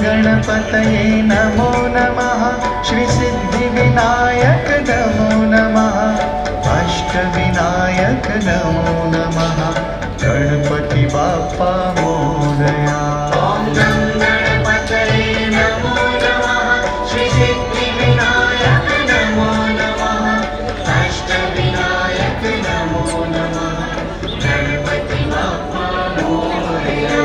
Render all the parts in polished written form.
गणपतये नमो नमः। श्री सिद्धिविनायक नमो नमः। अष्टविनायक नमो नमः। गणपति बाप्पा मोरया। ॐ गं गणपतये नमो नमः। श्री सिद्धिविनायक नमो नमः। अष्टविनायक नमो नमः। गणपति बाप्पा मोरया।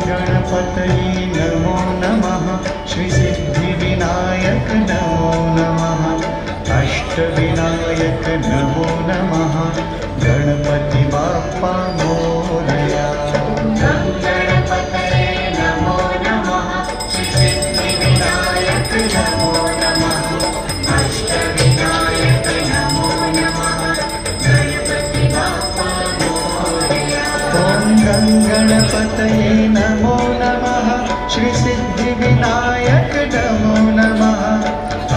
गणपतये नमो नमः। श्री सिद्धिविनायक नमो नमः। अष्टविनायक नमो नमः। गणपति बाप्पा मोरया। गं गणपतये नमो नमः। श्री सिद्धिविनायक नमो नमः। अष्टविनायक नमो नमः। गणपति बाप्पा मोरया। ॐ गं गणपतये नमो नमः। श्री सिद्धिविनायक नमो नमः।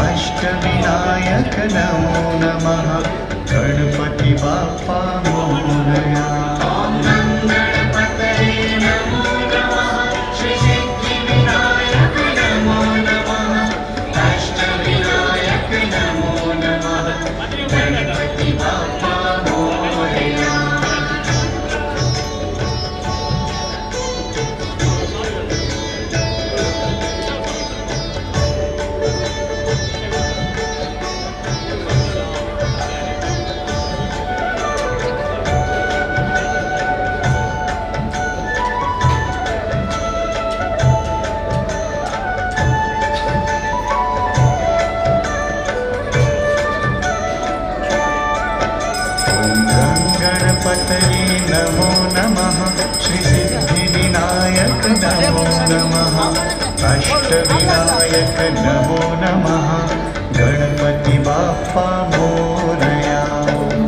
अष्टविनायक नमो नमः। गणपति बाप्पा मोरया। ॐ गं गणपतये नमो नमः। श्री सिद्धिविनायक नमो नमः। अष्टविनायक नमो नमः। गणपति बाप्पा मोरया। गणपतये नमो नमः। श्री सिद्धिविनायक नमो नमः। अष्टविनायक नमो नमः। गणपति बाप्पा मोरया।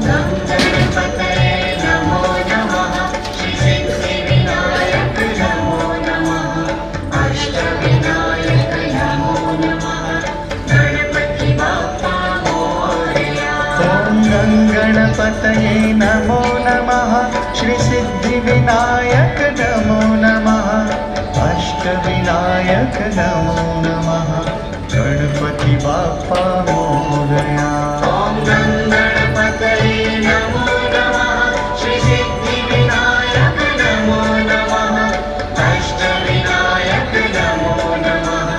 गं गणपतये नमो नमः। श्री सिद्धिविनायक नमो नमः। अष्टविनायक नमो नमः। गणपति बाप्पा मोरया। ॐ गं गणपतये नमो नमः। श्री सिद्धिविनायक नमो नमः। अष्टविनायक नमो नमः। गणपति बाप्पा मोरया। ॐ गं गणपतये नमो नमः। श्री सिद्धिविनायक नमो नमः। अष्टविनायक नमो नमः।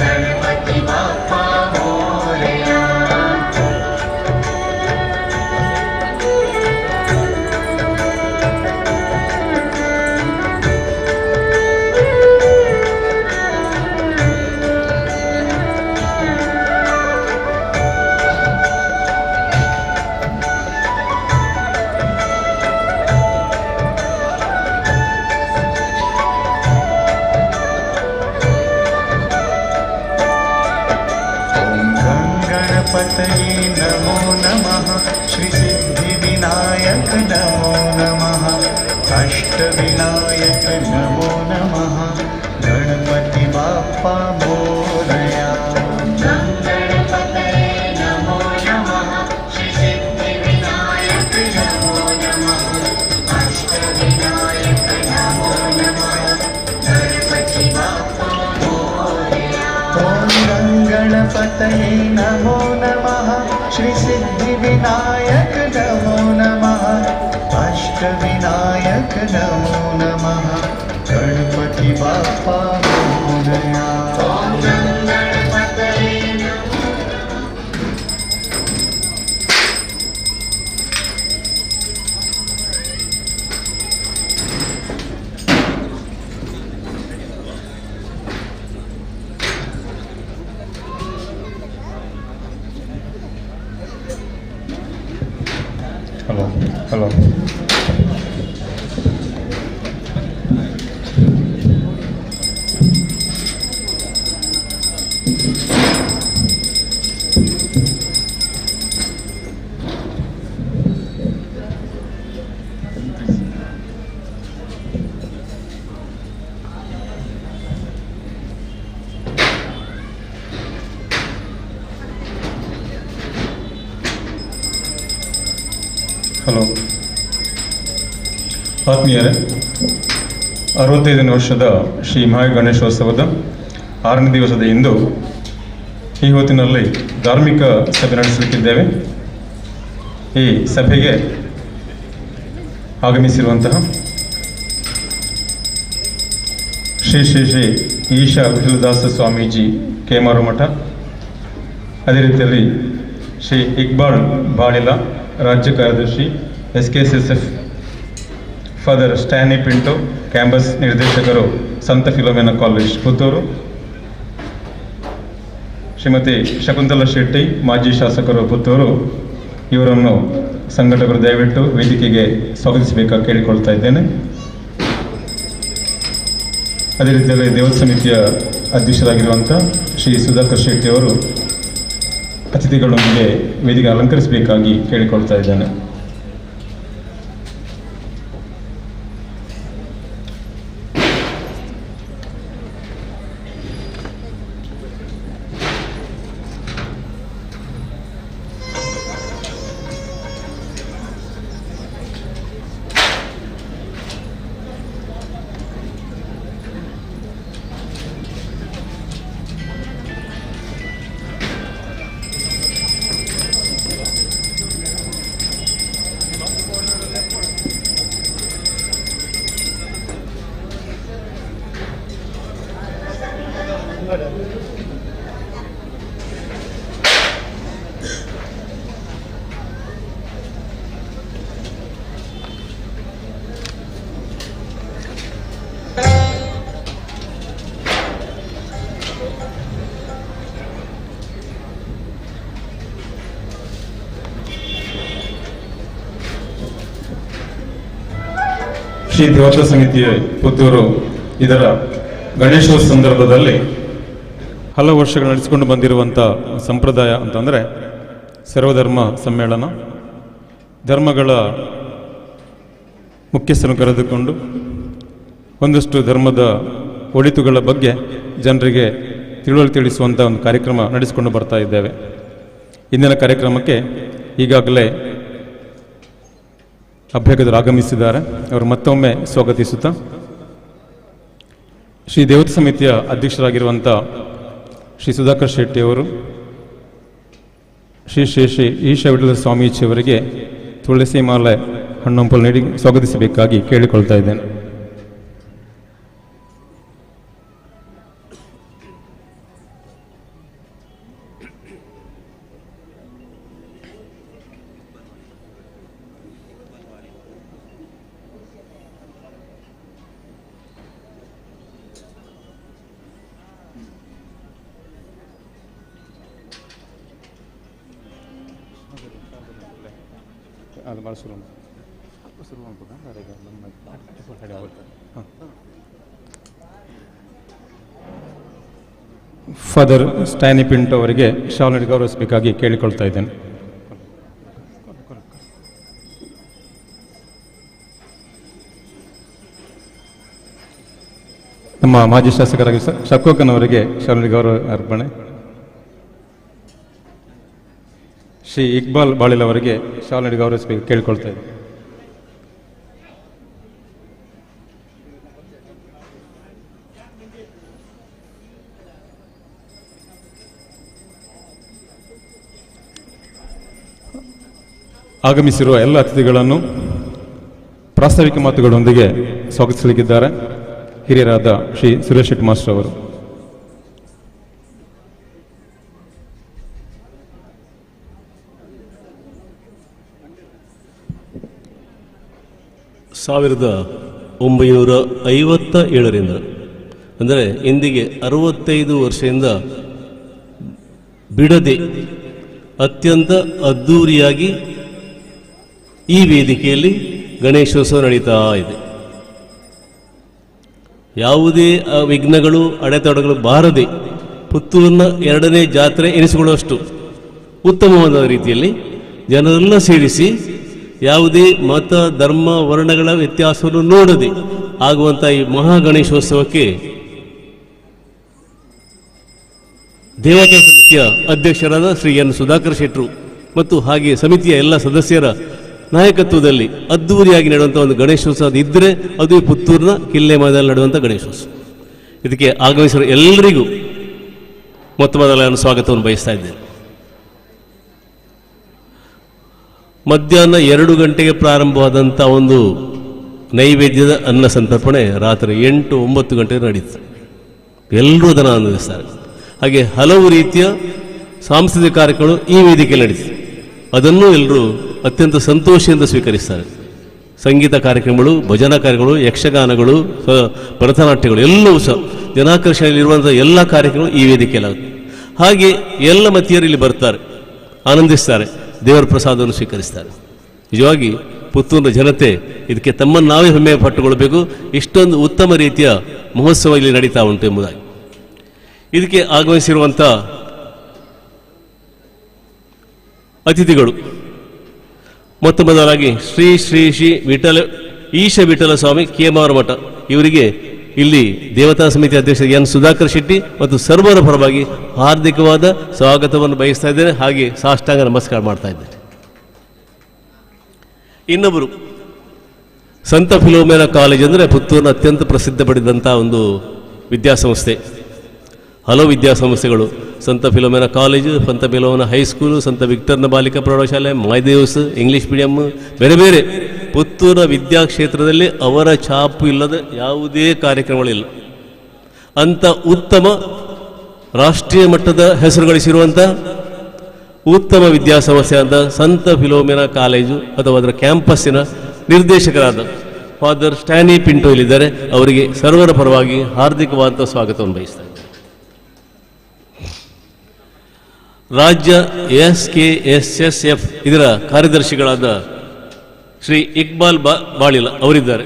गणपति बाप्पा मोरया। ॐ गं गणपतये नमो नमः। श्री सिद्धिविनायक नमो नमः। अष्टविनायक नमो नमः। गणपति बाप्पा मोरया। गं गणपतये नमो नमः। श्री सिद्धिविनायक नमो नमः। अष्टविनायक नमो नमः। गणपति बाप्पा मोरया। ॐ गं गणपतये नमो नमः। श्री सिद्धिविनायक नमो नमः। अष्टविनायक नमो नमः। गणपति बाप्पा मोरया। ॐ गं गणपतये नमो नमः। Hello, hello. Hello. ಆತ್ಮೀಯರೇ, 65ನೇ ವರ್ಷದ ಶ್ರೀ ಮಹಾಗಣೇಶೋತ್ಸವದ ಆರನೇ ದಿವಸದ ಇಂದು ಈ ಹೊತ್ತಿನಲ್ಲಿ ಧಾರ್ಮಿಕ ಸಭೆ ನಡೆಸಲಿಕ್ಕಿದ್ದೇವೆ. ಈ ಸಭೆಗೆ ಆಗಮಿಸಿರುವಂತಹ ಶ್ರೀ ಶ್ರೀ ಶ್ರೀ ಈಶಾ ಕುಶಲದಾಸ ಸ್ವಾಮೀಜಿ, ಕೇಮಾರು ಮಠ, ಅದೇ ರೀತಿಯಲ್ಲಿ ಶ್ರೀ ಇಕ್ಬಾಲ್ ಬಾಳಿಲ, ರಾಜ್ಯ ಕಾರ್ಯದರ್ಶಿ SKSSF, father Stany Pinto, campus ನಿರ್ದೇಶಕರು, ಸಂತ ಫಿಲೋಮೆನಾ ಕಾಲೇಜ್, ಪುತ್ತೂರು, ಶ್ರೀಮತಿ ಶಕುಂತಲಾ ಶೆಟ್ಟಿ, ಮಾಜಿ ಶಾಸಕರು, ಪುತ್ತೂರು, ಇವರನ್ನು ಸಂಘಟಕರು ದಯವಿಟ್ಟು ವೇದಿಕೆಗೆ ಸ್ವಾಗತಿಸಬೇಕಾಗಿ ಕೇಳಿಕೊಳ್ತಾ ಇದ್ದೇನೆ. ಅದೇ ರೀತಿಯಲ್ಲಿ ದೇವಸ್ಥಾನ ಸಮಿತಿಯ ಅಧ್ಯಕ್ಷರಾಗಿರುವಂಥ ಶ್ರೀ ಸುಧಾಕರ್ ಶೆಟ್ಟಿ ಅವರು ಅತಿಥಿಗಳೊಂದಿಗೆ ವೇದಿಕೆ ಅಲಂಕರಿಸಬೇಕಾಗಿ ಕೇಳಿಕೊಳ್ತಾ ಇದ್ದೇನೆ. Shri ದೇವತಾ ಸಮಿತಿಯ ಪುತ್ತೂರು ಇದರ ಗಣೇಶೋತ್ಸವ ಸಂದರ್ಭದಲ್ಲಿ ಹಲವು ವರ್ಷಗಳು ನಡೆಸಿಕೊಂಡು ಬಂದಿರುವಂಥ ಸಂಪ್ರದಾಯ ಅಂತಂದರೆ ಸರ್ವಧರ್ಮ ಸಮ್ಮೇಳನ. ಧರ್ಮಗಳ ಮುಖ್ಯಸ್ಥರನ್ನು ಕರೆದುಕೊಂಡು ಒಂದಷ್ಟು ಧರ್ಮದ ಒಳಿತುಗಳ ಬಗ್ಗೆ ಜನರಿಗೆ ತಿಳುವಳಿಕೆ ತಿಳಿಸುವಂಥ ಒಂದು ಕಾರ್ಯಕ್ರಮ ನಡೆಸಿಕೊಂಡು ಬರ್ತಾ ಇದ್ದೇವೆ. ಇಂದಿನ ಕಾರ್ಯಕ್ರಮಕ್ಕೆ ಈಗಾಗಲೇ ಅಭ್ಯಾಗತರು ಆಗಮಿಸಿದ್ದಾರೆ. ಅವರು ಮತ್ತೊಮ್ಮೆ ಸ್ವಾಗತಿಸುತ್ತಾ ಶ್ರೀ ದೇವತಾ ಸಮಿತಿಯ ಅಧ್ಯಕ್ಷರಾಗಿರುವಂಥ ಶ್ರೀ ಸುಧಾಕರ್ ಶೆಟ್ಟಿಯವರು ಶ್ರೀ ಶ್ರೀ ಶ್ರೀ ಈಶ ವಿಠಲ ಸ್ವಾಮೀಜಿಯವರಿಗೆ ತುಳಸಿ ಮಾಲೆ ಹಣ್ಣಂಪಲು ನೀಡಿ ಸ್ವಾಗತಿಸಬೇಕಾಗಿ ಕೇಳಿಕೊಳ್ತಾ ಇದ್ದೇನೆ. ಫಾದರ್ ಸ್ಟ್ಯಾನಿ ಪಿಂಟೋ ಅವರಿಗೆ ಶಾಲು ನೀಡಿ ಗೌರವಿಸಬೇಕಾಗಿ ಕೇಳಿಕೊಳ್ತಾ ಇದ್ದೇನೆ. ನಮ್ಮ ಮಾಜಿ ಶಾಸಕರಾಗಿ ಶಕೋಕನವರಿಗೆ ಶಾಲು ನೀಡಿ ಗೌರವ ಅರ್ಪಣೆ. ಶ್ರೀ ಇಕ್ಬಾಲ್ ಬಾಳಿಲ್ ಅವರಿಗೆ ಶಾಲು ನೀಡಿ ಗೌರವಿಸಬೇಕು ಕೇಳಿಕೊಳ್ತಾ ಇದ್ದೇನೆ. ಆಗಮಿಸಿರುವ ಎಲ್ಲ ಅತಿಥಿಗಳನ್ನು ಪ್ರಾಸ್ತಾವಿಕ ಮಾತುಗಳೊಂದಿಗೆ ಸ್ವಾಗತಿಸಲಿಕ್ಕಿದ್ದಾರೆ ಹಿರಿಯರಾದ ಶ್ರೀ ಸುರೇಶ್ ಶೆಟ್ಟಿ ಮಾಸ್ಟರ್ ಅವರು. ಸಾವಿರದ 1957ರಿಂದ ಅಂದರೆ ಇಂದಿಗೆ 65 ವರ್ಷದಿಂದ ಬಿಡದೆ ಅತ್ಯಂತ ಅದ್ಧೂರಿಯಾಗಿ ಈ ವೇದಿಕೆಯಲ್ಲಿ ಗಣೇಶೋತ್ಸವ ನಡೀತಾ ಇದೆ. ಯಾವುದೇ ವಿಘ್ನಗಳು ಅಡೆತಡೆಗಳು ಬಾರದೆ ಪುತ್ತೂರಿನ ಎರಡನೇ ಜಾತ್ರೆ ಎನಿಸಿಕೊಳ್ಳುವಷ್ಟು ಉತ್ತಮವಾದ ರೀತಿಯಲ್ಲಿ ಜನರೆಲ್ಲ ಸೇರಿಸಿ ಯಾವುದೇ ಮತ ಧರ್ಮ ವರ್ಣಗಳ ವ್ಯತ್ಯಾಸವನ್ನು ನೋಡದೆ ಆಗುವಂಥ ಈ ಮಹಾಗಣೇಶೋತ್ಸವಕ್ಕೆ ದೇವತಾ ಸಮಿತಿಯ ಅಧ್ಯಕ್ಷರಾದ ಶ್ರೀ ಎನ್ ಸುಧಾಕರ್ ಶೆಟ್ಟರು ಮತ್ತು ಹಾಗೆ ಸಮಿತಿಯ ಎಲ್ಲ ಸದಸ್ಯರ ನಾಯಕತ್ವದಲ್ಲಿ ಅದ್ಧೂರಿಯಾಗಿ ನಡೆಯುವಂಥ ಒಂದು ಗಣೇಶೋತ್ಸವ ಇದ್ದರೆ ಅದು ಪುತ್ತೂರಿನ ಕಿಲ್ಲೆ ಮೈದಾನದಲ್ಲಿ ನಡೆಯುವಂಥ ಗಣೇಶೋತ್ಸವ. ಇದಕ್ಕೆ ಆಗಮಿಸಿರುವ ಎಲ್ಲರಿಗೂ ಮೊತ್ತ ಮೊದಲ ನಾನು ಸ್ವಾಗತವನ್ನು ಬಯಸ್ತಾ ಇದ್ದೇನೆ. ಮಧ್ಯಾಹ್ನ 2 ಗಂಟೆಗೆ ಪ್ರಾರಂಭವಾದಂಥ ಒಂದು ನೈವೇದ್ಯದ ಅನ್ನ ಸಂತರ್ಪಣೆ ರಾತ್ರಿ 8-9 ಗಂಟೆಗೆ ನಡೆಯುತ್ತೆ. ಎಲ್ಲರೂ ಅದನ್ನು ಆನಂದಿಸ್ತಾರೆ. ಹಾಗೆ ಹಲವು ರೀತಿಯ ಸಾಂಸ್ಕೃತಿಕ ಕಾರ್ಯಕ್ರಮಗಳು ಈ ವೇದಿಕೆಯಲ್ಲಿ ನಡೀತದೆ. ಅದನ್ನು ಎಲ್ಲರೂ ಅತ್ಯಂತ ಸಂತೋಷದಿಂದ ಸ್ವೀಕರಿಸ್ತಾರೆ. ಸಂಗೀತ ಕಾರ್ಯಕ್ರಮಗಳು, ಭಜನಾ ಕಾರ್ಯಕ್ರಮಗಳು, ಯಕ್ಷಗಾನಗಳು, ಭರತನಾಟ್ಯಗಳು ಎಲ್ಲವೂ ಸಹ ಜನಾಕರ್ಷಣೆಯಲ್ಲಿರುವಂಥ ಎಲ್ಲ ಕಾರ್ಯಕ್ರಮಗಳು ಈ ವೇದಿಕೆಯಲ್ಲಾಗುತ್ತೆ. ಹಾಗೆ ಎಲ್ಲ ಮತೀಯರು ಇಲ್ಲಿ ಬರ್ತಾರೆ, ಆನಂದಿಸ್ತಾರೆ, ದೇವರ ಪ್ರಸಾದವನ್ನು ಸ್ವೀಕರಿಸ್ತಾರೆ. ನಿಜವಾಗಿ ಪುತ್ತೂರಿನ ಜನತೆ ಇದಕ್ಕೆ ತಮ್ಮನ್ನು ನಾವೇ ಹೆಮ್ಮೆ ಪಟ್ಟುಕೊಳ್ಬೇಕು. ಇಷ್ಟೊಂದು ಉತ್ತಮ ರೀತಿಯ ಮಹೋತ್ಸವ ಇಲ್ಲಿ ನಡೀತಾ ಉಂಟು ಎಂಬುದಾಗಿ ಇದಕ್ಕೆ ಆಗಮಿಸಿರುವಂಥ ಅತಿಥಿಗಳು ಮೊತ್ತ ಮೊದಲಾಗಿ ಶ್ರೀ ಶ್ರೀ ಶ್ರೀ ವಿಠಲ ಈಶ ವಿಠಲ ಸ್ವಾಮಿ ಕೇಮಾರ ಮಠ ಇವರಿಗೆ ಇಲ್ಲಿ ದೇವತಾ ಸಮಿತಿ ಅಧ್ಯಕ್ಷ ಎನ್ ಸುಧಾಕರ್ ಶೆಟ್ಟಿ ಮತ್ತು ಸರ್ವರ ಪರವಾಗಿ ಹಾರ್ದಿಕವಾದ ಸ್ವಾಗತವನ್ನು ಬಯಸ್ತಾ ಇದ್ದೇನೆ. ಹಾಗೆ ಸಾಷ್ಟಾಂಗ ನಮಸ್ಕಾರ ಮಾಡ್ತಾ ಇದ್ದೇನೆ. ಇನ್ನೊಬ್ಬರು ಸಂತ ಫಿಲೋಮೇನ ಕಾಲೇಜ್ ಅಂದರೆ ಪುತ್ತೂರಿನ ಅತ್ಯಂತ ಪ್ರಸಿದ್ಧ ಪಡೆದಂಥ ಒಂದು ವಿದ್ಯಾಸಂಸ್ಥೆ. ಹಲವು ವಿದ್ಯಾಸಂಸ್ಥೆಗಳು, ಸಂತ ಫಿಲೋಮೇನ ಕಾಲೇಜು, ಸಂತ Philomena high school, ಸಂತ ವಿಕ್ಟರ್ನ ಬಾಲಿಕಾ ಪ್ರೌಢಶಾಲೆ, ಮೈದೇವ್ಸ್ ಇಂಗ್ಲೀಷ್ ಮೀಡಿಯಮ್, ಬೇರೆ ಬೇರೆ ಪುತ್ತೂರಿನ ವಿದ್ಯಾಕ್ಷೇತ್ರದಲ್ಲಿ ಅವರ ಛಾಪು ಇಲ್ಲದ ಯಾವುದೇ ಕಾರ್ಯಕ್ರಮಗಳಿಲ್ಲ. ಅಂಥ ಉತ್ತಮ ರಾಷ್ಟ್ರೀಯ ಮಟ್ಟದ ಹೆಸರು ಗಳಿಸಿರುವಂಥ ಉತ್ತಮ ವಿದ್ಯಾಸಂಸ್ಥೆ ಆದ ಸಂತ ಫಿಲೋಮೇನ ಕಾಲೇಜು ಅಥವಾ ಅದರ ಕ್ಯಾಂಪಸ್ಸಿನ ನಿರ್ದೇಶಕರಾದ ಫಾದರ್ ಸ್ಟ್ಯಾನಿ ಪಿಂಟೋ ಇಲ್ಲಿದ್ದಾರೆ. ಅವರಿಗೆ ಸರ್ವರ ಪರವಾಗಿ ಹಾರ್ದಿಕವಾದಂಥ ಸ್ವಾಗತವನ್ನು ಬಯಸ್ತಾ ಇದ್ದೇನೆ. ರಾಜ್ಯ SKSSF ಇದರ ಕಾರ್ಯದರ್ಶಿಗಳಾದ ಶ್ರೀ ಇಕ್ಬಾಲ್ ಬಾಳಿಲ ಅವರಿದ್ದಾರೆ.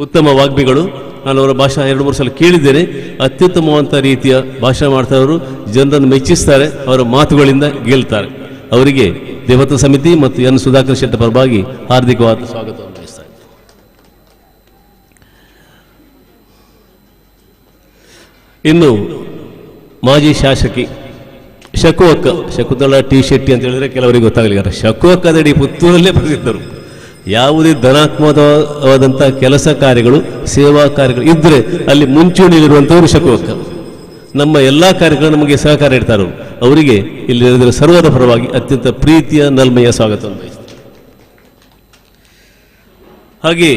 ಉತ್ತಮ ವಾಗ್ಮಿಗಳು. ನಾನು ಅವರ ಭಾಷಣ 2-3 ಸಲ ಕೇಳಿದ್ದೇನೆ. ಅತ್ಯುತ್ತಮವಂಥ ರೀತಿಯ ಭಾಷಣ ಮಾಡ್ತಾರವರು, ಜನರನ್ನು ಮೆಚ್ಚಿಸ್ತಾರೆ, ಅವರ ಮಾತುಗಳಿಂದ ಗೆಲ್ತಾರೆ. ಅವರಿಗೆ ದೇವತಾ ಸಮಿತಿ ಮತ್ತು ಎನ್ ಸುಧಾಕರ್ ಶೆಟ್ಟಿ ಪರವಾಗಿ ಹಾರ್ದಿಕವಾದ ಸ್ವಾಗತವನ್ನು ಬಯಸ್ತಾ ಇದ್ದೇನೆ. ಇನ್ನು ಮಾಜಿ ಶಾಸಕಿ ಶಕು ಅಕ್ಕ, ಶಕುಂತಲಾ ಟಿ ಶೆಟ್ಟಿ ಅಂತ ಹೇಳಿದ್ರೆ ಕೆಲವರಿಗೆ ಗೊತ್ತಾಗಲಿಲ್ಲ. ಶಕು ಅಕ್ಕದಡಿ ಪುತ್ತೂರಲ್ಲೇ ಪ್ರಸಿದ್ಧರು. ಯಾವುದೇ ಧನಾತ್ಮಕವಾದಂಥ ಕೆಲಸ ಕಾರ್ಯಗಳು, ಸೇವಾ ಕಾರ್ಯಗಳು ಇದ್ದರೆ ಅಲ್ಲಿ ಮುಂಚೂಣಿಯಲ್ಲಿರುವಂಥವರು ಶಕು ಅಕ್ಕ. ನಮ್ಮ ಎಲ್ಲ ಕಾರ್ಯಗಳು ನಮಗೆ ಸಹಕಾರ ಇಡ್ತಾರೆ. ಅವರಿಗೆ ಇಲ್ಲಿ ಸರ್ವರ ಪರವಾಗಿ ಅತ್ಯಂತ ಪ್ರೀತಿಯ ನಲ್ಮೆಯ ಸ್ವಾಗತವನ್ನು ಬಯಸ್ತಾರೆ. ಹಾಗೆ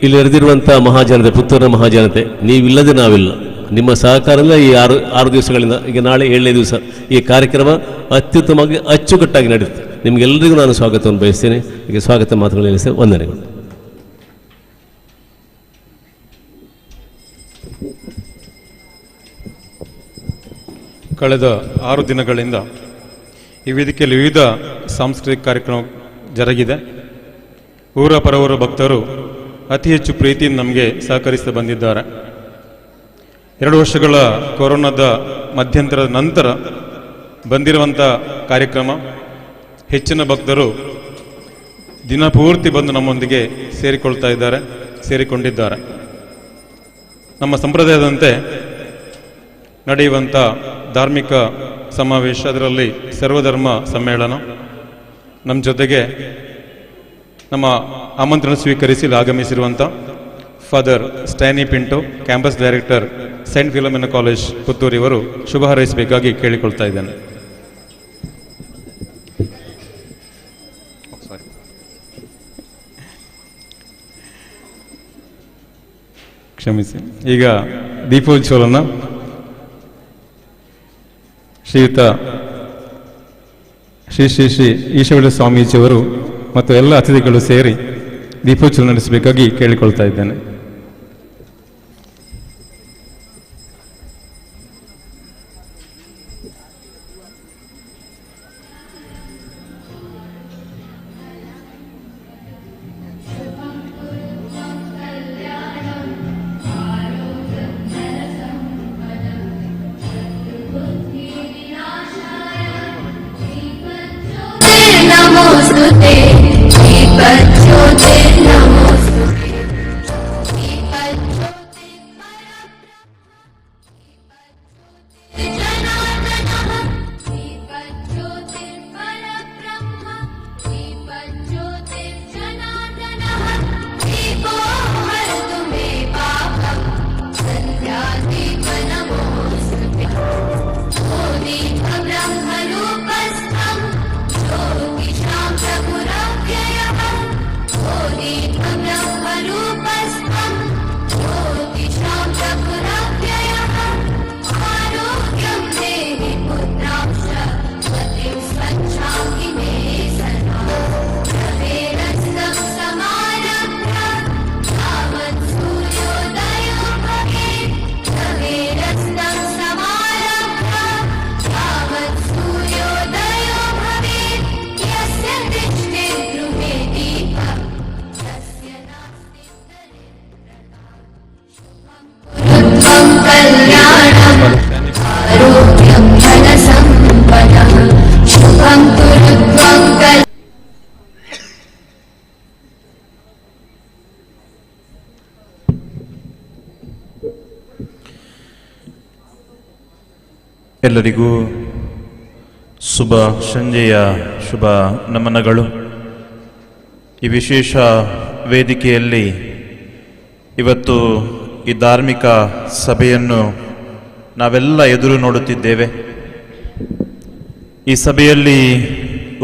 ಇಲ್ಲಿ ನೆರೆದಿರುವಂಥ ಮಹಾಜನತೆ, ಪುತ್ತೂರಿನ ಮಹಾಜನತೆ, ನೀವಿಲ್ಲದೆ ನಾವಿಲ್ಲ. ನಿಮ್ಮ ಸಹಕಾರದಿಂದ ಈ 6 ದಿವಸಗಳಿಂದ, ಈಗ ನಾಳೆ 7ನೇ ದಿವಸ ಈ ಕಾರ್ಯಕ್ರಮ ಅತ್ಯುತ್ತಮವಾಗಿ ಅಚ್ಚುಕಟ್ಟಾಗಿ ನಡೆಯುತ್ತೆ. ನಿಮಗೆಲ್ಲರಿಗೂ ನಾನು ಸ್ವಾಗತವನ್ನು ಬಯಸ್ತೇನೆ. ಈಗ ಸ್ವಾಗತ ಮಾತುಗಳನ್ನು ಹೇಳಿಸಿ ವಂದನೆಗಳು. ಕಳೆದ 6 ದಿನಗಳಿಂದ ಈ ವೇದಿಕೆಯಲ್ಲಿ ವಿವಿಧ ಸಾಂಸ್ಕೃತಿಕ ಕಾರ್ಯಕ್ರಮ ಜರುಗಿದೆ. ಊರ ಪರವೂರ ಭಕ್ತರು ಅತಿ ಹೆಚ್ಚು ಪ್ರೀತಿಯಿಂದ ನಮಗೆ ಸಹಕರಿಸ್ತಾ ಬಂದಿದ್ದಾರೆ. 2 ವರ್ಷಗಳ ಕೊರೋನಾದ ಮಧ್ಯಂತರದ ನಂತರ ಬಂದಿರುವಂಥ ಕಾರ್ಯಕ್ರಮ, ಹೆಚ್ಚಿನ ಭಕ್ತರು ದಿನಪೂರ್ತಿ ಬಂದು ನಮ್ಮೊಂದಿಗೆ ಸೇರಿಕೊಳ್ತಾ ಇದ್ದಾರೆ, ಸೇರಿಕೊಂಡಿದ್ದಾರೆ. ನಮ್ಮ ಸಂಪ್ರದಾಯದಂತೆ ನಡೆಯುವಂಥ ಧಾರ್ಮಿಕ ಸಮಾವೇಶ, ಅದರಲ್ಲಿ ಸರ್ವಧರ್ಮ ಸಮ್ಮೇಳನ. ನಮ್ಮ ಜೊತೆಗೆ ನಮ್ಮ ಆಮಂತ್ರಣ ಸ್ವೀಕರಿಸಿ ಇಲ್ಲಿ ಆಗಮಿಸಿರುವಂಥ Father Stany Pinto, campus director, Saint Philomena college Puttur ಇವರು ಶುಭ ಹಾರೈಸಬೇಕಾಗಿ ಕೇಳಿಕೊಳ್ತಾ ಇದ್ದೇನೆ. ಕ್ಷಮಿಸಿ. ಈಗ ದೀಪೋಜ್ವಲನ ಶ್ರೀಯುತ ಶ್ರೀ ಶ್ರೀ ಶ್ರೀ ಈಶವಳ್ಳಿ ಸ್ವಾಮೀಜಿಯವರು ಮತ್ತು ಎಲ್ಲ ಅತಿಥಿಗಳು ಸೇರಿ ದೀಪೋಜ್ವಲನ ನಡೆಸಬೇಕಾಗಿ ಕೇಳಿಕೊಳ್ತಾ ಇದ್ದೇನೆ. ಎಲ್ಲರಿಗೂ ಶುಭ ಸಂಜೆಯ ಶುಭ ನಮನಗಳು. ಈ ವಿಶೇಷ ವೇದಿಕೆಯಲ್ಲಿ ಇವತ್ತು ಈ ಧಾರ್ಮಿಕ ಸಭೆಯನ್ನು ನಾವೆಲ್ಲ ಎದುರು ನೋಡುತ್ತಿದ್ದೇವೆ. ಈ ಸಭೆಯಲ್ಲಿ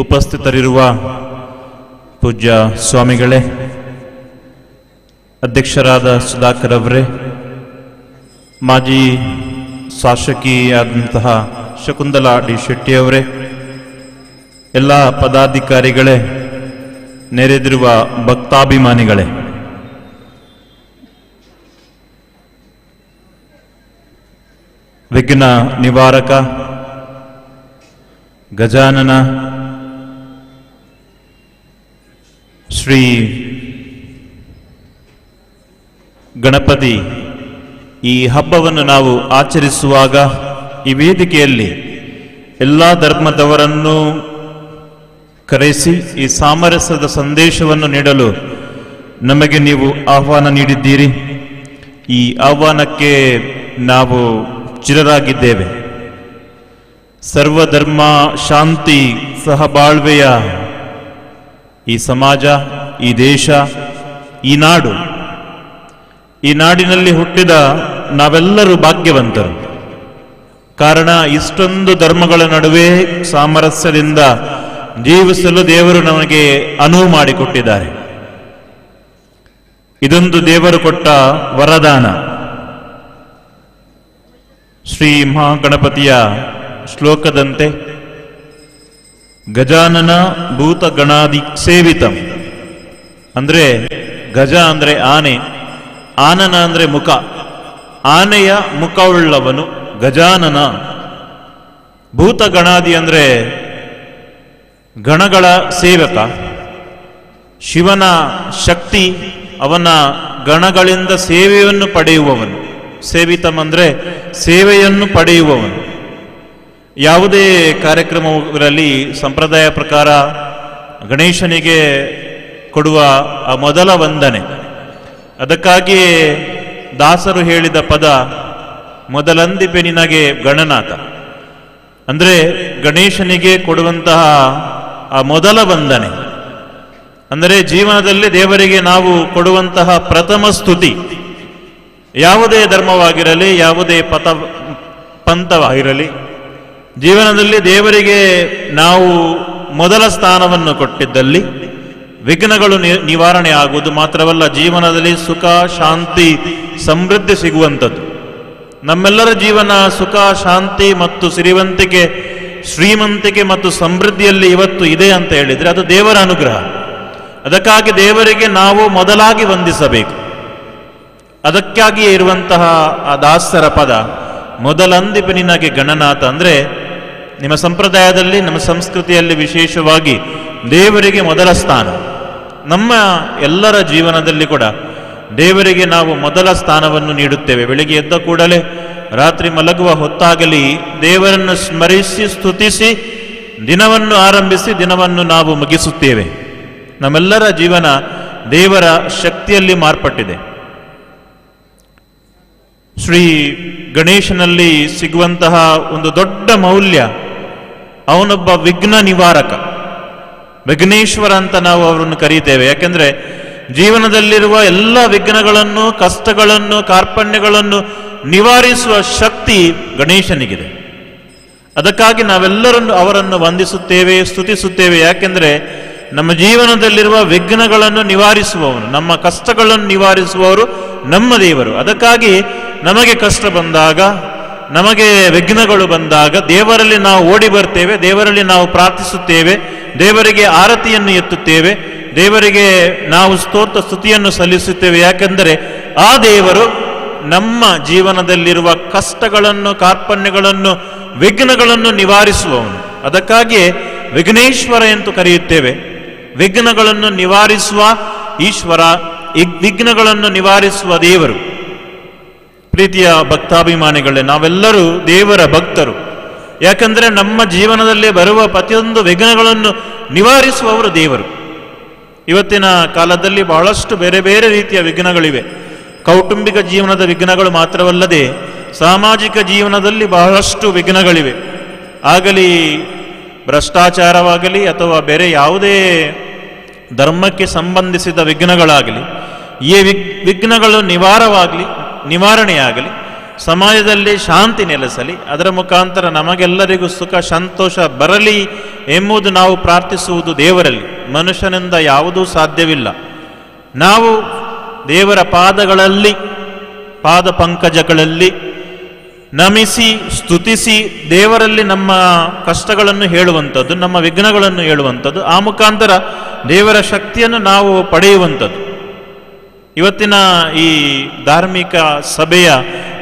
ಉಪಸ್ಥಿತರಿರುವ ಪೂಜ್ಯ ಸ್ವಾಮಿಗಳೇ, ಅಧ್ಯಕ್ಷರಾದ ಸುಧಾಕರ್ ಅವರೇ, ಮಾಜಿ ಶಾಸಕಿಯಾದಂತಹ ಶಕುಂತಲಾ ಡಿ ಶೆಟ್ಟಿಯವರೇ, ಎಲ್ಲ ಪದಾಧಿಕಾರಿಗಳೇ, ನೆರೆದಿರುವ ಭಕ್ತಾಭಿಮಾನಿಗಳೇ, ವಿಘ್ನ ನಿವಾರಕ ಗಜಾನನ ಶ್ರೀ Ganapati ಈ ಹಬ್ಬವನ್ನು ನಾವು ಆಚರಿಸುವಾಗ ಈ ವೇದಿಕೆಯಲ್ಲಿ ಎಲ್ಲ ಧರ್ಮದವರನ್ನು ಕರೆಸಿ ಈ ಸಾಮರಸ್ಯದ ಸಂದೇಶವನ್ನು ನೀಡಲು ನಮಗೆ ನೀವು ಆಹ್ವಾನ ನೀಡಿದ್ದೀರಿ. ಈ ಆಹ್ವಾನಕ್ಕೆ ನಾವು ಚಿರರಾಗಿದ್ದೇವೆ. ಸರ್ವಧರ್ಮ ಶಾಂತಿ ಸಹಬಾಳ್ವೆಯ ಈ ಸಮಾಜ, ಈ ದೇಶ, ಈ ನಾಡು, ಈ ನಾಡಿನಲ್ಲಿ ಹುಟ್ಟಿದ ನಾವೆಲ್ಲರೂ ಭಾಗ್ಯವಂತರು. ಕಾರಣ, ಇಷ್ಟೊಂದು ಧರ್ಮಗಳ ನಡುವೆ ಸಾಮರಸ್ಯದಿಂದ ಜೀವಿಸಲು ದೇವರು ನಮಗೆ ಅನುವು ಮಾಡಿಕೊಟ್ಟಿದ್ದಾರೆ. ಇದೊಂದು ದೇವರು ಕೊಟ್ಟ ವರದಾನ. ಶ್ರೀ ಮಹಾಗಣಪತಿಯ ಶ್ಲೋಕದಂತೆ ಗಜಾನನ ಭೂತಗಣಾದಿ ಸೇವಿತಂ ಅಂದ್ರೆ ಗಜ ಅಂದ್ರೆ ಆನೆ, ಆನನ ಅಂದ್ರೆ ಮುಖ, ಆನೆಯ ಮುಖವುಳ್ಳವನು ಗಜಾನನ. ಭೂತಗಣಾದಿ ಅಂದ್ರೆ ಗಣಗಳ ಸೇವಕ, ಶಿವನ ಶಕ್ತಿ, ಅವನ ಗಣಗಳಿಂದ ಸೇವೆಯನ್ನು ಪಡೆಯುವವನು. ಸೇವಿತಂ ಅಂದ್ರೆ ಸೇವೆಯನ್ನು ಪಡೆಯುವವನು. ಯಾವುದೇ ಕಾರ್ಯಕ್ರಮಗಳಲ್ಲಿ ಸಂಪ್ರದಾಯ ಪ್ರಕಾರ ಗಣೇಶನಿಗೆ ಕೊಡುವ ಆ ಮೊದಲ ವಂದನೆ, ಅದಕ್ಕಾಗಿಯೇ ದಾಸರು ಹೇಳಿದ ಪದ ಮೊದಲಂದಿಪೆ ನಿನಗೆ ಗಣನಾಥ ಅಂದ್ರೆ ಗಣೇಶನಿಗೆ ಕೊಡುವಂತಹ ಆ ಮೊದಲ ವಂದನೆ ಅಂದರೆ ಜೀವನದಲ್ಲಿ ದೇವರಿಗೆ ನಾವು ಕೊಡುವಂತಹ ಪ್ರಥಮ ಸ್ತುತಿ. ಯಾವುದೇ ಧರ್ಮವಾಗಿರಲಿ, ಯಾವುದೇ ಪಂಥವಾಗಿರಲಿ, ಜೀವನದಲ್ಲಿ ದೇವರಿಗೆ ನಾವು ಮೊದಲ ಸ್ಥಾನವನ್ನು ಕೊಟ್ಟಿದ್ದಲ್ಲಿ ವಿಘ್ನಗಳು ನಿವಾರಣೆ ಆಗುವುದು ಮಾತ್ರವಲ್ಲ, ಜೀವನದಲ್ಲಿ ಸುಖ, ಶಾಂತಿ, ಸಮೃದ್ಧಿ ಸಿಗುವಂಥದ್ದು. ನಮ್ಮೆಲ್ಲರ ಜೀವನ ಸುಖ, ಶಾಂತಿ ಮತ್ತು ಸಿರಿವಂತಿಕೆ, ಶ್ರೀಮಂತಿಕೆ ಮತ್ತು ಸಮೃದ್ಧಿಯಲ್ಲಿ ಇವತ್ತು ಇದೆ ಅಂತ ಹೇಳಿದರೆ ಅದು ದೇವರ ಅನುಗ್ರಹ. ಅದಕ್ಕಾಗಿ ದೇವರಿಗೆ ನಾವು ಮೊದಲಾಗಿ ವಂದಿಸಬೇಕು. ಅದಕ್ಕಾಗಿಯೇ ಇರುವಂತಹ ಆ ದಾಸರ ಪದ ಮೊದಲಂದಿಪೆ ನಿನಗೆ ಗಣನಾಥ ಅಂದರೆ ನಿಮ್ಮ ಸಂಪ್ರದಾಯದಲ್ಲಿ, ನಮ್ಮ ಸಂಸ್ಕೃತಿಯಲ್ಲಿ ವಿಶೇಷವಾಗಿ ದೇವರಿಗೆ ಮೊದಲ ಸ್ಥಾನ. ನಮ್ಮ ಎಲ್ಲರ ಜೀವನದಲ್ಲಿ ಕೂಡ ದೇವರಿಗೆ ನಾವು ಮೊದಲ ಸ್ಥಾನವನ್ನು ನೀಡುತ್ತೇವೆ. ಬೆಳಿಗ್ಗೆ ಎದ್ದ ಕೂಡಲೇ, ರಾತ್ರಿ ಮಲಗುವ ಹೊತ್ತಾಗಲಿ ದೇವರನ್ನು ಸ್ಮರಿಸಿ ಸ್ತುತಿಸಿ ದಿನವನ್ನು ಆರಂಭಿಸಿ ದಿನವನ್ನು ನಾವು ಮುಗಿಸುತ್ತೇವೆ. ನಮ್ಮೆಲ್ಲರ ಜೀವನ ದೇವರ ಶಕ್ತಿಯಲ್ಲಿ ಮಾರ್ಪಟ್ಟಿದೆ. ಶ್ರೀ ಗಣೇಶನಲ್ಲಿ ಸಿಗುವಂತಹ ಒಂದು ದೊಡ್ಡ ಮೌಲ್ಯ, ಅವನೊಬ್ಬ ವಿಘ್ನ ನಿವಾರಕ, ವಿಘ್ನೇಶ್ವರ ಅಂತ ನಾವು ಅವರನ್ನು ಕರೀತೇವೆ. ಯಾಕೆಂದ್ರೆ ಜೀವನದಲ್ಲಿರುವ ಎಲ್ಲ ವಿಘ್ನಗಳನ್ನು, ಕಷ್ಟಗಳನ್ನು, ಕಾರ್ಪಣ್ಯಗಳನ್ನು ನಿವಾರಿಸುವ ಶಕ್ತಿ ಗಣೇಶನಿಗಿದೆ. ಅದಕ್ಕಾಗಿ ನಾವೆಲ್ಲರನ್ನು ಅವರನ್ನು ವಂದಿಸುತ್ತೇವೆ, ಸ್ತುತಿಸುತ್ತೇವೆ. ಯಾಕೆಂದ್ರೆ ನಮ್ಮ ಜೀವನದಲ್ಲಿರುವ ವಿಘ್ನಗಳನ್ನು ನಿವಾರಿಸುವವನು, ನಮ್ಮ ಕಷ್ಟಗಳನ್ನು ನಿವಾರಿಸುವವರು ನಮ್ಮ ದೇವರು. ಅದಕ್ಕಾಗಿ ನಮಗೆ ಕಷ್ಟ ಬಂದಾಗ, ನಮಗೆ ವಿಘ್ನಗಳು ಬಂದಾಗ ದೇವರಲ್ಲಿ ನಾವು ಓಡಿ ಬರ್ತೇವೆ, ದೇವರಲ್ಲಿ ನಾವು ಪ್ರಾರ್ಥಿಸುತ್ತೇವೆ, ದೇವರಿಗೆ ಆರತಿಯನ್ನು ಎತ್ತುತ್ತೇವೆ, ದೇವರಿಗೆ ನಾವು ಸ್ತೋತ್ರ ಸ್ತುತಿಯನ್ನು ಸಲ್ಲಿಸುತ್ತೇವೆ. ಯಾಕೆಂದರೆ ಆ ದೇವರು ನಮ್ಮ ಜೀವನದಲ್ಲಿರುವ ಕಷ್ಟಗಳನ್ನು, ಕಾರ್ಪಣ್ಯಗಳನ್ನು, ವಿಘ್ನಗಳನ್ನು ನಿವಾರಿಸುವವನು. ಅದಕ್ಕಾಗಿಯೇ ವಿಘ್ನೇಶ್ವರ ಎಂದು ಕರೆಯುತ್ತೇವೆ. ವಿಘ್ನಗಳನ್ನು ನಿವಾರಿಸುವ ಈಶ್ವರ, ವಿಘ್ನಗಳನ್ನು ನಿವಾರಿಸುವ ದೇವರು. ಪ್ರೀತಿಯ ಭಕ್ತಾಭಿಮಾನಿಗಳೇ, ನಾವೆಲ್ಲರೂ ದೇವರ ಭಕ್ತರು. ಯಾಕಂದರೆ ನಮ್ಮ ಜೀವನದಲ್ಲಿ ಬರುವ ಪ್ರತಿಯೊಂದು ವಿಘ್ನಗಳನ್ನು ನಿವಾರಿಸುವವರು ದೇವರು. ಇವತ್ತಿನ ಕಾಲದಲ್ಲಿ ಬಹಳಷ್ಟು ಬೇರೆ ಬೇರೆ ರೀತಿಯ ವಿಘ್ನಗಳಿವೆ. ಕೌಟುಂಬಿಕ ಜೀವನದ ವಿಘ್ನಗಳು ಮಾತ್ರವಲ್ಲದೆ ಸಾಮಾಜಿಕ ಜೀವನದಲ್ಲಿ ಬಹಳಷ್ಟು ವಿಘ್ನಗಳಿವೆ. ಆಗಲಿ ಭ್ರಷ್ಟಾಚಾರವಾಗಲಿ ಅಥವಾ ಬೇರೆ ಯಾವುದೇ ಧರ್ಮಕ್ಕೆ ಸಂಬಂಧಿಸಿದ ವಿಘ್ನಗಳಾಗಲಿ, ಈ ವಿಘ್ನಗಳು ನಿವಾರಣೆಯಾಗಲಿ, ಸಮಾಜದಲ್ಲಿ ಶಾಂತಿ ನೆಲೆಸಲಿ, ಅದರ ಮುಖಾಂತರ ನಮಗೆಲ್ಲರಿಗೂ ಸುಖ ಸಂತೋಷ ಬರಲಿ ಎಂಬುದು ನಾವು ಪ್ರಾರ್ಥಿಸುವುದು ದೇವರಲ್ಲಿ. ಮನುಷ್ಯನಿಂದ ಯಾವುದೂ ಸಾಧ್ಯವಿಲ್ಲ. ನಾವು ದೇವರ ಪಾದಗಳಲ್ಲಿ, ಪಾದ ಪಂಕಜಗಳಲ್ಲಿ ನಮಿಸಿ ಸ್ತುತಿಸಿ ದೇವರಲ್ಲಿ ನಮ್ಮ ಕಷ್ಟಗಳನ್ನು ಹೇಳುವಂಥದ್ದು, ನಮ್ಮ ವಿಘ್ನಗಳನ್ನು ಹೇಳುವಂಥದ್ದು, ಆ ಮುಖಾಂತರ ದೇವರ ಶಕ್ತಿಯನ್ನು ನಾವು ಪಡೆಯುವಂಥದ್ದು. ಇವತ್ತಿನ ಈ ಧಾರ್ಮಿಕ ಸಭೆಯ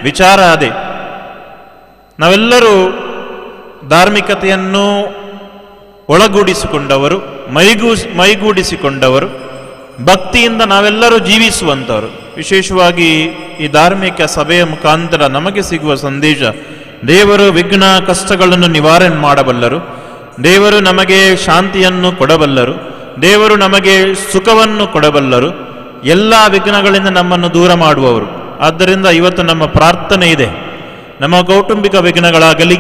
ವಿಚಾರ ಅದೇ. ನಾವೆಲ್ಲರೂ ಧಾರ್ಮಿಕತೆಯನ್ನು ಒಳಗೂಡಿಸಿಕೊಂಡವರು, ಮೈಗೂಡಿಸಿಕೊಂಡವರು, ಭಕ್ತಿಯಿಂದ ನಾವೆಲ್ಲರೂ ಜೀವಿಸುವಂಥವರು. ವಿಶೇಷವಾಗಿ ಈ ಧಾರ್ಮಿಕ ಸಭೆಯ ಮುಖಾಂತರ ನಮಗೆ ಸಿಗುವ ಸಂದೇಶ, ದೇವರು ವಿಘ್ನ ಕಷ್ಟಗಳನ್ನು ನಿವಾರಣೆ ಮಾಡಬಲ್ಲರು, ದೇವರು ನಮಗೆ ಶಾಂತಿಯನ್ನು ಕೊಡಬಲ್ಲರು, ದೇವರು ನಮಗೆ ಸುಖವನ್ನು ಕೊಡಬಲ್ಲರು, ಎಲ್ಲ ವಿಘ್ನಗಳಿಂದ ನಮ್ಮನ್ನು ದೂರ ಮಾಡುವವರು. ಆದ್ದರಿಂದ ಇವತ್ತು ನಮ್ಮ ಪ್ರಾರ್ಥನೆ ಇದೆ, ನಮ್ಮ ಕೌಟುಂಬಿಕ ವಿಘ್ನಗಳಾಗಲಿ,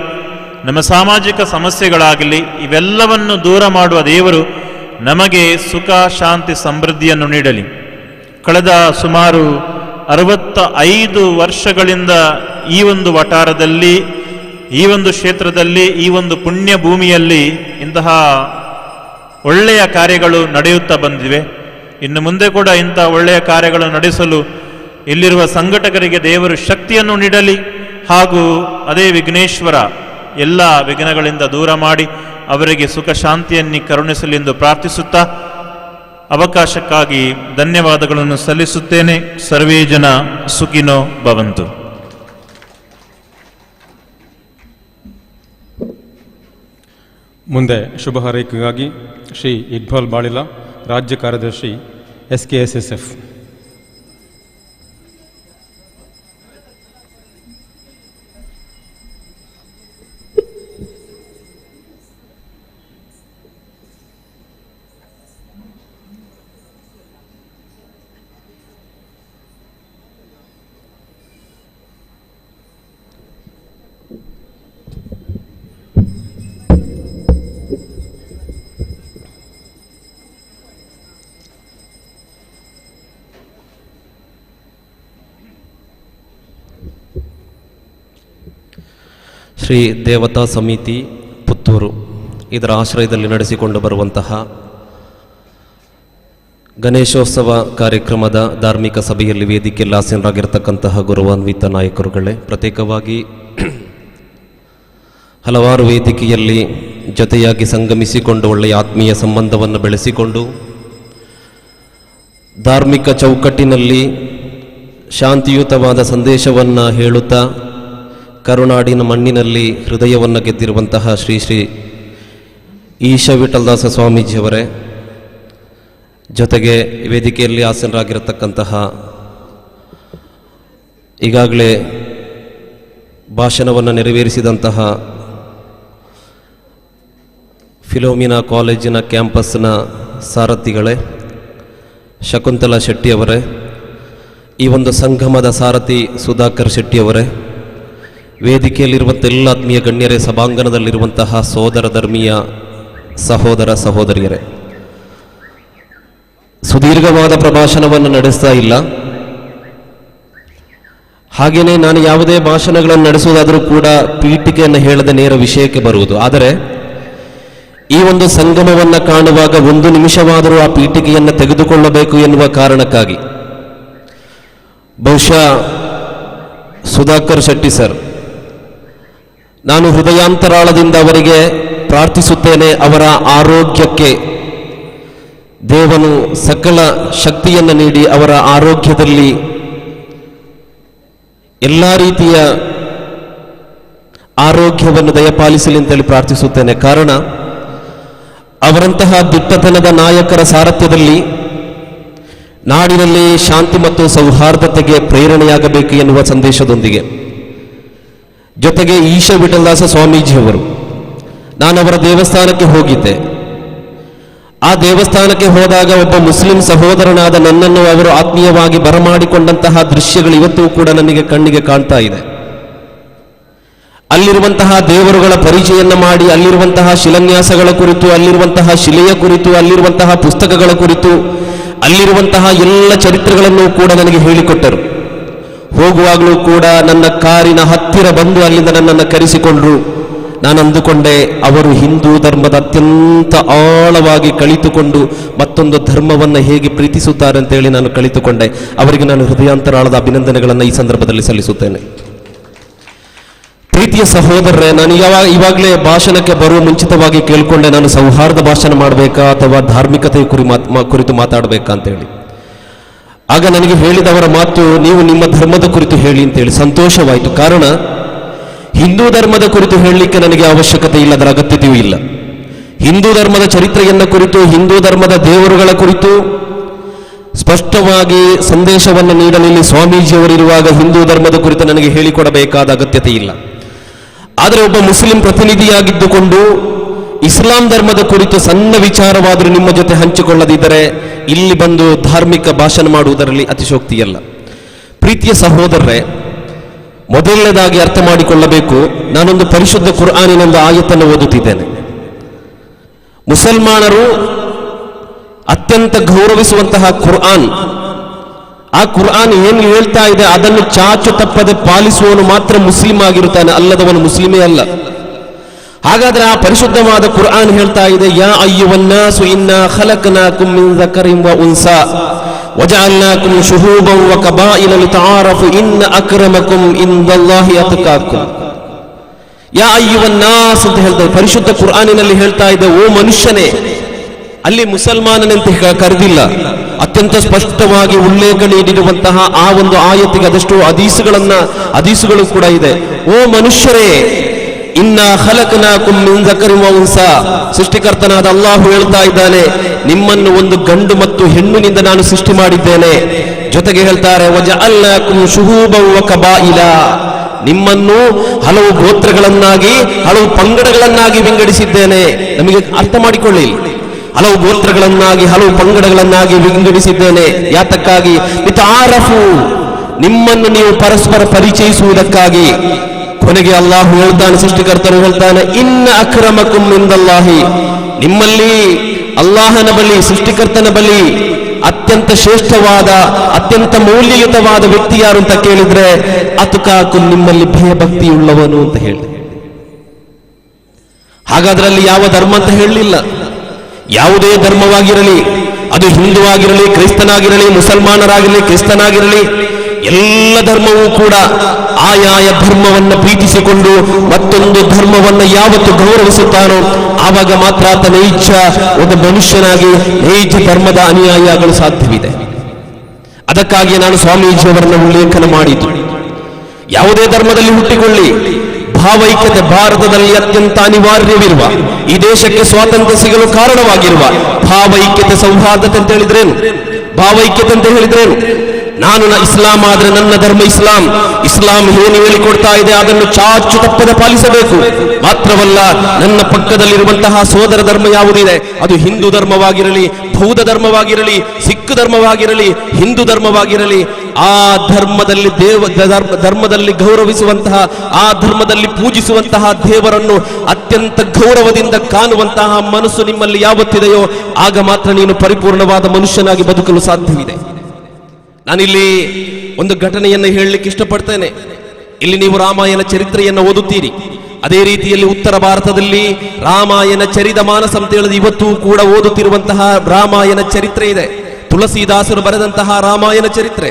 ನಮ್ಮ ಸಾಮಾಜಿಕ ಸಮಸ್ಯೆಗಳಾಗಲಿ, ಇವೆಲ್ಲವನ್ನು ದೂರ ಮಾಡುವ ದೇವರು ನಮಗೆ ಸುಖ ಶಾಂತಿ ಸಮೃದ್ಧಿಯನ್ನು ನೀಡಲಿ. ಕಳೆದ ಸುಮಾರು 65 ವರ್ಷಗಳಿಂದ ಈ ಒಂದು ವಠಾರದಲ್ಲಿ, ಈ ಒಂದು ಕ್ಷೇತ್ರದಲ್ಲಿ, ಈ ಒಂದು ಪುಣ್ಯ ಭೂಮಿಯಲ್ಲಿ ಇಂತಹ ಒಳ್ಳೆಯ ಕಾರ್ಯಗಳು ನಡೆಯುತ್ತಾ ಬಂದಿವೆ. ಇನ್ನು ಮುಂದೆ ಕೂಡ ಇಂಥ ಒಳ್ಳೆಯ ಕಾರ್ಯಗಳನ್ನು ನಡೆಸಲು ಇಲ್ಲಿರುವ ಸಂಘಟಕರಿಗೆ ದೇವರು ಶಕ್ತಿಯನ್ನು ನೀಡಲಿ. ಹಾಗೂ ಅದೇ ವಿಘ್ನೇಶ್ವರ ಎಲ್ಲ ವಿಘ್ನಗಳಿಂದ ದೂರ ಮಾಡಿ ಅವರಿಗೆ ಸುಖ ಶಾಂತಿಯನ್ನು ಕರುಣಿಸಲಿ ಎಂದು ಪ್ರಾರ್ಥಿಸುತ್ತಾ ಅವಕಾಶಕ್ಕಾಗಿ ಧನ್ಯವಾದಗಳನ್ನು ಸಲ್ಲಿಸುತ್ತೇನೆ. ಸರ್ವೇ ಜನ ಸುಖಿನೋ ಭವಂತು. ಮುಂದೆ ಶುಭ ಹಾರೈಕೆಗಾಗಿ ಶ್ರೀ ಇಕ್ಬಾಲ್ ಬಾಳಿಲ, ರಾಜ್ಯ ಕಾರ್ಯದರ್ಶಿ SKSSF. Shri ದೇವತಾ ಸಮಿತಿ ಪುತ್ತೂರು ಇದರ ಆಶ್ರಯದಲ್ಲಿ ನಡೆಸಿಕೊಂಡು ಬರುವಂತಹ ಗಣೇಶೋತ್ಸವ ಕಾರ್ಯಕ್ರಮದ ಧಾರ್ಮಿಕ ಸಭೆಯಲ್ಲಿ ವೇದಿಕೆಯಲ್ಲಿ ಆಸೀನರಾಗಿರ್ತಕ್ಕಂತಹ ಗೌರವಾನ್ವಿತ ನಾಯಕರುಗಳೇ, ಪ್ರತ್ಯೇಕವಾಗಿ ಹಲವಾರು ವೇದಿಕೆಯಲ್ಲಿ ಜೊತೆಯಾಗಿ ಸಂಗಮಿಸಿಕೊಂಡು ಒಳ್ಳೆಯ ಆತ್ಮೀಯ ಸಂಬಂಧವನ್ನು ಬೆಳೆಸಿಕೊಂಡು ಧಾರ್ಮಿಕ ಚೌಕಟ್ಟಿನಲ್ಲಿ ಶಾಂತಿಯುತವಾದ ಸಂದೇಶವನ್ನು ಹೇಳುತ್ತಾ ಕರುನಾಡಿನ ಮಣ್ಣಿನಲ್ಲಿ ಹೃದಯವನ್ನು ಗೆದ್ದಿರುವಂತಹ ಶ್ರೀ ಶ್ರೀ ಈಶ ವಿಠಲದಾಸ ಸ್ವಾಮೀಜಿಯವರೇ, ಜೊತೆಗೆ ವೇದಿಕೆಯಲ್ಲಿ ಆಸೀನರಾಗಿರತಕ್ಕಂತಹ ಈಗಾಗಲೇ ಭಾಷಣವನ್ನು ನೆರವೇರಿಸಿದಂತಹ ಫಿಲೋಮಿನಾ ಕಾಲೇಜಿನ ಕ್ಯಾಂಪಸ್ನ ಸಾರಥಿಗಳೇ ಶಕುಂತಲಾ ಶೆಟ್ಟಿಯವರೇ, ಈ ಒಂದು ಸಂಗಮದ ಸಾರಥಿ ಸುಧಾಕರ್ ಶೆಟ್ಟಿಯವರೇ, ವೇದಿಕೆಯಲ್ಲಿರುವಂಥ ಎಲ್ಲ ಆತ್ಮೀಯ ಗಣ್ಯರೇ, ಸಭಾಂಗಣದಲ್ಲಿರುವಂತಹ ಸೋದರ ಧರ್ಮೀಯ ಸಹೋದರ ಸಹೋದರಿಯರೇ, ಸುದೀರ್ಘವಾದ ಪ್ರಭಾಷಣವನ್ನು ನಡೆಸ್ತಾ ಇಲ್ಲ. ಹಾಗೆಯೇ ನಾನು ಯಾವುದೇ ಭಾಷಣಗಳನ್ನು ನಡೆಸುವುದಾದರೂ ಕೂಡ ಪೀಠಿಕೆಯನ್ನು ಹೇಳದೆ ನೇರ ವಿಷಯಕ್ಕೆ ಬರುವುದು. ಆದರೆ ಈ ಒಂದು ಸಂಗಮವನ್ನು ಕಾಣುವಾಗ ಒಂದು ನಿಮಿಷವಾದರೂ ಆ ಪೀಠಿಕೆಯನ್ನು ತೆಗೆದುಕೊಳ್ಳಬೇಕು ಎನ್ನುವ ಕಾರಣಕ್ಕಾಗಿ ಬಹುಶಃ ಸುಧಾಕರ್ ಶೆಟ್ಟಿ ಸರ್, ನಾನು ಹೃದಯಾಂತರಾಳದಿಂದ ಅವರಿಗೆ ಪ್ರಾರ್ಥಿಸುತ್ತೇನೆ, ಅವರ ಆರೋಗ್ಯಕ್ಕೆ ದೇವನು ಸಕಲ ಶಕ್ತಿಯನ್ನು ನೀಡಿ ಅವರ ಆರೋಗ್ಯದಲ್ಲಿ ಎಲ್ಲ ರೀತಿಯ ಆರೋಗ್ಯವನ್ನು ದಯಪಾಲಿಸಲಿ ಅಂತೇಳಿ ಪ್ರಾರ್ಥಿಸುತ್ತೇನೆ. ಕಾರಣ, ಅವರಂತಹ ದಿಟ್ಟತನದ ನಾಯಕರ ಸಾರಥ್ಯದಲ್ಲಿ ನಾಡಿನಲ್ಲಿ ಶಾಂತಿ ಮತ್ತು ಸೌಹಾರ್ದತೆಗೆ ಪ್ರೇರಣೆಯಾಗಬೇಕು ಎನ್ನುವ ಸಂದೇಶದೊಂದಿಗೆ, ಜೊತೆಗೆ ಈಶ ವಿಠಲದಾಸ ಸ್ವಾಮೀಜಿಯವರು, ನಾನು ಅವರ ದೇವಸ್ಥಾನಕ್ಕೆ ಹೋಗಿದ್ದೆ. ಆ ದೇವಸ್ಥಾನಕ್ಕೆ ಹೋದಾಗ ಒಬ್ಬ ಮುಸ್ಲಿಂ ಸಹೋದರನಾದ ನನ್ನನ್ನು ಅವರು ಆತ್ಮೀಯವಾಗಿ ಬರಮಾಡಿಕೊಂಡಂತಹ ದೃಶ್ಯಗಳು ಇವತ್ತೂ ಕೂಡ ನನಗೆ ಕಣ್ಣಿಗೆ ಕಾಣ್ತಾ ಇದೆ. ಅಲ್ಲಿರುವಂತಹ ದೇವರುಗಳ ಪರಿಚಯವನ್ನು ಮಾಡಿ, ಅಲ್ಲಿರುವಂತಹ ಶಿಲಾನ್ಯಾಸಗಳ ಕುರಿತು, ಅಲ್ಲಿರುವಂತಹ ಶಿಲೆಯ ಕುರಿತು, ಅಲ್ಲಿರುವಂತಹ ಪುಸ್ತಕಗಳ ಕುರಿತು, ಅಲ್ಲಿರುವಂತಹ ಎಲ್ಲ ಚರಿತ್ರೆಗಳನ್ನು ಕೂಡ ನನಗೆ ಹೇಳಿಕೊಟ್ಟರು. ಹೋಗುವಾಗಲೂ ಕೂಡ ನನ್ನ ಕಾರಿನ ಹತ್ತಿರ ಬಂದು ಅಲ್ಲಿಂದ ನನ್ನನ್ನು ಕರೆಸಿಕೊಂಡರು. ನಾನು ಅಂದುಕೊಂಡೆ, ಅವರು ಹಿಂದೂ ಧರ್ಮದ ಅತ್ಯಂತ ಆಳವಾಗಿ ಕಲಿತುಕೊಂಡು ಮತ್ತೊಂದು ಧರ್ಮವನ್ನು ಹೇಗೆ ಪ್ರೀತಿಸುತ್ತಾರೆ ಅಂತೇಳಿ ನಾನು ಕಲಿತುಕೊಂಡೆ. ಅವರಿಗೆ ನಾನು ಹೃದಯಾಂತರಾಳದ ಅಭಿನಂದನೆಗಳನ್ನು ಈ ಸಂದರ್ಭದಲ್ಲಿ ಸಲ್ಲಿಸುತ್ತೇನೆ. ಪ್ರೀತಿಯ ಸಹೋದರರೇ, ನಾನು ಇವಾಗಲೇ ಭಾಷಣಕ್ಕೆ ಬರುವ ಮುಂಚಿತವಾಗಿ ಕೇಳಿಕೊಂಡೆ, ನಾನು ಸೌಹಾರ್ದ ಭಾಷಣ ಮಾಡಬೇಕಾ ಅಥವಾ ಧಾರ್ಮಿಕತೆಯ ಕುರಿತು ಮಾತಾಡಬೇಕಾ ಅಂತೇಳಿ. ಆಗ ನನಗೆ ಹೇಳಿದವರ ಮಾತು, ನೀವು ನಿಮ್ಮ ಧರ್ಮದ ಕುರಿತು ಹೇಳಿ ಅಂತೇಳಿ. ಸಂತೋಷವಾಯಿತು. ಕಾರಣ, ಹಿಂದೂ ಧರ್ಮದ ಕುರಿತು ಹೇಳಲಿಕ್ಕೆ ನನಗೆ ಅವಶ್ಯಕತೆ ಇಲ್ಲ, ಅದರ ಅಗತ್ಯತೆಯೂ ಇಲ್ಲ. ಹಿಂದೂ ಧರ್ಮದ ಚರಿತ್ರೆಯನ್ನು ಕುರಿತು, ಹಿಂದೂ ಧರ್ಮದ ದೇವರುಗಳ ಕುರಿತು, ಸ್ಪಷ್ಟವಾಗಿ ಸಂದೇಶವನ್ನು ನೀಡಲು ಇಲ್ಲಿ ಸ್ವಾಮೀಜಿಯವರಿರುವಾಗ ಹಿಂದೂ ಧರ್ಮದ ಕುರಿತು ನನಗೆ ಹೇಳಿಕೊಡಬೇಕಾದ ಅಗತ್ಯತೆ ಇಲ್ಲ. ಆದರೆ ಒಬ್ಬ ಮುಸ್ಲಿಂ ಪ್ರತಿನಿಧಿಯಾಗಿದ್ದುಕೊಂಡು ಇಸ್ಲಾಂ ಧರ್ಮದ ಕುರಿತು ಸಣ್ಣ ವಿಚಾರವಾದರೂ ನಿಮ್ಮ ಜೊತೆ ಹಂಚಿಕೊಳ್ಳದಿದ್ದರೆ ಇಲ್ಲಿ ಬಂದು ಧಾರ್ಮಿಕ ಭಾಷಣ ಮಾಡುವುದರಲ್ಲಿ ಅತಿಶೋಕ್ತಿಯಲ್ಲ. ಪ್ರೀತಿಯ ಸಹೋದರರೇ, ಮೊದಲನೇದಾಗಿ ಅರ್ಥ ಮಾಡಿಕೊಳ್ಳಬೇಕು, ನಾನೊಂದು ಪರಿಶುದ್ಧ ಕುರ್ಆನಿನೊಂದು ಆಯತನ್ನು ಓದುತ್ತಿದ್ದೇನೆ. ಮುಸಲ್ಮಾನರು ಅತ್ಯಂತ ಗೌರವಿಸುವಂತಹ ಕುರ್ಆನ್, ಆ ಕುರ್ಆನ್ ಏನು ಹೇಳ್ತಾ ಇದೆ ಅದನ್ನು ಚಾಚು ತಪ್ಪದೆ ಪಾಲಿಸುವವನು ಮಾತ್ರ ಮುಸ್ಲಿಂ ಆಗಿರುತ್ತಾನೆ, ಅಲ್ಲದವನು ಮುಸ್ಲಿಮೇ ಅಲ್ಲ. ಹಾಗಾದ್ರೆ ಆ ಪರಿಶುದ್ಧವಾದ ಕುರ್ಆನ್ ಹೇಳ್ತಾ ಇದೆ, ಯಾ ಅಯ್ಯುವನ್ನಾಸು ಇನ್ನಾ ಖಲಕ್ನಾಕುಂ ಮಿನ್ ಝಕರಿನ್ ವ ಉನ್ಸಾ ವಜಅಲ್ನಾಕುಂ ಶುಹೂಬನ್ ವ ಕಬಾಯಿಲ ಲಿತಆರಫು ಇನ್ನ ಅಕ್ರಮಕುಂ ಇಂದಲ್ಲಾಹಿ ಅತ್ಕಾಕುಂ. ಯಾ ಅಯ್ಯುವನ್ನಾಸ್ ಅಂತ ಹೇಳ್ತಾರೆ ಪರಿಶುದ್ಧ ಕುರ್ಆನಿನಲ್ಲಿ ಹೇಳ್ತಾ ಇದೆ, ಓ ಮನುಷ್ಯನೇ. ಅಲ್ಲಿ ಮುಸಲ್ಮಾನನಂತೆ ಕರೆದಿಲ್ಲ, ಅತ್ಯಂತ ಸ್ಪಷ್ಟವಾಗಿ ಉಲ್ಲೇಖ ನೀಡಿರುವಂತಹ ಆ ಒಂದು ಆಯತಿಗೆ ಅದೆಷ್ಟು ಹದೀಸುಗಳು ಕೂಡ ಇದೆ. ಓ ಮನುಷ್ಯರೇ, ಇನ್ನ ಖಲಕ್ನಾಕುಂ ಮಿನ್ ಝಕರಿನ್ ವ ಉನ್ಸಾ, ಸೃಷ್ಟಿಕರ್ತನಾದ ಅಲ್ಲಾಹು ಹೇಳ್ತಾ ಇದ್ದಾನೆ, ನಿಮ್ಮನ್ನು ಒಂದು ಗಂಡು ಮತ್ತು ಹೆಣ್ಣಿನಿಂದ ನಾನು ಸೃಷ್ಟಿ ಮಾಡಿದ್ದೇನೆ. ಜೊತೆಗೆ ಹೇಳ್ತಾರೆ ವಜಅಲ್ನಾಕುಂ ಶುಹೂಬನ್ ವ ಕಬಾಯಿಲ, ನಿಮ್ಮನ್ನು ಹಲವು ಗೋತ್ರಗಳನ್ನಾಗಿ ಹಲವು ಪಂಗಡಗಳನ್ನಾಗಿ ವಿಂಗಡಿಸಿದ್ದೇನೆ. ನಮಗೆ ಅರ್ಥ ಮಾಡಿಕೊಳ್ಳಿ, ಹಲವು ಗೋತ್ರಗಳನ್ನಾಗಿ ಹಲವು ಪಂಗಡಗಳನ್ನಾಗಿ ವಿಂಗಡಿಸಿದ್ದೇನೆ. ಯಾತಕ್ಕಾಗಿ? ಲಿತಆರಫು, ನಿಮ್ಮನ್ನು ನೀವು ಪರಸ್ಪರ ಪರಿಚಯಿಸುವುದಕ್ಕಾಗಿ. ಕೊನೆಗೆ ಅಲ್ಲಾಹು ಹೇಳ್ತಾನೆ, ಸೃಷ್ಟಿಕರ್ತನು ಹೇಳ್ತಾನೆ, ಇನ್ನ ಅಕ್ರಮಕುಂ ಇಂದಲ್ಲಾಹಿ, ನಿಮ್ಮಲ್ಲಿ ಅಲ್ಲಾಹನ ಬಳಿ ಸೃಷ್ಟಿಕರ್ತನ ಬಳಿ ಅತ್ಯಂತ ಶ್ರೇಷ್ಠವಾದ ಅತ್ಯಂತ ಮೌಲ್ಯಯುತವಾದ ವ್ಯಕ್ತಿ ಯಾರು ಅಂತ ಕೇಳಿದ್ರೆ ಅತುಕಾಕು, ನಿಮ್ಮಲ್ಲಿ ಭಯಭಕ್ತಿಯುಳ್ಳವನು ಅಂತ ಹೇಳಿ. ಹಾಗಾದ್ರೆ ಅಲ್ಲಿ ಯಾವ ಧರ್ಮ ಅಂತ ಹೇಳಲಿಲ್ಲ. ಯಾವುದೇ ಧರ್ಮವಾಗಿರಲಿ, ಅದು ಹಿಂದೂ ಆಗಿರಲಿ, ಕ್ರೈಸ್ತನಾಗಿರಲಿ, ಮುಸಲ್ಮಾನರಾಗಿರಲಿ, ಕ್ರಿಸ್ತನಾಗಿರಲಿ, ಎಲ್ಲ ಧರ್ಮವೂ ಕೂಡ ಆಯಾಯ ಧರ್ಮವನ್ನು ಪ್ರೀತಿಸಿಕೊಂಡು ಮತ್ತೊಂದು ಧರ್ಮವನ್ನು ಯಾವತ್ತು ಗೌರವಿಸುತ್ತಾನೋ ಆವಾಗ ಮಾತ್ರ ಆತ ನೈಜ ಒಂದು ಮನುಷ್ಯನಾಗಿ ನೈಜ ಧರ್ಮದ ಅನುಯಾಯಿಯಾಗಲು ಸಾಧ್ಯವಿದೆ. ಅದಕ್ಕಾಗಿ ನಾನು ಸ್ವಾಮೀಜಿಯವರನ್ನು ಉಲ್ಲೇಖನ ಮಾಡಿದ್ದು. ಯಾವುದೇ ಧರ್ಮದಲ್ಲಿ ಹುಟ್ಟಿಕೊಳ್ಳಿ, ಭಾವೈಕ್ಯತೆ ಭಾರತದಲ್ಲಿ ಅತ್ಯಂತ ಅನಿವಾರ್ಯವಿರುವ, ಈ ದೇಶಕ್ಕೆ ಸ್ವಾತಂತ್ರ್ಯ ಸಿಗಲು ಕಾರಣವಾಗಿರುವ ಭಾವೈಕ್ಯತೆ, ಸೌಹಾರ್ದತೆ ಅಂತ ಹೇಳಿದ್ರೇನು? ಭಾವೈಕ್ಯತೆ ಅಂತ ಹೇಳಿದ್ರೇನು? ನಾನು ಇಸ್ಲಾಂ ಆದ್ರೆ ನನ್ನ ಧರ್ಮ ಇಸ್ಲಾಂ, ಇಸ್ಲಾಂ ಏನು ಹೇಳಿಕೊಡ್ತಾ ಇದೆ ಅದನ್ನು ಚಾಚು ತಪ್ಪದೆ ಪಾಲಿಸಬೇಕು. ಮಾತ್ರವಲ್ಲ, ನನ್ನ ಪಕ್ಕದಲ್ಲಿರುವಂತಹ ಸೋದರ ಧರ್ಮ ಯಾವುದಿದೆ, ಅದು ಹಿಂದೂ ಧರ್ಮವಾಗಿರಲಿ, ಬೌದ್ಧ ಧರ್ಮವಾಗಿರಲಿ, ಸಿಖ್ ಧರ್ಮವಾಗಿರಲಿ, ಹಿಂದೂ ಧರ್ಮವಾಗಿರಲಿ, ಆ ಧರ್ಮದಲ್ಲಿ ಧರ್ಮದಲ್ಲಿ ಗೌರವಿಸುವಂತಹ, ಆ ಧರ್ಮದಲ್ಲಿ ಪೂಜಿಸುವಂತಹ ದೇವರನ್ನು ಅತ್ಯಂತ ಗೌರವದಿಂದ ಕಾಣುವಂತಹ ಮನಸ್ಸು ನಿಮ್ಮಲ್ಲಿ ಯಾವತ್ತಿದೆಯೋ ಆಗ ಮಾತ್ರ ನೀನು ಪರಿಪೂರ್ಣವಾದ ಮನುಷ್ಯನಾಗಿ ಬದುಕಲು ಸಾಧ್ಯವಿದೆ. ನಾನಿಲ್ಲಿ ಒಂದು ಘಟನೆಯನ್ನು ಹೇಳಲಿಕ್ಕೆ ಇಷ್ಟಪಡ್ತೇನೆ. ಇಲ್ಲಿ ನೀವು ರಾಮಾಯಣ ಚರಿತ್ರೆಯನ್ನು ಓದುತ್ತೀರಿ. ಅದೇ ರೀತಿಯಲ್ಲಿ ಉತ್ತರ ಭಾರತದಲ್ಲಿ ರಾಮಾಯಣ ಚರಿತ ಮಾನಸ ಅಂತ ಹೇಳಿದ ಇವತ್ತು ಕೂಡ ಓದುತ್ತಿರುವಂತಹ ರಾಮಾಯಣ ಚರಿತ್ರೆ ಇದೆ. ತುಳಸಿದಾಸರು ಬರೆದಂತಹ ರಾಮಾಯಣ ಚರಿತ್ರೆ.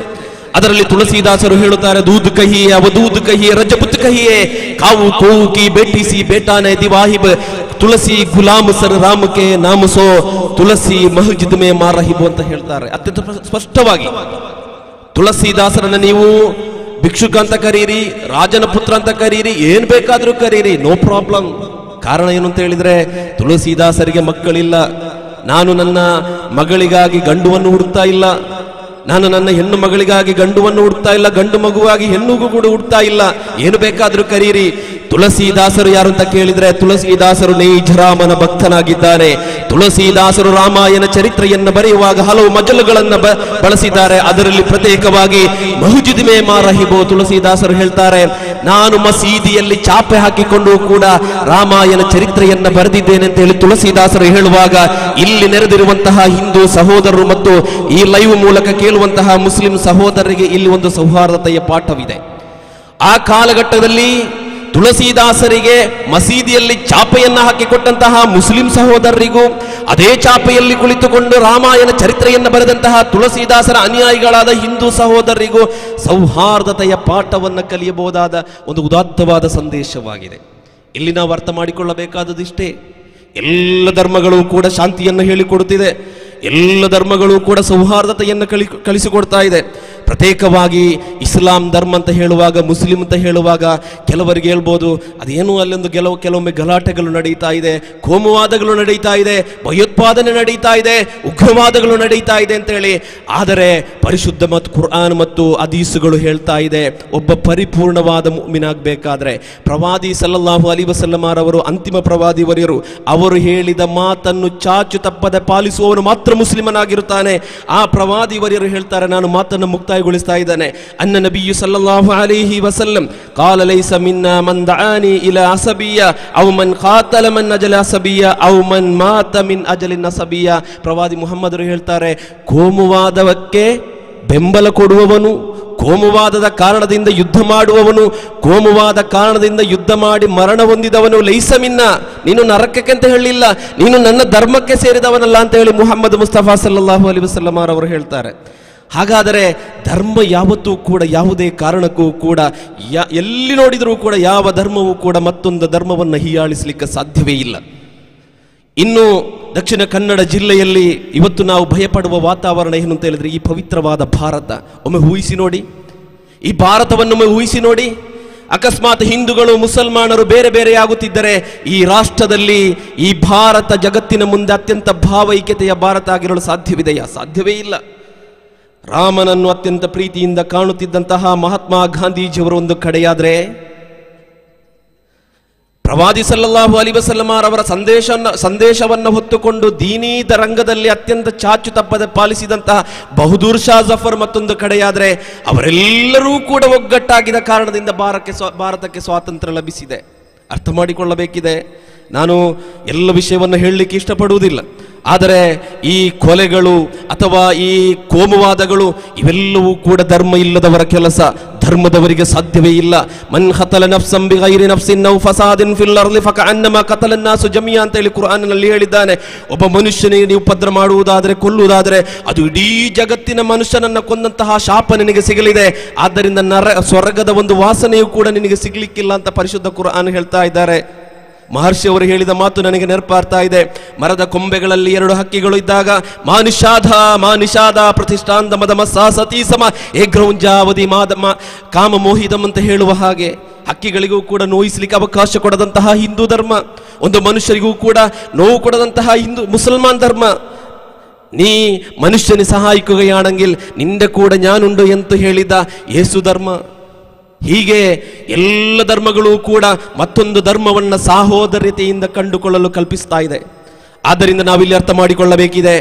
ಅದರಲ್ಲಿ ತುಳಸಿದಾಸರು ಹೇಳುತ್ತಾರೆ, ದೂದ್ ಕಹಿಯೇ ಅವಧೂದ್ ಕಹಿಯೇ ರಜಪುತ್ ಕಹಿಯೇ ಕಾವು ಕೋವು ಕಿ ಬೇಟಿಸಿ ಬೇಟಾನೆ ದಿವಾಹಿಬ್ ತುಳಸಿ ಗುಲಾಮ್ ಸರ್ ರಾಮಕ್ಕೆ ನಾಮಸೋ ತುಳಸಿ ಮಹಜಿದ್ ಮೇ ಮಾರಹಿಬು ಅಂತ ಹೇಳ್ತಾರೆ. ಅತ್ಯಂತ ಸ್ಪಷ್ಟವಾಗಿ ತುಳಸಿದಾಸರನ್ನ ನೀವು ಭಿಕ್ಷುಕ ಅಂತ ಕರೀರಿ, ರಾಜನ ಪುತ್ರ ಅಂತ ಕರೀರಿ, ಏನ್ ಬೇಕಾದ್ರೂ ಕರೀರಿ, ನೋ ಪ್ರಾಬ್ಲಮ್. ಕಾರಣ ಏನು ಅಂತ ಹೇಳಿದ್ರೆ, ತುಳಸಿದಾಸರಿಗೆ ಮಕ್ಕಳಿಲ್ಲ. ನಾನು ನನ್ನ ಮಗಳಿಗಾಗಿ ಗಂಡುವನ್ನು ಹುಡುಕ್ತಾ ಇಲ್ಲ, ನಾನು ನನ್ನ ಹೆಣ್ಣು ಮಗಳಿಗಾಗಿ ಗಂಡುವನ್ನು ಹುಡುಕ್ತಾ ಇಲ್ಲ, ಗಂಡು ಮಗುವಾಗಿ ಹೆಣ್ಣುಗೂ ಕೂಡ ಹುಡುಕ್ತಾ ಇಲ್ಲ, ಏನು ಬೇಕಾದ್ರೂ ಕರೀರಿ. ತುಳಸಿದಾಸರು ಯಾರು ಅಂತ ಕೇಳಿದ್ರೆ, ತುಳಸಿದಾಸರು ನೈಜರಾಮನ ಭಕ್ತನಾಗಿದ್ದಾನೆ. ತುಳಸಿದಾಸರು ರಾಮಾಯಣ ಚರಿತ್ರೆಯನ್ನು ಬರೆಯುವಾಗ ಹಲವು ಮಜಲುಗಳನ್ನು ಬಳಸಿದ್ದಾರೆ. ಅದರಲ್ಲಿ ಪ್ರತ್ಯೇಕವಾಗಿ ಮಹುಜಿದ್ ಮೇ ಮಾರಹಿಬೋ ತುಳಸಿದಾಸರು ಹೇಳ್ತಾರೆ, ನಾನು ಮಸೀದಿಯಲ್ಲಿ ಚಾಪೆ ಹಾಕಿಕೊಂಡು ಕೂಡ ರಾಮಾಯಣ ಚರಿತ್ರೆಯನ್ನು ಬರೆದಿದ್ದೇನೆ ಅಂತ ಹೇಳಿ ತುಳಸಿದಾಸರು ಹೇಳುವಾಗ ಇಲ್ಲಿ ನೆರೆದಿರುವಂತಹ ಹಿಂದೂ ಸಹೋದರರು ಮತ್ತು ಈ ಲೈವ್ ಮೂಲಕ ಕೇಳುವಂತಹ ಮುಸ್ಲಿಂ ಸಹೋದರರಿಗೆ ಇಲ್ಲಿ ಒಂದು ಸೌಹಾರ್ದತೆಯ ಪಾಠವಿದೆ. ಆ ಕಾಲಘಟ್ಟದಲ್ಲಿ ತುಳಸಿದಾಸರಿಗೆ ಮಸೀದಿಯಲ್ಲಿ ಚಾಪೆಯನ್ನು ಹಾಕಿಕೊಟ್ಟಂತಹ ಮುಸ್ಲಿಂ ಸಹೋದರರಿಗೂ, ಅದೇ ಚಾಪೆಯಲ್ಲಿ ಕುಳಿತುಕೊಂಡು ರಾಮಾಯಣ ಚರಿತ್ರೆಯನ್ನು ಬರೆದಂತಹ ತುಳಸಿದಾಸರ ಅನುಯಾಯಿಗಳಾದ ಹಿಂದೂ ಸಹೋದರರಿಗೂ ಸೌಹಾರ್ದತೆಯ ಪಾಠವನ್ನು ಕಲಿಯಬಹುದಾದ ಒಂದು ಉದಾತ್ತವಾದ ಸಂದೇಶವಾಗಿದೆ. ಇಲ್ಲಿ ನಾವು ಅರ್ಥ ಮಾಡಿಕೊಳ್ಳಬೇಕಾದದಿಷ್ಟೇ, ಎಲ್ಲ ಧರ್ಮಗಳು ಕೂಡ ಶಾಂತಿಯನ್ನು ಹೇಳಿಕೊಡುತ್ತಿದೆ, ಎಲ್ಲ ಧರ್ಮಗಳು ಕೂಡ ಸೌಹಾರ್ದತೆಯನ್ನು ಕಲಿಸಿಕೊಡ್ತಾ ಇದೆ. ಪ್ರತ್ಯೇಕವಾಗಿ ಇಸ್ಲಾಂ ಧರ್ಮ ಅಂತ ಹೇಳುವಾಗ, ಮುಸ್ಲಿಂ ಅಂತ ಹೇಳುವಾಗ ಕೆಲವರಿಗೆ ಹೇಳ್ಬೋದು ಅದೇನು ಅಲ್ಲೊಂದು ಕೆಲವೊಮ್ಮೆ ಗಲಾಟೆಗಳು ನಡೀತಾ ಇದೆ, ಕೋಮುವಾದಗಳು ನಡೀತಾ ಇದೆ, ಭಯೋತ್ಪಾದನೆ ನಡೀತಾ ಇದೆ, ಉಗ್ರವಾದಗಳು ನಡೀತಾ ಇದೆ ಅಂತೇಳಿ. ಆದರೆ ಪರಿಶುದ್ಧ ಮತ್ತು ಕುರ್ಆನ್ ಮತ್ತು ಹದೀಸುಗಳು ಹೇಳ್ತಾ ಇದೆ, ಒಬ್ಬ ಪರಿಪೂರ್ಣವಾದ ಮುಅ್ಮಿನಾಗಬೇಕಾದ್ರೆ ಪ್ರವಾದಿ ಸಲ್ಲಲ್ಲಾಹು ಅಲೈಹಿ ವಸಲ್ಲಮರವರು ಅಂತಿಮ ಪ್ರವಾದಿ ವರಿಯರು, ಅವರು ಹೇಳಿದ ಮಾತನ್ನು ಚಾಚು ತಪ್ಪದೆ ಪಾಲಿಸುವವನು ಮಾತ್ರ ಮುಸ್ಲಿಮನಾಗಿರುತ್ತಾನೆ. ಆ ಪ್ರವಾದಿ ವರಿಯರು ಹೇಳ್ತಾರೆ, ನಾನು ಮಾತನ್ನು ಮುಕ್ತಾಯಗೊಳಿಸ್ತಾ ಇದ್ದಾನೆ, ಅನ್ನ ನಬಿಯು ಸಲ್ಲಲ್ಲಾಹು ಅಲೈಹಿ ವಸಲ್ಲಂ ಕಾಲ ಲೈಸ ಮಿನ್ನಾ ಮನ್ ದಆನಿ ಇಲಾ ಅಸಬಿಯ ಔ ಮನ್ ಖಾತಲ ಮನ್ ಅಜಲ ಅಸಬಿಯ ಔ ಮನ್ ಮಾತ ಮಿನ್ ಅಜಲಿನ್ ಅಸಬಿಯ. ಪ್ರವಾದಿ ಮುಹಮ್ಮದರು ಹೇಳ್ತಾರೆ, ಕೋಮುವಾದಕ್ಕೆ ಬೆಂಬಲ ಕೊಡುವವನು, ಕೋಮುವಾದದ ಕಾರಣದಿಂದ ಯುದ್ಧ ಮಾಡುವವನು, ಕೋಮುವಾದ ಕಾರಣದಿಂದ ಯುದ್ಧ ಮಾಡಿ ಮರಣ ಹೊಂದಿದವನು ಲೈಸ ಮಿನ್ನ, ನೀನು ನರಕಕ್ಕೆ ಅಂತ ಹೇಳಿಲ್ಲ, ನೀನು ನನ್ನ ಧರ್ಮಕ್ಕೆ ಸೇರಿದವನಲ್ಲ ಅಂತ ಹೇಳಿ ಮುಹಮ್ಮದ್ ಮುಸ್ತಫಾ ಸಲ್ಲಲ್ಲಾಹು ಅಲೈಹಿ ವಸಲ್ಲಂ ಅವರು ಹೇಳ್ತಾರೆ. ಹಾಗಾದರೆ ಧರ್ಮ ಯಾವತ್ತೂ ಕೂಡ ಯಾವುದೇ ಕಾರಣಕ್ಕೂ ಕೂಡ ಎಲ್ಲಿ ನೋಡಿದರೂ ಕೂಡ ಯಾವ ಧರ್ಮವೂ ಕೂಡ ಮತ್ತೊಂದು ಧರ್ಮವನ್ನು ಹೀಯಾಳಿಸಲಿಕ್ಕೆ ಸಾಧ್ಯವೇ ಇಲ್ಲ. ಇನ್ನು ದಕ್ಷಿಣ ಕನ್ನಡ ಜಿಲ್ಲೆಯಲ್ಲಿ ಇವತ್ತು ನಾವು ಭಯಪಡುವ ವಾತಾವರಣ ಏನು ಅಂತ ಹೇಳಿದ್ರೆ, ಈ ಪವಿತ್ರವಾದ ಭಾರತ ಒಮ್ಮೆ ಊಹಿಸಿ ನೋಡಿ, ಈ ಭಾರತವನ್ನೊಮ್ಮೆ ಊಹಿಸಿ ನೋಡಿ. ಅಕಸ್ಮಾತ್ ಹಿಂದೂಗಳು ಮುಸಲ್ಮಾನರು ಬೇರೆ ಬೇರೆಯಾಗುತ್ತಿದ್ದರೆ ಈ ರಾಷ್ಟ್ರದಲ್ಲಿ ಈ ಭಾರತ ಜಗತ್ತಿನ ಮುಂದೆ ಅತ್ಯಂತ ಭಾವೈಕ್ಯತೆಯ ಭಾರತ ಆಗಿರಲು ಸಾಧ್ಯವಿದೆಯಾ? ಸಾಧ್ಯವೇ ಇಲ್ಲ. ರಾಮನನ್ನು ಅತ್ಯಂತ ಪ್ರೀತಿಯಿಂದ ಕಾಣುತ್ತಿದ್ದಂತಹ ಮಹಾತ್ಮ ಗಾಂಧೀಜಿಯವರು ಒಂದು ಕಡೆಯಾದರೆ, ಪ್ರವಾದಿ ಸಲ್ಲಲ್ಲಾಹು ಅಲೈಹಿ ವಸಲ್ಲಮರವರ ಸಂದೇಶವನ್ನು ಹೊತ್ತುಕೊಂಡು ದೀನೀದ ರಂಗದಲ್ಲಿ ಅತ್ಯಂತ ಚಾಚು ತಪ್ಪದೆ ಪಾಲಿಸಿದಂತಹ ಬಹದ್ದೂರ್ ಶಾ ಜಫರ್ ಮತ್ತೊಂದು ಕಡೆಯಾದರೆ, ಅವರೆಲ್ಲರೂ ಕೂಡ ಒಗ್ಗಟ್ಟಾಗಿದ ಕಾರಣದಿಂದ ಭಾರತಕ್ಕೆ ಸ್ವಾತಂತ್ರ್ಯ ಲಭಿಸಿದೆ. ಅರ್ಥ ಮಾಡಿಕೊಳ್ಳಬೇಕಿದೆ. ನಾನು ಎಲ್ಲ ವಿಷಯವನ್ನು ಹೇಳಲಿಕ್ಕೆ ಇಷ್ಟಪಡುವುದಿಲ್ಲ, ಆದರೆ ಈ ಕೊಲೆಗಳು ಅಥವಾ ಈ ಕೋಮುವಾದಗಳು ಇವೆಲ್ಲವೂ ಕೂಡ ಧರ್ಮ ಇಲ್ಲದವರ ಕೆಲಸ, ಧರ್ಮದವರಿಗೆ ಸಾಧ್ಯವೇ ಇಲ್ಲ. ಮನ್ ಖತಲ ನಫ್ಸಂ ಬಿಗೈರಿ ನಫ್ಸಿನ್ ಔ ಫಸಾದಿನ್ ಫಿಲ್ ಅರ್ಲಿ ಫಕಅನ್ನಮಾ ಕತಲನ್ ನಾಸು ಜಮೀಅ ಅಂತ ಹೇಳಿ ಕುರ್ಆನ್ನಲ್ಲಿ ಹೇಳಿದ್ದಾನೆ. ಒಬ್ಬ ಮನುಷ್ಯನಿಗೆ ನೀವು ಉಪದ್ರ ಮಾಡುವುದಾದರೆ, ಕೊಲ್ಲುವುದಾದರೆ ಅದು ಇಡೀ ಜಗತ್ತಿನ ಮನುಷ್ಯನನ್ನು ಕೊಂದಂತಹ ಶಾಪ ನಿನಗೆ ಸಿಗಲಿದೆ. ಆದ್ದರಿಂದ ಸ್ವರ್ಗದ ಒಂದು ವಾಸನೆಯು ಕೂಡ ನಿನಗೆ ಸಿಗಲಿಕ್ಕಿಲ್ಲ ಅಂತ ಪರಿಶುದ್ಧ ಕುರ್ಆನ್ ಹೇಳ್ತಾ ಇದ್ದಾರೆ. ಮಹರ್ಷಿಯವರು ಹೇಳಿದ ಮಾತು ನನಗೆ ನೆನಪಾಗ್ತಾ ಇದೆ. ಮರದ ಕೊಂಬೆಗಳಲ್ಲಿ ಎರಡು ಹಕ್ಕಿಗಳು ಇದ್ದಾಗ ಮಾನಿಷಾಧ ಮಾನಿಷಾದ ಪ್ರತಿಷ್ಠಾಂದ ಮದಮ ಸಾ ಸತೀ ಸಮ ಏಗ್ರೌಂಜಾವಧಿ ಮಾದಮ ಕಾಮ ಮೋಹಿತಂ ಅಂತ ಹೇಳುವ ಹಾಗೆ ಹಕ್ಕಿಗಳಿಗೂ ಕೂಡ ನೋಯಿಸಲಿಕ್ಕೆ ಅವಕಾಶ ಕೊಡದಂತಹ ಹಿಂದೂ ಧರ್ಮ, ಒಂದು ಮನುಷ್ಯರಿಗೂ ಕೂಡ ನೋವು ಕೊಡದಂತಹ ಹಿಂದೂ ಮುಸಲ್ಮಾನ್ ಧರ್ಮ. ನೀ ಮನುಷ್ಯನ ಸಹಾಯಿಕುಗಯಾಣಂಗಿಲ್ ನಿಂದೆ ಕೂಡ ಜ್ಞಾನುಂಡು ಎಂದು ಹೇಳಿದ ಯೇಸು ಧರ್ಮ. ಹೀಗೆ ಎಲ್ಲ ಧರ್ಮಗಳೂ ಕೂಡ ಮತ್ತೊಂದು ಧರ್ಮವನ್ನು ಸಾಹೋದರ್ಯತೆಯಿಂದ ಕಂಡುಕೊಳ್ಳಲು ಕಲ್ಪಿಸ್ತಾ ಇದೆ. ಆದ್ದರಿಂದ ನಾವಿಲ್ಲಿ ಅರ್ಥ ಮಾಡಿಕೊಳ್ಳಬೇಕಿದೆ.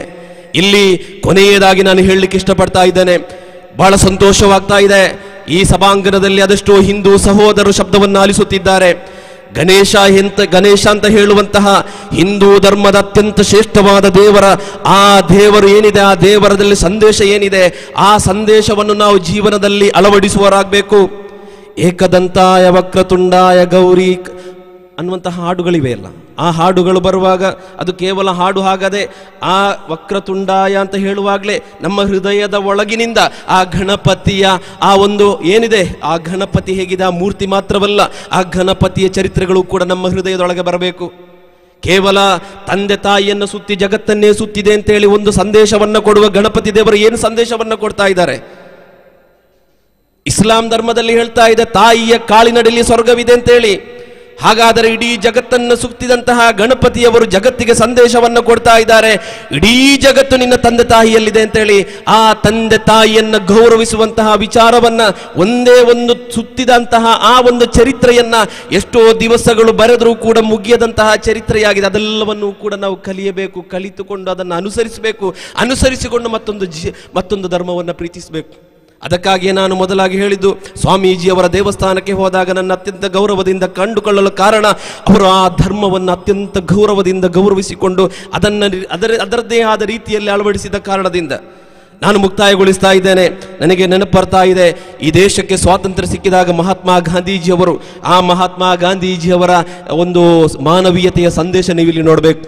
ಇಲ್ಲಿ ಕೊನೆಯದಾಗಿ ನಾನು ಹೇಳಲಿಕ್ಕೆ ಇಷ್ಟಪಡ್ತಾ ಇದ್ದೇನೆ, ಬಹಳ ಸಂತೋಷವಾಗ್ತಾ ಇದೆ. ಈ ಸಭಾಂಗಣದಲ್ಲಿ ಆದಷ್ಟು ಹಿಂದೂ ಸಹೋದರರು ಶಬ್ದವನ್ನು ಆಲಿಸುತ್ತಿದ್ದಾರೆ. ಗಣೇಶ ಅಂತ ಹೇಳುವಂತಹ ಹಿಂದೂ ಧರ್ಮದ ಅತ್ಯಂತ ಶ್ರೇಷ್ಠವಾದ ದೇವರ, ಆ ದೇವರು ಏನಿದೆ, ಆ ದೇವರದಲ್ಲಿ ಸಂದೇಶ ಏನಿದೆ, ಆ ಸಂದೇಶವನ್ನು ನಾವು ಜೀವನದಲ್ಲಿ ಅಳವಡಿಸುವರಾಗಬೇಕು. ಏಕದಂತಾಯ ವಕ್ರತುಂಡಾಯ ಗೌರಿ ಅನ್ನುವಂತಹ ಹಾಡುಗಳಿವೆ ಅಲ್ಲ, ಆ ಹಾಡುಗಳು ಬರುವಾಗ ಅದು ಕೇವಲ ಹಾಡು ಆಗದೆ ಆ ವಕ್ರತುಂಡಾಯ ಅಂತ ಹೇಳುವಾಗಲೇ ನಮ್ಮ ಹೃದಯದ ಒಳಗಿನಿಂದ ಆ ಗಣಪತಿಯ ಆ ಒಂದು ಏನಿದೆ, ಆ ಗಣಪತಿ ಹೇಗಿದೆ, ಆ ಮೂರ್ತಿ ಮಾತ್ರವಲ್ಲ, ಆ ಗಣಪತಿಯ ಚರಿತ್ರೆಗಳು ಕೂಡ ನಮ್ಮ ಹೃದಯದೊಳಗೆ ಬರಬೇಕು. ಕೇವಲ ತಂದೆ ತಾಯಿಯನ್ನು ಸುತ್ತಿ ಜಗತ್ತನ್ನೇ ಸುತ್ತಿದೆ ಅಂತೇಳಿ ಒಂದು ಸಂದೇಶವನ್ನು ಕೊಡುವ ಗಣಪತಿ ದೇವರು ಏನು ಸಂದೇಶವನ್ನು ಕೊಡ್ತಾ ಇದ್ದಾರೆ? ಇಸ್ಲಾಂ ಧರ್ಮದಲ್ಲಿ ಹೇಳ್ತಾ ಇದೆ ತಾಯಿಯ ಕಾಲಿನಡಿಯಲ್ಲಿ ಸ್ವರ್ಗವಿದೆ ಅಂತೇಳಿ. ಹಾಗಾದರೆ ಇಡೀ ಜಗತ್ತನ್ನು ಸುತ್ತಿದಂತಹ ಗಣಪತಿಯವರು ಜಗತ್ತಿಗೆ ಸಂದೇಶವನ್ನು ಕೊಡ್ತಾ ಇದ್ದಾರೆ, ಇಡೀ ಜಗತ್ತು ನಿನ್ನ ತಂದೆ ತಾಯಿಯಲ್ಲಿದೆ ಅಂತೇಳಿ. ಆ ತಂದೆ ತಾಯಿಯನ್ನು ಗೌರವಿಸುವಂತಹ ವಿಚಾರವನ್ನ, ಒಂದೇ ಒಂದು ಸುತ್ತಿದಂತಹ ಆ ಒಂದು ಚರಿತ್ರೆಯನ್ನ ಎಷ್ಟೋ ದಿವಸಗಳು ಬರೆದರೂ ಕೂಡ ಮುಗಿಯದಂತಹ ಚರಿತ್ರೆಯಾಗಿದೆ. ಅದೆಲ್ಲವನ್ನೂ ಕೂಡ ನಾವು ಕಲಿಯಬೇಕು, ಕಲಿತುಕೊಂಡು ಅದನ್ನು ಅನುಸರಿಸಬೇಕು, ಅನುಸರಿಸಿಕೊಂಡು ಮತ್ತೊಂದು ಧರ್ಮವನ್ನು ಪ್ರೀತಿಸಬೇಕು. ಅದಕ್ಕಾಗಿಯೇ ನಾನು ಮೊದಲಾಗಿ ಹೇಳಿದ್ದು, ಸ್ವಾಮೀಜಿಯವರ ದೇವಸ್ಥಾನಕ್ಕೆ ಹೋದಾಗ ನನ್ನ ಅತ್ಯಂತ ಗೌರವದಿಂದ ಕಂಡುಕೊಳ್ಳಲು ಕಾರಣ, ಅವರು ಆ ಧರ್ಮವನ್ನು ಅತ್ಯಂತ ಗೌರವದಿಂದ ಗೌರವಿಸಿಕೊಂಡು ಅದನ್ನು ಅದರದ್ದೇ ಆದ ರೀತಿಯಲ್ಲಿ ಅಳವಡಿಸಿದ ಕಾರಣದಿಂದ. ನಾನು ಮುಕ್ತಾಯಗೊಳಿಸ್ತಾ ಇದ್ದೇನೆ. ನನಗೆ ನೆನಪು ಬರ್ತಾ ಇದೆ, ಈ ದೇಶಕ್ಕೆ ಸ್ವಾತಂತ್ರ್ಯ ಸಿಕ್ಕಿದಾಗ ಮಹಾತ್ಮ ಗಾಂಧೀಜಿಯವರು, ಆ ಮಹಾತ್ಮ ಗಾಂಧೀಜಿಯವರ ಒಂದು ಮಾನವೀಯತೆಯ ಸಂದೇಶ ನೀವಿಲ್ಲಿ ನೋಡಬೇಕು.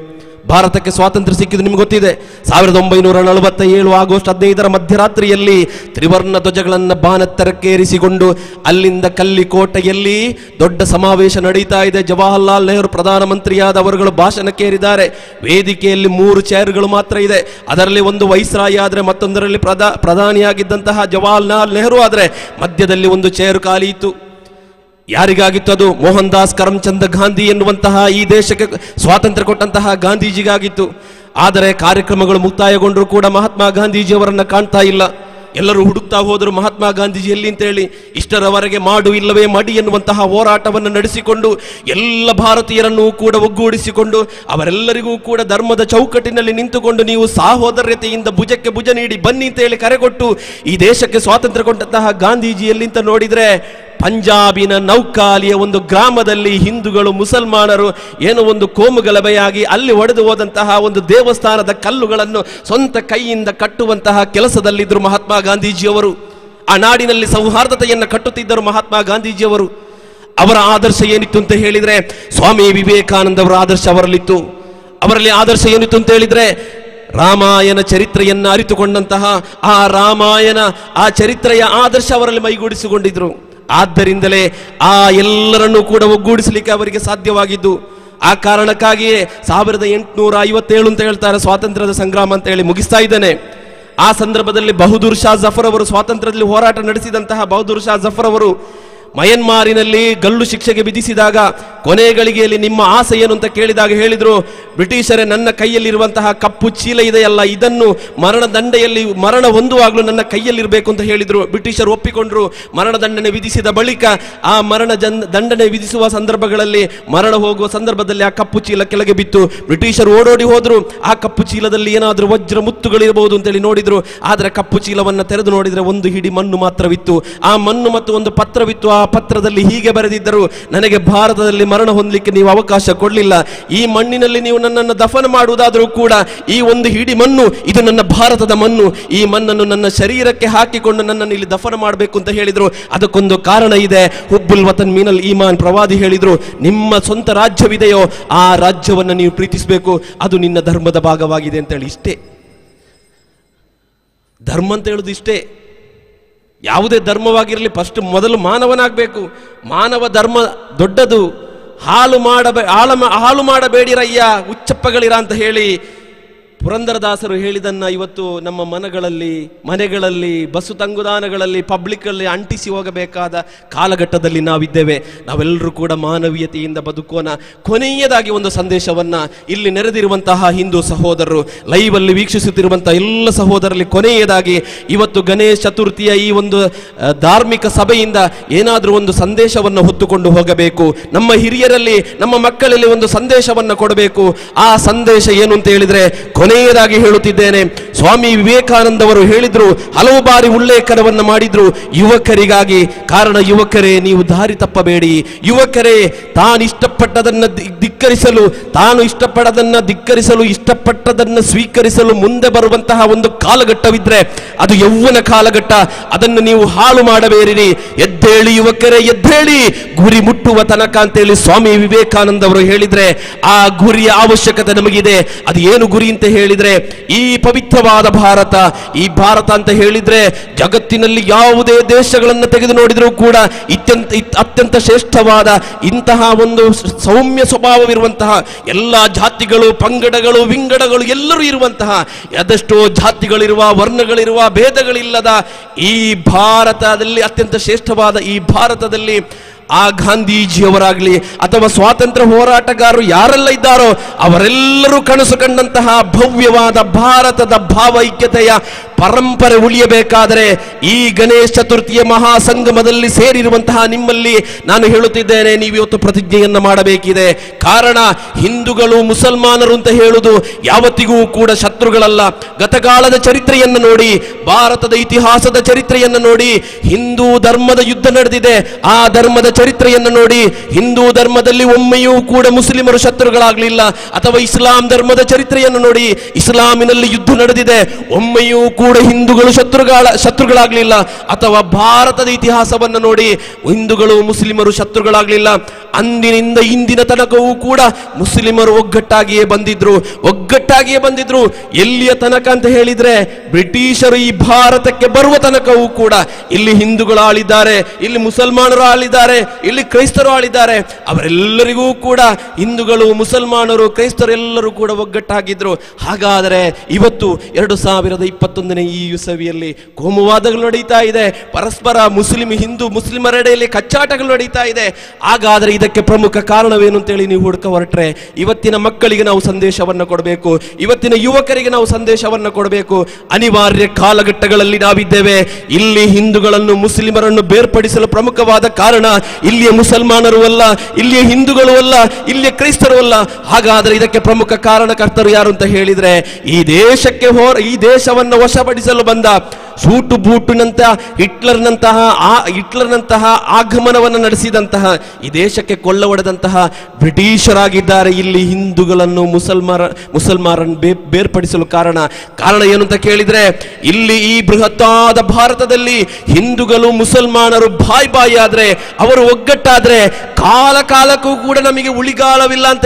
ಭಾರತಕ್ಕೆ ಸ್ವಾತಂತ್ರ್ಯ ಸಿಕ್ಕಿದ್ದು ನಿಮ್ಗೆ ಗೊತ್ತಿದೆ. 1947 ಆಗಸ್ಟ್ 15ರ ಮಧ್ಯರಾತ್ರಿಯಲ್ಲಿ ತ್ರಿವರ್ಣ ಧ್ವಜಗಳನ್ನು ಬಾನೆತ್ತರಕ್ಕೇರಿಸಿಕೊಂಡು ಅಲ್ಲಿಂದ ಕಲ್ಲಿಕೋಟೆಯಲ್ಲಿ ದೊಡ್ಡ ಸಮಾವೇಶ ನಡೀತಾ ಇದೆ. ಜವಾಹರ್ಲಾಲ್ ನೆಹರು ಪ್ರಧಾನಮಂತ್ರಿಯಾದ ಅವರುಗಳು ಭಾಷಣಕ್ಕೇರಿದ್ದಾರೆ. ವೇದಿಕೆಯಲ್ಲಿ 3 ಚೇರ್ಗಳು ಮಾತ್ರ ಇದೆ. ಅದರಲ್ಲಿ ಒಂದು ವೈಸ್ರಾಯಿ ಆದರೆ ಮತ್ತೊಂದರಲ್ಲಿ ಪ್ರಧಾನಿಯಾಗಿದ್ದಂತಹ ಜವಾಹರ್ಲಾಲ್ ನೆಹರು ಆದರೆ ಮಧ್ಯದಲ್ಲಿ ಒಂದು ಚೇರು ಖಾಲಿ ಇತ್ತು. ಯಾರಿಗಾಗಿತ್ತು ಅದು? ಮೋಹನ್ ದಾಸ್ ಕರಮ್ಚಂದ್ ಗಾಂಧಿ ಎನ್ನುವಂತಹ ಈ ದೇಶಕ್ಕೆ ಸ್ವಾತಂತ್ರ್ಯ ಕೊಟ್ಟಂತಹ ಗಾಂಧೀಜಿಗಾಗಿತ್ತು. ಆದರೆ ಕಾರ್ಯಕ್ರಮಗಳು ಮುಕ್ತಾಯಗೊಂಡರೂ ಕೂಡ ಮಹಾತ್ಮ ಗಾಂಧೀಜಿಯವರನ್ನು ಕಾಣ್ತಾ ಇಲ್ಲ. ಎಲ್ಲರೂ ಹುಡುಕ್ತಾ ಹೋದರು ಮಹಾತ್ಮ ಗಾಂಧೀಜಿ ಎಲ್ಲಿ ಅಂತೇಳಿ. ಇಷ್ಟರವರೆಗೆ ಮಾಡು ಇಲ್ಲವೇ ಮಡಿ ಎನ್ನುವಂತಹ ಹೋರಾಟವನ್ನು ನಡೆಸಿಕೊಂಡು ಎಲ್ಲ ಭಾರತೀಯರನ್ನು ಕೂಡ ಒಗ್ಗೂಡಿಸಿಕೊಂಡು ಅವರೆಲ್ಲರಿಗೂ ಕೂಡ ಧರ್ಮದ ಚೌಕಟ್ಟಿನಲ್ಲಿ ನಿಂತುಕೊಂಡು ನೀವು ಸಾಹೋದರ್ಯತೆಯಿಂದ ಭುಜಕ್ಕೆ ಭುಜ ನೀಡಿ ಬನ್ನಿ ಅಂತೇಳಿ ಕರೆಕೊಟ್ಟು ಈ ದೇಶಕ್ಕೆ ಸ್ವಾತಂತ್ರ್ಯ ಕೊಟ್ಟಂತಹ ಗಾಂಧೀಜಿ ಎಲ್ಲಿಂತ ನೋಡಿದರೆ ಪಂಜಾಬಿನ ನೌಕಾಲಿಯ ಒಂದು ಗ್ರಾಮದಲ್ಲಿ ಹಿಂದೂಗಳು ಮುಸಲ್ಮಾನರು ಏನೋ ಒಂದು ಕೋಮುಗಲಭೆಯಾಗಿ ಅಲ್ಲಿ ಒಡೆದು ಹೋದಂತಹ ಒಂದು ದೇವಸ್ಥಾನದ ಕಲ್ಲುಗಳನ್ನು ಸ್ವಂತ ಕೈಯಿಂದ ಕಟ್ಟುವಂತಹ ಕೆಲಸದಲ್ಲಿದ್ದರು ಮಹಾತ್ಮ ಗಾಂಧೀಜಿಯವರು. ಆ ನಾಡಿನಲ್ಲಿ ಸೌಹಾರ್ದತೆಯನ್ನು ಕಟ್ಟುತ್ತಿದ್ದರು ಮಹಾತ್ಮ ಗಾಂಧೀಜಿಯವರು. ಅವರ ಆದರ್ಶ ಏನಿತ್ತು ಅಂತ ಹೇಳಿದರೆ ಸ್ವಾಮಿ ವಿವೇಕಾನಂದವರ ಆದರ್ಶ ಅವರಲ್ಲಿತ್ತು. ಅವರಲ್ಲಿ ಆದರ್ಶ ಏನಿತ್ತು ಅಂತ ಹೇಳಿದರೆ ರಾಮಾಯಣ ಚರಿತ್ರೆಯನ್ನು ಅರಿತುಕೊಂಡಂತಹ ಆ ರಾಮಾಯಣ ಆ ಚರಿತ್ರೆಯ ಆದರ್ಶ ಅವರಲ್ಲಿ ಮೈಗೂಡಿಸಿಕೊಂಡಿದ್ರು. ಆದ್ದರಿಂದಲೇ ಆ ಎಲ್ಲರನ್ನೂ ಕೂಡ ಒಗ್ಗೂಡಿಸಲಿಕ್ಕೆ ಅವರಿಗೆ ಸಾಧ್ಯವಾಗಿದ್ದು. ಆ ಕಾರಣಕ್ಕಾಗಿಯೇ 1857 ಅಂತ ಹೇಳ್ತಾರೆ ಸ್ವಾತಂತ್ರ್ಯದ ಸಂಗ್ರಾಮ ಅಂತ ಹೇಳಿ ಮುಗಿಸ್ತಾ ಇದ್ದೇನೆ. ಆ ಸಂದರ್ಭದಲ್ಲಿ ಬಹದ್ದೂರ್ ಶಾ ಜಫರ್ ಅವರು, ಸ್ವಾತಂತ್ರ್ಯದಲ್ಲಿ ಹೋರಾಟ ನಡೆಸಿದಂತಹ ಬಹದ್ದೂರ್ ಶಾ ಜಫರ್ ಅವರು ಮಯನ್ಮಾರಿನಲ್ಲಿ ಗಲ್ಲು ಶಿಕ್ಷೆಗೆ ವಿಧಿಸಿದಾಗ ಕೊನೆ ಗಳಿಗೆಯಲ್ಲಿ ನಿಮ್ಮ ಆಸೆ ಏನು ಅಂತ ಕೇಳಿದಾಗ ಹೇಳಿದರು, ಬ್ರಿಟಿಷರೇ ನನ್ನ ಕೈಯಲ್ಲಿರುವಂತಹ ಕಪ್ಪು ಚೀಲ ಇದೆಯಲ್ಲ, ಇದನ್ನು ಮರಣದಂಡೆಯಲ್ಲಿ ಮರಣ ಹೊಂದುವಾಗಲೂ ನನ್ನ ಕೈಯಲ್ಲಿರಬೇಕು ಅಂತ ಹೇಳಿದರು. ಬ್ರಿಟಿಷರು ಒಪ್ಪಿಕೊಂಡ್ರು. ಮರಣದಂಡನೆ ವಿಧಿಸಿದ ಬಳಿಕ ಆ ಮರಣ ದಂಡನೆ ವಿಧಿಸುವ ಸಂದರ್ಭಗಳಲ್ಲಿ ಮರಣ ಹೋಗುವ ಸಂದರ್ಭದಲ್ಲಿ ಆ ಕಪ್ಪು ಚೀಲ ಕೆಳಗೆ ಬಿತ್ತು. ಬ್ರಿಟಿಷರು ಓಡೋಡಿ ಹೋದರು. ಆ ಕಪ್ಪು ಚೀಲದಲ್ಲಿ ಏನಾದರೂ ವಜ್ರ ಮುತ್ತುಗಳಿರಬಹುದು ಅಂತೇಳಿ ನೋಡಿದರು. ಆದರೆ ಕಪ್ಪು ಚೀಲವನ್ನು ತೆರೆದು ನೋಡಿದರೆ ಒಂದು ಹಿಡಿ ಮಣ್ಣು ಮಾತ್ರವಿತ್ತು. ಆ ಮಣ್ಣು ಮತ್ತು ಒಂದು ಪತ್ರವಿತ್ತು. ಆ ಪತ್ರದಲ್ಲಿ ಹೀಗೆ ಬರೆದಿದ್ದರು, ನನಗೆ ಭಾರತದಲ್ಲಿ ಮರಣ ಹೊಂದಲಿಕ್ಕೆ ನೀವು ಅವಕಾಶ ಕೊಡಲಿಲ್ಲ, ಈ ಮಣ್ಣಿನಲ್ಲಿ ನೀವು ನನ್ನನ್ನು ದಫನ ಮಾಡುವುದಾದರೂ ಕೂಡ ಈ ಒಂದು ಹಿಡಿ ಮಣ್ಣು, ಇದು ನನ್ನ ಭಾರತದ ಮಣ್ಣು, ಈ ಮಣ್ಣನ್ನು ನನ್ನ ಶರೀರಕ್ಕೆ ಹಾಕಿಕೊಂಡು ನನ್ನನ್ನು ಇಲ್ಲಿ ದಫನ ಮಾಡಬೇಕು ಅಂತ ಹೇಳಿದರು. ಅದಕ್ಕೊಂದು ಕಾರಣ ಇದೆ. ಹುಬ್ಬುಲ್ ವತನ್ ಮೀನಲ್ ಈಮಾನ್ ಪ್ರವಾದಿ ಹೇಳಿದರು, ನಿಮ್ಮ ಸ್ವಂತ ರಾಜ್ಯವಿದೆಯೋ ಆ ರಾಜ್ಯವನ್ನು ನೀವು ಪ್ರೀತಿಸಬೇಕು, ಅದು ನಿನ್ನ ಧರ್ಮದ ಭಾಗವಾಗಿದೆ ಅಂತೇಳಿ. ಇಷ್ಟೇ ಧರ್ಮ ಅಂತ ಹೇಳುದು, ಇಷ್ಟೇ. ಯಾವುದೇ ಧರ್ಮವಾಗಿರಲಿ ಫಸ್ಟ್ ಮೊದಲು ಮಾನವನಾಗಬೇಕು. ಮಾನವ ಧರ್ಮ ದೊಡ್ಡದು. ಹಾಳು ಮಾಡಬೇಡಿರಯ್ಯ ಉಚ್ಚಪ್ಪಗಳಿರ ಅಂತ ಹೇಳಿ ಪುರಂದರದಾಸರು ಹೇಳಿದನ್ನ ಇವತ್ತು ನಮ್ಮ ಮನಗಳಲ್ಲಿ, ಮನೆಗಳಲ್ಲಿ, ಬಸ್ಸು ತಂಗುದಾನಗಳಲ್ಲಿ, ಪಬ್ಲಿಕ್ಕಲ್ಲಿ ಅಂಟಿಸಿ ಹೋಗಬೇಕಾದ ಕಾಲಘಟ್ಟದಲ್ಲಿ ನಾವಿದ್ದೇವೆ. ನಾವೆಲ್ಲರೂ ಕೂಡ ಮಾನವೀಯತೆಯಿಂದ ಬದುಕೋಣ. ಕೊನೆಯದಾಗಿ ಒಂದು ಸಂದೇಶವನ್ನು ಇಲ್ಲಿ ನೆರೆದಿರುವಂತಹ ಹಿಂದೂ ಸಹೋದರರು, ಲೈವಲ್ಲಿ ವೀಕ್ಷಿಸುತ್ತಿರುವಂತಹ ಎಲ್ಲ ಸಹೋದರಲ್ಲಿ ಕೊನೆಯದಾಗಿ ಇವತ್ತು ಗಣೇಶ ಚತುರ್ಥಿಯ ಈ ಒಂದು ಧಾರ್ಮಿಕ ಸಭೆಯಿಂದ ಏನಾದರೂ ಒಂದು ಸಂದೇಶವನ್ನು ಹೊತ್ತುಕೊಂಡು ಹೋಗಬೇಕು. ನಮ್ಮ ಹಿರಿಯರಲ್ಲಿ, ನಮ್ಮ ಮಕ್ಕಳಲ್ಲಿ ಒಂದು ಸಂದೇಶವನ್ನು ಕೊಡಬೇಕು. ಆ ಸಂದೇಶ ಏನು ಅಂತ ಹೇಳಿದರೆ ಕೊನೆಯದಾಗಿ ಹೇಳುತ್ತಿದ್ದೇನೆ, ಸ್ವಾಮಿ ವಿವೇಕಾನಂದವರು ಹೇಳಿದ್ರು, ಹಲವು ಬಾರಿ ಉಲ್ಲೇಖನವನ್ನು ಮಾಡಿದ್ರು ಯುವಕರಿಗಾಗಿ. ಕಾರಣ, ಯುವಕರೇ ನೀವು ದಾರಿ ತಪ್ಪಬೇಡಿ, ಯುವಕರೇ ತಾನು ಇಷ್ಟಪಟ್ಟದನ್ನು ಧಿಕ್ಕರಿಸಲು, ತಾನು ಇಷ್ಟಪಡದನ್ನು ಧಿಕ್ಕರಿಸಲು, ಇಷ್ಟಪಟ್ಟದನ್ನು ಸ್ವೀಕರಿಸಲು ಮುಂದೆ ಬರುವಂತಹ ಒಂದು ಕಾಲಘಟ್ಟವಿದ್ರೆ ಅದು ಯೌವನ ಕಾಲಘಟ್ಟ. ಅದನ್ನು ನೀವು ಹಾಳು ಮಾಡಬೇಡಿರಿ. ಎದ್ದೇಳಿ ಯುವಕರೇ, ಎದ್ದೇಳಿ, ಗುರಿ ಮುಟ್ಟುವ ತನಕ ಅಂತೇಳಿ ಸ್ವಾಮಿ ವಿವೇಕಾನಂದವರು ಹೇಳಿದ್ರೆ ಆ ಗುರಿಯ ಅವಶ್ಯಕತೆ ನಮಗಿದೆ. ಅದು ಏನು ಗುರಿ ಅಂತ ಹೇಳಿದ್ರೆ ಈ ಪವಿತ್ರವಾದ ಭಾರತ, ಈ ಭಾರತ ಅಂತ ಹೇಳಿದ್ರೆ ಜಗತ್ತಿನಲ್ಲಿ ಯಾವುದೇ ದೇಶಗಳನ್ನು ತೆಗೆದು ನೋಡಿದರೂ ಕೂಡ ಅತ್ಯಂತ ಶ್ರೇಷ್ಠವಾದ ಇಂತಹ ಒಂದು ಸೌಮ್ಯ ಸ್ವಭಾವವಿರುವಂತಹ, ಎಲ್ಲ ಜಾತಿಗಳು, ಪಂಗಡಗಳು, ವಿಂಗಡಗಳು ಎಲ್ಲರೂ ಇರುವಂತಹ, ಅದೆಷ್ಟೋ ಜಾತಿಗಳಿರುವ, ವರ್ಣಗಳಿರುವ, ಭೇದಗಳಿಲ್ಲದ ಈ ಭಾರತದಲ್ಲಿ, ಅತ್ಯಂತ ಶ್ರೇಷ್ಠವಾದ ಈ ಭಾರತದಲ್ಲಿ ಆ ಗಾಂಧೀಜಿಯವರಾಗಲಿ ಅಥವಾ ಸ್ವಾತಂತ್ರ್ಯ ಹೋರಾಟಗಾರರು ಯಾರೆಲ್ಲ ಇದ್ದಾರೋ ಅವರೆಲ್ಲರೂ ಕನಸು ಕಂಡಂತಹ ಭವ್ಯವಾದ ಭಾರತದ ಭಾವೈಕ್ಯತೆಯ ಪರಂಪರೆ ಉಳಿಯಬೇಕಾದರೆ ಈ ಗಣೇಶ ಚತುರ್ಥಿಯ ಮಹಾಸಂಗಮದಲ್ಲಿ ಸೇರಿರುವಂತಹ ನಿಮ್ಮಲ್ಲಿ ನಾನು ಹೇಳುತ್ತಿದ್ದೇನೆ, ನೀವು ಇವತ್ತು ಪ್ರತಿಜ್ಞೆಯನ್ನು ಮಾಡಬೇಕಿದೆ. ಕಾರಣ, ಹಿಂದೂಗಳು ಮುಸಲ್ಮಾನರು ಅಂತ ಹೇಳುವುದು ಯಾವತ್ತಿಗೂ ಕೂಡ ಶತ್ರುಗಳಲ್ಲ. ಗತಕಾಲದ ಚರಿತ್ರೆಯನ್ನು ನೋಡಿ, ಭಾರತದ ಇತಿಹಾಸದ ಚರಿತ್ರೆಯನ್ನು ನೋಡಿ, ಹಿಂದೂ ಧರ್ಮದ ಯುದ್ಧ ನಡೆದಿದೆ. ಆ ಧರ್ಮದ ಚರಿತ್ರೆಯನ್ನು ನೋಡಿ, ಹಿಂದೂ ಧರ್ಮದಲ್ಲಿ ಒಮ್ಮೆಯೂ ಕೂಡ ಮುಸ್ಲಿಮರು ಶತ್ರುಗಳಾಗಲಿಲ್ಲ. ಅಥವಾ ಇಸ್ಲಾಂ ಧರ್ಮದ ಚರಿತ್ರೆಯನ್ನು ನೋಡಿ, ಇಸ್ಲಾಮಿನಲ್ಲಿ ಯುದ್ಧ ನಡೆದಿದೆ, ಒಮ್ಮೆಯೂ ಕೂಡ ಹಿಂದೂಗಳು ಶತ್ರುಗಳಾಗಲಿಲ್ಲ. ಅಥವಾ ಭಾರತದ ಇತಿಹಾಸವನ್ನು ನೋಡಿ, ಹಿಂದೂಗಳು ಮುಸ್ಲಿಮರು ಶತ್ರುಗಳಾಗಲಿಲ್ಲ. ಅಂದಿನಿಂದ ಇಂದಿನ ತನಕವೂ ಕೂಡ ಮುಸ್ಲಿಮರು ಒಗ್ಗಟ್ಟಾಗಿಯೇ ಬಂದಿದ್ರು. ಎಲ್ಲಿಯ ತನಕ ಅಂತ ಹೇಳಿದ್ರೆ, ಬ್ರಿಟಿಷರು ಈ ಭಾರತಕ್ಕೆ ಬರುವ ತನಕವೂ ಕೂಡ ಇಲ್ಲಿ ಹಿಂದೂಗಳು ಆಳಿದ್ದಾರೆ, ಇಲ್ಲಿ ಮುಸಲ್ಮಾನರು ಆಳಿದ್ದಾರೆ, ಇಲ್ಲಿ ಕ್ರೈಸ್ತರು ಆಳಿದ್ದಾರೆ. ಅವರೆಲ್ಲರಿಗೂ ಕೂಡ ಹಿಂದೂಗಳು, ಮುಸಲ್ಮಾನರು, ಕ್ರೈಸ್ತರು ಎಲ್ಲರೂ ಕೂಡ ಒಗ್ಗಟ್ಟಾಗಿದ್ರು. ಹಾಗಾದರೆ ಇವತ್ತು 2021ನೇ ಈ ಇಸವಿಯಲ್ಲಿ ಕೋಮುವಾದಗಳು ನಡೀತಾ ಇದೆ, ಪರಸ್ಪರ ಮುಸ್ಲಿಂ ಹಿಂದೂ ಮುಸ್ಲಿಮರೆಡೆಯಲ್ಲಿ ಕಚ್ಚಾಟಗಳು ನಡೀತಾ ಇದೆ. ಹಾಗಾದರೆ ಇದಕ್ಕೆ ಪ್ರಮುಖ ಕಾರಣವೇನು ಅಂತೇಳಿ ನೀವು ಹುಡುಕ ಹೊರಟ್ರೆ, ಇವತ್ತಿನ ಮಕ್ಕಳಿಗೆ ನಾವು ಸಂದೇಶವನ್ನು ಕೊಡಬೇಕು, ಇವತ್ತಿನ ಯುವಕರಿಗೆ ನಾವು ಸಂದೇಶವನ್ನು ಕೊಡಬೇಕು. ಅನಿವಾರ್ಯ ಕಾಲಘಟ್ಟಗಳಲ್ಲಿ ನಾವಿದ್ದೇವೆ. ಇಲ್ಲಿ ಹಿಂದೂಗಳನ್ನು ಮುಸ್ಲಿಮರನ್ನು ಬೇರ್ಪಡಿಸಲು ಪ್ರಮುಖವಾದ ಕಾರಣ ಇಲ್ಲಿಯ ಮುಸಲ್ಮಾನರು ಅಲ್ಲ, ಇಲ್ಲಿಯ ಹಿಂದೂಗಳು ಅಲ್ಲ, ಇಲ್ಲಿಯ ಕ್ರೈಸ್ತರು ಅಲ್ಲ. ಹಾಗಾದರೆ ಇದಕ್ಕೆ ಪ್ರಮುಖ ಕಾರಣಕರ್ತರು ಯಾರು ಅಂತ ಹೇಳಿದ್ರೆ, ಈ ದೇಶಕ್ಕೆ ಈ ದೇಶವನ್ನು ವಶಪಡಿಸಲು ಬಂದ ಸೂಟು ಬೂಟುನಂತಹ ಹಿಟ್ಲರ್ನಂತಹ ಆಗಮನವನ್ನು ನಡೆಸಿದಂತಹ, ಈ ದೇಶಕ್ಕೆ ಕೊಳ್ಳ ಹೊಡೆದಂತಹ ಬ್ರಿಟಿಷರಾಗಿದ್ದಾರೆ. ಇಲ್ಲಿ ಹಿಂದೂಗಳನ್ನು ಮುಸಲ್ಮಾರನ್ನು ಬೇರ್ಪಡಿಸಲು ಕಾರಣ ಏನು ಅಂತ ಕೇಳಿದ್ರೆ, ಇಲ್ಲಿ ಈ ಬೃಹತ್ತಾದ ಭಾರತದಲ್ಲಿ ಹಿಂದೂಗಳು ಮುಸಲ್ಮಾನರು ಬಾಯ್ ಬಾಯಿ ಆದ್ರೆ, ಅವರು ಒಗ್ಗಟ್ಟಾದ್ರೆ ಕಾಲ ಕಾಲಕ್ಕೂ ಕೂಡ ನಮಗೆ ಉಳಿಗಾಲವಿಲ್ಲ ಅಂತ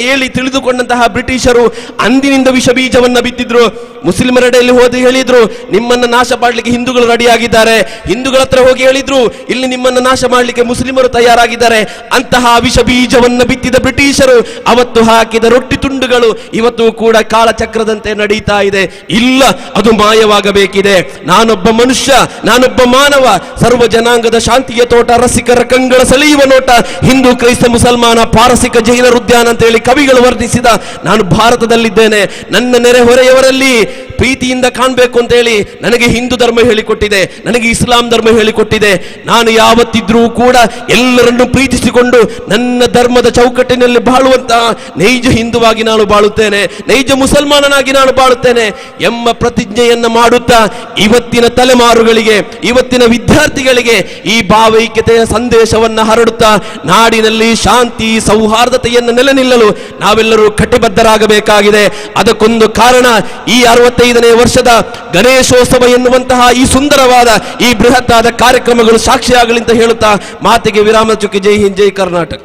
ಹೇಳಿ ತಿಳಿದುಕೊಂಡಂತಹ ಬ್ರಿಟಿಷರು ಅಂದಿನಿಂದ ವಿಷ ಬೀಜವನ್ನ ಬಿತ್ತಿದ್ರು. ಮುಸ್ಲಿಮರೆಡೆಯಲ್ಲಿ ಹೋಗಿ ಹೇಳಿದ್ರು, ನಿಮ್ಮನ್ನ ನಾಶ ಮಾಡಲಿಕ್ಕೆ ಹಿಂದೂಗಳು ರೆಡಿಯಾಗಿದ್ದಾರೆ. ಹಿಂದೂಗಳ ಹತ್ರ ಹೋಗಿ ಹೇಳಿದ್ರು, ಇಲ್ಲಿ ನಿಮ್ಮನ್ನ ನಾಶ ಮಾಡಲಿಕ್ಕೆ ಮುಸ್ಲಿಮರು ತಯಾರಾಗಿದ್ದಾರೆ. ಅಂತಹ ವಿಷ ಬೀಜವನ್ನು ಬಿತ್ತಿದ ಬ್ರಿಟಿಷರು ಅವತ್ತು ಹಾಕಿದ ರೊಟ್ಟಿ ತುಂಡುಗಳು ಇವತ್ತು ಕೂಡ ಕಾಲಚಕ್ರದಂತೆ ನಡೀತಾ ಇದೆ. ಇಲ್ಲ, ಅದು ಮಾಯವಾಗಬೇಕಿದೆ. ನಾನೊಬ್ಬ ಮನುಷ್ಯ, ನಾನೊಬ್ಬ ಮಾನವ, ಸರ್ವ ಜನಾಂಗದ ಶಾಂತಿಯ ತೋಟ, ರಸಿಕರ ಕಂಗಳ ಸೆಳೆಯುವ ನೋಟ, ಹಿಂದೂ ಕ್ರೈಸ್ತ ಮುಸಲ್ಮಾನ ಪಾರಸಿಕ ಜೈನರ ಉದ್ಯಾನ ಅಂತ ಹೇಳಿ ಕವಿಗಳು ವರ್ಣಿಸಿದ ನಾನು ಭಾರತದಲ್ಲಿದ್ದೇನೆ. ನನ್ನ ನೆರೆಹೊರೆಯವರಲ್ಲಿ ಪ್ರೀತಿಯಿಂದ ಕಾಣಬೇಕು ಅಂತ ಹೇಳಿ ನನಗೆ ಹಿಂದೂ ಧರ್ಮ ಹೇಳಿಕೊಟ್ಟಿದೆ, ನನಗೆ ಇಸ್ಲಾಂ ಧರ್ಮ ಹೇಳಿಕೊಟ್ಟಿದೆ. ನಾನು ಯಾವತ್ತಿದ್ರೂ ಕೂಡ ಎಲ್ಲರನ್ನು ಪ್ರೀತಿಸಿಕೊಂಡು ನನ್ನ ಧರ್ಮದ ಚೌಕಟ್ಟಿನಲ್ಲಿ ಬಾಳುವಂತಹ ನೈಜ ಹಿಂದುವಾಗಿ ನಾನು ಬಾಳುತ್ತೇನೆ, ನೈಜ ಮುಸಲ್ಮಾನನಾಗಿ ನಾನು ಬಾಳುತ್ತೇನೆ ಎಂಬ ಪ್ರತಿಜ್ಞೆಯನ್ನು ಮಾಡುತ್ತಾ ಇವತ್ತಿನ ತಲೆಮಾರುಗಳಿಗೆ, ಇವತ್ತಿನ ವಿದ್ಯಾರ್ಥಿಗಳಿಗೆ ಈ ಭಾವೈಕ್ಯತೆಯ ಸಂದೇಶವನ್ನು ಹರಡುತ್ತಾ ನಾಡಿನಲ್ಲಿ ಶಾಂತಿ ಸೌಹಾರ್ದತೆಯನ್ನು ನೆಲೆ ನಿಲ್ಲಲು ನಾವೆಲ್ಲರೂ ಕಟಿಬದ್ಧರಾಗಬೇಕಾಗಿದೆ. ಅದಕ್ಕೊಂದು ಕಾರಣ ಈ 65ನೇ ವರ್ಷದ ಗಣೇಶೋತ್ಸವ ಎನ್ನುವಂತಹ ಈ ಸುಂದರವಾದ ಈ ಬೃಹತ್ತಾದ ಕಾರ್ಯಕ್ರಮಗಳು ಸಾಕ್ಷಿಯಾಗಲಿ ಅಂತ ಹೇಳುತ್ತಾ ಮಾತಿಗೆ ವಿರಾಮ ಚುಕ್ಕಿ. ಜೈ ಹಿಂದ್, ಜೈ ಕರ್ನಾಟಕ.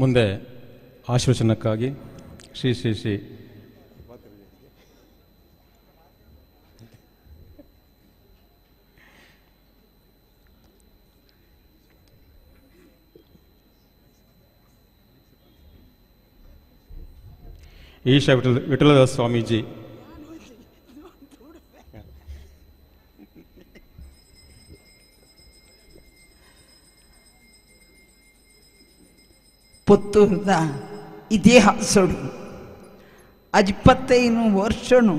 ಮುಂದೆ ಆಶೀರ್ವಚನಕ್ಕಾಗಿ ಶ್ರೀ ಶ್ರೀ ಶ್ರೀ ಈಶಾ ವಿಠಲದಾಸ್ ಸ್ವಾಮೀಜಿ. ಪುತ್ತೂರ್ದ ಇತಿಹಾಸಡು 25 ವರ್ಷನು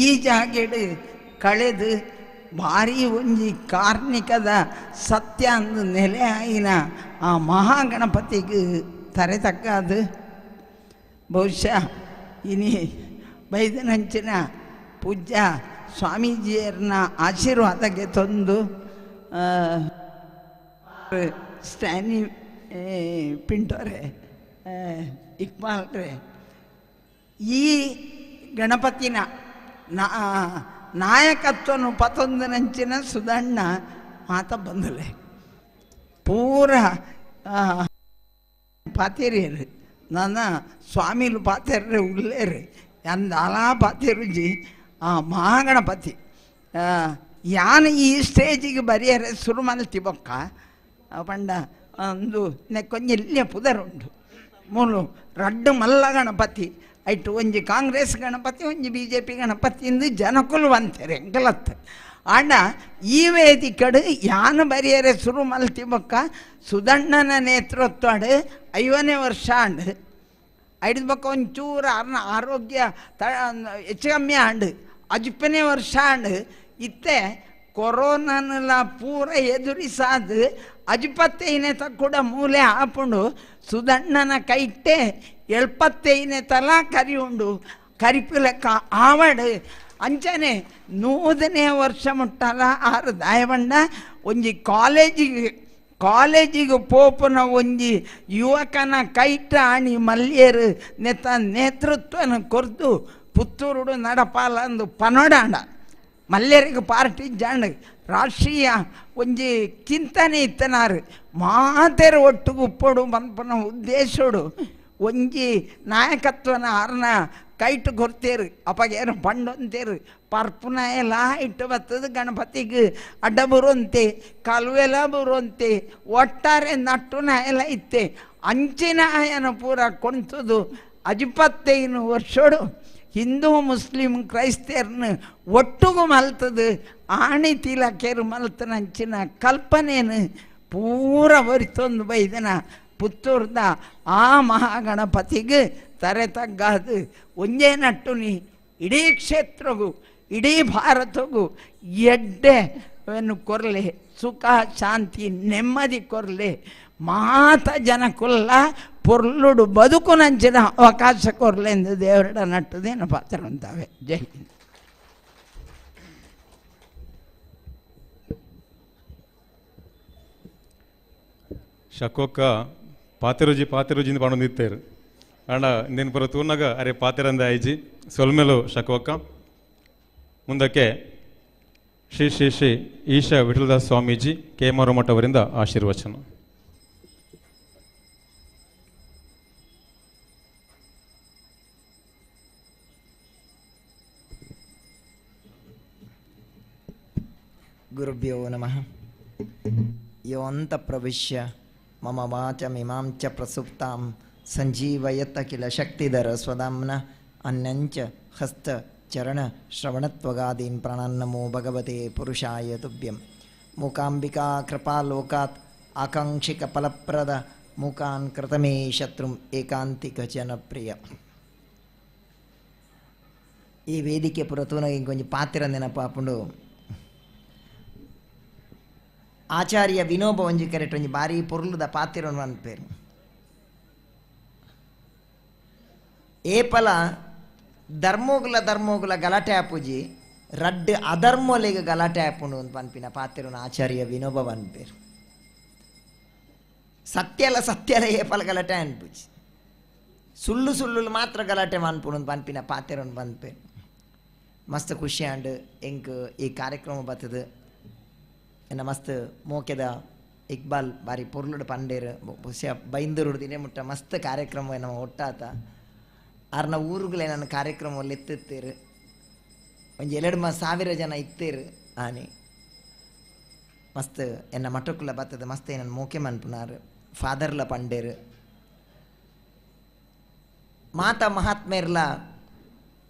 ಈ ಜಾಗೆಡು ಕಳೆದು ಭಾರಿ ಒಂಜಿ ಕಾರ್ಣಿಕದ ಸತ್ಯ ಅಂದು ನೆಲೆ ಆಯಿನ ಆ ಮಹಾಗಣಪತಿಗೆ ತರೆ ತಕ್ಕಾದು ಬಹುಶಃ ಇನಿ ಬೈದನಂಚಿನ ಪೂಜ್ಯ ಸ್ವಾಮೀಜಿಯರನ್ನ ಆಶೀರ್ವಾದಕ್ಕೆ ತಂದು ಸ್ಟ್ಯಾನಿ ಪಿಂಟೋರೆ ಇಕ್ಬಾಲ್ರೆ ಈ ಗಣಪತಿನ ನಾಯಕತ್ವನು ಪತೊಂದನಂಚಿನ ಸುದಣ್ಣ ಮಾತ ಬಂದಲೆ ಪೂರ ಪಾತೇರಿಯರು ನನ್ನ ಸ್ವಾಮಿಲು ಪಾತೇರ್ರೆ ಉಲ್ಲೇರು ಎಂದಾಲಾ ಪಾತೇರುಜಿ ಆ ಮಹಾಗಣಪತಿ ಯಾನ್ ಈ ಸ್ಟೇಜಿಗೆ ಬರಿಯರೆ ಶುರು ಮಲ್ತಿ ಬೊಕ್ಕ ಪಂಡ ಒಂದು ಕೊಂಜ ಇಲ್ಲಿಯ ಪುದರುಂಟು ಮೂಲು ರಡ್ಡು ಮಲ್ಲ ಗಣಪತಿ ಐಟು ಒಂಜಿ ಕಾಂಗ್ರೆಸ್ ಗಣಪತಿ ಒಂಜಿ B J P Ganapati ಇಂದು ಜನಕುಲು ಅಂತಾರೆ ಎಂಕಲತ್ತು ಆಂಡ ಈ ವೇದಿಕಡು ಯಾನು ಬರಿಯರೆ ಶುರು ಮಲ್ತಿ ಬೊಕ್ಕ ಸುದಣ್ಣನ ನೇತೃತ್ವಡು 50ನೇ ವರ್ಷ ಆಂಡ್ ಐದು ಬೊಕ್ಕ ಒಂಚೂರು ಅರ್ನ ಆರೋಗ್ಯ ತ ಹೆಚ್ಚು ಕಮ್ಮಿ ಆಂಡ್ 50ನೇ ವರ್ಷ ಆಂಡ್ ಇತ್ತೆ ಕೊರೋನಾನೆಲ್ಲ ಪೂರ ಎದುರಿಸಾದು ಅಜಿಪತ್ತೈನೆ ಕೂಡ ಮೂಲೆ ಆಪುಂಡು ಸುದಣ್ಣನ ಕೈಟೆ 75ನೇ ತಲಾ ಕರಿ ಉಂಡು ಕರಿಪು ಲೆಕ್ಕ ಆವಡು ಅಂಚನೆ 100ನೇ ವರ್ಷ ಮುಟ್ಟಲ ಆರು ದಾಯಬಂಡ ಒಂಜಿ ಕಾಲೇಜಿಗೆ ಕಾಲೇಜಿಗೆ ಪೋಪುನ ಒಂಜಿ ಯುವಕನ ಕೈಟ ಆಣಿ ಮಲ್ಯರು ನೆತ್ತ ನೇತೃತ್ವನ ಕೊರ್ದು ಪುತ್ತೂರುಡು ನಡಪಾಲ ಅಂದು ಪನೋಡಾಂಡ ಮಲ್ಯರಿಗೆ ಪಾರ್ಟಿ ಜಾಂಡ್ ರಾಷ್ಟ್ರೀಯ ಒಂಜಿ ಚಿಂತನೆ ಇತ್ತನಾರು ಮಾತೆರು ಒಟ್ಟುಗು ಉಪ್ಪೋಡು ಮನ್ಪನ ಉದ್ದೇಶೋಡು ಒಂಜಿ ನಾಯಕತ್ವನ ಆರ್ನ ಕೈಟು ಕೊರ್ತೇರು ಅಪ್ಪಗೇನು ಪಂಡೊಂತೇರು ಪರ್ಪುನ ಎಲ್ಲ ಇಟ್ಟು ಬರ್ತದೆ ಗಣಪತಿಗೆ ಅಡ್ಡ ಬರುವಂತೆ ಕಲ್ವೆಲ್ಲ ಬರುವಂತೆ ಒಟ್ಟಾರೆ ನಟ್ಟುನ ಎಲ್ಲ ಇತ್ತೆ ಅಂಚಿನ ಆಯನ ಪೂರ ಕೊಂತದು 25 ವರ್ಷೋಡು ಹಿಂದೂ ಮುಸ್ಲಿಂ ಕ್ರೈಸ್ತರ್ನ ಒಟ್ಟುಗು ಮಲ್ತದು ಆಣಿ ತಿಲಕೇರು ಮಲ್ತನ ಅಂಚಿನ ಕಲ್ಪನೇನು ಪೂರ ಒರಿತೊಂದು ಬೈದನ ಪುತ್ತೂರ್ದ ಆ ಮಹಾಗಣಪತಿಗೆ ತರೆ ತಗ್ಗಾದು ಒಂದೇ ನಟ್ಟುನಿ ಇಡೀ ಕ್ಷೇತ್ರಗೂ ಇಡೀ ಭಾರತಗೂ ಎಡ್ಡೆಯನ್ನು ಕೊರಲೆ ಸುಖ ಶಾಂತಿ ನೆಮ್ಮದಿ ಕೊರಲೆ ಮಾತ ಜನಕ್ಕುಲ್ಲ ಪೊರ್ಲುಡು ಬದುಕು ನಂಚಿನ ಅವಕಾಶ ಕೊರಲೆ ಎಂದು ದೇವರಡ ನಟ್ಟುದೇನು ಪಾತ್ರ ಅಂತಾವೆ. ಜೈ ಹಿಂದ್. ಶಕೋಕ ಪಾತಿರುಜಿ ಪಾತಿರುಜಿಂದ ಪಣೊಂದಿತ್ತೇರು ಅಣ್ಣ ನಿನ್ನ ಪುರ ತೂನಾಗ ಅರೆ ಪಾತಿರಂದ ಆಯ್ಜಿ ಸೊಲ್ಮೆಲು ಶಕೋಕ. ಮುಂದಕ್ಕೆ ಶ್ರೀ ಶ್ರೀ ಶ್ರೀ ಈಶಾ ವಿಠಲದಾಸ್ ಸ್ವಾಮೀಜಿ ಕೆ ಮಠ ಅವರಿಂದ ಆಶೀರ್ವಚನ. ಗುರುಭ್ಯೋ ನಮಃ. ಯೋಂತ ಪ್ರವಿಶ್ಯ ಮಮ ವಾಚಮಿಮಾಂ ಚ ಪ್ರಸುಪ್ತಾಂ ಸಂಜೀವಯತ ಕಿಲ ಶಕ್ತಿಧರ ಸ್ವದಾಮ್ನ ಅನ್ಯಂಚ ಹಸ್ತ ಚರಣ ಶ್ರವಣತ್ವಗಾದೀನ್ ಪ್ರಾಣನ್ನಮೋ ಭಗವತೆ ಪುರುಷಾಯ ತುಭ್ಯಂ. ಮೂಕಾಂಬಿಕಾ ಕೃಪಾಲೋಕಾತ್ ಆಕಾಂಕ್ಷಿಕ ಫಲಪ್ರದ ಮೂಕಾನ್ ಕೃತಮೇ ಶತ್ರುಂ ಏಕಾಂತಿಕ ಜನಪ್ರಿಯ. ಈ ವೇದಿಕೆ ಪುರತೂನಗೆ ಕೊಂಚ ಪಾತ್ರ ನೆನಪಾಪುಂಡು. ಆಚಾರ್ಯ ವಿನೋಬ ಒಂಜಿ ಕರೆಕ್ಟ್ ಒಂಜಿ ಬಾರಿ ಪೊರ್ಲುದ ಪಾತಿರನು ಅನ್ಪೇರು. ಏಪಲ ಧರ್ಮೋಗುಲ ಧರ್ಮೋಗುಲ ಗಲಾಟೆ ಆಪುಜಿ ರಡ್ಡ್ ಅಧರ್ಮೋಲೆಗ್ ಗಲಾಟೆ ಆಪುಂಡು ಅಂತ ಪನ್ಪಿನ ಪಾತಿರನು ಆಚಾರ್ಯ ವಿನೋಬ ಅನ್ಪೇರು. ಸತ್ಯಲ ಸತ್ಯಲ ಏಪಲ ಗಲಾಟೆ ಅನ್ಪುಜಿ, ಸುಳ್ಳು ಸುಳ್ಳು ಮಾತ್ರ ಗಲಾಟೆ ಅನ್ಪುಂಡು ಅಂತ ಪನ್ಪಿನ ಪಾತಿರನು ಪನ್ಪೇರು. ಮಸ್ತ್ ಖುಷಿ ಆಂಡ್ ಎಂಕ್ ಈ ಕಾರ್ಯಕ್ರಮ ಬರ್ತದೆ. ಎನ್ನ ಮಸ್ತ್ ಮೋಕೆದ ಇಕ್ಬಾಲ್ ಬಾರಿ ಪೊರ್ಲುಡು ಪಂಡೇರು ಬೈಂದೂರು ದಿನೇ ಮುಟ್ಟ ಮಸ್ತ್ ಕಾರ್ಯಕ್ರಮ ನಮ್ಮ ಒಟ್ಟಾತ ಆರ್ನ ಊರುಗಳೇ ನನ್ನ ಕಾರ್ಯಕ್ರಮದಲ್ಲಿ ಎತ್ತುತ್ತೀರು ಒಂಜಿ 2,000 ಜನ ಇತ್ತೀರು ಆನೆ ಮಸ್ತ್ ಎನ್ನ ಮಠಕ್ಕುಲ ಬರ್ತದೆ. ಮಸ್ತ್ ನನ್ನ ಮೋಕೆ ಮನ್ಪುನಾರು ಫಾದರ್ಲ ಪಂಡೇರು ಮಾತಾ ಮಹಾತ್ಮೇರ್ಲ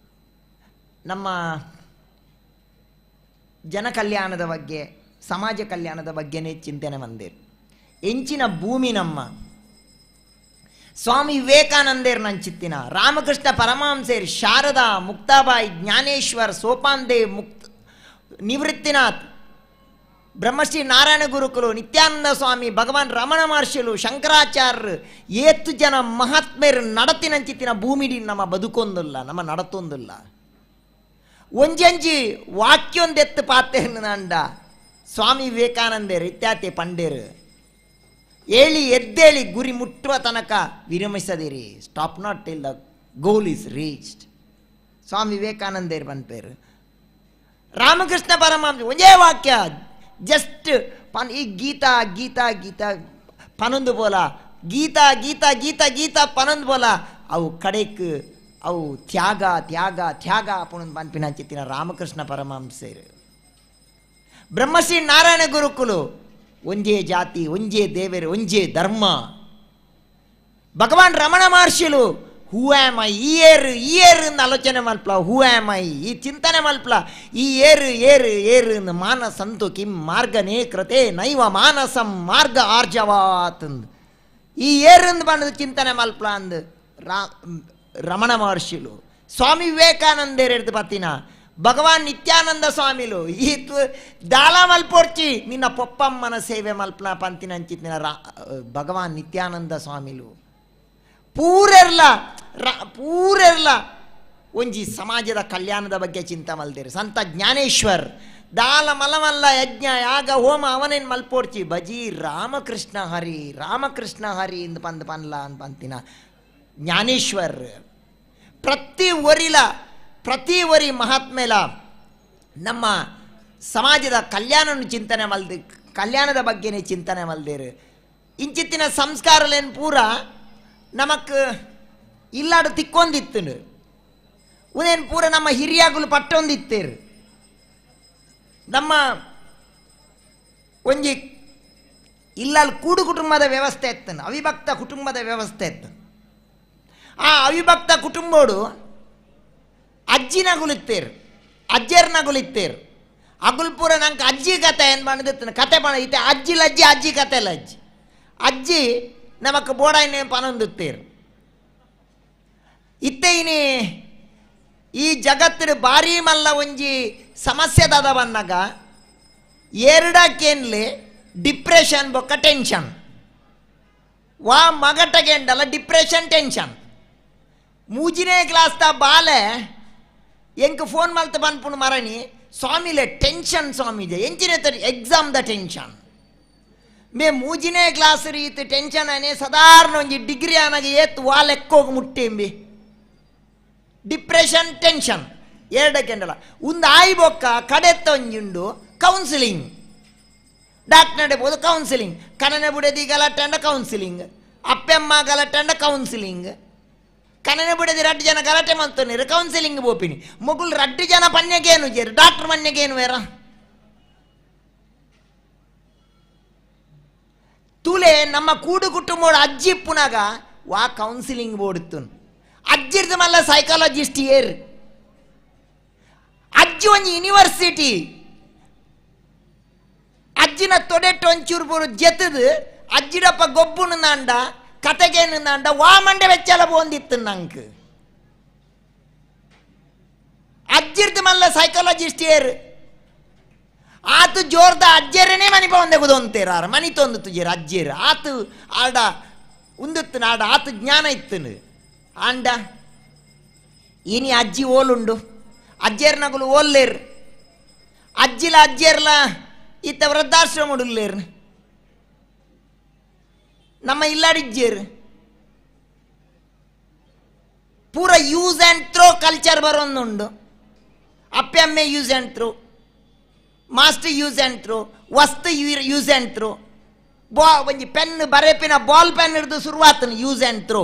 ನಮ್ಮ ಜನಕಲ್ಯಾಣದ ಬಗ್ಗೆ ಸಮಾಜ ಕಲ್ಯಾಣದ ಬಗ್ಗೆನೇ ಚಿಂತನೆ ಬಂದಿರು. ಎಂಚಿನ ಭೂಮಿ ನಮ್ಮ ಸ್ವಾಮಿ ವಿವೇಕಾನಂದೇರ್ ನಂಚಿತ್ತಿನ ರಾಮಕೃಷ್ಣ ಪರಮಹಂಸೇರ್ ಶಾರದಾ ಮುಕ್ತಾಬಾಯಿ ಜ್ಞಾನೇಶ್ವರ್ ಸೋಪಾನ್ದೇವ್ ಮುಕ್ತ ನಿವೃತ್ತಿನಾಥ್ ಬ್ರಹ್ಮಶ್ರೀ ನಾರಾಯಣ ಗುರುಕುಲು ನಿತ್ಯಾನಂದ ಸ್ವಾಮಿ ಭಗವಾನ್ ರಮಣ ಮಹರ್ಷಿಲು ಶಂಕರಾಚಾರ್ಯರು ಏತ್ತು ಜನ ಮಹಾತ್ಮೇರು ನಡತಿನಂಚಿತ್ತಿನ ಭೂಮಿಡಿ ನಮ್ಮ ಬದುಕೊಂದಿಲ್ಲ ನಮ್ಮ ನಡತೊಂದಿಲ್ಲ. ಒಂಜಂಜಿ ವಾಕ್ಯೊಂದೆತ್ತು ಪಾತೇನು ನಂಡ ಸ್ವಾಮಿ ವಿವೇಕಾನಂದೇರು ಇತ್ಯಾತಿ ಪಂಡೇರು ಏಳಿ ಎದ್ದೇಳಿ ಗುರಿ ಮುಟ್ಟುವ ತನಕ ವಿರಮಿಸದಿರಿ, stop not till the goal is reached. Swami ವಿವೇಕಾನಂದೇರು ಪನ್ಪೇರು. Ramakrishna Paramahansa ಒಂದೇ ವಾಕ್ಯ ಜಸ್ಟ್ ಪನ್ ಈ ಗೀತಾ ಗೀತಾ ಗೀತಾ ಪನೊಂದು ಬೋಲ ಗೀತಾ ಗೀತಾ ಗೀತಾ ಗೀತಾ ಪನೊಂದು ಬೋಲ ಅವು ಕಡೆಕ್ ಅವು ತ್ಯಾಗ ತ್ಯಾಗ ತ್ಯಾಗ ಪುಣಂದು ಪನ್ಪಿನ ಚಿತ್ತಿನ ರಾಮಕೃಷ್ಣ ಪರಮಹಂಸೇರು. ಬ್ರಹ್ಮಶ್ರೀ ನಾರಾಯಣ ಗುರುಕುಲು ಒಂಜೇ ಜಾತಿ ಒಂಜೇ ದೇವರು ಒಂಜೇ ಧರ್ಮ. ಭಗವಾನ್ ರಮಣ ಮಹರ್ಷಿಲು who am I ಈ ಏರು ಈ ಏರು ಆಲೋಚನೆ ಮಲ್ಪ್ಲ who am I ಈ ಚಿಂತನೆ ಮಲ್ಪ್ಲ ಈ ಏರು ಏರು ಏರು ಮಾನಸಂತು ಕಿಂ ಮಾರ್ಗನೇ ಕೃತೆ ನೈವ ಮಾನಸಂ ಮಾರ್ಗ ಆರ್ಜವಾತ್ ಈ ಏರು ಬಂದು ಚಿಂತನೆ ಮಲ್ಪ್ಲ ಅಂದು ರಮಣ ಮಹರ್ಷಿಲು. ಸ್ವಾಮಿ ವಿವೇಕಾನಂದೇರು ಹಿಡ್ದು ಪತ್ತಿನ ಭಗವಾನ್ ನಿತ್ಯಾನಂದ ಸ್ವಾಮಿಲು ಈ ದಾಲ ಮಲ್ಪೊರ್ಚಿ ನಿನ್ನ ಪೊಪ್ಪಮ್ಮನ ಸೇವೆ ಮಲ್ಪನ ಪಂತಿನಂಚಿತ್ತಿನ ಭಗವಾನ್ ನಿತ್ಯಾನಂದ ಸ್ವಾಮಿಲು ಪೂರೆರ್ಲ ಪೂರೆರ್ಲ ಒಂಜಿ ಸಮಾಜದ ಕಲ್ಯಾಣದ ಬಗ್ಗೆ ಚಿಂತೆ ಮಲ್ದಿರು. ಸಂತ ಜ್ಞಾನೇಶ್ವರ್ ದಾಲ ಮಲಮಲ್ಲ ಯಜ್ಞ ಯಾಗ ಹೋಮ ಅವನೇನು ಮಲ್ಪೋರ್ಚಿ ಬಜಿ ರಾಮಕೃಷ್ಣ ಹರಿ ರಾಮಕೃಷ್ಣ ಹರಿ ಇಂದು ಪಂದ್ ಪನ್ಲ ಅಂದ್ ಪಂತಿನ ಜ್ಞಾನೇಶ್ವರ್. ಪ್ರತಿ ಒರಿಲ ಪ್ರತಿ ಒರಿ ಮಹಾತ್ಮೆಲ ನಮ್ಮ ಸಮಾಜದ ಕಲ್ಯಾಣವನ್ನು ಚಿಂತನೆ ಮಲ್ದಿ ಕಲ್ಯಾಣದ ಬಗ್ಗೆನೇ ಚಿಂತನೆ ಮಲ್ದಿರು. ಇಂಚಿತ್ತಿನ ಸಂಸ್ಕಾರಲೇನು ಪೂರ ನಮಕ್ ಇಲ್ಲಾಡು ತಿಕ್ಕೊಂದಿತ್ತು ಉದೇನು ಪೂರ ನಮ್ಮ ಹಿರಿಯಾಗುಲು ಪಟ್ಟೊಂದಿತ್ತೇರು. ನಮ್ಮ ಒಂಜಿ ಇಲ್ಲಲ್ಲಿ ಕೂಡು ಕುಟುಂಬದ ವ್ಯವಸ್ಥೆ ಇತ್ತು, ಅವಿಭಕ್ತ ಕುಟುಂಬದ ವ್ಯವಸ್ಥೆ ಇತ್ತು. ಆ ಅವಿಭಕ್ತ ಕುಟುಂಬೋಡು ಅಜ್ಜಿನಗುಲಿತ್ತೇರು ಅಜ್ಜರ್ನಗುಲಿತ್ತೇರು. ಅಗುಲ್ಪುರ ನಂಗೆ ಅಜ್ಜಿ ಕತೆ ಏನು ಮಾಡಿದಿತ್ತು ಕತೆ ಪಣ ಇತ್ತೆ ಅಜ್ಜಿ ಲಜ್ಜಿ ಅಜ್ಜಿ ಕತೆ ಲಜ್ಜಿ ಅಜ್ಜಿ ನಮಕ್ ಬೋಡಾಯಿನ ಪನೊಂದಿತ್ತೇರು. ಇತ್ತೆ ಇನಿ ಈ ಜಗತ್ತಿನ ಭಾರಿ ಮಲ್ಲ ಒಂಜಿ ಸಮಸ್ಯೆ ದಾದ ಬಂದಾಗ ಎರಡಕ್ಕೇನ್ಲಿ ಡಿಪ್ರೆಷನ್ ಬೊಕ್ಕ ಟೆನ್ಷನ್ ವಾ ಮಗಟಗೆಂಡಲ್ಲ ಡಿಪ್ರೆಷನ್ ಟೆನ್ಷನ್. ಮೂಜಿನೇ ಕ್ಲಾಸ್ತ ಬಾಲೆ ಎಂಕ್ ಫೋನ್ ಮಲ್ತ ಪನ್ಪುಣು ಮರಣಿ ಸ್ವಾಮಿಲೆ ಟೆನ್ಷನ್ ಸ್ವಾಮೀಜಿ ಎಂಚಿನ ಎಕ್ಸಾಮ್ the tension May ಮೂಜಿನೇ ಕ್ಲಾಸ್ ರೀತಿ ಟೆನ್ಷನ್ ಅನೇ ಸಾಧಾರಣ ಒಂಜಿ ಡಿಗ್ರಿ ಅನಾಗ ಏತ್ ವಾ ಲೆಕ್ಕೋಗಿ ಮುಟ್ಟೆಂಬಿ ಡಿಪ್ರೆಷನ್ ಟೆನ್ಷನ್ ಎರಡಕ್ಕೆಂಡಲ್ಲ. ಒಂದು ಆಯಿ ಬೊಕ್ಕ ಕಡೆತ್ತ ಒಂಜುಂಡು ಕೌನ್ಸಿಲಿಂಗ್ ಡಾಕ್ಟರ್ ಬೋದು ಕೌನ್ಸಿಲಿಂಗ್ ಕನನೆ ಬುಡದಿ ಗಲಾಟೆ ಅಂಡ ಕೌನ್ಸಿಲಿಂಗ್ ಅಪ್ಪೆಮ್ಮ ಗಲಾಟೆ ಅಂಡ ಕೌನ್ಸಿಲಿಂಗ್ ಕನನೆ ಬುಡದಿ ರಡ್ಡು ಜನ ಗಲಾಟೆ ಮಂತೋನಿರು ಕೌನ್ಸಿಲಿಂಗ್ ಬೋಪಿನಿ ಮೊಗುಲು ರಡ್ಡು ಜನ ಪನ್ಯಗೇನು ಜೇರು ಡಾಕ್ಟರ್ ಮನ್ಯಗೇನು ಬೇರ ತೂಲೆ ನಮ್ಮ ಕೂಡು ಕುಟುಂಬೋಡು ಅಜ್ಜಿ ಪುನಗ ವಾ ಕೌನ್ಸಿಲಿಂಗ್ ಬೋಡಿತ್ತು ಅಜ್ಜಿರ್ದ ಮಲ್ಲ ಸೈಕಾಲಜಿಸ್ಟ್ ಏರ್ ಅಜ್ಜಿ ಒಂಜಿ ಯೂನಿವರ್ಸಿಟಿ ಅಜ್ಜಿನ ತೊಡೆಟ್ಟು ಒಂಚೂರು ಬೋರು ಜೆತ್ತದು ಅಜ್ಜಿಡಪ್ಪ ಗೊಬ್ಬುನು ನಾಂಡ ಕತೆಗೇನು ನಾಂಡ ವಾ ಮಂಡೆ ವೆಚ್ಚಲ ಬೋಂದಿತ್ತು ನಂಗೆ ಅಜ್ಜಿರ್ದ ಮಲ್ಲ ಸೈಕಾಲಜಿಸ್ಟ್ ಏರ್ ಆತು ಜೋರ್ದ ಅಜ್ಜರನೇ ಮನಿ ಪವಂದೆ ಕುದೊಂತೇರ ಮನಿ ತೊಂದು ತುಜೇರು ಅಜ್ಜೇರು ಆತು ಆಡ ಉಂದುತ್ತು ನಾಡ ಆತು ಜ್ಞಾನ ಇತ್ತು ಆಂಡ ಇನಿ ಅಜ್ಜಿ ಓಲುಂಡು ಅಜ್ಜೇರ್ನಗುಲು ಓಲ್ಲೇರು ಅಜ್ಜಿಲ ಅಜ್ಜೇರ್ಲ ಇತ್ತ ವೃದ್ಧಾಶ್ರಮ ಉಡುಲ್ಲೇರು ನಮ್ಮ ಇಲ್ಲಾಡಿಜ್ಜೇರು ಪೂರ ಯೂಸ್ ಆ್ಯಂಡ್ ಥ್ರೋ ಕಲ್ಚರ್ ಬರೋಂದುಂಡು. ಅಪ್ಪೆ ಅಮ್ಮೆ use and throw, master use and throw, ವಸ್ತು ಯೂಸ್ ಆ್ಯಂಡ್ ಥ್ರೋ, ಬಾ ಒಂಜಿ ಪೆನ್ ಬರೆಪಿನ ಬಾಲ್ ಪೆನ್ ಹಿಡಿದು ಶುರುವಾತನು ಯೂಸ್ ಆ್ಯಂಡ್ ಥ್ರೋ.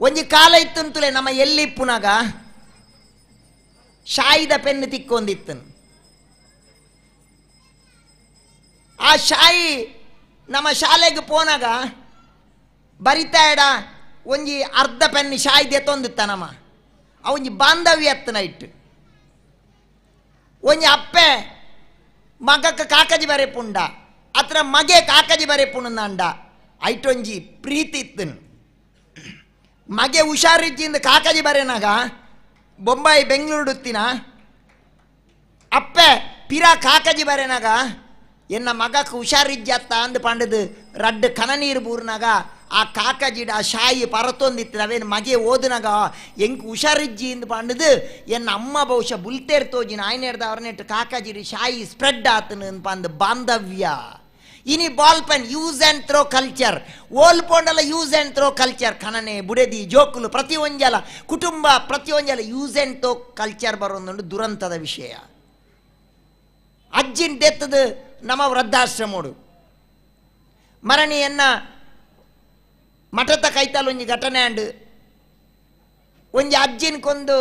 ಒಂಜಿ ಕಾಲ ಇತ್ತು ಅಂತಲೇ ನಮ್ಮ ಎಲ್ಲಿ ಪುನಗ ಶಾಯಿದ ಪೆನ್ ತಿಕ್ಕೊಂದಿತ್ತನು. ಆ ಶಾಯಿ ನಮ್ಮ ಶಾಲೆಗೆ ಪೋನಾಗ ಬರಿತಾ ಇಡ ಒಂಜಿ ಅರ್ಧ ಪೆನ್ ಶಾಯಿದೆ ತೊಂದಿತ್ತ ನಮ್ಮ ಆ ಒಂಜಿ ಬಾಂಧವ್ಯ ಎತ್ತನ ಇಟ್ಟು ಒಂಜಿ ಅಪ್ಪೆ ಮಗಕ್ಕೆ ಕಾಕಜಿ ಬರೆಪುಂಡ ಅತ್ರ ಮಗೆ ಕಾಕಜಿ ಬರೆಪುಂಡ ಐಟೊಂಜಿ ಪ್ರೀತಿ ಇತ್ತನು. ಮಗೆ ಹುಷಾರಿಜ್ಜಿಂದ ಕಾಕಜಿ ಬರೆನಾಗ ಬೊಂಬಾಯಿ ಬೆಂಗಳೂರುತ್ತಿನ ಅಪ್ಪೆ ಪಿರಾ ಕಾಕಜಿ ಬರೆನಾಗ ಎನ್ನ ಮಗಕ್ಕೆ ಹುಷಾರಿಜ್ಜಿ ಅತ್ತ ಅಂದು ಪಂಡದು ರಡ್ಡು ಕನನೀರು ಬೂರ್ನಾಗ ಆ ಕಾಕಜಿಡ ಆ ಶಾಯಿ ಪರತೊಂದಿತ್ತು ಅವೇನು ಮಗೆ ಓದುನಾಗ ಎಂಕ್ ಹುಷಾರಿಜ್ಜಿ ಇಂದು ಪಂಡದು ಎನ್ನ ಅಮ್ಮ ಬಹುಶಃ ಬುಲ್ತೇರ್ ತೋಜಿನ ಆಯ್ನೇರ್ದ ಅವ್ರನ್ನೆಟ್ಟು ಕಾಕಜಿಡಿ ಶಾಯಿ ಸ್ಪ್ರೆಡ್ ಆತನು ಪಂದು ಬಾಂಧವ್ಯ. ಇನಿ ball pen use and throw culture ಓಲ್ ಪೋಂಡಲ ಯೂಸ್ ಆ್ಯಂಡ್ ಥ್ರೋ ಕಲ್ಚರ್ ಕನನೆ ಬುಡೆದಿ ಜೋಕುಲು ಪ್ರತಿ ಒಂಜಲ ಕುಟುಂಬ ಪ್ರತಿ ಒಂಜಲ ಯೂಸ್ ಆ್ಯಂಡ್ ಥ್ರೋ ಕಲ್ಚರ್ ಬರೋದೊಂದು ದುರಂತದ ವಿಷಯ. ಅಜ್ಜಿನ ದೆತ್ತದು ನಮ್ಮ ವೃದ್ಧಾಶ್ರಮೋಡು ಮರಣಿಯನ್ನ ಮಠದ ಕೈತಲ್ ಒಂಜಿ ಘಟನೆ ಅಂಡು ಒಂಜಿ ಅಜ್ಜಿನ ಕೊಂದು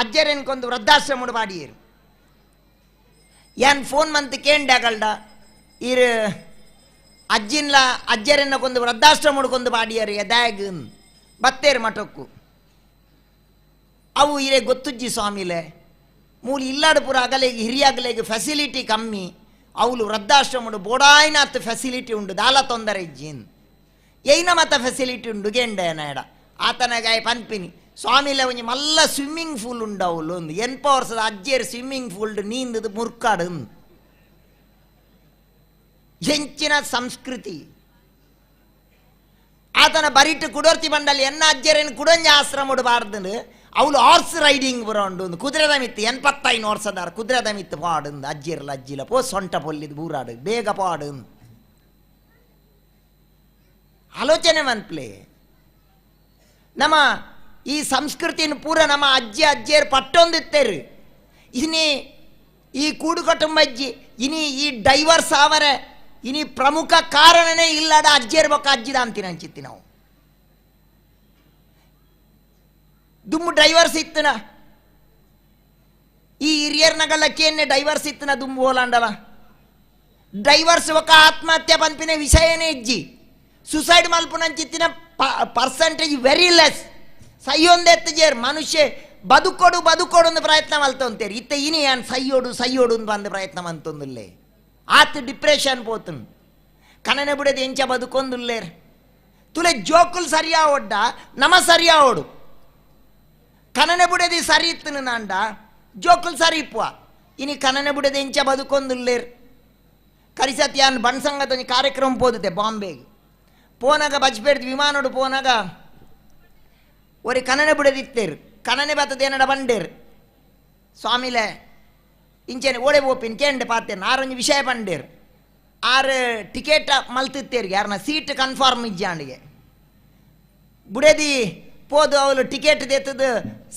ಅಜ್ಜರೇನ್ ಕೊಂದು ವೃದ್ಧಾಶ್ರಮೋಡು ಬಾಡಿಯರು ಏನ್ ಫೋನ್ ಮಂತ್ ಕೇಂಡಾಗಲ್ಡ ಇರು ಅಜ್ಜಿನ್ಲ ಅಜ್ಜರನ್ನ ಕೊಂದು ವೃದ್ಧಾಶ್ರಮ ಕೊಂದು ಬಾಡಿಯರು ಎದಾಗ್ ಬತ್ತೇರು ಮಠಕ್ಕು ಅವು ಇರೇ ಗೊತ್ತುಜ್ಜಿ ಸ್ವಾಮಿಲೆ ಮೂಲ ಇಲ್ಲಾಡು ಪೂರ ಅಗಲೇಗೆ ಹಿರಿಯಾಗಲೇಗೆ ಫೆಸಿಲಿಟಿ ಕಮ್ಮಿ ಅವಳು ವೃದ್ಧಾಶ್ರಮಡು ಬೋಡಾಯ್ನಾತ್ ಫೆಸಿಲಿಟಿ ಉಂಡು ದಾಲ ತೊಂದರೆ ಇಜ್ಜಿನ್ ಏನ ಮತ ಫೆಸಿಲಿಟಿ ಉಂಡು ಗೆಂಡ ಏನಾಡ ಆತನಗಾಯ ಪನ್ಪಿನಿ ಸ್ವಾಮಿಲೆ ಒಂಜಿ ಮಲ್ಲ ಸ್ವಿಮ್ಮಿಂಗ್ ಪೂಲ್ ಉಂಡವುಲು ಒಂದು ಎನ್ಪ ವರ್ಷದ ಅಜ್ಜೇರು ಸ್ವಿಮ್ಮಿಂಗ್ ಪೂಲ್ ನೀಂದದು ಮುರ್ಕಾಡು. ಹೆಂಚಿನ ಸಂಸ್ಕೃತಿ ಆತನ ಬರಿಟ್ಟು ಕುಡೋರ್ತಿ ಬಂಡಲ್ಲಿ ಎನ್ನ ಅಜ್ಜರೇನು ಕುಡೊಂಜ ಆಶ್ರಮ ಬಾರ್ದು ಅವಳು ಹಾರ್ಸ್ ರೈಡಿಂಗ್ ಬರೋಂಡು ಒಂದು ಕುದುರೆದ ಮಿತ್ತು 85 ವರ್ಷದಾರ ಕುದುರೆದ ಮಿತ್ತು ಪಾಡು ಅಜ್ಜಿರಲ್ಲ ಅಜ್ಜಿಲ ಪೋ ಸೊಂಟ ಪೊಲ್ಲಿದ್ದು ಬೂರಾಡು ಬೇಗ ಪಾಡು. ಆಲೋಚನೆ ಮನ್ಪ್ಲೆ ನಮ್ಮ ಈ ಸಂಸ್ಕೃತಿಯನ್ನು ಪೂರ ನಮ್ಮ ಅಜ್ಜಿ ಅಜ್ಜಿಯರು ಪಟ್ಟೊಂದಿತ್ತೇರು. ಇನಿ ಈ ಕೂಡು ಕುಟುಂಬ ಅಜ್ಜಿ ಇನಿ ಈ ಡೈವರ್ಸ್ ಅವರೇ ಇನಿ ಪ್ರಮುಖ ಕಾರಣನೇ ಇಲ್ಲದ ಅಜ್ಜಿಯರ್ ಬೊಕ್ಕ ಅಜ್ಜಿದ ಅಂತೀನಿ ಅನ್ಚಿತ್ತಿ ನಾವು. ದುಮ್ಮು ಡೈವರ್ಸ್ ಇತ್ತನ ಈ ಹಿರಿಯರ್ನಗಲ್ಲ ಕೇನ್ನೆ ಡೈವರ್ಸ್ ಇತ್ತನ ದುಮ್ಮು ಹೋಲಾಂಡಲ ಡೈವರ್ಸ್ ಒಕ್ಕ ಆತ್ಮಹತ್ಯೆ ಪನ್ಪಿನ ವಿಷಯನೇ ಇಜ್ಜಿ. ಸುಸೈಡ್ ಮಲ್ಪುನಂಚಿತ್ತಿನ percentage very less. ಸೈಯೊಂದೆತ್ತಜೇರ್ ಮನುಷ್ಯ ಬದುಕೋಡು ಬದುಕೋಡು ಒಂದು ಪ್ರಯತ್ನ ಮಲ್ತೊಂತೇರಿ. ಇತ್ತ ಇನಿ ಯಾನ್ ಸೈಯೋಡು ಸೈಯೋಡು ಬಂದು ಪ್ರಯತ್ನ ಮಂತೊಂದುಲ್ಲೆ ಆತ ಡಿಪ್ರೆಷನ್ ಪೋತುನ್ ಕನನೆ ಬುಡದ ಎಂಚ ಬದುಕೊಂದುಲ್ಲೇರ್ ತುಲೆ ಜೋಕುಲ್ ಸರಿಯಾ ಒಡ್ಡ ನಮ ಸರಿಯಾ ಓಡು ಕನನೆ ಬುಡದಿ ಸರಿ ಇತ್ತನು ನಾಂಡ ಜೋಕುಲ್ ಸರಿ ಇಪ್ಪುವ ಇನಿ ಕನನೆ ಬುಡದ ಎಂಚ ಬದುಕೊಂದುಲ್ಲೇರ್. ಕರಿಸತಿ ಯಾನ್ ಬಣ್ಸಂಗದ ಒಂಜಿ ಕಾರ್ಯಕ್ರಮ ಪೋದುತ್ತೆ ಬಾಂಬೆಗೆ ಪೋನಾಗ ಬಜ್ಪೇರ್ದು ವಿಮಾನೋಡು ಪೋನಾಗ ಒರಿ ಕನನೆ ಬುಡದಿತ್ತೇರು ಕನನೆ ಬತ್ತದ ಏನಡ ಬಂಡೇರು ಸ್ವಾಮಿಲೆ ಇಂಚೆನೆ ಓಡೆ ಪೋಪಿನ್ ಕೇಂಡೆ ಪಾತೇನು ಆರೊಂಜಿ ವಿಷಯ ಬಂಡೇರು ಆರು ಟಿಕೆಟ್ ಮಲ್ತಿತ್ತೇರಿಗೆ ಯಾರನ್ನ ಸೀಟ್ ಕನ್ಫರ್ಮ್ ಇಜ್ಜಾಂಡಿಗೆ ಬುಡದಿ ಪೋದು ಅವಳು ಟಿಕೆಟ್ ದೇತದ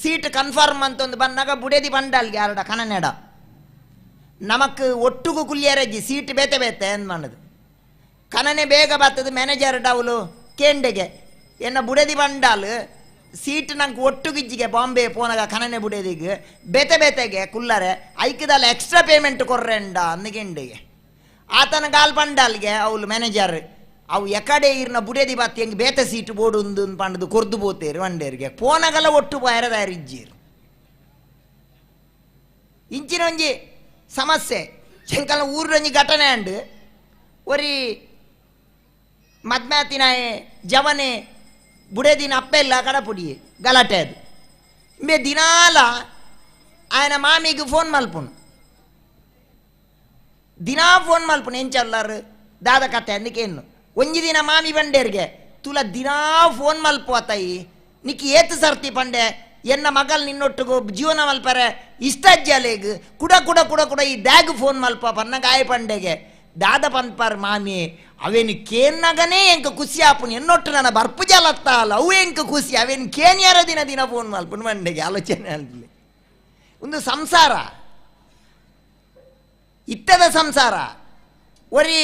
ಸೀಟ್ ಕನ್ಫರ್ಮ್ ಅಂತೊಂದು ಬಂದಾಗ ಬುಡದಿ ಬಂಡಲ್ಗೆ ಯಾರಡ ಕನನೆಡ ನಮಕ್ ಒಟ್ಟುಗು ಕುಲ್ಲಿಯರಜ್ಜಿ ಸೀಟ್ ಬೇತೆ ಬೇತೆ ಅಂದ್ ಮಾಡೋದು ಕನನೆ ಬೇಗ ಬರ್ತದೆ ಮ್ಯಾನೇಜರ್ ಡೌಲು ಕೇಂಡೆಗೆ ಎನ್ನ ಬುಡದಿ ಬಂಡಾಲ್ ಸೀಟ್ ನಂಗೆ ಒಟ್ಟುಗಿಜ್ಜಿಗೆ ಬಾಂಬೆ ಪೋನಾಗ ಕನನೆ ಬುಡದಿಗೆ ಬೇತೆ ಬೇತೆಗೆ ಕುಲ್ಲರೆ ಐಕದಲ್ಲ ಎಕ್ಸ್ಟ್ರಾ ಪೇಮೆಂಟ್ ಕೊರ್ರೆಂಡ ಅಂದಗೆಂಡಿಗೆ ಆತನ ಗಾಲ್ ಬಂಡಾಲ್ಗೆ ಅವಳು ಮ್ಯಾನೇಜರ್ ಅವು ಎಕಡೆ ಇರ್ನ ಬುಡದಿ ಬಾತಿ ಹೆಂಗೆ ಬೇತೆ ಸೀಟ್ ಬೋಡು ಒಂದು ಪಂಡದು ಕೊರ್ದು ಪೋತೇರು వండేರಿಗೆ ಪೋನಗಲ ಒಟ್ಟು ಬಾಯರದಾರು ಇಜ್ಜೀರು. ಇಂಚಿನ ಒಂಜಿ ಸಮಸ್ಯೆ ಶಂಕಲ ಊರೊಂಜಿ ಘಟನೆ ಅಂಡು ಒರಿ ಮದ್ಮ್ಯಾತಿನಾಯೆ ಜವನೆ ಬುಡದಿನ ಅಪ್ಪೆಲ್ಲ ಕಡಪುಡಿ ಗಲಾಟೆ ಅದು ಮೇ ದಿನಾಲ ఆయన ಮಾಮಿಗೆ ಫೋನ್ ಮಲ್ಪುನು ದಿನಾ ಫೋನ್ ಮಲ್ಪುನು ಎಂಚಲ್ಲಾರು ದಾದ ಕತೆ ಅಂದಕೇನು ಒಂಜಿ ದಿನ ಮಾಮಿ ಬಂಡೇರಿಗೆ ತುಲ ದಿನಾ ಫೋನ್ ಮಲ್ಪು ತಾಯಿ ನಿಕ್ಕಿ ಏತು ಸರ್ತಿ ಪಂಡೆ ಎನ್ನ ಮಗಲ್ ನಿನ್ನೊಟ್ಟಿಗೂ ಜೀವನ ಮಲ್ಪರೆ ಇಷ್ಟ ಅಜ್ಜಲೇಗ್ ಕುಡ ಕುಡ ಕುಡ ಕುಡ ಈ ದ್ಯಾಗ್ ಫೋನ್ ಮಲ್ಪ ಪನ್ನ ಗಾಯ ಪಂಡೆಗೆ ದಾದ ಪನ್ಪಾರ್ ಮಾಮಿ ಅವೇನು ಕೇನ್ನಗನೇ ಎಂಕ ಖುಷಿ ಆಪುನು ಎನ್ನೊಟ್ಟು ನನ್ನ ಬರ್ಪು ಜಲತ್ತಾಲ ಅವು ಎಂಕ ಖುಷಿ ಅವೇನು ಕೇನ್ಯಾರ ದಿನ ದಿನ ಫೋನ್ ಮಲ್ಪುನು ಮಂಡೆಗೆ ಆಲೋಚನೆ ಅಲ್ಲಿ. ಒಂದು ಸಂಸಾರ ಇತ್ತದ ಸಂಸಾರ ಒರಿ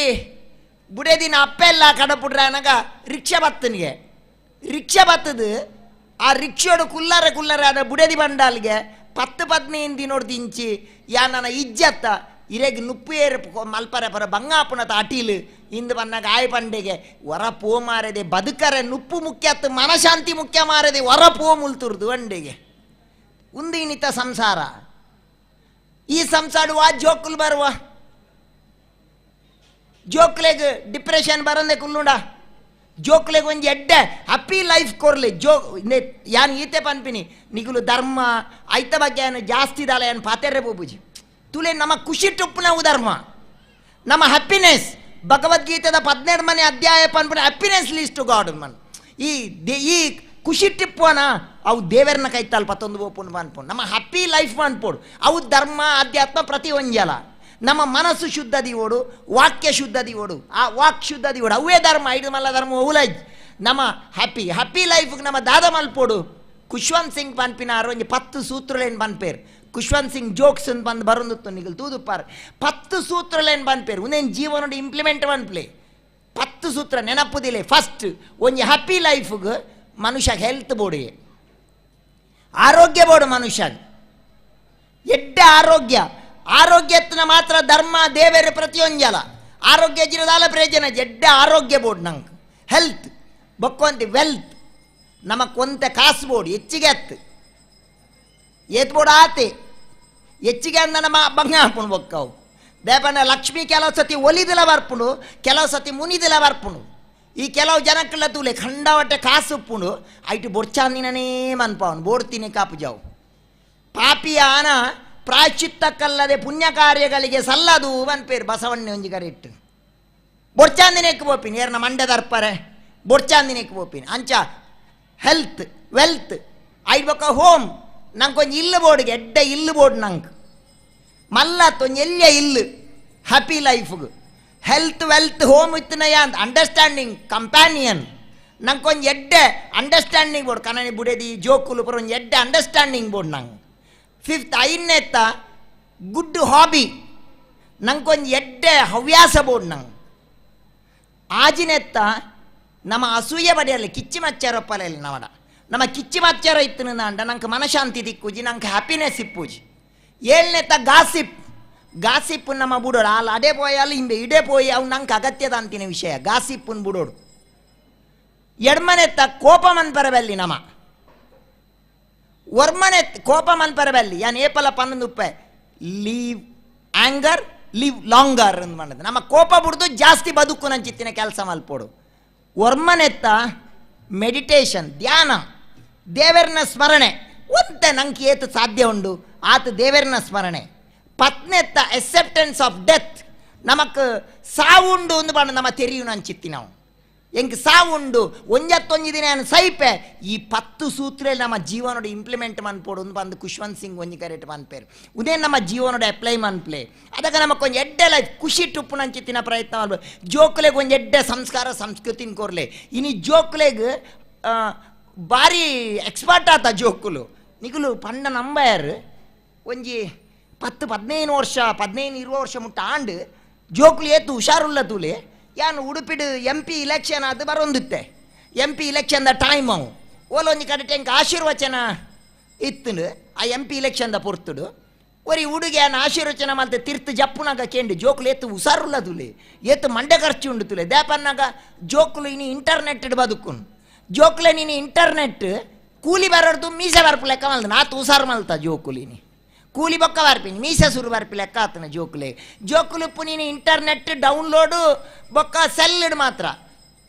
ಬುಡದಿನ ಅಪ್ಪೆಲ್ಲ ಕಡಪುಡ್ರ ಅನಗ ರಿಕ್ಷಾ ಬತ್ತನಿಗೆ ರಿಕ್ಷಾ ಬತ್ತದು ಆ ರಿಕ್ಷೋಡು ಕುಲ್ಲರೆ ಕುಲ್ಲರೆ ಆದ ಬುಡದಿ ಬಂಡಾಲ್ಗೆ 10 15 ದಿನೋಡ್ದು ಇಂಚಿ ಯಾ ನನ್ನ ಇಜ್ಜತ್ತ ಇರೆಗ್ ನುಪ್ಪು ಏರು ಮಲ್ಪರೆ ಪರ ಬಂಗಾಪುನತ ಅಟೀಲು ಇಂದು ಬನ್ನಾಗ ಆಯ್ ಪಂಡೆಗೆ ಹೊರ ಪೋ ಮಾರದೆ ಬದುಕರೆ ನುಪ್ಪು ಮುಖ್ಯ ಮನಶಾಂತಿ ಮುಖ್ಯ ಮಾರದೆ ಹೊರ ಪೋ ಮುಲ್ತುರ್ದು వంಡೆಗೆ ಒಂದು ಇನ್ನಿತ ಸಂಸಾರ. ಈ ಸಂಸಾರ ಆ ಜೋಕುಲ್ ಬರುವ ಜೋಕ್ಲೆಗ್ ಡಿಪ್ರೆಷನ್ ಬರಂದೆ ಕುಲ್ಲುಂಡ ಜೋಕ್ಲೆಗ್ ಒಂಜಿ ಎಡ್ಡೆ ಹ್ಯಾಪಿ ಲೈಫ್ ಕೊರ್ಲಿ ಜೋ ಯಾನ್ ಈತೆ ಪನ್ಪಿನಿ ನಿಗುಲು ಧರ್ಮ ಐತ ಬಗ್ಗೆ ಏನು ಜಾಸ್ತಿ ದಾಲ ಏನು ಪಾತೆರೆ ಬೋಬುಜಿ ತುಲೆ ನಮ್ಮ ಖುಷಿ ಟುಪ್ಪುನವು ಧರ್ಮ ನಮ್ಮ ಹ್ಯಾಪಿನೆಸ್ ಭಗವದ್ಗೀತೆದ 12ನೇ ಅಧ್ಯಾಯ ಪನ್ಪಿನ happiness list god Mann ಈ ಈ ಖುಷಿ ಟಿಪ್ಪುವನ ಅವು ದೇವರನ್ನ ಕೈತಾಲ್ ಪತ್ತೊಂದು ಬೋಪುನ್ ಪನ್ಪುನ್ ನಮ್ಮ ಹ್ಯಾಪಿ ಲೈಫ್ ಅನ್ಪೋಡು ಅವು ಧರ್ಮ ಅಧ್ಯಾತ್ಮ ಪ್ರತಿ ಒಂಜಲ ನಮ್ಮ ಮನಸ್ಸು ಶುದ್ಧ ದಿವೋಡು ವಾಕ್ಯ ಶುದ್ಧ ದಿವೋಡು ಆ ವಾಕ್ ಶುದ್ಧ ದಿವೋಡು ಅವೇ ಧರ್ಮ ಐದು ಮಲ್ಲ ಧರ್ಮ ಓಲಜ್ ನಮ್ಮ ಹ್ಯಾಪಿ ಹ್ಯಾಪಿ ಲೈಫ್ಗೆ ನಮ್ಮ ದಾದ ಮಲ್ಪೋಡು. ಖುಷ್ವಂತ್ ಸಿಂಗ್ ಪನ್ಪಿನಾರು ಒಂಜಿ 10 ಸೂತ್ರಲೇನು ಪನ್ಪೇರು ಖುಷ್ವಂತ್ ಸಿಂಗ್ ಜೋಕ್ಸ್ ಅಂತ ಬಂದು ಬರೋಂದಿತ್ತು ನಿಗಲ್ ತೂದುಪ್ಪಾರು 10 ಸೂತ್ರಲೇನು ಪನ್ಪೇರು ಒಂದೇನು ಜೀವನೋಡು ಇಂಪ್ಲಿಮೆಂಟ್ ಪನ್ಪ್ಲೆ 10 ಸೂತ್ರ ನೆನಪುದಿಲ್ಲ. ಫಸ್ಟ್ ಒಂಜಿ ಹ್ಯಾಪಿ ಲೈಫ್ಗೆ ಮನುಷ್ಯ ಹೆಲ್ತ್ ಬೋಡಿ ಆರೋಗ್ಯ ಬೋಡು ಮನುಷ್ಯ ಎಡ್ಡೆ ಆರೋಗ್ಯ ಆರೋಗ್ಯತ್ನ ಮಾತ್ರ ಧರ್ಮ ದೇವರ ಪ್ರತಿಯೊಂಜಲ ಆರೋಗ್ಯ ಜಿರದಾಲ ಪ್ರಯೋಜನ ಎಡ್ಡೆ ಆರೋಗ್ಯ ಬೋರ್ಡ್ ನಂಗೆ ಹೆಲ್ತ್ ಬೊಕ್ಕೊಂತಿ ವೆಲ್ತ್ ನಮಕ್ ಕಾಸು ಬೋರ್ಡ್ ಹೆಚ್ಚಿಗೆ ಅತ್ತು ಏತ್ ಬೋರ್ಡ್ ಆತೆ ಹೆಚ್ಚಿಗೆ ಅಂದ ನಮ್ಮ ಬಂಗ ಹಾಪುಣು ಬೊಕ್ಕವು ದೇಪನ ಲಕ್ಷ್ಮಿ ಕೆಲವು ಸತಿ ಒಲಿದಿಲ್ಲ ಬರ್ಪುಣು ಕೆಲವು ಸತಿ ಮುನಿದಿಲ್ಲ ಬರ್ಪುಣು. ಈ ಕೆಲವು ಜನಕ್ಕೆಲ್ಲ ತೂಲೆ ಖಂಡವಟ್ಟೆ ಕಾಸು ಉಪ್ಪುಂಡು ಐಟು ಬೊಡ್ಚಾಂದಿನೇ ಮನ್ಪಾವನು ಬೋಡ್ತೀನಿ ಕಾಪು ಜಾವು. ಪಾಪಿಯಾನ ಪ್ರಾಯಶ್ಚಿತ್ತಕ್ಕಲ್ಲದೆ ಪುಣ್ಯ ಕಾರ್ಯಗಳಿಗೆ ಸಲ್ಲದು ಮನ್ಪೇರು ಬಸವಣ್ಣೆ ಒಂಜಿ ಕರೆ ಇಟ್ಟು ಬೊಡ್ಚಾಂದಿನೇಕ್ ಪೋಪಿನಿ ಏರ್ನ ಮಂಡೆ ದರ್ಪರೆ ಬೊಡ್ಚಾಂದಿನೇಕ್ ಪೋಪಿನಿ. ಅಂಚ ಹೆಲ್ತ್ ವೆಲ್ತ್ ಐಬೊಕ್ಕ ಹೋಮ್ ನಂಗೆ ಒಂಜಿ ಇಲ್ಲು ಬೋರ್ಡ್ಗೆ ಎಡ್ಡೆ ಇಲ್ಲು ಬೋರ್ಡ್ ನಂಗೆ ಮಲ್ಲತ್ ಒಂಜಿ ಎಲ್ಲಿಯ ಇಲ್ಲು ಹ್ಯಾಪಿ ಲೈಫ್ಗೆ ಹೆಲ್ತ್ ವೆಲ್ತ್ ಹೋಮ್ ಇತ್ತನಯ್ಯ ಅಂತ ಅಂಡರ್ಸ್ಟ್ಯಾಂಡಿಂಗ್ ಕಂಪ್ಯಾನಿಯನ್ ನಂಗೆ ಒಂಜಿ ಎಡ್ಡೆ ಅಂಡರ್ಸ್ಟ್ಯಾಂಡಿಂಗ್ ಬೋರ್ಡ್ ಕನ್ನಡಿ ಬುಡೇದಿ ಜೋಕುಲು ಪುರ ಒಂಜಿ ಎಡ್ಡೆ ಅಂಡರ್ಸ್ಟ್ಯಾಂಡಿಂಗ್ ಬೋರ್ಡ್ ನಂಗೆ. ಫಿಫ್ತ್ ಐದನೇತ್ತ ಗುಡ್ ಹಾಬಿ ನಂಗೊಂದು ಎಡ್ಡೆ ಹವ್ಯಾಸ ಬೋರ್ಡ್ ನಂಗೆ. ಆಜಿನೆತ್ತ ನಮ್ಮ ಅಸೂಯೆ ಬಡಿಯಲ್ಲ ಕಿಚ್ಚಿ ಮಚ್ಚಾರಪ್ಪಲೆಲ್ಲ ನವಡ ನಮ್ಮ ಕಿಚ್ಚಿ ಮಚ್ಚಾರ ಇತ್ತು ಅಂಡ ನಂಗೆ ಮನಶಾಂತಿ ದಿಕ್ಕೂಜಿ ನಂಗೆ ಹ್ಯಾಪಿನೆಸ್ ಇಪ್ಪೂಜಿ. ಏಳನೇತ್ತ ಗಾಸಿಪ್ ಗಾಸಿಪ್ ನಮ್ಮ ಬುಡೋಡು ಅಲ್ಲಿ ಅದೇ ಪೋಯಿ ಅಲ್ಲಿ ಹಿಂದೆ ಇಡೇ ಪೋಯಿ ಅವು ನಂಗೆ ಅಗತ್ಯದ ಅಂತಿನ ವಿಷಯ ಗಾಸಿಪ್ಪನ್ನು ಬುಡೋಡು. ಎಡ್ಮನೆತ್ತ ಕೋಪ ಮನ್ಪರಬಲ್ಲಿ ನಮ್ಮ ಒರ್ಮನೆ ಕೋಪ ಮನ್ಪರಬಲ್ಲಿ ಯಾನ್ ಏಪಲ ಪನ್ನೊಂದು Uppe leave anger live longer ಅಂದ್ ಮಾಡೋದು ನಮ್ಮ ಕೋಪ ಬಿಡ್ದು ಜಾಸ್ತಿ ಬದುಕು ನಂಚಿತ್ತಿನ ಕೆಲಸ ಮಲ್ಪೋಡು. ಒರ್ಮನೆತ್ತ ಮೆಡಿಟೇಷನ್ ಧ್ಯಾನ ದೇವರನ್ನ ಸ್ಮರಣೆ ಒಂತೆ ನಂಗೆ ಏತು ಸಾಧ್ಯ ಉಂಡು ಆತ ದೇವರನ್ನ ಸ್ಮರಣೆ. ಪತ್ನೆತ್ತ ಅಕ್ಸೆಪ್ಟೆನ್ಸ್ ಆಫ್ ಡೆತ್ ನಮಕ್ ಸಾವುಂಡು ಒಂದು ಬಣ್ಣ ನಮ್ಮ ತೆರಿಯು ನಂಚಿತ್ತಿ ನಾವು ಎಂಕ್ ಸಾವುಂಡು ಒಂಜತ್ತೊಂಜಿ ದಿನ ಸೈಪೆ ಈ 10 ಸೂತ್ರ ನಮ್ಮ ಜೀವನೋಡ ಇಂಪ್ಲಿಮೆಂಟ್ ಮನ್ಪೋಡು ಒಂದು ಬಂದು ಖುಷ್ವಂತ್ ಸಿಂಗ್ ಒಂಜಿ ಕರೆಕ್ಟ್ ಮನ್ಪೇರು ಉದೇ ನಮ್ಮ ಜೀವನೋಡ ಅಪ್ಲೈ ಮನ್ಪ್ಲೆ ಅದಕ್ಕೆ ನಮಕ್ ಒಂಜಿ ಎಡ್ಡೆ ಲೈಫ್ ಖುಷಿ ಟುಪ್ಪು ನಂಚಿತ್ತಿನ ಪ್ರಯತ್ನ ಮಾಡ್ಬೇಕು. ಜೋಕ್ಲೆಗ್ ಒಂಜಿ ಎಡ್ಡೆ ಸಂಸ್ಕಾರ ಸಂಸ್ಕೃತಿನ ಕೋರ್ಲೆ ಇನಿ ಜೋಕ್ಲೆಗ್ ಭಾರಿ ಎಕ್ಸ್ಪರ್ಟ್ ಆತ ಜೋಕುಲು ನಿಗುಲು ಪಂಡ ನಂಬಯಾರು ಒಂಜಿ 10 15 ವರ್ಷ 15 20 ವರ್ಷ ಮುಟ್ಟ ಆಂಡ್ ಜೋಕುಲು ಏತು ಹುಷಾರುಲ್ಲ ತೂಲೆ. ಯಾನು ಉಡುಪಿಡು ಎಂ ಪಿ ಇಲೆಕ್ಷನ್ ಅದು ಬರೊಂದಿತ್ತೆ ಎಂ ಪಿ ಇಲೆಕ್ಷನ್ದ ಟೈಮ್ ಅವು ಓಲೊಂಜಿ ಕಡೆ ಟೆಂಕ್ ಆಶೀರ್ವಚನ ಇತ್ತು ಆ ಎಂ ಪಿ ಇಲೆಕ್ಷನ್ದ ಪೊರ್ತುಡು ಒರಿ ಹುಡುಗಿ ಯಾನ್ ಆಶೀರ್ವಚನ ಮಲ್ತೆ ತಿರ್ತು ಜಪ್ಪುನಾಗ ಕೇಂಡು ಜೋಕುಲು ಏತು ಹುಷಾರುಲ್ಲ ತುಲೆ ಏತು ಮಂಡೆ ಖರ್ಚು ಉಂಡು ತುಲೆ ದೇಪನ್ನಾಗ ಜೋಕುಲು ಇನಿ ಇಂಟರ್ನೆಟ್ ಬದುಕುನು ಜೋಕುಲೆ ನೀನು ಇಂಟರ್ನೆಟ್ ಕೂಲಿ ಬರೋರ್ದು ಮೀಸೆ ಬರ್ಪು ಲೆಕ್ಕ ಮಲ್ತ ನಾತು ಹುಷಾರು ಮಲ್ತ ಜೋಕುಲಿನಿ ಕೂಲಿ ಬೊಕ್ಕ ಬರ್ಪಿನಿ ಮೀಸೆ ಸುರು ಬರ್ಪಿ ಲೆಕ್ಕ ಆತನ ಜೋಕುಲೆ ಜೋಕುಲುಪ್ಪು ನೀನು ಇಂಟರ್ನೆಟ್ ಡೌನ್ಲೋಡು ಬೊಕ್ಕ ಸೆಲ್ ಮಾತ್ರ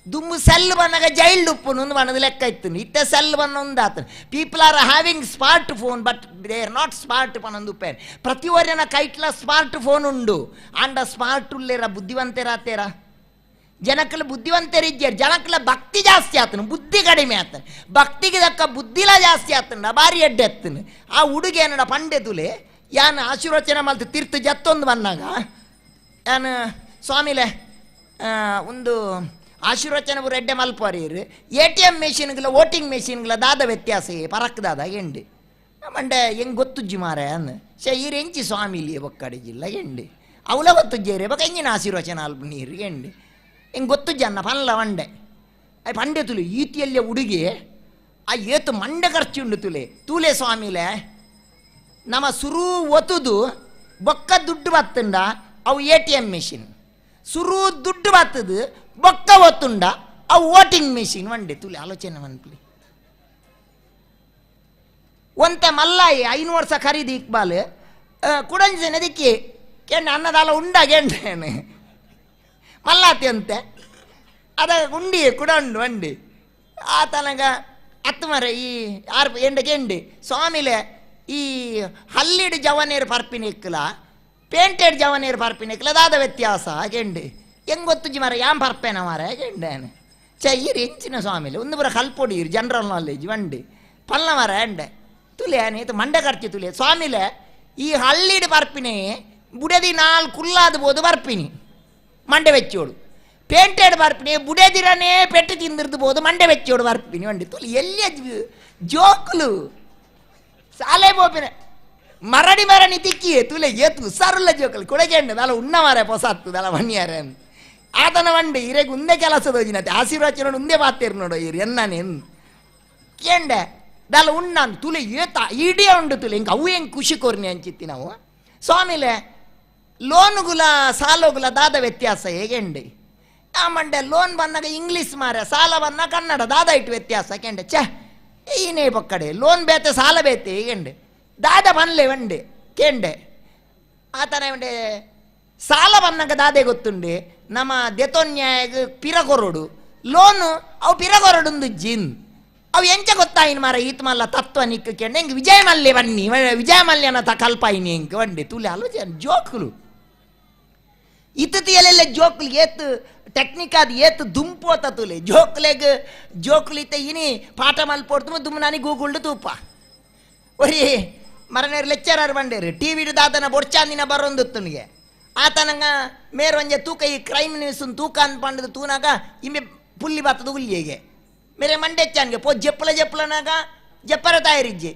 ದುಮ್ಮು ಸೆಲ್ ಬಂದಾಗ ಜೈಲ್ಡ್ ಉಪ್ಪು ಒಂದು ಬಣ್ಣದ ಲೆಕ್ಕ ಇತ್ತು ಇತ್ತೆ ಸೆಲ್ ಬನ್ನ ಒಂದು ಆತನ. People are having smart phone but they are not smart ಪನ್ನೊಂದು ಉಪ್ಪೇನು ಪ್ರತಿಯೊರಿನ ಕೈಟ್ಲ ಸ್ಮಾರ್ಟ್ ಫೋನ್ ಉಂಡು ಅಂಡ ಸ್ಮಾರ್ಟ್ ಉಲ್ಲೇರ ಬುದ್ಧಿವಂತೇರಾತೇರ ಜನಕ್ಕಲ ಬುದ್ಧಿವಂತರಿದ್ಯಾರ ಜನಕ್ಕಲ ಭಕ್ತಿ ಜಾಸ್ತಿ ಆತನು ಬುದ್ಧಿ ಕಡಿಮೆ ಆತನು ಭಕ್ತಿಗೆ ತಕ್ಕ ಬುದ್ಧಿಲ ಜಾಸ್ತಿ ಆತನ ಭಾರಿ ಎಡ್ಡೆ ಎತ್ತನು. ಆ ಹುಡುಗಿ ಏನಡ ಪಂಡೆ ತುಲೆ ಯಾನ್ ಆಶೀರ್ವಚನ ಮಲ್ತು ತೀರ್ಥ ಜತ್ತೊಂದು ಬಂದಾಗ ಯಾನ್ ಸ್ವಾಮಿಲೆ ಒಂದು ಆಶೀರ್ವಚನ ಪೂರ ಎಡ್ಡೆ ಮಲ್ಪರೀರು ಎ ಟಿ ಎಮ್ ಮೆಷಿನ್ಗಳ ವೋಟಿಂಗ್ ಮೆಷಿನ್ಗಳ ದಾದ ವ್ಯತ್ಯಾಸ ಪರಕ್ ದಾದ ಎಂಡಿ ಮಂಡೆ ಹೆಂಗೆ ಗೊತ್ತುಜ್ಜಿ ಮಾರೆ ಅನ್ನ ಶೇ ಈರು ಎಂಚಿ ಸ್ವಾಮಿಲಿ ಬೊಕ್ಕಡಿಜಿಲ್ಲ ಎಂಡಿ ಅವಲ ಗೊತ್ತುಜ್ಜೇರಿ ಬೊಕ್ಕ ಎಂಜಿನ ಆಶೀರ್ವಚನ ಅಲ್ಪ ನೀರು ಎಂಡಿ ಹೆಂಗೆ ಗೊತ್ತು ಜನ ಪನ್ಲ ಮಂಡೆ ಆ ಪಂಡೆ ತುಲೆ ಈತಿಯಲ್ಲೇ ಹುಡುಗಿ ಆ ಏತು ಮಂಡೆ ಖರ್ಚು ಉಂಡು ತುಲೆ ತೂಲೆ ಸ್ವಾಮಿಲೆ ನಮ್ಮ ಸುರು ಒತ್ತುದು ಬೊಕ್ಕ ದುಡ್ಡು ಬತ್ತುಂಡ ಅವು ಎ ಟಿ ಎಮ್ ಮೆಷಿನ್ ಸುರು ದುಡ್ಡು ಬತ್ತದು ಬೊಕ್ಕ ಒತ್ತುಂಡ ಅವು ವೋಟಿಂಗ್ ಮೆಷಿನ್ ಮಂಡೆ ತುಲೆ ಆಲೋಚನೆ ಮನ್ಪ್ಲಿ. ಒಂತೆ ಮಲ್ಲಾಯಿ 5 ವರ್ಷ ಖರೀದಿ ಇಕ್ಬಾಲ್ ಕುಡಂಜನ ದಿಕ್ಕಿ ಕೆಂಡ ಅನ್ನದಾಲ ಉಂಡ ಕೆಂಡೇನೆ ಮಲ್ಲಾತಿ ಅಂತೆ ಅದ ಉಂಡಿ ಕುಡ ಉಂಡು ಅಂಡಿ ಆತನಗ ಅತ್ತು ಮರ ಈ ಆರು ಎಂಡ ಕೆಂಡಿ ಸ್ವಾಮಿಲೆ ಈ ಹಲ್ಲಿಡು ಜವನೇರು ಪರ್ಪಿನ ಇಕ್ಕಲ ಪೇಂಟೆಡ್ ಜವನೇರು ಪರ್ಪಿನ ಇಕ್ಕಲ ದಾದ ವ್ಯತ್ಯಾಸ ಕೆಂಡಿ ಹೆಂಗೆ ಗೊತ್ತುಜ್ಜಿ ಮರ ಯಾನ್ ಪರ್ಪೇನ ಮರ ಕೆಂಡೇನೆ ಚ ಈರು ಎಂಚಿನ ಸ್ವಾಮಿಲೆ ಒಂದು ಪುರ ಕಲ್ಪೊಡಿ ಇರು ಜನರಲ್ ನಾಲೆಜ್ ವಂಡಿ ಪಲ್ಲ ಮರ ಎಂಡೆ ತುಲೆ ಆನೇತು ಮಂಡೆ ಖರ್ಚು ತುಲೆ ಸ್ವಾಮಿಲೆ ಈ ಹಳ್ಳಿಡು ಪರ್ಪಿನಿ ಬುಡದಿ ನಾಲ್ಕು ಕುಲ್ಲಾದ ಬೋದು ಪರ್ಪಿನಿ ಮಂಡೆ ವೆಚ್ಚೋಡು ಪೇಂಟೆಡ್ ಬರ್ಪಿನಿ ಬುಡದಿರನೇ ಪೆಟ್ಟು ತಿಂದಿರ್ದು ಬೋದು ಮಂಡೆ ವೆಚ್ಚೋಡು ಬರ್ಪಿನಿ వండి ತುಲಿ ಎಲ್ಲಿ ಜೋಕುಲು ಸಾಲೆ ಬೋಪಿನ ಮರಡಿ ಮರಣಿ ತಿಕ್ಕಿ ತುಲೆ ಏತು ಸರುಲ್ಲ ಜೋಕುಲು ಕೊಳಗೆಂಡು ದಲ ಉಣ್ಣ ಮಾರೆ ಪೊಸತ್ತು ದಲ ಬನ್ನಿಯಾರೆ ಆತನ ವಂಡಿ ಇರೆಗ್ ಉಂದೆ ಕೆಲಸ ದೋಜಿನತೆ ಆಶೀರ್ವಚನ ಉಂದೆ ಪಾತೇರು ನೋಡು ಇರು ಎನ್ನಾನೆ ಕೇಂಡೆ ದಲ ಉಣ್ಣಾನು ತುಲೆ ಏತ ಇಡಿಯ ಉಂಡು ತುಲೆ ಹಿಂಗೆ ಅವು ಹೆಂಗೆ ಖುಷಿ ಕೋರ್ನಿ ಅಂಚಿತ್ತಿ ನಾವು. ಸ್ವಾಮಿಲೆ ಲೋನ್ಗುಲ ಸಾಲೋಗುಲ ದಾದ ವ್ಯತ್ಯಾಸ ಹೇಗೆಂಡಿ ಆ ಮಂಡೆ ಲೋನ್ ಬಂದಾಗ ಇಂಗ್ಲೀಷ್ ಮಾರೆ ಸಾಲ ಬಂದ ಕನ್ನಡ ದಾದ ಇಟ್ಟು ವ್ಯತ್ಯಾಸ ಕೆಂಡೆ ಛೇ ಈನೇ ಪಕ್ಕಡೆ ಲೋನ್ ಬೇತೆ ಸಾಲ ಬೇತೆ ಹೇಗೆಂಡೆ ದಾದ ಬನ್ಲೆ ವಂಡೆ ಕೇಂಡೆ ಆತನ ವಂಡೆ ಸಾಲ ಬಂದಾಗ ದಾದೆ ಗೊತ್ತುಂಡೆ ನಮ್ಮ ದೆತೊನ್ಯಾಗ ಪಿರ ಕೊರೋಡು ಲೋನು ಅವು ಪಿರಗೊರಡುಂದು ಜಿನ್ ಅವು ಎಂಚ ಗೊತ್ತಾಯಿನ ಮಾರ ಈತ ಮಲ್ಲ ತತ್ವ ನಿಕ್ಕ ಕೆಂಡ ಎಂಕ್ ವಿಜಯ ಮಲ್ಯ ಬನ್ನಿ ವಿಜಯ ಮಲ್ಯನ ತ ಕಲ್ಪಾಯಿನಿ ಎಂಕ್ ವಂಡೆ ತುಲೆ ಆಲೋಚನೆ ಜೋಕುಲು ಇತ್ತಿಯಲ್ಲೆಲ್ಲ ಜೋಕುಲು ಏತ್ ಟೆಕ್ನಿಕ್ ಅದು ಏತ್ ದುಂಪೋತ ತುಲೆ ಜೋಕ್ಲೆಗ್ ಜೋಕುಲಿತ ಇನಿ ಪಾಠ ಮಲ್ಪೋಡ್ತು ದುಮ್ ನಾನಿ ಗೂಗುಲ್ಡು ತೂಪ ಒರಿ ಮರನೇರು ಲೆಕ್ಚರರ್ ಬಂಡೇರು ಟಿ ವಿಡು ದಾದನ ಬೊಡ್ಚಾಂದಿನ ಬರೋಂದುತ್ತನಿಗೆ ಆತನಂಗ ಮೇರೊಂಜೆ ತೂಕ ಈ ಕ್ರೈಮ್ ನ್ಯೂಸ್ ತೂಕ ಅನ್ಪಂಡದು ತೂನಾಗ ಇಮ್ಮೆ ಪುಲ್ಲಿ ಬತ್ತದ ಉಲ್ಲಿಗೆ ಮೇರೆ ಮಂಡೆಚ್ಚಾನ್ಗೆ ಪೋ ಜಪ್ಪಲ ಜಪ್ಪಲನಾಗ ಜಪ್ಪರ ತಾಯರಿಜ್ಜಿ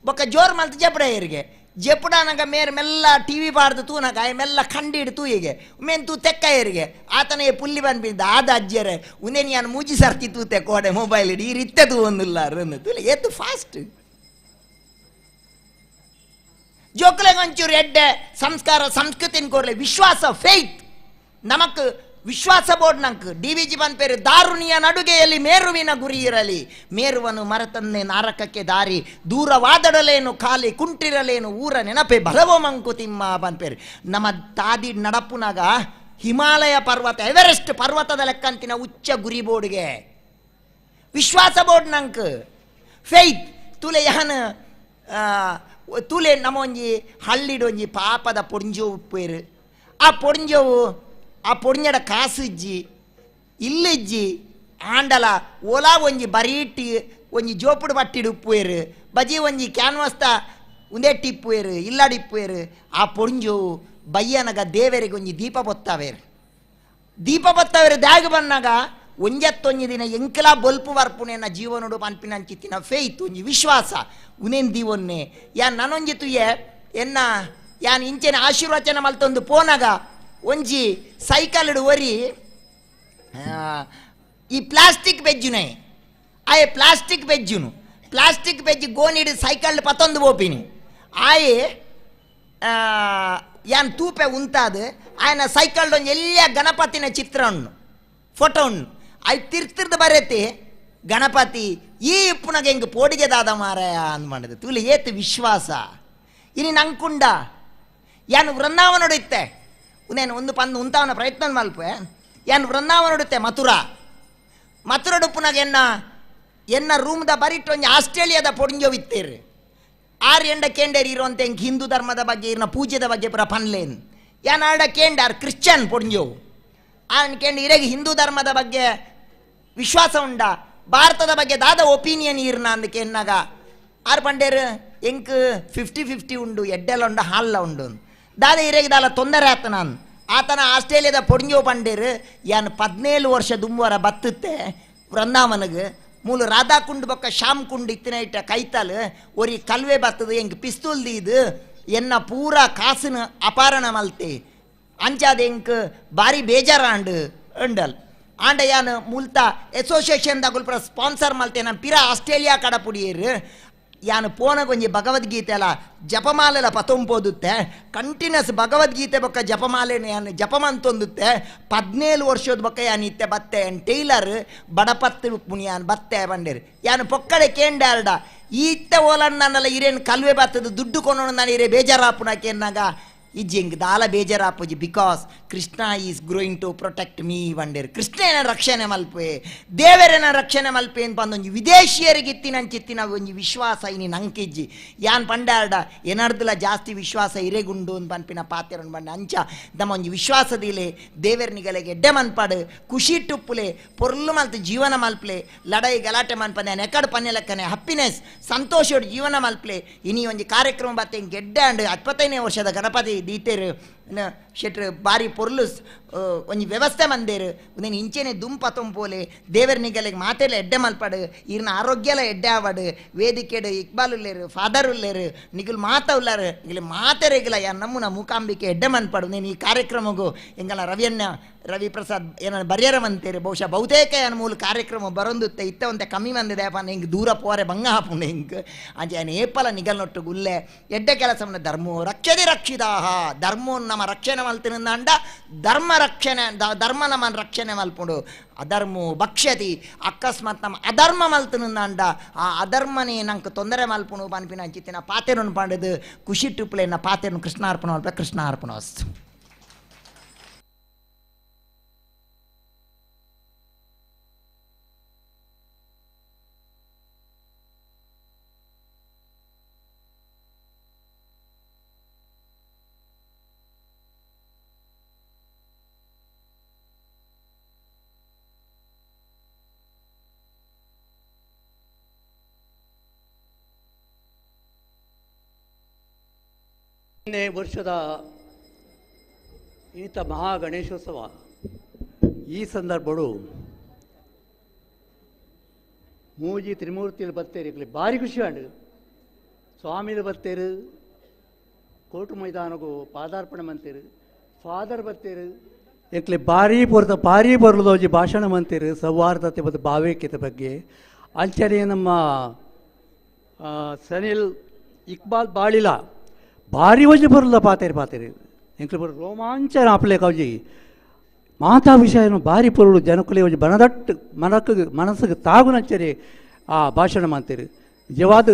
ಬೊಕ್ಕ ಜೋರು ಮಲ್ತು ಜಪ್ಪಡ ಏರಿಗೆ ಜಪ್ಪಡಾನಾಗ ಮೇರೆ ಮೆಲ್ಲ ಟಿ ವಿ ಬಾರ್ದು ತೂನಾಗ ಆಯ್ ಮೆಲ್ಲ ಖಂಡಿಡು ತೂಯಿಗೆ ಮೇನ್ ತೂ ತೆಕ್ಕ ಏರಿಗೆ ಆತನ ಏ ಪುಲ್ಲಿ ಬಂದ್ಬಿದ್ದ ಆದ ಅಜ್ಜರೆ ಉಂದೇನಿ ಯಾನು ಮೂಜಿ ಸರ್ತಿ ತೂತೆ ಕೋಡೆ ಮೊಬೈಲ್ ಇಡಿ ಈ ರೀತೆ ತೂ ಒಂದಿಲ್ಲ ತೂಲೆ ಏತು ಫಾಸ್ಟ್ ಜೋಕುಲೆಗ್ ಒಂಚೂರು ಎಡ್ಡೆ ಸಂಸ್ಕಾರ ಸಂಸ್ಕೃತಿನ ಕೋರ್ಲೆ ವಿಶ್ವಾಸ ಫೇತ್ ನಮಕ್ ವಿಶ್ವಾಸ ಬೋರ್ಡ್ ನಂಕ್ ಡಿ ವಿ ಜಿ ಪನ್ಪೇರು ದಾರುಣಿಯ ನಡುಗೆಯಲ್ಲಿ ಮೇರುವಿನ ಗುರಿ ಇರಲಿ ಮೇರುವನು ಮರತನ್ನೇ ನಾರಕಕ್ಕೆ ದಾರಿ ದೂರವಾದಡಲೇನು ಖಾಲಿ ಕುಂಟಿರಲೇನು ಊರ ನೆನಪೆ ಬಲವೋ ಮಂಕುತಿಮ್ಮ ಪನ್ಪೇರು. ನಮ್ಮ ತಾದಿ ನಡಪುನಾಗ ಹಿಮಾಲಯ ಪರ್ವತ ಎವರೆಸ್ಟ್ ಪರ್ವತದ ಲೆಕ್ಕಂತಿನ ಉಚ್ಚ ಗುರಿ ಬೋರ್ಡ್ಗೆ ವಿಶ್ವಾಸ ಬೋರ್ಡ್ ನಂಕ್ ಫೇತ್ ತುಲೆ ಯಾನ್ ತುಲೆ ನಮ್ಮ ಒಂಜಿ ಹಳ್ಳಿಡೊಂಜಿ ಪಾಪದ ಪೊಂಜೋವು ಉಪ್ಪೇರು ಆ ಪೊಂಜೋವು ಆ ಪೊಂಜಡ ಕಾಸಿಜ್ಜಿ ಇಲ್ಲಿಜ್ಜಿ ಆಂಡಲ ಓಲಾ ಒಂಜಿ ಬರೀಟಿ ಒಂಜಿ ಜೋಪುಡು ಬಟ್ಟಿಡು ಉಪ್ಪುವೇರು ಬಜಿ ಒಂಜಿ ಕ್ಯಾನ್ವಾಸ್ತ ಉಂದೆಟ್ಟಿ ಇಪ್ಪುವೇರು ಇಲ್ಲಾಡಿ ಇಪ್ಪುವೇರು ಆ ಪೊಂಜೋವು ಬಯ್ಯನಗ ದೇವರಿಗೆ ಒಂಜಿ ದೀಪ ಬೊತ್ತಾವೇರು ದೀಪ ಬೊತ್ತಾವೇರು ದ್ಯಾಗ ಬನ್ನಾಗ ಒಂಜತ್ತೊಂಜಿ ದಿನ ಎಂಕಲ ಬೊಲ್ಪು ಬರ್ಪುನೆನ ಜೀವನೋಡು ಪನ್ಪಿನಂಚಿತ್ತಿನ ಫೇತ್ ಒಂಜಿ ವಿಶ್ವಾಸ ಉನೇನ್ ದೀವೊನ್ನೆ ಯಾನ್ ನನೊಂಜಿ ತುಯ್ಯೆ ಎನ್ನ ಯಾನ್ ಇಂಚೆನ ಆಶೀರ್ವಚನ ಮಲ್ತೊಂದು ಪೋನಾಗ ಒಂಜಿ ಸೈಕಲ್ಡ್ ಒರಿ ಈ ಪ್ಲಾಸ್ಟಿಕ್ ಬೆಜ್ಜುನೆ ಆಯೆ ಪ್ಲಾಸ್ಟಿಕ್ ಬೆಜ್ಜುನು ಪ್ಲಾಸ್ಟಿಕ್ ಬೆಜ್ಜು ಗೋನಿಡು ಸೈಕಲ್ ಪತ್ತೊಂದು ಪೋಪಿನಿ ಆಯೆ ಯಾನ್ ತೂಪೆ ಉಂತಾದು ಆಯನ ಸೈಕಲ್ಡ್ ಒಂಜಿ ಎಲ್ಲ ಗಣಪತಿನ ಚಿತ್ರ ಉಂಡು ಫೋಟೋ ಉಂಡು ಅಯ್ ತಿರ್ತಿರ್ದು ಬರತ್ತೆ ಗಣಪತಿ ಈ ಇಪ್ಪುನಗ ಹೆಂಗೆ ಪೋಡಿಗೆ ದಾದ ಮಾರಾಯ ಅಂದ್ ಮಾಡಿದೆ ತುಲಿ ಏತು ವಿಶ್ವಾಸ ಇನಿ ನಂಕುಂಡ ಯಾನು ವೃಂದಾವನೋಡು ಇತ್ತೆ ಉನೇನು ಒಂದು ಪಂದು ಉಂತಾವನ ಪ್ರಯತ್ನ ಮಲ್ಪೆ ಯಾನು ವೃಂದಾವನೋಡುತ್ತೆ ಮಥುರಾ ಮಥುರಡುಪ್ಪುನಾಗ ಎನ್ನ ಎನ್ನ ರೂಮ್ದ ಬರಿಟ್ಟು ಒಂಜಿ ಆಸ್ಟ್ರೇಲಿಯಾದ ಪೊಡಿಂಜೋ ಇತ್ತೇರು ಆರ್ ಎಂಡ ಕೇಂಡೇರ್ ಇರುವಂತೆ ಎಂಕ್ ಹಿಂದೂ ಧರ್ಮದ ಬಗ್ಗೆ ಇರ್ನ ಪೂಜೆದ ಬಗ್ಗೆ ಪುರ ಪನ್ಲೇನ್ ಯಾನ್ ಆಡ ಕೇಂಡ ಆರ್ ಕ್ರಿಶ್ಚಿಯನ್ ಪೊಡಿಂಜೋವು ಆನ್ ಕೇಂಡ ಇರೆಗೆ ಹಿಂದೂ ಧರ್ಮದ ಬಗ್ಗೆ ವಿಶ್ವಾಸ ಉಂಡ ಭಾರತದ ಬಗ್ಗೆ ದಾದ ಒಪೀನಿಯನ್ ಇರ್ನ ಅಂದಕ್ಕೆ ಎನ್ನಾಗ ಆರ್ ಪಂಡೇರು ಎಂಕ್ 50-50 ಉಂಡು ಎಡ್ಡೆಲ್ಲ ಉಂಡು ಹಾಲ್ಲ ಉಂಡು ದಾದ ಇರೆಗೆ ದಾಲ ತೊಂದರೆ ಆತ ನಾನು ಆತನ ಆಸ್ಟ್ರೇಲಿಯಾದ ಪೊಡಿಂಜೋ ಪಂಡೇರು ಯಾನ್ 17 ವರ್ಷ ದುಂಬುವರ ಬತ್ತುತ್ತೆ ವೃಂದಾವನಗೆ ಮೂಲು ರಾಧಾಕುಂಡ್ ಬೊಕ್ಕ ಶ್ಯಾಮ್ ಕುಂಡ್ ಇತ್ತಿನ ಇಟ್ಟ ಕೈತಾಲ್ ಒರಿ ಕಲ್ವೆ ಬತ್ತದು ಎಂಕ್ ಪಿಸ್ತೂಲ್ ದೀದು ಎನ್ನ ಪೂರಾ ಕಾಸಿನ ಅಪಾರಣ ಮಲ್ತೆ ಅಂಚಾದ ಎಂಕ್ ಬಾರಿ ಬೇಜಾರಾಂಡು ಅಂಡಲ್ ಆಂಡ ಯಾನ್ ಮೂಲ್ತ ಅಸೋಸಿಯೇಷನ್ ದಾಗುಲ್ ಸ್ಪಾನ್ಸರ್ ಮಲ್ತೆ ನಾನು ಪಿರ ಆಸ್ಟ್ರೇಲಿಯಾ ಕಡಪುಡಿಯರು ಯಾನು ಪೋನಗೊಂಜಿ ಭಗವದ್ಗೀತೆ ಅಲ್ಲ ಜಪಮಾಲೆಲ ಪತೊಂಪೋದುತ್ತೆ ಕಂಟಿನ್ಯೂಸ್ ಭಗವದ್ಗೀತೆ ಬೊಕ್ಕ ಜಪಮಾಲೆ ಯಾನು ಜಪ ಮಂತೊಂದುತ್ತೆ 17 ವರ್ಷದ ಬೊಕ್ಕ ಯಾನು ಇತ್ತೆ ಬತ್ತೆ ಯಾನ್ ಟೈಲರ್ ಬಡಪತ್ತು ಪುಣಿ ಯಾನ್ ಬತ್ತೆ ಬಂಡೇರು ಯಾನು ಪೊಕ್ಕಡೆ ಕೇಂಡಾರ್ಡ ಈತ್ತೆ ಓಲಣ್ಣನಲ್ಲ ಇರೇನು ಕಲ್ವೆ ಬತ್ತದ ದುಡ್ಡು ಕೊನೋಣ ನಾನು ಇರೇ ಬೇಜಾರಾಪುನಕ್ಕೆ ಎನ್ನಾಗ ಇಜ್ಜಿ ದಾಲ ಬೇಜಾರಾಪುಜಿ because Krishna is growing to protect me ಬಂಡೇರು ಕೃಷ್ಣನ ರಕ್ಷಣೆ ಮಲ್ಪೆ ದೇವರನ ರಕ್ಷಣೆ ಮಲ್ಪೆ ಅಂತ ಒಂಜಿ ವಿದೇಶಿಯರಿಗೆ ಇತ್ತಿನಂಚಿತ್ತಿನ ಒಂಜಿ ವಿಶ್ವಾಸ ಇನಿ ನಂಕಿಜ್ಜಿ ಯಾನ್ ಪಂಡಾರ್ಡ ಏನಾರ್ದಲ ಜಾಸ್ತಿ ವಿಶ್ವಾಸ ಇರೆಗುಂಡು ಅಂತ ಪನ್ಪಿನ ಪಾತೆರನ್ ಬಂಡ ಅಂಚ ನಮ್ಮ ಒಂಜಿ ವಿಶ್ವಾಸದಿಲೆ ದೇವರನಿಗಲೆಗೆ ಎಡ್ಡೆ ಮನ್ಪಾಡು ಖುಷಿ ಟುಪ್ಪುಲೆ ಪೊರ್ಲು ಮಲ್ತು ಜೀವನ ಮಲ್ಪ್ಲೆ ಲಡೈ ಗಲಾಟೆ ಮನ್ಪನೆ ಎಕಡ್ ಪನ್ನೆಲಕ್ಕನೆ ಹ್ಯಾಪಿನೆಸ್ ಸಂತೋಷ ಜೀವನ ಮಲ್ಪ್ಲೆ ಇನಿ ಒಂಜಿ ಕಾರ್ಯಕ್ರಮ ಬತ್ತೆ ಗೆಡ್ಡೆ ಅಂಡ್ 25ನೇ ವರ್ಷದ ಗಣಪತಿ ದೀತೇರು ಶೆಟ್ರು ಬಾರಿ ಪೊರ್ಲು ಒಂಜಿ ವ್ಯವಸ್ಥೆ ಮಂದೇರು ಒಂದೇನು ಇಂಚೆನೆ ದುಂಪ ತೊಂಪೋಲೆ ದೇವರ ನಿಗಲೆಗೆ ಮಾತೆಲ್ಲ ಎಡ್ಡೆ ಮಲ್ಪಾಡು ಇರ್ನ ಆರೋಗ್ಯಲ ಎಡ್ಡೆ ಆವಾಡು ವೇದಿಕೆಡು ಇಕ್ಬಾಲ್ ಉಲ್ಲೇರು ಫಾದರ್ ಉಲ್ಲೇರು ನಿಗುಲ್ ಮಾತ ಉಲ್ಲಾರು ನಿಗುಲ್ ಮಾತೆರೆಗಿಲ್ಲ ಯಾ ನಮ್ಮನ ಮೂಕಾಂಬಿಕೆ ಎಡ್ಡೆ ಮನ್ಪಾಡು ನೀನು ಈ ಕಾರ್ಯಕ್ರಮಗೂ ಎಂಗಲ ರವಿಯನ್ನ ರವಿ ಪ್ರಸಾದ್ ಏನ ಬರ್ಯರ ಮಂತೇರು ಬಹುಶಃ ಬಹುತೇಕ ಏನ್ ಮೂಲ ಕಾರ್ಯಕ್ರಮ ಬರೊಂದುತ್ತೆ ಇತ್ತ ಒಂತೆ ಕಮ್ಮಿ ಮಂದಿದೆ ಅಪ್ಪ ಹಿಂಗೆ ದೂರ ಪೋರೆ ಬಂಗ ಹಾಪುಂಡೆ ಹಿಂಗೆ ಅಂಚೆ ಏನ್ ಏಪಲ ನಿಗಲ್ನೊಟ್ಟು ಗುಲ್ಲೆ ಎಡ್ಡೆ ಕೆಲಸವನ್ನ ಧರ್ಮೋ ರಕ್ಷದೆ ರಕ್ಷಿದಾಹ ಧರ್ಮೋ ನಮ್ಮ ರಕ್ಷಣೆ ಮಲ್ತಿನಿಂದ ಧರ್ಮ ರಕ್ಷಣೆ ಧರ್ಮ ನಮ್ಮನ್ನು ರಕ್ಷಣೆ ಮಲ್ಪುಂಡು ಅಧರ್ಮೋ ಭಕ್ಷತಿ ಅಕಸ್ಮಾತ್ ನಮ್ಮ ಅಧರ್ಮ ಮಲ್ತಿನಿಂದ ಆ ಅಧರ್ಮನೇ ನಂಗೆ ತೊಂದರೆ ಮಲ್ಪುಣು ಪನ್ಪಿನ ಅಂಚಿತ್ತಿನ ಪಾತೆರನ್ನು ಪಂಡದು ಖುಷಿ ಟುಪ್ಲೆನ ಪಾತೆರನ್ನು ಕೃಷ್ಣಾರ್ಪಣ ಮಲ್ಪ ಕೃಷ್ಣಾರ್ಪಣ ವಸ್ತು. ವರ್ಷದ ಈತ ಮಹಾಗಣೇಶೋತ್ಸವ ಈ ಸಂದರ್ಭಡು ಮೂಜಿ ತ್ರಿಮೂರ್ತಿಲು ಬತ್ತೇರು ಭಾರಿ ಖುಷಿ ಆಂಡ್. ಸ್ವಾಮಿಲು ಬತ್ತೇರು ಕೋಟು ಮೈದಾನಗು ಪಾದಾರ್ಪಣೆ ಮಂತೇರು, ಫಾದರ್ ಬತ್ತೇರು ಎಂಕ್ಲೆ ಭಾರಿ ಪೊರ್ತ ಭಾರಿ ಪೊರ್ಲದೋಜಿ ಭಾಷಣ ಮಂತೇರು ಸೌಹಾರ್ದತೆ ಮತ್ತು ಭಾವೈಕ್ಯತೆ ಬಗ್ಗೆ. ಅಂಚನೆ ನಮ್ಮ ಸನಿಲ್ ಇಕ್ಬಾಲ್ ಬಾಳಿಲ ಭಾರಿ ಒಂಜಿ ಪೊರ್ಲ ಪಾತೇರು ಪಾತೇರು ಎಂಕ್ಲೆ ಪೊರ್ಲು ರೋಮಾಂಚನ ಆಪ್ಲೆ ಕೌಜಿ ಮಾತಾ ವಿಷಯನು ಭಾರಿ ಪೊರುಳು ಜನಕುಲೆ ಒಂಜಿ ಬನದಟ್ಟು ಮನಕ್ಕೆ ಮನಸ್ಸಿಗೆ ತಾಗುನಂಚನೆ ಆ ಭಾಷಣ ಮಾಡ್ತೀರಿ. ನಿಜವಾದ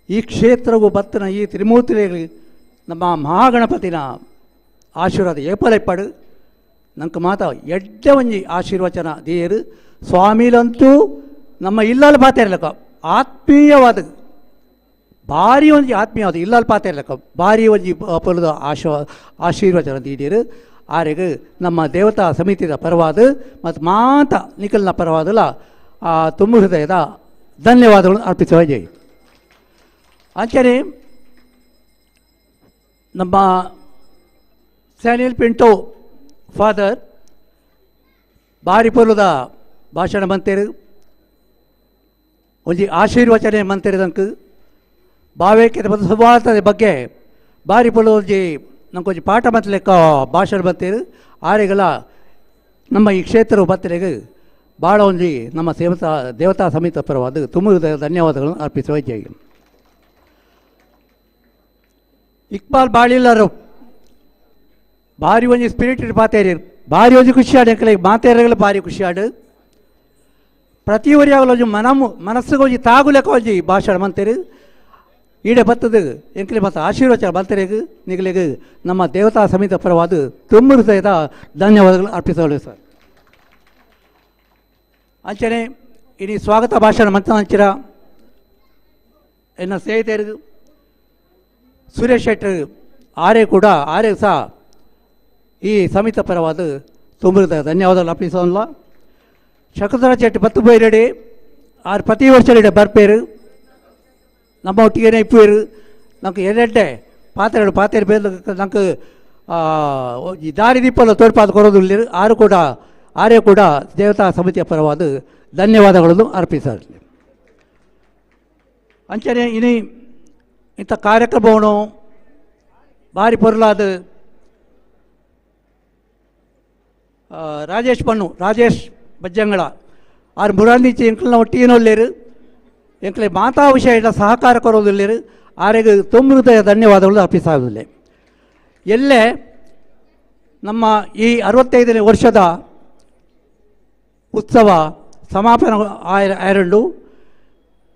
ಈ ಕ್ಷೇತ್ರವು ಬತ್ತನ ಈ ತ್ರಿಮೂರ್ತಿಗಳಿಗೆ ನಮ್ಮ ಮಹಾಗಣಪತಿನ ಆಶೀರ್ವಾದ ಏಪಲೆಪ್ಪಡು ನಂಗೆ ಮಾತ ಎಡ್ಡೆ ಒಂಜಿ ಆಶೀರ್ವಚನ ದೇರು. ಸ್ವಾಮಿಲಂತೂ ನಮ್ಮ ಇಲ್ಲಲ್ಲಿ ಪಾತೇರ್ಲಕ್ಕ ಆತ್ಮೀಯವಾದ ಭಾರಿ ಒಂಜಿ ಆತ್ಮೀಯವಾದ ಇಲ್ಲಲ್ಲಿ ಪಾತೇರ್ಲಕ್ಕ ಭಾರಿ ಒಂಜಿ ಪೊಲದ ಆಶೀರ್ವಚನ ದೀಡಿರು. ಆರೆಗ್ ನಮ್ಮ ದೇವತಾ ಸಮಿತಿಯ ಪರವಾದ ಮತ್ತು ಮಾತ ನಿಖಲ್ನ ಪರವಾದಲ ಆ ತುಂಬು ಹೃದಯದ ಧನ್ಯವಾದಗಳನ್ನು ಅರ್ಪಿಸುವ ಜೈ. ಅಂಚನೆ ನಮ್ಮ ಸ್ಯಾನಿಯಲ್ ಪಿಂಟೋ ಫಾದರ್ ಭಾರಿ ಪೊರ್ಲುದ ಭಾಷಣ ಮಂತೇರು, ಒಂಜಿ ಆಶೀರ್ವಚನೆ ಮಂತೇರಿದಂಕ್ ಭಾವೈಕ್ಯತೆ ಮತ್ತು ಸುವಾರ್ತದ ಬಗ್ಗೆ ಭಾರಿ ಪೊರ್ಲು ಒಂಜಿ ನಮ್ಗೊಂಜಿ ಪಾಠ ಲೆಕ್ಕ ಭಾಷಣ ಬತ್ತೀರು. ಆರೆಗಳ ನಮ್ಮ ಈ ಕ್ಷೇತ್ರ ಬತ್ತಲೆಗೆ ಭಾಳ ಒಂಜಿ ನಮ್ಮ ಸೇವತಾ ದೇವತಾ ಸಮಿತ ಪರವಾದ ತುಂಬ ಧನ್ಯವಾದಗಳನ್ನು ಅರ್ಪಿಸುವ ಜೈ. ಇಕ್ಬಾಲ್ ಬಾಳಿಲ್ಲರು ಭಾರಿ ಒಂಜಿ ಸ್ಪಿರಿಟ್ ಪಾತೇರಿ ಭಾರಿ ಒಂಜಿ ಖುಷಿಯಾಡು ಎಂಕಲೆ ಮಾತೇರಗಳು ಭಾರಿ ಖುಷಿಯಾಡು. ಪ್ರತಿ ಒರಿಯಾಗಲ ಒಂಜಿ ಮನಮು ಮನಸ್ಸಿಗೆ ಒಂಜಿ ತಾಗುಲೆಕ್ಕ ಒಂಜಿ ಭಾಷಣ ಮಂತೇರು. ಈಡೆ ಬತ್ತದ ಎಂಕಲೆ ಮತ್ತು ಆಶೀರ್ವಚನ ಬರ್ತರೆಗ್ ನಿಗಲಿಗೆ ನಮ್ಮ ದೇವತಾ ಸಮಿತ ಪರವಾದ ತುಂಬ ಹೃದಯದ ಧನ್ಯವಾದಗಳು ಅರ್ಪಿಸಲು ಸರ್. ಅಂಚನೆ ಇನಿ ಸ್ವಾಗತ ಭಾಷಣ ಮಂತನಂಚಿರ ಎನ್ನ ಸ್ನೇಹಿತರು ಸುರೇಶ್ ಶೆಟ್ಟರ್ ಆರೇ ಕೂಡ ಆರೇ ಸಹ ಈ ಸಮಿತ ಪರವಾದ ತುಂಬ ಹೃದಯದ ಧನ್ಯವಾದಗಳು ಅರ್ಪಿಸೋಲ್ಲ. ಶಕುಂತಲಾ ಶೆಟ್ಟಿ ಬತ್ತು ಬೈರಡಿ ಆರು ಪ್ರತಿ ವರ್ಷ ಇಡೆ ಬರ್ಪೇರು ನಮ್ಮ ಒಟ್ಟಿಗೆ ಇಪ್ಪೇರು ನಮ್ಗೆ ಎರಡೆಡ್ಡೆ ಪಾತ್ರೆಗಳು ಪಾತ್ರೆ ಬೇರೆ ನಮ್ಗೆ ಈ ದಾರಿ ದೀಪಲ್ಲ ತೋರ್ಪಾದ ಕೊರೋದಿಲ್ಲ. ಆರು ಕೂಡ ಆರೇ ಕೂಡ ದೇವತಾ ಸಮಿತಿಯ ಪರವಾದ ಧನ್ಯವಾದಗಳನ್ನು ಅರ್ಪಿಸಾರೆ. ಅಂಚನೆ ಇನಿ ಇಂಥ ಕಾರ್ಯಕ್ರಮವನ್ನು ಭಾರಿ ಪೊರ್ಲಾದ ರಾಜೇಶ್ ಪಣ್ಣು ರಾಜೇಶ್ ಬಜ್ಜಂಗಳ ಆರು ಮುರಾಂದಿಚಿ ಎಂಕಲ್ನ ಒಟ್ಟಿಗೆ ಎಂಕಲೆ ಮಾತಾ ವಿಷಯ ಸಹಕಾರ ಕೊರೋದಿಲ್ಲ. ಆರೆಗೆ ತುಂಬ ಹೃದಯ ಧನ್ಯವಾದಗಳು ಅರ್ಪಿಸಾಗುದಿಲ್ಲ. ಎಲ್ಲೇ ನಮ್ಮ ಈ 65ನೇ ವರ್ಷದ ಉತ್ಸವ ಸಮಾಪನ ಆಯರಂಡು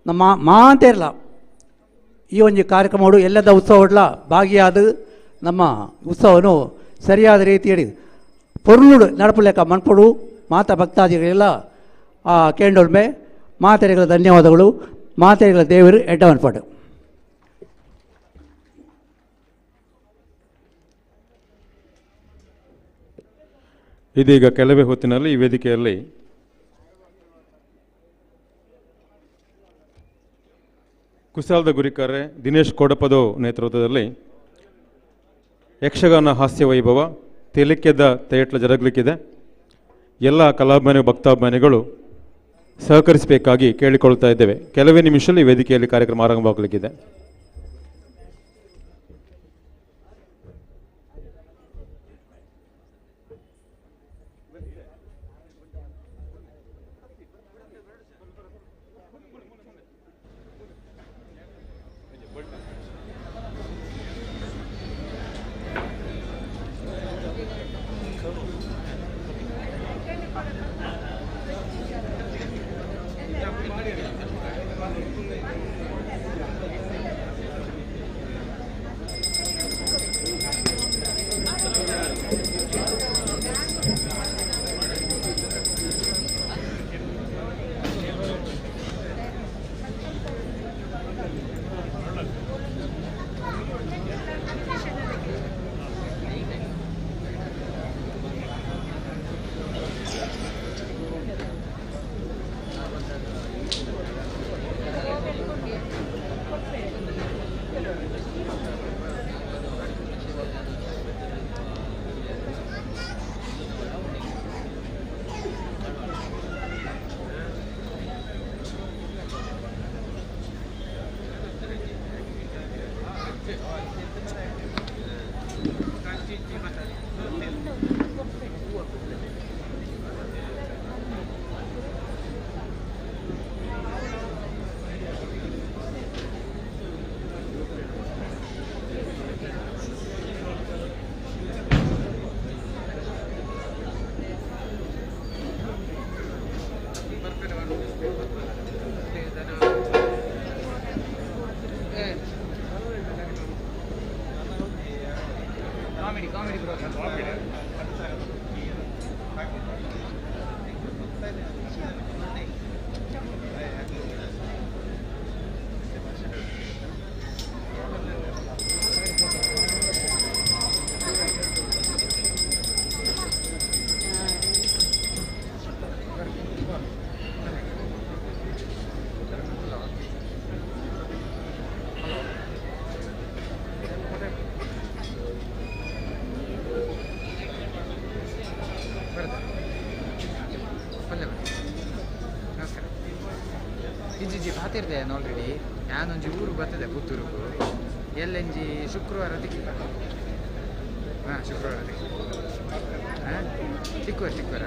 ನಮ್ಮ ಮಾತೇರ್ಲ ಈ ಒಂದು ಕಾರ್ಯಕ್ರಮಗಳು ಎಲ್ಲದ ಉತ್ಸವಗಳ ಭಾಗಿಯಾದ ನಮ್ಮ ಉತ್ಸವನು ಸರಿಯಾದ ರೀತಿಯಲ್ಲಿ ಪೊರ್ಲುಡು ನಡಪುಲೆಕ್ಕ ಮನ್ಪಡು ಮಾತಾ ಭಕ್ತಾದಿಗಳೆಲ್ಲ ಕೇಂಡೊಳ್ಮೆ ಮಾತೆರೆಗಳ ಧನ್ಯವಾದಗಳು. ಮಾತೆರೆಗಳ ದೇವರು ಎಡ್ಡವನ್ಪಾಡು. ಇದೀಗ ಕೆಲವೇ ಹೊತ್ತಿನಲ್ಲಿ ಈ ವೇದಿಕೆಯಲ್ಲಿ ಕುಸಾಲದ ಗುರಿಕಾರೆ ದಿನೇಶ್ ಕೋಡಪದೋ ನೇತೃತ್ವದಲ್ಲಿ ಯಕ್ಷಗಾನ ಹಾಸ್ಯ ವೈಭವ ತೇಲಿಕೆದ ಥಿಯೇಟ್ರ್ ಜರುಗಲಿಕ್ಕಿದೆ. ಎಲ್ಲ ಕಲಾಭಿಮಾನಿ ಭಕ್ತಾಭಿಮಾನಿಗಳು ಸಹಕರಿಸಬೇಕಾಗಿ ಕೇಳಿಕೊಳ್ತಾ ಇದ್ದೇವೆ. ಕೆಲವೇ ನಿಮಿಷದಲ್ಲಿ ವೇದಿಕೆಯಲ್ಲಿ ಕಾರ್ಯಕ್ರಮ ಆರಂಭವಾಗಲಿಕ್ಕಿದೆ. ಪಾತಿರ್ದೆ ಆಲ್ರೆಡಿ. ಯಾನೊಂಜಿ ಊರು ಬರ್ತದೆ ಪುತ್ತೂರುಗು, ಎಲ್ಲೆಂಜಿ ಶುಕ್ರವಾರ ತಿಕ್ಕಿಲ್ಲ. ಹಾಂ, ಶುಕ್ರವಾರ ತಿಕ್ಕು. ಹಾಂ, ತಿಕ್ಕುವ ತಿಕ್ಕುವ.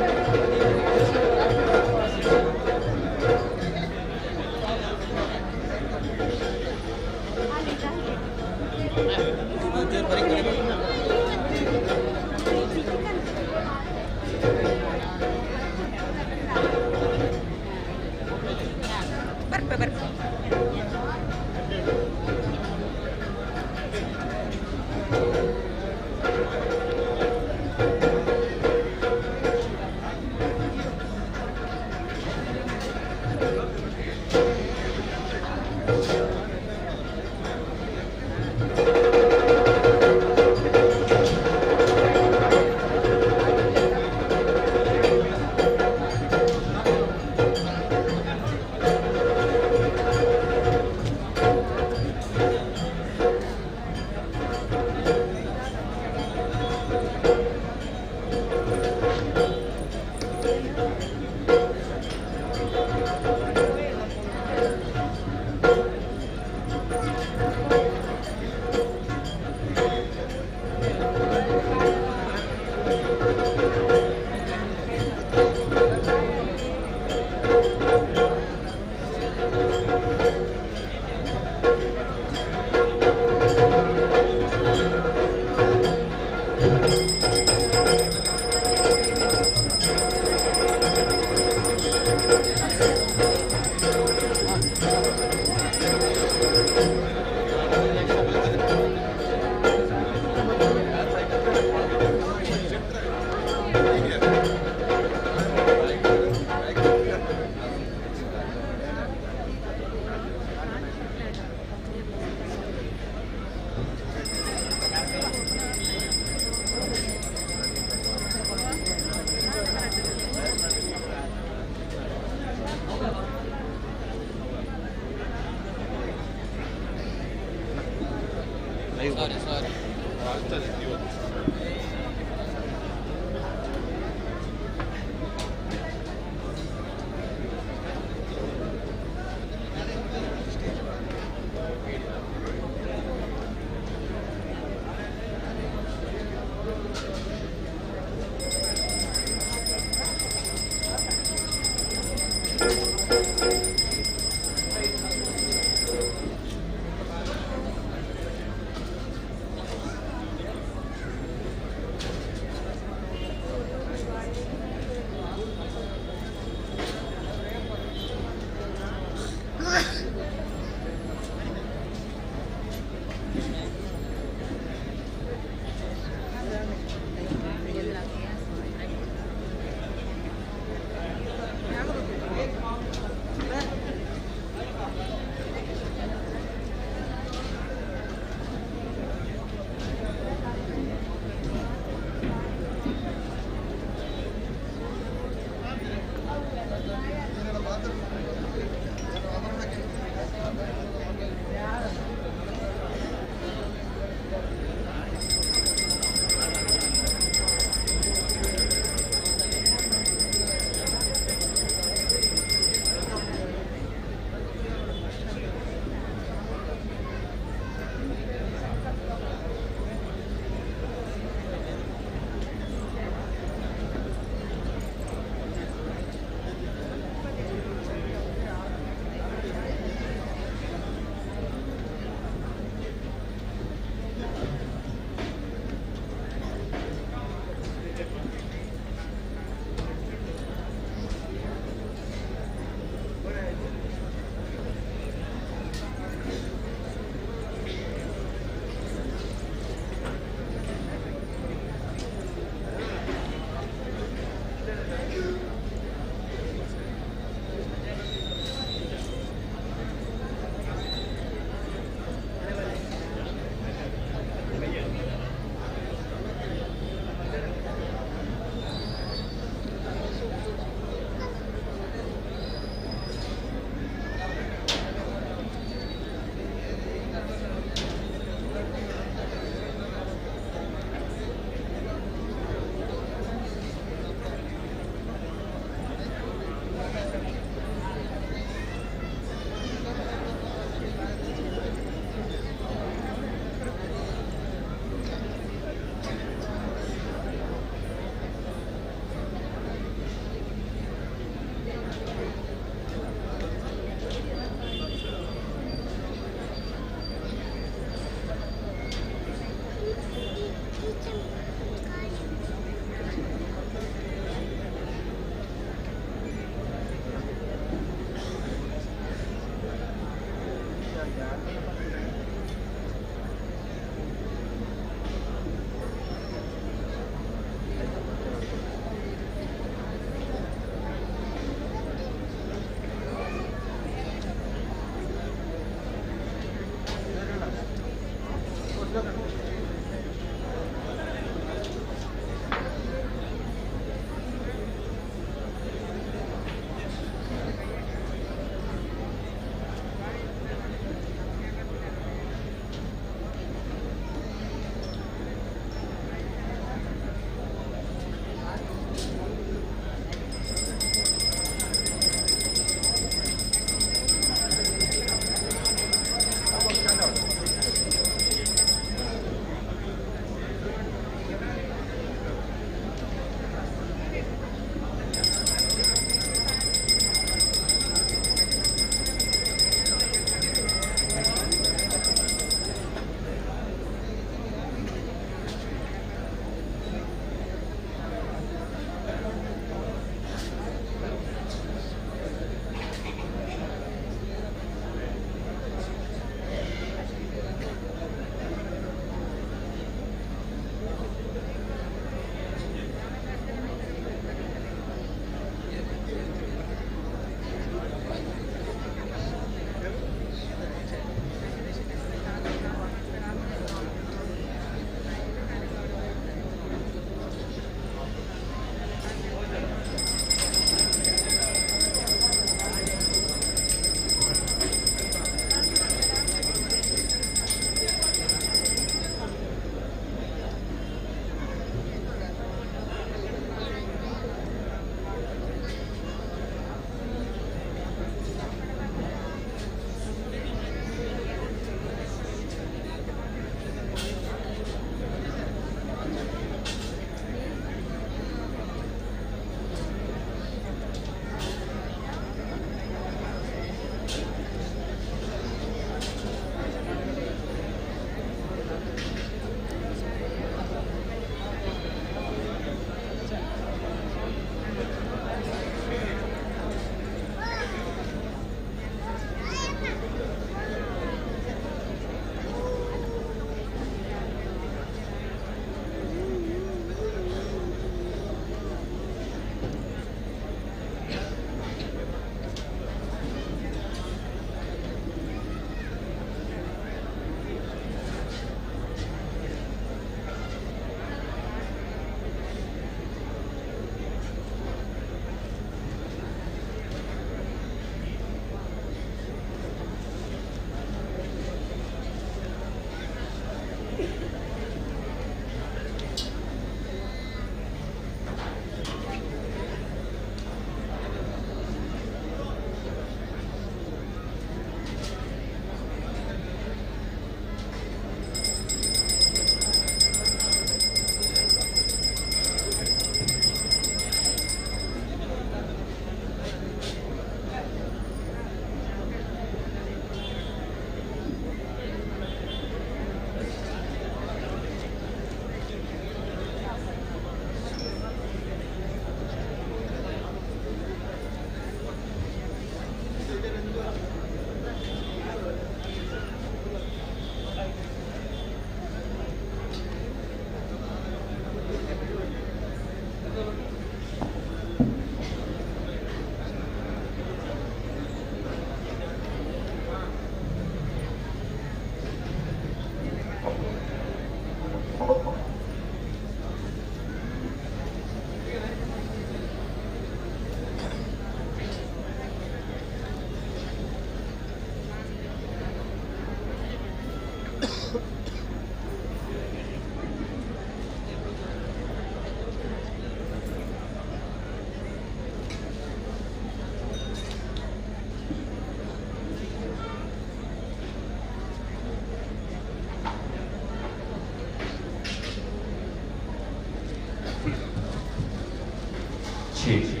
7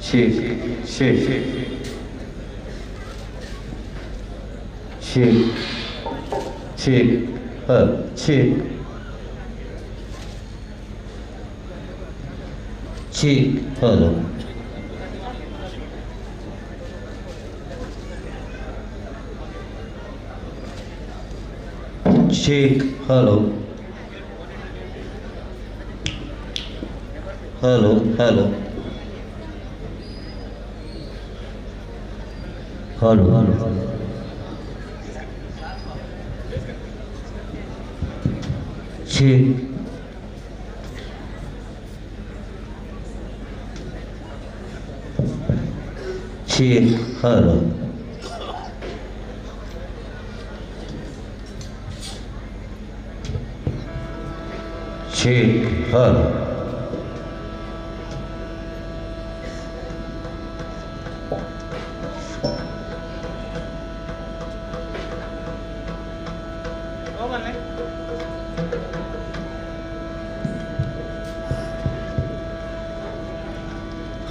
6 6 6 7 2 7 7 hello 6 hello hello hello hello hello 6 6 hello 6 hello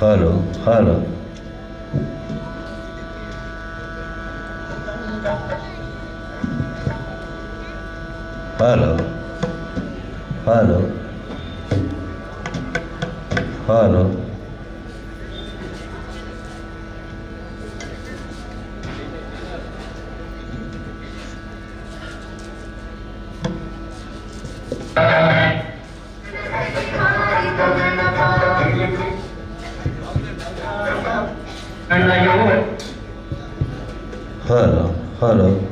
hello hello hello hello hello hello hello hello hello hello hello hello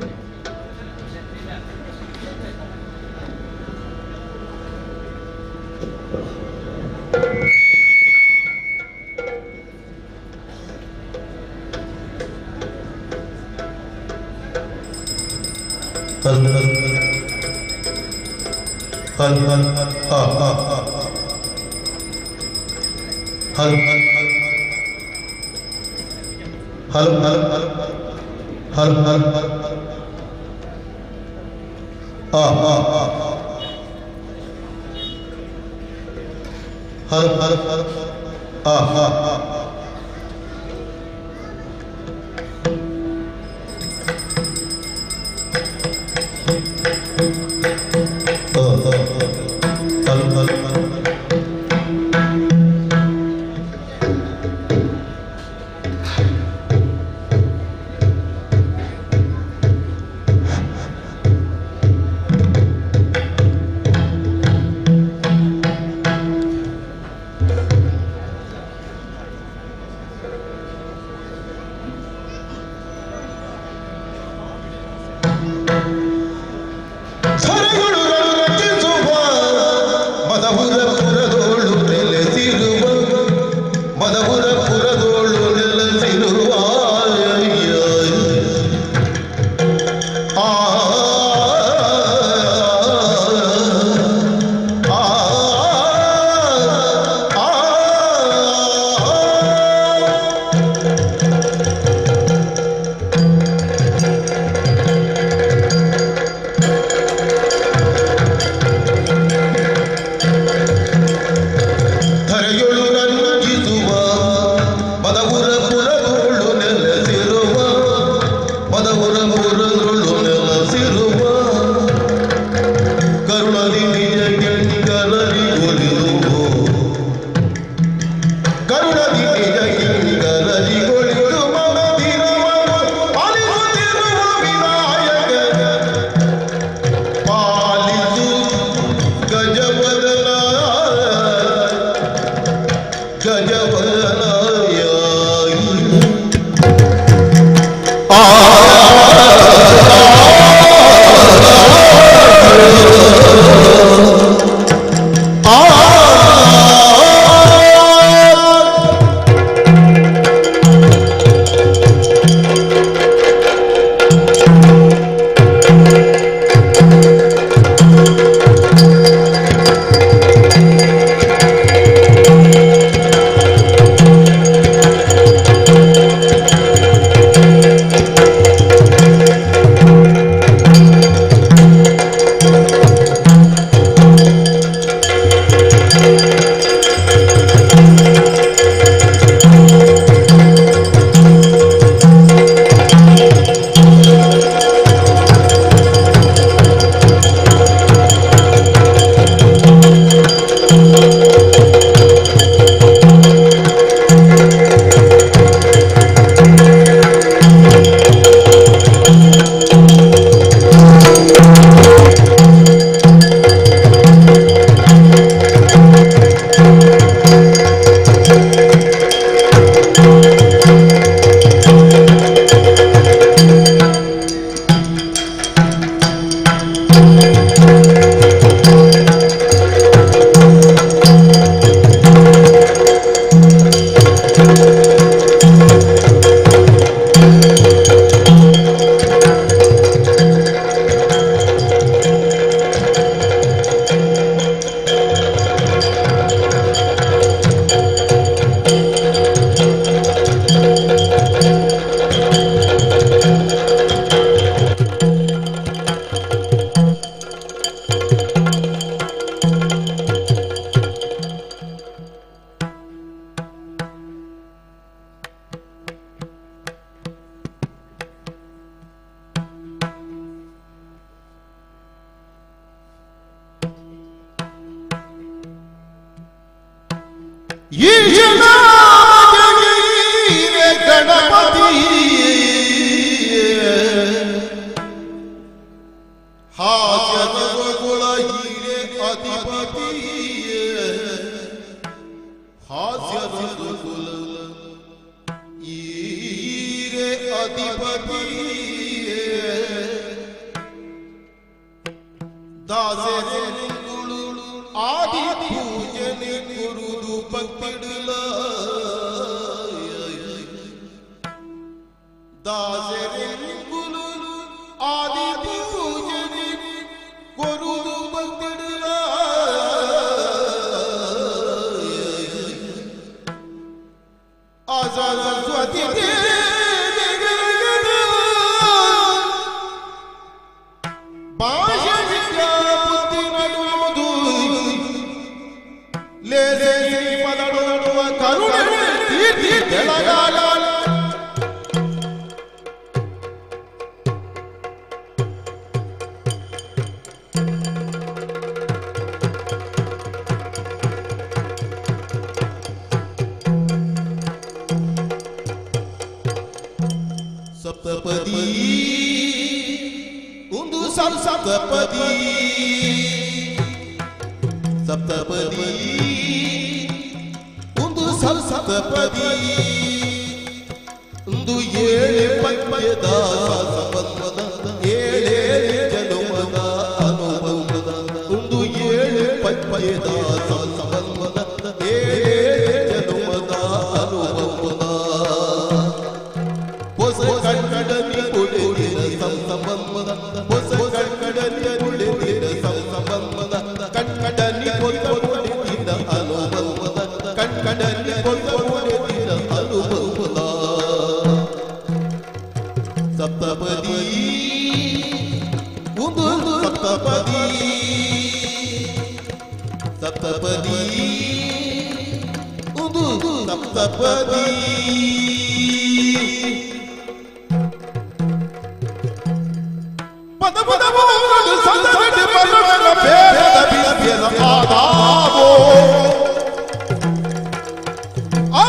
hello hello hello Ganapati ಹಾಸ್ಯ ರಘುಕುಲ ಹೀರೆ ಅಧಿಪತಿ ಹಾಸ್ಯ ರಘುಕುಲ ಹೀರೆ ಅಧಿಪತಿ ದಾಸೆರೆಂಗುಳು ಆದಿ ಪೂಜನೆ ಕುರುದು ಭಕ್ತಿಡುಲ ದಾಸೆರೆಂಗುಳು ಆದಿ ಪೂಜನೆ ಕುರುದು ಭಕ್ತಿಡುಲ ಸರಸ್ವತಿ ಭಾಷೆ ವಿದ್ಯಾ ಬುದ್ಧಿ ನಡುವುದು ಲೇಲೆ ಪದಡುವ ಕರುಣೆ ಕೀರ್ತಿ ಬೆಳಗಾಲ ಸಪ್ತಪದಿ ಒಂದು ಸಪ್ತಪದಿ ಸಪ್ತಪದಿ ಒಂದು ಸಪ್ತಪದಿ ಒಂದು ಏಳು ಪದ್ಯದ ಸಂಬಂಧದ ಏಳೇಳು ಜನುಮದ ಅನುಬಂಧದ ಒಂದು ಏಳು ಪದ್ಯದ ಸಂಬಂಧದ ಏಳೇಳು ಜನುಮದ ಅನುಬಂಧದ ಹೊಸ ಕನ್ನಡನಿ ಕೊಡೆದಿನ ಸಂಬಂಧದ ಹೊಸ ಕನ್ನಡನಿ ಕೊಡೆದಿನ ಸಂಬಂಧದ ಕನ್ನಡನಿ ಕೊಡೆದಿನ ಅನುಬಂಧದ ಕನ್ನಡನಿ ಕೊಡೆದಿನ ಅನುಬಂಧದ ಸಪ್ತಪದಿ ಒಂದು ಸಪ್ತಪದಿ ಸಪ್ತಪದಿ ಒಂದು ಸಪ್ತಪದಿ ಪದ ಪದ ಪದಗಳು ಸಂದಡಿ ಬರುವನ ಬೇರದ ಬಿಸಿಲ ಆದಾವೋ ಆ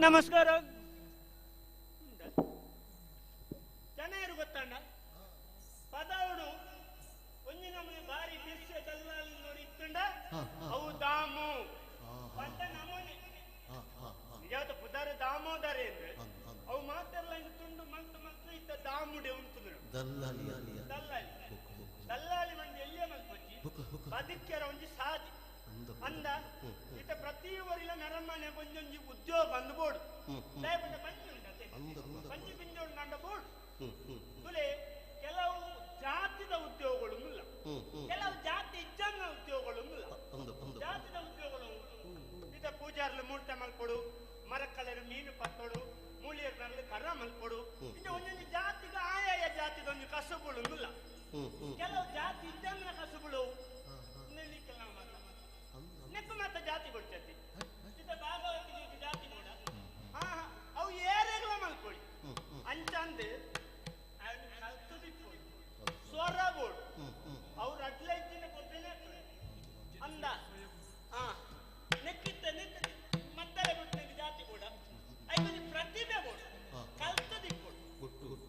ನಮಸ್ಕಾರ. ಜನರು ಗೊತ್ತಣ್ಣ ಪದವಡು ಒಂಜಿ ನಮೂನೆ ಬಾರಿ ಬಿರ್ಸೆ ದಲ್ಲಾಳಿ ನೋಡಿ ಇತ್ತುಂಡ ಅವು ದಾಮು ಪಂಡ ನಮೂನೆ ನಿಜವಾದ ಪುದಾರ ದಾಮೋದರ ಅಂದ್ರೆ ಅವು ಮಾತೆಲ್ಲ ಹಿಂಗ್ ತುಂಡು ಮಂತು ಮಂತು ಇತ್ತ ದಾಮುಡೆ ಉಂಟುದ್ರು ದಲ್ಲಾಳಿ ದಲ್ಲಾಳಿ ದಲ್ಲಾಳಿ ಮಂಡಿ ಎಲ್ಲಿಯ ಮಲ್ಪೊಚ್ಚಿ ಬದುಕ್ಯರ ಒಂಜಿ ಸಾದಿ ಅಂದ ಇತ್ತ ಪ್ರತಿ ಊರಿನ ನರಮನೆ ಒಂಜೊಂಜಿ ಉದ್ಯೋಗ ಅಂದು ಬೋಡು ದಯಪಂಡ ಪಂಚಿ ಉಂಟತೆ ಪಂಚಿ ಪಿಂಜೋಡು ನಂಡ ಬೋಡು ತುಲೆ ಕೆಲವು ಜಾತಿದ ಉದ್ಯೋಗಗಳು ಇಲ್ಲ, ಕೆಲವು ಜಾತಿ ಇಜ್ಜಂಗ ಉದ್ಯೋಗಗಳು ಇಲ್ಲ, ಜಾತಿದ ಉದ್ಯೋಗಗಳು ಇತ್ತ ಪೂಜಾರ್ಲು ಮೂರ್ತ ಮಲ್ಪಡು, ಮರಕ್ಕಲರು ಮೀನು ಪತ್ತೋಡು, ಮೂಲಿಯರ್ ನರಳು ಕರ ಮಲ್ಪೊಡು ಇಂಚ ಒಂಜೊಂಜಿ ಜಾತಿಗೆ ಆಯಾಯ ಜಾತಿದ ಒಂಜಿ ಕಸುಬುಳು ಇಲ್ಲ ಕೆಲವು ಜಾತಿ ಇದ್ದಂಗಿನ ಕಸುಬುಳು ನೆಕ್ಕು ಮಾತ ಜಾತಿ ಕೊಡ್ತೈತಿ ಇತ್ತ ಭಾಗವತಿಗೆ ಜಾತಿ ಕೂಡ ಅವು ಏರೆಗಳ ಮಲ್ಕೊಳಿ ಅಂಚಂದು ಕಲ್ತದಿಪ್ಪೊಡು ಸ್ವರ ಬೋಡು ಅವ್ರು ಅಡ್ಲ ಇದ್ದಿನ ಕೊಪ್ಪೆನೆ ಅಂದ ನೆಕ್ಕಿತ್ತ ನೆಕ್ ಮತ್ತಲೆ ಬಿಟ್ಟು ಜಾತಿ ಕೂಡ ಐಕೊಂಜಿ ಪ್ರತಿಭೆ ಬೋಡು ಕಲ್ತದಿಪ್ಪೊಡು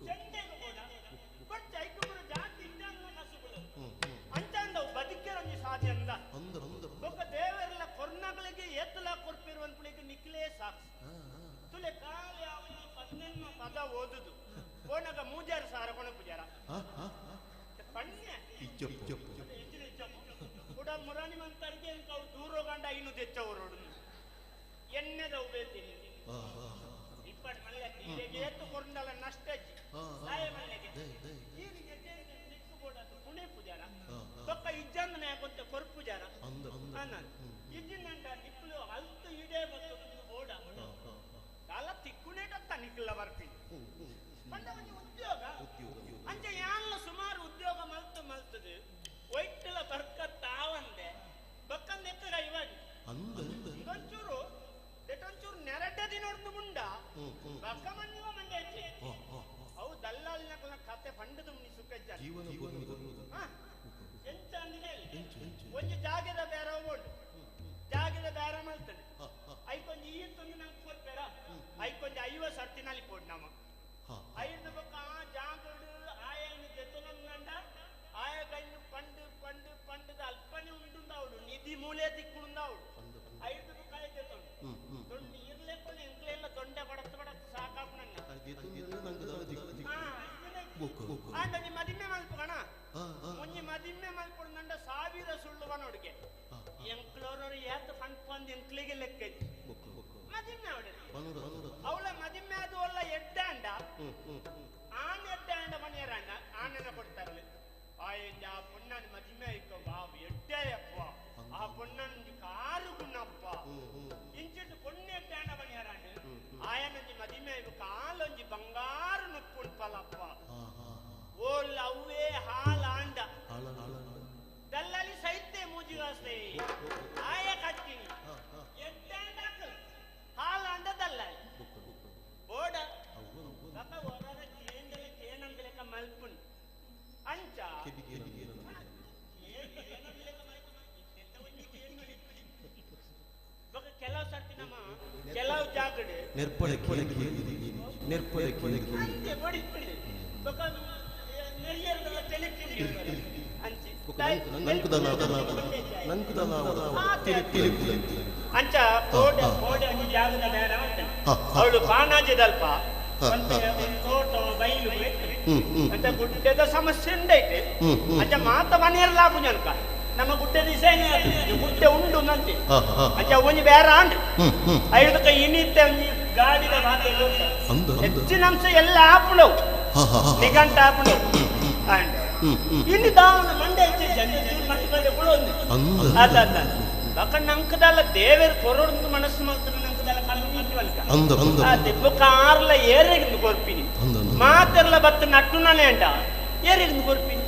ಚೆಂಡೆಗೆ ಕೂಡ ಬಟ್ ಐಕೊಬ್ಬರು ಜಾತಿ ಇದ್ದಂಗ ಕಸುಬುಳು ಅಂಚಂದವು ಬದುಕಿರೊಂಜಿ ಸಾಧ್ಯ ಅಂದ ಬೊಕ್ಕ ದೇವರೆಲ್ಲ ಕೊರ್ನಗಳಿಗೆ ಎತ್ತಲ ಕೊರ್ಪಿರುವಂತಳಿಗೆ ನಿಕ್ಲೇ ಸಾಕು ತುಲೆ ಕಾಲಿ ಅವನು 18 ಪದ ಓದುದು ಕೋಣಗ ಮೂಜಾರು ಸಾರ ಕೊಣ ಪೂಜಾರ ಪಣ್ಯ ಕೂಡ ಮುರಾಣಿ ಮಂತರಿಗೆ ಅವು ದೂರ ಗಂಡ ಇನ್ನು ತೆಚ್ಚವರು ಎಣ್ಣೆದ ಉಬೇತೀನಿ ಇಪ್ಪಟ್ಟು ಮಲ್ಲೆಗೆ ಏತು ಕೊರ್ನಲ್ಲ ನಷ್ಟ ಸಾಯ ಮಲ್ಲೆಗೆ ಪುಣೆ ಪೂಜಾರ ಬೊಕ್ಕ ಇಜ್ಜಂದನ ಯಾಕೊಂತ ಕೊರ್ಪುಜಾರ ಇಜ್ಜಿನಂಡ ನಿಕ್ಕಲು ಅಲ್ತು ಇಡೇ ಬತ್ತು ಬೋಡ ಕಾಲ ತಿಕ್ಕುನೇಟತ್ತ ನಿಕ್ಕಲ ಬರ್ತೀನಿ ಪಂಡ ಒಂಜಿ ಉದ್ಯೋಗ ಅಂಚ ಯಾನ್ಲ ಸುಮಾರು ಉದ್ಯೋಗ ಮಲ್ತು ಮಲ್ತದು ಒಯ್ಟಲ ಬರ್ಕ ತಾವಂದೆ ಬೊಕ್ಕ ನೆಕ್ಕಡ ಇವಾಗ ಒಂಚೂರು ಒಂಚೂರು ನೆರಡ್ಡ ದಿನೊಡ್ದು ಮುಂಡ ಬಕ್ಕ ಮಣ್ಣಿವ ಮಂಡೆ ಹೆಚ್ಚಿ ಅವು ದಲ್ಲಾಲಿನ ಕತೆ ಪಂಡದು ಮುನಿ ಸುಖಜ್ಜ ಎಂಚ ಅಂದಿದೆ ಒಂಜಿ ಜಾಗದ ಬೇರೆ ಹೋಗೋಡು ಜಾಗದ ಬೇರೆ ಮಲ್ತದೆ ಐಕೊಂಜಿ ಈ ತಂದು ನಂಗೆ ಕೊಡ್ಬೇಡ ಐಕೊಂಜಿ 50 ಸರ್ತಿನಲ್ಲಿ ಕೊಡು ನಮ್ಮ ಐದು ಬೊಕ್ಕ ಆ ಜಾಗಡು ಆಯನ ಜೊತೆನಂಡ ಆಯ ಕೈನು ಪಂಡು ಪಂಡು ಪಂಡದ ಅಲ್ಪನೆ ಉಂಡುಂದಾವಡು ನಿಧಿ ಮೂಲೆ ತಿಕ್ಕುಂದಾವಡು ಐದು ಬೊಕ್ಕ ಆಯ ಜೊತೆ ದೊಂಡು ಇರ್ಲೇಕೊಂಡು ಎಂಕ್ಲೆಲ್ಲ ದೊಂಡೆ ಬಡತ್ ಬಡತ್ ಸಾಕಾಪು ನನ್ನ ಆಂಡ ನೀ ಮದಿಮೆ ಮಲ್ಪಕಣ ಒಂಜಿ ಮದಿಮೆ ಮಲ್ಪಡು ನಂಡ 1000 ಸುಳ್ಳುವ ನೋಡಿಗೆ ಎಂಕ್ಲೋರವರು ಏತ್ ಫಂಡ್ ಪಂದ್ ಎಂಕ್ಲಿಗೆ ಲೆಕ್ಕ ಮದಿಮೆ ಅವಡೆ ಅವಳ ಮದಿಮೆ ಅದು ಅಲ್ಲ ಎಡ್ಡಾಂಡ ಆನ್ ಎಡ್ಡಾಂಡ ಮನೆಯರಂಡ ಆನನ ಕೊಡ್ತಾರಲ್ಲ ಆಯಂಜ ಆ ಪೊಣ್ಣನ ಮದಿಮೆ ಆಯ್ಕೋ ಬಾವು ಎಡ್ಡಯಪ್ಪ ಆ ಪೊಣ್ಣನ ಕಾರು ಗುಣಪ್ಪ ಇಂಚಿಟ್ಟು ಪೊಣ್ಣೆ ಎಡ್ಡಾಂಡ ಮನೆಯರಂಡ ಆಯನಂಜಿ ಮದಿಮೆ ಆಯ್ಕು ಕಾಲೊಂಜಿ ಬಂಗಾರು ನುಪ್ಪುಂಪಲಪ್ಪ ಓಲ್ ಅವೇ ಹಾಲಾಂಡ ದಲ್ಲಲಿ ಸೈತೆ ಮೂಜಿಗಾಸ್ತೆ ಆಯ ಕಟ್ಟಿನಿ ಎಡ್ಡಾಂಡ ಹಾಲಾಂಡ ದಲ್ಲಲಿ ಬೋಡ ಬಕ ಹೊರಗ ಕೇಂದಲೆ ಕೇನಂದಲೆಕ ಮಲ್ಪುನ್ ಅಂಚ ಬಕ ಕೆಲವು ಸರ್ತಿ ನಮ್ಮ ಕೆಲವು ಜಾಗಡೆ ನೆರ್ಪಳೆ ನೆರ್ಪಳೆ ಅಂತೆ ಬಡಿ ಬಕ ನೆರಿಯರ್ದಲ್ಲ ತೆಲಿಕ್ಕಿರಿ ಅಂಚಿ ಅಂಚ ಕೋಡೆ ಕೋಡೆ ಒಂಜಿ ಜಾಗದ ಬೇಡ ಅವಳು ಪಾನಾಜಿದಲ್ಪ ತೋಟ ಬೈಲು ಅಂತ ಗುಡ್ಡದ ಸಮಸ್ಯೆ ಉಂಡೈತೆ ಅಂಚ ಮಾತ ಮನೆಯಲ್ಲ ಜನಕ ನಮ್ಮ ಗುಡ್ಡೆ ದಿಸೆನೆ ಗುಡ್ಡೆ ಉಂಡು ನಂತೆ ಅಂಚ ಒಂಜಿ ಬೇರೆ ಆಂಡ್ ಐದಕ್ಕೆ ಇನಿತ್ತೆ ಒಂಜಿ ಗಾಡಿದ ಮಾತೆ ಹೆಚ್ಚಿನ ಅಂಶ ಎಲ್ಲ ಆಪುಣವು ನಿಗಂಟ ಆಪುಣವು ಆಂಡ್ ಇನ್ನು ದಾವನ ಮಂಡೆ ಅದ ಬಕ ನಂಕದಲ್ಲ ದೇವೇರ್ ಕೊರೊಡ್ದು ಮನಸ್ಸು ಮಲ್ತನ ನಂಕದಲ್ಲ ಕಣ್ಣು ಆ ದಿಬ್ಬ ಕಾರ್ಲ ಏರೆಗಿಂದು ಕೊರ್ಪಿನಿ ಮಾತೆರ್ಲ ಬತ್ತ ನಟ್ಟು ನಾನೇ ಅಂಟ ಏರೆಗಿಂದು ಕೊರ್ಪಿನಿ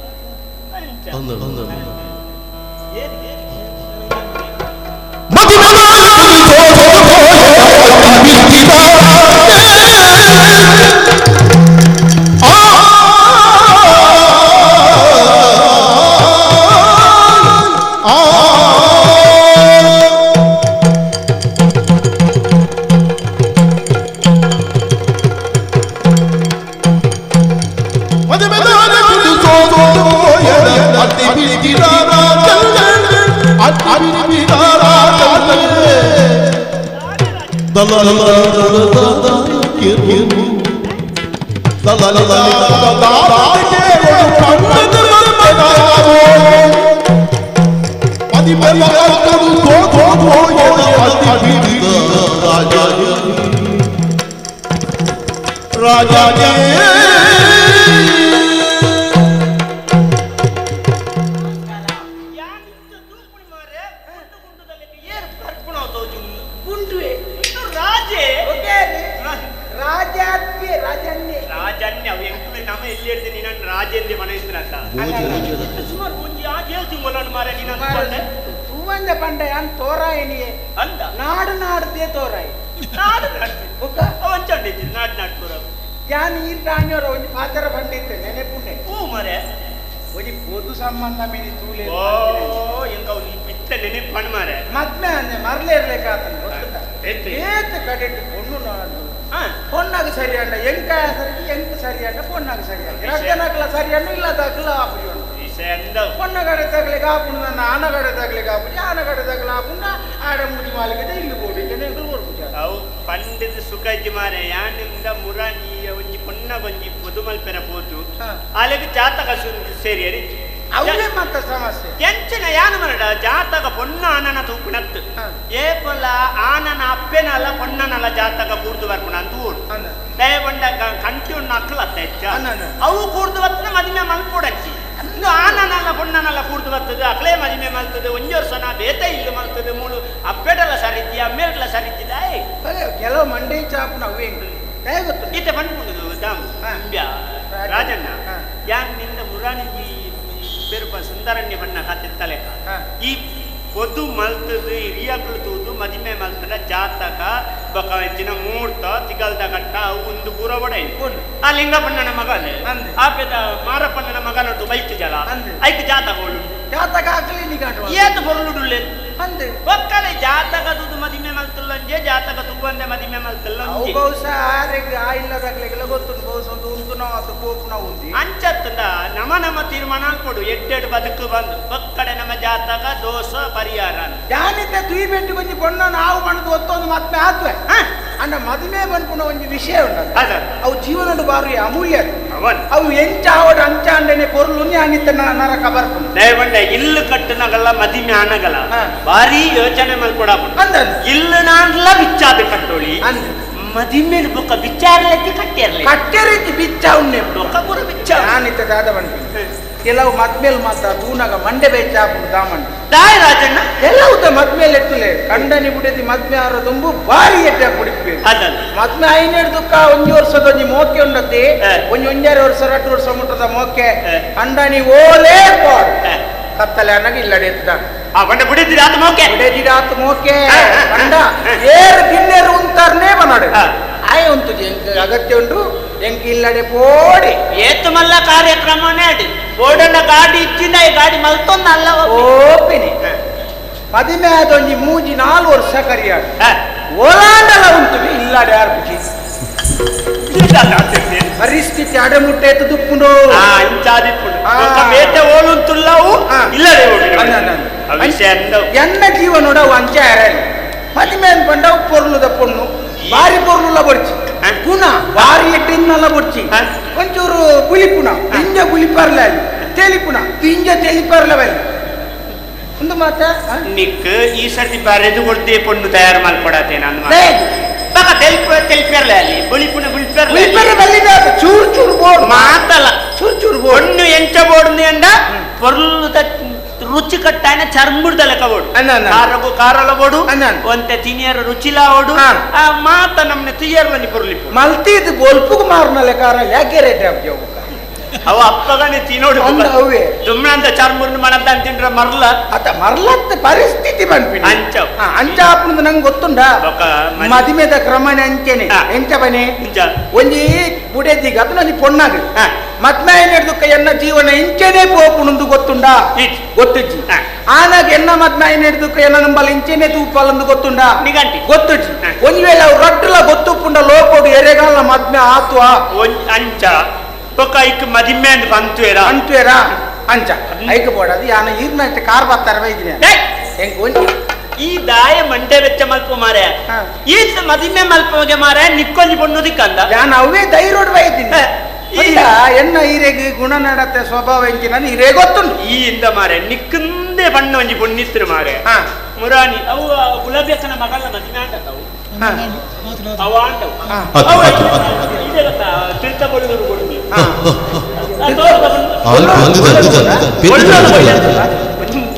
ರಾಜನ್ನೇ ರಾಜನ್ಯ ಅವು ಎಂಕುಲೆ ನಮ ಎಲ್ಲಿ ಇರ್ತೀನಿ ನೀನು ರಾಜೇಂದ್ರ ಮನಸ್ಸಿನತ್ತ ಸುಮಾರು ಒಂಜಿ ಆ ಏಳು ತಿಂಗಳು ಮಾರೆ ನೀನು ಅಂದ್ಕೊಂಡೆ ತೂವಂದ ಪಂಡ ಯಾನ್ ತೋರಾಯಿನಿಯೇ ಅಂದ ನಾಡು ನಾಡ್ದೇ ತೋರಾಯಿ ನಾಡು ನಾಡ್ದೆ ಅವಂಚಂಡಿದ್ದೀನಿ ನಾಡು ನಾಡು ತೋರ ಯಾನ್ ಈ ರಾಣಿಯವರ ಒಂಜಿ ಪಾತ್ರ ಬಂದಿತ್ತೆ ನೆನೆಪುಂಡೆ ಹೂ ಮರೆ ಒಂಜಿ ಪೊದು ಸಂಬಂಧ ಮೀನಿ ತೂಲೆ ಓ ಎಂಕ ಅವ್ನು ಇತ್ತ ನೆನೆಪು ಮಾರೆ ಮದ್ಮೆ ಅಂದೆ ಮರಲೇ ಇರ್ಲಿಕ್ಕಾತನ ಗೊತ್ತುಂಟ ಏತ್ ಕಡೆಟ್ ಪೊಣ್ಣು ನಾಡು பொண்ணாக சரியாண்ட எங்க சரி எங்க சரியாண்ட பொண்ணாக சரியாண்ட ரத்தனாக்கல சரியாண்ட இல்ல தாக்கல அப்படி பொண்ண கடை தகலை காப்புன்னு ஆன கடை தகலை காப்பு ஆன கடை தகலை ஆப்புன்னா ஆட முடி மாளிகை இல்லு போடு எங்களுக்கு ஒரு பூஜை ಅವು ಪಂಡಿತ ಸುಖಜ್ಜಿ ಮಾರೆ ಯಾನಿಂದ ಮುರಾನಿ ಒಂಜಿ ಪೊನ್ನ ಒಂಜಿ ಪೊದುಮಲ್ ಪೆರ ಪೋತು ಅಲೆಗ್ ಜಾತಕ ಸೇರಿ ಅವೇ ಮತ್ತ ಸಮಸ್ಯೆ ಎಂಚಿನ ಯಾನ ಮರಡ ಜಾತಕ ಪೊನ್ನ ಆನನ ತೂಪುಣತ್ತು ಏಪಲ ಆನನ ಅಪ್ಪೆನಲ್ಲ ಪೊನ್ನನಲ್ಲ ಜಾತಕ ಕೂರ್ದು ಬರ್ಪುಣ ಅಂತ ಊರು ದಯಪಂಡ ಕಂಟಿ ಉಣ್ಣ ಅಕ್ಕಲತ್ತ ಹೆಚ್ಚ ಅವು ಕೂರ್ದು ಬತ್ತನ ಮದಿಮೆ ಮಲ್ಪೊಡಂಚಿ ಇಂದು ಆನನಲ್ಲ ಪೊನ್ನನಲ್ಲ ಕೂರ್ದು ಬರ್ತದೆ ಅಕ್ಲೇ ಮದಿಮೆ ಮಲ್ತದೆ ಒಂಜಿ ವರ್ಷನ ಬೇತ ಇಲ್ಲು ಮಲ್ತದೆ ಮೂಳು ಅಪ್ಪೆಡಲ ಸರಿದ್ದಿ ಅಮ್ಮೇಡಲ ಸರಿದ್ದಿದ ಕೆಲವು ಮಂಡೆ ಚಾಪುನ ಅವೇ ಗೊತ್ತು ಈತ ಪಂಡ್ಪುಂಡುದು ದಾಮ್ ರಾಜಣ್ಣ ಯಾನ್ ನಿಂದ ಮುರಾಣಿ ಪೆರುಪ ಸುಂದರಣ್ಯ ಬಣ್ಣ ಕಾತಿತ್ತಲೆಕ ಈ ಪೊದು ಮಲ್ತದು ಹಿರಿಯಗಳು ತೂದು ಮದಿಮೆ ಮಲ್ತದ ಜಾತಕ ಬೊಕ ಎಂಚಿನ ಮೂರ್ತ ತಿಗಲ್ದ ಕಟ್ಟ ಅವು ಒಂದು ಪೂರ ಒಡ ಆ ಲಿಂಗಪ್ಪಣ್ಣನ ಮಗನೇ ಆಪೆದ ಮಾರಪ್ಪಣ್ಣನ ಮಗನೊಟ್ಟು ಬೈತು ಜಲ ಐಕ್ ಜಾತಕ ಒಳ್ಳು ಜಾತಕ ಹಾಕಲಿ ನಿಗಾಟು ಏತು ಬೊರ್ಲುಡುಲ್ಲೆ ಅಂದೆ ಒಕ್ಕಲೆ ಜಾತಕ ತೂದು ಮದಿಮೆ ಮಲ್ತಲ್ಲಂಜೆ ಜಾತಕ ತೂವಂದೆ ಮದಿಮೆ ಮಲ್ತಲ್ಲಂಜೆ ಬಹುಶಃ ಆರೆಗ್ ಆ ಇಲ್ಲದಾಗ್ಲಿಗೆಲ್ಲ ಗೊತ್ತುಂಟು ಬಹುಶಃ ಒಂದು ಉಂಟು ನಾವು ಅದು ಕೋಪು ನಾವು ಉಂದಿ ಅಂಚತ್ತದ ನಮ ನಮ್ಮ ತೀರ್ಮಾನ ಕೊಡು ಎಡ್ಡೆಡ್ ಬದುಕು ಬಂದು ಒಕ್ಕಡೆ ನಮ್ಮ ಜಾತಕ ದೋಷ ಪರಿಹಾರ ಜಾನಿತ ತುಯಿ ಬೆಟ್ಟು ಒಂಜಿ ಬೊಣ್ಣ ನಾವು ಬಣ್ಣದ ಒತ್ತೊಂದು ಮದ್ಮೆ ಆತ್ವೆ ಅಂಡ ಮದುವೆ ಬಂದ್ಪುಣ ಒಂಜಿ ವಿಷಯ ಉಂಟು ಅವು ಜೀವನದ ಬಾರಿ ಅಮೂಲ್ಯ ಅವು ಎಂಚ ಆವಡ ಅಂಚ ಅಂಡನೆ ಪೊರ್ಲು ಅನಿತ ನರಕ ಬರ್ಪುಂಡು ದಯವಂಡ ಇಲ್ಲು ಕಟ್ಟನಗಲ್ಲ ಮದಿಮೆ ಆನಗಲ್ಲ ಭಾರಿ ಯೋಚನೆ ಮಲ್ಕೊಡ ಇಲ್ಲು ನಾನ್ಲ ಬಿಚ್ಚಾದ ಕಟ್ಟೋಳಿ ಮದಿಮೆ ಬೊಕ್ಕ ಬಿಚ್ಚಾರಲೆತ್ತಿ ಕಟ್ಟಿರ್ಲಿ ಕಟ್ಟಿರೀತಿ ಬಿಚ್ಚ ಉಣ್ಣೆ ಬೊಕ್ಕ ಪೂರ ಬಿಚ್ಚ ನಾನಿತ ದಾದ ಬಂದು ಕೆಲವು ಮದ್ಮೇಲೆ ಮಾತ್ರ ತೂನಾಗ ಮಂಡೆ ಬೇಚ ಹಾಪುಡು ದಾಮಣ್ಣ ದಾಯ ರಾಜಣ್ಣ ಕೆಲವು ಮದ್ಮೇಲೆ ಎತ್ತುಲೆ ಕಂಡನಿ ಬುಡದಿ ಮದ್ಮೆ ಆರ ತುಂಬು ಭಾರಿ ಎಟ್ಟ ಕುಡಿಪೆ ಮದ್ಮೆ ಐನೇడు ದುಃಖ ಒಂಜಿ ವರ್ಷದ ಒಂಜಿ ಮೋಕೆ ಉಂಡತಿ ಒಂಜಿ ಒಂಜಾರೆ ವರ್ಷ 2 ವರ್ಷ ಮುಟ್ಟದ ಮೋಕೆ ಕಂಡನಿ ಓಲೇ ಪಾಡು ಕತ್ತಲೆ ಅನ್ನಗ ಇಲ್ಲಡೆ ಎತ್ತದ ಆ ಬಂಡ ಬುಡಿದಿರಾತ ಮೋಕೆ ಬುಡಿದಿರಾತ ಮೋಕೆ ಕಂಡ ಏರು ಗಿನ್ನೆರು ಉಂತಾರನೇ ಬನಾಡು ಆಯ್ ಉಂಟು ಎಂಕ್ ಅಗತ್ಯ ಉಂಟು ಎಂಕ್ ಇಲ್ಲಡೆ ಪೋಡಿ ಏತು ಮಲ್ಲ ಕಾರ್ಯಕ್ರಮನೇ ಅಡಿ ಬೋಡಣ್ಣ ಗಾಡಿ ಇಚ್ಚಿಂದ ಈ ಗಾಡಿ ಮಲ್ತೊಂದ ಅಲ್ಲ ಓಪಿನಿ ಮದಿಮೆ ಆದ ಒಂಜಿ 3 4 ವರ್ಷ ಕರಿಯಾಡು ಓಲಾಂಡಲ ಉಂಟು ಇಲ್ಲಡೆ ಯಾರು ಬುಜಿ ಪರಿಸ್ಥಿತಿ ಅಡೆಮುಟ್ಟೆ ಎತ್ತು ದುಪ್ಪುಂಡು ಬೇಟೆ ಓಲುಂತುಲ್ಲವು ಇಲ್ಲಡೆ ಎನ್ನ ಜೀವನೋಡ ಅವು ಅಂಚ ಮದಿಮೆ ಅನ್ಪಂಡ ಪೊರ್ಲುದ ಪೊಣ್ಣು ಬಾರಿ ಪೊರ್ಲುಲ ಬೊಡ್ಚಿ ಗುಣ ಬಾರಿ ಎಟ್ಟಿನ್ನಲ ಬೊಡ್ಚಿ ಒಂಚೂರು ಗುಲಿಪುಣ ದಿಂಜ ಗುಲಿಪರ್ಲ ಅಲ್ಲಿ ತೆಲಿಪುಣ ದಿಂಜ ತೆಲಿಪರ್ಲವಲ್ಲಿ ಒಂದು ಮಾತ ನಿಕ್ ಈ ಸರ್ತಿ ಬರೆದು ಕೊಡ್ತೇ ಪೊಣ್ಣು ತಯಾರು ಮಾಡ್ಕೊಡತ್ತೆ ನಾನು ಬಕ ತೆಲಿಪರ್ಲ ಅಲ್ಲಿ ಬುಳಿಪುಣ ಗುಳಿಪರ್ಲ ಚೂರು ಚೂರು ಬೋರ್ಡ್ ಮಾತಲ್ಲ ಚೂರು ಚೂರು ಬೋರ್ಡ್ ಪೊಣ್ಣು ಎಂಚ ಬೋರ್ಡ್ ಅಂಡ ಪೊರ್ಲುದ ರುಚಿ ಕಟ್ಟಾಯನ ಚರ್ಮುಡ್ದ ಲೆಕ್ಕ ಬೋಡು ಕಾರಗು ಕಾರಲ ಬೋಡು ಒಂತೆ ತಿನಿಯರ ರುಚಿಲ ಓಡು ಆ ಮಾತ ನಮ್ನೆ ತಿಯರ್ಲನಿ ಪೊರ್ಲಿಪ್ಪು ಮಲ್ತಿದ್ ಬೊಲ್ಪುಗು ಮಾರ್ನಲೆ ಕಾರ ಯಾಕೆ ರೇಟ್ ಆಪ್ಜವು ಅವ ಅಪ್ಪಗನೆ ತಿನೋಡು ಅವೇ ದುಮ್ನಂತ ಚರ್ಮುರ್ನ ಮಣದ ಅಂತಿಂಡ್ರ ಮರ್ಲ ಅತ ಮರ್ಲತ್ತ ಪರಿಸ್ಥಿತಿ ಬಂದ್ಪಿನಿ ಅಂಚ ಅಂಚ ಆಪುಂದು ನಂಗೆ ಗೊತ್ತುಂಡ ಮದಿಮೆದ ಕ್ರಮನೆ ಅಂಚೆನೆ ಎಂಚ ಬನೆ ಒಂಜಿ ಬುಡೆದಿಗ ಅದನ್ನ ಒಂಜಿ ಪೊಣ್ಣಾಗ ಮದ್ಮೆ ಹಿಡ್ದುಕ್ಕ ಎನ್ನ ಜೀವನ ಇಂಚೆನೆ ಪೋಪುಣಂದು ಗೊತ್ತುಂಡ ಗೊತ್ತಿಜ್ಜಿ ಆನಾಗ ಎನ್ನ ಮದ್ಮೆ ಹಿಡ್ದುಕ್ಕ ಎನ್ನ ನಂಬಲ್ ಇಂಚೆನೆ ತೂಪಾಲಂದು ಗೊತ್ತುಂಡ ಗೊತ್ತಿಜ್ಜಿ ಒಂಜಿ ವೇಳೆ ಅವು ರಡ್ಡುಲ ಗೊತ್ತುಪ್ಪುಂಡ ಲೋಕೋಡು ಎರೆಗಾಲ ಮದ್ಮೆ ಆತ್ವಾ ಅಂಚ ಬೊಕ್ಕ ಐಕ್ ಮದಿಮೆ ಅಂದ್ ಪಂತುವೇರಾ ಅಂತುವೇರಾ ಅಂಚ ಐಕ್ ಬೋಡದು ಯಾನ ಈರ್ನ ಕಾರ್ ಬರ್ತಾರ ಇದ್ದೀನಿ ಹೆಂಗ್ ಒಂಜಿ ಈ ದಾಯ ಮಂಡೆ ವೆಚ್ಚ ಮಲ್ಪ ಮಾರೆ ಈ ಮದಿಮೆ ಮಲ್ಪಗೆ ಮಾರೆ ನಿಕ್ಕೊಂಜಿ ಪೊಣ್ಣು ದಿಕ್ಕಂದ ಯಾನ ಅವೇ ಧೈರ್ಯೋಡ್ ಬೈದ್ದೀನಿ ಎನ್ನ ಈರೆಗೆ ಗುಣ ನಡತೆ ಸ್ವಭಾವ ಎಂಚಿ ನಾನು ಹಿರೇ ಗೊತ್ತುಂಟು ಈ ಇಂದ ಮಾರೆ ನಿಕ್ಕಂದೇ ಬಣ್ಣ ಒಂಜಿ ಪೊಣ್ಣಿತ್ರು ಮಾರೆ ಮುರಾಣಿ ಅವು ಗುಲಾಬಿಯಕ್ಕನ ಮಗಳ ಮದಿಮೆ ಆಂಡವು ಅವ ಆಂಡವು ಇದೆ ಗೊತ್ತಾ ತಿಳ್ತಬಳ್ಳೂರು ಕೊಡುಗೆ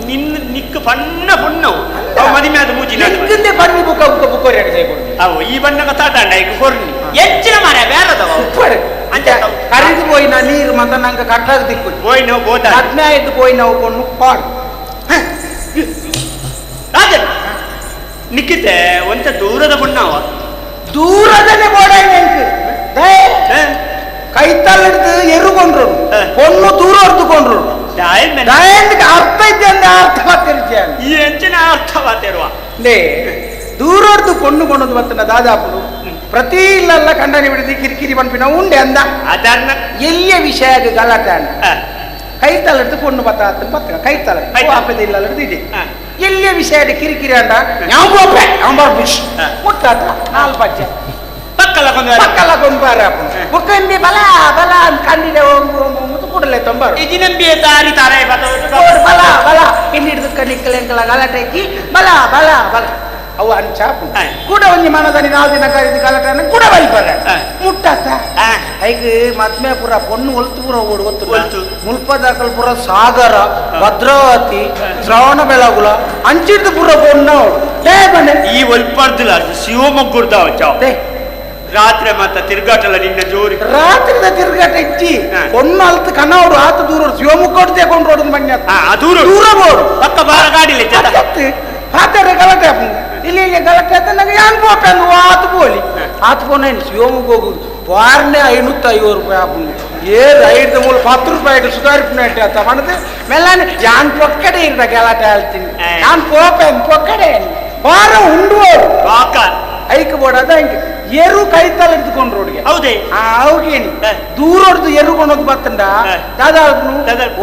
ನಿನ್ನ ನಿಕ್ಕ ಬಣ್ಣ ಪೊಣ್ಣವು ಅವು ಮದಿಮೆ ಆದ ಮೂಜಿ ನಿಕ್ಕಂದೇ ಬಣ್ಣ ಬುಕ್ಕ ಬುಕ್ಕ ಬುಕ್ಕೋರಿ ಅವು ಈ ಬಣ್ಣ ತಾಟಾಂಡ ಈಗ ಕೊರ್ನಿ ಹೆಚ್ಚಿನ ಮಾರೆ ಬೇರೆದವ ಕಟ್ಟಾಗ ದಿಕ್ಕು ಪೋಯಿನವು ಬೋದ ಮದ್ಮೆ ಆಯ್ತು ಪೋಯಿನವು ಪೊಣ್ಣು ಪಾಡು ರಾಜನ್ ನಿಕ್ಕಿತೆ ಒಂತ ದೂರದ ಪೊಣ್ಣವ ದೂರದನೆ ಬೋಡ ಕೈತಲ್ಲಿಡ್ದು ಎರುಕೊಂಡ್ರು ಪೊಣ್ಣು ದೂರ ಹೊಡೆದುಕೊಂಡ್ರು ಅರ್ಥ ಇದ್ದೆ ಅಂದ್ರೆ ಅರ್ಥ ಈ ಎಂಚಿನ ಅರ್ಥವಾತಿರುವ ಲೇ ದೂರದ್ದು ಪೊಣ್ಣು ಕೊಂಡದ್ದು ಬತ್ತನ ದಾದಾಪುಡು ಪ್ರತಿ ಇಲ್ಲಲ್ಲ ಕಂಡನಿ ಬಿಡಿದಿ ಕಿರಿಕಿರಿ ಪನ್ಪಿನ ಉಂಡೆ ಅಂದ ಅದನ್ನ ಎಲ್ಲಿಯ ವಿಷಯ ಗಲಾಟೆ ಅಣ್ಣ ಕೈತಲ್ಲಿಡ್ದು ಪೊಣ್ಣು ಬತ್ತ ಬತ್ತ ಕೈತಲ ಆಪದ ಇಲ್ಲಲ್ಲಿಡ್ದು ಇದೆ ಎಲ್ಲಿಯ ವಿಷಯ ಕಿರಿಕಿರಿ ಅಂಡ ಯಾವ ಮುಟ್ಟಾತ ನಾಲ್ ಪಜ್ಜೆ ಪಕ್ಕಲ ಪಕ್ಕಲ ಬುಕ್ಕಂಬಿ ಬಲ ಬಲ ಅಂತ ಕಂಡಿದೆ ಕೂಡಲೇ ತೊಂಬರು ತಾರಿ ತಾರೆ ಬಲ ಬಲ ಇನ್ನಿಡ್ದು ಕಣಿಕ್ಕಲೆ ಗಲಾಟೆ ಬಲ ಬಲ ಬಲ ಅವು ಅಂಚಾಪು ಕೂಡ ಒಂಜಿ ಮನದಲ್ಲಿ ನಾಲ್ಕು ದಿನ ಕರೆದು ಗಲಾಟೆ ಕೂಡ ಬೈಪರ ಮುಟ್ಟಾತ ಐಕ್ ಮದ್ಮೆ ಪುರ ಪೊಣ್ಣು ಒಲ್ತು ಪುರ ಓಡು ಗೊತ್ತು ಮುಲ್ಪದಾಕಲ್ ಪುರ ಸಾಗರ ಭದ್ರಾವತಿ ಶ್ರವಣ ಬೆಳಗುಲ ಅಂಚಿಡ್ದು ಪುರ ಪೊಣ್ಣು ಬನ್ನಿ ಈ ಒಲ್ಪರ್ದಿಲ್ಲ ಶಿವಮೊಗ್ಗದ ರಾತ್ರಿ ಮಾತ ತಿರುಗಾಟಲ್ಲ ನಿನ್ನ ಜೋರಿ ರಾತ್ರಿದ ತಿರುಗಾಟ ಇಚ್ಚಿ ಪೊಣ್ಣು ಅಲ್ತು ಕನ್ನೋಡು ಆತ ದೂರ ಶಿವಮೊಗ್ಗ ತಗೊಂಡು ಬನ್ನಿ ದೂರ ದೂರ ಬೋಡು ಪಕ್ಕ ಬಾರ ಗಾಡಿಲಿ ಪಾತಾರೆ ಗಲಾಟೆ ಇಲ್ಲಿ ಇಲ್ಲಿ ಗಲಾಟೆ ಆತ ನಂಗೆ ಯಾನ್ ಪೋಪೆ ಅಂದು ಆತು ಪೋಲಿ ಆತು ಪೋನ ಶಿವಮೊಗ್ಗ ಹೋಗುದು ವಾರನೆ 550 ರೂಪಾಯಿ ಆಪುಂಡು ಏಳು ಐದು ಮೂಲ 10 ರೂಪಾಯಿ ಸುಧಾರಿಪುನ ಆತ ಮಾಡಿದ್ರೆ ಮೆಲ್ಲನೆ ಯಾನ್ ಪೊಕ್ಕಡೆ ಇರ್ದ ಗಲಾಟೆ ಹೇಳ್ತೀನಿ ಯಾನ್ ಪೋಪೆ ಪೊಕ್ಕಡೆ ವಾರ ಉಂಡು ಐಕ್ ಬೋಡದ ಹಂಗೆ ಎರು ಕೈತಲ್ಲ ಹಿಡ್ದುಕೊಂಡ್ರು ಹುಡುಗಿ ಹೌದೇ ಹೌಗೇನಿ ದೂರ ಹೊಡೆದು ಎರು ಕೊಂಡೋದು ಬತ್ತಂಡ ದಾದಾಪ್ನು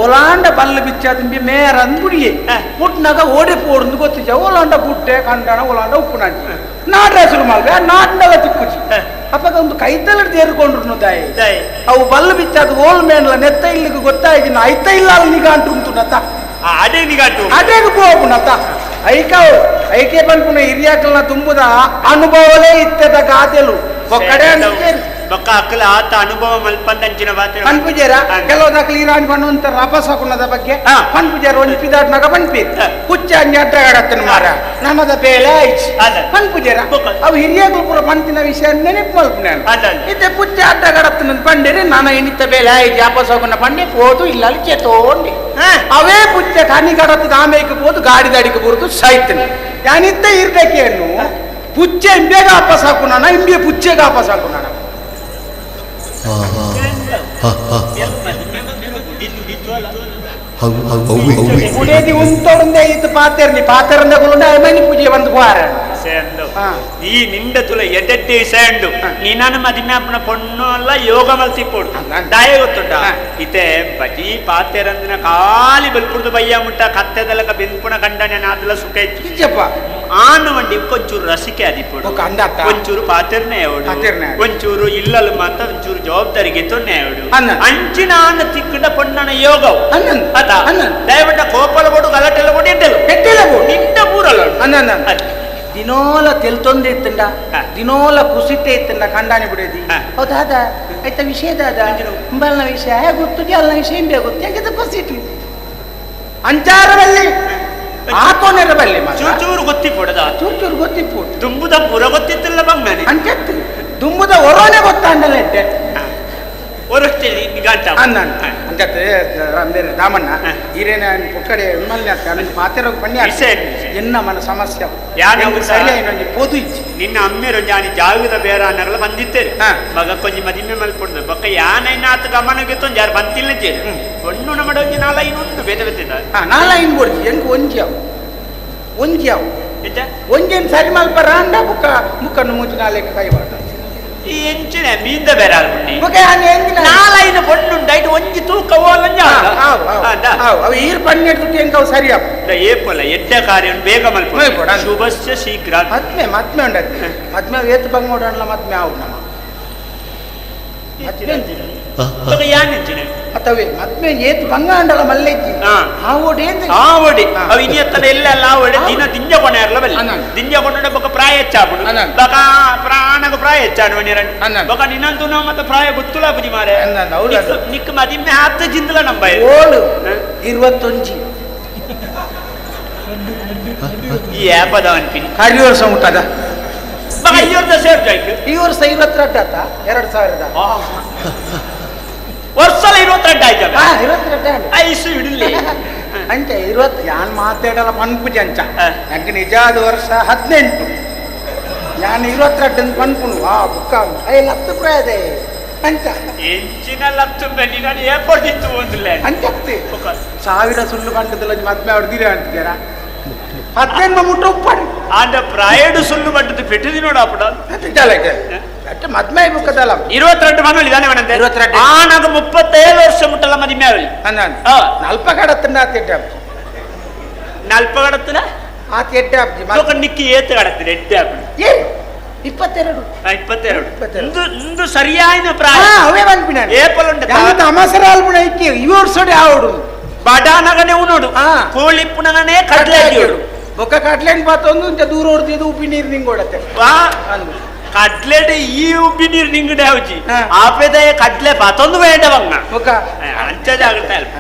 ಒಲಾಂಡ ಬಲ್ಲು ಬಿಚ್ಚಾದಿಂಬಿ ಮೇರ ಅಂದ್ಬಿಡಿಯೆ ಮುಟ್ನಾಗ ಓಡಿ ಪೋಡ್ದು ಗೊತ್ತಿಜ ಒಲಾಂಡ ಬುಟ್ಟೆ ಕಂಡಣ ಒಲಾಂಡ ಉಪ್ಪು ನಾಂಚಿ ನಾಡ ಹೆಸರು ಮಲ್ಗ ನಾಡ್ನಾಗ ತಿಕ್ಕುಚಿ ಅಪ್ಪಾಗ ಒಂದು ಕೈತಲ್ಲ ಹಿಡ್ದು ಎರುಕೊಂಡ್ರು ತಾಯಿ ಅವು ಬಲ್ಲು ಬಿಚ್ಚಾದ ಓಲ್ ಮೇನ್ಲ ನೆತ್ತ ಇಲ್ಲಿಗೆ ಗೊತ್ತಾಯ್ತು ಐತ ಇಲ್ಲ ಅಲ್ಲಿ ನಿಗಾಂಟು ಉಂಟು ಅದೇ ನಿಗಾಂಟು ಅದೇ ಹೋಗುನತ್ತ ಐಕಾವು ಐಕೆ ಪನ್ಪುನ ಹಿರಿಯಾಕಲ್ನ ತುಂಬುದ ಅನುಭವಲೇ ಇತ್ತದ ಗಾದೆಲು ಒಕ್ಕಡೆ ಬೊಕ್ಕ ಅಕ್ಕಲ ಆತ ಅನುಭವ ಮಲ್ಪಂದಂಚಿನ ಬಾತೆ ಪನ್ಪುಜೇರ ಕೆಲವು ಇರಾನ್ ಪಣ್ಣು ರಪಸ ಹಾಕುನದ ಬಗ್ಗೆ ಪನ್ಪುಜೇರ ಒಂಜಿ ಪಿದಾಟ್ನಾಗ ಪನ್ಪಿ ಕುಚ್ಚ ಅಡ್ಡಗಾಡತ್ತನ ಮಾರ ನಮ್ಮದ ಬೇಲೆ ಆಯ್ತು ಪನ್ಪುಜೇರ ಅವು ಹಿರಿಯಾಕಲು ಪೂರ ಪಂತಿನ ವಿಷಯ ನೆನಪು ಮಲ್ಪು ನಾನು ಇತ್ತೆ ಪುಚ್ಚ ಅಡ್ಡಗಾಡತ್ತನ ಪಂಡೇರಿ ನಾನು ಎನಿತ್ತ ಬೇಲೆ ಆಯ್ತು ಅಪಸ ಹಾಕುನ ಪಂಡೆ ಪೋದು ಇಲ್ಲ ಚೇತೋಂಡಿ ಅವೇ ಪುಚ್ಚ ಕನಿ ಕಡತ್ತದ ಆಮೇಕೆ ಪೋದು ಗಾಡಿ ದಾಡಿಗೆ ಬರುದು ಸಾಯ್ತನೆ ಯಾನಿತ್ತ ಇರ್ಬೇಕೇನು ಪುಚ್ಚೆ ಇಂಬೇಗ ಅಪಸ ಹಾಕುನಾನ ಇಂಬೆ ಪುಚ್ಚೆಗೆ ಅಪಸ ಹಾಕುನಾನ ಉಡೇದಿ ಉಂತೊಡಂದೆ ಇತ್ತು ಪಾತೆರ್ನಿ ಪಾತೆರಂದ ಕುಲುಂಡ ಮನಿ ಪೂಜೆ ಬಂದು ಪೋರ ಈ ನಿಂಡ ತುಲ ಎಡ್ಡೆಡ್ಡೆ ಸೇಂಡು ನೀನಾನು ಮದಿಮ್ಯಾಪನ ಪೊಣ್ಣು ಅಲ್ಲ ಯೋಗ ಮಲ್ತಿಪ್ಪೋಡು ದಾಯ ಗೊತ್ತುಂಟ ಇತ್ತೆ ಬಜಿ ಪಾತೆರಂದಿನ ಖಾಲಿ ಬಲ್ಪುಡ್ದು ಬಯ್ಯ ಮುಟ್ಟ ಕತ್ತೆದಲಕ ಬೆಂಪುಣ ಕಂಡನೆ ನಾದಲ ಸುಖ ಇಜ್ಜಪ್ಪ ಆನು ವಂಡಿ ಕೊಂಚೂರು ರಸಿಕೆ ಅದಿಪ್ಪೋಡು ಒಂಚೂರು ಪಾತೆರ್ನೆ ಅವಡು ಒಂಚೂರು ಇಲ್ಲಲು ಮಾತ ಒಂಚೂರು ಜವಾಬ್ದಾರಿಗೆ ತೊನ್ನೆ ಅವಡು ಅಂಚಿನ ಆನ ತಿಕ್ಕಡ ಪೊಣ್ಣನ ಯೋಗವು ಅದ ದಯವಿಟ್ಟ ಕೋಪಲ ಕೊಡು ಗಲಾಟೆಲ್ಲ ಕೊಡು ಎಡ್ಡೆಲ್ಲ ಎಡ್ಡೆಲ್ಲ ನಿಂಡ ಪೂರಲ್ಲ ಅನ್ನ ದಿನೋಲ ತೆಲ್ತೊಂದೆ ಇತ್ತಂಡ ದಿನೋಲ ಕುಸಿಟ್ಟೆ ಇತ್ತಂಡ ಕಂಡಾನಿ ಬಿಡೇದಿ ಹೌದಾದ ಆಯ್ತಾ ವಿಷಯ ದಾದ ಇಂಬಲ್ನ ವಿಷಯ ಗೊತ್ತು ಅಲ್ನ ವಿಷಯ ಇಂಬೆ ಗೊತ್ತು ಯಾಕೆ ಕುಸಿಟ್ಟು ಅಂಚಾರ ಬಲ್ಲಿ ಆತೋನೆರ ಬಲ್ಲಿ ಚೂರು ಚೂರು ಗೊತ್ತಿಪ್ಪೋಡದ ಚೂರು ಚೂರು ಗೊತ್ತಿಪ್ಪೋಡು ದುಂಬುದ ಪುರ ಗೊತ್ತಿತ್ತಿಲ್ಲ ಬಂಗಾನೆ ಅಂಚತ್ತು ದುಂಬುದ ಒರೋನೆ ಗೊತ್ತಾಂಡಲ್ಲ ಎಡ್ಡೆ ದಾಮಣ್ಣ ಹಿರೇನ ಪುಕ್ಕಡೆ ಎಮ್ಮಲ್ನೆ ಪಾತೆರೋಗ ಬನ್ನಿ ಎನ್ನ ಮನ ಸಮಸ್ಯೆ ಸರಿ ಒಂಜಿ ಪೋದು ಇಜ್ಜಿ ನಿನ್ನ ಅಮ್ಮೇರು ಜಾನಿ ಜಾಗದ ಬೇರ ಅನ್ನಗಲ ಬಂದಿತ್ತೇನೆ ಮಗ ಕೊಂಜಿ ಮದಿಮೆ ಮಲ್ಪೊಂಡು ಬೊಕ್ಕ ಯಾನೈನ ಆತ ಗಮನಕ್ಕೆ ತೊಂಜಿ ಯಾರು ಬಂತಿಲ್ಲ ಚೇರು ಒಣ್ಣು ನಮ್ಮ ಒಂಜಿ ನಾಲೈನ್ ಉಂಟು ಬೇತೆ ಬೇತೆ ನಾಲೈನ್ ಕೊಡ್ತಿ ಎಂಕ್ ಒಂಜಿ ಅವು ಒಂಜಿ ಅವು ಒಂಜೇನು ಸರಿ ಮಲ್ಪರ ಅಂಡ ಬುಕ್ಕ ಮುಕ್ಕನ್ನು ಮೂಚಿ ನಾಲ್ಕು ಕೈ ಬಾಟ ಈ ಎಂಚಿನ ಮೀಂದ ಬೇರೆ ಆಲ್ಪುಂಡಿ ನಾಲೈನ ಪೊಣ್ಣುಂಡು ಐಟ್ ಒಂಜಿ ತೂಕ ಓಲಂಜ ಅವು ಈರ್ ಪಣ್ಣೆಡ್ ತುಟ್ಟಿ ಎಂಕ ಅವು ಸರಿ ಅವು ಏಪಲ್ಲ ಎಡ್ಡ ಕಾರ್ಯ ಬೇಗ ಮಲ್ಪೊಡು ಶುಭಸ್ಯ ಶೀಘ್ರ ಮದ್ಮೆ ಮದ್ಮೆ ಉಂಡತ್ತೆ ಮದ್ಮೆ ಏತ್ ಬಂಗೋಡಲ್ಲ ಮದ್ಮೆ ಆವು ನಮ್ಮ ಅಥವಾ ಮದ್ಮೆ ಏತ್ ಬಂಗ ಅಂಡಲ ಮಲ್ಲೆಜ್ಜಿ ಆವೋಡಿ ಆವೋಡಿ ಅವು ಇನಿ ಎತ್ತನ ಎಲ್ಲ ಆವೋಡಿ ದಿನ ದಿಂಜ ಕೊನೆ ಇರಲ್ಲ ಬಲ್ಲಿ ದಿಂಜ ಕೊಂಡ ಬೊಕ ಪ್ರಾಯ ಹೆಚ್ಚಾಪುಂಡು ಬೊಕ ಪ್ರಾಣಗ ಪ್ರಾಯ ಹೆಚ್ಚಾನು ಮನಿರನ್ ಬೊಕ ನಿನ್ನಂತು ನಾವು ಮತ್ತೆ ಪ್ರಾಯ ಗೊತ್ತುಲ ಬುಜಿ ಮಾರೆ ನಿಕ್ ಮದಿಮೆ ಆತ ಜಿಂದಲ ನಂಬ ಓಳು 21 ಈ ಆಪದ ಅನ್ಪಿನಿ ಕರಿ ವರ್ಷ ಮುಟ್ಟದ ಬೊಕ ಈ ವರ್ಷ ಸೇರ್ಜಾಯ್ತು ಈ ವರ್ಷ 52 ಆತ 2000 ವರ್ಷಲ 22 ಆಯ್ತು. 22 ಐಸು ಇಡಲಿ ಅಂಚ 20 ಯಾನ್ ಮಾತಾಡಲ್ಲ ಪನ್ಪುಜಿ ಅಂಚ. ನಂಗೆ ನಿಜಾದ ವರ್ಷ 18, ನಾನು 22 ಪನ್ಪುನು. ಆ ಬುಕ್ಕ ಲತ್ತು ಪ್ರಾಯದೆ ಅಂಚ ಎಂಚಿನ ಲತ್ತು ಬೆಲ್ಲಿ ನಾನು ಏರ್ಪಡ್ದಿತ್ತು ಒಂದಿಲ್ಲ ಅಂಚತ್ತೆ. 1000 ಸುಳ್ಳು ಕಂಡದಲ್ಲ ಮದ್ವೆ ಹೊಡೆದಿರ ಅಂತಿದ್ದೀರಾ? 18 ಮುಟ್ಟ ಉಪ್ಪಾಡಿ ಆಂಡ ಪ್ರಾಯಡು ಸುಳ್ಳು ಬಂಟದ್ದು ಪೆಟ್ಟಿದಿ ನೋಡ ಅಪ್ಪಡ ಮದ್ಮೆ ಬುಕ್ಕದಲ್ಲ 22 ಮಗಳು ಇದಾನೆ ಮೇಡಮ್. 22 ಆನಾಗ 37 ವರ್ಷ ಮುಟ್ಟಲ್ಲ ಮದಿಮೆ ಆಗಲಿ. ನಲ್ಪ ಕಡತ್ತಂಡ ಆತ ನಲ್ಪ ಕಡತ್ತನ ಆತ ಎಡ್ಡೆ ಆಪ್ಜಿ ನಿಕ್ಕಿ ಏತು ಕಡತ್ತಿನ ಎಡ್ಡೆ ಆಪ್ಜಿ 22 22 ಇಂದು ಸರಿಯಾದ ಪ್ರಾಯ. ಅವೇ ಬಂದ್ಪಿನ ಏಪಲುಂಡ ತಮಾಸರ ಆಲ್ಬುಣ ಇಕ್ಕಿ ಈ ವರ್ಷ ಆವಡು ಬಡಾನಗನೆ ಉನೋಡು ಕೋಳಿಪ್ಪುನಗನೆ ಕಡ್ಲೆ ಹಾಕಿಯೋಡು ಬೊಕ್ಕ ಕಡ್ಲೆನ್ ಬಾತೊಂದು ಇಂಚ ದೂರ ಹೊಡ್ತಿದ್ದು ಉಪ್ಪಿ ನೀರು ನಿಂಗೋಡತ್ತೆ. ಕಡ್ಲೆಡ್ ಈ ಉಪ್ಪಿ ನೀರು ನಿಂಗಡೆ ಹೌಜಿ ಆಪೆದಯ ಕಡ್ಲೆ ಬಾತೊಂದು ಬೇಡವಂಗ ಬೊಕ್ಕ ಅಂಚ ಜಾಗ್ರತೆ ಅಲ್ಪ.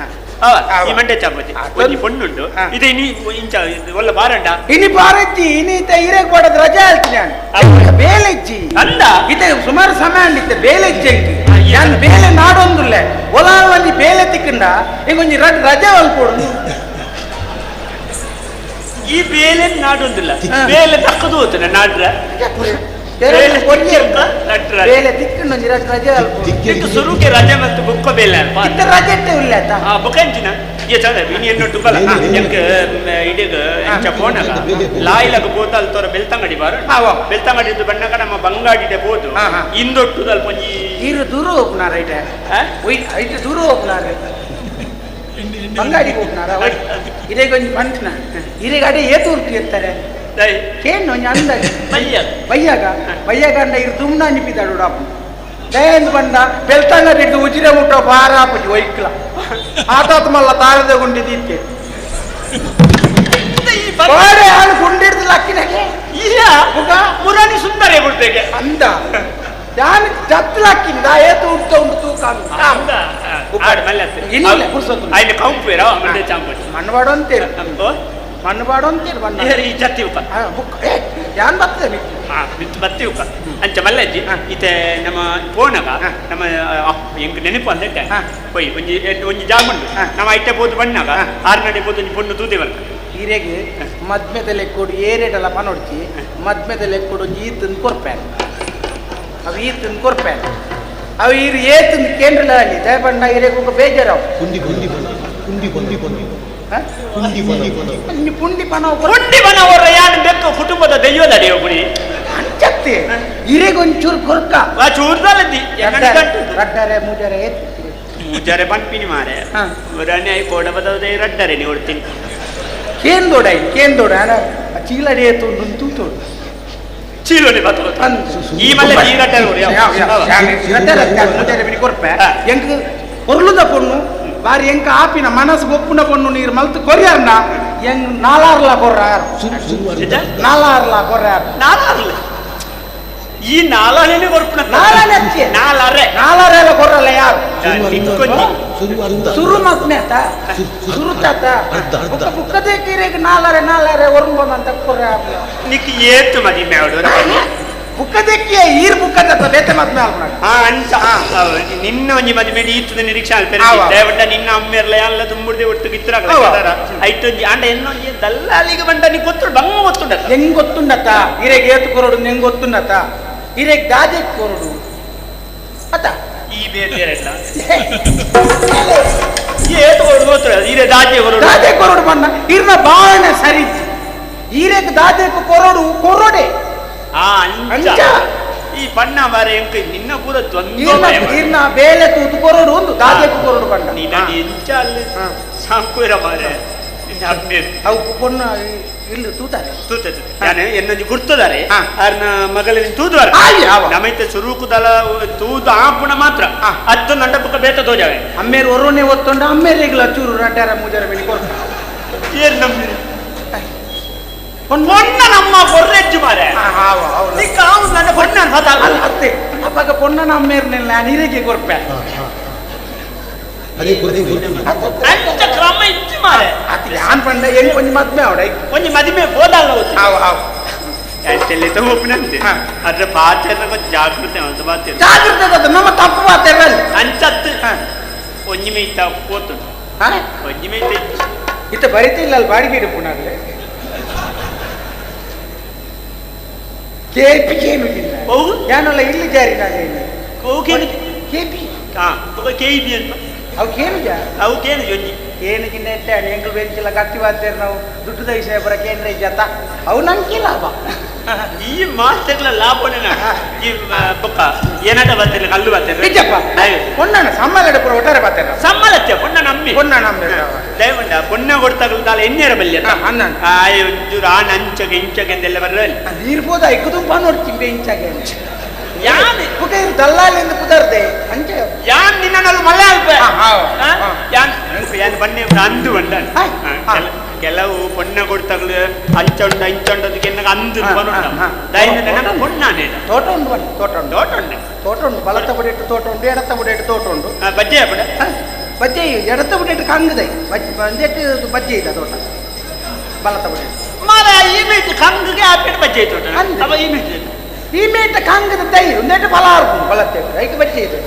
ಈ ಮಂಡೆ ಚಾಪತಿ ಒಂಜಿ ಪೊಣ್ಣುಂಡು ಇದು ಇನಿ ಇಂಚ ಒಲ್ಲ ಬಾರಂಡ ಇನಿ ಬಾರಜ್ಜಿ ಇನಿ ಇತ್ತ ಇರೆಗ್ ಬಾಡದ ರಜೆ ಆಲ್ತಿ ನಾನು ಬೇಲೆಜ್ಜಿ ಅಂದ ಇತ್ತೆ ಸುಮಾರು ಸಮಯ ಅಂಡಿತ್ತೆ ಬೇಲೆಜ್ಜಿ ನಾನು ಬೇಲೆ ನಾಡೊಂದುಲ್ಲೆ ಒಲ ಒಂಜಿ ಬೇಲೆ ತಿಕ್ಕಂಡ ಇಂಗೊಂಜಿ ರಜೆ ಅಲ್ಪೋಡು. ಈ ಬೇಲೆ ನಾಡೊಂದಿಲ್ಲ ಬೇಲೆ ತಕ್ಕದು ಹೋಗ್ತಾನೆ ನಾಡ್ರ ಬೇಲೆ ತಿಕ್ಕಂಡ ಒಂಜಿ ರಜೆ ಅಲ್ಪೋಡು ಸುರುಕೆ ರಜೆ ಮತ್ತು ಬುಕ್ಕ ಬೇಲೆ ಅಲ್ಪ ರಜೆ ಇಲ್ಲ ಆಯ್ತಾ ಬುಕ್ಕಂಚಿನ ಈ ಚಂದ ಇನಿ ಎನ್ನೊಟ್ಟು ಬಲ ಎಂಕ್ ಇಡೀಗ ಎಂಚ ಪೋಣಗ ಲಾಯಿಲಗ ಪೋತ ಅಲ್ಲಿ ತೋರ ಬೆಳ್ತಂಗಡಿ ಬಾರ ಬೆಳ್ತಂಗಡಿ ಇದ್ದು ಬಣ್ಣಗ ನಮ್ಮ ಬಂಗಾಡಿಡೆ ಪೋದು ಇಂದೊಟ್ಟು ಅಲ್ಪ ಒಂಜಿ ಇರು ದೂರ ಹೋಗ್ನಾರ ಐಟ ಐಟ ದೂರ ಹೋಗ್ನಾರ ಬಂಗಾಡಿಗೆ ಹೋಗ್ನಾರ ಇರೇಗ ಒಂಜಿ ಬಂಟ್ನ ಇರೇಗ ಅಡೆ ಏತೂರ್ತಿ ಇರ್ತಾರೆ ಕೇನು ಒಂಜಿ ಅಂದಾಜು ಬಯ್ಯಾಗ ಬಯ್ಯಾಗ ಅಂಡ ಇರು ದುಮ್ನ ಅನಿಪಿದಾಡು ಡಾಪು ದಯಂದು ಬಂಡ ಬೆಳ್ತಂಗಡಿ ಹಿಡಿದು ಉಜಿರೆ ಮುಟ್ಟ ಬಾರ ಆಪುಜಿ ಒಯ್ಕ್ಲ ಆತಾತ ಮಲ್ಲ ತಾಳದೆ ಗುಂಡಿದ್ದಿತ್ತೆ ಬಾರೆ ಹಾಲು ಗುಂಡಿಡ್ದು ಲಕ್ಕಿನಗೆ ಇಲ್ಲ ಮುರಾನಿ ಸುಂದರ ಬಿಡ್ತೇಗೆ ಅಂದ ನಾನು ಜತ್ತು ಲಕ್ಕಿನ ಏತು ಉಂಟು ಉಂಟು ತೂಕ ಇಲ್ಲ ಆಯ್ತು ಕಂಪೇರ ಮಂಡೆ ಚಾಂಪಟಿ ಮಣ್ಣು ಅಂತೇಳಿ ಮಣ್ಣು ಅಂತೇಳಿ ಬಣ್ಣ ಈ ಜತ್ತಿ ಉಪ್ಪ ಬುಕ್ ಯಾನ್ ಬರ್ತದೆ ಮಿತ್ತು ಮಿತ್ತು ಬತ್ತಿ ಉಪ್ಪ ಅಂಚ ಮಲ್ಲಜ್ಜಿ ಇತ್ತೆ ನಮ್ಮ ಪೋಣಗ ನಮ್ಮ ಎಂಕ್ ನೆನಪು ಅಂದಟ್ಟೆ ಪೊಯ್ ಒಂಜಿ ಒಂಜಿ ಜಾಗ ಉಂಟು ನಮ್ಮ ಐಟೆ ಪೋದು ಬಣ್ಣಾಗ ಆರ್ನಡೆ ಪೋದು ಒಂಜಿ ಪೊಣ್ಣು ತೂದೆ ಬರ್ತ ಈರೆಗೆ ಮದ್ಮೆದ ಲೆಕ್ಕೋಡು ಏರೇಟಲ್ಲ ಪನೊಡ್ಚಿ ಮದ್ಮೆದ ಲೆಕ್ಕೋಡು ಒಂಜಿ ಈತಂದು ಕೊರ್ಪೇನೆ ಅವು ಈತಂದು ಕೊರ್ಪೇನೆ ಅವು ಈರು ಏತಂದು ಕೇಂದ್ರಲ ಅಲ್ಲಿ ದಯಪಂಡ ಈರೆಗೆ ಬೇಜಾರವು ಪುಂಡಿ ಪುಂಡಿ ಪುಂಡಿ ಪುಂಡಿ ಪುಂಡಿ ಪುಂಡಿ ಪುಂಡಿ ಪುಂಡಿ ಪನ ಪುಂಡಿ ಪನ ಅವರ ಯಾನು ಬೇಕು ಕುಟುಂಬದ ದೈವದ ಅಡಿಯೋ ಪುಡಿ ಅಂಚತ್ತೆ ಇರೆಗೊಂಚೂರು ಕೊರ್ಕ ಚೂರ್ದಲ್ಲದಿ ರಡ್ಡರೆ ಮೂಜರೆ ಮೂಜರೆ ಪಂಪಿನಿ ಮಾರೆ ಒರನೆ I ಕೋಡ ಬದವದೆ ರಡ್ಡರೆ ನೀ ಹೊಡ್ತೀನಿ ಕೇಂದೋಡ ಕೇಂದೋಡ ಚೀಲಡಿ ಏತು ತೂತೋಡು ಚೀಲೋಡಿ ಬತ್ತೋ ಈ ಮಲ್ಲೆ ಈ ರಡ್ಡರೆ ರಡ್ಡರೆ ಮೂಜರೆ ಬಿಡಿ ಕೊರ್ಪೆ ಎಂಕ್ ಕೊರ್ಲುದ ಪೊಣ್ಣು ಬಾರಿ ಎಂಕ ಆಪಿನ ಮನಸ್ಸು ಒಪ್ಪುನ ಪೊಣ್ಣು ನೀರು ಮಲ್ತು ಕೊರ್ಯಾರ್ನ ಎಂಗ್ ನಾಲಾರ್ಲ ಕೊರ್ರಾರ್ ನಾಲಾರ್ಲ ಕೊರ್ರಾರ್ ನಾಲಾರ್ಲ ಈ ನಾಲಾರೇ ಕೊರ್ಪುನ ನಾಲಾನೆ ಅಚ್ಚಿ ನಾಲಾರೆ ನಾಲಾರೆಲ್ಲ ಕೊರ್ರಲ್ಲ ಯಾರು ಸುರು ಮದ್ಮೆ ಆತ ಸುರು ತಾತ ಬುಕ್ಕ ಬುಕ್ಕದೇ ಕೀರೆಗೆ ನಾಲಾರೆ ನಾಲಾರೆ ಒರ್ಂಬಂತ ಕೊರ್ರಾರ್ ನಿಕ್ ಏತು ಮದಿಮೆ ಅವಡು ಬುಕ್ಕದಕ್ಕೆ ಈರ್ ಬುಕ್ಕದ ಬೇತೆ ಮದ್ಮೆ ಅಲ್ಪ ಅಂಚ ನಿನ್ನ ಒಂಜಿ ಮದಿಮೆ ಈತದ ನಿರೀಕ್ಷೆ ಅಲ್ಪೆರೆ ದೇವಟ ನಿನ್ನ ಅಮ್ಮೆರ್ಲ ಎಲ್ಲ ತುಂಬುಡ್ದೆ ಒಟ್ಟು ಗಿತ್ತರಾಗಲ ಐತೊಂಜಿ ಅಂಡ ಎನ್ನೊಂಜಿ ದಲ್ಲಾಲಿಗೆ ಬಂಡ ನೀ ಗೊತ್ತುಂಡು ಬಂಗ ಗೊತ್ತುಂಡತ್ತ ಹೆಂಗ್ ಗೊತ್ತುಂಡತ್ತ ಇರೆಗೆ ಏತು ಕೊರಡು ಹೆಂಗ್ ಗೊತ್ತುಂಡತ್ತ ಇರೆಗೆ ದಾಜೆ ಕೊರಡು ಅತ್ತ ಈ ಬೇರೆ ಏತು ಕೊರಡು ಗೊತ್ತುಂಡ ಇರೆ ದಾಜೆ ಕೊರಡು ದಾಜೆ ಕೊರಡು ಬಣ್ಣ ಇರ್ನ ಬಾಣ ಸರಿ ಈರೆಗೆ ದಾಜೆக்கு ಕೊರಡು ಕೊರಡೆ ಅಂಚ ಈ ಬಣ್ಣ ಬಾರೆ ಎಂಕ ನಿನ್ನ ಪೂರ ದ್ವಂದ್ವ ಇರ್ನ ಬೇಲೆ ತೂತು ಕೊರಡು ಒಂದು ದಾದೆಕು ಕೊರಡು ಬಣ್ಣ ನಿನ್ನ ಎಂಚ ಅಲ್ಲಿ ಸಾಂಕುರ ಬಾರೆ ನಿನ್ನ ಅಮ್ಮೆ ಅವು ಪೊಣ್ಣ ಇಲ್ಲಿ ತೂತಾರೆ ತೂತೆ ತೂತೆ ನಾನು ಎನ್ನೊಂಜಿ ಗುರ್ತದಾರೆ ಆರ್ನ ಮಗಲಿನ ತೂದುವಾರ ನಮೈತೆ ಸುರುಕುದಲ ತೂದು ಆಪುಣ ಮಾತ್ರ ಅತ್ತು ನಂಡ ಬುಕ್ಕ ಬೇತ ತೋಜಾವೆ ಅಮ್ಮೇರು ಒರೋನೆ ಒತ್ತೊಂಡ ಅಮ್ಮೇರಿಗ್ಲ ಚೂರು ರಡ್ಡಾರ ಮೂಜಾರ ಬೆಳಿ ಕೊರ್ತ ಏರ್ ನಮ್ಮ ಪೊಣ್ಣ ನಮ್ಮ ಕೊರ್ರೆಜ್ಜು ಮಾರೆ ನನ್ನ ಪೊಣ್ಣ ಅತ್ತೆ ಅಪ್ಪಾಗ ಪೊಣ್ಣನ ಅಮ್ಮೇರ್ನೆಲ್ಲ ನೀರಿಗೆ ಕೊರ್ಪೆ ಅಂಚ ಕ್ರಮ ಇಚ್ಚು ಮಾರೆ ಯಾನ್ ಪಂಡ ಎಲ್ಲಿ ಒಂಜಿ ಮದ್ಮೆ ಅವಡ ಒಂಜಿ ಮದಿಮೆ ಹೋದಲ್ಲ ಅಂಚೆಲ್ಲಿ ಒಪ್ಪಿನಂತೆ ಅದ್ರ ಪಾತ್ರ ಜಾಗೃತೆ ಅಂತ ಮಾತೆ ಜಾಗೃತೆ ನಮ್ಮ ತಪ್ಪು ಮಾತಾಡಲ್ಲ ಅಂಚತ್ತು ಒಂಜಿ ಒಂಜಿ ಮೈತ ಪೋತುಂಡು ಒಂಜಿ ಮೈತ ಇತ್ತ ಬರಿತಿಲ್ಲ ಅಲ್ಲಿ ಬಾಡಿಗೆ ಇಡುಪುನಾಗಲೇ ಕೆಪಿ ಕೇನುಜಿಲ್ಲ ಯಾನಲ್ಲ ಇಲ್ಲಿ ಜಾರಿ ನಾಗೇನು ಕೆಪಿ ಕೆಪಿ ಅಂತ ಅವು ಕೇನುಜ ಅವು ಕೇನುಜ ಒಂಜಿ ಕೇನುಜಿನ ಎಟ್ಟೆ ಎಂಕಲ್ ಬೆಂಚಿಲ್ಲ ಕತ್ತಿ ಬಾತೇರು ನಾವು ದುಡ್ಡುದ ವಿಷಯ ಬರ ಕೇಂದ್ರ ಇಜ್ಜಾತ ಅವು ನಂಗೆ ಲಾಭ ಈ ಮಾಸ್ತರ್ಲ ಲಾಭನೇ ಈ ಬೊಕ್ಕ ಏನಾಟ ಬರ್ತಾರೆ ಕಲ್ಲು ಬರ್ತಾರೆ ನಿಜಪ್ಪ ಪೊನ್ನಣ ಸಮ್ಮಲಡ ಪೂರ ಒಟ್ಟಾರೆ ಬರ್ತಾರೆ ಸಮ್ಮಲತ್ತೆ ಪೊನ್ನ ನಮ್ಮಿ ಪೊನ್ನ ನಮ್ಮಿ ದಯವಂಡ ಪೊನ್ನ ಕೊಡ್ತಾಗಲು ತಾಲ ಎಣ್ಣೆರ ಬಲ್ಯ ಆಯ್ ಒಂಚೂರು ಆನ್ ಅಂಚಗೆ ಇಂಚಗೆ ಅಂದೆಲ್ಲ ಬರ್ರ ಇರ್ಬೋದು ಐಕು ತುಂಬ ನೋಡ್ತೀನಿ ಇಂಚಗೆ ಯಾನ್ ಪುಟ ಇರು ದಲ್ಲಾಲಿಂದ ಪುದರ್ದೆ ಅಂಚೆ ಯಾನ್ ನಿನ್ನನ್ನು ಮಲ್ಲ ಅಲ್ಪ ಯಾನ್ ಯಾನ್ ಬನ್ನಿ ಅಂದು ಬಂಡ ಕೆಲವು ಪೊನ್ನ ಕೊಡ್ತಾಗಲು ಅಂಚ ಉಂಟು ಇಂಚ ಉಂಟು ಅದಕ್ಕೆ ಅಂದು ಪೊನ್ನಾನೆ ತೋಟ ಉಂಟು ಬನ್ನಿ ತೋಟ ಉಂಟು ತೋಟ ಉಂಟು ತೋಟ ಉಂಟು ಬಲತ್ತ ಬುಡೇಟು ತೋಟ ಉಂಟು ಎಡತ್ತ ಬುಡೇಟು ತೋಟ ಉಂಟು ಬಜ್ಜೆ ಬುಡ ಬಜ್ಜೆ ಎಡತ್ತ ಬುಡೇಟು ಕಂಗದೆ ಬಂದೆಟ್ಟು ಬಜ್ಜೆ ಇದೆ ತೋಟ ಬಲತ್ತ ಬುಡೇಟು ಮಾರ ಈ ಮೇಟ್ ಕಂಗಿಗೆ ಆ ಪೇಟು ಬಜ್ಜೆ ತೋಟ ಅವ ಈ ಮೇಟ್ ಈ ಮೇಟ ಕಂಗದ ದೈ ಒಂದೇಟು ಬಲ ಆರ್ಪುಂಡು ಬಲತ್ತೆ ಐಕ್ ಬಜ್ಜೆ ಇದೆ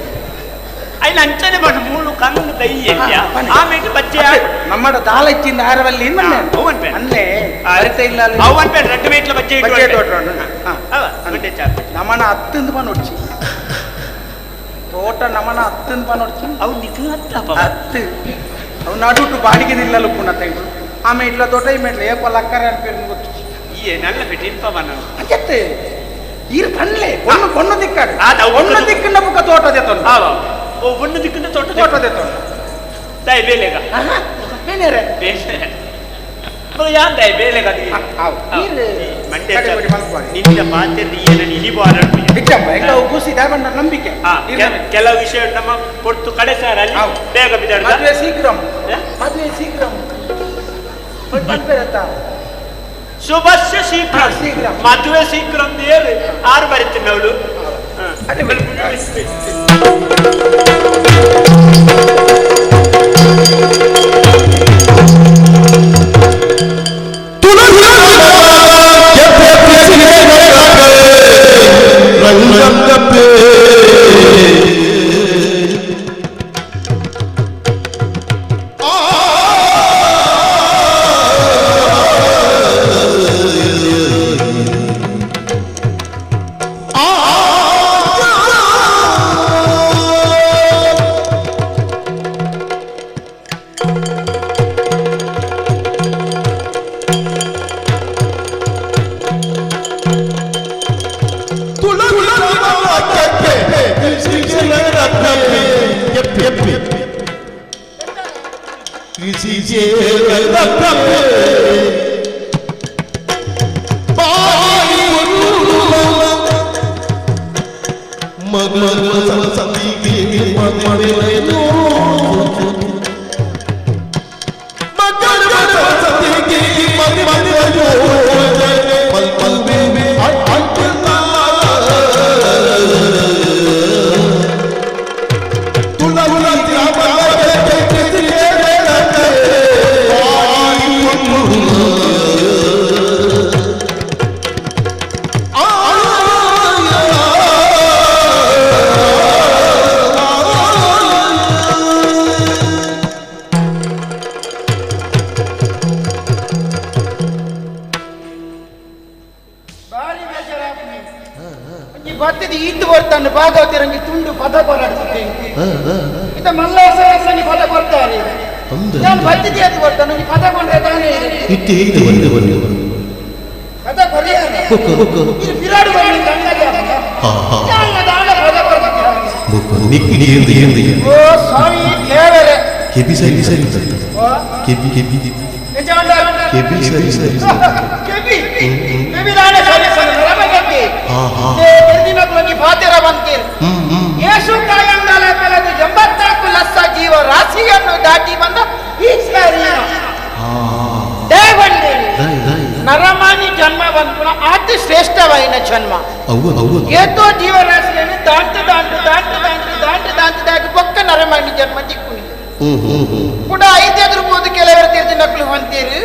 ಐನ ಅಂಚನೆ ಮಾಡು ಮೂಲು ಕಂಗ್ ದೈ ಆಮೇಲೆ ಬಜ್ಜೆ ನಮ್ಮಡ ದಾಲ ಇಚ್ಚಿಂದ ಆರವಲ್ಲಿ ಅಲ್ಲೇ ಅರಿತ ಇಲ್ಲ ಅವನ್ ಪೇಟ ರಡ್ಡು ಮೇಟ್ಲ ಬಜ್ಜೆ ಬಜ್ಜೆ ತೋಟ ನಮ್ಮನ ಹತ್ತಂದು ಪನೊಡ್ಚಿ ತೋಟ ನಮ್ಮನ ಹತ್ತಂದು ಪನೊಡ್ಚಿ ಅವು ನಿಖ ಹತ್ತ ಹತ್ತು ಅವು ನಡುಟು ಬಾಡಿಗೆ ನಿಲ್ಲಲು ಪುನಃ ತೆಂಗು ಆಮೇಲೆ ಇಟ್ಲ ತೋಟ ಈ ಮೇಟ್ಲ ಏಪ ಲಕ್ಕರೆ ಅನ್ಪೇರು ಗೊತ್ತು ಈ ನಲ್ಲ ಪೆಟ್ಟಿ ಇಲ್ಪ ಅಂಚತ್ತೆ ಈರು ಪನ್ಲೆ ಒಣ್ಣು ಕೊಣ್ಣು ದಿಕ್ಕಾಡು ಒಣ್ಣು ದಿಕ್ಕಿನ ಬುಕ್ಕ ತೋಟ ದೆತ್ತೊಂಡು ಓ ಒಣ್ಣು ದಿಕ್ಕಿನ ತೋಟ ತೋಟ ದೆತ್ತೊಂಡು ತಾಯಿ ಬೇಲೆಗ ಬೇನೆರೆ ಬೇನೆ ಯಾನ್ ತಾಯಿ ಬೇಲೆಗ ಮಂಡ್ಯ ನಿನ್ನ ಪಾತ್ರೆ ಏನನ್ನು ಇಳಿಬಾರ ಖುಷಿ ದಾವಣ್ಣ ನಂಬಿಕೆ ಕೆಲವು ವಿಷಯ ನಮ್ಮ ಕೊಡ್ತು ಕಡೆ ಸಾರ ಅಲ್ಲಿ ಬೇಗ ಬಿದ್ದಾಡ ಮದುವೆ ಶೀಘ್ರ ಮದುವೆ ಶೀಘ್ರ ಶುಭಸ್ಯ ಶೀಘ್ರ ಮದುವೆ ಶೀಘ್ರ ಅಂತ ಹೇಳಿ ಆರು ಬರೀತೀನಿ ಅವಳು ಜೀವ ರಾಶಿಯನ್ನು ದಾಟಿ ಬಂದ ಈ ಶರೀರ ನರಮಾನಿ ಜನ್ಮ ಬಂದ್ಪುನ ಅತಿ ಶ್ರೇಷ್ಠವಾಯಿನ ಜನ್ಮ. ಏತೋ ಜೀವರಾಶಿಯನ್ನು ದಾಂಟು ದಾಂಟು ದಾಂಟು ದಾಂಟು ದಾಂಟು ದಾಂಟು ದಾಟಿ ಬೊಕ್ಕ ನರಮಾನಿ ಜನ್ಮ ದಿಕ್ಕುನಿ ಕೂಡ ಐದೆದುರ್ಬೋದು ಕೆಲವರು ತೀರ್ದಿ ನಕಲು ಹೊಂತೀರಿ.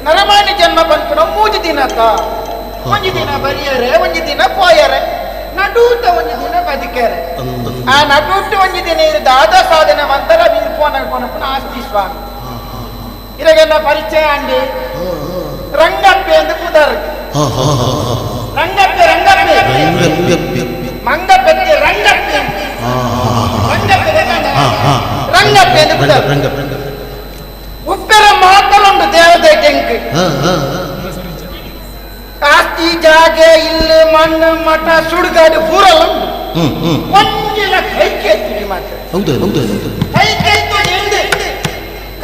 ನರಮಾನಿ ಜನ್ಮ ಬಂದ್ಪುನ ಮೂಜು ದಿನತ ಒಂಜಿ ದಿನ ಬರಿಯರೆ ಒಂಜಿ ದಿನ ಪೋಯರೆ. ನಡೂತ ಒಂಜಿ ದಿನ ಬದುಕೇರೆ ಆ ನಡೂಟ ಒಂಜಿ ದಿನ ಇರು ದಾದ ಸಾಧನೆ ಮಂತರ ಫೋನ್ ಕೊನಪುನ ಆಸ್ತಿ ಸ್ವಾಮಿ ಇರಗೆಲ್ಲ ಪರಿಚಯ ಅಂಡಿ ರಂಗಪ್ಪೆ ಎಂದು ಪುದರ್ ರಂಗಪ್ಪೆ ರಂಗಪ್ಪೆ ಮಂಗಪ್ಪೆ ರಂಗಪ್ಪೆ ರಂಗಪ್ಪೆ ರಂಗಪ್ಪೆ ಎಂದು ಪುದರ್ ಉಪ್ಪೆರ ಮಾತಲುಂಡು ದೇವತೆ ಟೆಂಕ್ ಆಸ್ತಿ ಜಾಗೆ ಇಲ್ಲಿ ಮಣ್ಣು ಮಠ ಸುಡುಗಾಡು ಪೂರಲ್ಲ ಒಂಜಿನ ಕೈ ಕೇಳ್ತೀವಿ ಮಾತ್ರ ಹೌದು ಹೌದು ಹೌದು ಕೈ ಕೇಳ್ತು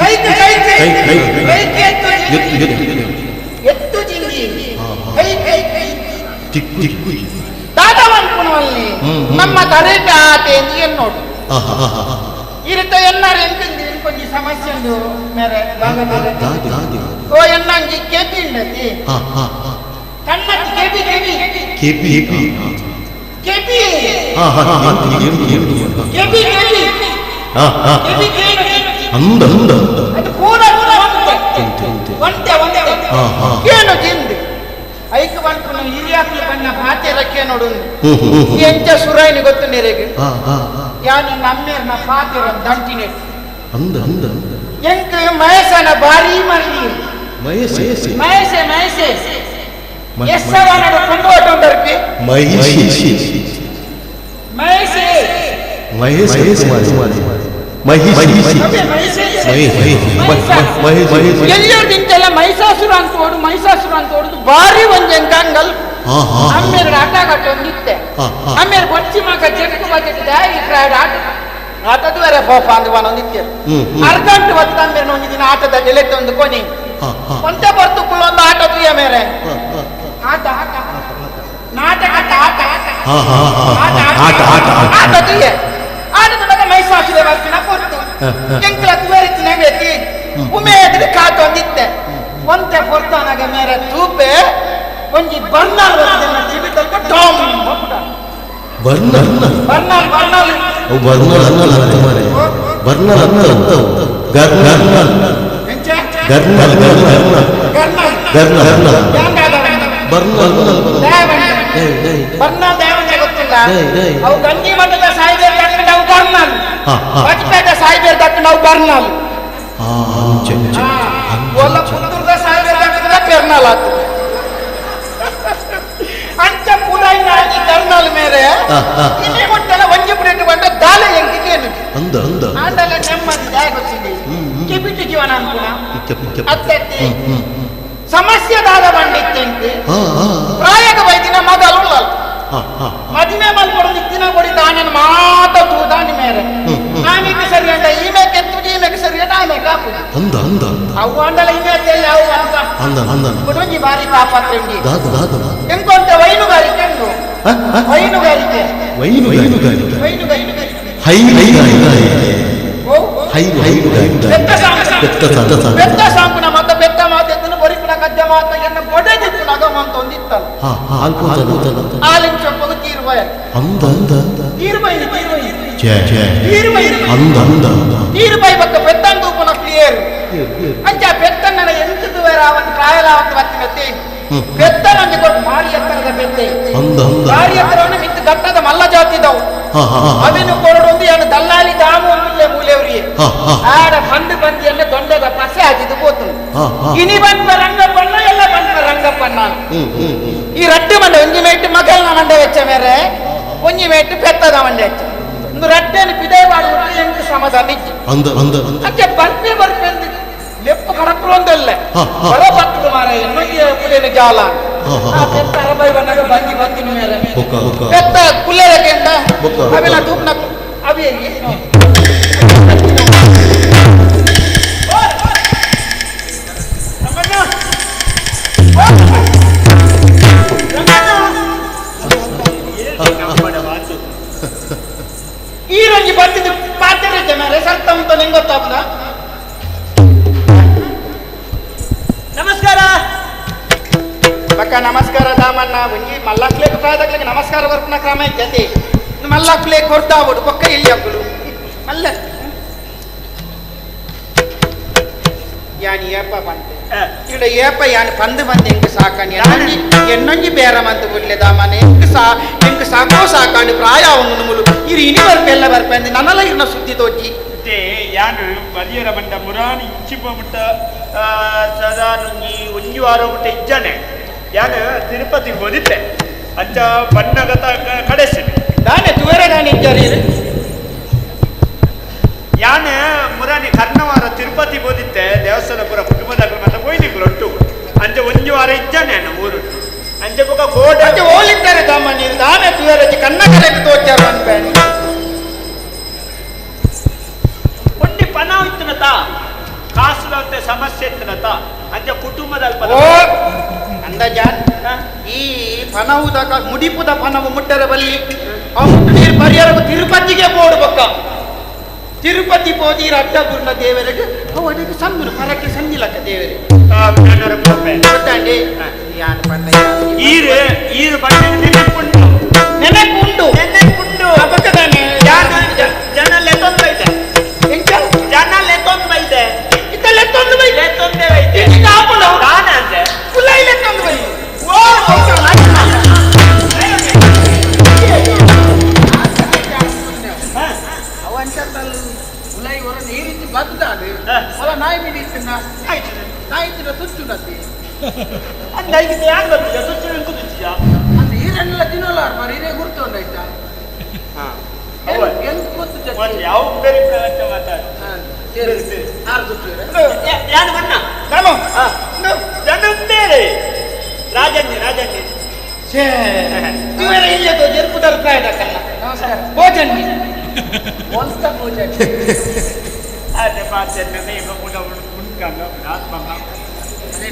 ಕೈ ಕೈ ಕೈ ಕೈ ಕೇಳ್ತು ಎತ್ತು ಜಿಂಗಿ ಕೈ ಕೈ ಕೈ ತಿಕ್ಕು ತಿಕ್ಕು ದಾದವನ್ಪುಣವಲ್ಲಿ ನಮ್ಮ ತರೇಟ ಆತೆ ಎನ್ನೋಡು ಇರುತ್ತೆ ಎನ್ನಾರು ಎಂತಿಂದು ಕೊಂಚ ಸಮಸ್ಯೆ ಉಂಡು ಮೇರೆ ಓ ಎನ್ನಂಜಿ KP ಉಂಡತಿ ಕಣ್ಣತ್ತಿ KP KP KP KP KP KP KP ಅಂದ ಅಂದ ಅದು ಪೂರ ಪೂರ ಒಂತೆ ಒಂತೆ ಕೇನು ಜಿಂದು ಐಕ್ ಬಂತು ಹಿರಿಯಾಕ್ಲು ಬಣ್ಣ ಪಾತೆರ ಕೇನೋಡು ಎಂಚ ಸುರಾಯಿನಿ ಗೊತ್ತು ನೆರೆಗೆ ಯಾನು ನಮ್ಮೇರ್ನ ಪಾತೆರ ದಂಟಿನೆ ಅಂದ ಅಂದ ಎಂಕ್ ಮಹೇಶನ ಭಾರಿ ಮಲ್ಲಿ ಮಹೇಶ ಮಹೇಶ ಮಹೇಶ ಎಸ್ಸವನಡ ಕೊಂಡೋಟ ಉಂಡರ್ಪಿ ಮಹೇಶಿ ಮಹೇಶ ಮಹೇಶ ಮಹೇಶಿ ಮಹೇಶ್ ಎಲ್ಲರೂ ನಿಂತೆಲ್ಲ ಮಹಿಷಾಸುರ ಅಂತ ಓಡು ಮಹಿಷಾಸುರ ಅಂತ ಓಡುದು ಭಾರಿ ಒಂಜಿ ಎಂಕಂಗಲ್ ಅಮ್ಮೇರು ಆಟ ಒಂದಿತ್ತೆ ಅಮ್ಮೇರು ಬೊಚ್ಚಿ ಮಾಕ ಚೆಕ್ಕು ಬತ್ತಿದ್ದೆ ಈ ಕ್ರಾಡ್ ಆಟ ಆಟದ ಬೇರೆ ಫೋಫ ಅಂದು ಒಂದಿತ್ತೆ ಅರ್ಧಂಟು ಬತ್ತ ಅಮ್ಮೇರು ಒಂಜಿ ದಿನ ಆಟದ ಗೆಲೆತ್ತೆ ಒಂದು ಕೊನಿ ಒಂತೆ ಬರ್ತು ಒಂದು ಆಟ ತುಯ್ಯ ಮೇರೆ ಆಟ ಆಟ ನಾಟಕ ಆಟ ಆಟ ಆಟ ಆಟ ಆಟ ತುಯ್ಯ ಆಟದ ಮಹಿಷಾಸುರ ಬರ್ತಿನ ಪೊರ್ತು ಎಂಕ್ಲ ತುವರಿತಿನ ಬೇತಿ ಉಮೇದ್ರೆ ಕಾತು ಒಂದಿತ್ತೆ ಒಂತೆ ಪೊರ್ತಾನಾಗ ಮೇರೆ ತೂಪೆ ಒಂಜಿ ಬರ್ನಾಲ್ ಬರ್ತಿನ ಟಿವಿ ತಲ್ಪ ಡಾಮ್ ಬರ್ನಲ್ ಬರ್ನಾಲ್ ಬರ್ನಾಲ್ ಅವು ಬರ್ನಲ್ ಅಲ್ಲ ಮಾರೆ ಬರ್ನಲ್ ಅಲ್ಲ ಗರ್ನಲ್ ಗರ್ನಲ್ ಗರ್ನಲ್ ಗರ್ನಲ್ ಬರ್ನಲ್ ಬರ್ನಾಲ್ ದೇವನೇ ಗೊತ್ತಿಲ್ಲ ಅವು ಗಂಗಿ ಮಠದ ಸಾಯಿಬೇರ್ ದಕ್ಕಂಡು ಅವು ಬರ್ನಾಲ್ ಬಜ್ಪೇಟೆ ಸಾಯಿಬೇರ್ ದಕ್ಕಂಡು ಅವು ಬರ್ನಾಲ್ ಒಲ್ಲ ಪುತ್ತೂರ್ದ ಸಾಯಿಬೇರ್ ದಕ್ಕಂಡ ಪೆರ್ನಾಲ್ ಆತು ಅಂಚ ಪುರಾಯಿನ ಆಗಿ ಕರ್ನಾಲ್ ಮೇರೆ ಇಲ್ಲಿ ಕೊಟ್ಟಲ್ಲ ಒಂಜಿ ಪುರೇಟ್ ಬಂಡ ದಾಲೆ ಎಂಕಿಗೆ ಅಂದ ಅಂದ ಆಂಡಲ ನೆಮ್ಮದಿ ದಾಯ ಗೊತ್ತಿದೆ ಕೆಪಿಟಿ ಜೀವನ ಅನ್ಕುಣ ಅತ್ತೆತ್ತಿ ಸಮಸ್ಯೆ ದಾದ ಬಂಡಿತ್ತೆಂತೆ ಪ್ರಾಯಕ ಬೈದಿನ ಮಗಲು ಉಳ್ಳಲ್ ಮದಿಮೆ ಮಲ್ಕೊಡು ನಿತ್ತಿನ ಕೊಡಿ ತಾನನ್ನು ಮಾತ ತೂದಾನಿ ಮೇರೆ ಆಮೇಲೆ ಸರಿ ಅಂಡ ಈ ಮೇಕೆ ಎತ್ತುಜಿ ಈ ಮೇಕೆ ಸರಿ ಅಂಡ ಆಮೇಲೆ ಕಾಪುಜಿ ಅಂದ ಅಂದ ಅವು ಅಂಡಲ ಈ ಮೇಕೆ ಅವು ಅಂತ ಅಂದ ಅಂದ ಕುಟುಂಬಿ ಬಾರಿ ತಾಪತ್ರೆಂಡಿ ದಾದ ದಾದ ಎಂಕೊಂತ ವೈನುಗಾರಿಕೆ ಉಂಡು ವೈನುಗಾರಿಕೆ ವೈನುಗಾರಿಕೆ ವೈನುಗಾರಿಕೆ ಹೈನುಗಾರಿಕೆ ಹೈನುಗಾರಿಕೆ ಬೆತ್ತ ಸಾಂಪುನ ಮತ್ತ ಬೆತ್ತ ಮಾತೆತ್ತನು ಬರಿಪುನ ಕದ್ಯ ಮಾತ ಎನ್ನ ಬೊಡೆದಿತ್ತು ನಗಮ ಅಂತ ಒಂದಿತ್ತಲ್ಲ ಆಲಿನ ಚೊಪ್ಪಗು ತೀರ್ಬಾಯ ಅಂದ ಅಂದ ತೀರ್ಬಾಯಿ ತೀರ್ಬಾಯಿ ಅಂದ ಅಂದ ತೀರ್ಬಾಯಿ ಬಕ್ಕ ಬೆತ್ತನ್ ತೂಪುನ ಕ್ಲಿಯರ್ ಅಂಚ ಬೆತ್ತನ್ನ ಎಂತದು ಬೇರೆ ಅವನ್ ಪ್ರಾಯಲಾವಂತ ಬತ್ತಿನತ್ತೆ ಬೆತ್ತನಂಜಿ ಕೊಟ್ಟು ಮಾರಿ ಎತ್ತರದ ಬೆತ್ತೆ ಮಾರಿ ಎತ್ತರವನ್ನ ಮಿತ್ತು ಗಟ್ಟದ ಮಲ್ಲ ಜಾತಿದವು ಅವಿನು ಕೊರಡೊಂದು ಏನು ದಲ್ಲಾಳಿ ದಾಮು ಒಂದಿಲ್ಲ ಮೂಲೆಯವರಿಗೆ ಆಡ ಬಂದು ಬಂದಿಯನ್ನ ದೊಂಡದ ಪಸೆ ಹಾಕಿದ್ದು ಪೋತು ಇನಿ ಬಂದ ರಂಗಪ್ಪಣ್ಣ ಎಲ್ಲ ಬಂದ ರಂಗಪ್ಪಣ್ಣ ಈ ರಡ್ಡು ಮಂಡೆ ಒಂಜಿ ಮೇಟು ಮಗಲ್ನ ಮಂಡೆ ವೆಚ್ಚ ಮೇರೆ ಒಂಜಿ ಮೇಟು ಪೆತ್ತದ ಮಂಡೆ ವೆಚ್ಚ ಒಂದು ರಡ್ಡೇನು ಪಿದೇ ಮಾಡುವುದು ಎಂಟು ಸಮಾಧಾನ ಇಜ್ಜಿ ಅಂಚೆ ಬರ್ಪೆ ಬರ್ಪೆ ಲೆಪ್ಪು ಕಡಪುರೊಂದಲ್ಲ ಹೊರ ಬರ್ತದೆ ಮಾರ ಪುಲೇನು ಜಾಲ ಪೆತ್ತ ಅರಬೈ ಬಂದಾಗ ಬಂದಿ ಬಂದಿನ ಮೇಲೆ ಪೆತ್ತ ಕುಲ್ಲೆರಕೆಂಡ ಅವೆಲ್ಲ ತೂಪ್ನ ಅವೇ ಈ ರಂಜಿ ಬರ್ತಿದ್ದು ಪಾತ್ರೆ ಮೇಲೆ ಸರ್ತ ಉಂಟು ನಿಂಗೆ ಗೊತ್ತಾಗ್ತದ. ನಮಸ್ಕಾರ ಬಕ್ಕ ನಮಸ್ಕಾರ ದಾಮಣ್ಣ ಒಂಜಿ ಮಲ್ಲಕ್ಲೆ ಪ್ರಾಯದಕ್ಲೆಗೆ ನಮಸ್ಕಾರ ಬರ್ಪುನ ಕ್ರಮ ಇಜ್ಜತಿ ಮಲ್ಲಕ್ಲೆ ಕೊರ್ತಾವಡು ಬೊಕ್ಕ ಇಲ್ಲಿ ಅಕ್ಕುಲು ಮಲ್ಲ ಯಾನ್ ಏಪ ಬಂತೆ ಇಡ ಏಪ ಯಾನ್ ಪಂದು ಬಂದು ಎಂಕ್ ಸಾಕಾಣಿ ಎನ್ನೊಂಜಿ ಬೇರ ಮಂತು ಬುಡ್ಲೆ ದಾಮನೆ ಎಂಕ್ ಸಾ ಎಂಕ್ ಸಾಕೋ ಸಾಕಾಣಿ ಪ್ರಾಯ ಅವನು ಮುಲು ಇರು ಇನಿ ಬರ್ಪೆ ಎಲ್ಲ ಬರ್ಪೆ ಅಂದೆ ನನ್ನಲ ಇರ್ನ ಸುದ್ದಿ ತೋಚಿ ಯಾನು ಬಲಿಯರ ಬಂಡ ಮುರಾನಿ ಇಂಚಿ ಮುಟ್ಟ ಸದಾ ನುಂಗಿ ಒಂಜಿ ವಾರ ಮುಟ್ಟ ಇಜ್ಜಾನೆ ಯಾನು ತಿರುಪತಿ ಹೋದಿತ್ತೆ ಅಂಚ ಬಣ್ಣಗತ ಕಡೆಸಿದೆ ದಾನೆ ತುವೇರ ನಾನು ಇಜ್ಜಾರಿ ಯಾನು ಮುರಾನಿ ಕರ್ಣವಾರ ತಿರುಪತಿ ಹೋದಿತ್ತೆ ದೇವಸ್ಥಾನ ಪುರ ಕುಟುಂಬದ ಮತ್ತೆ ಹೋಯ್ನಿಕ್ಲು ಒಟ್ಟು ಅಂಚ ಒಂಜಿ ವಾರ ಇಜ್ಜಾನೆ ಊರು ಅಂಚ ಬೊಕ ಕೋಟ ಅಂಚ ಹೋಲಿದ್ದಾರೆ ದಾಮ ನೀರು ದಾನೆ ತುವೇರ ಕನ್ನ ಕಲೆಗೆ ತೋಚಾರ ಅನ್ಬೇಡಿ ಒಂಡಿ ಪಣ ಇತ್ತನತ ಕಾಸುದಂತೆ ಸಮಸ್ಯೆ ಇತ್ತನತ ಅಂಚ ಕುಟುಂಬದ ಅಂದಾಜಾನ್ ಈ ಪನವುದ ಮುಡಿಪುದ ಪನವು ಮುಟ್ಟರ ಬಲ್ಲಿ ಅವು ಮುಟ್ಟು ನೀರು ಪರಿಹಾರ ತಿರುಪತಿಗೆ ಬೋಡು ಬೊಕ್ಕ ತಿರುಪತಿ ಪೋದೀರ ಅಡ್ಡಗುರ್ನ ದೇವರಿಗೆ ಅವು ಅಡಿಗೆ ಸಂದುನು ಪರಕ್ಕೆ ಸಂದಿಲಕ್ಕ ದೇವರಿಗೆ ಗೊತ್ತಾಂಡಿ ಯಾನ್ ಪನ್ನ ಈರು ಈರು ಬಣ್ಣ ನೆನಪುಂಡು ನೆನಪುಂಡು ನೆನಪುಂಡು ಬೊಕ್ಕದಾನೆ ಜನ ಲೆತ್ತೊಂದು ಬೈತೆ ಎಂಚ ಜನ ಲೆತ್ತೊಂದು ಬೈತೆ ಇತ್ತ ಲೆತ್ತೊಂದು ಬೈ ಲೆತ್ತೊಂದೇ ಬೈತೆ ಆಪುಂಡು ದಾನ ಅಂತೆ ಪುಲೈ ಲೆತ್ತೊಂದು ಬೈ ಓ ನಾಯಿ ಬಿಡಿಸ್ತೀನ ನಾಯಿ ತಿನ್ನ ತುಚ್ಚು ನತ್ತಿ ಅಂದಾಗಿ ಯಾರು ಬರ್ತಿದ್ದ ತುಚ್ಚು ಕುದುಚಿಯಾ ಅಂತ ಈರನ್ನೆಲ್ಲ ತಿನ್ನೋಲ್ಲ ಮಾರ ಹಿರೇ ಗುರ್ತು ಉಂಟಾಯ್ತಾ ಎಂತ ಗೊತ್ತು ಯಾವ ಬೇರೆ ಪ್ರಪಂಚ ಮಾತಾಡ ಆರು ತುಚ್ಚು ಯಾರು ಬಣ್ಣ ಜನ ಬೇರೆ ರಾಜಣ್ಯ ರಾಜಣ್ಯ ಇಲ್ಲೇ ಜರುಪುದರ ಪ್ರಾಯದಕ್ಕಲ್ಲ ನಮಸ್ಕಾರ ಭೋಜನ್ ಮೊಲ್ತ ಭೋಜನ್ ಅದೇ ಪಾಚನೆ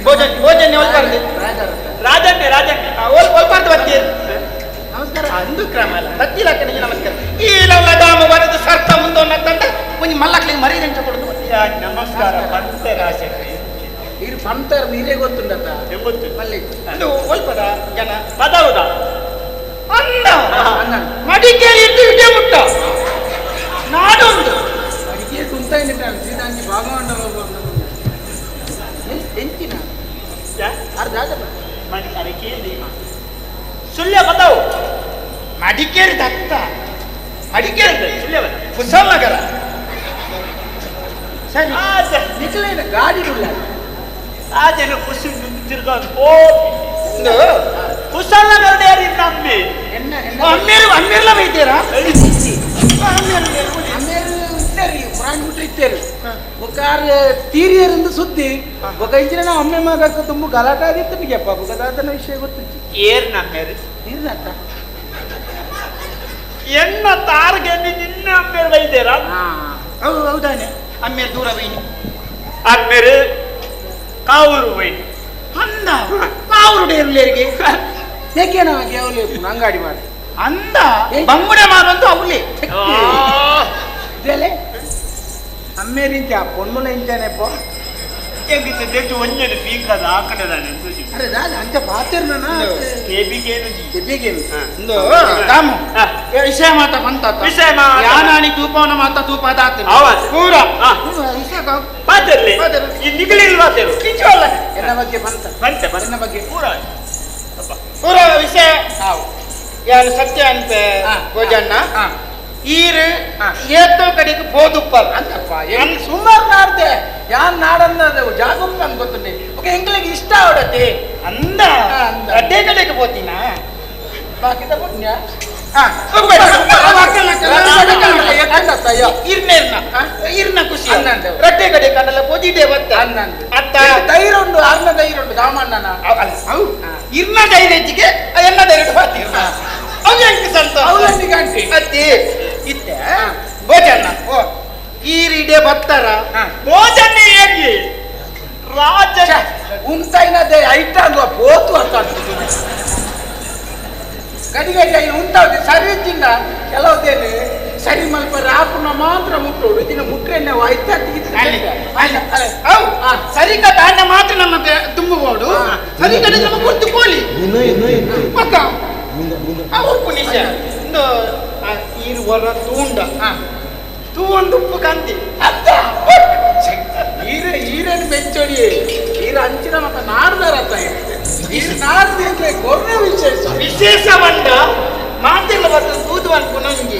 ಭೋಜನ್ ಭೋಜನ್ ಒಲ್ಪಾರ್ದು ರಾಜಣ್ಯ ರಾಜಣ್ಯ ಒಲ್ಪಾರ್ದು ಬರ್ತೀರಿ ನಮಸ್ಕಾರ ಅಂದು ಕ್ರಮ ಅಲ್ಲ ಬತ್ತಿಲಕ್ಕನಿಗೆ ನಮಸ್ಕಾರ ಈ ಲವ್ಲ ದಾಮ ಬರದು ಸರ್ತ ಮುಂದೊನ್ನ ತಂಡ ಒಂಜಿ ಮಲ್ಲಕ್ಲಿಗೆ ಮರೀದಂಚ ಕೊಡುದು ನಮಸ್ಕಾರ ಪಂತೆ ರಾಜಣ್ಯ ಇರು ಪಂತರ ನೀರೇ ಗೊತ್ತುಂಡತ್ತ ಗೊತ್ತು ಮಲ್ಲಿ ಅದು ಒಲ್ಪದ ಜನ ಪದವುದ ಅನ್ನ ಮಡಿಕೇರಿ ಇಟ್ಟು ಇಡೇ ಮುಟ್ಟ ನಾಡೊಂದು ಮಡಿಕೇರಿ ಕುಂತ ಶ್ರೀದಾಂಜಿ ಭಾಗಮಂಡಲ ಎಂಚಿನ ಅರ್ಧ ಸುಳ್ಯ ಪದವು ಮಡಿಕೇರಿ ದತ್ತ ಮಡಿಕೇರಿ ಸುಳ್ಯ ಕುಶಾಲನಗರ ಸರಿ ನಿಖಲೇನ ಗಾಡಿ ಉಳ್ಳ ಆಜನ ಖುಷಿ ತಿರ್ಗೊಂಡು ಓ ಕುಶಾಲನಗರ ಯಾರು ನಂಬಿ ಅಮ್ಮೇರು ಅಮ್ಮೇರ್ಲ ಬೈತೀರಾ ಅಮ್ಮೇರು ಇತ್ತೇರಿ ಪುರಾಣ ಬಿಟ್ಟು ಇತ್ತೇರಿ ಬೊಕ್ಕಾರ ತೀರಿಯರಿಂದ ಸುದ್ದಿ ಬೊಕ್ಕ ಇಂಚಿನ ನಾವು ಅಮ್ಮೆ ಮಗಕ್ಕೆ ತುಂಬ ಗಲಾಟೆ ಆಗಿತ್ತು ನಿಗೆಪ್ಪ ಬೊಕ್ಕ ವಿಷಯ ಗೊತ್ತಿತ್ತು ಏರ್ ನಮ್ಮೇರು ನೀರ್ನತ್ತ ಎನ್ನ ತಾರ್ಗೆ ನಿನ್ನ ಅಮ್ಮೇರು ಬೈದೇರಾ ಹೌದು ಹೌದಾನೆ ಅಮ್ಮೇರು ದೂರ ಬೈನಿ ಅಮ್ಮೇರು ಕಾವೂರು ಬೈನಿ ಅಂದ ಕಾವೂರು ಡೇರ್ಲೇರಿಗೆ ಏಕೆ ನಾವು ಅವಲೇ ಅಂಗಡಿ ಮಾಡಿ ಅಂದ ಬಂಗುಡೆ ಮಾರುವಂತ ಅವಲೇ ಇದೆಲೆ ಅಮ್ಮೇರಿಂಚ ಪೊಣ್ಣುಲ ಇಂಚಾನೆ ಪೋ ಒಂಜನೆ ಪೀಕದ ಆ ಕಡೆ ಅರೆ ದಾದ ಅಂಚ ಪಾತಿರ್ನ ಕೆಬಿಗೇನು ದಾಮು ವಿಷಯ ಮಾತ ಬಂತ ವಿಷಯ ಮಾತ ಯಾನಾನಿ ತೂಪವನ ಮಾತ ತೂಪ ದಾತ ಪೂರ ವಿಷಯ ಪಾತಿರ್ಲಿ ಈ ನಿಗಲಿಲ್ ಪಾತಿರು ಕಿಚೋಲ್ಲ ಎನ್ನ ಬಗ್ಗೆ ಬಂತ ಬಂತ ಎನ್ನ ಬಗ್ಗೆ ಪೂರ ಪೂರ ವಿಷಯ ಯಾನು ಸತ್ಯ ಅನ್ಪೆ ಭೋಜಣ್ಣ ಈರು ಏತೋ ಕಡೆಗೆ ಪೋದುಪ್ಪಲ್ ಅಂತಪ್ಪ ಸುಮಾರು ನಾಡ್ದೆ ಯಾನ್ ನಾಡನ್ನ ಜಾಗುಪ್ಪ ಅಂತ ಗೊತ್ತುಂಟೆ ಓಕೆ ಎಂಗ್ಲಿಗೆ ಇಷ್ಟ ಅವಡತೆ ಅಂದ ಅಡ್ಡೆ ಕಡೆಗೆ ಪೋತಿನ ಬಾಕಿದ ಪುಣ್ಯ ಇರ್ನ ಖುಷಿ ರಡ್ಡೆ ಕಡೆ ಕಂಡಲ್ಲ ಪೋದಿದೆ ಬತ್ತ ಅತ್ತ ಧೈರ್ಯ ಉಂಡು ಅರ್ನ ಧೈರ್ಯ ಉಂಡು ದಾಮಣ್ಣನ ಇರ್ನ ಧೈರ್ಯಕ್ಕೆ ಎನ್ನ ಧೈರ್ಯ ಬಾತಿರ್ನ ಅತ್ತಿ ಇತ್ತೆ ಭೋಜನ ಓ ಈರಿಡೆ ಬತ್ತಾರ ಭೋಜನ ಏಗಿ ರಾಜ ಉಂತಾಯಿನದೇ ಐಟ ಅಂದ್ವ ಪೋತು ಅಂತ ಗಡಿಗೆ ಉಂಟಾವ್ದು ಸರಿ ತಿನ್ನ ಕೆಲವುದೇನು ಸರಿ ಮಲ್ಪ ರಾಪುನ ಮಾತ್ರ ಮುಟ್ಟೋಡು ದಿನ ಮುಟ್ರೆನ್ನೆ ಸರಿ ಕಟ್ಟ ಮಾತ್ರ ನಮ್ಮ ತುಂಬಬಹುದು ಸರಿ ಕಡೆ ನಮ್ಮ ಗುರ್ತು ಕೋಲಿ ಪಕ್ಕ ಉಪ್ಪು ನಿಶ ಇಂದು ಈರು ಹೊರ ತೂಂಡ ತೂಂಡು ಉಪ್ಪು ಕಾಂತಿ ಅತ್ತ ಈರೆ ಈರೇನು ಈರೇನು ಬೆಂಚೋಡಿ ಈರ ಅಂಚಿನ ಮತ್ತ ನಾಡ್ದಾರ ನಾಡ್ದು ಕೊರ್ನೆ ವಿಶೇಷ ವಿಶೇಷ ಬಂಡ ಮಾತೆಲ್ಲ ಬರ್ತದೆ ತೂದು ಅನ್ಕು ನಂಗೆ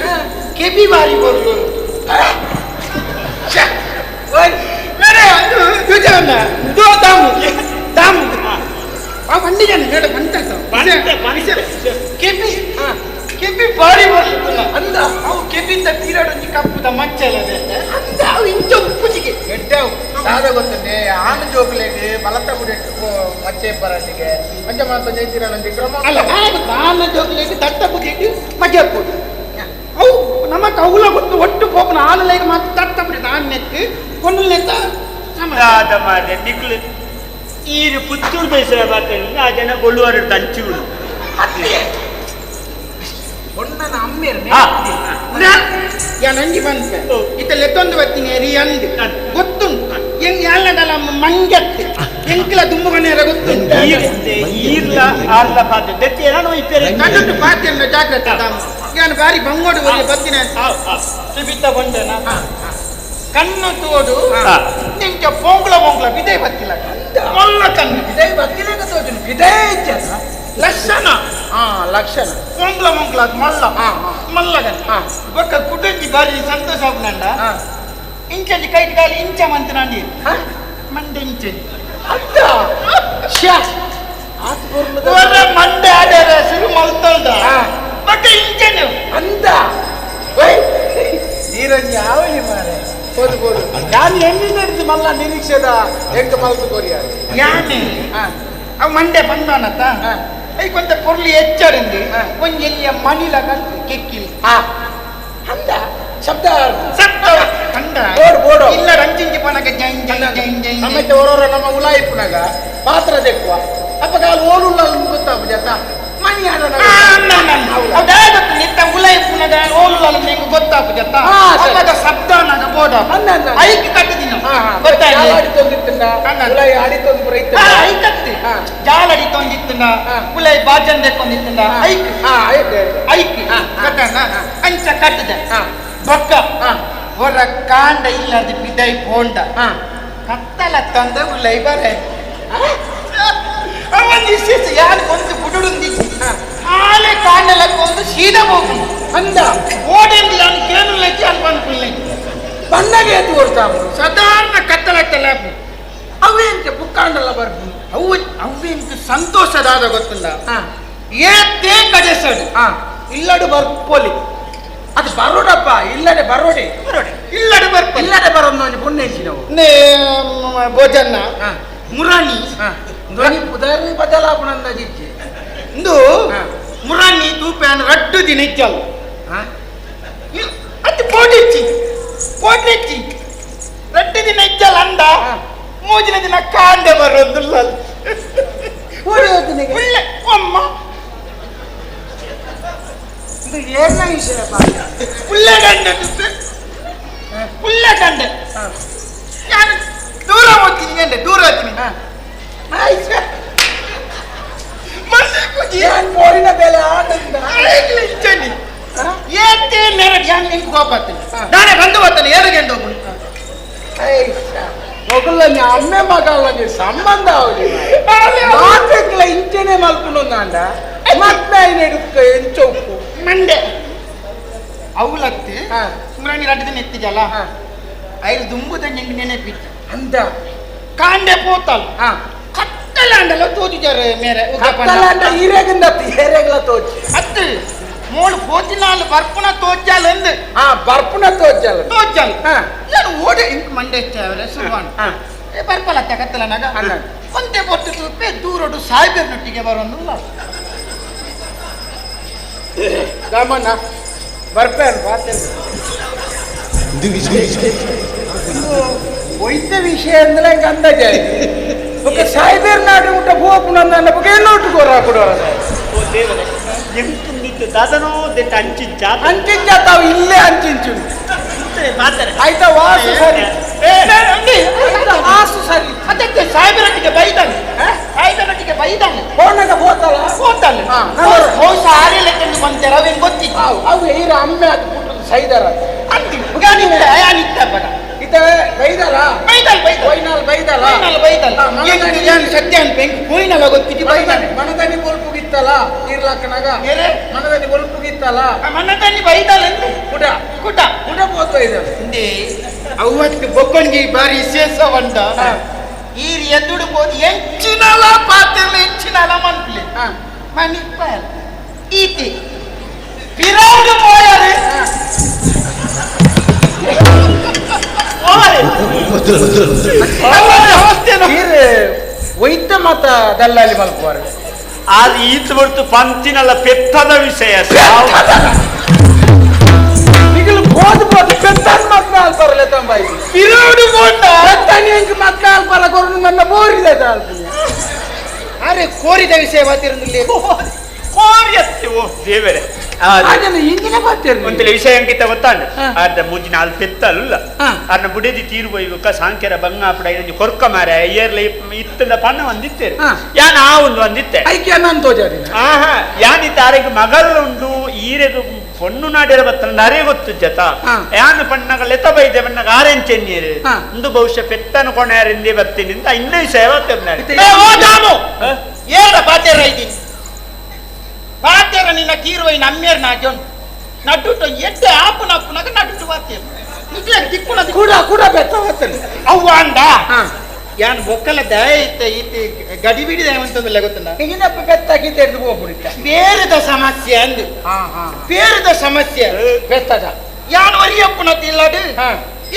ಕೆಬಿ ಬಾರಿ ಬರುದು ಕೆಬಿ ಕೆಬಿ ಬಾರಿ ಬರ್ಲಿಲ್ಲ ಅಂದ ಅವು ಕೆಬಿಂದ ತೀರಾಡೊಂಜಿ ಕಪ್ಪುದ ಮಚ್ಚಲ ಅಂದ ಅವು ಇಂಚ ಉಪ್ಪುಜಿಗೆ ಎಡ್ಡವು ದಾದ ಗೊತ್ತಂಡೆ ಆನ ಜೋಕುಲೆಗ್ ಬಲತ ಬುಡೆಟ್ ಮಚ್ಚೆ ಪರಾಟಿಗೆ ಅಂಚ ಮಾತ ಜೈತಿರಾನಂದಿ ಕ್ರಮ ಅಲ್ಲ ಆನ ಜೋಕುಲೆಗ್ ದಟ್ಟ ಬುಗೆಟ್ ಮಜೆ ಉಪ್ಪುದು ಅವು ನಮಕ್ ಅವುಲ ಗೊತ್ತು ಒಟ್ಟು ಪೋಪನ ಆನಲೇಗ ಮಾತ್ರ ದಟ್ಟ ಬುಡಿ ಆನ್ ನೆಕ್ ಕೊನ್ನು ನೆತ್ತ ದಾದ ಮಾರ್ರೆ ನಿಕ್ಲು ಈರು ಪುತ್ತೂರು ಬೇಸರ ಬಾತೇನೆ ಆ ಜನ ಗೊಳ್ಳುವಾರ ತಂಚುಗಳು ಒಣ್ಣನ ಅಮ್ಮೇರು ನಂಜಿ ಬಂತ ಇತ್ತಲ್ಲ ಎತ್ತೊಂದು ಬತ್ತೀನಿ ರೀ ಅಂದು ಗೊತ್ತುಂಟು ಹೆಂಗ್ ಯಾಳಡಲ ಮಂಜತ್ತೆ ಎಂಕ್ಲ ದುಂಬುಗನೇರ ಗೊತ್ತುಂಟು ಈರ್ಲ ಆರ್ಲ ಪಾತ್ರೆ ದೆತ್ತಿ ನಾನು ಇಪ್ಪೇರೆ ನಡುಟು ಪಾತ್ರೆ ಜಾಗ್ರತೆ ತಾಮ ನಾನು ಬಾರಿ ಬಂಗೋಡು ಬರೀ ಬತ್ತಿನ ಸುಬಿತ ಬಂದನ ಕಣ್ಣು ತೋಡು ನಿಂಚ ಪೊಂಗ್ಲ ಪೊಂಗ್ಲ ಬಿದೇ ಬತ್ತಿಲ್ಲ ಮೊಲ್ಲ ಕಣ್ಣು ಬಿದೇ ಬತ್ತಿಲ್ಲ ತೋಜುನು ಬಿದೇ ಇಜ್ಜ ಲಕ್ಷಣ ಲಕ್ಷಣ ಪೊಂಗ್ಲ ಮೊಂಗ್ಲ ಮಲ್ಲ ಮಲ್ಲಗನ್ ಬೊಕ್ಕ ಕುಟುಂಬಿ ಬಾರಿ ಸಂತೋಷ ಆಪುನಂಡ ಇಂಚಂಜಿ ಕೈಟ್ ಕಾಲಿ ಇಂಚ ಮಂತನಾಂಡಿ ಮಂಡೆ ಇಂಚಂಜಿ ಅತ್ತ ಶ್ಯಾ ಒರ ಮಂಡೆ ಆಡರ ಶುರು ಮಲ್ತಲ್ದ ಬೊಕ್ಕ ಇಂಚನು ಅಂದ ವೈ ನೀರಂಜಿ ಆವಳಿ ಮಾರೆ ಬೋದು ಬೋದು ನಾನು ಎಣ್ಣೆ ನಡೆದು ಮಲ್ಲ ನಿರೀಕ್ಷೆದ ಎಂಕ ಮಲ್ತು ಕೊರಿಯ ಯಾನೆ ಅವು ಮಂಡೆ ಬಂದಾನತ್ತ ಐಕೊಂತ ಪೊರ್ಲು ಹೆಚ್ಚರಿಂದು ಒಂಜಿ ಎಲ್ಲಿಯ ಮಣಿಲ ಕೆಕ್ಕಿಲ್ ಅಂದ ಶಬ್ದ ಶಬ್ದ ಕಂಡ ಬೋಡು ಬೋಡು ಇಲ್ಲ ರಂಜಿಂಜಿ ಪನಗ ಜೈನ್ ಜೈನ್ ಜೈನ್ ಜೈನ್ ನಮ್ಮತ್ತೆ ಓರೋರ ನಮ್ಮ ಉಲಾಯಿಪುನಗ ಪಾತ್ರ ದೆಕ್ಕುವ ಅಪ್ಪಗಾಲ ಓಲುಲ್ಲ ಗೊತ್ತಾಪು ಜತ ಮಣಿ ಆಡೋಣ ನಿತ್ತ ಉಲಾಯಿಪುನಗ ಓಲುಲ್ಲ ನಿಂಗೆ ಗೊತ್ತಾಪು ಜತ ಅಪ್ಪಗ ಶಬ್ದ ನಗ ಬೋಡ ಐಕ್ ಕಟ್ಟದಿನ ಗೊತ್ತಾಯ್ತು ಆಡಿತೊಂದಿತ್ತಂಡ ಉಲಾಯಿ ಆಡಿತೊಂದು ಪುರ ಇತ್ತ ಐಕತ್ತಿ ಜಾಲಡಿ ತೊಂದಿತ್ತಂಡ ಉಲಾಯಿ ಬಾಜನ್ ದೆಕ್ಕೊಂದಿತ್ತಂಡ ಐಕ್ ಐಕ್ ಗೊತ್ತಾನ ಅಂಚ ಕಟ್ಟದೆ ಬೊಕ್ಕ ಹೊರ ಕಾಂಡ ಇಲ್ಲದ ಬಿದೈ ಪೋಂಡ ಕತ್ತಲ ತಂದ ಉಲೈ ಬರೆ ಅವನ್ ವಿಶೇಷ ಯಾರು ಒಂದು ಬುಡುಡುಂದಿಜ್ಜಿ ಆಲೆ ಕಾಂಡಲಕ್ಕೆ ಒಂದು ಸೀದಾ ಹೋಗು ಅಂದ ಓಡೆಂದು ನಾನು ಕೇನುಲಜ್ಜಿ ಅಲ್ಲಿ ಬಂದ್ಪಿಲ್ಲ ಬಣ್ಣಗೆ ಎದ್ದು ಕೊಡ್ತಾವು ಸಾಧಾರಣ ಕತ್ತಲತ್ತಲ್ಲ ಅವೇಂತೆ ಬುಕ್ಕಾಂಡಲ್ಲ ಬರ್ಬು ಅವು ಅವೇಂತ ಸಂತೋಷದಾದ ಗೊತ್ತಿಲ್ಲ ಏತೇ ಕಡೆಸಡು ಇಲ್ಲಡು ಬರ್ಪೊಲಿ ಅದು ಬರೋಡಪ್ಪ ಇಲ್ಲಡೆ ಬರೋಡೆ ಇಲ್ಲಡೆ ಬರ್ಪ ಇಲ್ಲಡೆ ಬರೋದು ಪುಣ್ಯ ನಾವು ಭೋಜನ ಮುರಾಣಿ ಧ್ವನಿ ಪುದರ್ ಬದಲಾಪಣಂದ ಜಿಜ್ಜೆ ಇಂದು ಮುರಾಣಿ ತೂಪ್ಯಾನ್ ರಡ್ಡು ದಿನ ಇಚ್ಚಲ್ಲ ಅದು ಪೋಟಿಚ್ಚಿ ಪೋಟಿಚ್ಚಿ ರಡ್ಡು ದಿನ ಇಚ್ಚಲ್ಲ ಅಂದ ಮೂಜಿನ ದಿನ ಕಾಂಡೆ ಬರೋದಿಲ್ಲ ಒಳ್ಳೆ ಅಮ್ಮ ಇದು ಏನ ವಿಷಯ ಉಳ್ಳಗಂಡೆ ಉಳ್ಳಗಂಡೆ ನಾನು ದೂರ ಹೋಗ್ತೀನಿ ಗಂಡೆ ದೂರ ಹೋಗ್ತೀನಿ ಏನ್ ಪೋರಿನ ಬೆಲೆ ಆಟದಿಂದ ಏತೇ ನೆರಡು ಯಾನ್ ನಿಂಗೆ ಕೋಪತ್ತೀನಿ ನಾನೇ ಬಂದು ಬರ್ತಾನೆ ಏರುಗೆಂಡು ಹೋಗ್ಬಿಡು ಮೊಗಲ ಅಮ್ಮೆ ಮಗಲ್ಲ ಸಂಬಂಧ ಅವಳಿ ಮಾತೆಗ್ಲ ಇಂಚೆನೆ ಮಲ್ಕೊಂಡು ಮತ್ತೆ ಐನೆಡುಕ್ಕ ಎಂಚ ಉಪ್ಪು ಮಂಡೆ ಅವಲತ್ತಿ ಸುಮ್ರಾಣಿ ರಡ್ಡು ದಿನ ಎತ್ತಿಜಲ್ಲ ಐದು ದುಂಬುದ ನಿಂಗೆ ನೆನಪಿತ್ತು ಅಂದ ಕಾಂಡೆ ಪೋತಲ್ ಕತ್ತಲಾಂಡಲ ತೋಜಿದ್ದಾರೆ ಮೇರೆ ಕತ್ತಲಾಂಡ ಈರೆಗಿಂದ ಏರೆಗ್ಲ ತೋಚಿ ಅತ್ತು ಮೋಳು ಪೋತಿನಾಲ್ ಬರ್ಪುನ ತೋಜಾಲ ಅಂದು ಬರ್ಪುನ ತೋಜಾಲ ತೋಜಾಲ ನಾನು ಓಡೆ ಇಂಕ್ ಮಂಡೆ ಅವರೆ ಸುರ್ವಾಣ ಬರ್ಪಲ ಕತ್ತಲನಾಗ ಒಂದೇ ಪೊಟ್ಟು ತೂಪೆ ದೂರಡು ಸಾಯ್ಬೇರ್ನೊಟ್ಟಿಗೆ ಬರೋದಿಲ್ಲ ರಾಮಣ್ಣ ಬರ್ಪೇನು ಪಾತೆ ವೈದ್ಯ ವಿಷಯ ಅಂದ್ರೆ ನಂಗೆ ಅಂದಾಜೆ ఒక ಸಾಯ್ಬೇರ್ ನಾಡು ಊಟ ಹೋಪು ನನ್ನ ಬಗ್ಗೆ ನೋಟುಕೋರ ಕೊಡೋರ ದಾದನೋ ದೆಟ್ಟ ಅಂಚಿಂಚ ಅಂಚಿಂಚ ತಾವು ಇಲ್ಲೇ ಅಂಚಿಂಚು ಆಯ್ತಾ ವಾಸು ಸರಿ ವಾಸು ಸರಿ ಅದಕ್ಕೆ ಸಾಹೇಬರೊಟ್ಟಿಗೆ ಬೈದಾನೆ ಸಾಹೇಬರೊಟ್ಟಿಗೆ ಬೈದಾನೆ ಫೋನಾಗ ಹೋತಲ್ಲ ಹೋತಲ್ಲ ಬಹುಶಃ ಆರೆಲ್ಲ ಬಂತಾರೆ ಅವೇನು ಗೊತ್ತಿತ್ತು ಅವು ಈರ ಅಮ್ಮೆ ಅದು ಪುಟ್ಟದ ಸೈದರ ಅಂತಿ ಯಾನಿತ್ತ ಯಾನಿತ್ತ ಪದ ಇತ ಬೈದಲ್ಲ ಬೈದಲ್ ಬೈದಲ್ ಒಯ್ನಾಲ್ ಬೈದಲ್ಲ ಎಂಕ್ ಸತ್ಯ ಅನ್ಪೆ ಎಂಕ್ ಪೋಯಿನಲ ಗೊತ್ತಿಗೆ ಬೈದಾನೆ ಮನದನಿ ಬೊಲ್ಪುಗಿತ್ತಲ್ಲ ನೀರ್ಲಾಕನಾಗ ಮನದನಿ ಬೊಲ್ಪುಗಿತ್ತಲ್ಲ ಮನದನಿ ಬೈದಾಲ ಕುಡ ಕುಟ ಕುಡ ಪೋತು ಬೈದಾಲ ಇಂದೇ ಅವತ್ತು ಬೊಕ್ಕೊಂಜಿ ಬಾರಿ ವಿಶೇಷ వంట ಈರ್ ಎದ್ದುಡು ಪೋದು ಎಂಚಿನಲ ಪಾತಿರ್ಲ ಎಂಚಿನಲ ಮನ್ಪ್ಲೆ ಮನಿಪ್ಪಾಲ್ ಈತಿ ಪಿರೌಡು ಪೋಯರೆ ವೈದ್ಯ ಮಾತ ದಲ್ಲಾಲಿ ಮಲ್ಪುವಾರು ಅದು ಈತ ಹೊರ್ತು ಪಂಚಿನಲ್ಲ ಪೆತ್ತದ ವಿಷಯ ನಿಗಲು ಬೋದು ಬೋದು ಪೆತ್ತನ ಮದ್ವೆ ಅಲ್ಪರಲೆ ತಂಬಾಯಿ ಪಿರೌಡು ಬೋಂಡ ಪೆತ್ತನಿ ಎಂಕ್ ಮದ್ವೆ ಅಲ್ಪರ ಕೊರನು ನನ್ನ ಬೋರಿದೆ ಅಲ್ಪುನಿ ಅರೆ ಕೋರಿದ ವಿಷಯ ಮಾತಿರಂದಿಲ್ಲ ಕೋರಿಯತ್ತೆ ಓ ದೇವರೇ ಅದನ್ನ ಇಂಜಿನ ಬರ್ತಿರ್ಲಿ ಒಂತಲೆ ವಿಷಯ ಅಂಕಿತ ಗೊತ್ತಾಂಡ ಅರ್ಧ ಮೂಜಿ ನಾಲ್ ಪೆತ್ತಲ್ಲ ಅರ್ನ ಬುಡೇದಿ ತೀರು ಬೈಬೇಕ ಸಾಂಕ್ಯರ ಬಂಗಾಪಡ ಇನ್ನೊಂದು ಕೊರ್ಕ ಮಾರ ಏರ್ಲ ಇತ್ತಂದ ಪಣ್ಣ ಒಂದಿತ್ತೇರು ಯಾನ್ ಆ ಒಂದು ಒಂದಿತ್ತೆ ಐಕ್ಯ ನಾನು ತೋಜಾರಿ ಆಹಾ ಯಾನಿತ್ತ ಆರೆಗ್ ಮಗಲ್ ಉಂಡು ಈರೆಗು ಪೊಣ್ಣು ನಾಡಿರ ಬತ್ತಂಡ ಅರೆ ಗೊತ್ತು ಜತ ಯಾನ್ ಪಣ್ಣಗ ಲೆತ ಬೈದೆ ಬಣ್ಣಗ ಆರೆಂಚೆನ್ನೀರು ಒಂದು ಬಹುಶಃ ಪೆತ್ತನ ಕೊಣೆಯಾರಿಂದೇ ಬರ್ತೀನಿ ಅಂತ ಇನ್ನೂ ವಿಷಯ ಬರ್ತಿರ್ನಾರೆ ಏರ ಪಾತೇರ ಇದ್ದೀನಿ ಪಾತೇರ ನಿನ್ನ ಕೀರುವೈ ನಮ್ಮೇರ್ ನಾಜೋನ್ ನಡುಟು ಎಡ್ಡೆ ಆಪುನ ಅಪ್ಪುನಾಗ ನಡುಟು ಪಾತೇರ ನಿಜ ದಿಕ್ಕುನ ಕೂಡ ಕೂಡ ಬೆತ್ತ ಬರ್ತಾನೆ ಅವ್ವ ಅಂದ ಯಾನ್ ಬೊಕ್ಕಲ ದಯ ಇತ್ತ ಈತಿ ಗಡಿ ಬಿಡಿದ ಅಂತಂದ್ರೆ ಗೊತ್ತಲ್ಲ ಈಗಿನಪ್ಪ ಬೆತ್ತಾಕಿ ತೆಗೆದು ಹೋಗ್ಬಿಡಿತ್ತ ಬೇರೆದ ಸಮಸ್ಯೆ ಅಂದು ಬೇರೆದ ಸಮಸ್ಯೆ ಬೆತ್ತದ ಯಾನ್ ಒರಿಯಪ್ಪುನ ತಿಲ್ಲಡು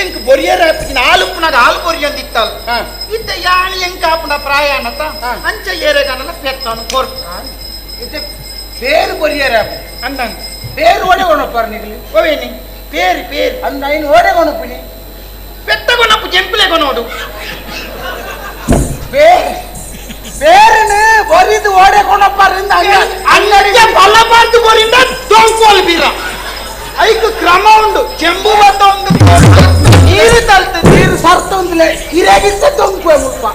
ಎಂಕ್ ಬೊರಿಯರ ಆಪಿನ ಆಲುಪ್ಪುನಾಗ ಆಲು ಬೊರಿಯೊಂದಿತ್ತಲ್ಲ ಇತ್ತ ಯಾನ್ ಎಂಕ್ ಆಪುನ ಪ್ರಾಯಾಣತ ಅಂಚ ಏರೆಗಾನಲ್ಲ ಪೆತ್ತನು ಕೊರ್ಕ ಇತ್ತೆ பேரு பொரியರ ಅಂದಂಗ பேரு ಓಡೆ ಕೊಣಪ್ಪಾರ ನಿಗಲಿ ಓವೇನಿ ಪೇರು ಪೇರು ಅಂದ ಐನು ಓಡೆ ಕೊಣಪ್ಪಿನಿ ಪೆತ್ತ ಕೊಣಪ್ಪು ಜಂಪುಲೆ ಕೊನೋಡು ಬೇರನೆ ಬರಿದು ಓಡೆ ಕೊಣಪ್ಪಾರಿಂದ ಅಂಗಡಿಗೆ ಬಲಬಾರ್ದು ಬರಿಂದ ದೊಂಕೋಲ್ ಬೀರ ಐಕು ಕ್ರಮ ಉಂಡು ಚೆಂಬು ಬತ್ತ ಉಂಡು ನೀರು ತಲ್ತು ನೀರು ಸರ್ತೊಂದ್ಲೆ ಇರಾಗಿತ್ತ ದೊಂಕುವೆ ಮುಲ್ಪ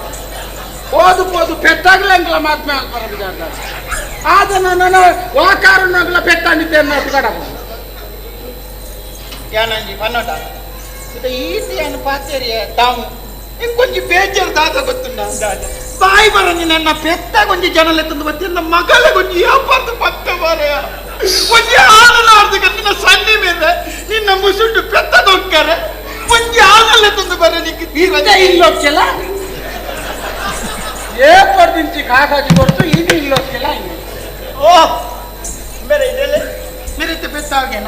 ಓದು ಪೋದು ಪೆತ್ತಾಗ್ಲೇ ಅಂಕಲ ಮಾತ್ಮೆ ಅಲ್ಪರ ಬಿಜಾರ್ದ ಆದ ನನ್ನ ವಾಕಾರುನಾಗ್ಲ ಪೆತ್ತಾನಿದ್ದೆ ಕಡ ಯಾನಂಜಿ ಪನ್ನೋಟ ಇದು ಈತಿ ಅನ್ನು ಪಾತೇರಿಯ ತಾವು ಇಂಕೊಂಚ ಬೇಜಾರು ದಾದ ಗೊತ್ತುಂಡ ಬಾಯಿ ಬರಂಜಿ ನನ್ನ ಪೆತ್ತ ಕೊಂಚ ಜನಲೆ ತಂದು ಬತ್ತಿ ನನ್ನ ಮಗಳ ಕೊಂಚ ಯಾಪತ್ತು ಪತ್ತ ಬಾರೆಯ ಒಂಜಿ ಆನಲಾರ್ದು ನಿನ್ನ ಸನ್ನಿ ಮೇಲೆ ನಿನ್ನ ಮುಸುಂಡು ಪೆತ್ತ ದೊಕ್ಕರೆ ಒಂಜಿ ಆನಲೆ ತಂದು ಬರ ನಿಕ್ಕೆ ಇಲ್ಲೊಕ್ಕೆಲ್ಲ ಏ ಪಡ್ದಿಂಚಿ ಕಾಕಾಜಿ ಕೊಡ್ತು ಇದು ಇಲ್ಲೊಕ್ಕೆಲ್ಲ ಓ ಬೇರೆ ಇದೆಲ್ಲ ಮೆರಿತ ಪೆತ್ತಾಗೇನ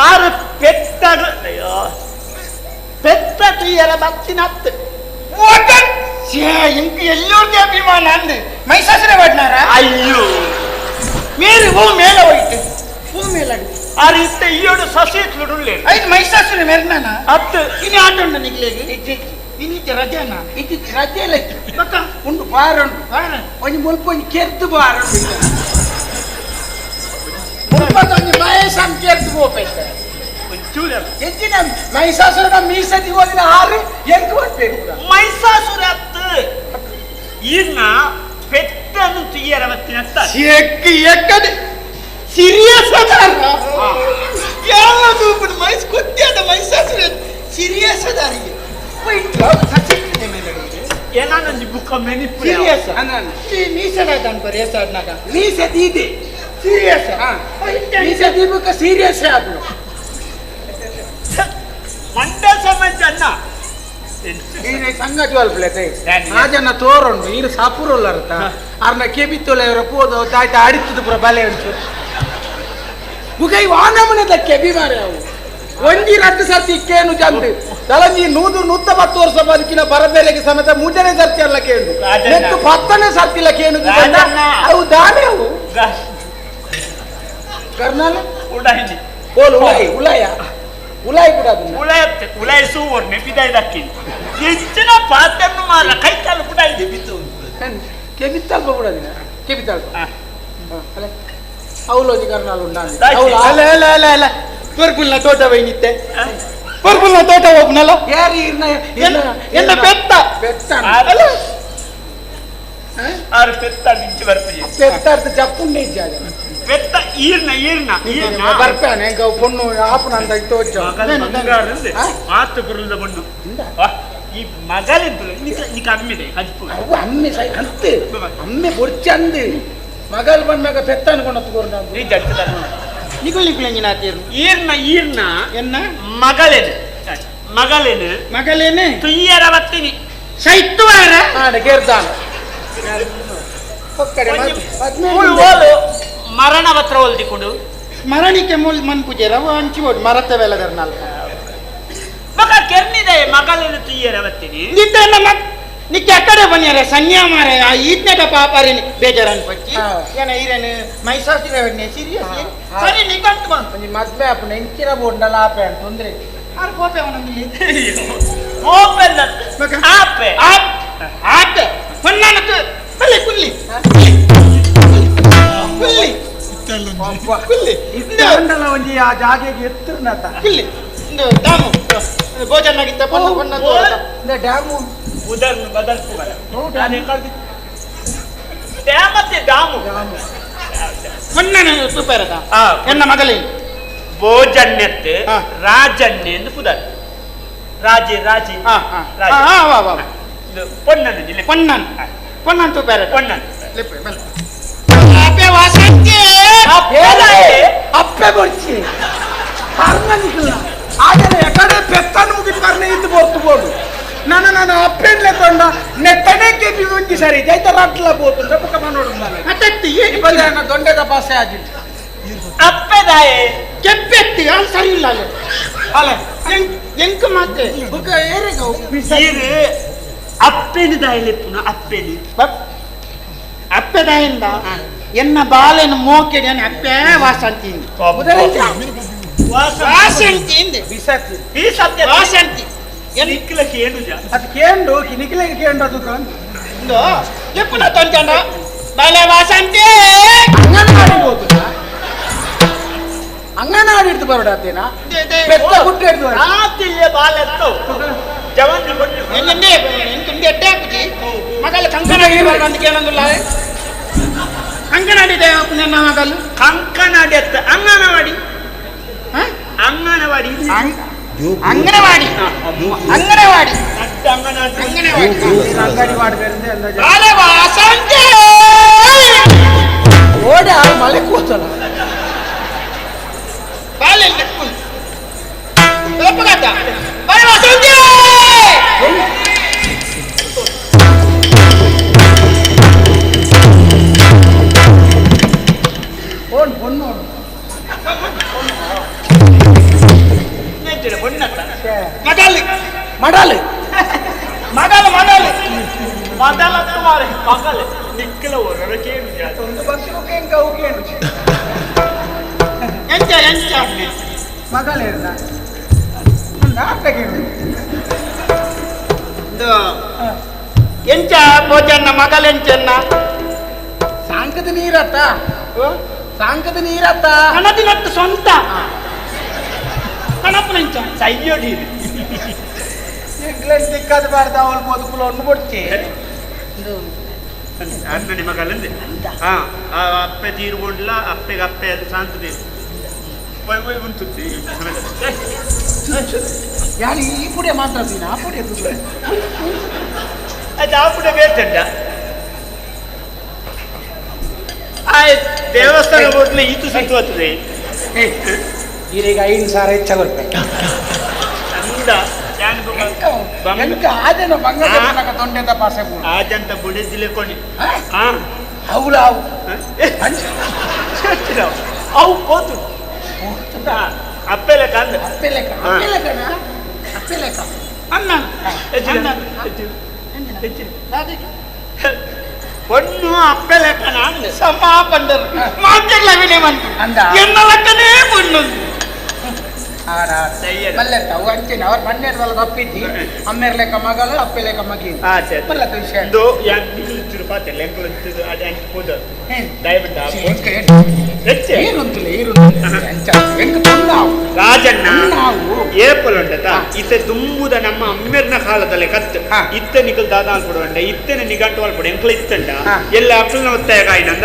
ಆರು ಪೆತ್ತಾಗ ಅಯ್ಯೋ ಪೆತ್ತ ತುಯ್ಯರ ಬತ್ತಿನತ್ತು ಇಂಕ್ ಎಲ್ಲೋರ್ಗೆ ಅಭಿಮಾನ ಅಂದು ಮೈಸಾಸುರ ಬಡ್ನಾರ ಅಯ್ಯೋ ಮೇರಿ ಹೂ ಮೇಲೆ ಹೋಯ್ತು ಹೂ ಮೇಲೆ ಆರು ಇತ್ತ ಈಯೋಡು ಸಸಿ ಇಟ್ಲುಡುಳ್ಳೆ ಐದು ಮೈಸಾಸುರ ಮೆರ್ನಾನ ಅತ್ತು ಇನಿ ಆಟ ಉಂಡು ನಿಗ್ಲೇಗೆ ಇನಿತೆ ರಜಾನ ಇತಿ ರಜೆ ಇಲ್ಲ ಬಕ್ಕ ಉಂಡು ಬಾರುಂಡು ಒಂಜಿ ಮುಲ್ಪ ಒಂಜಿ ಕೆರ್ದು ಬಾರುಂಡು ಮುಲ್ಪದ ಒಂಜಿ ಮಹೇಶನ್ ಕೆರ್ದು ಪೋಪೈತೆ ಹೆಚ್ಚಿನ ಮಹಿಷಾಸುರನ ಮೀಸತಿ ಹೋದಿನ ಆರು ಎಂಕ್ ಬರ್ಬೇಕು ಮೈಸಾಸುರ ಅತ್ತು ಈರ್ನ ಪೆತ್ತನ್ನು ತುಯ್ಯರ ಬತ್ತಿನತ್ತ ಎಕ್ ಎಕ್ಕದೆ ಸೀರಿಯಸ್ ಅದಾರ ಯಾವುದು ಮೈಸ್ ಕುತ್ತಿಯದ ಮೈಸಾಸುರ ಸೀರಿಯಸ್ ಅದಾರಿಗೆ ಏನಾನೊಂಜಿ ಬುಕ್ಕ ಮೆನಿಪು ಸೀರಿಯಸ್ ಮೀಸಡಾದ ಅನ್ಪರ್ ಏಸಾಡ್ನಾಗ ಮೀಸತಿ ಇದೆ ಸೀರಿಯಸ್ ಮೀಸತಿ ಬುಕ್ಕ ಸೀರಿಯಸ್ ಆದ್ರು ಮಂಡ ಸಮಾಜ ಅನ್ನ ಈರೆ ಸಂಗತಿ ಅಲ್ಪ್ಲೆ ಆ ಜನ ತೋರುಂಡು ಈರು ಸಾಪುರಲ್ಲರ್ತ ಅರ್ನ ಕೆಬಿತ್ತೊಲೆ ಅವರ ಪೋದು ತಾಯ್ತ ಅಡಿತದ ಪೂರ ಬಲೆ ಉಂಟು ಬುಕೈ ವಾನಮನದ ಕೆಬಿ ಮಾರೆ ಅವು ಒಂಜಿ ರಡ್ಡು ಸರ್ತಿ ಇಕ್ಕೇನು ಚಂದ ತಲಂಜಿ 100-110 ವರ್ಷ ಬದುಕಿನ ಬರಬೇರೆಗೆ ಸಮೇತ ಮೂರನೇ ಸರ್ತಿ ಅಲ್ಲ ಕೇಳು ನೆಕ್ಕು 10ನೇ ಸರ್ತಿಲ್ಲ ಕೇಳು ಅವು ದಾನೆ ಅವು ಕರ್ನಾಲ ಉಡಾಯಿ ಬೋಲ್ ಉಲಾಯಿ ಉಲಾಯ ಉಲಾಯಿ ಕೂಡ ಅದನ್ನ ಉಲಾಯ ಉಲಾಯಿಸು ಒಮ್ಮೆ ಬಿದಾಯ್ದಕ್ಕಿಲ್ಲ ಹೆಚ್ಚಿನ ಪಾತ್ರನ್ನು ಮಾರ ಕೈ ಕಾಲು ಕೂಡ ಇದೆ ಬಿದ್ದು ಕೆಬಿತ್ತಲ್ಪ ಕೂಡ ಅದನ್ನ ಕೆಬಿತ್ತಲ್ಪ ಅಲ್ಲ ಅವಲೋಜಿ ಕರ್ನಾಲ್ ಉಂಡ ಅಲ್ಲ ಅಲ್ಲ ಅಲ್ಲ ಅಲ್ಲ ಪರ್ಪುಲ್ನ ತೋಟ ಬೈನಿತ್ತೆ ಪರ್ಪುಲ್ನ ತೋಟ ಹೋಗ್ನಲ್ಲ ಯಾರು ಇರ್ನ ಎನ್ನ ಪೆತ್ತ ಪೆತ್ತ ಅಲ್ಲ ಆರು ಪೆತ್ತ ಮಿಂಚು ಬರ್ತೀವಿ ಪೆತ್ತ ಅರ್ಥ ಜಪ್ಪುಂಡೆ ಇಜ್ಜ ಪೆತ್ತ ಈರ್ನ ಈರ್ನ ಈರ್ನ ಬರ್ಪಾನೆ ಎಂಕ ಪೊಣ್ಣು ಆಪುನ ಅಂತ ತೋಚ ಮಾತು ಪುರುಲ್ದ ಪೊಣ್ಣು ಈ ಮಗಲೆಂತ ನಿಕ ಅಮ್ಮಿದೆ ಅಜ್ಪು ಅವು ಅಮ್ಮೆ ಸೈ ಅಂತೆ ಅಮ್ಮೆ ಬೊರ್ಚಂದು ಮಗಲ್ ಬಂದಾಗ ಪೆತ್ತ ಅನ್ಕೊಂಡು ಹೊತ್ಕೊಂಡು ಈ ಜಡ್ತದ ನಿಗುಲ್ ನಿಗುಲ್ ಎಂಜಿನ ಈರ್ನ ಈರ್ನ ಎನ್ನ ಮಗಳೇನು ಮಗಳೇನು ಮಗಳೇನು ತುಯ್ಯರ ಬತ್ತೀನಿ ಸೈತ್ವಾರ ಆಡ ಗೇರ್ದಾನ ಮರಣ ಪತ್ರ ಒಲ್ದಿಕೊಂಡು ಸ್ಮರಣಿಕೆ ಮೂಲ ಮನ್ ಪೂಜೆ ರವ ಅಂಚಿ ಓಡ್ ಮರತ ವೇಲದರ್ ನಾಲ್ಕ ಮಗ ಕೆರ್ನಿದೆ ಮಗಳೇನು ತುಯ್ಯರ ಬತ್ತೀನಿ ನಿದ್ದೆ ನಿಕ್ಕೆ ಅಕ್ಕಡೆ ಬನ್ನಿಯರೆ ಸನ್ಯಾ ಮಾರೆ ಆ ಈತ್ನೆಟ ಪಾಪಾರೇನಿ ಬೇಜಾರ್ ಅನ್ಪಚ್ಚಿ ಏನ ಈರೇನು ಮೈಸಾಸಿರ ಸೀರಿಯಸ್ ಸರಿ ನಿಗಂಟು ಬಂತು ನಿಮ್ಮ ಮದ್ವೆ ಅಪ್ಪನ ಎಂಚಿನ ಬೋಂಡಲ ಆಪೆ ಅಂತ ತೊಂದ್ರೆ ಆರ್ ಕೋಪೆ ಅವನೊಂದಿಲ್ಲಿ ಕೋಪೆ ಆಪೆ ಆಪೆ ಹೊನ್ನಾನಕ್ಕೆ ಬಲ್ಲೆ ಕುಲ್ಲಿ ಕುಲ್ಲಿ ಕುಲ್ಲಿ ಇತ್ತಂಡಲ ಒಂಜಿ ಆ ಜಾಗೆಗೆ ಎತ್ತುರ್ನತ ಕುಲ್ಲಿ ಇಂದು ಡ್ಯಾಮು ಭೋಜನಾಗಿತ್ತ ಪೊನ್ನ ಪೊನ್ನ ಡ್ಯಾಮು ಉದರ್ನ ಬದಲ್ಪುಗಲ ಡ್ಯಾಮತ್ತೆ ಡ್ಯಾಮು ಹೊನ್ನನ ತುಪ್ಪರದ ಎನ್ನ ಮಗಲೇ ಭೋಜನ್ಯತ್ತೆ ರಾಜನ್ಯ ಎಂದು ಪುದರ್ ರಾಜೆ ರಾಜೆ ಪೊನ್ನನ್ ಜಿಲ್ಲೆ ಪೊನ್ನನ್ ಪೊನ್ನನ್ ತುಪ್ಪರ ಪೊನ್ನನ್ ಅಪ್ಪೆ ವಾಸಂತಿ ಅಪ್ಪೆ ಬರ್ಚಿ ಕರ್ಣನಿಕಲ್ಲ ಆದರೆ ಎಕಡೆ ಪೆತ್ತನ್ನು ಮುಗಿ ಕರ್ಣ ಇದ್ದು ಬೋರ್ತು ಬೋಡು ನಾನು ನಾನು ಅಪ್ಪೆಂಡ್ಲೆ ತೊಂಡ ನೆತ್ತನೆ ಕೆಪಿ ಒಂಜಿ ಸರಿ ಜೈತ ರಟ್ಲ ಬೋತು ರಪಕ ಮನೋಡು ಇಬ್ಬರು ದೊಂಡೆದ ಪಾಸೆ ಆಗಿಲ್ಲ ಅಪ್ಪೆದಾಯೆ ಕೆಪ್ಪೆತ್ತಿ ಅಲ್ಲಿ ಸರಿ ಇಲ್ಲ ಅಲ್ಲ ಅಲ್ಲ ಎಂಕ ಮಾತೆ ಬುಕ್ಕ ಏರೆಗವು ಈರು ಅಪ್ಪೆನು ದಾಯಲೆಪ್ಪುನ ಅಪ್ಪೆನು ಅಪ್ಪೆದಾಯಿಂದ ಎನ್ನ ಬಾಲೆನ ಮೋಕೆಡಿ ಅಪ್ಪೆ ವಾಸಂತಿ ವಾಸಂತಿ ಬಿಸತಿ ವಾಸಂತಿ ನಿಕ್ಲ ಕೇಂಡು ಅದು ಕೇಂಡು ನಿಕ್ಲ ಕೇಂಡು ಅದು ಇಂದು ಎಪ್ಪುನ ತೊಂಚಂಡ ಬಾಲೆ ವಾಸಂತಿ ಅಂಗನವಾಡಿ ಹೋಗುದಾ ಅಂಗನವಾಡಿ ಹಿಡ್ದು ಬರೋಡತ್ತೇನಾ ಪೆತ್ತ ಗುಡ್ಡೆ ಹಿಡ್ದು ರಾತಿಲ್ಯ ಬಾಲೆತ್ತೋ ಜವಂತಿ ಎಲ್ಲಿಂದೆ ಇಂಕುಂದೆ ಎಡ್ಡೆ ಹಾಕುಜಿ ಮಗಲ ಕಂಕನಾಡಿ ಬರೋದು ಕೇಳಂದುಲ್ಲ ಕಂಕನಾಡಿ ನನ್ನ ಮಗಲು ಕಂಕನಾಡಿ ಅತ್ತ ಅಂಗನವಾಡಿ ಅಂಗನವಾಡಿ ಅಂಗನವಾಡಿ ಅಂಗನವಾಡಿ ಅಂಗನವಾಡಿ ವಾಸಂತಿ ಓಡ ಮಳೆ ಕೂತಲ್ಲ ಬಾಲೆ ವಾಸಂತಿ ಓನ್ பொண்ணு ಮಗಲು ಮಡಲು ಮಗಲು ಮಗಲು ಮದಲ ಮಾರೆ ಮಗಲು ನಿಕ್ಕಲ ಒರರ ಕೇಳು ಒಂದು ಬಸ್ಸು ಕೇಂಕವು ಕೇಳು ಎಂಚ ಎಂಚ ಮಗಲೇನ ನಾಟ ಕೇಳು ಇದು ಎಂಚ ಭೋಜನ ಮಗಲೆಂಚನ್ನ ಸಾಂಕದ ನೀರತ್ತ ಸಾಂಕದ ನೀರತ್ತ ಕಣದಿನಟ್ಟು ಸ್ವಂತ ಕಣಪ್ಪನಂಚ ಸೈಯೋಡಿ ಇಂಗ್ಲೆಂಡ್ ದಿಕ್ಕಾದ ಬಾರ್ದ ಅವಳು ಬದುಕುಲು ಒಂದು ಕೊಡ್ತಿ ಅಣ್ಣನಿ ಮಗಲಂದೆ ಹಾ ಅಪ್ಪೆ ತೀರ್ಕೊಂಡ್ಲ ಅಪ್ಪೆಗೆ ಅಪ್ಪೆ ಅದು ಶಾಂತ ಉಂಟು ಯಾರು ಈ ಪುಡೆ ಮಾತ್ರ ಆ ಪುಡೆ ಅದು ಆ ಪುಡೆ ಬೇಕಂಡ ಆ ದೇವಸ್ಥಾನ ಹೋಟ್ಲೆ ಈತು ಸುತ್ತು ಆಗ್ತದೆ ಈಗ 5,000 ಹೆಚ್ಚ ಬರ್ಬೇಕು ಅಂದ ಆದೇನೋ ಬಂಗಾರ ತೊಂಡೆದ ಪಾಸೆ ಆಜಂತ ಬುಡೆದಿಲೆ కొని అవులు ఆవు ಅವು ಕೋತು ಅಪ್ಪೆಲೆಕ ಅಂದ ಅಪ್ಪೆಲೆಕ ಅಪ್ಪೆಲೆಕನ ಅಪ್ಪೆಲೆಕ ಅನ್ನ பொண்ணு அப்ப சமா பண்றது மாத்திரல வினயமன் அந்த என்ன லக்கனே பொண்ணு ಅವ್ರ ಮಣ್ಣೇರ್ದಲ್ಲ ತಪ್ಪಿದ್ದಿ ಅಮ್ಮೇರ್ ಲೆಕ್ಕ ಮಗಲು ಅಪ್ಪೆ ಲೆಕ್ಕ ಮಗಿ ಮಲ್ಲತ್ತ ವಿಷಯ ರಾಜಣ್ಣ ಏಪಲುಂಡತ ಇತ್ತೆ ತುಂಬುದ ನಮ್ಮ ಅಮ್ಮೆರ್ನ ಕಾಲದಲ್ಲಿ ಕತ್ತು ಇತ್ತೆ ನಿಕಲ್ ದಾದ ಅಲ್ಪಡುವಂಡ ಇತ್ತೆನೆ ನಿಗಂಟು ಅಲ್ಪಡು ಎಂಕ್ಲ ಇತ್ತಂಡ ಎಲ್ಲ ಅಪ್ಪನ ಒತ್ತಾಯ ಕಾಯಿನಂದ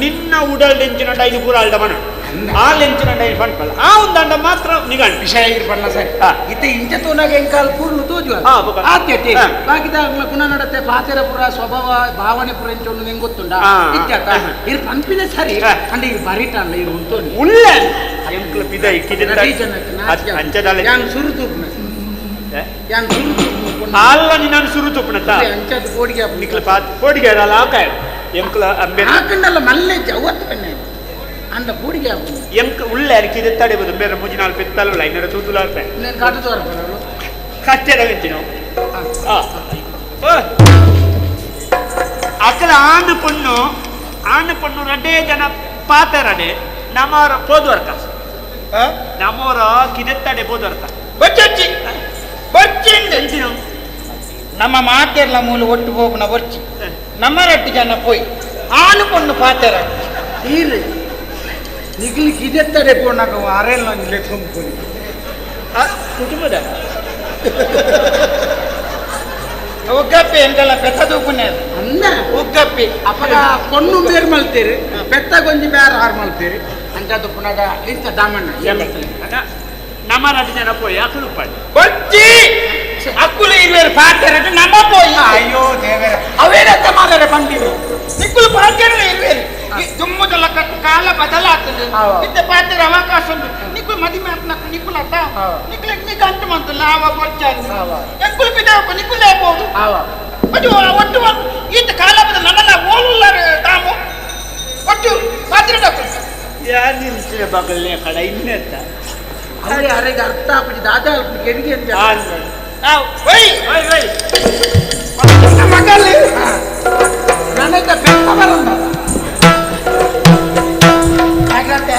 ನಿನ್ನ ಉಡಲ್ ಎಂಚಿನ ಐನು ಪೂರ ಅಲ್ಡ ಮನ ಆ ಲೆಂಚಿನ ಐನು ಫಂಡ್ಪಲ್ಲ ಆ ಒಂದು ಅಂಡ ಮಾತ್ರ ನಿಗಂಟು ವಿಷಯ ಇರ್ಪಲ್ಲ ಸರ್ ಇತ್ತೆ ಇಂಚ ತೂನಾಗ ಎಂಕಾಲ್ ಪೂರ್ಣ ತೋಜು. ತೋಜುವ ಆತ್ಯತೆ ಬಾಕಿದ ಗುಣ ನಡತೆ ಪಾತೆರ ಪುರ ಸ್ವಭಾವ ಭಾವನೆ ಪುರ ಎಂಚೊಂದು ನಿಂಗೆ ಗೊತ್ತುಂಡ ಇತ್ಯಾತ ಇರ್ ಪನ್ಪಿನ ಸರಿ ಅಂಡ ಇರ್ ಬರಿಟಲ್ಲ ಇರ್ ಉಂಟು ಉಳ್ಳ ಎಂಕ್ಲ ಪಿದ ಇಕ್ಕಿದ ಯಾನ್ ಸುರು ತೂಪುನ ಯಾನ್ ಸುರು ತೂಪುನ ಅಲ್ಲ ನೀನು ಸುರು ತೂಪುನತ ಅಂಚದ ಕೋಡಿಗೆ ನಿಕ್ಲ ಪಾತ್ ಕೋಡಿಗೆ ಅಲ್ಲ ಆಕಾಯ ಎಂಕ್ಲ ಅಂಬೆ ಹಾಕಂಡಲ್ಲ ಮಲ್ಲೆ ಅವತ್ತು ಪನ್ನೆ ಅಂದ ಕೂಡಿಗೆ ಎಂಕ್ ಉಳ್ಳ ಅರಿಕಿದೆ ತಡೆಬೋದು ಬೇರೆ ಮುಜಿನಾಲ್ ಪೆತ್ತಲ್ಲ ಇನ್ನರ ತೂತುಲಾರ್ಪೆ నేను ಕಾಟು ತೋರ್ಪೆ ಕಟ್ಟೆದ ವೆಂಚಿನೋ ಅಕಲ ಆನು ಪೊಣ್ಣು ಆನು ಪೊಣ್ಣು ರಡ್ಡೇ ಜನ ಪಾತರಡೆ ನಮ್ಮವರ ಪೋದುವರ್ಕ ನಮ್ಮವರ ಕಿದೆತ್ತಡೆ ಪೋದುವರ್ಕ ಬಚ್ಚಿ ಬಚ್ಚಿಂಡು ನಮ್ಮ ಮಾತೆರ್ಲ ಮೂಲ ಒಟ್ಟು ಹೋಗುನ ಬೊರ್ಚಿ ನಮ್ಮ ರಟ್ಟು ಜನ ಪೋಯ್ ಆನು ಪೊಣ್ಣು ಪಾತೆರ ಈರು ನಿಗ್ಲಿ ಕಿದೆತ್ತಡೆ ಪೋನಾಗ ಅರೆಲ್ಲ ಒಂಜಿಲೆ ತುಂಬಿಕೊಡಿ ಕುಟುಂಬದ ಉಗ್ಗಪ್ಪಿ ಎಂಕಲ್ಲ ಪೆತ್ತ ತೂಪುನೆ ಅನ್ನ ಉಗ್ಗಪ್ಪಿ ಅಪ್ಪಗ ಪೊಣ್ಣು ಬೇರ್ ಮಲ್ತೀರಿ ಪೆತ್ತ ಗೊಂಜಿ ಬೇರೆ ಆರು ಮಲ್ತೀರಿ ಅಂತ ತುಪ್ಪುನಾಗ ಇಂಥ ದಾಮಣ್ಣ ನಮ್ಮ ರಟ್ಟು ಜನ ಪೋಯ್ ಅಕಲು ಪಾಡಿ ಬಚ್ಚಿ ಅಕ್ಕುಲು ಇರುವರು ಪಾತೆರಟ್ಟು ನಮ್ಮ ಪೋಯ್ ಅಯ್ಯೋ ದೇವರ ಅವೇನಂತ ಮಾತಾರೆ ಪಂಡಿರು ನಿಕ್ಕುಲು ಪಾತೆರಲು ಇರುವೇರು ದುಮ್ಮುದಲ್ಲ ಕಾಲ ಬದಲಾಗ್ತದೆ ಇತ್ತ ಪಾತೆರ ಅವಕಾಶ ಉಂಟು ನಿಕ್ಕುಲು ಮದಿಮೆ ಆತ್ನಕ್ಕು ನಿಕ್ಕುಲತ್ತ ನಿಕ್ಕುಲ ನಿಕ್ಕ ಅಂಟು ಮಂತಲ್ಲ ಆವ ಬೊಚ್ಚ ಎಂಕುಲು ಪಿದಾವಪ್ಪ ನಿಕ್ಕುಲೇ ಬೋದು ಅದು ಒಟ್ಟು ಈತ ಕಾಲ ಬದಲ ನನ್ನಲ್ಲ ಓಲುಲ್ಲ ತಾಮು ಒಟ್ಟು ಪಾತ್ರೆ ಯಾ ನಿಲ್ಸಿನ ಬಗಲ್ನೇ ಕಡ ಇನ್ನೆತ್ತ ಅರೆ ಅರೆಗೆ ಅರ್ಥ ಆಗ್ಬಿಟ್ಟು ದಾದಾ ಕೆವಿಗೆ ಅಂತ ಮಗಲ್ಲಿ ನನಗೆ ಬೆತ್ತ ಬರಂದ ಜಾಗ್ರತೆ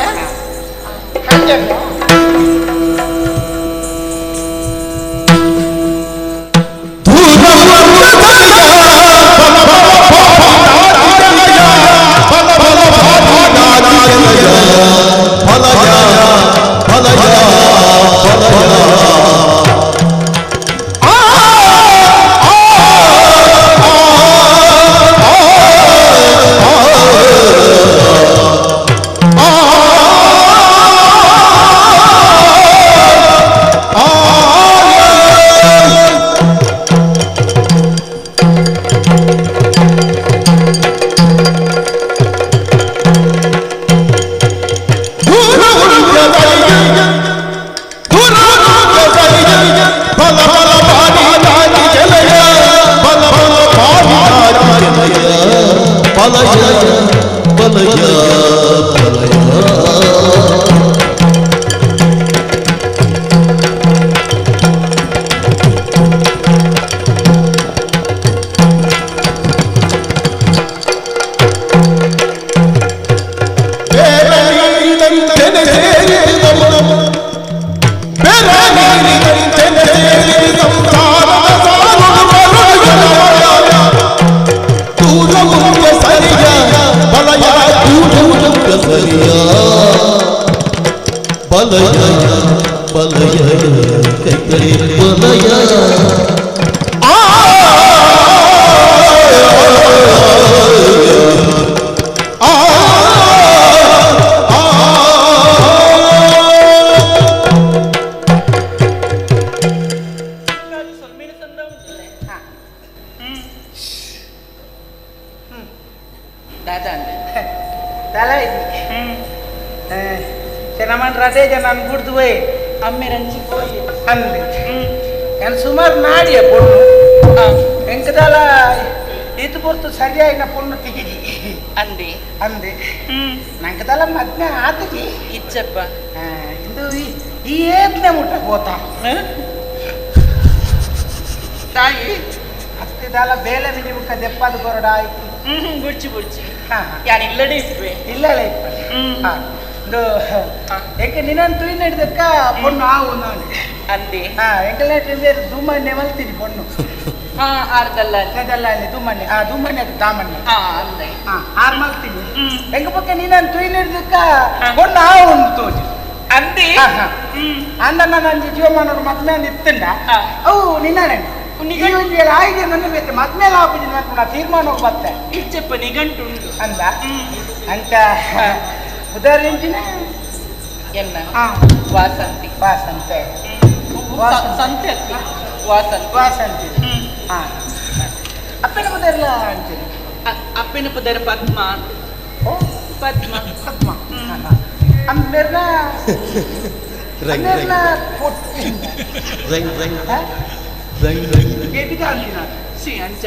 ಸುಮಾರು ನಾಡಿಯ ಪೊಣ್ಣು ಎಂಕದಾಲ ಇದು ಪೊರ್ತು ಸರಿಯಾಯಿನ ಪೊಣ್ಣು ತಿಗಿದಿ ಅಂದೆ ಅಂದೆ ನಂಕದಾಲ ಮದ್ಮೆ ಆತಗಿ ಇಚ್ಚಪ್ಪ ಇದು ಈ ಏತ್ನೆ ಮುಟ್ಟ ಹೋತ ತಾಯಿ ಅತ್ತಿದಾಲ ಬೇಲೆ ಮಿನಿ ಮುಕ್ಕ ದೆಪ್ಪದ ಕೊರಡ ಆಯ್ತು ಬುಡ್ಚಿ ಬುಡ್ಚಿ ಯಾನ್ ಇಲ್ಲಡೆ ಇಪ್ಪೆ ಇಲ್ಲಡೆ ಇಪ್ಪೆ ಇದು ಎಂಕ ನಿನ್ನನ್ನು ತುಯಿ ಹಿಡ್ದಕ್ಕ ಪೊಣ್ಣು ಆವು ನಾನು ಅಂದೆ ಹಾ ಎಂಕಲ್ನೇ ಬೇರೆ ದುಮ್ಮಣ್ಣೆ ಮಲ್ತೀನಿ ಪೊಣ್ಣು ಹಾ ಆರ್ದಲ್ಲ ಅದಲ್ಲ ಅಲ್ಲಿ ದುಮ್ಮಣ್ಣೆ ಆ ದುಮ್ಮಣ್ಣೆ ಅದು ದಾಮಣ್ಣೆ ಹಾ ಅಂದೆ ಹಾ ಆರ್ ಮಲ್ತೀನಿ ಎಂಕ ಪಕ್ಕ ನಿನ್ನನ್ನು ತುಯಿ ಹಿಡ್ದಕ್ಕ ಪೊಣ್ಣು ಆವು ಒಂದು ತೋಜು ಅಂದೆ ಅಂದ ನಾನು ಜೀವಮಾನೋಡು ಮದ್ಮೆ ಅಂದ್ ಇತ್ತಂಡ ಅವು ನಿನ್ನನೆ ಆಯ್ದೆ ನನ್ನ ಬೇತೆ ಮದ್ಮೇಲೆ ಆಪುಜಿ ನಾ ತೀರ್ಮಾನ ಹೋಗಿ ಬತ್ತೆ ಇಚ್ಚಪ್ಪ ನಿಗಂಟು ಉಂಟು ಅಂದ ಅಂತ ಉದಾಹರಣೆ ಎನ್ನ ವಾಸಂತಿ ವಾಸಂತೆ ಸಂತೆ ಅತ್ತಿ ವಾಸಂತಿ. ವಾಸಂತಿ. ಹಾ, ಅಪ್ಪನ ಪುದರ್ಲ ಅಂತೀನಿ. ಅಪ್ಪನ ಪುದರ್ ಪದ್ಮ. ಪದ್ಮ. ಪದ್ಮ. ಅಮ್ಮೇರ್ನ ಅಮ್ಮೇರ್ನ ಪೊಟ್ಟಿ ರಂಗ್ ರಂಗ್ ರಂಗ್ ರಂಗ್ ಬೇಬಿದ ಅಂತಿನ. ಸಿ ಅಂಚ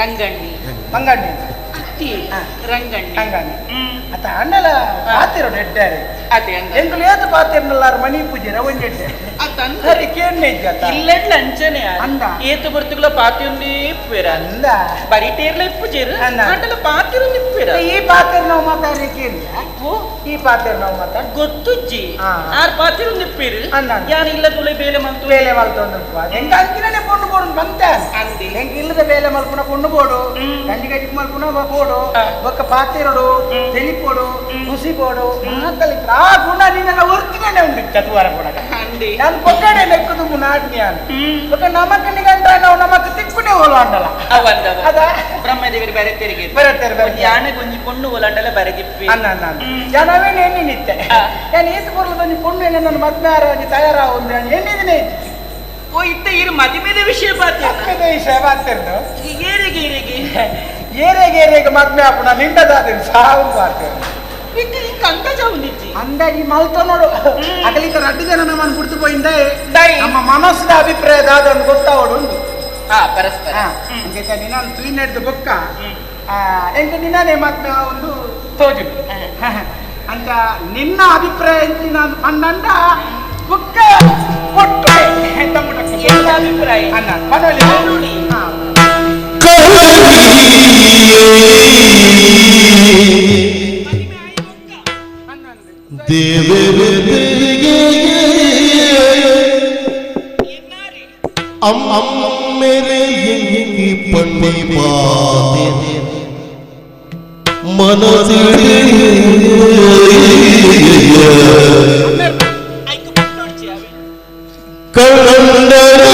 ರಂಗಣ್ಣಿ. ಮಂಗಣ್ಣಿ. ಅತ್ತಿ ರಂಗಣ್ಣಿ. ರಂಗಣ್ಣಿ. ಅತ್ತ ಅಣ್ಣಲ ಪಾತಿರೋಡು ಎಡ್ಡಾರೆ. ಅದೇ ಅಂದ. ಎಂಕುಲು ಏತು ಪಾತಿರ್ನಲ್ಲಾರು ಮಣಿ ಪೂಜೆ ಒಂಜಿ ಎಡ್ಡೆ. ಸರಿ ಕೇಣ್ಣ ಇಜ್ಜ. ಇಲ್ಲಡ್ಲ ಅಂಚನೆ ಅಂದ. ಏತು ಬರ್ತುಗಳ ಪಾತಿಯೊಂದೇ ಇಪ್ಪುವೆರ. ಅಂದ. ಬರಿ ಟೇರ್ಲ ಇಪ್ಪುಜೆರ್. ಆಂಡಲ ಪಾತಿರೊಂದು ಇಪ್ಪುವೆರ. ಈ ಪಾತಿರ್ ನಾವು ಮಾತಾಡಿ ಕೇಳಿ. ಈ ಪಾತಿರ್ ನಾವು ಮಾತಾಡಿ ಗೊತ್ತುಜ್ಜಿ. ಆರ್ ಪಾತಿರೊಂದು ಇಪ್ಪೇರು. ಯಾನ್ ಇಲ್ಲ ತುಲೆ ಬೇಲೆ ಮಲ್ತು ಬೇಲೆ ಮಲ್ತೊಂದು ಎಂಕ ಅಂಚಿನನೆ ಪೊಣ್ಣು ಬೋಡು ಬಂತೆ. ಎಂಕ ಇಲ್ಲದ ಬೇಲೆ ಮಲ್ಪುನ ಪೊಣ್ಣು ಬೋಡು, ಗಂಜಿ ಗಂಜಿ ಮಲ್ಪುನ ಬೋಡು, ಬೊಕ್ಕ ಪಾತಿರಡು ತೆಲಿಪೋಡು ಖುಷಿ ಬೋಡು ಮಾತಲ್ಲಿ ಆ ಗುಣ ನಿನ್ನ ಒರ್ತಿಕೊಂಡೆ ಉಂಟು ಚತುವಾರ ಪೋಡಕ. ನಾನು ಪೊಕ್ಕಡೆ ಲೆಕ್ಕದು ನಾಡ್ನಿ ಬೊಕ್ಕ ನಮಕ್ ನಿಗಂಟ ನಾವು ನಮಕ್ ತಿಕ್ಕುನೆ ಓಲಾಂಡಲ. ಅದ ಬ್ರಹ್ಮದೇವರು ಬೇರೆ ತೆರಿಗೆ ಬರತ್ತೇರು ಬೇರೆ ಯಾನೆ ಒಂಜಿ ಪೊಣ್ಣು ಓಲಾಂಡಲ ಬರೆದಿಪ್ಪಿ. ಅನ್ನ ಅನ್ನ ಜನವೇನು ಎಣ್ಣೆ ನಿತ್ತೆ ನಾನು ಏತು ಪೊರ್ಲದ ಒಂಜಿ ಪೊಣ್ಣು ಎಣ್ಣೆ ನನ್ನ ಮದ್ವೆ ಒಂಜಿ ತಯಾರಾവുಂದು ಎಣ್ಣಿದಿನೇ. ಓ ಇತ್ತ ಇರು ಮದಿಮೆದ ವಿಷಯ ಮದ್ಮೆದ ವಿಷಯ ಬಾತಿರ್ದು. ಏರಿಗೆ ಏರಿಗೆ ಏರಿಗೆ ಏರಿಗೆ ಮದ್ಮೆ ಆಪುಣ ನಿಂಡದಾದ ಸಾವು ಬಾತಿರ್ದು. ಅಂದಾಜಿ ಮಲ್ತ ನೋಡು ಅಗಲಿತ ರಡ್ಡು ಜನ ನಮ್ಮನ್ನು ಕುಡ್ತು ಪೋಯಿಂದ ನಮ್ಮ ಮನಸ್ಸಿನ ಅಭಿಪ್ರಾಯ ದಾದನ್ನು ಗೊತ್ತಾವಡು ಉಂಟು. ಪರಸ್ಪರ ನಿನ್ನ ತುಯಿ ನಡೆದು ಬೊಕ್ಕ ಎಂಕ ನಿನ್ನನೇ ಮದ್ಮೆ ಒಂದು ತೋಜು ಅಂತ ನಿನ್ನ ಅಭಿಪ್ರಾಯ ನಾನು ಪಂಡಂಡ ಬೊಕ್ಕ ಕೊಟ್ಟು ಅಭಿಪ್ರಾಯ ಅನ್ನ ಪನೋಲಿ. ದೇವರಿಗೆ ಅಮ್ಮೆರೆ ಎಂಗಿ ಪಣ್ಣಿ ಪಾದೆ ಮನಸಿಡಿ ಕಂಡರೆ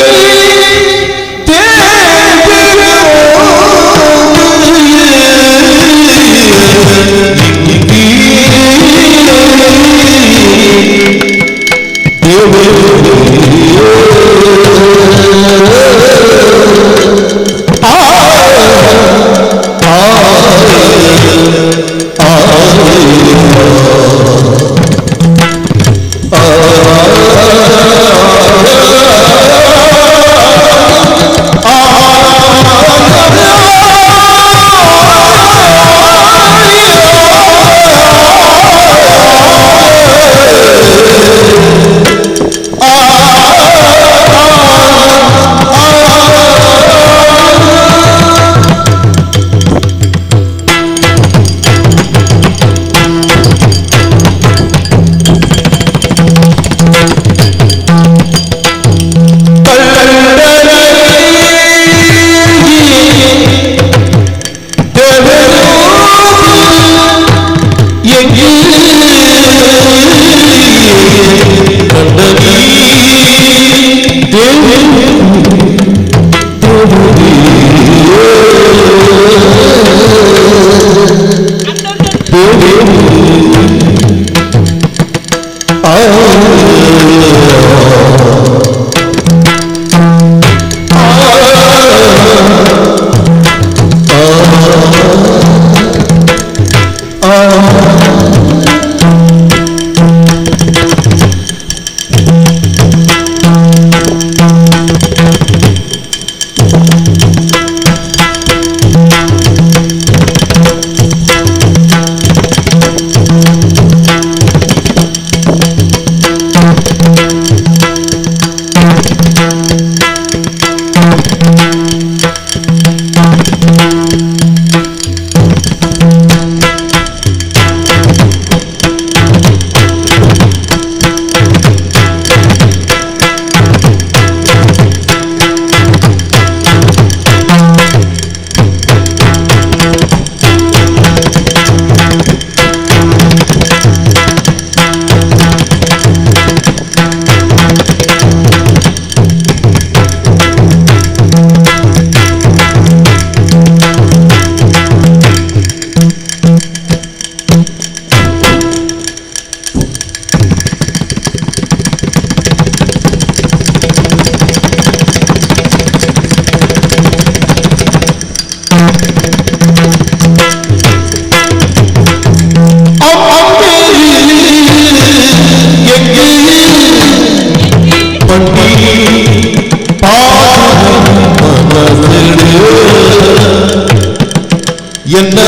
ದೇವ. ಎನ್ನ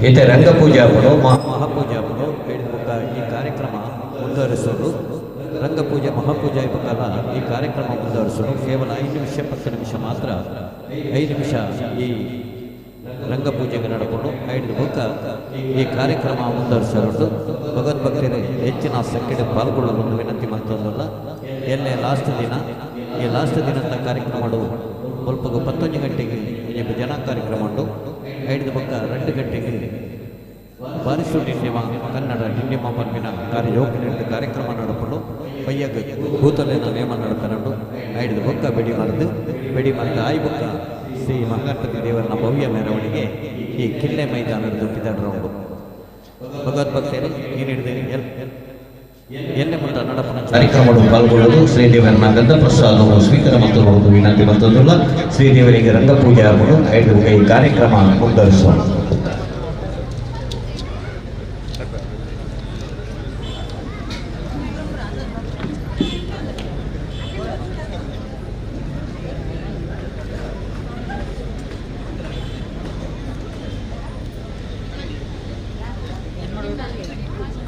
ಇತ್ತೆ ರಂಗಪೂಜೆ ಆಪುಂಡು ಮಹಾಪೂಜೆ ಆಪುಂಡು ಬೊಕ್ಕ ಈ ಕಾರ್ಯಕ್ರಮ ಮುಂದುವರಿಸೋದು. ರಂಗಪೂಜೆ ಮಹಾಪೂಜೆ ಬೊಕ್ಕಲ ಈ ಕಾರ್ಯಕ್ರಮ ಮುಂದುವರಿಸೋದು. ಕೇವಲ 5 ನಿಮಿಷ 10 ನಿಮಿಷ ಮಾತ್ರ, 5 ನಿಮಿಷ ಈ ರಂಗಪೂಜೆಗೆ ನಡ್ಕೊಂಡು 5 ಬೊಕ್ಕ ಈ ಕಾರ್ಯಕ್ರಮ ಮುಂದುವರಿಸೋದು. ಭಗವದ್ಭಕ್ತರು ಹೆಚ್ಚಿನ ಸಂಖ್ಯೆ ಪಾಲ್ಗೊಳ್ಳಲು ಒಂದು ವಿನಂತಿ ಮಾಡ್ತದಲ್ಲ. ಎಲ್ಲೇ ಲಾಸ್ಟ್ ದಿನ, ಈ ಲಾಸ್ಟ್ ದಿನದ ಕಾರ್ಯಕ್ರಮ ಮುಲ್ಪಗು 11 ಗಂಟೆಗೆ ಜನ ಕಾರ್ಯಕ್ರಮ ಉಂಟು. 5 ಬೊಕ್ಕ 2 ಗಂಟೆಗೆ ಬಾರಿಸು ಡಿಂಡಿಮ ಕನ್ನಡ ಡಿಂಡಿಮ ಪನ್ಪಿನ ಕಾರ್ಯ ಕಾರ್ಯಕ್ರಮ ನಡಪಡು. ಪಯ್ಯಗ್ ಭೂತಲೇನ ನೇಮ ನಡಪನಂಡು. 5 ಬೊಕ್ಕ ಬೆಡಿ ಮರೆದು ಬೆಡಿ ಮರೆದ ಆಯಿ ಬೊಕ್ಕ ಶ್ರೀ ಮಹಾಗಣಪತಿ ದೇವರನ ಭವ್ಯ ಮೆರವಣಿಗೆ ಈ ಕಿಲ್ಲೆ ಮೈದಾನದ ಪಿದಾಡರೌಂಡು. ಭಗವದ್ಭಕ್ತರು ಈ ಹಿಡಿದು ಎಲ್ಲೆ ಮುಟ್ಟ ನಡಪನ ಕಾರ್ಯಕ್ರಮವನ್ನು ಪಾಲ್ಗೊಳ್ಳಲು ಶ್ರೀದೇವರನ್ನ ಗಂಧ ಪ್ರಸಾದವನ್ನು ಸ್ವೀಕಾರ ಮತ್ತು ವಿನಂತಿ ಮತ್ತೊಂದಲ್ಲ. ಶ್ರೀದೇವರಿಗೆ ರಂಗಪೂಜೆ ಆಗುವುದು. 5 ಈ ಕಾರ್ಯಕ್ರಮ ಮುಂದುವರಿಸೋಣ.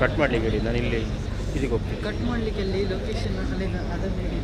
ಕಟ್ ಮಾಡಲಿಕ್ಕೆ ಹೇಳಿ, ನಾನು ಇಲ್ಲಿ ಇದಕ್ಕೆ ಹೋಗ್ತೀನಿ. ಕಟ್ ಮಾಡಲಿಕ್ಕೆ ಅಲ್ಲಿ ಲೊಕೇಶನ್ ಅಲ್ಲಿ ಅದನ್ನು ಹೇಳಿ.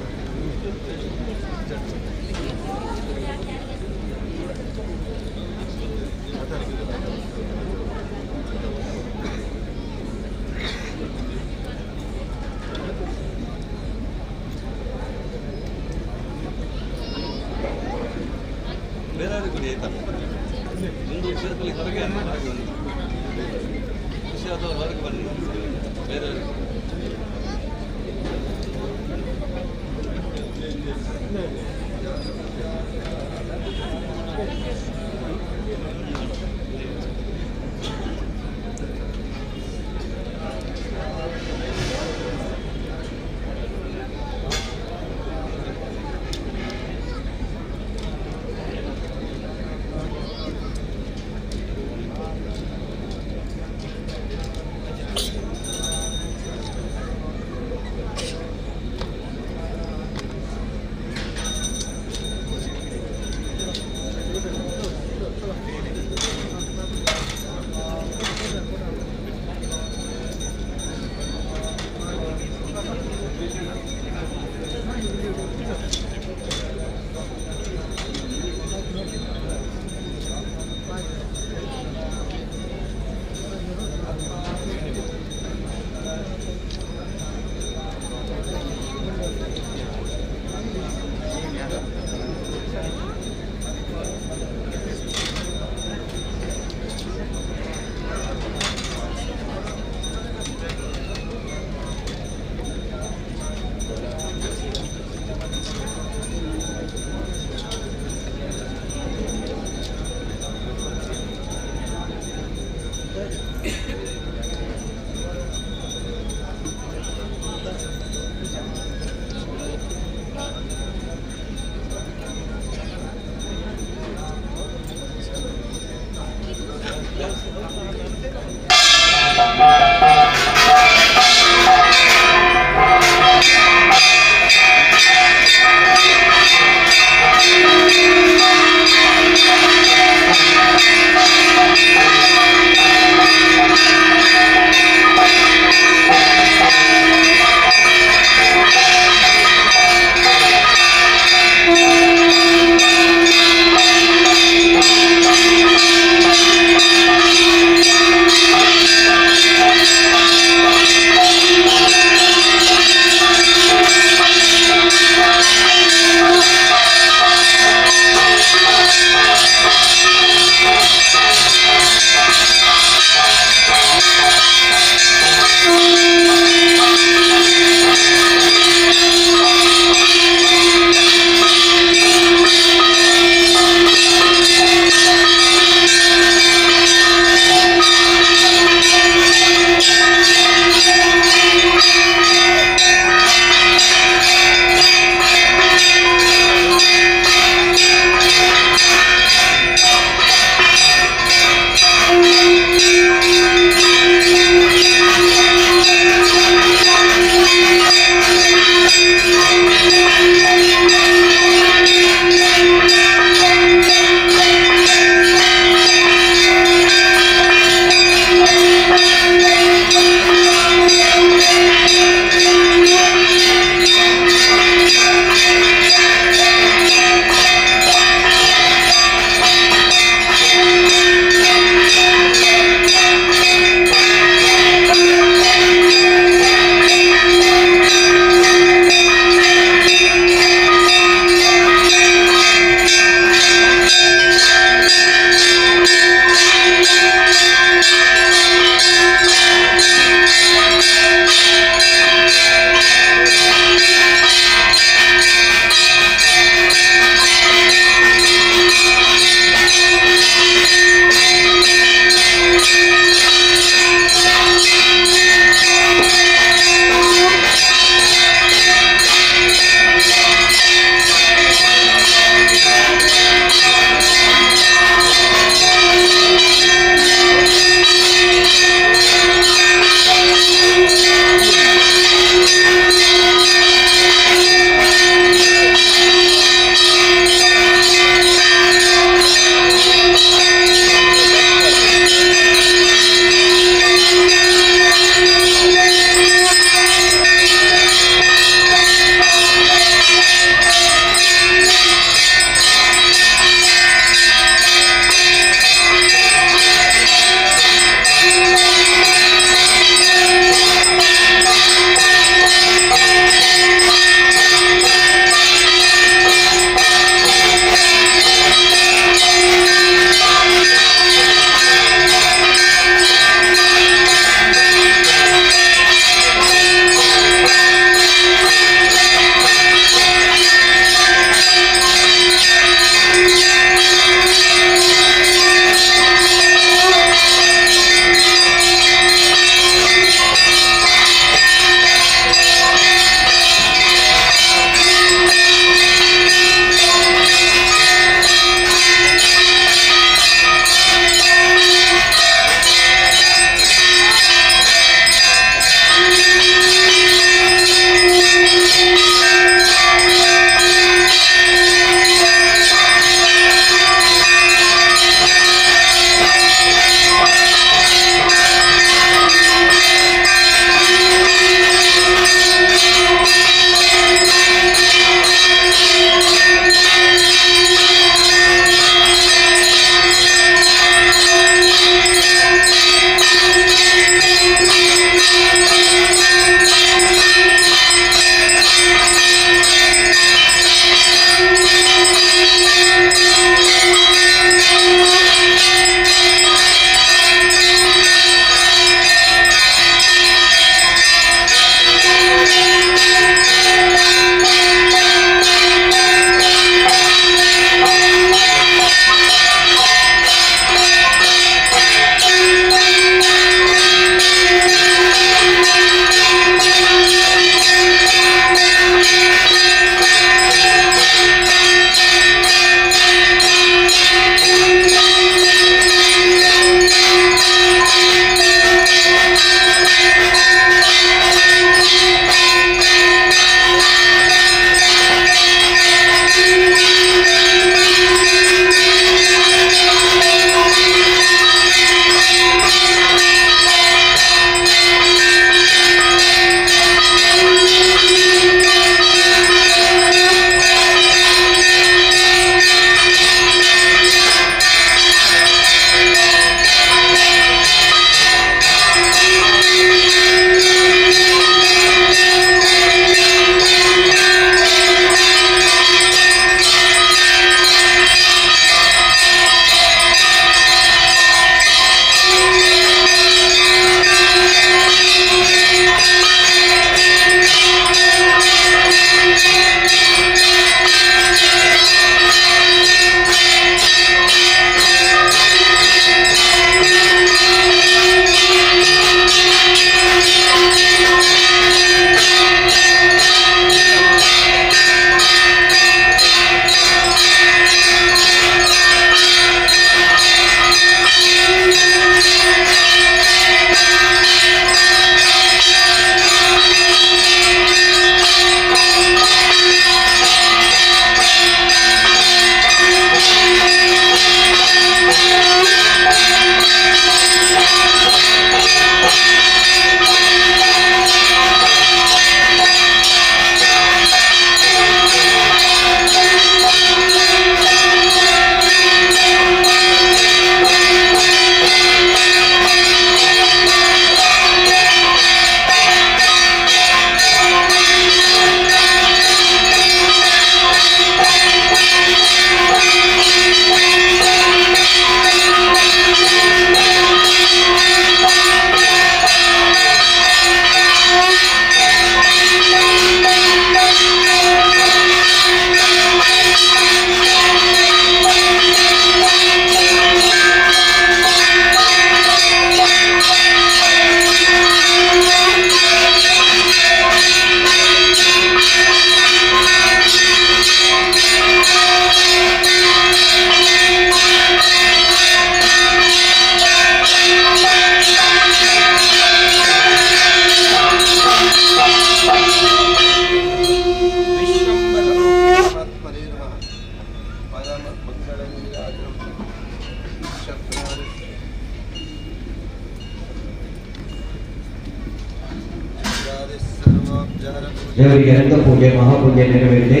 ದೇವರಿಗೆ ರಂಗಪೂಜೆ ಮಹಾಪೂಜೆ ನೆರವೇರಿದೆ.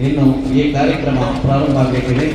ಇನ್ನು ಈ ಕಾರ್ಯಕ್ರಮ ಪ್ರಾರಂಭ ಆಗಬೇಕಿದೆ.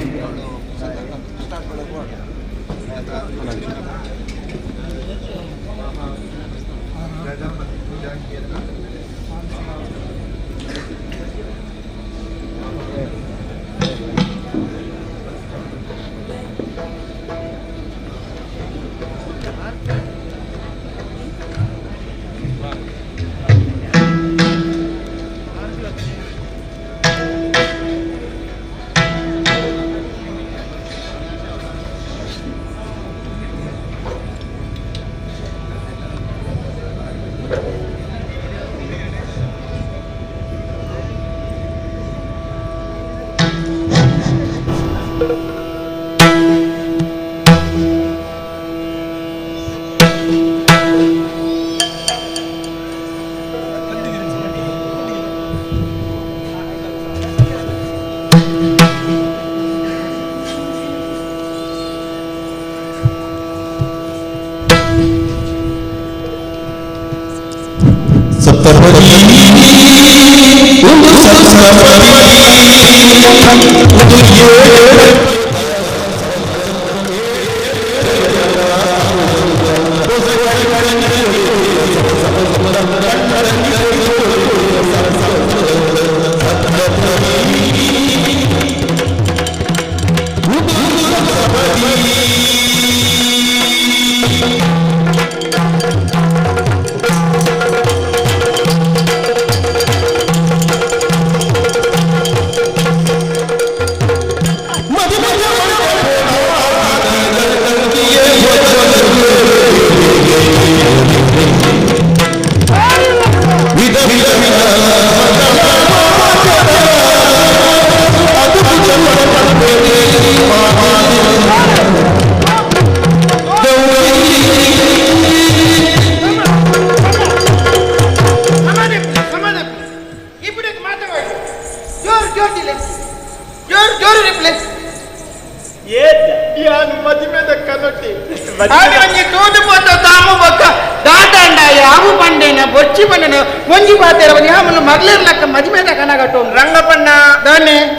ರಂಗಪಣ್ಣ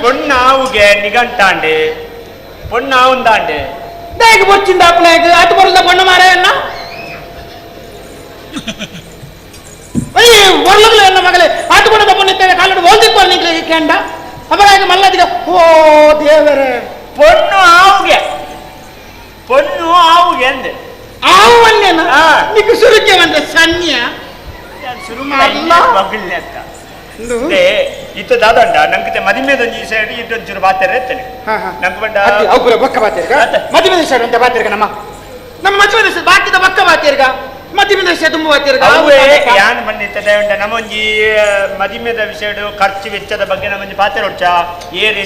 ಪೊಣ್ಣಾವುಗೆ ನಿಗಂಟಾಂಡೆ ಪೊಣ್ಣಾವುಂದಾಂಡೆ ದಾಯಕ ಬೊಚ್ಚಿಂದ ಅಪ್ಪನಾಯಕ ಆಟ ಬರಲ್ಲ ಪೊಣ್ಣ ಮಾರಾಯಣ್ಣ ಒರ್ಲಗ್ಲ ಎನ್ನ ಮಗಳೇ ಆಟ ಬಣ್ಣದ ಪೊಣ್ಣಿದ್ದೇನೆ ಕಾಲಡು ಓದಿಕ್ ಬರ್ನಿಕ್ಲೆ ಕೆಂಡ ಅಪರಾಗ ಮಲ್ಲದಿಗ ಓ ದೇವರೇ ಪೊಣ್ಣು ಆವುಗೆ ಪೊಣ್ಣು ಆವುಗೆ ಅಂದೆ ಆವು ಅಲ್ಲೇನ ನಿಕ್ ಸುರುಕೆ ಬಂದ ಸನ್ಯ ಶುರು ಮಗಲ್ಲೆ ಅಂತ ಇತ್ತ ದಾದಂಡ ನಂಗೆ ಮದಿಮೆದೊಂಜಿ ಸೈಡ್ ಇಟ್ಟೊಂಚೂರು ಬಾತೆರೆ ಇತ್ತನೆ ನಂಗೆ ಬಂಡ ಅವು ಬೊಕ್ಕ ಬಾತೇರ್ಗ ಮದಿಮೆದ ಸೈಡ್ ಅಂತ ಬಾತೇರ್ಗ ನಮ್ಮ ನಮ್ಮ ಮದುವೆ ಬಾಕಿದ ಬೊಕ್ಕ ಬಾತೇರ್ಗ ಮದಿಮೆದ ವಿಷಯ ತುಂಬ ಬಾತೇರ್ಗ ಅವೇ ಯಾನ್ ಬಂದಿತ್ತದೆ ಉಂಡ ನಮ್ಮೊಂಜಿ ಮದಿಮೆದ ವಿಷಯಡು ಖರ್ಚು ವೆಚ್ಚದ ಬಗ್ಗೆ ನಮ್ಮೊಂಜಿ ಪಾತೆರ ಉಂಚ ಏರ್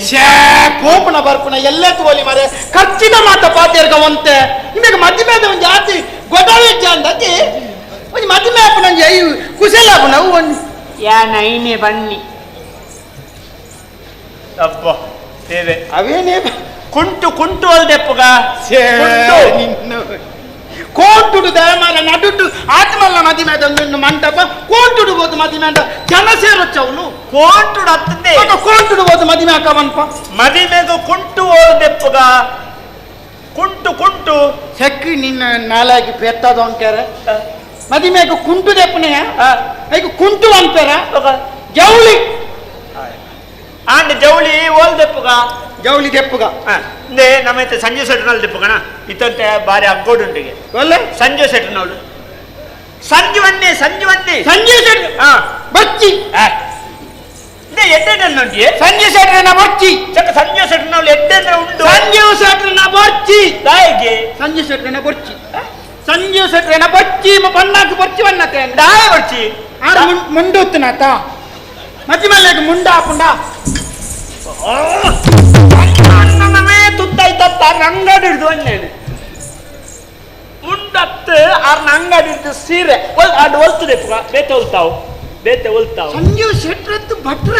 ಕೋಪನ ಬರ್ಪುನ ಎಲ್ಲ ತೋಲಿ ಮಾರೆ ಖರ್ಚಿನ ಮಾತ ಪಾತೇರ್ಗ ಒಂತೆ ನಿಮಗೆ ಮದಿಮೆದ ಒಂಜಿ ಆತಿ ಗೊಡವೆಜ್ಜ ಅಂದತಿ ಒಂಜಿ ಮದಿಮೆ ಆಪುನ ಒಂಜಿ ಅಯ್ಯು ಕುಶಲ ಆಪುನ ಅವು ಒಂಜಿ ಯಾ ನೈನೆ ಬನ್ನಿ ಅಬ್ಬ ದೇವೆ ಅವೇನೇ ಕುಂಟು ಕುಂಟು ಅಲ್ದೆಪ್ಪುಗ ಕೋಂಟುಡು ದಯಮಾಲ ನಡುಟು ಆತ್ಮಲ್ಲ ಮದಿಮೆ ಮಂಟಪ ಕೋಂಟುಡು ಬೋದು ಮದಿಮೆ ಅಂತ ಜನ ಸೇರೊಚ್ಚವನು ಕೋಂಟುಡು ಅತ್ತದೆ ಕೋಂಟುಡು ಬೋದು ಮದಿಮೆ ಹಾಕವನ್ಪ ಮದಿಮೆಗು ಕುಂಟು ಓಲ್ದೆಪ್ಪುಗ ಕುಂಟು ಕುಂಟು ಸೆಕ್ಕಿ ನಿನ್ನ ನಾಲಾಗಿ ಪೆತ್ತದ ಅಂತಾರೆ ಮದಿಮೆಗೆ ಕುಂಟು ದೆಪ್ಪನೆಯ ಐಕು ಕುಂಟು ಅನ್ಪೇರ ಜೌಳಿ ಆಂಡ್ ಜೌಳಿ ಓಲ್ ದೆಪ್ಪುಗ ಜೌಳಿ ದೆಪ್ಪುಗ ಇಂದೇ ನಮ್ಮೈತೆ ಸಂಜೆ ಸೆಟ್ನಲ್ಲಿ ದೆಪ್ಪುಗಣ ಇತ್ತಂತೆ ಬಾರಿ ಅಗ್ಗೋಡುಂಟಿಗೆ ಒಲ್ಲೆ ಸಂಜೆ ಸೆಟ್ನವಳು ಸಂಜುವನ್ನೇ ಸಂಜುವನ್ನೇ ಸಂಜೆ ಸೆಟ್ ಬಚ್ಚಿ ಇಂದೇ ಎಡ್ಡೆಣ್ಣುಂಟಿಯೇ ಸಂಜೆ ಸೆಟ್ರನ ಬಚ್ಚಿ ಚಕ್ಕ ಸಂಜೆ ಸೆಟ್ನವಳು ಎಡ್ಡೆಣ್ಣ ಉಂಡು ಸಂಜೆ ಸೆಟ್ರನ ಬಚ್ಚಿ ತಾಯಿಗೆ ಸಂಜೆ ಸೆಟ್ರನ ಬಚ್ಚಿ ಸಂಜೆ ಸೆಟ್ರನ ಬಚ್ಚಿ ಪನ್ನಾಕು ಬಚ್ಚಿ ವನ್ನತೆ ದಾಯ ಬಚ್ಚಿ ಆರು ಮುಂಡೊತ್ತುನಾತ ಮಜ್ಜಿಮಲ್ಲೆಗೆ ಮುಂಡ ಆಪುಂಡ ತುತ್ತಾಯ್ತತ್ತ ಅಂಗಡಿ ಹಿಡಿದು ಅಂದೇನು ಮುಂಡತ್ತು ಆರ್ನ ಅಂಗಡಿ ಹಿಡಿದು ಸೀರೆ ಅಡ್ ಒಲ್ತದೆ ಬೇತೆ ಒಲ್ತಾವು ಬೇತೆ ಒಲ್ತಾವು ಸಂಜೀವ್ ಶೆಟ್ರತ್ತು ಭಟ್ರ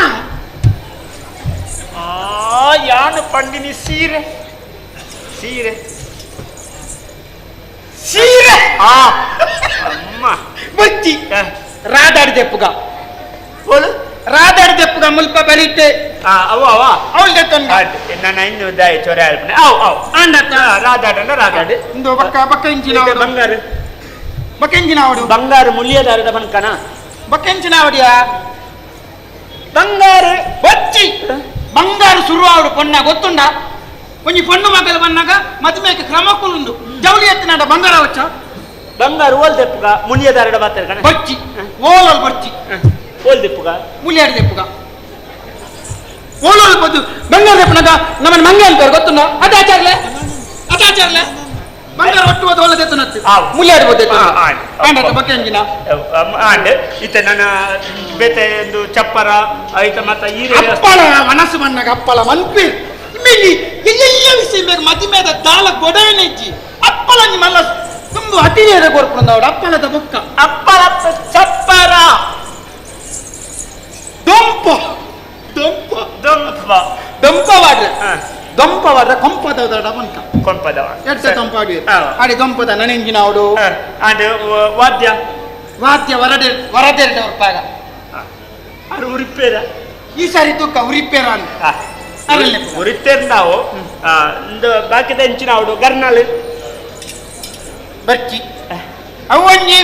ಆ ಯಾನು ಪಂಡಿನಿ ಸೀರೆ ಸೀರೆ ಸೀರೆ ಆ ಅಮ್ಮ ಬಚ್ಚಿ ರಾದಾಡಿ ದೆಪ್ಪುಗ ಓಲು ರಾದಾಡಿ ದೆಪ್ಪುಗ ಮುಲ್ಪ ಬರಿಟ್ಟೆ ಅವ ಅವ ಅವಳು ದೆತ್ತೊಂದು ನನ್ನ ಇನ್ನು ದಾಯ ಚೊರೆ ಅಲ್ಪನೆ ಅವ್ ಅವ್ ಆಂಡತ್ತ ರಾದಾಡಂಡ ರಾದಾಡು ಇಂದು ಬಕ್ಕ ಬಕ್ಕ ಇಂಚಿನ ಬಂಗಾರು ಬಕ್ಕ ಇಂಚಿನ ಅವಡು ಬಂಗಾರು ಮುಲಿಯದಾರದ ಬನ್ಕನ ಬಕ್ಕ ಇಂಚಿನ ಅವಡಿಯಾ ಬಂಗಾರು ಬಚ್ಚಿ ಬಂಗಾರು ಸುರು ಅವಡು ಪೊಣ್ಣ ಗೊತ್ತುಂಡ ಒಂಜಿ ಪೊಣ್ಣು ಮಗಲು ಬನ್ನಾಗ ಮದುವೆಗೆ ಕ್ರಮಕ್ಕುಂಡು ಜವಳಿ ಎತ್ತಿನಾಡ ಬಂಗಾರ ವಚ್ಚ ಬಂಗಾರು ಓಲ್ ದೆಪ್ಪುಗ ಮುಲಿಯದಾರಡ ಬಾತಾರೆ ಕಣ ಬಚ್ಚಿ ಓಲಲ್ ಬಚ್ಚಿ ಓಲ್ ದೆಪ್ಪುಗ ಮುಲಿಯಾಡಿ ದೆಪ್ಪುಗ ಓಲೋಲ್ ಬದ್ದು ಬಂಗಾರ ದೆಪ್ಪನಾಗ ನಮ್ಮನ್ನ ಮಂಗೆ ಅಂತಾರೆ ಗೊತ್ತುಂಡ ಅದಾಚಾರ್ಲೆ ಅದಾಚಾರ್ಲೆ ಬಂಗಾರ ಒಟ್ಟು ಹೋದ ಒಳ್ಳೆ ದೆತ್ತನತ್ತು ಮುಲಿಯಾಡಿ ಬೋದೆ ಆಂಡತ್ತ ಬಕ್ಕೆ ಅಂಜಿನ ಆಂಡ್ ಇತ್ತ ನನ್ನ ಬೇತೆ ಒಂದು ಚಪ್ಪರ ಐತ ಮತ್ತ ಈ ಅಪ್ಪಳ ಮನಸ್ಸು ಮಣ್ಣಾಗ ಅಪ್ಪಳ ಮನ್ಪಿ ಇಮ್ಮಿಲಿ ಎಲ್ಲೆಲ್ಲ ವಿಷಯ ಬೇಗ ಮದಿಮೇದ ದಾಲ ಗೊಡವೆನೆಜ್ಜಿ ಅಪ್ಪಳ ನಿಮ್ಮಲ್ಲ ತುಂಬ ಅತಿರೇರ ಕೊರ್ಪುಂದವಡು ಅಪ್ಪಳದ ಬೊಕ್ಕ ಅಪ್ಪಳ ಚಪ್ಪರ ದೊಂಪ ದೊಂಪ ದೊಂಪ ದೊಂಪ ವಾಡ್ರೆ ದೊಂಪ ವಾಡ್ರೆ ಕೊಂಪದವದ ಬನ್ಕ ಕೊಂಪದವ ಎಡ್ತ ದೊಂಪ ಆಡಿ ಆಡಿ ದೊಂಪದ ನನಂಜಿನ ಅವಡು ಆಂಡ್ ವಾದ್ಯ ವಾದ್ಯ ವರದೆ ವರದೆರಡು ಪಾಗ ಅದು ಉರಿಪೇರ ಈ ಸಾರಿ ತುಕ್ಕ ಉರಿಪೇರ ಅಂತ ಉರಿತೇರ್ ನಾವು ಬಾಕಿದ ಹೆಂಚಿನ ಅವಡು ಗರ್ನಾಲ್ ಬರ್ಚಿ ಅವೊಂಜಿ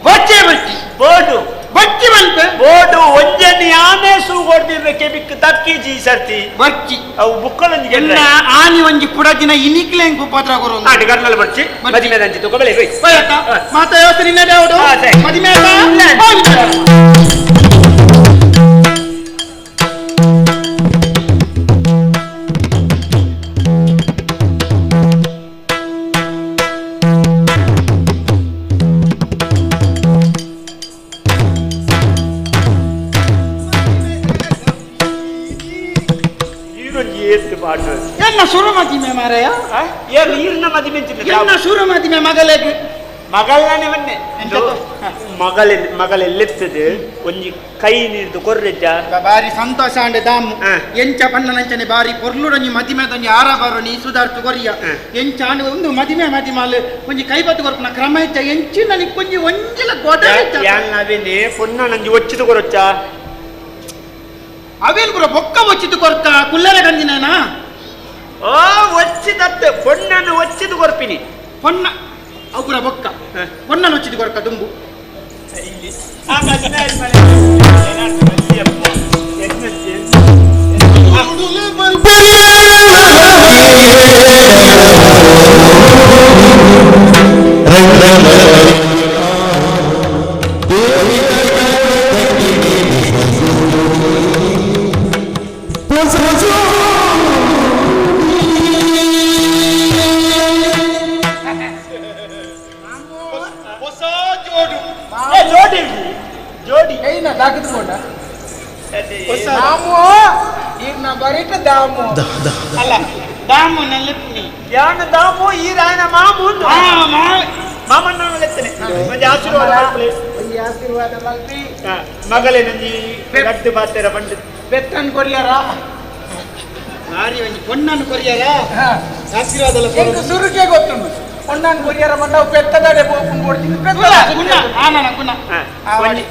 ಬಚ್ಚೆ ಬರ್ಚಿ ಬೋಡು ಬಚ್ಚಿ ಬಂತು ಬೋಡು ಒಂಜನಿ ಆನೆ ಸೂ ಕೊಡ್ದಿರ್ರೆ ಕೆಬಿಕ್ ತಕ್ಕಿಜಿ ಸರ್ತಿ ಬರ್ಚಿ ಅವು ಬುಕ್ಕಲೊಂಜಿ ಎನ್ನ ಆನಿ ಒಂಜಿ ಪುಡದಿನ ಇನಿಕ್ಲೆಂಗ್ ಉಪದ್ರ ಕೊರು ಆಂಡ್ ಗರ್ನಾಲ್ ಬರ್ಚಿ ಮದಿಮೆ ದಂಚಿ ತುಕ ಬೆಳೆ ಬಯಕ ಮಾತಾ ಯೋಚನೆ ನಿನ್ನದೇ ಅವಡು ಮದಿಮೆ ಎನ್ನ ಸುರು ಮದಿಮೆ ಮಾರಾಯ ಏನು ಈರ್ನ ಮದಿಮೆ ಎನ್ನ ಸುರು ಮದಿಮೆ ಮಗಲೆಗ್ ಮಗಳನೆ ಮನ್ನೆ ಮಗಲೆ ಮಗಲೆಲ್ಲೆತ್ತದು ಒಂಜಿ ಕೈ ನೀರ್ದು ಕೊರ್ರೆಜ್ಜ ಬಾರಿ ಸಂತೋಷ ಅಂಡೆ ದಾಮು ಎಂಚ ಪಣ್ಣನಂಚನೆ ಬಾರಿ ಪೊರ್ಲುಡೊಂಜಿ ಮದಿಮೆ ದೊಂಜಿ ಆರ ಬಾರು ನೀ ಸುಧಾರ್ತು ಕೊರಿಯ ಎಂಚ ಆಂಡ ಒಂದು ಮದಿಮೆ ಮದಿಮಾಲ್ ಒಂಜಿ ಕೈ ಬತ್ತು ಕೊರ್ಪುನ ಕ್ರಮ ಹೆಚ್ಚ ಎಂಚಿನ ನಿಕ್ಕೊಂಜಿ ಒಂಜಿಲ ಗೊಡ ಯಾನ್ ನಾವೇನೆ ಪೊನ್ನ ನಂಜಿ ಒಚ್ಚಿದು ಕೊರೊಚ್ಚ ಅವೇನ್ ಪುರ ಬೊಕ್ಕ ಒಚ್ಚಿದು ಕೊರ್ಕ ಕುಲ್ಲರ ಗಂದಿನೇನಾ ಓ ಒಚ್ಚಿದತ್ತೆ ಪೊನ್ನನ್ನು ಒಚ್ಚಿದು ಕೊರ್ಪಿನಿ ಪೊನ್ನ ಅವು ಪುರ ಬೊಕ್ಕ ಪೊನ್ನನ್ನು ಒಚ್ಚಿದು ಕೊರ್ಕ ದುಂಬು ಅಲ್ಲ ದಾಮು ನೆಲೆಪ್ನಿ ಯಾನ ದಾಮು ಈ ರಾಯನ ಮಾಮು ಮಾಮಣ್ಣ ಲೆತ್ತನೆ ಒಂಜಿ ಆಶೀರ್ವಾದ ಮಲ್ಪಲೆ ಒಂಜಿ ಆಶೀರ್ವಾದ ಮಲ್ಪಿ ಮಗಲೇ ನಂಜಿ ರಡ್ಡು ಬಾತೆರ ಬಂಡು ಬೆತ್ತನ್ ಕೊರಿಯರ ಮಾರಿ ಒಂಜಿ ಪೊನ್ನನ್ನು ಕೊರಿಯರ ಆಶೀರ್ವಾದ ಎಂಕ್ ಸುರುಕೆ ಗೊತ್ತುಂಡು ಪೊನ್ನನ್ ಕೊರಿಯರ ಬಂಡ ಪೆತ್ತದಡೆ ಪೋಪುಂಡು ಕೊಡ್ತೀನಿ ಗುಣ ಗುಣ ಆನನ ಗುಣ ಒಂಜಿ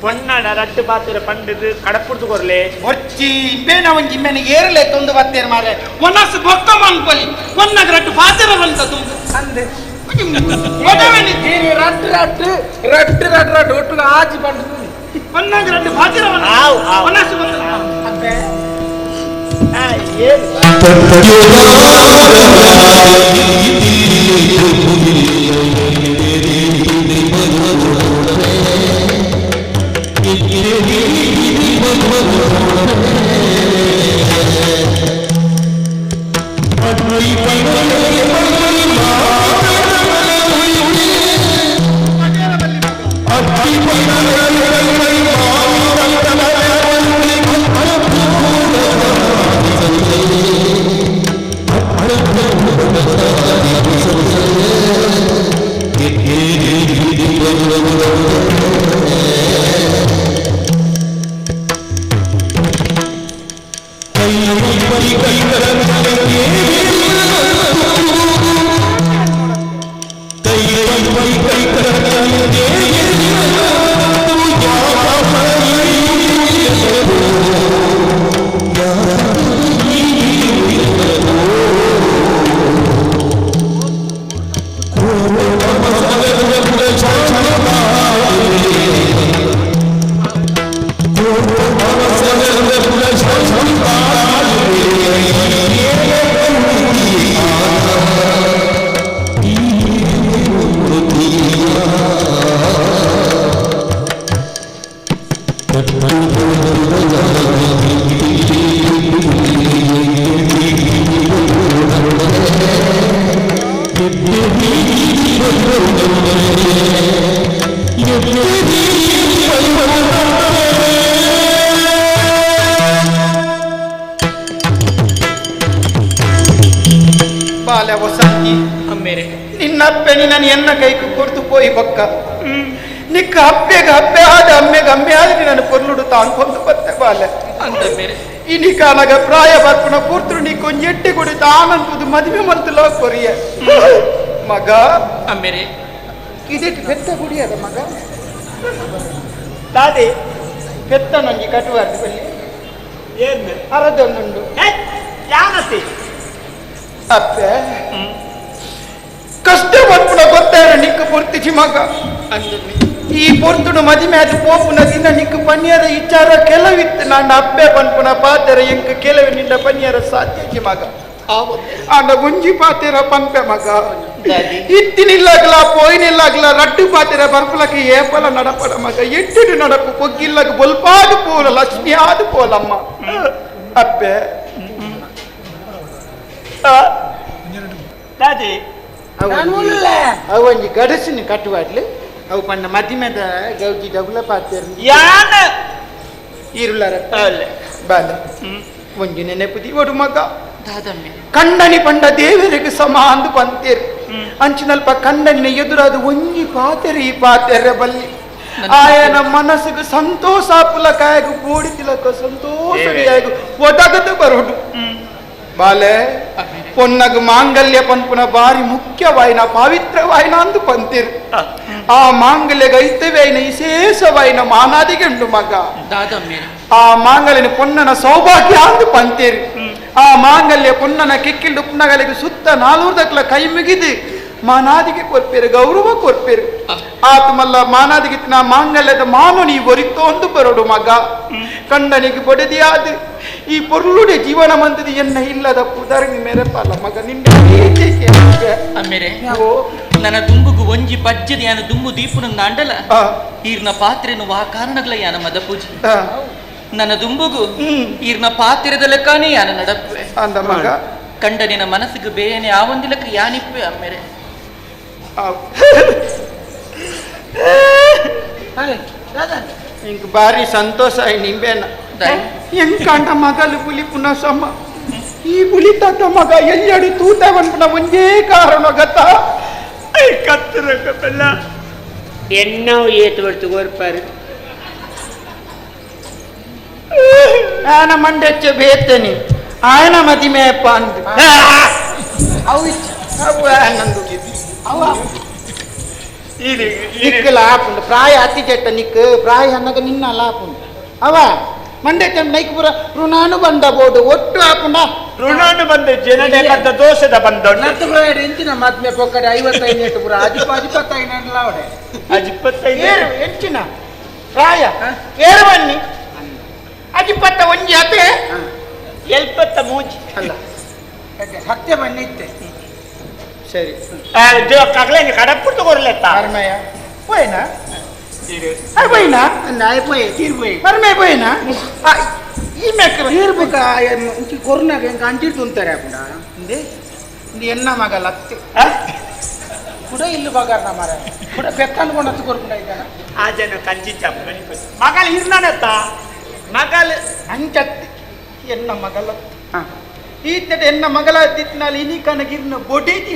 ಪೊನ್ನಡ ರಡ್ಡು ಬಾತೆರ ಪಂಡದು ಕಡಪುಡ್ದು ಕೊರ್ಲೆ ಒಚ್ಚಿ ಇಂಬೇನ ಒಂಜಿ ಇಂಬೇನ ಏರ್ಲೆ ತೊಂದು ಬತ್ತೇರ್ ಮಾರೆ ಒನಸ್ ಬೊಕ್ಕ ಮನ್ಪೊಲಿ ಪೊನ್ನಗ ರಡ್ಡು ಪಾತೆರ ಬಂತ ತುಂಬು ಅಂದೆ ಒಡವೆನಿ ರಡ್ಡು ರಡ್ಡು ರಡ್ಡು ರಡ್ಡು ರಡ್ಡು ಒಟ್ಟುಗ ಆಜಿ ಪಂಡು ಪೊನ್ನಗ ರಡ್ಡು ಪಾತೆರ ಬಂತ ಒನಸ್ ಬೊಕ್ಕ ಅಬ್ಬೆ ಕೈ ಕೈ ಕೈ ಕೈ. ಬಾಲೆ ವಸಂತಿ ಅಮ್ಮೇರೆ ನಿನ್ನ ಅಪ್ಪೆ ನಿನ್ನ ಎನ್ನ ಕೈಗೆ ಕೊಡ್ತು ಪೋಯಿ ಬೊಕ್ಕ ನಿಕ್ಕ ಅಪ್ಪೆಗೆ ಅಪ್ಪೆ ಆದ ಅಮ್ಮೆಗೆ ಅಮ್ಮೆ ಆದ ನನ್ನ ಕೊರ್ಲುಡು ತಾನ್ಕೊಂಡು ಬತ್ತೆ ಬಾಲೆ ಇನಿಕಾನಗ ಪ್ರಾಯ ಬರ್ಪುನ ಪೂರ್ತರು ನೀ ಕೊಂಜ ಎಟ್ಟಿ ಕೊಡಿ ತಾನಂತುದು ಮದುವೆ ಮಲ್ತುಲ ಕೊರಿಯ ಮಗ ಅಮ್ಮೇರೆ ಇದಕ್ಕೆ ಪೆತ್ತ ಕುಡಿಯದ ಮಗ ದಾದೆ ಪೆತ್ತ ನಂಗೆ ಕಟ್ಟುವಾರ್ದು ಬಲ್ಲಿ ಏನು ಅರದೊಂದುಂಡು ಯಾನತಿ ಅಪ್ಪೆ ಕಷ್ಟ ಬರ್ಪುನ ಗೊತ್ತಾರ ನಿಕ್ಕ ಪೊರ್ತಿಚಿ ಮಗ ಈ ಪೊರ್ತುಡು ಮದಿಮೆ ಅದು ಪೋಪುನ ದಿನ ನಿಕ್ಕ ಪನ್ಯರ ವಿಚಾರ ಕೆಲವಿತ್ತು ನಾನು ಅಪ್ಪೆ ಪನ್ಪುನ ಪಾತೆರ ಎಂಕ್ ಕೆಲವು ನಿನ್ನ ಪನ್ಯರ ಸಾಧ್ಯಚಿ ಮಗ ಆಂಡ ಒಂಜಿ ಪಾತೆರ ಪನ್ಪೆ ಮಗ ಇತ್ತಿನಿಲ್ಲಾಗ್ಲ ಪೋಯಿನಿಲ್ಲಾಗ್ಲ ರಡ್ಡು ಪಾತೆರ ಬರ್ಪುಲಕ ಏಪಲ ನಡಪಡ ಮಗ ಎಟ್ಟಿಡು ನಡಪು ಪೊಗ್ಗಿಲ್ಲಗ ಬೊಲ್ಪಾದು ಪೋಲ ಲಕ್ಷ್ಮಿ ಆದು ಪೋಲಮ್ಮ ಅಪ್ಪೆ ದಾದಿ ಅವು ಒಂಜಿ ಗಡಸಿನ ಕಟ್ಟುವಾಡ್ಲು ಅವು ಪಂಡ ಮದಿಮೆದ ಗೌಜಿ ಡಬುಲ ಪಾತೆರ್ ಯಾನ ಈರುಲಾರ ಬಾಲ ಒಂಜಿ ನೆನಪುದಿ ಒಡು ಮಗ ದಾದಮ್ಮೆ ಕಣ್ಣನಿ ಪಂಡ ದೇವರಿಗೆ ಸಮ ಅಂದು ಪಂತೇರು ಅಂಚಿನಲ್ಪ ಕಣ್ಣನಿನ ಎದುರಾದ ಒಂಜಿ ಪಾತೆರೆ ಈ ಪಾತೆರೆ ಬಲ್ಲಿ ಆಯನ ಮನಸ್ಸಿಗೆ ಸಂತೋಷ ಪುಲಕಾಯಗು ಬೋಡಿ ತಿಲಕ ಸಂತೋಷ ಒದಗದು ಬರೋಡು ಬಾಲೆ ಪೊನ್ನಗ ಮಾಂಗಲ್ಯ ಪನ್ಪುನ ಬಾರಿ ಮುಖ್ಯವಾಯಿನ ಪವಿತ್ರವಾಯಿನ ಅಂದು ಪಂತಿರು ಆ ಮಾಂಗಲ್ಯಗ ಐತವೇನ ವಿಶೇಷವಾಯಿನ ಮಾನಾದಿಗೆ ಉಂಡು ಮಗ ಆ ಮಾಂಗಲ್ಯನ ಪೊನ್ನನ ಸೌಭಾಗ್ಯ ಅಂದು ಪಂತಿರು ಆ ಮಾಂಗಲ್ಯ ಪೊನ್ನನ ಕಿಕ್ಕಿಲ್ಡು ಪುನ್ನಗಲಿಗೆ ಸುತ್ತ ನಾಲ್ವೂರ್ದಕ್ಲ ಕೈ ಮುಗಿದು ಮಾನಾದಿಗೆ ಕೊರ್ಪೇರು ಗೌರವ ಕೊರ್ಪೇರು ಆತಮಲ್ಲ ಮಾನಾದಿಗೆ ನಾ ಮಾಂಗಲ್ಯದ ಮಾನು ನೀ ಒರಿತೋಂದು ಬರೋಡು ಮಗ ಕಂಡನಿಗೆ ಬಡದಿಯಾದ ಈ ಪೊರ್ಲುಡೆ ಜೀವನ ಮಂತದ ಎನ್ನ ಇಲ್ಲದ ಪುದರಂಗ್ ಮೇರೆಪಲ್ಲ ಮಗ ನಿನ್ನ ಅಮ್ಮೇರೆ ನನ್ನ ದುಂಬುಗು ಒಂಜಿ ಪಜ್ಜದ ಯಾನ ದುಂಬು ದೀಪುನ ಅಂಡಲ ಈರ್ನ ಪಾತ್ರೆನು ವಾ ಕಾರಣಗಳ ಯಾನ ಮದ ಪೂಜೆ ನನ್ನ ದುಂಬುಗು ಈರ್ನ ಪಾತ್ರೆದ ಲೆಕ್ಕನೇ ಯಾನ ನಡಪ್ಪೆ ಅಂದ ಮಗ ಕಂಡನಿನ ಮನಸ್ಸಿಗೆ ಬೇಯನೆ ಆ ಒಂದಿಲಕ್ಕ ಯಾನಿಪ್ಪೆ ಅಮ್ಮೇರೆ ಇಂಕ್ ಬಾರಿ ಸಂತೋಷ ನಿಂಬೇನ ಎಂಕಂಡ ಮಗಲು ಪುಲಿ ಪುನಃ ಸಮ ಈ ಪುಲಿ ತಾತ ಮಗ ಎಲ್ಲೆಡು ತೂತ ಪುನಃ ಒಂದೇ ಕಾರಣ ಗತ ಕತ್ತರಕಲ್ಲ ಎನ್ನವು ಏತು ಬರ್ತು ಗೋರ್ಪಾರು ಆನ ಮಂಡೆಚ್ಚ ಬೇತನಿ ಆಯನ ಮದಿಮೆಯಪ್ಪ ಅಂದು ಅವು ಅವು ನಂದು ಅವ ನಿಕ್ಕಲ ಆಪುಂಡು ಪ್ರಾಯ ಅತಿ ಚೆಟ್ಟ ನಿಕ್ ಪ್ರಾಯ ಅನ್ನಗ ನಿನ್ನ ಅಲ್ಲ ಆಪುಂಡು ಅವ ಮಂಡೆ ನೈಕ್ ಪುರ ಋಣಾನು ಬಂದ ಬೋಡು ಒಟ್ಟು ಆಪುಂಡ ಋಣಾನು ಬಂದ ಜನಡೆ ಕದ್ದ ದೋಷದ ಬಂದ ಎಂಚಿನ ಮದ್ಮೆ ಪೊಕ್ಕಡೆ 55 ಎಟ್ಟು ಪುರ ಅಜಿಪ ಅಜಿಪತ್ತೈದು ಅವಡೆ ಅಜಿಪತ್ತೈದು ಎಂಚಿನ ಪ್ರಾಯ ಏರು ಬನ್ನಿ ಅಜಿಪತ್ತ ಒಂಜಿ ಅತೆ ಎಲ್ಪತ್ತ ಮೂಜಿ ಅಲ್ಲ ಸತ್ಯ ಬನ್ನಿ ಇತ್ತೆ ಸರಿ ಕಗಲೆ ಕಡಪುಟ್ಟು ಕೊರ್ಲೆತ್ತ ಮರ್ಮಯ ಪೋಯ್ನಾ పోయినా అయిపోయి తీరిపోయి మర్మే పోయినా ఈ మెక్క తీర్పుక కొరునాక ఇంకా అంటిడుతుంటారు అప్పుడు ఇది ఎన్న మగ లత్తి కూడా ఇల్లు బగారు మర కూడా పెత్తాను కొండచ్చు కొరుకుండా ఆ జన కంచి మగలు ఇర్నానత్త మగలు అంచత్తి ఎన్న మగలత్తి ಈತಡೆ ಎನ್ನ ಮಗಳ ದಿತ್ನಾಲ್ ಇನಿ ಕನಗಿರ್ನ ಬೊಡೇದಿ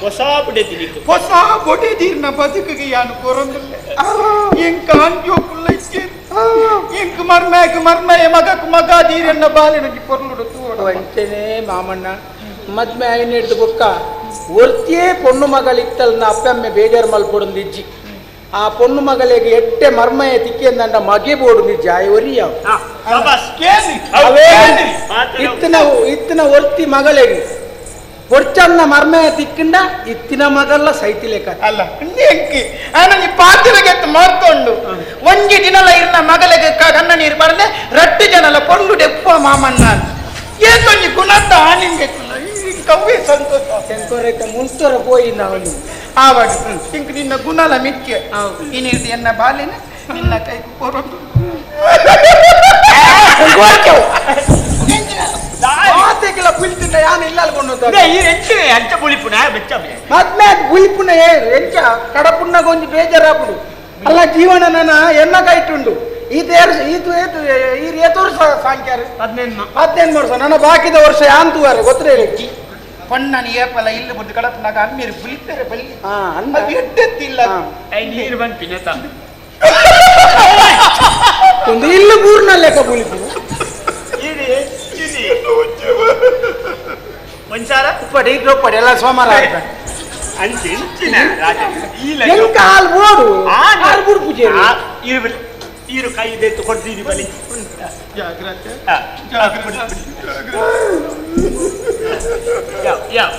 ಹೊಸ ಬೊಡೇದಿ ಹೊಸ ಬೊಡೇದಿರ್ನ ಬದುಕಿಗೆ ಯಾನು ಕೊರೊಂದಿಲ್ಲ ಎಂಕ ಅಂಜೋ ಪುಲ್ಲೈಚೆ ಎಂಕ ಮರ್ಮಯಕ ಮರ್ಮಯ ಮಗಕ್ ಮಗ ದೀರನ್ನ ಬಾಲಿನಗಿ ಪೊರ್ಲುಡು ತೂಡು ಅಂಚನೆ ಮಾಮಣ್ಣ ಮದ್ಮೆ ಆಯ್ನ ಹಿಡ್ದು ಬೊಕ್ಕ ಒರ್ತಿಯೇ ಪೊಣ್ಣು ಮಗಳಿತ್ತಲ್ ನಾ ಅಪ್ಪಮ್ಮೆ ಬೇಜಾರು ಮಲ್ಪೊಡೊಂದು ಇಜ್ಜಿ ಆ ಪೊಣ್ಣು ಮಗಳಿಗೆ ಎಟ್ಟೆ ಮರ್ಮಯ ತಿಕ್ಕಿಯಂದಂಡ ಮಗೆ ಬೋಡು ನಿಜ ಆಯ್ ಒರಿಯ ಇತ್ತಿನ ಇತ್ತಿನ ಒರ್ತಿ ಮಗಳಿಗೆ ಒರ್ಚನ್ನ ಮರ್ಮಯ ತಿಕ್ಕಿಂಡ ಇತ್ತಿನ ಮಗಲ್ಲ ಸೈತಿಲೇಕ ಅಲ್ಲ ಎಂಕಿ ಆನಂದಿ ಪಾತಿರಗೆ ಮಾರ್ಕೊಂಡು ಒಂಜಿ ದಿನಲ ಇರ್ನ ಮಗಳಿಗೆ ಕಣ್ಣ ನೀರು ಪಡೆದೆ ರಟ್ಟು ಜನಲ ಪೊರ್ಲು ಡೆಪ್ಪ ಮಾಮಣ್ಣ ಏತೊಂಜಿ ಗುಣತ್ತ ಆನಿಂಗೆ ಕವ್ವೆ ಸಂತೋಷ ಶಂಕರೈತ ಮುಂತೊರ ಪೋಯಿ ನಾವು ಆವಾಗ ಇಂಕ್ ನಿನ್ನ ಗುಣಲ ಮಿಕ್ಕೆ ಇನಿರ್ದು ಎನ್ನ ಬಾಲಿನ ನಿನ್ನ ಕೈ ಕೊರೊಂದು ಮಾತೆಗೆಲ್ಲ ಬುಲ್ತಿನ ಯಾನು ಇಲ್ಲ ಅಲ್ಕೊಂಡು ಅಂಚ ಬುಳಿಪುನ ಬೆಚ್ಚ ಮದ್ಮೆ ಬುಳಿಪುನ ಎಂಚ ಕಡಪುಣ್ಣ ಗೊಂಜಿ ಬೇಜಾರಾಪುಡು ಅಲ್ಲ ಜೀವನ ನನ್ನ ಎನ್ನ ಕೈಟುಂಡು ಈತ ಈತು ಏತು ಈ ಏತು ವರ್ಷ ಸಾಂಖ್ಯಾರು 15 ವರ್ಷ ನನ್ನ ಬಾಕಿದ ವರ್ಷ ಯಾಂತುವಾರೆ ಗೊತ್ತೇ ಹೇಳಿ ಪಣ್ಣನ ಏಪಲ ಇಲ್ಲಿ ಬಂದು ಕಡಪುನಾಗ ಅಮ್ಮಿರು ಬುಳಿತಾರೆ ಬಲ್ಲಿ ಅದು ಎಡ್ಡೆತ್ತಿಲ್ಲ ನೀರು ಬಂಪಿನ ಒಂದು ಇಲ್ಲಿ ಊರ್ನಲ್ಲೇಕ ಬುಳಿಪು ಒಂದ್ಸಾರ ಉಪ್ಪಡಿ ಉಪ್ಪಡಿ ಎಲ್ಲ ಸೋಮವಾರ ಅಂಚೆ ಎಂಕ ಹಾಲು ಬೋಡು ಹಾಲು ಬುಡು ಪೂಜೆ ಈರು ಕೈ ದೆತ್ತು ಕೊಡ್ತೀನಿ ಬಲಿ ಜಾಗ್ರತೆ ಜಾಗ್ರತೆ ಯಾವ ಯಾವ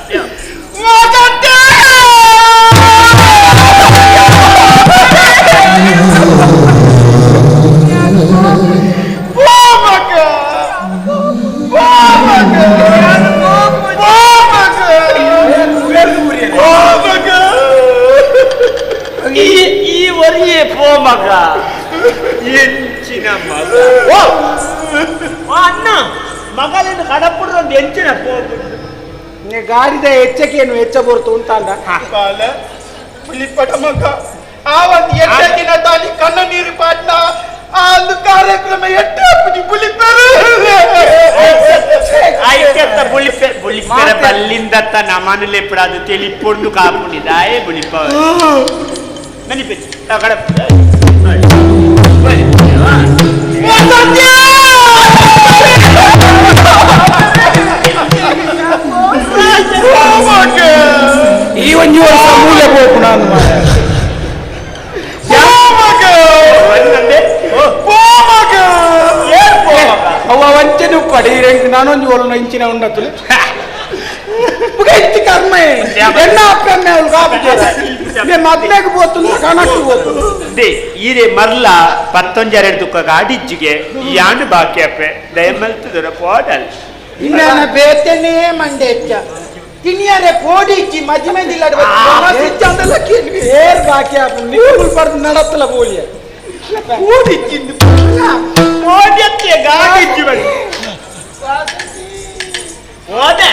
ಈ ವರಿಯೇ ಪೋ ಮಗ ಎಂಚಿನ ಮಗ ಅಣ್ಣ ಮಗಲಿಂದ ಕಡಪುಡ್ರೊಂದು ಎಂಚಿನ ಪೋಪುಂಡು ಗಾಡಿದ ಹೆಚ್ಚಕೇನು ಹೆಚ್ಚ ಬರ್ತು ಅಂತ ಅಂದ ಬಾಲ ಪುಲಿಪಟ ಮಗ ಆ ಒಂದು ಎಟ್ಟ ದಿನ ತಾಲಿ ಕಣ್ಣ ನೀರು ಪಾಟ್ನ ಆ ಒಂದು ಕಾರ್ಯಕ್ರಮ ಎಟ್ಟ ಪುಲಿಪರು ಐಕ್ಯತ್ತ ಬುಳಿಪೆ ಬುಳಿಪೆರ ಬಲ್ಲಿಂದತ್ತ ನಮನಲೆ ಪಡದು ತಿಳಿಪೊಂಡು ಕಾಪುಂಡಿದಾಯೇ ಬುಳಿಪ ಮನಿಪೆ ಕಡ ಈ ಒಂಜಿ ವರ್ಷ ಮೂಲೆ ಪೋಪು ನಾನು ಅವ ವಂಚನೆ ಉಪ್ಪಡಿ ರೆಂಕ್ ನಾನೊಂದು ಒಳ್ಳೆ ಇಂಚಿನ ಉಂಡತ್ತು ಹೆಚ್ಚು ಕರ್ಮ ಎಣ್ಣ ಅಪ್ಪಮ್ಮೆ ಅವಳು ಕಾಪು ಮದ್ಮೆಗೆ ಪೋತು ಕಣಕ್ಕೆ ಪೋತು ಈರೆ ಮರ್ಲ ಪತ್ತೊಂಜರೆಡ್ ದುಃಖ ಗಾಡಿಜ್ಜಿಗೆ ಯಾನು ಬಾಕಿ ಅಪ್ಪೆ ದಯಮಲ್ತದರ ಪೋಡಲ್ ಇನ್ನ ಬೇತನೇ ಮಂಡೆ ಹೆಚ್ಚ ತಿನಿಯರೆ ಪೋಡಿಜ್ಜಿ ಮಜಿಮೆದಿಲ್ಲ ಏರ್ ಬಾಕಿ ಆಪು ನೀವು ಪಡೆದು ನಡತ್ತಲ ಬೋಲಿಯ ಪೋಡಿಜ್ಜಿಂದು ಪೋಡಿಯತ್ತೆ ಗಾಡಿಜ್ಜಿ ಬಳಿ ಹೋದೆ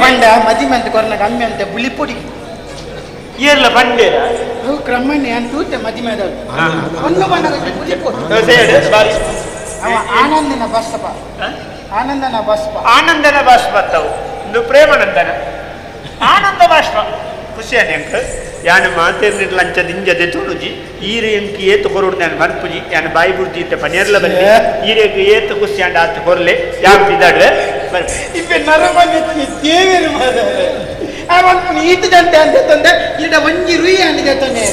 ಬಂಡ ಮದಿಮೆ ಅಂತ ಕೊರ್ನಾಗ ಅಮ್ಮೆ ಅಂತ ಬುಳಿಪೊಡಿ ಏರ್ಲ ಬಂಡೇರ ಅವು ಕ್ರಮಣೆ ಅಂತ ತೂತೆ ಮದಿಮೆದವು ಒಂದು ಬಣ್ಣದ ಬುಳಿಪೊಡಿ ಅವ ಆನಂದನ ಬಸ್ಸಪ್ಪ ಆನಂದನ ಬಸ್ಪ ಆನಂದನ ಬಾಷ್ಪ ಬತ್ತವು ಇಂದು ಪ್ರೇಮನಂದನ ಆನಂದ ಬಾಷ್ಪ ಖುಷಿಯ ನೆಂಕ್ ಯಾನು ಮಾತೇರ್ನಿಟ್ ಲಂಚ ದಿಂಜದೆ ತೋಡುಜಿ ಈರೆ ಎಂಕ್ ಏತು ಕೊರುಡು ನಾನು ಮನ್ಪುಜಿ ಯಾನು ಬಾಯಿ ಬುಡ್ಜಿ ಇತ್ತ ಪನೇರ್ಲ ಬಲ್ಲಿ ಈರೆಗ್ ಏತು ಖುಷಿ ಅಂಡ ಆತು ಕೊರ್ಲೆ ಯಾನ್ ಬಿದಾಡ್ವೆ ಇಪ್ಪೆ ನರಮನೆ ದೇವೇರು ಮಾದರೆ ಆ ಮನ್ಪುನಿ ಈತ ಜಂತೆ ಅಂತ ತಂದೆ ಇಡ ಒಂಜಿ ರುಯಿ ಅಂಡಿದೆ ತಂದೆ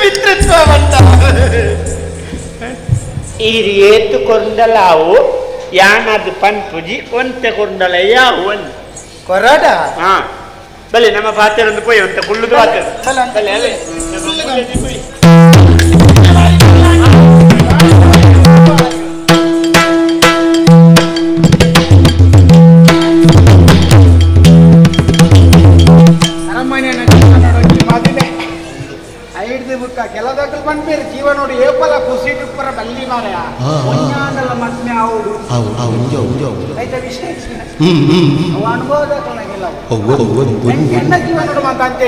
ಮಿತ್ರತ್ವ ಬಂತ ಈರು ಏತು ಕೊಂಡಲಾವು ಯಾನದು ಪನ್ಪುಜಿ ಒಂತೆ ಕೊಂಡಲ ಯಾವು ಒಂದು ಕೊರಡ ಹಾ ಬಲೆ ನಮ್ಮ ಪಾತ್ರೆ ಪೋಯಿ ಅಂತ ಕುಳ್ಳುದು ಪಾತ್ರೆ ಬಲೆ ಅಲ್ಲೇ ಅರಮನೆ ಮದುವೆ ಐಡ್ದು ಬುಕ್ಕ ಕೆಲದಾಕಲ್ ಪನ್ಪೇರು ಜೀವ ನೋಡಿ ಏಪಲ ಖುಷಿ ಪರ ಬಲ್ಲಿ ಮಾರಾಯ ಒಂಜಾಂಡಲ ಮದ್ಮೆ ಆವುಡು ಐತ ವಿಶೇಷ ಅವು ಅನುಭವದಾಕಲಾಗಿಲ್ಲ ಎನ್ನ ಜೀವ ನೋಡು ಮಾತ ಅಂತ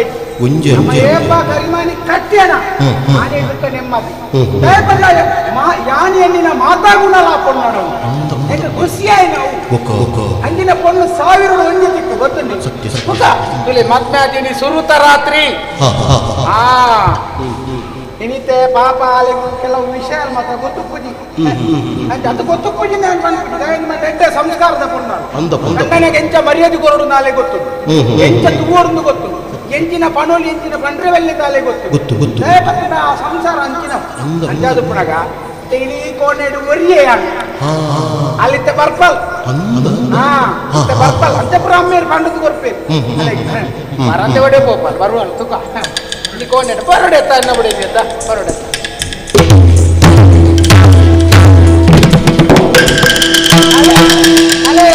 ನಮ್ಮ ಏಪ ಕರಿಮಾನಿ ಕಟ್ಟ್ಯನ ಆನೆ ಬಿಟ್ಟ ನೆಮ್ಮದಿ ಯಾನಿ ಎಣ್ಣಿನ ಮಾತಾಗುಣಲ ಪೊಣ್ಣು ಯಾಕೆ ಖುಷಿಯಾಯಿ ನಾವು ಅಂದಿನ ಪೊಣ್ಣು ಸಾವಿರ ಒಂಜಿ ತಿಕ್ಕು ಗೊತ್ತುಂಟು ತುಲಿ ಮದ್ಮೆ ಆದಿನಿ ಸುರುತ ರಾತ್ರಿ ಆ ಇನ್ನಿತೆ ಪಾಪ ಆಲೆಗು ಕೆಲವು ವಿಷಯ ಮಾತ್ರ ಗೊತ್ತು ಪೂಜಿ ಅಂತ ಅದು ಗೊತ್ತು ಪೂಜಿ ನಾನು ಬಂದ್ಬಿಟ್ಟು ಮತ್ತೆ ಎಡ್ಡೆ ಸಂಸ್ಕಾರದ ಪೊಣ್ಣು ಗಂಡನಿಗೆ ಎಂಚ ಮರ್ಯಾದೆ ಕೊರಡು ನಾಳೆ ಗೊತ್ತು ಎಂಚ ತುವೋರ್ದು ಗೊತ್ತು ಎಂಚಿನ ಪಣೋಲಿ ಎಂಚಿನ ಪಂಡ್ರೆವಲ್ಲಿ ತಾಲೆ ಗೊತ್ತು ಗೊತ್ತು ಗೊತ್ತು ಆ ಸಂಸಾರ ಅಂಚಿನ ಅಂಜಾದು ಪುನಗ ಇಡೀ ಕೋಣೆಡು ಒರಿಯೇ ಅಲ್ಲಿತ್ತ ಬರ್ಪಲ್ ಬರ್ಪಲ್ ಅಂತ ಪುರ ಅಮ್ಮೇರು ಪಂಡದು ಕೊರ್ಪೇರು ಮರಂದೆ ಒಡೆ ಪೋಪಲ್ ಬರುವಲ್ ತುಕ ಇಲ್ಲಿ ಕೋಣೆಡು ಬರೋಡೆತ್ತ ಅನ್ನ ಬುಡೆತ್ತ ಬರೋಡೆತ್ತ ಅಲೇ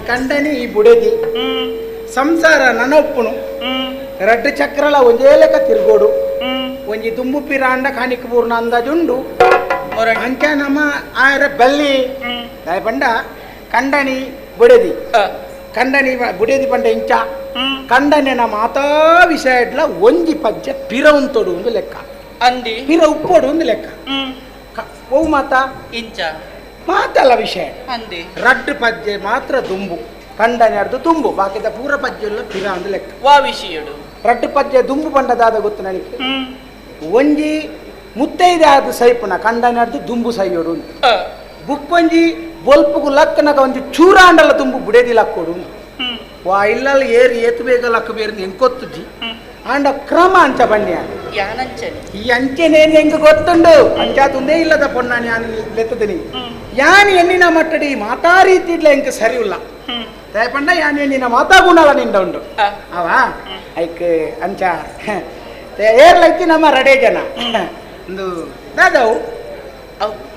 ಕಂಡನಿ ಈ ಬುಡೆದಿ ಸಂಸಾರ ನನೊಪ್ಪುನು ರಡ್ಡು ಚಕ್ರಲ ಒಂದೇ ಲೆಕ್ಕ ತಿರ್ಗೋಡು ಒಂಜಿ ದುಂಬು ಪಿರಾಂಡ ಕಾಣಿಕ ಪೂರ್ಣ ಅಂದಾಜುಂಡು ಅಂಚ ನಮ್ಮ ಆಯರ ಬಲ್ಲಿ ಪಂಡ ಕಂಡನಿ ಬುಡೆದಿ ಕಂಡನಿ ಬುಡೆದಿ ಪಂಡ ಇಂಚ ಕಂಡನೆ ಮಾತಾ ವಿಷಯ ಇಡ್ಲ ಒಂಜಿ ಪಜ್ಜೆ ಪಿರ ಉಂತೊಡು ಒಂದು ಲೆಕ್ಕ ಅಂದಿ ಪಿರ ಉಪ್ಪೋಡು ಒಂದು ಲೆಕ್ಕ ಓ ಮಾತಾ ಇಂಚ ಮಾತಲ್ಲ ವಿಷಯ ಅಂದೆ ರಡ್ಡು ಪಜ್ಜೆ ಮಾತ್ರ ದುಂಬು ಕಂಡನೆ ಅರ್ದು ತುಂಬು ಬಾಕಿದ ಪೂರ ಪಜ್ಜೆ ಎಲ್ಲ ಪಿರ ಅಂದು ಲೆಕ್ಕ ವಾ ವಿಷಯಡು ರಡ್ಡು ಪಜ್ಜೆ ದುಂಬು ಪಂಡದಾದ ಗೊತ್ತು ನನಗೆ ಒಂಜಿ ಮುತ್ತೈದೆ ಸೈಪುನ ಕಂಡನೆ ಅರ್ದು ದುಂಬು ಸೈಯೋಡು ಬುಕ್ಕೊಂಜಿ ಬೊಲ್ಪುಗು ಲಕ್ಕನಗ ಒಂಜಿ ಚೂರಾಂಡಲ ದುಂಬು ಬುಡೇದಿ ಲಕ್ಕೋಡು ವಾ ಇಲ್ಲಲ್ಲ ಏರು ಏತು ಬೇಗ ಲಕ್ಕ ಬೇರು ಎಂಕೊತ್ತುಜಿ ಆಂಡ ಕ್ರಮ ಅಂಚ ಬನ್ನಿ ಈ ಅಂಚೆನೇ ಹೆಂಗ ಗೊತ್ತುಂಡು ಅಂಚಾತುಂದೇ ಇಲ್ಲದ ಪೊಣ್ಣ ನಾನು ಲೆತ್ತದನಿ ಯಾನ್ ಎಣ್ಣಿನ ಮಟ್ಟಡಿ ಮಾತಾ ರೀತಿ ಇಡ್ಲ ಎಂಕ ಸರಿ ಇಲ್ಲ ಪಂಡ ಯಾನ್ ಎಣ್ಣಿನ ಮಾತಾ ಗುಣಲ ನಿಂಡ ಉಂಡು ಅವ ಐಕ್ ಅಂಚ ಏರ್ಲೈತಿ ನಮ್ಮ ರಡೆ ಜನ ಒಂದು ದಾದವು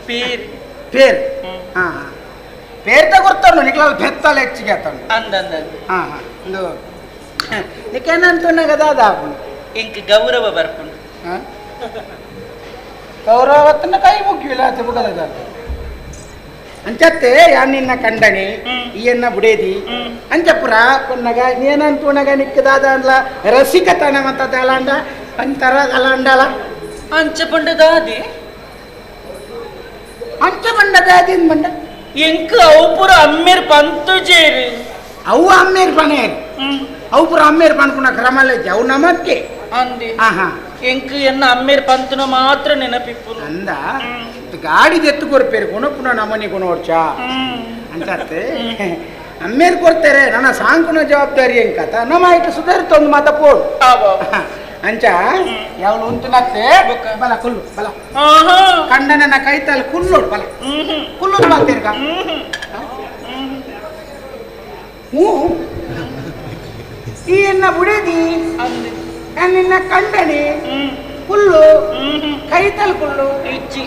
ಪೇರ್ ಪೇರ್ ಹಾ ಪೇರ್ತ ಗೊತ್ತುಂಡು ನಿಕ್ಲ ಬೆತ್ತಲ ಹೆಚ್ಚಿಗೆ ಆತಂಡು ಅಂದ ಹಾ ಹಾ ಒಂದು ನಿಕೇನಂತುನ್ನಗ ದಾದ ಇಂಕ್ ಗೌರವ ಬರ್ಪುಂಡು ಗೌರವತ್ತನ್ನ ಕೈ ಮುಗಿಯಿಲ್ಲ ಬುಗದ ಅಂಚತ್ತೆ ಯಾನ್ ನಿನ್ನ ಕಂಡಣಿ ಈ ಎನ್ನ ಬುಡೇದಿ ಅಂಚಪುರ ಕೊನ್ನಗ ನೀನಂತುನಗ ನಿಕ್ಕದಾದ ಅಂದ್ಲ ರಸಿಕತನ ಮತ್ತ ಅಲಾಂಡ ಅಂತರ ಅಲಾಂಡಲ ಅಂಚ ಪಂಡದಾದಿ ಅಂಚ ಪಂಡದಾದಿ ಬಂಡ ಎಂಕ್ ಅವು ಪುರ ಅಮ್ಮೇರ್ ಪಂತು ಜೇರು ಅವು ಅಮ್ಮೇರ್ ಪನೇರು ಅವು ಪುರ ಅಮ್ಮೇರ್ ಪನ್ಪುನ ಕ್ರಮಲಜ್ಜಿ ಅವು ನಮಕ್ಕೆ ಅಂದಿ ಎಂಕ್ ಎನ್ನ ಅಮ್ಮೇರ್ ಪಂತನ ಮಾತ್ರ ನೆನಪಿಪ್ಪುನು ಅಂದ ಗಾಡಿ ಎತ್ತು ಕೊರ್ಪೇರು ಗುಣಪುನ ನಮನಿ ಗುಣೋರ್ಚ ಅಂತಾತೆ ಅಮ್ಮೇರ್ ಕೊಡ್ತಾರೆ ನನ್ನ ಸಾಂಕುನ ಜವಾಬ್ದಾರಿ ಎಂಕತ ನಮ್ಮ ಇಟ್ಟು ಸುಧಾರಿತ ಒಂದು ಮಾತ ಪೋಡು ಅಂಚ ಯಾವಳು ಉಂಟುನತ್ತೆ ಬಲ ಕುಲ್ಲು ಬಲ ಕಂಡನ ಕೈತಲ್ಲಿ ಕುಲ್ಲೋಡು ಬಲ ಕುಲ್ಲೋಡು ಬಾತೇರ್ಗ ಹ್ಞೂ ಈ ಎನ್ನ ಬುಡೇದಿ ನಿನ್ನ ಕಂಡನಿ ಕುಲ್ಲು ಕೈತಲ್ ಕುಲ್ಲು ಇಚ್ಚಿ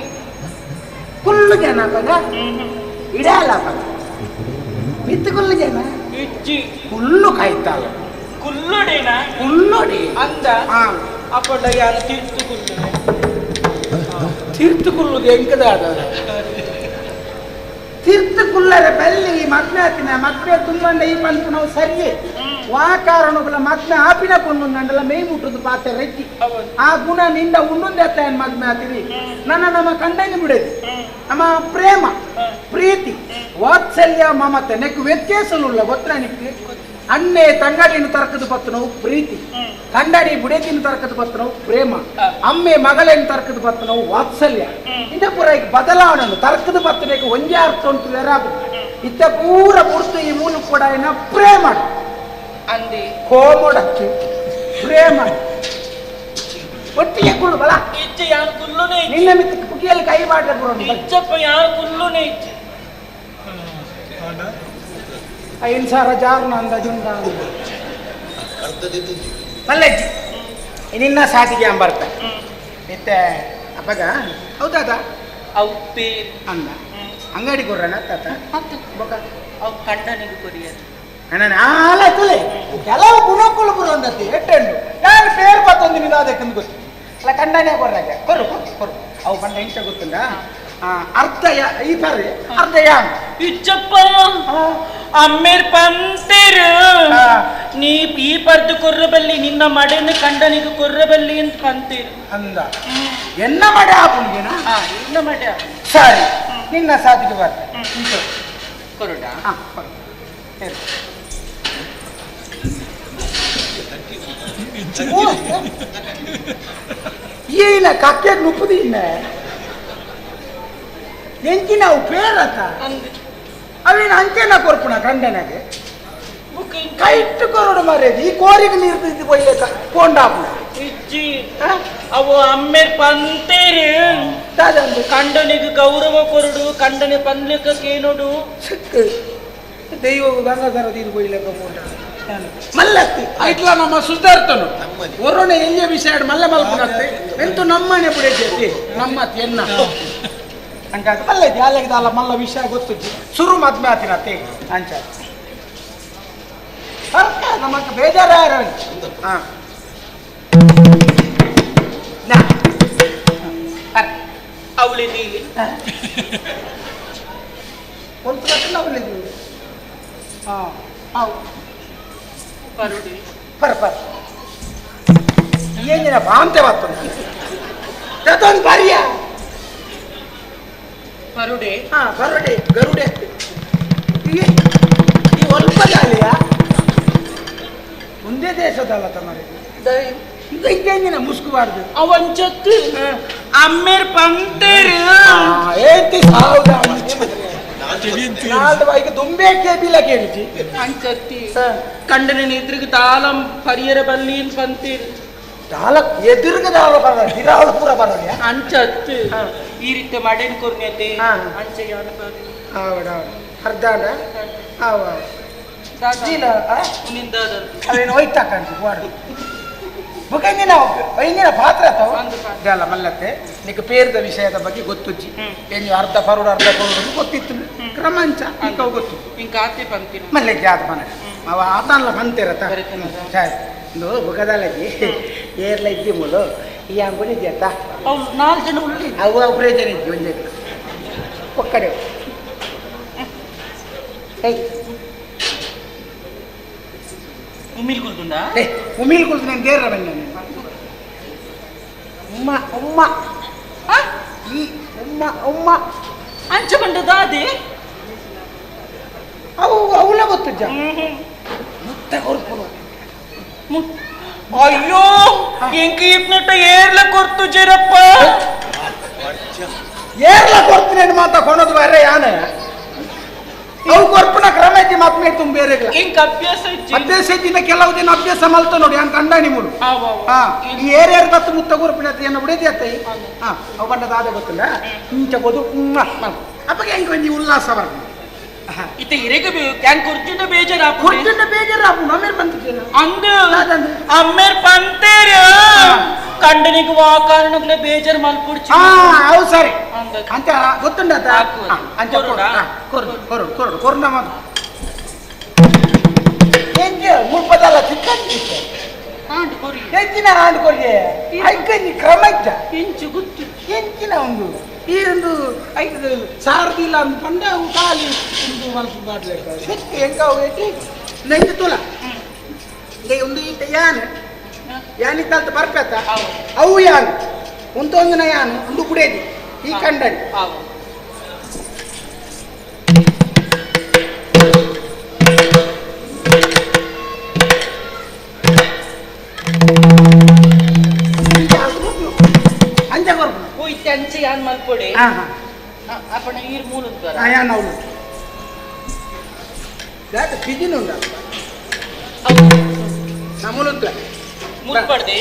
ಕುಲ್ಲು ಜನ ಪದ ಇಡಲ್ಲ ಪದ ಮಿತ್ತು ಕುಲ್ಲು ಜನ ಇಚ್ಚಿ ಕುಲ್ಲು ಕೈತಲ್ ಕುಲ್ಲುಡೇನ ಕುಲ್ಲುಡಿ ಅಂದ ಅಪ್ಪಡ ಯಾರು ತೀರ್ತು ಕುಲ್ಲು ತೀರ್ತು ಕುಲ್ಲುದು ಎಂಕದ ತಿರ್ತು ಕುಲ್ಲರೆ ಬಲ್ಲಿ ಮದ್ಮೆ ಆತಿನ ಮದ್ಮೆ ತುಂಬಂಡ ಈ ಪನ್ಪುನವು ಸರಿಯೇ ವಾ ಕಾರಣಗಳ ಮದ್ಮೆ ಆಪಿನ ಪೊಣ್ಣು ಮೇ ಮುಟ್ಟುದು ಪಾತೆ ರೆಡ್ಡಿ ಆ ಗುಣ ನಿಂದ ಉಂಡುಂದೆ ಅತ್ತ ಮದ್ಮೆ ಆತಿರಿ ನನ್ನ ನಮ್ಮ ಕಂಡನಿ ಬಿಡದು ನಮ್ಮ ಪ್ರೇಮ ಪ್ರೀತಿ ವಾತ್ಸಲ್ಯ ಮಮತೆ ನೆಕ್ಕು ವ್ಯತ್ಯಾಸಲುಲ್ಲ ಗೊತ್ತ ನಿಕ್ಕು ಅಣ್ಣೆ ತಂಗಡಿನ ತರಕದ ಪತ್ತನವು ಪ್ರೀತಿ ಕಂಡನಿ ಬುಡೇದಿನ ತರಕದ ಪತ್ತನವು ಪ್ರೇಮ ಅಮ್ಮೆ ಮಗಳೇನು ತರಕದ ಪತ್ತನವು ವಾತ್ಸಲ್ಯ ಇಂದ ಪೂರ ಈಗ ಬದಲಾವಣೆ ತರಕದ ಪತ್ತನೆಗೆ ಒಂದೇ ಅರ್ಥ ಉಂಟು ಬೇರೆ ಇತ್ತ ಪೂರ ಪುರ್ತು ಈ ಮೂಲ ಕೂಡ ಏನ ಪ್ರೇಮ ಅಂದಿ ಕೋಮೋಡಕ್ಕೆ ಪ್ರೇಮ ಒಟ್ಟಿಗೆ ಕುಳ್ಳು ಬಲ ಇಚ್ಚೆ ಯಾರು ಕುಲ್ಲುನೇ ನಿನ್ನ ಮಿತ್ತ ಕುಕಿಯಲ್ಲಿ ಕೈ ಮಾಡ್ರೆ ಪೂರ ಇಚ್ಚಪ್ಪ ಯಾರು ಕುಲ್ಲುನೇ ಇಚ್ಚೆ 5,000 ಜಾರ್ನ ಅಂದಾಜುಂಡ ಮಲ್ಲಜ್ಜಿ ನಿನ್ನ ಸಾತಿಗೆ ಅಂಬರ್ತ ಮತ್ತೆ ಅಪ್ಪಗ ಹೌದಾದ ಅವು ಪೇರ್ ಅಂದ ಅಂಗಡಿ ಕೊರ್ರಣ ತಾತ ಬೊಕ ಅವು ಕಂಡನಿಗೆ ಕೊರಿಯದು ಅಣ್ಣ ಆಲ ತುಲೆ ಕೆಲವು ಗುಣಕ್ಕಳು ಬರುವಂತದ್ದು ಎಟ್ಟೆಂಡು ನಾನು ಪೇರ್ ಬತ್ತೊಂದು ನಿನ್ನ ಅದಕ್ಕೆ ಗೊತ್ತು ಅಲ್ಲ ಕಂಡನೇ ಕೊರ್ರಾಗ ಕೊರು ಕೊರು ಅವು ಕಂಡ ಎಂತ ಗೊತ್ತಿಲ್ಲ ಅರ್ಧ ಈ ಪರ್ರೆ ಅರ್ಧ ಯಾನ್ ಇಚ್ಚಪ್ಪ ಅಮ್ಮೇರ್ ಪಂತೇರು ನೀ ಈ ಪರ್ದು ಕೊರ್ರಬಲ್ಲಿ ನಿನ್ನ ಮಡೆನ ಕಂಡನಿಗೆ ಕೊರ್ರಬಲ್ಲಿ ಅಂತ ಪಂತೇರು ಅಂದ ಎನ್ನ ಮಡೆ ಆಪುಣಿಗೆನಾ ಎನ್ನ ಮಡೆ ಸರಿ ನಿನ್ನ ಸಾಧಿಗೆ ಬರ್ತ ಕೊರುಡ ಏನ ಕಕ್ಕೆ ನುಪ್ಪುದಿ ಇನ್ನ ಎಂಕಿ ನಾವು ಪೇರತ ಅವೇನು ಅಂಚೆನ ಕೊರ್ಪುಣ ಕಂಡನಾಗೆ ಕೈಟ್ಟು ಕೊರಡು ಮಾರೇದು ಈ ಕೋರಿಗೆ ನೀರು ಪೊಯ್ಯಕ ಕೊಂಡಾಪುಣ ಇಜ್ಜಿ ಅವು ಅಮ್ಮೇರ್ ಪಂತೇರು ಕಂಡನಿಗೆ ಗೌರವ ಕೊರಡು ಕಂಡನೆ ಪನ್ಲಿಕ್ಕ ಕೇನೋಡು ಸಿಕ್ಕ ದೈವ ಗಂಗಾಧರ ನೀರು ಕೊಯ್ಲಕ್ಕ ಕೊಂಡ ಮಲ್ಲತ್ತಿ ಐಟ್ಲ ನಮ್ಮ ಸುಧಾರ್ತನು ಒರೋಣೆ ಎಲ್ಲಿಯ ವಿಷಯ ಮಲ್ಲ ಮಲ್ಪುನತ್ತೆ ಎಂತು ನಮ್ಮನೆ ಬಿಡೈತಿ ನಮ್ಮತ್ತಿ ಎನ್ನ ಅಂಕಾದ ಮಲ್ಲ ಅಲ್ಲ ಮಲ್ಲ ವಿಷಯ ಗೊತ್ತು ಸುರು ಮದ್ಮೆ ಆತಿನತ್ತೆ ಅಂಚ ಸರ್ಕ ನಮಕ್ ಬೇಜಾರ ಹಾ ಅವಳಿದಿ ಒಂದು ಲಕ್ಷ ಅವಳಿದಿ ಹಾ ಅವು ಪರುಡಿ ಪರ್ ಪರ್ ಏನಿನ ಬಾಂತೆ ಬರ್ತದೆ ತದೊಂದು ಬರಿಯ ಪರುಡೆ ಹಾ ಪರುಡೆ ಗರುಡೆ ಈ ಒಲ್ಪ ಜಾಲಿಯ ಒಂದೇ ದೇಶದಲ್ಲ ತಮ್ಮರೆ ಇಂಜಿನ ಮುಸ್ಕುಬಾರ್ದು ಅವಂಚತ್ತು ಅಮ್ಮೇರ್ ಪಂತೇರು ಏತಿ ಸಾವುದ ನಾಲ್ದು ದುಂಬೆ ಕೇಬಿಲ್ಲ ಕೇಳಿಜಿ ಅಂಚತ್ತಿ ಕಂಡನ ಎದುರಿಗೆ ತಾಳಂ ಪರಿಯರ ಬಲ್ಲಿ ಪಂತೇರು ತಾಳ ಎದುರಿಗೆ ತಾಳ ಬರ ಹಿರಾವಳ ಪೂರ ಬರೋಣ ಅಂಚತ್ತು ಈ ರೀತಿ ಮಡೇನ್ ಕೊರ್ನತೆ ಅಂಚೆ ಯಾನ ಆವಡ ಅರ್ಧಾನ ಆವ ಅವೇನು ಹೋಯ್ತಾ ಕಾಣ್ತು ವಾರ್ಡು ಬುಕಂದಿನ ಐಂದಿನ ಪಾತ್ರ ಅಲ್ಲ ಮಲ್ಲತ್ತೆ ನಿಕ್ ಪೇರ್ದ ವಿಷಯದ ಬಗ್ಗೆ ಗೊತ್ತುಜ್ಜಿ ಏನು ಅರ್ಧ ಪರುಡು ಅರ್ಧ ಪರುಡು ಗೊತ್ತಿತ್ತು ಕ್ರಮಾಂಚ ನಿಕ್ಕ ಗೊತ್ತು ಇಂಕ ಆತೆ ಪಂತಿನ ಮಲ್ಲೆ ಜಾತ ಮನ ಅವ ಆತನ್ಲ ಪಂತಿರತ ಸರಿ ಇಂದು ಬುಕದಲಜಿ ಏರ್ಲ ಇದ್ದಿ ಮೂಲು ಈ ಅಂಗುಡಿ ಇದ್ಯತ್ತ ಅವ್ರು ನಾಲ್ಕು ಜನ ಉಳ್ಳಿ ಅವು ಒಬ್ಬರೇ ಜನ ಇದ್ದಿ ಒಂದೇ ಒಕ್ಕಡೆ ಏಯ್ ಉಮಿಲ್ ಕುಲ್ದುಂಡಾ ಉಮಿಲ್ ಕುಲ್ದು ನಾನು ದೇರ್ರ ಬನ್ನಿ ಉಮ್ಮ ಉಮ್ಮ ಈ ಉಮ್ಮ ಉಮ್ಮ ಅಂಚ ಬಂಡದಾದೆ ಅವು ಅವಲ ಗೊತ್ತು ಜ ಮುತ್ತ ಕೊರ್ಪುನು ಅಯ್ಯೋ ಎಂಕ ಇಪ್ನಟ ಏರ್ಲ ಕೊರ್ತು ಜರಪ್ಪ ಏರ್ಲ ಕೊರ್ತೀನಿ ಮಾತ ಕೊಣದು ಬೇರೆ ಯಾನೆ ಅವು ಕೊರ್ಪುನ ಕ್ರಮ ಐತಿ ಮಾತ್ಮೆ ತುಂಬ ಬೇರೆ ಇಂಕ ಅಭ್ಯಾಸ ಇಜ್ಜಿ ಅಭ್ಯಾಸ ಇದ್ದಿನ ಕೆಲವು ದಿನ ಅಭ್ಯಾಸ ಮಲ್ತ ನೋಡಿ ಅಂತ ಕಂಡ ನಿಮ್ಮನು ಹಾ ಈ ಏರ್ಯಾರು ಬತ್ತು ಮುತ್ತ ಕೊರ್ಪಿನ ಏನು ಬಿಡೈತಿ ಅತ್ತ ಹಾ ಅವು ಬಂಡದಾದ ಗೊತ್ತಿಲ್ಲ ಇಂಚ ಬೋದು ಅಪ್ಪಗೆ ಹೆಂಗೆ ಒಂಜಿ ಉಲ್ಲಾಸ ಬರ್ತ ಇತ್ತ ಇರೆಗೆ can ಕುರ್ಚಿಂಡ ಬೇಜಾರ ಕುರ್ಚಿಂಡ ಬೇಜಾರ ಅಮ್ಮೇರ್ ಬಂತಿದ್ದೇನೆ ಅಂದು ಅಮ್ಮೇರ್ ಪಂತೇರು ಕಂಡನಿಗೆ ವಾ ಕಾರಣಕ್ಕೆ ಬೇಜಾರ್ ಮಲ್ಪುಡ್ಚಿ ಹಾ ಹೌದು ಸರಿ ಅಂತ ಗೊತ್ತುಂಡ ಅಂಚ ಕೊರು ಕೊರು ಕೊರು ಕೊರುನ ಮಾತು ಎಂಜ ಮುಲ್ಪದಲ್ಲ ಚಿಕ್ಕಂದಿ ಆಂಡ್ ಕೊರಿ ಎಂಚಿನ ಆಂಡ್ ಕೊರಿ ಐಕಂಜಿ ಕ್ರಮ ಇದ್ದ ಇಂಚು ಗುತ್ತು ಎಂಚಿನ ಒಂದು ಈ ಒಂದು ಐದು ಸಾರದಿಲ್ಲ ಅಂದ್ ಪಂಡ ಅವು ಖಾಲಿ ಒಂದು ಮಲ್ಪ ಮಾಡ್ಲಿಕ್ಕೆ ಶಕ್ತಿ ಹೆಂಗ ಅವು ಏಟಿ ನಂಗೆ ತುಲ ಒಂದು ಈತ ಯಾನ್ ಯಾನಿ ಕಲ್ತ ಬರ್ಪೆತ್ತ ಅವು ಯಾನ್ ಉಂತೊಂದಿನ ಯಾನ್ ಒಂದು ಕುಡೇದಿ ಈ ಕಂಡನಿ ಅಂಚೆ ಯಾನ್ ಮಲ್ಪೊಡೆ ಅಪ್ಪಣ ಈರ್ ಮೂಲುಂತ ಯಾನ್ ಅವಳು ದಾತ ಪಿಜಿನ ಉಂಡ ನಮೂಲುಂತ ಮುಲ್ಪಡ್ದೆ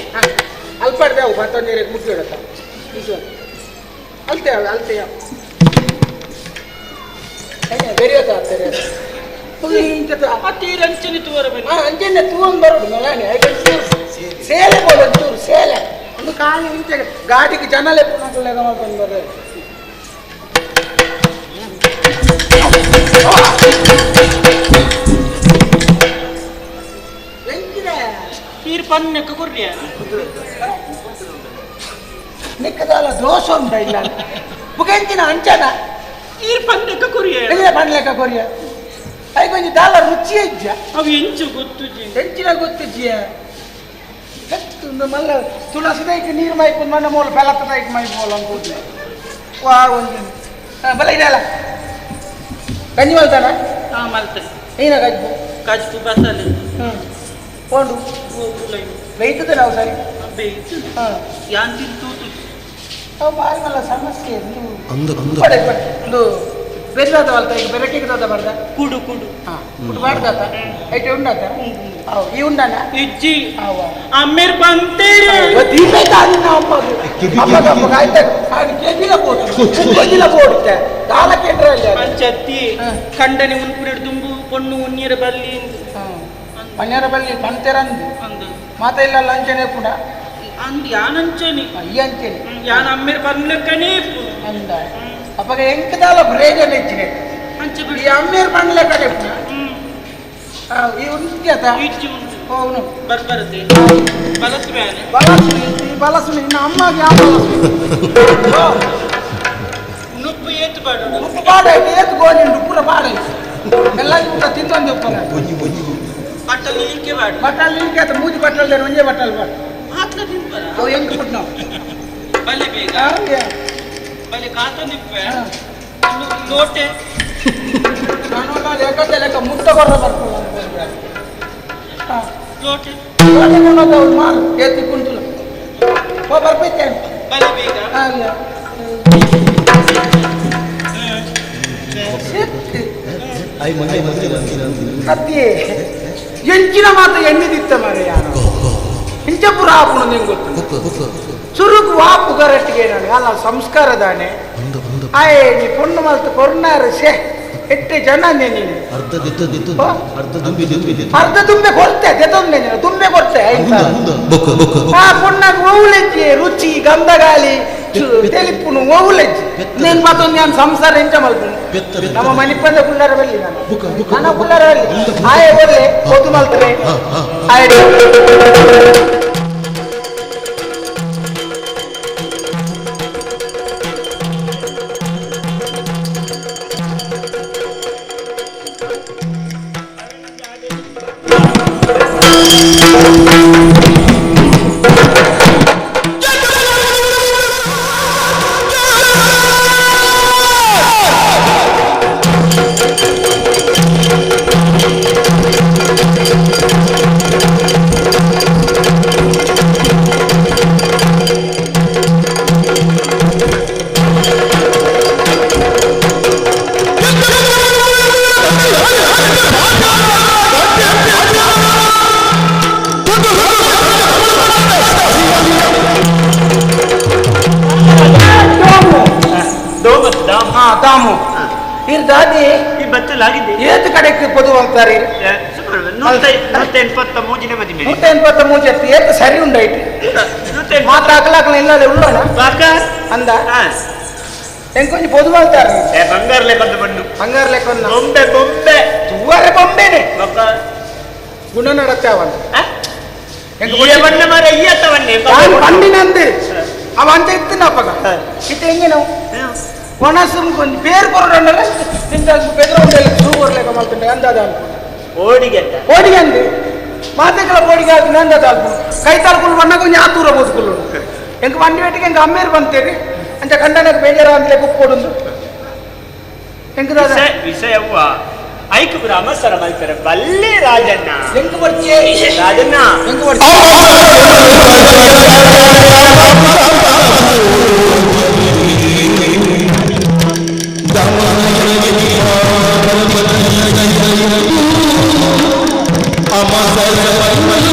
ಅಲ್ಪಡ್ದೆ ಅವು ಬತ್ತೊಂದು ಮುಟ್ಟಿಡತ್ತ ಅಲ್ತೆ ಅಲ್ತೆ ಬೆರೆಯೋದ ಅಂಚನೆ ತೂವರ ಅಂಚನೆ ತೂವನ್ ಬರೋಡು ಮಲಾನೆ ಸೇಲೆ ಬೋಡು ಒಂಚೂರು ಸೇಲೆ ಒಂದು ಖಾಲಿ ಇಂಚೆ ಗಾಡಿಗೆ ಜನಲೇ ಪುನಃ ಮಾಡ್ಕೊಂಡು ಬರ್ರೆ ನೀರು ಪನ್ನಕ್ಕ ಕೊರ್ರಿಯ ನಿಕ್ಕದಲ್ಲ ದೋಷ ಉಂಟ ಇಲ್ಲ ಬುಕೆಂಚಿನ ಅಂಚನ ನೀರು ಪನ್ನಕ್ಕ ಕೊರಿಯ ಇಲ್ಲ ಪನ್ಲೆಕ್ಕ ಕೊರಿಯ ಐಕೊಂಜಿ ದಾಲ ರುಚಿ ಇಜ್ಜ ಅವು ಎಂಚು ಗೊತ್ತುಜಿ ಎಂಚಿನ ಗೊತ್ತುಜಿಯ ಮಲ್ಲ ತುಳಸಿದೈಕ್ ನೀರು ಮೈಪು ಮಣ್ಣ ಮೂಲ ಬೆಲತ್ತದೈಕ್ ಮೈ ಮೂಲ ಅಂದ್ಕೂಡ್ಲೆ ವಾ ಒಂದು ಬಲ ಇದೆಯಲ್ಲ ಗಂಜಿ ಮಲ್ತಾನ ಹಾಂ ಮಲ್ತೆ ಏನ ಕಜ್ಜು ಕಜ್ಜು ಬಸಲೆ ಹ್ಞೂ ಪೋಂಡು ಬೇಯ್ತದೆ ನಾವು ಸರಿ ಬೇಯ್ತು ಹಾಂ ಯಾನ್ ತಿಂತೂತು ಅವು ಭಾರಿ ಮಲ್ಲ ಸಮಸ್ಯೆ ಒಂದು ಬೆರ್ಲಾದ ವಲ್ತ ಈಗ ಬೆರಕೆಗೆ ದಾದ ಬರ್ದ ಕುಡು ಕುಡು ಹಾಂ ಕುಡು ಬಾಡ್ದಾತ ಐಟೆ ಉಂಡಾತ ಅವು ಈ ಉಂಡಾನ ಇಜ್ಜಿ ಅಮ್ಮೇರ್ ಬಂತೇರೆ ಅಂಚತ್ತಿ ಕಂಡನೆ ಉನ್ಪುರಿಡ್ ದುಂಬು ಪೊಣ್ಣು ಉನ್ನೀರ ಬಲ್ಲಿ ಪನ್ಯರ ಬಲ್ಲಿ ಪಂತೆರಂದು ಅಂದು ಮಾತ ಇಲ್ಲ ಲಂಚನೆ ಪುಡ ಅಂದ್ ಯಾನಂಚನಿ ಈ ಅಂಚನೆ ಯಾನ ಅಮ್ಮೇರ್ ಬರ್ಲಕ್ಕನೇ ಅಂದ ಅಪ್ಪಗ ಎಂಕದಾಲ ಬ್ರೇಜನ್ ಹೆಚ್ಚಿನ ಈ ಅಮ್ಮೇರ್ ಪಣ್ಲೆ ಕಡೆ ಈ ಉಂಟ್ಯಾತ ಇಜ್ಜಿ ಉಂಟು ಅವನು ಬರ್ಬರದೆ ಬಲಸು ಬ್ಯಾನೆ ಬಲಸು ಈ ಬಲಸು ನಿನ್ನ ಅಮ್ಮಗೆ ಯಾವ ಬಲಸು ನುಪ್ಪು ಏತು ಬಾಡು ಉಪ್ಪು ಬಾಡ ಏತು ಗೋಲಿ ಉಂಟು ಪೂರ ಬಾಡ ಎಲ್ಲ ಊಟ ತಿಂದೊಂದು ಉಪ್ಪು ಬಟ್ಟಲ್ ನಿಲ್ಕೆ ಬಾಡು ಬಟ್ಟಲ್ ನಿಲ್ಕೆ ಆತ ಮೂಜಿ ಬಟ್ಟಲ್ ದೇನು ಒಂಜೇ ಬಟ್ಟಲ್ ಬಾಡು ಮಾತ್ರ ತಿನ್ಪರ ಅವು ಎಂಟು ಪುಟ್ ನಾವು ಬಲೆ ಬೇಗ ಬಲೆ ಕಾತೊಂದಿಪ್ಪೆ ಲೋಟೆ ನಾನು ಲೆಕ್ಕ ಲೆಕ್ಕ ಮುಟ್ಟ ಬರ್ರ ಬರ್ಕೊಂಡು ಲೋಟೆ ಲೋಟೆ ಕೊಂಡೋದ ಅವಳು ಮಾರು ಏತಿ ಕುಂತುಲ ಓ ಬರ್ಬೇಕೇನು ಬಲೆ ಬೇಗ ಅಲ್ಲ ಅತ್ತೆ ಎಂಚಿನ ಮಾತ್ರ ಎಣ್ಣಿದಿತ್ತ ಮಾರೆ ಯಾರು ಇಂಚಪುರ ಆಪುಣ ನಿಂಗೆ ಗೊತ್ತು ಸುರುಕು ವಾಪು ಕರೆಕ್ಟ್ಗೆ ನಾನು ಅಲ್ಲ ಸಂಸ್ಕಾರ ದಾನೆ ಆಯ್ ನೀ ಪೊಣ್ಣು ಮಲ್ತು ಕೊರ್ನಾರು ಶೇ ಎಟ್ಟೆ ಜನ ನೀನು ಅರ್ಧ ತುಂಬೆ ಕೊಡ್ತೆ ದೆತೊಂದೆ ನೀನು ತುಂಬೆ ಕೊಡ್ತೆ ಆ ಪೊಣ್ಣಾಗ ಓವುಲೆಜ್ಜಿ ರುಚಿ ಗಂಧಗಾಲಿ ತೆಲಿಪುನು ಓವುಲೆಜ್ಜಿ ನೀನು ಮತ್ತೊಂದು ನಾನು ಸಂಸಾರ ಎಂಚ ಮಲ್ಪುನು ನಮ್ಮ ಮನಿಪಂದ ಕುಳ್ಳಾರ ಬಲ್ಲಿ ನಾನು ನನ್ನ ಕುಳ್ಳಾರ ಬಲ್ಲಿ ಆಯೆ ಒಳ್ಳೆ ಒದ್ದು ಮಲ್ತಾರೆ ಆಯ್ ದಾಮು ದಾದಿ ಈ ಬತ್ತಲಾಗಿದೆ ಏತು ಕಡೆಗೆ ಪೊದು ಅಂತಾರೆ 183 ಮದಿ ಮೇಲೆ 183 ಅತ್ತಿ ಏತು ಸರಿ ಉಂಡೈಟ್ ಮಾತಾಕ್ಲಾಕ್ಲ ಇಲ್ಲ ಉಳ್ಳೋಣ ಅಂದ ಎಂಕೊಂಜಿ ಪೊದು ಮಾಡ್ತಾರೆ ಬಂಗಾರ ಲೆಕ್ಕ ಬಂಡು ಬಂಗಾರ ಲೆಕ್ಕ ಬೊಂಬೆ ಬೊಂಬೆ ತುವರೆ ಬೊಂಬೆನೆ ಗುಣ ನಡತ್ತೆ ಅವನ್ ಬಣ್ಣ ಮಾರ ಪಂಡಿನಂದು ಅವ ಅಂತ ಇತ್ತು ಅಪ್ಪಗ ಇತ್ತ ಹೆಂಗೆ ನಾವು ಒಣಸು ಒಂಜಿ ಪೇರ್ ಕೊರಡಂಡಲ ನಿಂದ ಬೆದ್ರೊಂಡೆಲ್ಲ ಸೂ ಕೊರ್ಲೆಕ ಮಲ್ತುಂಡೆ ಅಂದಾದ ಅಲ್ಪ ಓಡಿಗೆ ಅಂತ ಓಡಿಗೆ ಅಂದೆ ಮಾತೆಗಳ ಓಡಿಗೆ ಆಗಿ ನಂದಾದ ಅಲ್ಪ ಕೈತಾಲ್ ಬಣ್ಣಗ ಒಂಜಿ ಆತೂರ ಬೋದುಕುಲ್ಲು ಎಂಕ್ ಬಂಡಿ ಬೇಟಿಗೆ ಎಂಕ್ ಅಮ್ಮೇರು ಬಂತೇರಿ ಅಂಚ ಕಂಡನಕ್ಕೆ ಬೇಜಾರ ಅಂತಲೇ ಕುಕ್ಕೊಡುಂದು ಎಂಕ್ ದಾದ ವಿಷಯವ್ವ ಐಕ್ ಪುರ ಅಮಸರ ಮಲ್ಪೆರೆ ಬಲ್ಲೆ ರಾಜಣ್ಣ ಎಂಕ್ ಬರ್ಚೆ ರಾಜಣ್ಣ ಎಂಕ್ ಬರ್ಚೆ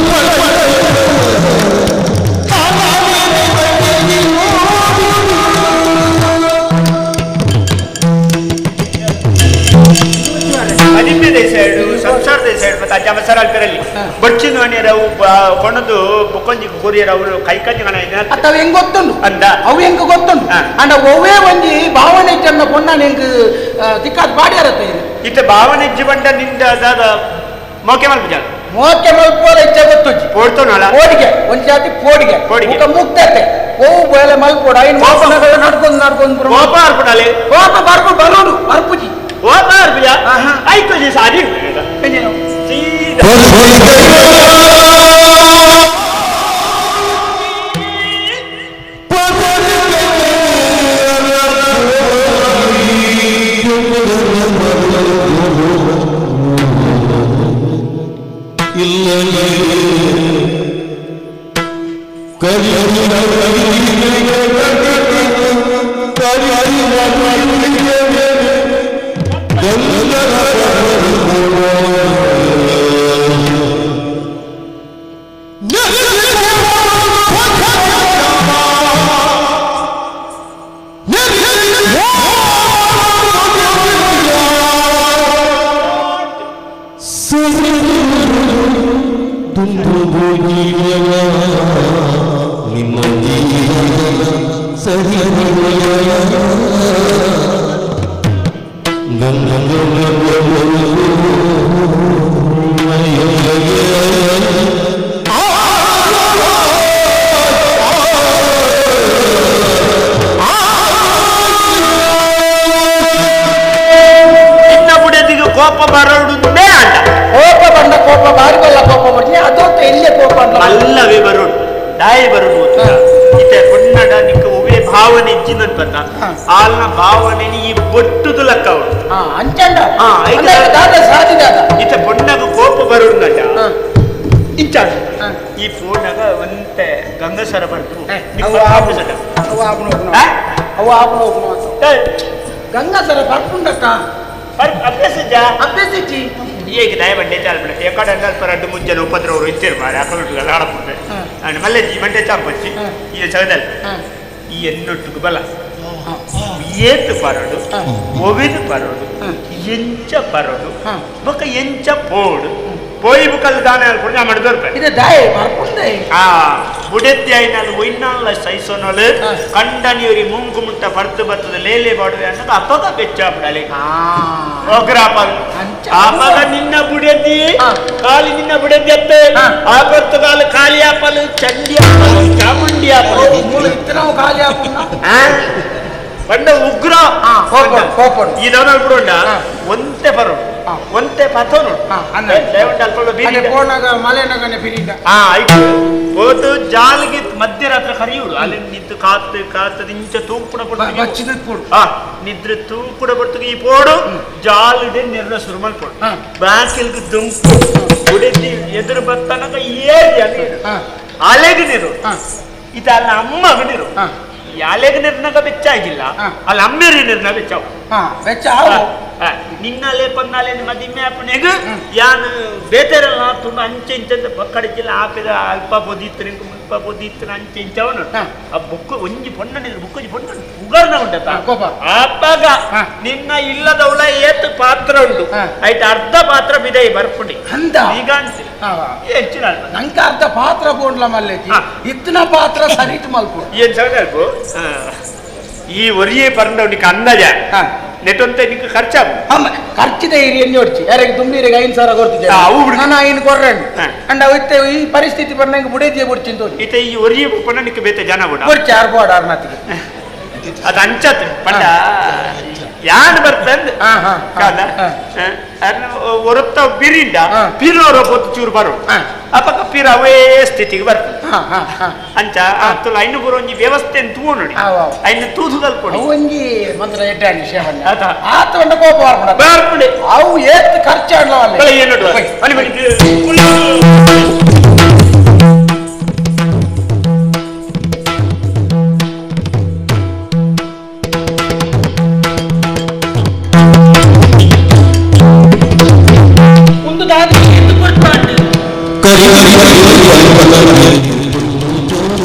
ಬೊಚ್ಚಿನ ಮನೆಯರವು ಕೊಣದು ಬೊಕ್ಕೊಂಜಿ ಕೊರಿಯರವರು ಕೈಕಂಜಿ ಕಣ ಅತ್ತ ಅವು ಹೆಂಗ್ ಗೊತ್ತುಂಡು ಅಂದ ಅವು ಹೆಂಗ್ ಗೊತ್ತುಂಡು ಅಂಡ ಒವ್ವೇ ಒಂಜಿ ಭಾವನೆ ಇಚ್ಚನ್ನ ಪೊಣ್ಣನ ಹೆಂಗ್ ತಿಕ್ಕಾದ್ ಪಾಡ್ಯಾರತ್ತ ಇದು ಇತ್ತ ಭಾವನೆ ಇಜ್ಜಿ ಬಂಡ ನಿಂದ ದಾದ ಮೋಕೆ ಮಲ್ಪುಜ ಮೋಕೆ ಮಲ್ಪುವರ ಇಚ್ಛೆ ಗೊತ್ತುಜ್ಜಿ ಪೋಡ್ತೋನಲ್ಲ ಪೋಡಿಗೆ ಒಂದ್ ಜಾತಿ ಪೋಡಿಗೆ ಪೋಡಿಗೆ. ಮುಖ ಮುಕ್ತತೆ ಓ ಬೇಲೆ ಮಲ್ಪೋಡ ಐನ್ ನಡ್ಕೊಂಡು ನಡ್ಕೊಂಡು ಕೋಪ ಅರ್ಪುಡಲೆ ಕೋಪ ಬರ್ಪು ಬರೋಡು ಬರ್ಪುಜಿ ಕೋಪ ಅರ್ಪುಜ ಆಯ್ತು ಸಾರಿ ಸೀದಾ ನಿನ್ನ ಬುಡದಿಗೆ ಕೋಪ ಬರೋಡುಂದೇ ಅಂಡ ಕೋಪ ಬಂದ ಕೋಪ ಬಾರಿ ಬಲ್ಲ ಕೋಪ ಬರ್ಲಿ ಅದೊಂದು ಎಲ್ಲೇ ಕೋಪ ಅಲ್ಲ ಅಲ್ಲವೇ ಬರೋಡು ದಾಯಿ ಬರೋಡು ಇತ್ತೆ ಪೊನ್ನಡ ನಿಕ್ಕ ಒವ್ವೇ ಭಾವನೆ ಇಜ್ಜಿನ ಬತ್ತ ಆಲ್ನ ಭಾವನೆ ಈ ಬೊಟ್ಟುದು ಲಕ್ಕ ಉಂಟು ಅಂಚಂಡ ಹಾ, ಐಕ- ಅಂದ್ರೆ ದಾದ ಸಾಧಿ ದಾದ ಇತ್ತೆ ಪೊನ್ನಗ ಕೋಪ ಬರೋಡುಂಡ ಇಂಚ ಈ ಫೋನಾಗ ಒಂತೆ ಗಂಗಸರ ಬರ್ತು ಅವು ಅವು ಆಪುನ ಹೋಗ್ನು. ಅವು ಆಪುನ ಹೋಗ್ನು ಅಂತ. ಗಂಗಾಸರ ಬರ್ಪುಂಡಕ್ಕ ಅಭ್ಯಾಸ ಅಭ್ಯಾಸ ಇಜ್ಜಿ ಈಗ ದಯ ಬಂಡೆ ಚಾಲ್ಬಿಡ ಎಕಡೆ ಅಲ್ಪ ರಡ್ಡು ಮುಂಜಾನೆ ಉಪದ್ರವರು ಇತ್ತಿರು ಮಾರೆ ಅಕೌಂಟ್ ಆಡಪುಂಡೆ ಅಂಡ್ ಮಲ್ಲೆಜ್ಜಿ ಮಂಡೆ ಚಾಂಪಚ್ಚಿ ಈ ಚೌದಲ್ ಈ ಎನ್ನೊಟ್ಟುಗು ಬಲ ಏತು ಪರೋಡು ಒವಿದು ಪರೋಡು ಎಂಚ ಪರೋಡು ಬೊಕ ಎಂಚ ಪೋಡು ಪೋಯಿ ಬುಕಲ್ ದಾನ ಅಲ್ಪುಂಡು ನಾ ಮಡ್ದೋರ್ಪೆ ಇದು ದಾಯ ಬರ್ಪುಂಡೆ ಆ ಬುಡೆತ್ತಿ ಆಯ್ನಾಲ್ ಒಯ್ನಾಲ ಸೈಸೋನೋಲು ಕಂಡನಿಯರಿ ಮುಂಗು ಮುಟ್ಟ ಪರ್ತು ಬತ್ತದ ಲೇಲೆ ಬಾಡುವೆ ಅನ್ನೋದು ಅಪ್ಪಗ ಬೆಚ್ಚಾಪಡಲೆ ಒಗ್ರಾಪಲ್ ಆಪಗ ನಿನ್ನ ಬುಡೆದಿ ಖಾಲಿ ನಿನ್ನ ಬುಡೆದಿ ಅತ್ತೆ ಆ ಪರ್ತು ಕಾಲು ಖಾಲಿ ಆಪಲು ಚಂಡಿ ಆಪಲು ಚಾಮುಂಡಿ ಆಪಲು ಮೂಲ ಇತ್ತು ನಾವು ಖಾಲಿ ಆಪುಂಡ ಪಂಡ ಉಗ್ರ ಕೋಪ ಕೋಪ ಈ ದವನ ಬಿಡೋಣ ಒಂತೆ ಬರೋಡು ಒಂತೆ ಪಥೋನು ಅದೇ ಪೋಣಾಗ ಮಲೆನಾಗನೆ ಪಿರಿದ ಆ ಆಯ್ತು ಹೋತು ಜಾಲ್ಗೆ ಮಧ್ಯರಾತ್ರಿ ಕರಿಯುಡು ಅಲ್ಲಿ ನಿಂತು ಕಾತು ಕಾತದ ಇಂಚ ತೂಪುಣ ಬಚ್ಚಿದ ಪೋಡು ಆ ನಿದ್ರೆ ತೂಪುಣ ಬರ್ತದೆ ಈ ಪೋಡು ಜಾಲಿದೆ ನಿರ್ರ ಸುರುಮಲ್ ಪೋಡು ಬಾಕಿಲ್ಗೆ ದುಂಪು ಬುಡೆದಿ ಎದುರು ಬತ್ತನಕ ಏರಿ ಅಲ್ಲಿ ಅಲೆಗೆ ನೀರು ಇತ ಅಲ್ಲ ಅಮ್ಮಗ ನೀರು ಈ ಅಲೆಗೆ ನೀರಿನಾಗ ಬೆಚ್ಚ ಆಗಿಲ್ಲ ಅಲ್ಲಿ ಅಮ್ಮೇರಿ ನೀರಿನಾಗ ಬೆಚ್ಚಾವು ಬೆಚ್ಚ ಆವು ನಿನ್ನಲೆ ಪನ್ನಾಲೆ ಮದಿಮೆ ಅಪ್ಪನೆಗ್ ಯಾನ್ ಬೇತೆರಲ್ಲ ತುಂಬ ಅಂಚೆ ಇಂಚ ಬಕ್ಕಡಿಜಿಲ್ಲ ಆಪಿದ ಅಲ್ಪ ಪೊದಿತ್ತು ನಿಂಕು ಮುಲ್ಪ ಪೊದಿತ್ತು ಅಂಚೆ ಇಂಚವನು ಆ ಬುಕ್ ಒಂಜಿ ಪೊಣ್ಣನ ಬುಕ್ಕೊಂಜಿ ಪೊಣ್ಣ ಉಗರ್ನ ಉಂಟತ್ತ ಆಪಾಗ ನಿನ್ನ ಇಲ್ಲದವಳ ಏತ್ ಪಾತ್ರ ಉಂಟು ಆಯ್ತು ಅರ್ಧ ಪಾತ್ರ ಬಿದೈ ಬರ್ಪುಂಡಿ ಅಂದ ಈಗ ಅನ್ಸಿಲ್ಲ ಹೆಚ್ಚಿನ ನಂಕ ಅರ್ಧ ಪಾತ್ರ ಬೋಂಡ್ಲ ಮಲ್ಲೇತಿ ಇತ್ತನ ಪಾತ್ರ ಸರಿಟ್ ಮಲ್ಪು ಏನ್ ಸೌದಲ್ಪು ಈ ಒರಿಯೇ ಪರಂಡವನಿಗೆ ಅಂದಾಜ ನೆಟ್ಟೊಂತೆ ನಿಂಗೆ ಖರ್ಚಾಗು ಖರ್ಚಿದ ಏರಿಯಲ್ಲಿ ಹೊಡ್ಚಿ ಯಾರಿಗೆ ತುಂಬಿರಿಗೆ 5,000 ಕೊಡ್ತಿದ್ದೆ ನಾನು ಐನು ಕೊರ್ರಂಡು ಅಂಡ್ ಅವಿತ್ತೆ ಈ ಪರಿಸ್ಥಿತಿ ಬಂದಂಗೆ ಬುಡೇದಿಯ ಬುಡ್ಚಿಂತ ಇತ್ತೆ ಈ ಒರಿಯೇ ಪುಪ್ಪನ ನಿಕ್ಕೆ ಬೇತೆ ಜನ ಬುಡ ಬುಡ್ಚಿ ಆರು ಬೋಡ ಆರ್ನಾತಿಗೆ ಅದು ಅಂಚತ್ ಪಂಡ ಯಾನ್ ಬರ್ಪೆಂದ್ ಕಾಲ ಒರತ್ತ ಬಿರಿಂಡ ಪಿರೋರ ಪೊತ್ತು ಚೂರು ಬರು ಅಪಕ ಪಿರ ಅವೇ ಸ್ಥಿತಿಗೆ ಬರ್ತದೆ ಅಂಚ ಆತುಲ ಐನು ಬರೋ ಒಂಜಿ ವ್ಯವಸ್ಥೆ ತೂ ನೋಡಿ ಐನು ತೂದುದಲ್ಪೊಡಿ ಒಂಜಿ ಮಂತ್ರ ಎಡ್ಡೆ ವಿಷಯ ಆತ ಒಂಡ ಕೋಪ ಬರ್ಪುಂಡೆ ಅವು ಏತ್ ಖರ್ಚಾಡ್ಲ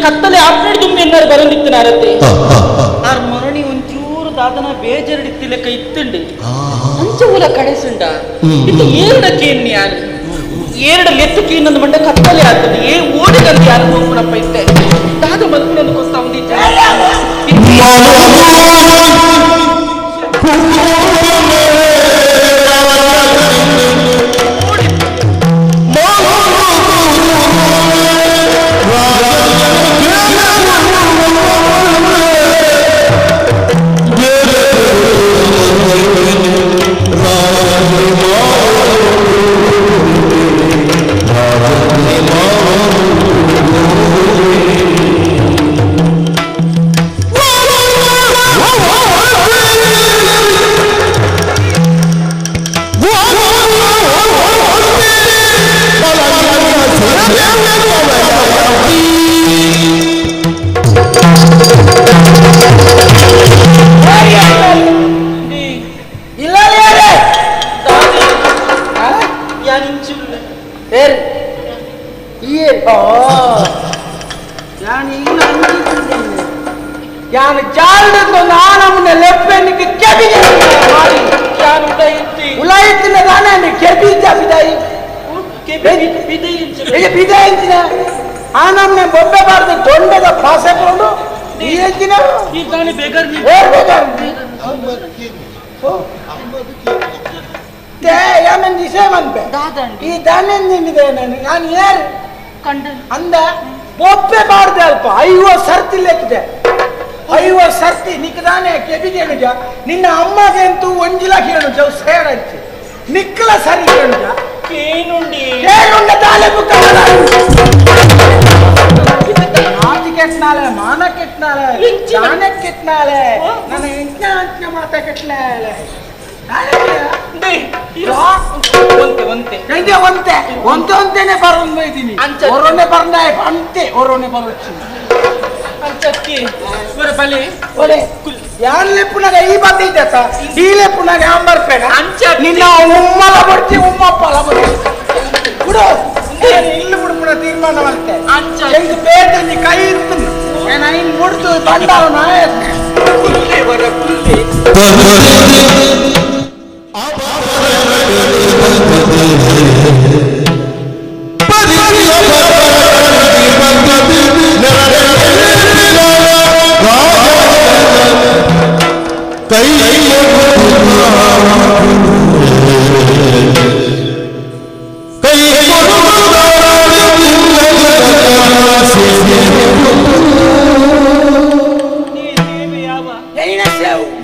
ಕತ್ತಲೆ ಆಪ್ರೇಡ್ ದುಮ್ಮಿ ಎನ್ನಾರು ಬರಂದಿತ್ತನಾರತ್ತೆ ಆರ್ ಮೊರಣಿ ಒಂಚೂರು ದಾದನ ಬೇಜಾರಿಡಿತ್ತಿಲೆಕ್ಕ ಇತ್ತುಂಡು ಅಂಚ ಊಲ ಕಡೆಸುಂಡ ಇತ್ತು ಏರಡ ಕೇನ್ನಿ ಯಾರು ಏರಡ ಲೆತ್ತು ಕೇನಂದು ಮಂಡ ಕತ್ತಲೆ ಆಗ್ತದೆ ಏ ಓಡಿಗಂದು ಯಾರು ಹೋಗ್ಬಿಡಪ್ಪ ಇತ್ತೆ ದಾದ ಮಲ್ಪುನಂದು ಕೊಸ್ತಾ ಒಂದಿತ್ತ ಅಂದ ಬೊಬ್ಬೆ ಬಾರ್ದೆ ಅಲ್ಪ ಐವ ಸರ್ತಿ ಲೆಕ್ಕಿದೆ ಐವ ಸರ್ತಿ ನಿಕ್ಕದಾನೆ ಕೆಬಿಗೇನುಜ ನಿನ್ನ ಅಮ್ಮಗೆ ಅಂತೂ ಒಂಜಿಲ ಕೇಳುಜ ಸೇರಚ್ಚಿ ನಿಕ್ಕಲ ಸರಿ ಕೇಳುಜ ಕೇನುಂಡಿ ಕೇನುಂಡ ತಾಲೆ ಬುಕ್ಕ ಆತಿ ಕೆಟ್ನಾಲೆ ಮಾನ ಕೆಟ್ನಾಲೆ ಜಾನ ಕೆಟ್ನಾಲೆ ನನ್ನ ಎಂಟ್ನ ಅಂಟ್ನ ಮಾತ ಕೆಟ್ನಾಲೆ ಒಂತೆ ಒಂತೆ ಒಂತೆನೆ ಬರೋನ್ ಇದ್ದೀನಿ ಒರೊನೆ ಬರ್ನಾಯ್ ಅಂತೆ ಒರೊನೆ ಬರೋಚ್ಚಿ ಅಂಚಕ್ಕೆ ಬರ ಬಲೆ ಒಲೆ ಯಾನ್ ಲೆಪ್ಪುನಾಗ ಈ ಬಂದಿದ್ದೆ ಈ ಲೆಪ್ಪುನಾಗ ಯಾನ್ ಬರ್ಪೇನ ಅಂಚ ನಿನ್ನ ಉಮ್ಮಲ ಬರ್ತಿ ಉಮ್ಮಪ್ಪಲ ಬರ್ತಿ ಬಿಡು ಇಲ್ಲಿ ಬಿಡ್ಪುಣ ತೀರ್ಮಾನ ಮಾಡ್ತೆ ಅಂಚ ಹೆಂಗ್ ಬೇಟ ನೀ ಕೈ ಇರ್ತೀನಿ ನಾನು ಹಿಂಗ್ ಮುಡ್ತು ಬಂದಾವ ನಾಯ ಕುಲ್ಲೆ ಬರ ಕುಲ್ಲೆ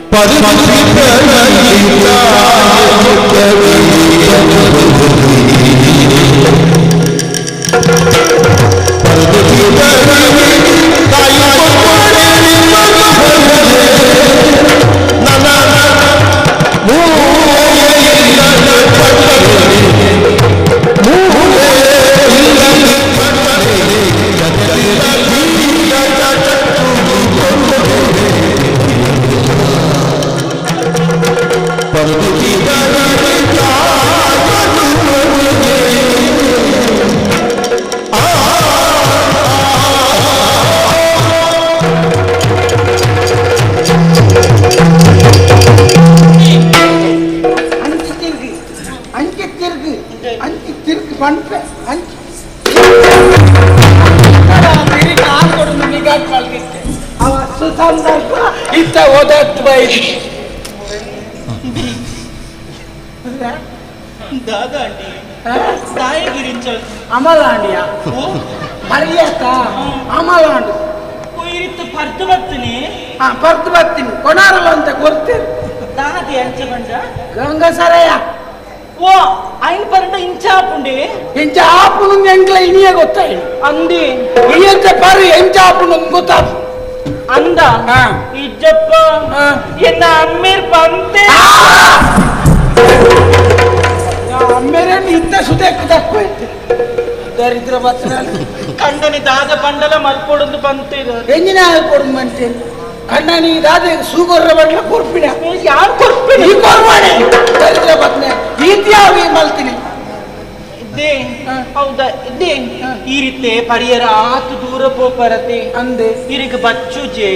ಪದ ಪೊದತ್ ಬೈದು ದಾದಾ ಅಂಡಿ ತಾಯಿಗಿರಿಂಚಲ್ ಅಮಲಾಂಡಿಯ ಮರಿಯತ್ತ ಅಮಲಾಂಡು ಇರಿತ್ತು ಪರ್ದು ಬತ್ತೀನಿ. ಹಾ ಪರ್ದು ಬತ್ತೀನಿ ಕೊನಾರಲ್ಲ ಅಂತ ಕೊರ್ತೀರಿ ದಾದಿ ಅಂಚೆ ಬಂಡ ಗಂಗಸರಯ್ಯ ಓ ಐನ್ ಪರಂಡ ಇಂಚಾಪುಂಡಿ ಇಂಚಾಪುನು ಎಂಕ್ಲ ಇನಿಯ ಗೊತ್ತಾಯಿ ಅಂದಿ ಇಯಂತ ಪರಿ ಎಂಚಾಪುನು ಗೊತ್ತಾಪು ಅಂದ ಇಜ್ಜಪ್ಪ ಎನ್ನ ಅಮ್ಮೇರ್ ಬಂತೆ ಅಮ್ಮೇರೆ ಇಂತ ಸುದೇಕ್ ತಕ್ಕು ದರಿದ್ರ ಬತ್ತನ ಕಂಡನಿ ದಾದ ಬಂಡಲ ಮಲ್ಪೊಡೊಂದು ಬಂತೆ ಎಂಜಿನ ಕೊಡೊಂದು ಬಂತೆ ಕಣ್ಣನಿ ದಾದ ಸೂಗೊರ್ರ ಬಂಡ್ಲ ಕೊರ್ಪಿನ ಯಾರು ಕೊರ್ಪಿನ ಈ ಕೊರ್ವಾಣೆ ದರಿದ್ರ ಬತ್ತನೆ ಈತ್ಯಾವಿ ಮಲ್ತಿನಿ ಇದ್ದೆ ಹೌದಾ ಇದ್ದೆ ಈ ರೀತಿ ಪರಿಯರ ಆತು ದೂರ ಪೋಪರತೆ ಅಂದೆ ಇರಿಗೆ ಬಚ್ಚುಜೆ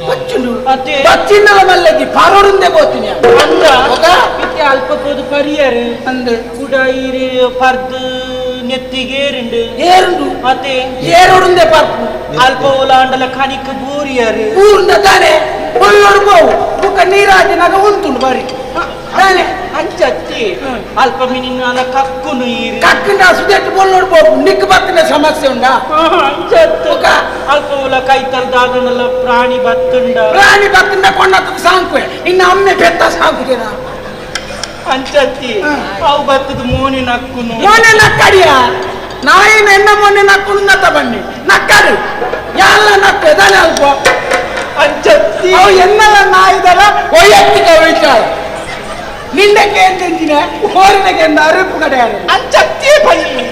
ಬಚ್ಚುಂಡು ಅದೇ ಬಚ್ಚಿನ್ನಲ ಮಲ್ಲಗಿ ಪಾರೋಡುಂದೆ ಬೋತಿನಿ ಅಂದ ಇತ್ತೆ ಅಲ್ಪ ಪೋದು ಪರಿಯರು ಅಂದೆ ಕುಡ ಇರಿ ಪರ್ದು ನೆತ್ತಿಗೆ ಏರುಂಡು ಏರುಂಡು ಅದೇ ಏರುಂಡೆ ಪರ್ಪು ಅಲ್ಪ ಓಲಾಂಡಲ ಕನಿಕ್ ಬೂರಿಯರು ಬೂರ್ನ ತಾನೆ ಒಳ್ಳೊಡು ಬೋವು ಬುಕ್ಕ ನೀರಾಜಿನಾಗ ಉಂತುಂಡು ಬಾರಿ ತಾನೆ ಅಂಚತ್ತಿ ಅಲ್ಪ ಮಿನಿನಾಲ ಕಕ್ಕುನು ಈರು ಕಕ್ಕಿನ ಸುದೆಟ್ಟು ಬೊಲ್ಲೊಡು ಬೋವು ನಿಕ್ ಬತ್ತಿನ ಸಮಸ್ಯೆ ಉಂಡಾ ಅಂಚತ್ತು ಅಲ್ಪ ಓಲ ಕೈತಲ್ ದಾದನಲ್ಲ ಪ್ರಾಣಿ ಬತ್ತುಂಡ ಪ್ರಾಣಿ ಬತ್ತುಂಡ ಕೊಂಡತ್ತ ಸಾಂಕುವೆ ಇನ್ನು ಅಮ್ಮೆ ಬೆತ್ತ ಸಾಂಕುಜೇನ ಅಂಚತ್ತಿ ಅವು ಬತ್ತದ ಮೋನೆ ನಕ್ಕುನು ಮೋನೆ ನಕ್ಕಡಿಯ ನಾಯಿನ ಎನ್ನ ಮೊನ್ನೆ ನಕ್ಕುನು ನತ್ತ ಬನ್ನಿ ನಕ್ಕಡಿ ಎಲ್ಲ ನಕ್ಕು ಎದಾನೆ ಅಲ್ಪ ಅಂಚತ್ತಿ ಅವು ಎನ್ನೆಲ್ಲ ನಾಯಿದಲ್ಲ ವೈಯಕ್ತಿಕ ವಿಚಾರ ನಿಂಡಕ್ಕೆ ಎಂತೆಂಚಿನ ಹೋರಿನಕ್ಕೆ ಎಂದ ಅರಿಪು ಕಡೆ ಅಂಚತ್ತಿ ಬನ್ನಿ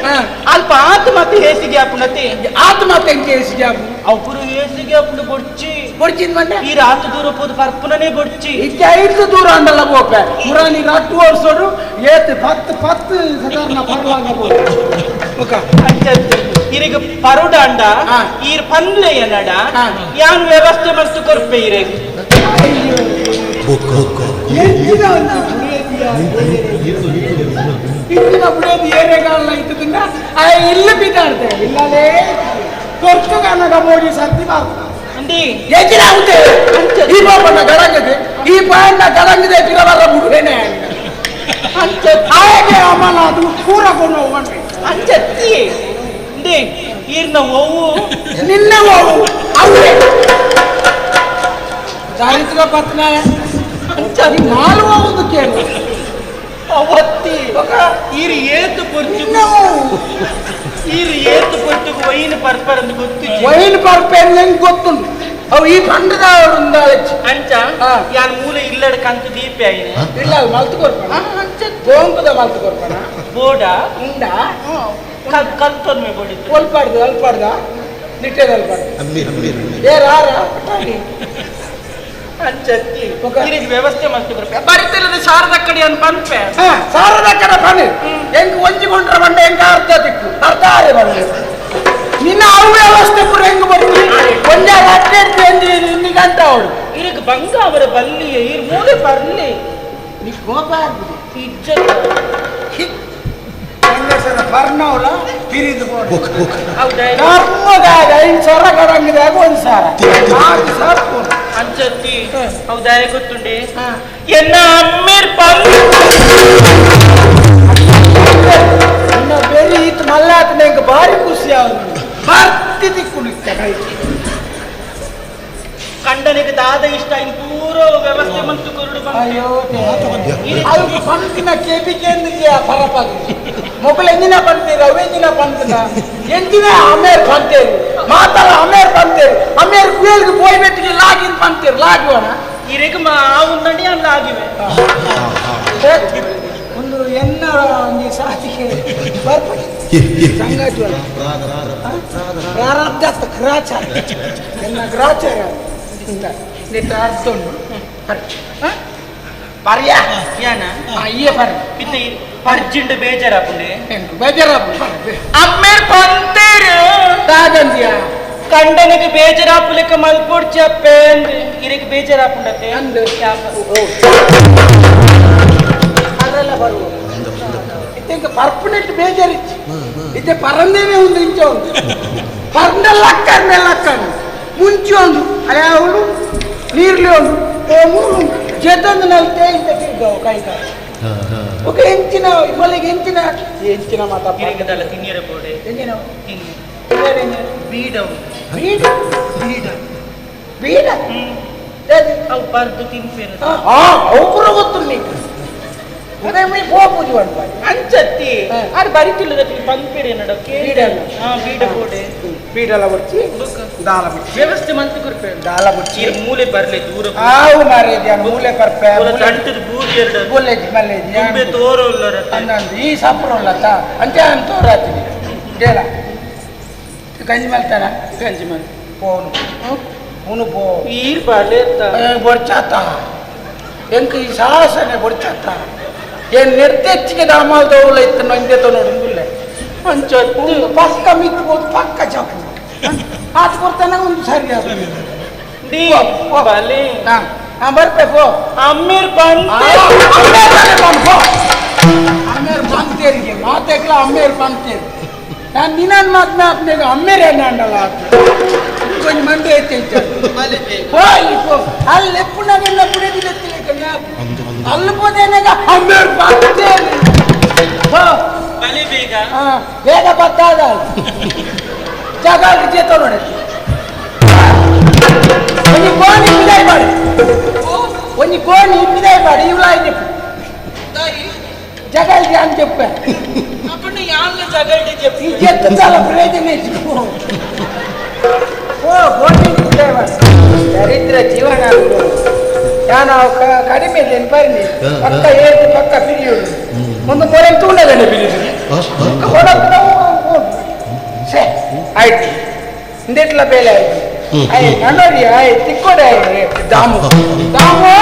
ಅಲ್ಪ ಆತ್ಮಹತ್ಯೆ ಹೇಸಿಗೆ ಆಪುನತೆ ಆತ್ಮಹತ್ಯೆ ಎಂಚ ಹೇಸಿಗೆ ಆಪು ಅವ್ರು ಹೇಸಿಗೆ ಆಪುಂಡು ಬೊಡ್ಚಿ ಬೊಡ್ಚಿನ ಬಂಡೆ ಈ ರಾತು ದೂರ ಪೋದು ಪರ್ಪುನನೇ ಬೊಡ್ಚಿ ಇಚ್ಚ ಐದು ದೂರ ಅಂದಲ್ಲ ಬೋಪೆ ಮುರಾನಿ ರಾಟು ವರ್ಷೋಡು ಏತ್ ಪತ್ತು ಪತ್ತು ಸಾಧಾರಣ ಪರ್ಲಾಂಗ ಬೋಪೆ ಅಂಚತ್ತಿ ಇರಿಗೆ ಪರುಡಾಂಡ ಈರ್ ಪನ್ಲೆ ಏನಡ ಯಾನ್ ವ್ಯವಸ್ಥೆ ಮಸ್ತು ಕೊರ್ಪೆ ಇರೆಗ್ ಇಂದಿನ ಬುಡೇದಿ ಏರೆಗಾಲ ಇತ್ತದಿಂದ ಆ ಇಲ್ಲ ಬಿದ್ದಾಡ್ತೆ ಇಲ್ಲಲೇ ಕೊರ್ತು ಕನ್ನಡ ಮೋಡಿ ಸರ್ತಿ ಬಾರ್ತ ಅಂದಿ ಎಂಜಿನ ಉಂಟೆ ಈ ಪಾಪಣ್ಣ ಗಡಂಗದೆ ಈ ಪಾಯಣ್ಣ ಗಡಂಗದೆ ಪಿರವರ ಬುಡುವೇನೆ ಹಾಗೆ ಅಮಲ ಅದು ಪೂರ ಕೊಂಡು ಹೋಗ್ಬಂಡ್ರಿ ಅಂಚತ್ತಿ ಅಂದಿ ಈರ್ನ ಓವು ನಿನ್ನ ಓವು ಅವೇ ದಾರಿದ್ರ ಪತ್ನ ಮಾಲುವ ಒಂದು ಕೇಳು ಅವತ್ತಿ ಈರು ಏತು ಪೊರ್ಚು ಈರು ಏತು ಪೊರ್ತುಗು ವೈನ್ ಪರ್ಪರ್ ಅಂತ ಗೊತ್ತು ವೈನ್ ಪರ್ಪರ್ ನಂಗೆ ಗೊತ್ತುಂಟು ಅವು ಈ ಪಂಡದ ಅಂಚ ಯಾನ್ ಮೂಲ ಇಲ್ಲಡ ಕಂತು ದೀಪ ಆಯಿನ ಇಲ್ಲ ಅದು ಮಲ್ತು ಕೊರ್ಪಣ ಗೋಂಕುದ ಮಲ್ತು ಕೊರ್ಪಣ ಬೋಡ ಉಂಡ ಕಲ್ತೊನ್ಮೆ ಬೋಡಿತ್ತು ಒಲ್ಪಾಡ್ದು ಅಲ್ಪಾಡ್ದ ನಿಟ್ಟೆದ ಅಲ್ಪಾಡ್ದು ಏ ರಾರ ಅಂಚತ್ತಿ ಇರಿಗೆ ವ್ಯವಸ್ಥೆ ಮಲ್ತು ಕೊರ್ಪೆ ಬರಿತಿಲ್ಲದ ಶಾರದಾ ಕಡೆ ಅನ್ ಪನ್ಪೆ ಶಾರದಾ ಕಡೆ ಪನ್ನಿ ಹೆಂಗ್ ಒಂಜಿಕೊಂಡ್ರ ಬಂಡೆ ಹೆಂಗ ಅರ್ಧ ದಿಕ್ಕು ಅರ್ಧ ಆರೆ ಬಂಡೆ ನಿನ್ನ ಅವು ವ್ಯವಸ್ಥೆ ಪೂರ ಹೆಂಗ್ ಬರ್ತೀನಿ ಒಂದೇ ರಾತ್ರಿ ಗಂಟ ಅವಳು ಇರಿಗೆ ಬಂಗ ಅವರ ಬಲ್ಲಿ ಇರ್ ಮೂಲೆ ಬರ್ಲಿ ನೀ ಕೋಪ ಆಗ್ಬಿಡಿ ಇಜ್ಜತ್ ಹೆಂಗಸರ ಬರ್ನವಳ ಬಿರಿದು ಧರ್ಮದಾಗ ಐದು ಸಾವಿರ ಗಡಂಗಿದಾಗ ಒಂದು ಸಾವಿರ 4,000 ಅಂಚತ್ತಿ ಹೌದಾ ಗೊತ್ತುಂಡೆ ಎನ್ನ ಅಮ್ಮೇರ್ ಪಂದು ಇನ್ನ ಬೇರೆ ಈತ ಮಲ್ಲಾತ ನಂಗೆ ಭಾರಿ ಖುಷಿ ಆಗ ಬರ್ತಿ ದಿಕ್ಕು ಕಂಡನಿಗೆ ದಾದ ಇಷ್ಟ ಇನ್ ಪೂರ ವ್ಯವಸ್ಥೆ ಮಂತು ಕೊರಡು ಅಯ್ಯೋ ಅದು ಪಂಪಿನ ಕೆಬಿಕೆ ಪರಪಾಗಿ ಮೊಬೈಲ್ ಎಂಜಿನ ಪಂತೀರ ಅವೆಂಜಿನ ಪಂತಿನ ಎಂಜಿನ ಅಮೇರ್ ಪಂತೇರು ಮಾತಾಡ ಅಮೇರ್ ಪಂತೇರು ಅಮೇರ್ ಕುಯಲ್ಗೆ ಪೋಯ್ ಬೆಟ್ಟಿಗೆ ಲಾಗಿನ್ ಪಂತೇರು ಲಾಗುವಣ ಇರೆಗ್ ಮಾ ಉಂದಂಡಿ ಅನ್ ಲಾಗಿವೆ ಒಂದು ಎನ್ನ ಒಂಜಿ ಸಾಧಿಗೆ ಬರ್ಪಡಿ ಸಂಗಾತಿ ಪ್ರಾರಬ್ಧ ಗ್ರಾಚಾರ ಎನ್ನ ಗ್ರಾಚಾರ ನಿಟ್ಟ ಅರ್ಥ ಉಂಟು ಪರ್ಯ ಯಾನ ಅಯ್ಯ ಪರ್ಯ ಇತ್ತೆ ಪರ್ಜಿಂಡ ಬೇಜಾರಾಪುಂಡೆ ಬೇಜಾರಾಪುಂಡು ಅಮ್ಮೇರ್ ಪಂತೇರು ದಾದಂದಿಯ ಕಂಡನಿಗೆ ಬೇಜಾರಾಪುಲೆಕ್ಕ ಮಲ್ಪೊಡ್ಚಿ ಅಪ್ಪೆ ಇರೆಗ್ ಬೇಜಾರಾಪುಂಡತೆ ಅಂದು ಅದೆಲ್ಲ ಬರುವ ಇತ್ತೆ ಪರ್ಪನೆಟ್ ಬೇಜಾರಿಚ್ಚು ಇತ್ತೆ ಪರಂದೇನೆ ಒಂದು ಇಂಚ ಒಂದು ಪರ್ನೆಲ್ಲ ಅಕ್ಕನ್ನೆಲ್ಲ ಅಕ್ಕನ್ನು ಮುಂಚೆ ಒಂದು ಅಯ್ಯ ಅವಳು ನೀರ್ಲಿ ಒಂದು ಜೇತೊಂದು ನಲ್ತೆ ಇಂತ ತಿರ್ಗಾವು ಕೈ ಕಾಲು ఒక ಎಂಚಿನ ಮೊಲೆಗೆ ಎಂಚಿನ ಎಂಚಿನ ಮಾತಾ ತಿನ್ನಿರ ಬೋಡೆ ಎಂಚಿನ ಬೀಡ ಬೀಡ ಬೀಡ ಬೀಡ ಅವು ಬರ್ದು ತಿನ್ಪೇರು ಅವು ಪೂರ ಗೊತ್ತು ನೀಕು ಅದೇ ಮೀ ಪೋ ಪೂಜೆ ಮಾಡ್ಬಾರ್ದು ಅಂಚತ್ತಿ ಅದು ಬರಿತಿಲ್ಲದ ಪಂಪೇರು ಏನಡ ಬೀಡಲ್ಲ ಬೀಡ ಬೋಡೆ ಬೀಡಲ ಬಡ್ಚಿ ದಾಲ ಬಡ್ಚಿ ವ್ಯವಸ್ಥೆ ಮಂತ್ ಕೊರ್ಪೆ ದಾಲ ಬಡ್ಚಿ ಮೂಲೆ ಬರ್ಲೆ ದೂರ ಆವು ಮಾರೇದ್ಯ ಮೂಲೆ ಪರ್ಪೆ ತಂಟದ ಬೂರಿ ಎರಡು ಬೊಲ್ಲೆಜಿ ಮಲ್ಲೆಜಿ ತುಂಬೆ ತೋರೋಲ್ಲ ಅಂದಂದು ಈ ಸಾಪುರಲ್ಲತ್ತ ಅಂಚೆ ನಾನು ತೋರಾತೀನಿ ಡೇಲ ಗಂಜಿ ಮಲ್ತಾನ ಗಂಜಿ ಮಲ್ ಪೋನು ಉನು ಪೋ ಈರ್ ಬಾಲೆ ಬೊಡ್ಚಾತ ಎಂಕ ಈ ಸಾಹಸನೆ ಬೊಡ್ಚಾತ ಏನ್ ನಿರ್ತೆಚ್ಚಿಗೆ ದಾಮಾಲ್ ದೌಲ ಇತ್ತು ನಂಗೆ ನೋಡುಂಗುಲ್ಲೆ ಅಂಚತ್ತು ಪಕ್ಕ ಮಿತ್ಬೋದು ಪಕ್ಕ ಚಾಪು ಆತ ಕೊಡ್ತಾನ ಒಂದು ಸರಿ ಅದು ಬಾಲೆ ಹಾ ಬರ್ಪೆ ಪೋ ಅಮ್ಮೇರ್ ಬಂತೆ ಅಮ್ಮೇರ್ ಬಂತೇರಿಗೆ ಮಾತೆಗ್ಲ ಅಮ್ಮೇರ್ ಬಂತೇರಿ ನಾನು ನಿನ್ನ ಮಾತನ್ನ ಆಪ್ನೇಗ ಅಮ್ಮೇರೆ ಅಂಡಲ್ಲ కొంచెం మండి అయితే పో ಅಲ್ಲಿ ఎప్పుడు నాకు అల్లిపోతేనే అమ్మేరు ಬೇಗ ಬತ್ತಾದ ಜಾಗ చేతో ನೋಡಿ ಒಂಜಿ ಕೋಣಿ ಪಿದಾಯಿ ಮಾಡಿ ಒಂಜಿ ಕೋಣಿ ಪಿದಾಯಿ ಮಾಡಿ ಇವ್ಲ చెప్పు జగల్ది అని చెప్పా అప్పుడు యాన్ల జగల్ది చెప్పు ఈ చెత్త చాలా ప్రయోజనం ಓ ಗೋಟಿ ದರಿದ್ರ ಜೀವನ ನಾನು ಕಡಿಮೆ ಬನ್ನಿ ಪಕ್ಕ ಏಳು ಪಕ್ಕ ಪಿರಿಯೋಡು ಒಂದು ಮೊರೆ ತೂಂಡದನೆ ಪಿರಿಯೋದು ಸೇ ಆಯ್ತು ಇಂದೆಟ್ಲ ಬೇಲೆ ಆಯ್ತು ಆಯ್ ನನ್ನೋರಿ ಆಯ್ ತಿಕ್ಕೋಡೆ ಆಯ್ ದಾಮು ದಾಮು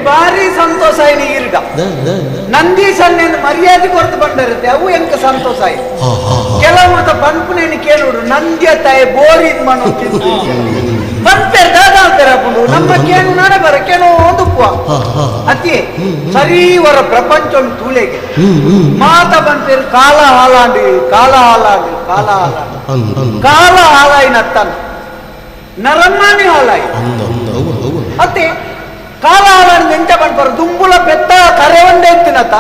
ಭಾರಿ ಸಂತೋಷ ಈರ್ಗ ನಂದೀಸನ್ನೇನು ಮರ್ಯಾದೆ ಕೊರತು ಬಂದಿರುತ್ತೆ ಅವು ಎಂಕ ಸಂತೋಷ ಆಯ್ತು ಕೆಲವು ಪನ್ಪುನೇನು ಕೇಳುಡು ನಂದ್ಯ ತಾಯಿ ಬೋರಿದ್ ಮನು ಪನ್ಪೇರ್ ದಾದಾಲ್ಪೇರ ಹಾಕೊಂಡು ನಮ್ಮ ಕೇನು ನಾಡ ಬರ ಕೇನೋ ಒಂದು ಅತಿ ಸರಿ ವರ ಪ್ರಪಂಚ ತೂಲೆಗೆ ಮಾತ ಪನ್ಪೇರು ಕಾಲ ಹಾಲಾಂಡಿ ಕಾಲ ಹಾಲಾಂಡಿ ಕಾಲ ಹಾಲಾಂಡಿ ಕಾಲ ಹಾಲಾಯಿನತ್ತನ ನರಮ್ಮಾನಿ ಹಾಲಾಯಿ ಅತ್ತೆ ಕಾಲ ಹಾಲಾಂಡಿ ಎಂಚ ಪನ್ಪರು ದುಂಬುಲ ಪೆತ್ತ ಕರೆ ಒಂದೇ ಇತ್ತಿನತ್ತ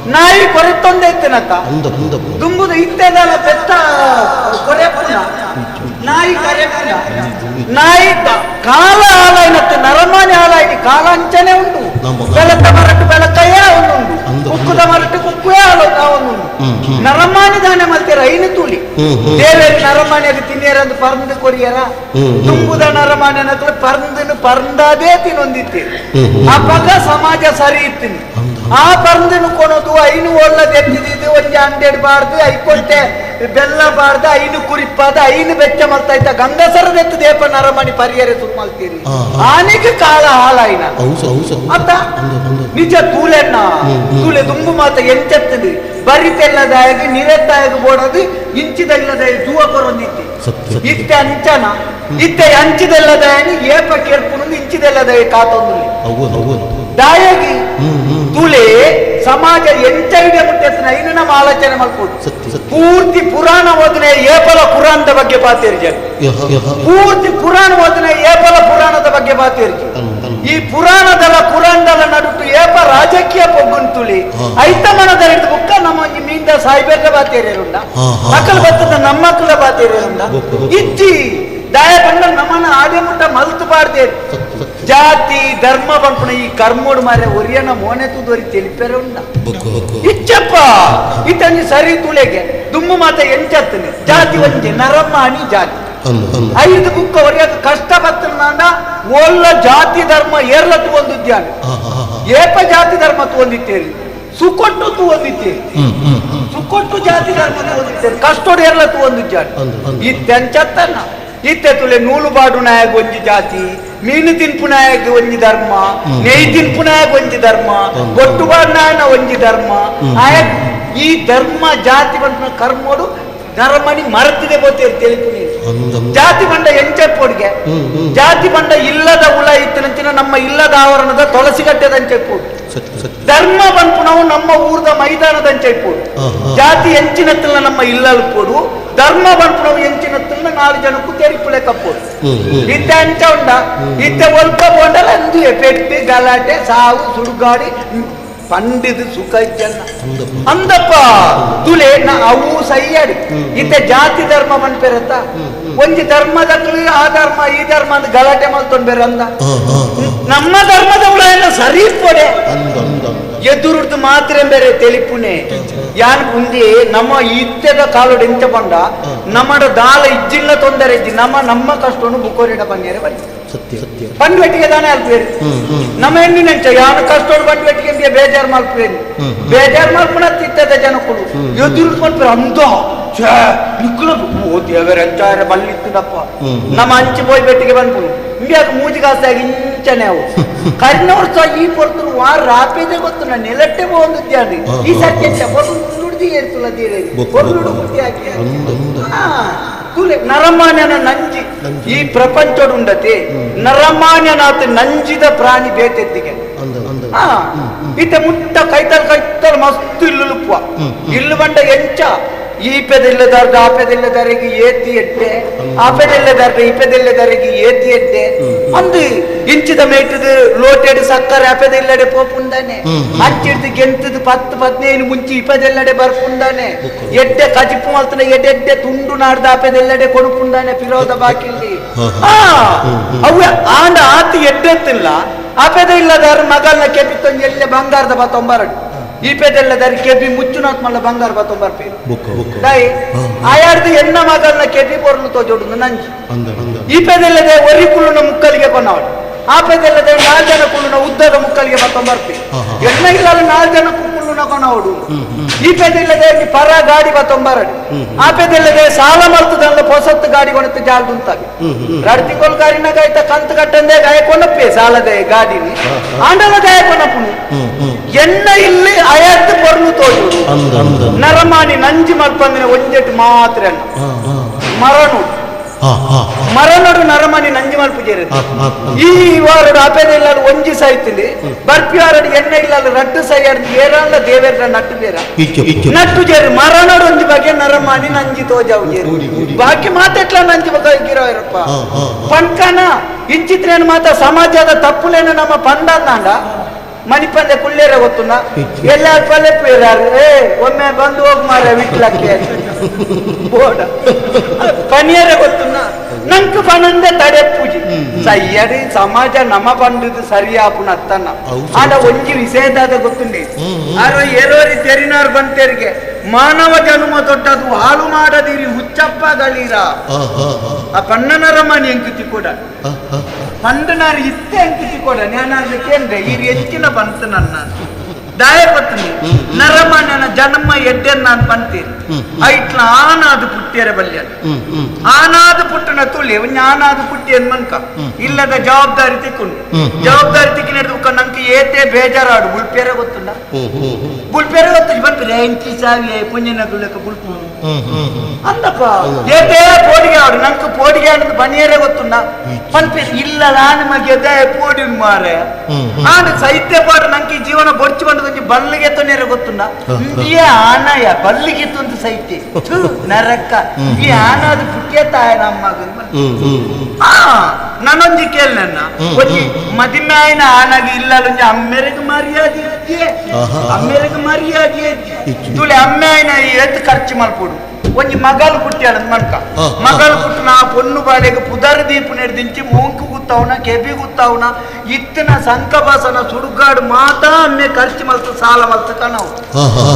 ನಾಯಿ ಕೊರೆತ್ತೊಂದೇ ಇತ್ತಿನತ್ತ ದುಂಬುದು ಇತ್ತೆದಲ್ಲ ಪೆತ್ತ ಕೊರೆಪುನ ನಾಯಿ ಕರೆಪುನ ನಾಯಿ ಕಾಲ ಹಾಲಾಯಿನತ್ತೆ ನರಮಾನಿ ಹಾಲಾಯಿನಿ ಕಾಲ ಅಂಚನೆ ಉಂಟು ಬೆಳಕ ಮರಟ್ಟು ಬೆಳಕಯ್ಯ ಒಂದುಂಡು ಕುಕ್ಕುದ ಮರಟ್ಟು ಕುಕ್ಕುಯೇ ಒಂದುಂಡು ನರಮಾನಿ ದಾನೆ ಮಲ್ತೀರ ಐನು ತೂಲಿ ದೇವೇರಿ ನರಮಾನಿಯಾಗ ತಿನ್ನಿಯರಂದು ಪರ್ಂದು ಕೊರಿಯರ ತುಂಬುದ ನರಮಾನ್ಯನ ಪರ್ಂದನು ಪರ್ಂದಾದೇ ತಿನ್ನೊಂದಿತ್ತೀರಿ ಅಪಗ ಸಮಾಜ ಸರಿ ಇತ್ತೀನಿ ಆ ಪರ್ಂದನು ಕೊನೋದು ಐನು ಒಳ್ಳದೆತ್ತಿದ್ದು ಒಂಜಿ ಅಂಡೆಡ್ ಬಾರ್ದು ಐಕೊಂಟೆ ಬೆಲ್ಲ ಬಾರ್ದು ಐನು ಕುರಿಪಾದ ಐನು ಬೆಚ್ಚ ಮಲ್ತಾ ಇದ್ದ ಗಂಗಸರದೆತ್ತು ದೇಪ ನರಮಣಿ ಪರಿಯರೆ ಸುರು ಮಲ್ತೀರಿ ಆನೆಗೆ ಕಾಲ ಹಾಲಾಯಿನ ಅತ್ತ ನಿಜ ತೂಲೆಣ್ಣ ತೂಲೆ ದುಂಬು ಮಾತ ಎಂಚೆತ್ತದೆ ಬರಿತೆಲ್ಲದಾಗಿ ನಿರೆತ್ತಾಗಿ ಬೋಡದು ಇಂಚಿದಲ್ಲದಾಗಿ ಜೂವ ಕೊರೊಂದಿತ್ತಿ ಇತ್ತೆ ಅಂಚನ ಇತ್ತೆ ಅಂಚಿದೆಲ್ಲದಾಯನಿ ಏಪ ಕೇಳ್ಪುನು ಇಂಚಿದೆಲ್ಲದಾಗಿ ಕಾತೊಂದು ದಾಯಾಗಿ ತುಲೆ ಸಮಾಜ ಎಂಚ ಇಡೇ ಮುಟ್ಟೆತ್ತಿನ ಇನ್ನು ನಮ್ಮ ಆಲೋಚನೆ ಮಾಡ್ಕೊಡು ಪೂರ್ತಿ ಪುರಾಣ ಓದನೆ ಏಪಲ ಪುರಾಣದ ಬಗ್ಗೆ ಪಾತೇರಿ ಜನ ಪೂರ್ತಿ ಪುರಾಣ ಓದನೆ ಏಪಲ ಪುರಾಣದ ಬಗ್ಗೆ ಪಾತೇರಿ ಈ ಪುರಾಣದಲ್ಲ ಪುರಾಣದಲ್ಲ ನಡುಟು ಏಪ ರಾಜಕೀಯ ಪೊಗ್ಗುನ್ ತುಳಿ ಐತಮನದ ಹಿಡಿದು ಬುಕ್ಕ ನಮ್ಮ ಮೀಂದ ಸಾಯ್ಬೇಕ ಬಾತೇರಿರುಂಡ ಮಕ್ಕಳು ಬತ್ತದ ನಮ್ಮ ಮಕ್ಕಳ ಬಾತೇರಿರುಂಡ ಇಜ್ಜಿ ದಾಯ ಬಂಡ ನಮ್ಮನ್ನ ಆಡೆ ಮುಟ್ಟ ಮಲ್ತು ಬಾರ್ದೇರಿ ಜಾತಿ ಧರ್ಮ ಬಂಪಣ ಈ ಕರ್ಮೋಡು ಮಾರೆ ಒರಿಯನ ಮೋನೆ ತುದೋರಿ ತಿಳಿಪೆರ ಉಂಡ ಇಚ್ಚಪ್ಪ ಇತಂಜಿ ಸರಿ ತುಳೆಗೆ ದುಮ್ಮು ಮಾತ ಎಂಚತ್ತನೆ ಜಾತಿ ಒಂಜಿ ನರಮಾಣಿ ಜಾತಿ ಐದು ಬುಕ್ಕ ಒರಿಯದ ಕಷ್ಟ ಬತ್ತನಾಂಡ ಒಲ್ಲ ಜಾತಿ ಧರ್ಮ ಏರ್ಲ ತೂವೊಂದಿದ್ದಾನೆ ಏಪ ಜಾತಿ ಧರ್ಮ ತೂವೊಂದಿತ್ತೇರಿ ಸುಕೊಟ್ಟು ತೂವೊಂದಿತ್ತೇರಿ ಸುಕೊಟ್ಟು ಜಾತಿ ಧರ್ಮ ತೂವೊಂದಿತ್ತೇರಿ ಕಷ್ಟೋಡು ಏರ್ಲ ತೂವೊಂದಿದ್ದಾನೆ ಈ ತೆಂಚತ್ತನ್ನ ಇತ್ತೆ ತುಲೆ ನೂಲು ಬಾಡು ನಾಯಕ ಒಂಜಿ ಜಾತಿ, ಮೀನು ತಿನ್ಪುನಾಯಕ ಒಂಜಿ ಧರ್ಮ, ನೆಯ್ ತಿನ್ಪುನಾಯಕ ಒಂಜಿ ಧರ್ಮ, ಬೊಟ್ಟು ಬಾಡ್ನಾಯನ ಒಂಜಿ ಧರ್ಮ. ಆಯ ಈ ಧರ್ಮ ಜಾತಿ ಬಂದ ಕರ್ಮೋಡು ನರಮಣಿ ಮರತಿದೆ ಬೋತೇರಿ ತಿಳಿಪುನಿ. ಜಾತಿ ಬಂಡ ಎಂಚೆಪ್ಪೋಡಿಗೆ ಜಾತಿ ಬಂಡ ಇಲ್ಲದ ಉಳ ಇತ್ತಿನಂಚಿನ ನಮ್ಮ ಇಲ್ಲದ ಆವರಣದ ತೊಳಸಿಗಟ್ಟೆದಂಚೆಪ್ಪೋಡು. ಧರ್ಮ ಬಂಪುನವು ನಮ್ಮ ಊರದ ಮೈದಾನದಂಚೆಪ್ಪೋಡು. ಜಾತಿ ಎಂಚಿನತ್ತಲ್ಲ ನಮ್ಮ ಇಲ್ಲಲ್ಪೋಡು, ಧರ್ಮ ಬಂಪುನವು ಎಂಚಿನತ್ತಲ್ಲ ನಾಲ್ಕು ಜನಕ್ಕೂ ತೆರಿಪುಳೆ ಕಪ್ಪೋಡು. ಇತ್ತೆ ಅಂಚ ಉಂಡ ಇತ್ತೆ ಒಲ್ಪ ಬೋಂಡಲ್ಲ ಅಂದುವೆ ಪೆಟ್ಟು ಗಲಾಟೆ ಸಾವು ಸುಡುಗಾಡಿ ಪಂಡಿದ ಸುಖ ಜನ ಅಂದಪ್ಪ ತುಲೆ ಅವು ಸೈಯಾಡಿ. ಇತ್ತೆ ಜಾತಿ ಧರ್ಮ ಬಂದ್ಪೇರತ್ತ ಒಂಜಿ ಧರ್ಮದಕ್ಲು ಆ ಧರ್ಮ ಈ ಧರ್ಮ ಅಂತ ಗಲಾಟೆ ಮಾಡ್ಕೊಂಡ್ ಬೇರೆ ಅಂದ. ನಮ್ಮ ಧರ್ಮದವಳ ಸರಿ ಪೊಡೆ ಎದುರುಡ್ದು ಮಾತ್ರ ಬೇರೆ ತಿಳಿಪುನೆ ಯಾನ್ ಉಂದಿ ನಮ್ಮ ಇತ್ತೆದ ಕಾಲೋಡು ಎಂಚ ಬಂಡ ನಮ್ಮಡ ದಾಲ ಇಜ್ಜಿಲ್ಲ ತೊಂದರೆ ಇಜ್ಜಿ ನಮ್ಮ ನಮ್ಮ ಕಷ್ಟವನ್ನು ಬುಕ್ಕೋರಿಡ ಬನ್ನಿಯರೆ ಬನ್ನಿ ಬಂಡ್ವೆಟ್ಟಿಗೆ ದಾನೆ ಅಲ್ಪೇರಿ ನಮ್ಮ ಹೆಣ್ಣಿನಂಚ ಯಾನು ಕಷ್ಟೋಡು ಬಂಡ್ವೆಟ್ಟಿಗೆ ಬೇಜಾರು ಮಲ್ಪೇರಿ ಬೇಜಾರು ಮಲ್ಪುನ ತಿತ್ತದ ಜನಕ್ಕಳು ಎದುರು ಮಲ್ಪೇರು ಅಂದ ನಿಕ್ಕಲ ಓ ದೇವರ ಅಂಚಾರೆ ಬಲ್ಲಿತ್ತದಪ್ಪ ನಮ್ಮ ಅಂಚಿ ಪೋಯ್ ಬೆಟ್ಟಿಗೆ ಬಂದ್ಪುನು ಇಂಬ್ಯಾಕ ಮೂಜಿ ಕಾಸಾಗಿ ಇಂಚನೆ ಅವು ಕರಿನ ವರ್ಷ ಈ ಪೊರ್ತರು ವಾರ ರಾಪೇದೆ ಗೊತ್ತು ನಾನು ನೆಲಟ್ಟೆ ಹೋಗಿದ್ದೆ ಈ ಸತ್ಯ ನುಡಿದಿ ಏರ್ತುಲ್ಲ ದೇವೇ ಹೊರನುಡು ಬುದ್ಧಿ ಹಾಕಿ ನರಮಾನ್ಯನ ನಂಜಿ ಈ ಪ್ರಪಂಚಡುಂಡತೆ ನರಮಾನ್ಯನಾತ ನಂಜಿದ ಪ್ರಾಣಿ ಬೇತೆದ್ದಿಗೆ ಇತ್ತ ಮುಟ್ಟ ಕೈತಲ್ ಕೈತಲ್ ಮಸ್ತ್ ಇಲ್ಲುಲುಪ್ಪ ಇಲ್ಲು ಬಂಡ ಎಂಚ ಈ ಪೆದಿಲ್ಲದಾರ್ದ ಆ ಪೆದಿಲ್ಲದಾರಿಗೆ ಏತಿ ಎಡ್ಡೆ ಆ ಪೆದಿಲ್ಲದಾರ್ದ ಈ ಪೆದಿಲ್ಲದಾರಿಗೆ ಏತಿ ಎಡ್ಡೆ ಅಂದು ಇಂಚಿದ ಮೇಟದ ಲೋಟೆಡ್ ಸಕ್ಕರೆ ಅಪೆದಿಲ್ಲಡೆ ಪೋಪುಂದಾನೆ ಹಚ್ಚಿಡ್ದು ಗೆಂತದ 10 15 ಮುಂಚೆ ಇಪದೆಲ್ಲಡೆ ಬರ್ಪುಂದಾನೆ ಎಡ್ಡೆ ಕಜಿಪ್ಪು ಮಲ್ತನ ಎಡ್ಡೆ ತುಂಡು ನಾಡ್ದ ಅಪೆದೆಲ್ಲಡೆ ಕೊಡುಪುಂದಾನೆ ಪಿರೋದ ಬಾಕಿಲ್ಲಿ ಅವು ಆಂಡ ಆತಿ ಎಡ್ಡೆತ್ತಿಲ್ಲ ಅಪೆದ ಇಲ್ಲದಾರ ಮಗಲ್ನ ಕೆಪಿತ್ತೊಂದು ಎಲ್ಲ ಬಂಗಾರದ ಬತ್ತೊಂಬರಡು ಈ ಪೇದೆಲ್ಲದಾರಿ ಕೆಬಿ ಮುಚ್ಚುನಾಥ್ ಮಲ್ಲ ಬಂಗಾರ ಬತ್ತೊಂಬರ್ಪಿ ದಾಯಿ ಆಯಾರ್ದು ಎಣ್ಣ ಮಗಲ್ನ ಕೆಬಿ ಪೊರ್ಲು ತೋಜೋಡು ನಂಜಿ ಈ ಪೇದೆಲ್ಲದೆ ಒರಿ ಕುಳ್ಳುನ ಮುಕ್ಕಲಿಗೆ ಕೊನ್ನವಳು ಆ ಪೇದೆಲ್ಲದೆ 4 ಜನ ಕುಳ್ಳುನ ಉದ್ದದ ಮುಕ್ಕಲಿಗೆ ಬತ್ತೊಂಬರ್ಪಿ ಎಣ್ಣ ಇಲ್ಲ 4 ಜನ ಕುಳ್ಳುನ ಕೊನವಡು ಈ ಪೇದೆಲ್ಲದೆ ಪರ ಗಾಡಿ ಬತ್ತೊಂಬರಡು ಆ ಪೇದೆಲ್ಲದೆ ಸಾಲ ಮಲ್ತದಲ್ಲ ಪೊಸತ್ತು ಗಾಡಿ ಕೊಣத்து ಜಾಲ್ದುಂತಾಗಿ 2 ತಿಂಗಳು ಗಾಡಿನ ಗಾಯ್ತ ಕಂತು ಕಟ್ಟಂದೆ ಗಾಯ ಕೊನಪ್ಪೆ ಸಾಲದೆ ಗಾಡಿನಿ ಆಂಡಲ ಗಾಯ ಕೊನಪ್ಪುನು ಎಣ್ಣ ಇಲ್ಲಿ ಅಯತ್ತು ಪೊರ್ಲು ತೋಜುಡು ನರಮಾನಿ ನಂಜಿ ಮಲ್ಪಂದಿನ ಒಂಜೆಟ್ಟು ಮಾತ್ರ ಮರನು ಮರನೋಡು ನರಮಾನಿ ನಂಜಿ ಮಲ್ಪು ಜೇರದು ಈ ವಾರಡು ಅಪೇದ ಇಲ್ಲ ಒಂಜಿ ಸಾಯ್ತಿಲ್ಲಿ ಬರ್ಪಿ ವಾರಡು ಎಣ್ಣೆ ಇಲ್ಲ ರಡ್ಡು ಸೈಯಾಡ್ದು ಏರಲ್ಲ ದೇವೇರ ನಟ್ಟು ಬೇರ ನಟ್ಟು ಜೇರು ಮರನೋಡು ಒಂಜಿ ಬಗ್ಗೆ ನರಮಾನಿ ನಂಜಿ ತೋಜಾವು ಜೇರು ಬಾಕಿ ಮಾತೆಟ್ಲ ನಂಜಿ ಬಗ್ಗೆ ಇರಪ್ಪ ಪಂಕನ ಇಂಚಿತ್ರೇನು ಮಾತ ಸಮಾಜದ ತಪ್ಪುಲೇನು ನಮ್ಮ ಪಂಡಂದಾಂಡ ಮಣಿಪಂದೆ ಕುಳ್ಳೇರ ಗೊತ್ತುನ ಎಲ್ಲ ಪಲ್ಲೆಪ್ಪೇರಾರು ಏ ಒಮ್ಮೆ ಬಂದು ಹೋಗಿ ಮಾರ ವಿಟ್ಲಕ್ಕೆ ಬೋಡ ಪನಿಯರ ಗೊತ್ತುನ ನಂಗೆ ಪನಂದೆ ತಡೆ ಪೂಜೆ ಸಯ್ಯಡಿ ಸಮಾಜ ನಮ್ಮ ಪಂಡದು ಸರಿಯಾಪುನ ಅತ್ತನ ಆಡ ಒಂಜಿ ವಿಷಯದಾದ ಗೊತ್ತುಂಡಿ ಆರೋ ಏರೋರಿ ತೆರಿನಾರು ಬಂತೇರಿಗೆ ಮಾನವ ಜನ್ಮ ದೊಡ್ಡದು ಹಾಳು ಮಾಡದಿರಿ ಹುಚ್ಚಪ್ಪ ಗಳೀರ ಆ ಪಣ್ಣನರ ಮನೆ ಎಂಕುತಿ ಕೂಡ ಪಂಡನಾರು ಇತ್ತೆ ಅಂಕಿತಿ ಕೂಡ ಜ್ಞಾನಾರ್ಧ ಕೇಂದ್ರ ಈ ಹೆಚ್ಚಿನ ಬಂತು ನನ್ನ ದಾಯ ಪತ್ನಿ ನರಮಾನ್ಯನ ಜನ್ಮ ಎಡ್ಡೆ ನಾನು ಪಂತೀನಿ ಐಟ್ಲ ಆನಾದು ಪುಟ್ಟಿಯರ ಬಲ್ಯ ಆನಾದು ಪುಟ್ಟನ ತುಳಿ ಆನಾದು ಪುಟ್ಟಿ ಏನ್ ಮನ್ಕ ಇಲ್ಲದ ಜವಾಬ್ದಾರಿ ತಿಕ್ಕೊಂಡು ಜವಾಬ್ದಾರಿ ತಿಕ್ಕಿ ನಡೆದು ನಂಗೆ ಏತೆ ಬೇಜಾರಾಡು ಬುಲ್ಪೇರ ಗೊತ್ತುಂಡ ಬುಲ್ಪೇರ ಗೊತ್ತು ಬಂತು ಎಂಚಿ ಸಾವಿ ಪುಣ್ಯನ ಗುಳ್ಳಕ ಬುಲ್ಪು ಅಂದಪ್ಪ ಏತೇ ಪೋಡಿಗೆ ಆಡು ನಂಗೆ ಪೋಡಿಗೆ ಆಡೋದು ಬನಿಯರೇ ಗೊತ್ತುಂಡ ಪಂಪೆ ಇಲ್ಲ ನಾನು ಮಗೆದೆ ಪೋಡಿ ಮಾರೆ ಆಂಡ್ ಸೈತ್ಯ ಪಾಡು ನಂಗೆ ಜೀವನ ಬೊಡ್ಚು ಬಂದು ಬಲ್ಲಿಗೆ ತೊಂದರೆ ಗೊತ್ತುಂಡ ಈ ಆನಯ ಬಲ್ಲಿಗೆ ತೊಂದು ಸೈತ್ಯ ನರಕ ಈ ಆನಾದು ಪುಟ್ಟಿಯ ತಾಯ ನಮ್ಮ ನಾನೊಂಜಿ ಕೇಳಿ ನನ್ನ ಒಂಜಿ ಮದಿಮಾಯನ ಆನಾಗಿ ಇಲ್ಲ ಒಂಜಿ ಅಮ್ಮೆರೆಗೆ ಮರ್ಯಾದೆ ಅಮ್ಮೆರೆಗೆ ಮರ್ಯಾದೆ ತುಳಿ ಅಮ್ಮೆಯನ ಎತ್ತು ಖರ್ಚು ಮಲ್ಪೋಡು ಒಂಜಿ ಮಗಲು ಪುಟ್ಟಿಯಾಡ ಮನ್ಕ ಮಗಲು ಪುಟ್ಟನ ಪೊಣ್ಣು ಬಾಳೆಗೆ ಪುದರ್ ದೀಪ ನೆಡ್ದಿಂಚಿ ಮೂಂಕು ಗುತ್ತಾವನ ಕೆಬಿ ಗುತ್ತಾವನ ಇತ್ತಿನ ಸಂಕಬಾಸನ ಸುಡುಗಾಡು ಮಾತಾ ಅಮ್ಮೆ ಖರ್ಚು ಮಲ್ತು ಸಾಲ ಮಲ್ತು ಕಣವು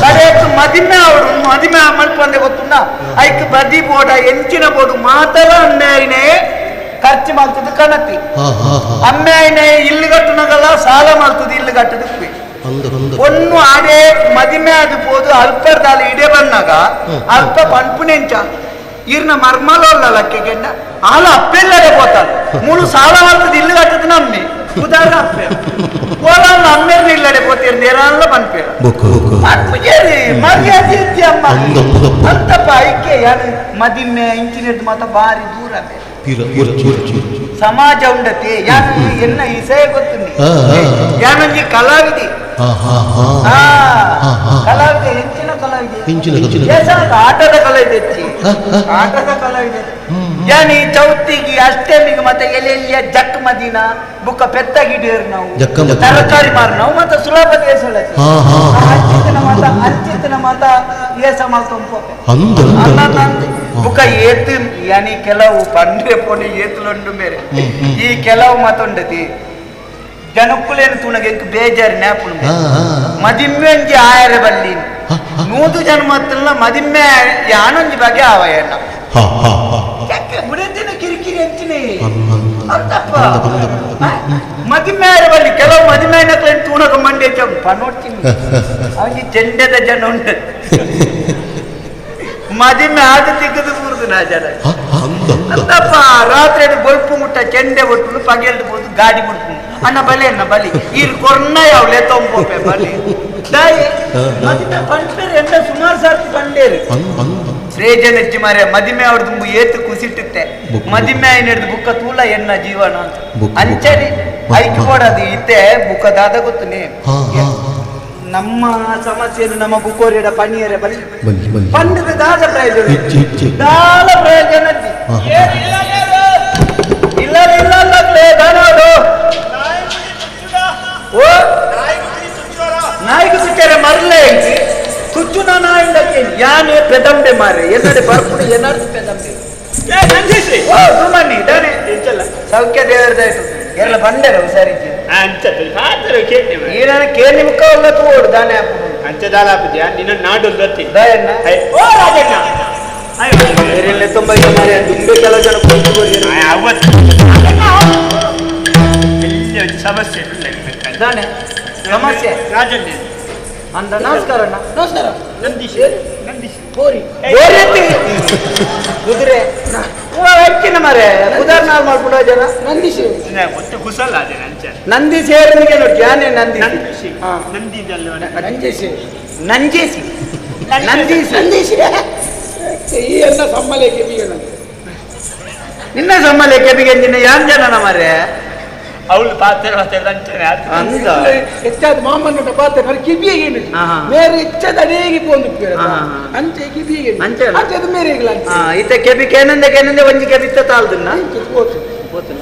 ಕಡೆಯತ್ತು ಮದಿಮೆ ಅವಡು ಮದಿಮೆ ಮಲ್ಪಂದೆ ಗೊತ್ತುಂಡ ಐಕ್ ಬದಿ ಬೋಡ ಎಂಚಿನ ಬೋಡು ಮಾತರ ಅಮ್ಮೆಯನೇ ಖರ್ಚು ಮಲ್ತದ ಕಣತಿ ಅಮ್ಮೆಯನೇ ಇಲ್ಲಿ ಕಟ್ಟುನಗಲ್ಲ ಸಾಲ ಮಲ್ತದ ಇಲ್ಲಿ ಕಟ್ಟದಕ್ಕೆ ಒನ್ನು ಆಡೆ ಮದಿಮೆ ಅದು ಪೋದು ಅಲ್ಪರ್ದಾಲ ಇಡೆ ಬಂದಾಗ ಅಲ್ಪ ಪಂಪುನೆಂಚ ಈರ್ನ ಮರ್ಮಲೋಲ್ಲ ಲಕ್ಕೆಗೆಂಡ ಆಲ ಅಪ್ಪೆಲ್ಲಡೆ ಪೋತಾಳು ಮೂಳು ಸಾಲ ಮಾಡ್ತದ ಇಲ್ಲು ಕಟ್ಟದ ನಮ್ಮೆ ಉದಾರ ಅಪ್ಪೆ ಓಲಾಲ ಅಮ್ಮೇರ್ನ ಇಲ್ಲಡೆ ಪೋತೀರ್ ನೇರಾಲ ಪನ್ಪೇರ ಪನ್ಪುಜೇರಿ ಮರ್ಯಾದೆ ಇತ್ತಿ ಅಮ್ಮ ಅಂತಪ್ಪ ಐಕೆ ಯಾರು ಮದಿಮೆ ಇಂಚಿನೆದ್ದು ಮಾತ ಬಾರಿ ದೂರ ಸಮಾಜ ಉಂಡತಿ ಯಾರು ಎನ್ನ ಇಸೆ ಗೊತ್ತುಂಡಿ ಯಾನೊಂಜಿ ಕಲಾವಿದೆ ಕಲಾವಿದೆ ಹೆಚ್ಚಿನ ಕಲಾವಿದೆ ಆಟದ ಕಲಾವಿದೆ ಹೆಚ್ಚಿ ಆಟದ ಕಲಾವಿದೆ ಯಾನಿ ಚೌತಿಗೆ ಅಷ್ಟಮಿಗೆ ಮತ್ತೆ ಎಲೆಲ್ಲಿಯ ಜಕ್ ಮದಿನ ಬುಕ್ಕ ಪೆತ್ತ ಗಿಡಿಯರ್ ನಾವು ತರಕಾರಿ ಮಾರು ನಾವು ಮತ್ತೆ ಸುಲಭ ದೇಶ ಅಂಚಿತನ ಮಾತ ಅಂಚಿತನ ಮಾತ ಏಸ ಮಾಲ್ತೊಂಪೋಪೆ ಬುಕ್ಕ ಏತು ಯಾನಿ ಕೆಲವು ಪಂಡ್ರೆ ಪೋನಿ ಏತುಲುಂಡು ಬೇರೆ ಈ ಕೆಲವು ಮಾತುಂಡತಿ ಜನಕ್ಕುಲೇನು ತೂನಗೆ ಎಂಕ್ ಬೇಜಾರು ನ್ಯಾಪುನು ಮದಿಮ್ಮೆಂಜಿ ಆಯರೆ ಬಲ್ಲಿ ನೂದು ಜನ ಮತ್ತಲ್ಲ ಮದಿಮ್ಮೆ ಯಾನೊಂಜಿ ಬಗೆ ಆವಯಣ್ಣ ಬುಡದಿನ ಕಿರಿಕಿರಿ ಅಂಚಿನಿ ಅಂತಪ್ಪ ಮದಿಮ್ಮೆ ಆಯರೆ ಬಲ್ಲಿ ಕೆಲವು ಮದಿಮ್ಮೆನಕ್ಲೇನು ತೂನಗ ಮಂಡಿ ಪನೋಡ್ತೀನಿ ಅವನಿಗೆ ಚೆಂಡೆದ ಜನ ಉಂಟು ಮದಿಮ್ಮೆ ಆದ ತಿಕ್ಕದು ಪೂರ್ದು ನಾ ಜನ ಅಂತಪ್ಪ ರಾತ್ರಿ ಬೊಲ್ಪು ಮುಟ್ಟ ಚೆಂಡೆ ಒಟ್ಟು ಪಗೆಲ್ದು ಬೋದು ಗಾಡಿ ಮುಟ್ಪು ಅಣ್ಣ ಬಲಿ ಅಣ್ಣ ಬಲಿ ಈರ್ ಕೊರ್ನ ಯಾವ್ಲೆ ತೊಂಬೋಪೆ ಬಲಿ ದಾಯಿ ಮದಿಮೆ ಪಂಡ್ಪೇರು ಎಂಡ ಸುಮಾರು ಸಾರ್ತಿ ಪಂಡೇರು ಶ್ರೇಜನಜ್ಜಿ ಮಾರೆ ಮದಿಮೆ ಅವ್ರದ್ದು ಏತು ಕುಸಿಟ್ಟುತ್ತೆ ಮದಿಮೆ ಹಿಡಿದು ಬುಕ್ಕ ತೂಲ ಎನ್ನ ಜೀವನ ಅಂತ ಅಂಚರಿ ಐಕ್ ಕೊಡೋದು ಇತ್ತೆ ಬುಕ್ಕದಾದ ಗೊತ್ತುನಿ ನಮ್ಮ ಸಮಸ್ಯೆಯನ್ನು ನಮ್ಮ ಬುಕ್ಕೋರಿಯಡ ಪಣಿಯರ ಬಲಿ ಪಂಡದ ದಾದ ಪ್ರಯೋಜನ ದಾಲ ಪ್ರಯೋಜನ ಇಲ್ಲ ಇಲ್ಲ ದಾನೋಡು ಓ ನಾಯಿಗೆ ಸುಚ್ಚಾರೆ ಮರಲೇ ಸುಚ್ಚು ನಾಯಿ ಯಾನೇ ಪೆದಂಬೆ ಮಾರೆ ಎನ್ನಡೆ ಬರ್ಪುಡು ಏನಾದ್ರು ಪೆದಂಬೆ ಓ ಸುಮ್ಮನಿ ದಾನೆ ಸೌಖ್ಯ ದೇವರದಾಯ್ತು ಎಲ್ಲ ಬಂಡೆರ ಹುಷಾರಿ ಈರನ ಕೇಳಿ ಮುಖ ಎಲ್ಲ ತೋಡು ದಾನೆ ಅಂಚದಾಲ ಆಪುಜಿ ನಿನ್ನ ನಾಡು ಬರ್ತಿ ದಯಣ್ಣ ಓ ರಾಜಣ್ಣ ಬೇರೆ ತುಂಬ ಮಾರೆ ದುಂಬೆ ಕೆಲವು ಜನ ಸಮಸ್ಯೆ ದಾನೆ ಸಮಸ್ಯೆ ರಾಜಣ್ಣ ಅಂದ ನಮಸ್ಕಾರ ಅಣ್ಣ ನಮಸ್ಕಾರ ನಂದೀಶ್ ನಂದೀಶ್ ಬೋರಿ ಬೋರಿ ಕುದುರೆ ಹೆಚ್ಚಿನ ಮಾರೆ ಉದಾಹರಣೆ ಮಾಡ್ಬಿಡೋ ಜನ ನಂದೀಶ್ ಒಟ್ಟು ಕುಸಲ್ಲ ಅದೇ ನಂಚ ನಂದಿ ಸೇರನಿಗೆ ನೋಡಿ ಯಾನೇ ನಂದಿ ನಂದಿ ನಂಜೇಶಿ ನಂಜೇಸಿ ನಂದೀಶ್ ನಂದೀಶ್ ಈ ಎಲ್ಲ ಸಮ್ಮಲೆ ಕೆಬಿಗೆ ನಿನ್ನ ಸಮ್ಮಲೆ ಕೆಬಿಗೆ ನಿನ್ನ ಯಾನ್ ಜನ ಮಾರೆ ಅವಳು ಪಾತ್ರ ಅಂತಾನೆ ಅಂದ ಹೆಚ್ಚಾದ ಮಾಮನ ಪಾತ್ರ ಬರೀ ಕಿಬಿಗೆ ಏನು ಮೇರೆ ಹೆಚ್ಚಾದ ಅಡೇಗೆ ಪೋಂದು ಅಂಚೆ ಕಿಬಿಗೆ ಅಂಚೆ ಅಂಚೆ ಅದು ಮೇರೆ ಇಲ್ಲ ಇತ್ತ ಕೆಬಿ ಕೇನಂದೆ ಕೇನಂದೆ ಒಂಜಿ ಕೆಬಿತ್ತ ತಾಳ್ದನ್ನ ಪೋತುನ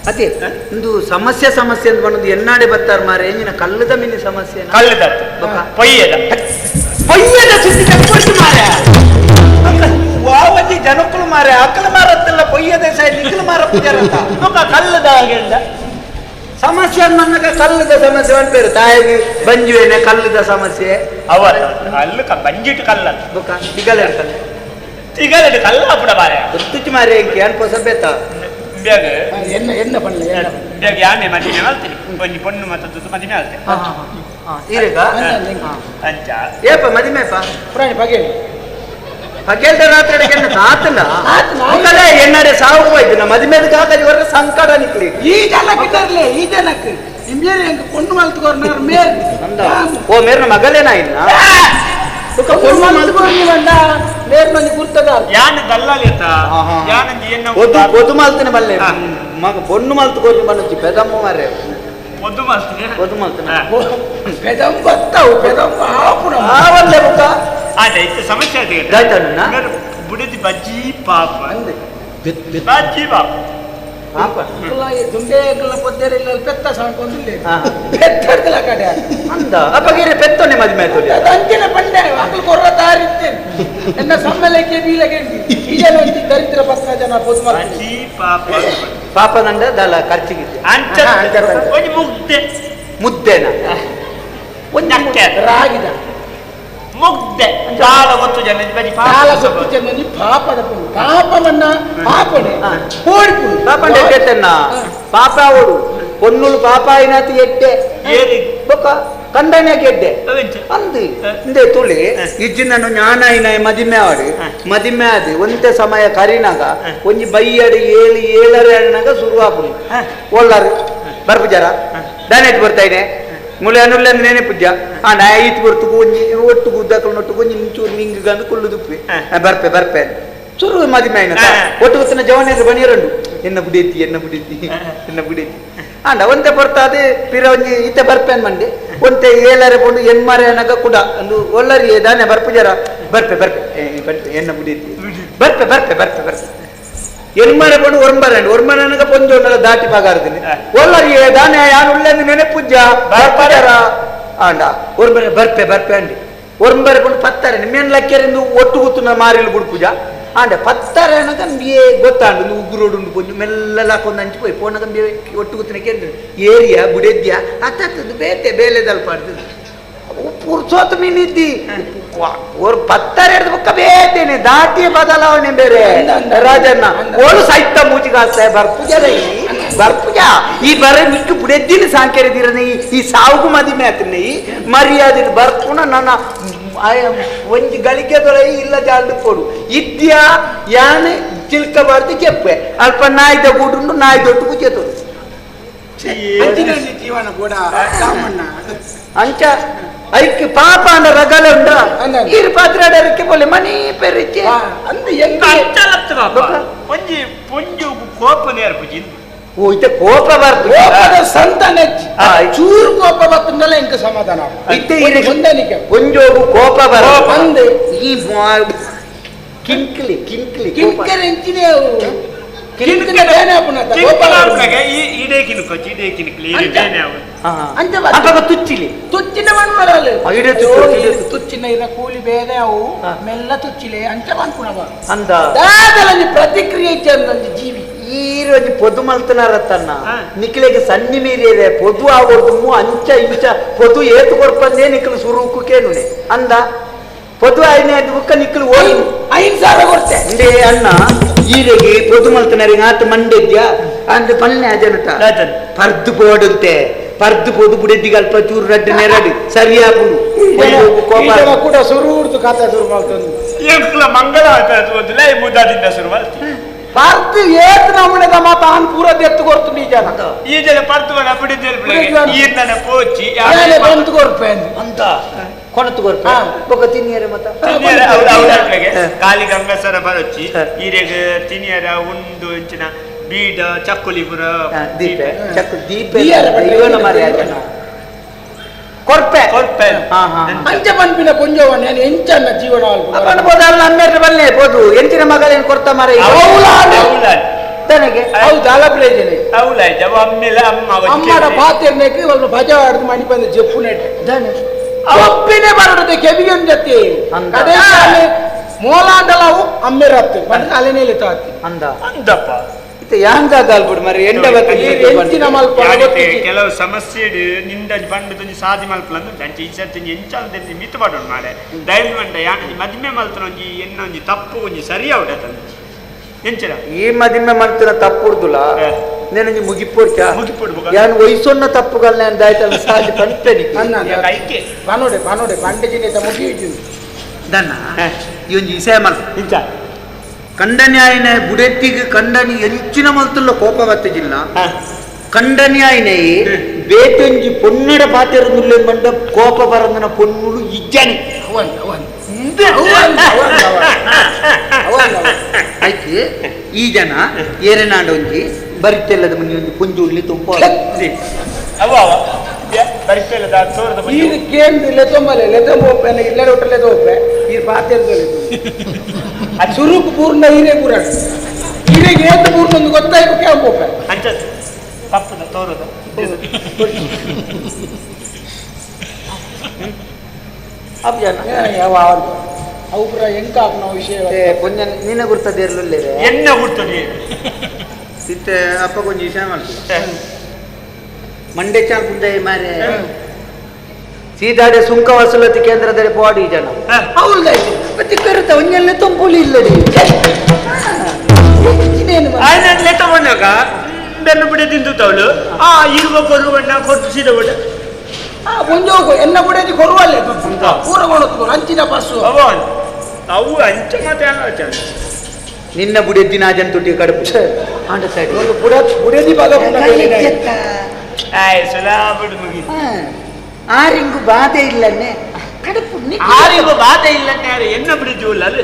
ಅದೇ ಒಂದು ಸಮಸ್ಯೆ ಸಮಸ್ಯೆ ಅಂತ ಬಂದು ಎನ್ನಾಡೆ ಬತ್ತಾರ ಮಾರೆ ಎಂಜಿನ ಕಲ್ಲದ ಮಿನಿ ಸಮಸ್ಯೆ ಕಲ್ಲದ ಪೊಯ್ಯದ ಪೊಯ್ಯದ ಸುದ್ದಿ ತಕ್ಕೊಟ್ಟು ಮಾರೆ ವಾವಂಜಿ ಜನಕ್ಕಳು ಮಾರೆ ಅಕ್ಕಲ ಮಾರತ್ತಲ್ಲ ಪೊಯ್ಯದ ಸೈಡ್ ನಿಕ್ಕಲು ಮಾರಪ್ಪ ಕಲ್ಲದ ಹಾಗೆಲ್ಲ ಸಮಸ್ಯೆ ಅನ್ನಕ ಕಲ್ಲದ ಸಮಸ್ಯೆ ಅನ್ಪೇರು ತಾಯಿಗೆ ಬಂಜುವೇನೆ ಕಲ್ಲದ ಸಮಸ್ಯೆ ಅವ ಅಲ್ಲ ಬಂಜಿಟ್ಟು ಕಲ್ಲ ಬುಕ್ಕ ತಿಗಲೆ ಕಲ್ಲ ತಿಗಲೆ ಕಲ್ಲ ಅಪ್ಪಡ ಮಾರೆ ಗೊತ್ತಿಚ್ಚು ಮಾರೆ ಎಂಕಿ ಅನ್ಪೋ ಸಭ್ಯತ ಬ್ಯಾಗ್ ಎನ್ನ ಎನ್ನ ಪಣ್ಣ ಎನ್ನ ಬ್ಯಾಗ್ ಯಾನೆ ಮದಿಮೆ ಮಾಡ್ತೀನಿ ಒಂಜಿ ಪೊಣ್ಣು ಮತ್ತು ಮದಿಮೆ ಆಲ್ತೆ ಈರೇಗ ಅಂಚ ಏಪ ಮದಿಮೆಪ್ಪ ಪುರಾಣಿ ಬಗೆಲಿ ಪಗೇಲ್ದ ರಾತ್ರಿ ತಾತನ ಮೊದಲೇ ಎನ್ನಡೆ ಸಾವು ಹೋಯ್ತು ನಮ್ಮ ಮದಿಮೇದ ಕಾಕಜಿ ಹೊರ ಸಂಕಟ ನಿಕ್ಲಿ ಈ ಜನಕ್ಕೆ ತರ್ಲೆ ಈ ಜನಕ್ಕೆ ನಿಮ್ಮೇರೆ ಹೆಂಗ ಪೊಣ್ಣು ಮಲ್ತ್ಕೊರ್ನಾರ್ ಮೇರ್ ಓ ಮೇರ್ನ ಮಗಲೇನಾ ಇನ್ನ ಪೊಣ್ಣು ಮಲ್ತ್ಕೊರ್ನಿ ಬಂದ ಮೇರ್ ಮಂದಿ ಗುರ್ತದ ಯಾನ ದಲ್ಲಾಲಿತ ಯಾನ ಏನ ಒದು ಒದು ಮಲ್ತನೆ ಬಲ್ಲೆ ಮಗ ಪೊಣ್ಣು ಮಲ್ತ್ಕೊರ್ನಿ ಬನ್ನಚ್ಚಿ ಪೆದಮ್ಮ ಮಾರೆ ಒದು ಮಲ್ತನೆ ಒದು ಮಲ್ತನೆ ಪೆದಮ್ಮ ಬತ್ತವು ಪೆದಮ್ಮ ಆಪುಣ ಆವಲ್ಲೆ ಬುಕ್ಕ ಅದೇ ಇತ್ತು ಸಮಸ್ಯೆ ಆಯ್ತು ಆಯ್ತಣ್ಣ ಬುಡದಿ ಬಜ್ಜಿ ಪಾಪ ಬಜ್ಜಿ ಪಾಪ ಪಾಪ ದುಂಡೆ ಪೊದ್ದೆರಿಲ್ಲ ಪೆತ್ತ ಸಾಕೊಂಡಿಲ್ಲ ಪೆತ್ತಡ್ದಲ ಕಡೆ ಅಂದ ಅಪ್ಪಗಿರಿ ಪೆತ್ತೊನೆ ಮದುವೆ ಆಯ್ತು ಅಂಚಿನ ಪಂಡೆ ಅಕಲ್ ಕೊರ್ರ ತಾರಿತ್ತೇನೆ ಎನ್ನ ಸಮ್ಮೇಳಕ್ಕೆ ಬೀಲಗೆಂಡಿ ಈ ಜನ ದರಿದ್ರ ಪತ್ರ ಜನ ಪೊದ್ದು ಬಜ್ಜಿ ಪಾಪ ಪಾಪದಂಡ ದಲ ಖರ್ಚಿಗೆ ಅಂಚ ಒಂಜಿ ಮುಗ್ದೆ ಮುದ್ದೆನ ಒಂದು ರಾಗಿದ ಮುಗ್ದೆ ದಾಲ ಗೊತ್ತು ಜನ ಬಜಿ ದಾಲ ಗೊತ್ತು ಜನ ಪಾಪದ ಪುಣ್ಯ ಪಾಪವನ್ನ ಪಾಪನೆ ಕೋಡಿ ಪುಣ್ಯ ಪಾಪಂಡೆ ಎಟ್ಟೆನ್ನ ಪಾಪ ಓಡು ಪೊನ್ನುಲು ಪಾಪ అయినತಿ ಎಟ್ಟೆ ಏರಿ ಬೊಕ್ಕ ಕಂಡನೆ ಗೆಡ್ಡೆ ಅಂದು ಇಂದೇ ತುಳಿ ಇಜ್ಜಿ ನಾನು ಜ್ಞಾನ ಮದಿಮೆ ಆಡಿ ಮದಿಮೆ ಆದಿ ಒಂತೆ ಸಮಯ ಕರಿನಾಗ ಒಂಜಿ ಬೈಯಡಿ 7 7.5 ಅಣ್ಣಾಗ ಶುರು ಆಪುನಿ ಒಳ್ಳಾರು ಬರ್ಪುಜಾರ ದಾನೆಟ್ ಬರ್ತಾ ಇದೆ ಮುಲೆ ಅನುಲ್ಲ ನೆನೆ ಪೂಜ ಆ ನಾ ಈತ್ ಬರ್ತು ಒಂಜಿ ಒಟ್ಟು ಗುದ್ದಕಲ್ ನೊಟ್ಟು ಒಂಜಿ ನಿಂಚೂರು ನಿಂಗ್ ಗಂದು ಕುಳ್ಳು ದುಪ್ಪಿ ಬರ್ಪೆ ಬರ್ಪೆ ಸುರು ಮದಿಮೆ ಆಯ್ನ ಒಟ್ಟು ಗೊತ್ತಿನ ಜವನ ಬನಿಯರಂಡು ಎನ್ನ ಬುಡೇತಿ ಎನ್ನ ಬುಡೇತಿ ಎನ್ನ ಬುಡೇತಿ ಅಂಡ ಒಂತೆ ಬರ್ತಾದೆ ಪಿರ ಒಂಜಿ ಇತ್ತೆ ಬರ್ಪೆನ್ ಮಂಡಿ ಒಂತೆ 7.5 ಪೋಂಡು 8 ಅನಗ ಕುಡ ಒಂದು ಒಳ್ಳರಿ ದಾನೆ ಬರ್ಪುಜಾರ ಬರ್ಪೆ ಬರ್ಪೆ ಬರ್ಪೆ ಎನ್ನ ಬುಡೇತಿ ಬರ್ಪೆ ಬರ್ಪೆ ಬರ್ಪೆ ಬರ್ಪೆ 8 ಪೋಂಡು 9 9 ಅನಗ ಪೊಂಜೋಂಡಲ ದಾಟಿ ಪಾಗಾರ್ದಿನಿ ಒಳ್ಳರಿ ದಾನೆ ಯಾನು ಉಳ್ಳಂದು ನೆನೆಪುಜ್ಜ ಬರ್ಪಜಾರ ಅಂಡ 9 ಬರ್ಪೆ ಬರ್ಪೆ ಅಂಡಿ 9 ಪೋಂಡು 10 ನಿಮ್ಮೇನ್ ಲಕ್ಕೆರಿಂದು ಒಟ್ಟು ಗುತ್ತುನ ಮಾರಿಲು ಬುಡ್ಪುಜ ಆಂಡ 10 ಅನಗ ಬಿಯೆ ಗೊತ್ತಾಂಡು ಉಗ್ರೋಡು ಉಂಡು ಪೊಂಜು ಮೆಲ್ಲ ಲಾಕೊಂದು ಅಂಚಿ ಪೋಯ್ ಪೋನಗ ಬಿಯೆ ಒಟ್ಟು ಗುತ್ತನ ಕೇಂದ್ರ ಏರಿಯಾ ಬುಡೆದ್ಯಾ ಅತ್ತತ್ತದು ಬೇತೆ ಬೇಲೆದಲ್ಪ ಪುರ್ಸೋತ್ ಮೀನಿದ್ದಿ 10 ಹಿಡ್ದು ಬುಕ್ಕ ಬೇತೇನೆ ದಾಟಿಯ ಬದಲಾವಣೆ ಬೇರೆ ರಾಜಣ್ಣ ಓಳು ಸೈತ ಮೂಚಿಗಾಸ್ತ ಬರ್ಪುಜ ಬರ್ಪುಜ ಈ ಬರ ನಿಕ್ಕು ಬುಡೆದ್ದಿನ ಸಾಂಕೇರಿದಿರನೆ ಈ ಸಾವುಗು ಮದಿಮೆ ಆತನೆ ಈ ಮರ್ಯಾದೆ ಬರ್ಪುಣ ನನ್ನ ಒಂಜಿ ಗಳಿಗೆ ದೊರೆ ಇಲ್ಲ ಜಾಲ್ದು ಕೊಡು ಇದ್ಯಾ ಯಾನೆ ಚಿಲ್ಕ ಬಾರ್ದು ಚೆಪ್ಪೆ ಅಲ್ಪ ನಾಯ್ದ ಗೂಡುಂಡು ನಾಯಿ ದೊಡ್ಡ ಕುಚೆತು ಜೀವನ ಕೂಡ ಅಂಚ ಐಕ್ ಪಾಪ ಅಂಡ ರಗಲ ಉಂಡ ಇರು ಪಾತ್ರಾಡರಕ್ಕೆ ಬೋಲೆ ಮನಿ ಪೆರಿಚೆ ಅಂದು ಒಂಜಿ ಪೊಂಜು ಕೋಪ ನೇರ್ಪುಜಿ ಓ ಇತ್ತೆ ಕೋಪ ಬರ್ತು ಕೋಪದ ಸಂತಾನ ಚೂರು ಕೋಪ ಬರ್ತಂದಲ್ಲ ಇಂಕ ಸಮಾಧಾನ ಇತ್ತೆ ಹೊಂದಾಣಿಕೆ ಒಂಜೋಗು ಕೋಪ ಬರ ಅಂದೆ ಈ ಕಿಂಕ್ಲಿ ಕಿಂಕ್ಲಿ ಕಿಂಕರ್ ಎಂಚಿನೇ ಕಿಂಕನೆ ಬೇನೆ ಆಪುನ ಕೋಪ ಈ ಇಡೇ ಕಿನ್ಕೊಚ್ಚಿ ಇಡೇ ಕಿನ್ಕ್ಲಿ ಇಡೇ ಬೇನೆ ಆವು ಅಂಚ ಅಪಗ ತುಚ್ಚಿಲಿ ತುಚ್ಚಿನ ಮನ್ಮರಲ್ಲ ಇಡೇ ತುಚ್ಚಿ ತುಚ್ಚಿನ ಇರ ಕೂಲಿ ಬೇನೆ ಅವು ಮೆಲ್ಲ ತುಚ್ಚಿಲೆ ಅಂಚ ಮನ್ಪುನವ ಅಂದ ದಾದಲನಿ ಪ್ರತಿಕ್ರಿಯೆ ಇಚ್ಚಂದ ಜೀವಿ ಈ ರೋಜು ಪೊದು ಮಲ್ತನಾರತ್ತನ್ನ ನಿಕ್ಲೆಗೆ ಸನ್ನಿ ಮೀರಿದೆ ಪೊದು ಆವೊರ್ದು ಅಂಚ ಇಂಚ ಪೊದು ಏತು ಕೊರ್ಪಂದೇ ನಿಕ್ಲು ಸುರುಕು ಕೇನುನೆ ಅಂದ ಪೊದು ಆಯ್ನೆ ಅದು ಬುಕ್ಕ ನಿಕ್ಲು ಓ 5,000 ಕೊಡ್ತೆ ಅಂದೇ ಅಣ್ಣ ಈರೆಗೆ ಪೊದು ಮಲ್ತನಾರಿಗೆ ಆತ ಮಂಡೆದ್ಯಾ ಅಂದ ಪಲ್ಲೆ ಜನತ ಪರ್ದು ಬೋಡುಂತೆ ಪರ್ದು ಪೊದು ಬುಡೆದ್ದಿಗೆ ಅಲ್ಪ ಚೂರು ರಡ್ಡು ನೆರಡು ಸರಿಯಾಗುಂಡು ಕೂಡ ಸುರುಡ್ದು ಖಾತಾ ಶುರು ಮಾಡ್ತಂದು ಮಂಗಳ ಮುದಾದಿಂದ ಶುರು ಮಾಡ್ತೀನಿ ಪರ್ದು ಏತ್ ನಮೂನೆದ ಮಾತ ಆನ್ ಪೂರ ದೆತ್ತು ಕೊರ್ತು ಈ ಜನ ಈ ಜನ ಪರ್ದು ಬಿಡಿದ್ದೇನೆ ಪೋಚಿ ಬಂತು ಕೊರ್ಪೆ ಅಂತ ಕೊಣತು ಕೊರ್ಪೆ ಬೊಕ್ಕ ತಿನ್ನಿಯರೆ ಮತ ಕಾಲಿ ಗಂಗಸರ ಬರೊಚ್ಚಿ ಈರೆಗ್ ತಿನಿಯರ ಉಂಡು ಇಂಚಿನ ಬೀಡ ಚಕ್ಕುಲಿ ಪುರ ದೀಪೆ ಚಕ್ಕು ದೀಪೆ ಇವನ ಮರ್ಯಾದ ಕೊರ್ಪೆ ಕೊರ್ಪೆ ಅಂಚ ಪನ್ಪಿನ ಪೊಂಜೋವನ ಎಂಚನ್ನ ಜೀವನ ಅನ್ಬೋದಲ್ಲ ಅಮ್ಮೇರ್ನ ಬಲ್ಲೆ ಬೋದು ಎಂಚಿನ ಮಗಳೇನು ಕೊರ್ತ ಮಾರ ತನಗೆ ಹೌದು ಅಲಪ್ಲೇಜನೆ ಅಮ್ಮನ ಪಾತೆರ್ನೆಗೆ ಒಂದು ಭಜ ಆಡ್ದು ಮಣಿ ಬಂದ ಜಪ್ಪು ನೆಟ್ಟೆ ಒಪ್ಪಿನೇ ಬರಡದೆ ಕೆವಿಯೊಂದು ಜೊತೆ ಕಡೆ ಮೋಲಾಂಡಲವು ಅಮ್ಮೇರತ್ತು ಬಂದ ಅಲೆನೇಲೆ ತಾತಿ ಅಂದ ಅಂದಪ್ಪ ಕೆಲವು ಸಮಸ್ಯೆ ನಿಂದ ಬಂದು ಸಾಧಿ ಮಲ್ಪಲ ಅಂಚೆ ಈ ಸರ್ತಿ ಎಂಚಾಲ ಮಿತ್ ಮಾಡೋಣ ಮಾರೆ ದಯವಿಟ್ಟು ಮಂಡ ಯಾನ್ ಮದಿಮೆ ಮಲ್ತನ ಒಂಜಿ ಎನ್ನ ಒಂಜಿ ತಪ್ಪು ಒಂಜಿ ಸರಿ ಆವಡ ಎಂಚನ ಈ ಮದಿಮೆ ಮಲ್ತನ ತಪ್ಪುಡ್ದುಲ నేను ముగిపోర్చా యాన్ వయసున్న తప్పుగల నేను దాయితల సాధి పనిపెని ಬಾನೋಡೆ ಬಾನೋಡೆ ಬಂಡೆಜಿನ ಮುಗಿಯಿತು ದನ್ನ ಈ ಒಂಜಿ ಇಸೆ ಮಲ್ ಇಂಚ ಕಂಡನ್ಯಾಯನ ಬುಡೆತ್ತಿಗೆ ಕಂಡನಿ ಎಂಚಿನ ಮಲ್ತುಲ್ಲ ಕೋಪ ಬತ್ತಿಜಿಲ್ಲ ಕಂಡನ್ಯಾಯನ ಬೇಟೊಂಜಿ ಪೊನ್ನಡ ಪಾತೆರುಂದುಲ್ಲೆ ಮಂಡ ಕೋಪ ಬರಂದನ ಪೊನ್ನುಲು ಇಜ್ಜನಿ ಆಯ್ತು ಈ ಜನ ಏರೇನಾಂಡ ಒಂಜಿ ಬರಿತೆಲ್ಲದ ಮುನ್ನಿ ಒಂದು ಪುಂಜು ಉಳ್ಳಿ ತುಂಬ ಸುರುಕು ಪೂರ್ಣ ಹೀರೆ ಪೂರ ಹೀರೆಗೆ ಏತು ಪೂರ್ಣ ಒಂದು ಗೊತ್ತಾಯ್ತು ಕೇಳ್ಬೋಪೆ ತಪ್ಪದ ತೋರದ ಅವು ಪೂರ ಎಂಕ ನಾವು ವಿಷಯ ಕೊಂಚ ನಿನ್ನ ಗುರ್ತದೆ ಇರಲಿಲ್ಲ ಎನ್ನ ಗುರ್ತದೆ ಇತ್ತೆ ಅಪ್ಪ ಕೊಂಚ ವಿಷಯ ಮಾಡ್ತೀವಿ ಮಂಡೆ ಚಾಲ್ ಕುಂದೆ ಮಾರೆ ಸೀದಾಡೆ ಸುಂಕ ವಸೂಲಾತಿ ಕೇಂದ್ರದಲ್ಲಿ ಪೋಡಿ ಜನ ಹೌದಾಯ್ತು ಮತ್ತೆ ಕರುತ ಒಂಜೆಲ್ಲ ತುಂಬುಲಿ ಇಲ್ಲಡಿ ತಗೊಂಡಾಗ ಬೆನ್ನು ಬಿಡ ತಿಂದು ತವಳು ಆ ಇರುವ ಕೊರುವಣ್ಣ ಕೊಟ್ಟು ಸೀದ ಬಿಡ ಒಂಜೋಗು ಎನ್ನ ಬುಡದಿ ಕೊರುವಲ್ಲೇ ದುಡ್ಡು ಪೂರ ಕೊಡುತ್ತು ಅಂಚಿನ ಬಸ್ಸು ಅವು ಅಂಚ ಮಾತ್ರ ನಿನ್ನ ಬುಡೆದಿ ನಾಜನ್ ತೊಟ್ಟಿ ಕಡುಪು ಆಂಡ ಸೈಡ್ ಬುಡೆದಿ ಭಾಗ ಆರಿಂಗು ಬಾಧೆ ಇಲ್ಲನ್ನೇ ಕಡುಪು ಆರಿಗೂ ಬಾಧೆ ಇಲ್ಲನ್ನೇ ಯಾರು ಎನ್ನ ಬಿಡಿಜು ಇಲ್ಲ ಅದು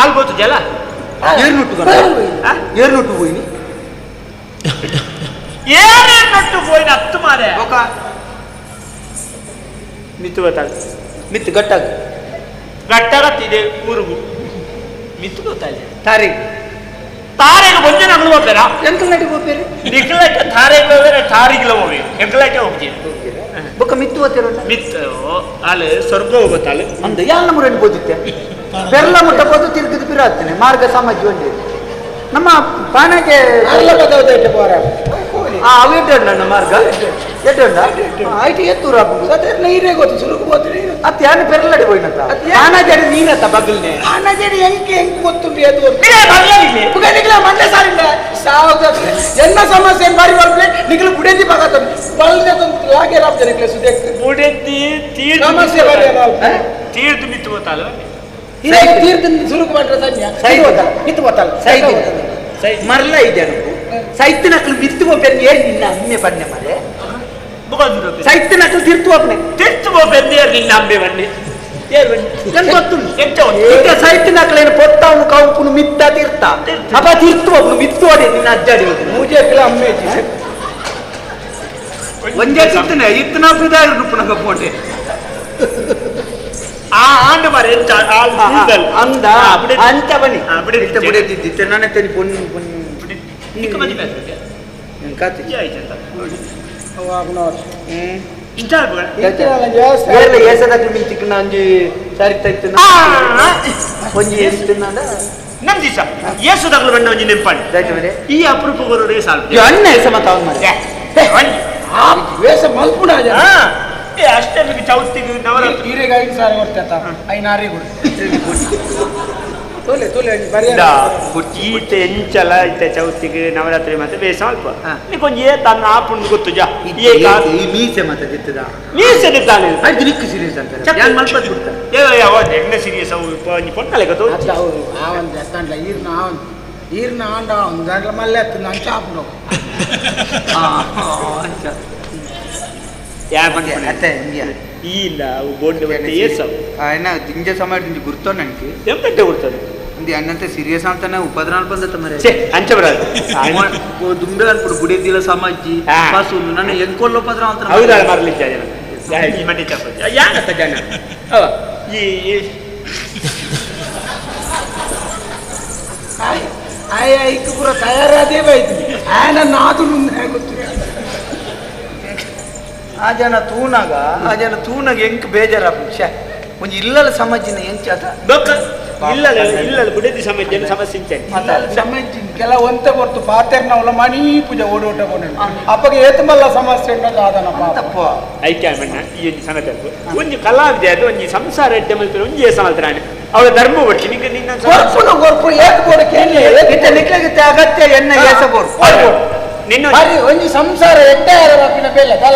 ಆಲ್ಬೋತು ಜಲ ಏರ್ನುಟ್ಟು ಏರ್ನುಟ್ಟು ಹೋಯ್ನಿ ಏನೇನೊಟ್ಟು ಹೋಯ್ನ ಹತ್ತು ಮಾರೆ ಮಿತ್ತು ಗೊತ್ತಾಗ ಮಿತ್ತು ಗಟ್ಟಾಗ ಗಟ್ಟಾಗತ್ತಿದೆ ಊರುಗು ಮಿತ್ತು ಗೊತ್ತಾಗ ತಾರೀಕು ತಾರೆಗೆ ಒಂದೇ ನಗಲು ಹೋಗ್ಬೇರಾ ಎಂಕಲ್ನಾಟಿಗೆ ಹೋಗ್ಬೇರಿ ನಿಕ್ಲೈಟ್ ತಾರೆಗೆ ಹೋಗ್ಬೇರೆ ತಾರಿಗಿಲ್ಲ ಹೋಗಿ ಎಂಕಲೈಟೆ ಹೋಗ್ತೀರಿ ಬೊಕ್ಕ ಮಿತ್ತು ಹೋಗ್ತಿರೋಣ ಮಿತ್ತು ಅಲ್ಲಿ ಸ್ವರ್ಗ ಹೋಗುತ್ತಲ್ಲ ಅಂದ ಯಾಲ ಮುರನ್ನು ಬೋದಿತ್ತೆ ಪೆರ್ಲ ಮುಟ್ಟ ಬೋದು ತಿರುಗಿದ ಪಿರಾಗ್ತಾನೆ ಮಾರ್ಗ ಸಮಾಜ ಒಂದೇ ನಮ್ಮ ಪಾನಗೆ ಅವು ಎಡ್ಡ ನನ್ನ ಮಾರ್ಗ ಎಡ್ಡ ಆಯ್ತು ಎತ್ತೂರ ನೀರೇ ಗೊತ್ತು ಸುರುಕು ಹೋಗ್ತೀನಿ ಅತ್ತೆ ಯಾನು ಪೆರ್ಲಡಿ ಹೋಯ್ನತ್ತ ಪಾನಜಡಿ ನೀನತ್ತ ಬಗ್ಲ್ನೆ ಪಾನಜಡಿ ಹೆಂಗೆ ಹೆಂಗ್ ಗೊತ್ತುಂಟು ಎದ್ದು ಮಂಡೆ ಸಾರಿಲ್ಲ ಸಾವಿರದ ಎನ್ನ ಸಮಸ್ಯೆ ಬಾರಿ ಬರ್ಬೇಕು ನಿಗ್ಲು ಬುಡೆದಿ ಬಾಗತ್ತ ಬಲ್ನೆ ಲಾಗೆ ರಾಬ್ಜೆ ನಿಗ್ಲೆ ಸುದೇಕ್ ಬುಡೆದಿ ತೀರ್ದು ಸಮಸ್ಯೆ ಬಾರಿ ತೀರ್ದು ಮಿತ್ತು ಗೊತ್ತಲ್ಲ ತೀರ್ದು ಸುರುಕು ಮಾಡ್ರೆ ಸನ್ಯ ಮಿತ್ತು ಗೊತ್ತಲ್ಲ ಸೈದ್ ಮರಲ ಇದೆ ಸೈತಿನಕ್ಲು ಮಿತ್ತು ಹೋಗ್ಬೇಕು ಏನ್ ನಿನ್ನ ಅಮ್ಮೆ ಬನ್ನೆ ಮರೆ ಸೈತಿನಕ್ಲು ತಿರ್ತು ಹೋಗ್ನೆ ತಿರ್ತು ಹೋಗ್ಬೇಕು ನಿನ್ನ ಅಮ್ಮೆ ಬನ್ನಿ ಗೊತ್ತುಂಟು ಸೈತಿನಕ್ಲೇನು ಪೊತ್ತವನು ಕೌಪುನು ಮಿತ್ತ ತೀರ್ಥ ಅಪ್ಪ ತೀರ್ತು ಹೋಗ್ನು ಮಿತ್ತು ಹೊಡೆ ನಿನ್ನ ಅಜ್ಜಾಡಿ ಹೋಗಿ ಮೂಜೆಕ್ಲ ಅಮ್ಮೆ ಒಂದೇ ಸಿಗ್ತಾನೆ ಇತ್ತನ ಪಿದಾಯಿರು ಪೋಟೆ ಆ ಆಂಡ ಮಾರೆ ಅಂದ ಅಂತ ಬನ್ನಿ ಬಿಡಿದ್ದಿದ್ದೆ ನಾನೇ ತನಿ ಪೊನ್ನು ಪೊನ್ನು ನಂದಿಸ ಏಸುದಾಗಲು ಬಣ್ಣ ಒಂಜಿ ನೆಂಪಾಣಿ ಈ ಅಪರೂಪ ಬರೋರು ಸಾಲು ಅಣ್ಣ ಎಸಮತ ವೇಷ ಮಲ್ಪುಣ ಅಷ್ಟೇ ಚೌತಿಗೆ ನವರಾತ್ರಿ ಹೀರೆಗೆ 5 ಸಾವಿರ ಕೊಡ್ತೇತ ಐನಾರಿ ತೋಲೆ ತೋಲೆ ಈತ ಎಂಚಲ ಇತ್ತ ಚೌತಿಗೆ ನವರಾತ್ರಿ ಮತ್ತೆ ಬೇಸ ಅಲ್ಪ ನೀಕೊಂಜಿ ತನ್ನ ಆಪುಂಡು ಗೊತ್ತು ಜಾ ಈ ಮೀಸೆ ಮತ್ತೆ ದಿತ್ತದ ಮೀಸೆ ದಿತ್ತಾನೆ ಅದು ನಿಕ್ಕು ಸೀರಿಯಸ್ ಅಂತಾರೆ ಯಾನ್ ಮಲ್ಪದ್ ಬಿಡ್ತ ಏ ಯಾವ ಎಣ್ಣೆ ಸೀರಿಯಸ್ ಅವು ಒಂಜಿ ಪೊಟ್ಟಲೆ ಗೊತ್ತು ಹೌದು ಆ ಒಂದು ಅತ್ತಂಡ್ಲ ಈರ್ನ ಆ ಒಂದು ಈರ್ನ ಆಂಡ ಒಂದು ಗಂಟ್ಲ ಮಲ್ಲೆ ಅತ್ತು ಅಂಚ ಆಪುಂಡು ಇಲ್ಲ ಬೋರ್ಡ್ ದಿಂಜ ಸಮಯ ದಿಂಜ ಗುರ್ತೋ ನನಗೆ ಎಂತಂటే ಗುರ್ತದೆ ಅಂದಿ ಅಣ್ಣಂತೆ ಸೀರಿಯಸ್ ಅಂತಾನೆ ಉಪದ್ರ ಬಂದತ್ತ ಮರೆ ಅಂಚ ಬರದು ದುಂಬೆ ಅನ್ಬಿಡು ಬುಡಿದಿಲ್ಲ ಸಮಾಜಿ ಪಾಸು ನನ್ನ ಎಂಕೊಲ್ಲ ಉಪದ್ರ ಅಂತ ಹೌದಾ ಮರಲಿದ್ದ ಜನ ಈ ಮಂಡಿ ಚಪ್ಪ ಯಾಕತ್ತ ಜನ ಅವ ಈ ಆಯ್ ಐಕ್ ಪೂರ ತಯಾರಾದೇ ಬೈತು ಆ ನನ್ನ ಆದು ಮುಂದೆ ಗೊತ್ತಿಲ್ಲ ಆ ಜನ ತೂನಾಗ ಆ ಜನ ತೂನಾಗ ಎಂಕ್ ಬೇಜಾರ ಶ್ಯಾ ಒಂಜಿ ಇಲ್ಲಲ ಸಮಾಜಿನ ಎಂಚ ಅದ ಇಲ್ಲಲ್ಲ ಇಲ್ಲಲ್ಲ ಬುಡದಿ ಸಮಾಜ ಸಮಸ್ಯೆ ಸಮಾಜ ಕೆಲ ಒಂತೆ ಹೊರ್ತು ಪಾತೆರ್ನವಲ ಮಣಿ ಪೂಜೆ ಓಡೋಟ ಕೊಂಡ ಅಪ್ಪಗೆ ಏತಮಲ್ಲ ಸಮಸ್ಯೆ ಉಂಟು ಆದನ ತಪ್ಪ ಐಕ್ಯ ಮಣ್ಣ ಈ ಒಂಜಿ ಸಂಗತಿ ಒಂಜಿ ಕಲಾವಿದೆ ಅದು ಒಂಜಿ ಸಂಸಾರ ಎಡ್ಡೆ ಮಲ್ತಾರೆ ಒಂಜಿ ಏಸ ಮಲ್ತಾನೆ ಅವಳ ಧರ್ಮ ಒಟ್ಟಿ ನಿಂಗೆ ನಿನ್ನ ಕೊರ್ಪುನು ಕೊರ್ಪು ಏತ್ ಬೋಡಕ್ಕೆ ನಿಕ್ಲೆಗೆ ಅಗತ್ಯ ಎನ್ನ ಏಸ ಬೋರ್ಪು ನಿನ್ನ ಒಂಜಿ ಸಂಸಾರ ಎಡ್ಡೆ ಯಾರಪ್ಪಿನ ಬೇಲೆ ಕಲ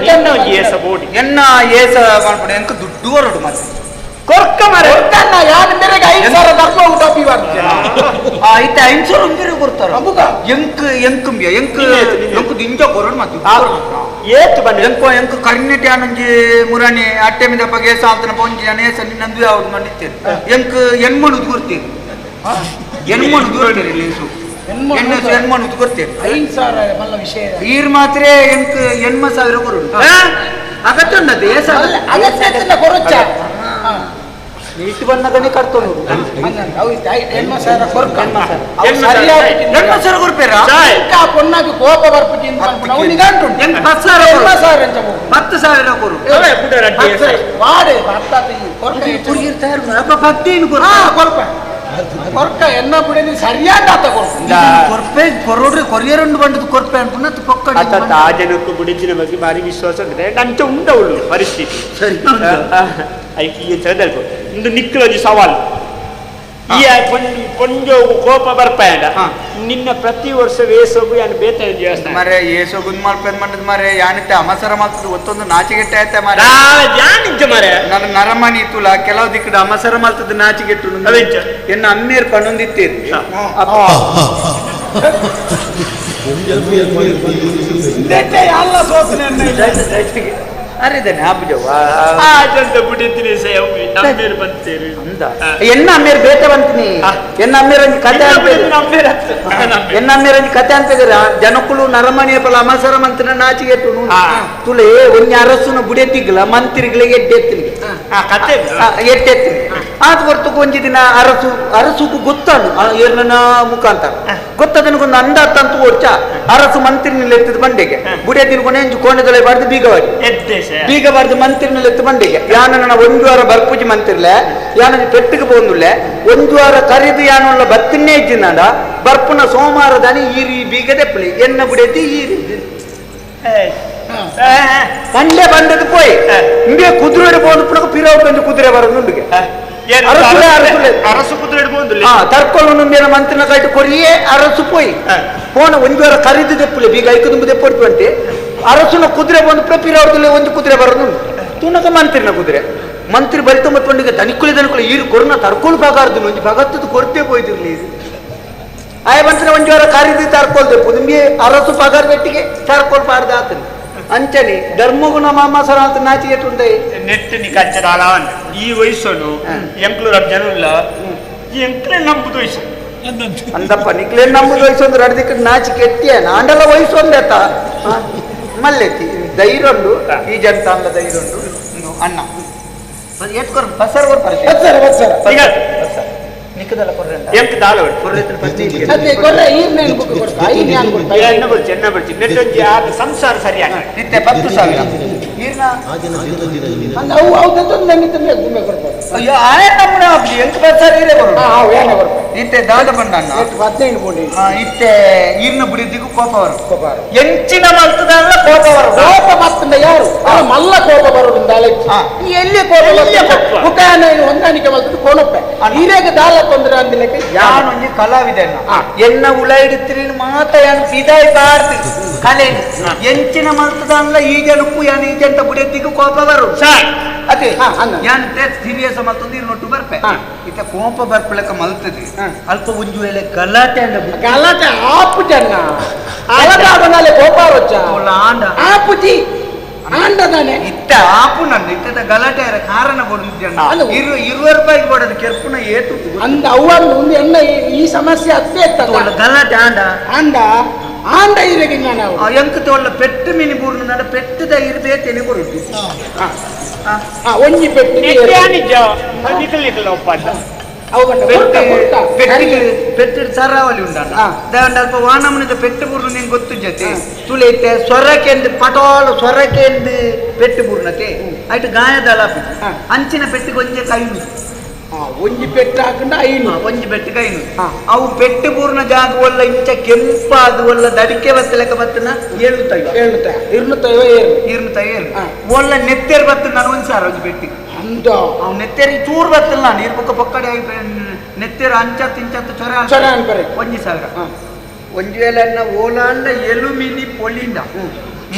ನಿನ್ನ ಒಂಜಿ ಏಸ ಬೋಡಿ ಎನ್ನ ಏಸ ಮಾಡ್ಬಿಡು ಎಂಕ ದುಡ್ಡು ಹೊರಡು ಮತ್ತೆ ಕೊರ್ಕ ಮಾರೆ ಕೊರ್ಕನ್ನ ಯಾರು ಮೇರೆಗೆ 5,000 ಧರ್ಮ ಊಟ ಪೀವಾರ್ಜೆ ಆ ಇತ್ತ 500 ಉಂಬಿರು ಕೊಡ್ತಾರ ಅಬುಗ ಎಂಕ್ ಎಂಕುಂಬಿಯ ಎಂಕ್ ಎಂಕ್ ದಿಂಜ ಕೊರಡು ಮತ್ತೆ ಏತು ಬನ್ನಿ ಎಂಕೋ ಎಂಕ್ ಕರ್ನೆಟಿ ಆನಂಜಿ ಮುರಾಣಿ ಅಟ್ಟೆಮಿದ ಪಗೆ ಸಾಲ್ತನ ಪೊಂಜಿ ಅನೇಸ ನಿನ್ನಂದು ಯಾವುದು ಮಂಡಿತ್ತೇನೆ ಎಂಕ್ ಎಣ್ಮಣು ದೂರ್ತೀರಿ ಎಣ್ಮಣು ದೂರ್ತೀರಿ ಲೇಸು ಎಣ್ಮಣು ದೂರ್ತೀರಿ 5,000 ಮಲ್ಲ ವಿಷಯ ಈರ್ ಮಾತ್ರ ಎಂಕ್ 80,000 ಕೊರಡು ಅಗತ್ಯ ಉಂಟು ಏಸ ಅಗತ್ಯ ಕೊರೊಚ್ಚ ನೀಟ್ ಬಣ್ಣಗನೇ ಕಟ್ಕೊಂಡು ಪೊನ್ನಾಗ ಕೋಪ ಬರ್ಪುಜಿ 10,000 ಕೊರು ಕೊರ್ಕ ಎನ್ನ ಬಿಡಿ ಸರಿಯಾದ ಕೊರ್ಪೆ ಕೊರೋಡ್ರಿ ಕೊರಿಯರ್ ಉಂಡು ಬಂದದ್ದು ಕೊರ್ಪೆ ಅನ್ಪುನ ಪೊಕ್ಕ ಆ ಜನಕ್ಕೂ ಬುಡಿಜಿನ ಬಗ್ಗೆ ಭಾರಿ ವಿಶ್ವಾಸ ಉಂಟು ಅಂಚ ಉಂಡವಳು ಪರಿಸ್ಥಿತಿ ಸರಿ ಐಕಿ ಇಂದು ನಿಕ್ಕಲೊಂಜಿ ಸವಾಲು ಈ ಪೊಂಜೋಗು ಕೋಪ ಬರ್ಪಾಯಂಡ ನಿನ್ನ ಪ್ರತಿ ವರ್ಷ ವೇಸೋಗು ಯಾನು ಬೇತ ದೇವಸ್ಥಾನ ಮರೆ ಏಸೋಗು ಮಲ್ಪೆದ್ ಮಂಡದ ಮರೆ ಯಾನಿತ್ತೆ ಅಮಸರ ಮಲ್ತದ ಒತ್ತೊಂದು ನಾಚಿಗೆಟ್ಟೆ ಆಯ್ತೆ ಮರೆ ಯಾನಿಂಚ ಮರೆ ನನ್ನ ನರಮಣಿ ತುಲ ಕೆಲವು ದಿಕ್ಕದ ಅಮಸರ ಮಲ್ತದ ನಾಚಿಗೆಟ್ಟು ಎನ್ನ ಅಮ್ಮೇರ್ ಪಣ್ಣೊಂದಿತ್ತೇರಿ ಎನ್ನ ಅಮ್ಮೇರ್ ಬೇತೆ ಬಂತೀನಿ ಎನ್ನ ಅಮ್ಮೇರ್ ಕತೆ ಎನ್ನ ಅಮ್ಮೇರ್ ಕತೆ ಅಂತಿದ್ದೀರ ಜನಕ್ಕಳು ನರಮಣಿಯ ಪಲ ಅಮಸರ ಮಂತಿನ ನಾಚಿಗೆಟ್ಟು ತುಲೆ ಒಂಜಿ ಅರಸುನ ಬುಡೆತಿಗ್ಲ ಮಂತ್ರಿಗಳ ಎಡ್ಡೆತ್ತಿನಿ ಎಡ್ಡೆತ್ತಿನಿ ಆದ ಹೊರತು ಒಂಜಿ ದಿನ ಅರಸು ಅರಸುಗೂ ಗೊತ್ತಾನು ಏರ್ನ ಮುಖಾಂತರ ಗೊತ್ತದನಗೊಂದು ಅಂದಾತಂತ ಓಡ್ಚ ಅರಸು ಮಂತ್ರಿನಲ್ಲಿ ಎತ್ತಿದ ಬಂಡೆಗೆ ಬುಡೆತಿನ ಕೊನೆ ಕೋಣೆದೊಳೆ ಬಾರ್ದು ಬೀಗವಾಗಿ ಬೀಗ ಬಾರ್ದು ಮಂತ್ರಿನಲ್ಲಿ ಎತ್ತು ಬಂಡೆಗೆ ಯಾನ ನನ್ನ ಒಂದು ವಾರ ಬರ್ಪೂಜಿ ಮಂತಿರ್ಲೆ ಯಾನ ಪೆಟ್ಟಿಗೆ ಬಂದುಲ್ಲೆ ಒಂದು ವಾರ ಕರಿದು ಯಾನುಳ್ಳ ಬತ್ತಿನೇ ಇಜ್ಜಿನಾಡ ಬರ್ಪುನ ಸೋಮವಾರ ದಾನಿ ಈರಿ ಬೀಗ ದೆಪ್ಪಲಿ ಎನ್ನ ಬುಡೆತಿ ಈರಿ ಬಂಡೆ ಬಂದದ್ದು ಪೋಯ್ ಇಂಬೆ ಕುದುರೆ ಬೋದು ಪುನಕ ಪಿರವು ಕುದುರೆ ಬರೋದು ಅರಸು ಕುದುರೆ ತರ್ಕೊಳ್ಳು ನುಂಬಿನ ಮಂತ್ರಿನ ಕೈಟ್ ಕೊರಿಯೇ ಅರಸು ಪೋಯ್ ಪೋನ ಒಂದು ವಾರ ಕರಿದು ದೆಪ್ಪುಲೆ ಬೀಗ ಐಕು ದೆಪ್ಪೊಡ್ತು ಅಂತೆ ಅರಸುನ ಕುದುರೆ ಬಂದು ಪಿರವರದಲ್ಲಿ ಒಂದು ಕುದುರೆ ಬರೋದು ತುನಕ ಮಂತ್ರಿನ ಕುದುರೆ ಮಂತ್ರಿ ಬರಿತ ಮತ್ತೊಂಡಿಗೆ ದನಿಕುಲಿ ದನಿಕುಲಿ ಈರು ಕೊರ್ನ ತರ್ಕೊಳು ಬಾಗಾರ್ದು ಒಂಜಿ ಭಗತ್ತದ ಕೊರತೆ ಪೋಯ್ದಿರ್ಲಿ ಇದು ಆಯ ಮಂತ್ರಿ ಒಂಜಿ ವಾರ ಕರಿದು ತರ್ಕೊಳ್ದೆ ಪುದುಂಬಿ ಅರಸು ಪಗಾರ ಬೆಟ್ಟಿಗೆ ತರ್ಕೊಳ್ ಪಾಡ್ದ ಆತನು ಅಂಚನೆ ಧರ್ಮಗುಣ ಮಾಮ ಸರ ಅಂತ ನಾಚಿಗೆ ಉಂಟೆ ನೆಟ್ಟಿನಿ ಕಚ್ಚದಾಲ ಈ ವಯಸ್ಸನು ಎಂಕ್ಲೂರ ಜನ ಎಂಕ್ಲೆ ನಂಬುದು ವಯಸ್ಸು ಅಂದಪ್ಪ ನಿಕ್ಲೆ ನಂಬುದು ವಯಸ್ಸು ಅಂದ್ರೆ ಅರ್ಧಕ್ಕೆ ನಾಚಿಕೆ ಎತ್ತಿಯ ನಾಂಡಲ ವಯಸ್ಸು ಒಂದೇತ ಮಲ್ಲೆತ್ತಿ ಧೈರ್ಯ ಈ ಜನತ ಅಂದ ಧೈರ್ಯ ಅಣ್ಣ ಏತ್ಕೊರ್ ಬಸರ್ ಕೊರ್ತಾರೆ ನಿಕ್ಕದಲ್ಲ ಕೊರ್ರೆ ಎಂಕ್ ದಾಲ ಅದೇ ಕೊರ್ರೆ ಈರ್ನೇನು ಬುಕ್ ಕೊಡ್ತಾ ಈರ್ನ ಕೊಡ್ತಾ ಎನ್ನ ಬರ್ಚಿ ಎನ್ನ ಬರ್ಚಿ ನೆಟ್ಟೊಂಜಿ ಆ ಸಂಸಾರ ಸರಿಯಾಗಿ ನಿತ್ಯ 10,000 ಈರ್ನ ಅಂದ ಅವು ಅವು ನನ್ನ ತಂದೆ ಗುಮ್ಮೆ ಕೊಡ್ತಾರೆ ಅಯ್ಯೋ ಆಯ ನಮ್ಮನೆ ಆಗ್ಲಿ ಎಂಕ್ ಬಸರ್ ಈರೆ ಬರು ಹಾ ಅವು ಏನ ಬರ್ತಾರೆ ಇತ್ತೆ ದಾದ ಬಂಡಣ್ಣ 15 ಬೋಂಡಿ ಇತ್ತೆ ಈರ್ನ ಬುಡಿದಿಗೂ ಕೋಪ ಬರು ಕೋಪ ಬರು ಎಂಚಿನ ಮಲ್ತದಲ್ಲ ಕೋಪ ಬರು ಕೋಪ ಮತ್ತಂದ ಯಾರು ಮಲ್ಲ ಕೋಪ ಬರೋದು ದಾಲೆ ಈ ಎಲ್ಲಿ ಕೋಪ ಮುಖಾನ ಹೊಂದಾಣಿಕೆ ಮಲ್ತದ ಕೋಣಪ್ಪೆ ಈರೇಗ ದಾಲ ತೊಂದರೆ ಅಂದಿಲ್ಲಕ್ಕೆ ಯಾನೊಂಜಿ ಕಲಾವಿದನ್ನ ಎನ್ನ ಉಳ ಇಡುತ್ತೀರಿ ಮಾತ ಯಾನು ಪಿದಾಯಿ ಬಾರ್ದು ಕಲೆ ಎಂಚಿನ ಮಲ್ತದಲ್ಲ ಈ ಜನಕ್ಕೂ ಯಾನು ಈ ಜಂಟ ಬುಡಿದಿಗೂ ಕೋಪ ಬರು ಅದೇ ಯಾನ್ ಸೀರಿಯಸ್ ಮಲ್ತಂದು ಇರ್ನೊಟ್ಟು ಬರ್ಪೆ ಇತ್ತ ಕೋಪ ಬರ್ಪಲಕ ಮಲ್ತದೆ ಅಲ್ಪ ಒಂಜು ವೇಳೆ ಗಲಾಟೆ ಅಂಡ ಗಲಾಟೆ ಆಪು ಜನ ಅಲಗಾಡನಾಲೆ ಕೋಪ ರೊಚ್ಚ ಆಂಡ ಆಪುಜಿ ಆಂಡದಾನೆ ಇತ್ತ ಆಪು ನನ್ನ ಇತ್ತದ ಗಲಾಟೆ ಕಾರಣ ಕೊಡುದು 20 ರೂಪಾಯಿಗೆ ಕೊಡೋದು ಕೆರ್ಪುನ ಏತು ಅಂದ ಅವ್ವನ್ನು ಒಂದು ಎಣ್ಣ ಈ ಸಮಸ್ಯೆ ಅತ್ತೆ ಗಲಾಟೆ ಆಂಡ ಆಂಡ ಆಂಡ ಇರಗಿ ನಾನು ಎಂಕ ತೋಳ ಪೆಟ್ಟು ಮಿನಿ ಬೂರ್ನ ನಡ ಪೆಟ್ಟದ ಇರಬೇತೇನೆ ಬರುದು ಒಂಜಿ ಪೆಟ್ಟು ಪೆಟ್ಟು ಸರಾವಳಿ ಉಂಡಲ್ಲ ಅಲ್ಪ ವಾನಮನದ ಪೆಟ್ಟು ಬೂರ್ನ ನಿಂಗೆ ಗೊತ್ತು ಜೊತೆ ತುಳಿತೆ ಸ್ವರಕೆಂದು ಪಟೋಲ ಸ್ವರಕೆಂದು ಪೆಟ್ಟು ಬೂರ್ನತೆ ಆಯ್ತು ಗಾಯದಲ್ಲ ಅಂಚಿನ ಪೆಟ್ಟಿಗೆ ಒಂಜೆ ಕೈ ಒಂಜಿ ಪೆಟ್ಟು ಹಾಕೊಂಡ ಐನು ಒಂಜಿ ಪೆಟ್ಟು ಕೈನು ಅವು ಪೆಟ್ಟು ಬೂರ್ನ ಜಾಗ ಒಲ್ಲ ಇಂಚ ಕೆಂಪಾದ ಒಲ್ಲ ದಡಿಕೆ ಬತ್ತಲೆಕ್ಕ ಬತ್ತನ ಏಳುತ್ತೈವ ಏಳುತ್ತ ಇರ್ನುತ್ತೈವ ಏರು ಇರ್ನುತ್ತೈವ ಏರು ಒಲ್ಲ ನೆತ್ತೇರ್ ಬತ್ತ ನಾನು ಒಂದ್ ಸಾರ ಒಂಜಿ ಪೆಟ್ಟಿಗೆ ಅಂದ ಅವು ನೆತ್ತೇರಿ ಚೂರು ಬತ್ತಲ್ಲ ನೀರು ಬೊಕ್ಕ ಪೊಕ್ಕಡೆ ಆಗಿ ನೆತ್ತೇರು ಅಂಚತ್ತು ಇಂಚತ್ತು ಚೊರ ಚೊರ ಅನ್ಪರೆ 1,000 ಒಂಜಿ ವೇಳೆ ಓಲಾಂಡ ಎಲುಮಿನಿ ಪೊಲಿಂಡ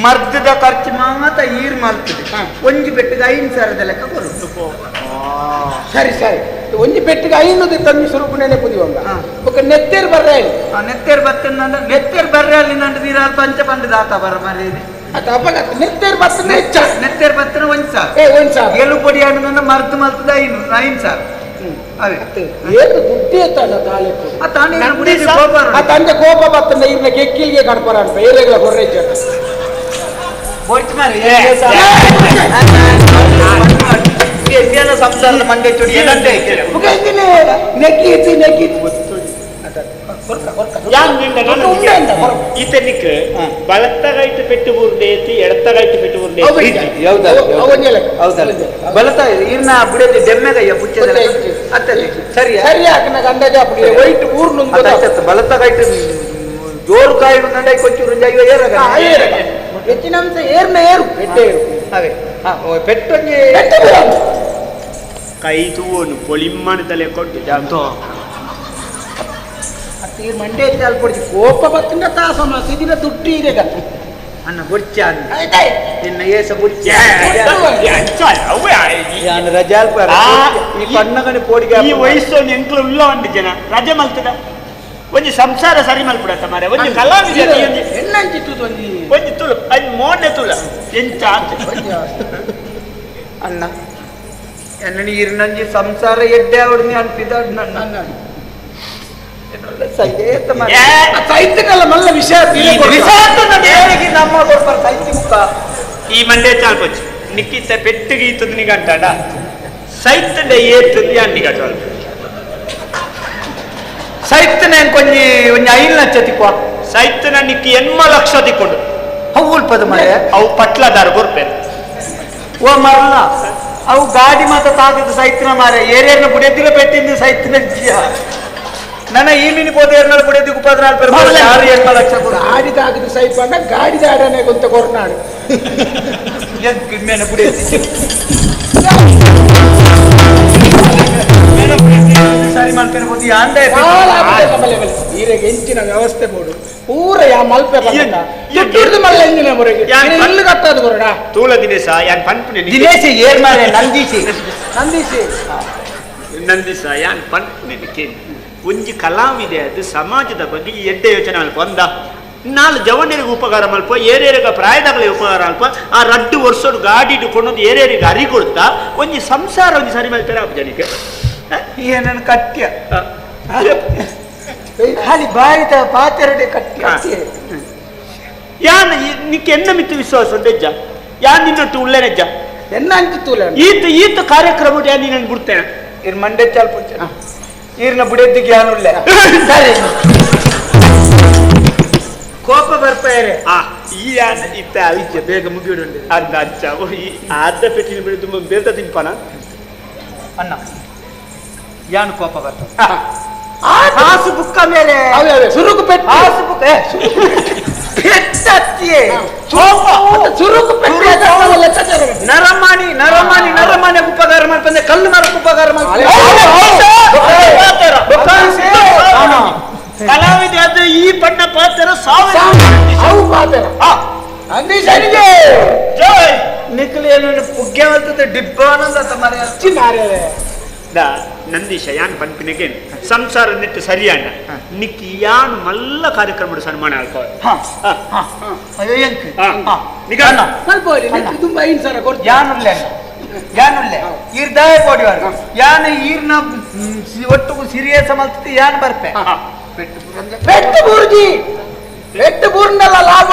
ಮರ್ದದ ಖರ್ಚು ಮಾತ ಈರ್ ಮಲ್ತದೆ ಒಂಜಿ ಪೆಟ್ಟಿಗೆ 5,000 ಲೆಕ್ಕ ಕೊರು ಸರಿ ಸರಿ ಒಂಜಿ ಪೆಟ್ಟಿಗೆ 500 ತಂದು ಸುರುಪುನೇ ಪುದಿವಂಗ ಬೊಕ್ಕ ನೆತ್ತೇರ್ ಬರ್ರೆ ನೆತ್ತೇರ್ ಬತ್ತನ ನೆತ್ತೇರ್ ಬರ್ರೆ ಅಲ್ಲಿ ನಂದು ನೀರು ಪಂಚ ಪಂಡ ದಾತ ಬರ ಮರೇದಿ ನೆತ್ತೇರ್ ಬತ್ತನ ಹೆಚ್ಚ ನೆತ್ತೇರ್ ಬತ್ತನ 1,000 1,000 ಎಲು ಪೊಡಿ ಹಣ್ಣು ಮರ್ದು ಮಲ್ತದ 5,000 ಅದೇ ಏನು ದುಡ್ಡು ಎತ್ತಾನ ತಾಳೆ ಆ ತಂದೆ ಕೋಪ ಬತ್ತನ ಇರ್ನ ಕೆಕ್ಕಿಲ್ಗೆ ಕಡ್ಪರ ಅಂತ ಏರೆಗಳ ಹೊರ್ರೆ ಸಂಸಾರದ ಮಂಡೆ ಚುಡಿ ನೆಕ್ಕಿ ನೆಕ್ಕಿ ಈತನಿಕ್ ಬಲತ್ತಗಾಯ್ತು ಪೆಟ್ಟು ಬೂರ್ಡೇತಿ ಎಡತ್ತಗಾಯ್ತು ಪೆಟ್ಟು ಬೂರ್ಡೇತಿ ಬಲತ ಇರ್ನ ಬುಡೇತಿ ಡೆಮ್ಮೆಗಯ್ಯ ಪುಚ್ಚದ ಅತ್ತಲ್ಲಿ ಸರಿ ಸರಿ ಹಾಕಿನಾಗ ಅಂದಾಜು ಅಪ್ಪಡಿ ವೈಟ್ ಊರ್ನು ಬಲತ್ತಗಾಯ್ತು ಜೋರು ಕಾಯಿ ನಂಡೈ ಕೊಂಚೂರು ಜೈವ ಏರಗ ಏರಗ ಹೆಚ್ಚಿನ ಅಂಶ ಏರ್ನ ಏರು ಪೆಟ್ಟೆ ಏರು ಅದೇ ಪೆಟ್ಟೊಂಜಿ ಕೈ ತೂವನು ಪೊಲಿಮ್ಮನ ತಲೆ ಕೊಟ್ಟು ಜಾಂತೋ ಅತ್ತೆ ಮಂಡೆ ಅಲ್ಪೊಡ್ಚಿ ಕೋಪ ಬತ್ತಿಂದ ತಾಸ ಸಿದಿನ ದುಡ್ಡು ಇದೆ ಅನ್ನ ಬುಡ್ಚ ನಿನ್ನ ಏಸ ಬುಡ್ಚ ರಜಾಲ್ ಈ ಪಣ್ಣಗಣಿ ಪೋಡಿಗೆ ಈ ವಯಸ್ಸು ಎಂಕ್ಲು ಉಲ್ಲ ಒಂದು ಜನ ರಜೆ ಮಲ್ತದ ಒಂಜಿ ಸಂಸಾರ ಸರಿ ಮಲ್ಪುಡತ್ತ ಮಾರೆ ಒಂಜಿ ಕಲಾವಿದ ಎನ್ನಂಚಿತ್ತು ಒಂಜಿ ಒಂಜಿ ತುಳು ಅದು ಮೋನೆ ತುಳ ಎಂಚ ಅಣ್ಣ ಎನ್ನ ಇರ್ನಂಜಿ ಸಂಸಾರ ಎಡ್ಡೆ ಅವಡ್ನಿ ಅನ್ಪಿದ ನನ್ನ ಸೈತಿಕಲ್ಲ ಮಲ್ಲ ವಿಷಯ ನಮ್ಮ ಕೊಡ್ಪಾರ ಸೈತಿ ಮುಖ ಈ ಮಂಡೆ ಚಾಲ್ಪೊಚ್ಚು ನಿಕ್ಕಿತ್ತ ಪೆಟ್ಟಿಗೆ ಇತ್ತದ ನಿಗಂಟಾಡ ಸೈತಂಡ ಏತದ ಅನ್ನಿಗ ಸೈತನ ಕೊಂಜಿ ಒಂಜಿ 5 ಲಕ್ಷ ತಿಕ್ವ ಸೈತನ ನಿಕ್ಕಿ 8 ಲಕ್ಷ ತಿಕ್ಕೊಂಡು ಅವು ಉಲ್ಪದ ಮರೆ ಅವು ಪಟ್ಲದಾರ ಕೊರ್ಪೆ ಓ ಮರಲ್ಲ ಅವು ಗಾಡಿ ಮಾತ ತಾಕದ ಸೈತನ ಮಾರೆ ಏರೇರ್ನ ಬುಡೆದಿರ ಪೆಟ್ಟಿಂದ ಸೈತನ ನನ್ನ ಈ ಮಿನಿ ಪೋತೆ ಏರ್ನಾಳು ಬುಡೆದಿ ಉಪದ್ರಾಲ್ ಪೆರ್ 6 8 ಲಕ್ಷ ಗಾಡಿ ತಾಕದ ಸೈಪ್ ಅಂಡ ಗಾಡಿ ದಾಡನೆ ಗೊಂತ ಕೊರ್ನಾಡು ಎಂಕ್ ಮೇನ ಬುಡೆದಿ ಸರಿ ಮಾಡ್ತೇನೆ ಬೋದಿ ಅಂಡೆ ಈರೆಗೆ ಎಂಚಿನ ವ್ಯವಸ್ಥೆ ಬೋಡು ಪೂರ ಯಾ ಮಲ್ಪೆ ಬಂದ ದುಡ್ಡು ಮಲ್ಲ ಎಂಜಿನ ಮುರೆಗೆ ಇಲ್ಲು ಕಟ್ಟದು ಕೊರಡ ತೂಲ ದಿನೇಶ ಯಾನ್ ಪನ್ಪುನೆ ದಿನೇಶ ಏರ್ ಮಾರೆ ನಂದೀಶಿ ನಂದೀಶಿ ನಂದೀಶ ಯಾನ್ ಪನ್ಪುನೆ ಕೇಳಿ ಒಂಜಿ ಕಲಾವಿದೆ ಅದು ಸಮಾಜದ ಬಗ್ಗೆ ಈ ಎಡ್ಡೆ ಯೋಚನೆ ಮಲ್ಪ ಒಂದ ನಾಲ್ ಜವನರಿಗೆ ಉಪಕಾರ ಮಲ್ಪ ಏರೇರಿಗ ಪ್ರಾಯದಾಗಲೇ ಉಪಕಾರ ಅಲ್ಪ ಆ ರಡ್ಡು ವರ್ಷೋಡು ಗಾಡಿ ಇಟ್ಕೊಂಡು ಏರೇರಿಗೆ ಅರಿ ಕೊಡ್ತಾ ಒಂಜಿ ಸಂಸಾರ ಒಂಜಿ ಸರಿ ಮಲ್ಪೆರ ಜನಕ್ಕೆ ಏನನ್ನು ಕಟ್ಯ ಖಾಲಿ ಬಾಯಿತ ಪಾತೆರಡೆ ಕಟ್ಯ ಯಾನ್ ನಿಕ್ಕೆ ಎನ್ನ ಮಿತ್ತು ವಿಶ್ವಾಸ ಉಂಡೆಜ್ಜ ಯಾನ್ ನಿನ್ನೊಟ್ಟು ಉಳ್ಳೆನೆಜ್ಜ ಎನ್ನ ಅಂಚಿತ್ತು ಈತ ಈತ ಕಾರ್ಯಕ್ರಮ ಯಾನ್ ನಿನ್ನನ್ನು ಬಿಡ್ತೇನೆ ಇರ್ ಮಂಡೆ ಚಾಲ್ಪುಂಚ ಈರ್ನ ಬುಡೆದ್ದಿಗೆ ಯಾನುಳ್ಳೆ ಸರಿ ಕೋಪ ಬರ್ಪಾಯರೆ ಈ ಯಾನ್ ಇತ್ತ ಅವಿಜ್ಜ ಬೇಗ ಮುಗಿಯುಡು ಅಂದ ಅಚ್ಚ ಈ ಅರ್ಧ ಪೆಟ್ಟಿನ ಬಿಡಿ ತುಂಬ ಬೇಗ ತಿನ್ಪಾನ ಅಣ್ಣ ಯಾನು ಕೋಪ ಬರ್ತದೆ ಹಾಸು ಬುಕ್ಕ ಮೇಲೆ ಸುರುಕು ಪೆಟ್ಟು ಹಾಸು ಬುಕ್ಕ ಪೆಟ್ಟತ್ತಿಯೇ ಸುರುಕು ಪೆಟ್ಟು ನರಮಾನಿ ನರಮಾನಿ ನರಮಾನಿ ಉಪಕಾರ ಮಾಡ್ತಂದ್ರೆ ಕಲ್ಲು ಮರಕ್ಕೆ ಉಪಕಾರ ಮಾಡ್ತಾರೆ ಕಲಾವಿದ ಅದು ಈ ಬಣ್ಣ ಪಾತ್ರ ಸಾವಿರ ಅವು ಪಾತ್ರ ಜೈ ನಿಕ್ಲು ಏನು ಪುಗ್ಗೆ ಬರ್ತದೆ ಡಿಬ್ಬಾನಂದ ಮರೆ ಮಾರ್ಯಾರೆ ನಂದೀಶ ಯಾನ್ ಪನ್ಪಿನಗೆ ಸಂಸಾರ ನೆಟ್ಟು ಸರಿಯಾಣ ನಿಕ್ಕಿ ಯಾನ್ ಮಲ್ಲ ಕಾರ್ಯಕ್ರಮ ಸನ್ಮಾನ ಅಲ್ಪ ತುಂಬ ಐದು ಸಾವಿರ ಕೊಡ್ತೀನಿ ಯಾನುಲ್ಲೆ ಯಾನುಲ್ಲೆ ಈರ್ದಾಯ ಕೊಡಿವಾರ ಯಾನು ಈರ್ನ ಒಟ್ಟಿಗೂ ಸಿರಿಯಸ ಮಲ್ತದೆ ಯಾನ್ ಬರ್ಪೆ ಪೆಟ್ಟು ಬೂರ್ಜಿ ಪೆಟ್ಟು ಬೂರ್ನಲ್ಲ ಲಾಭ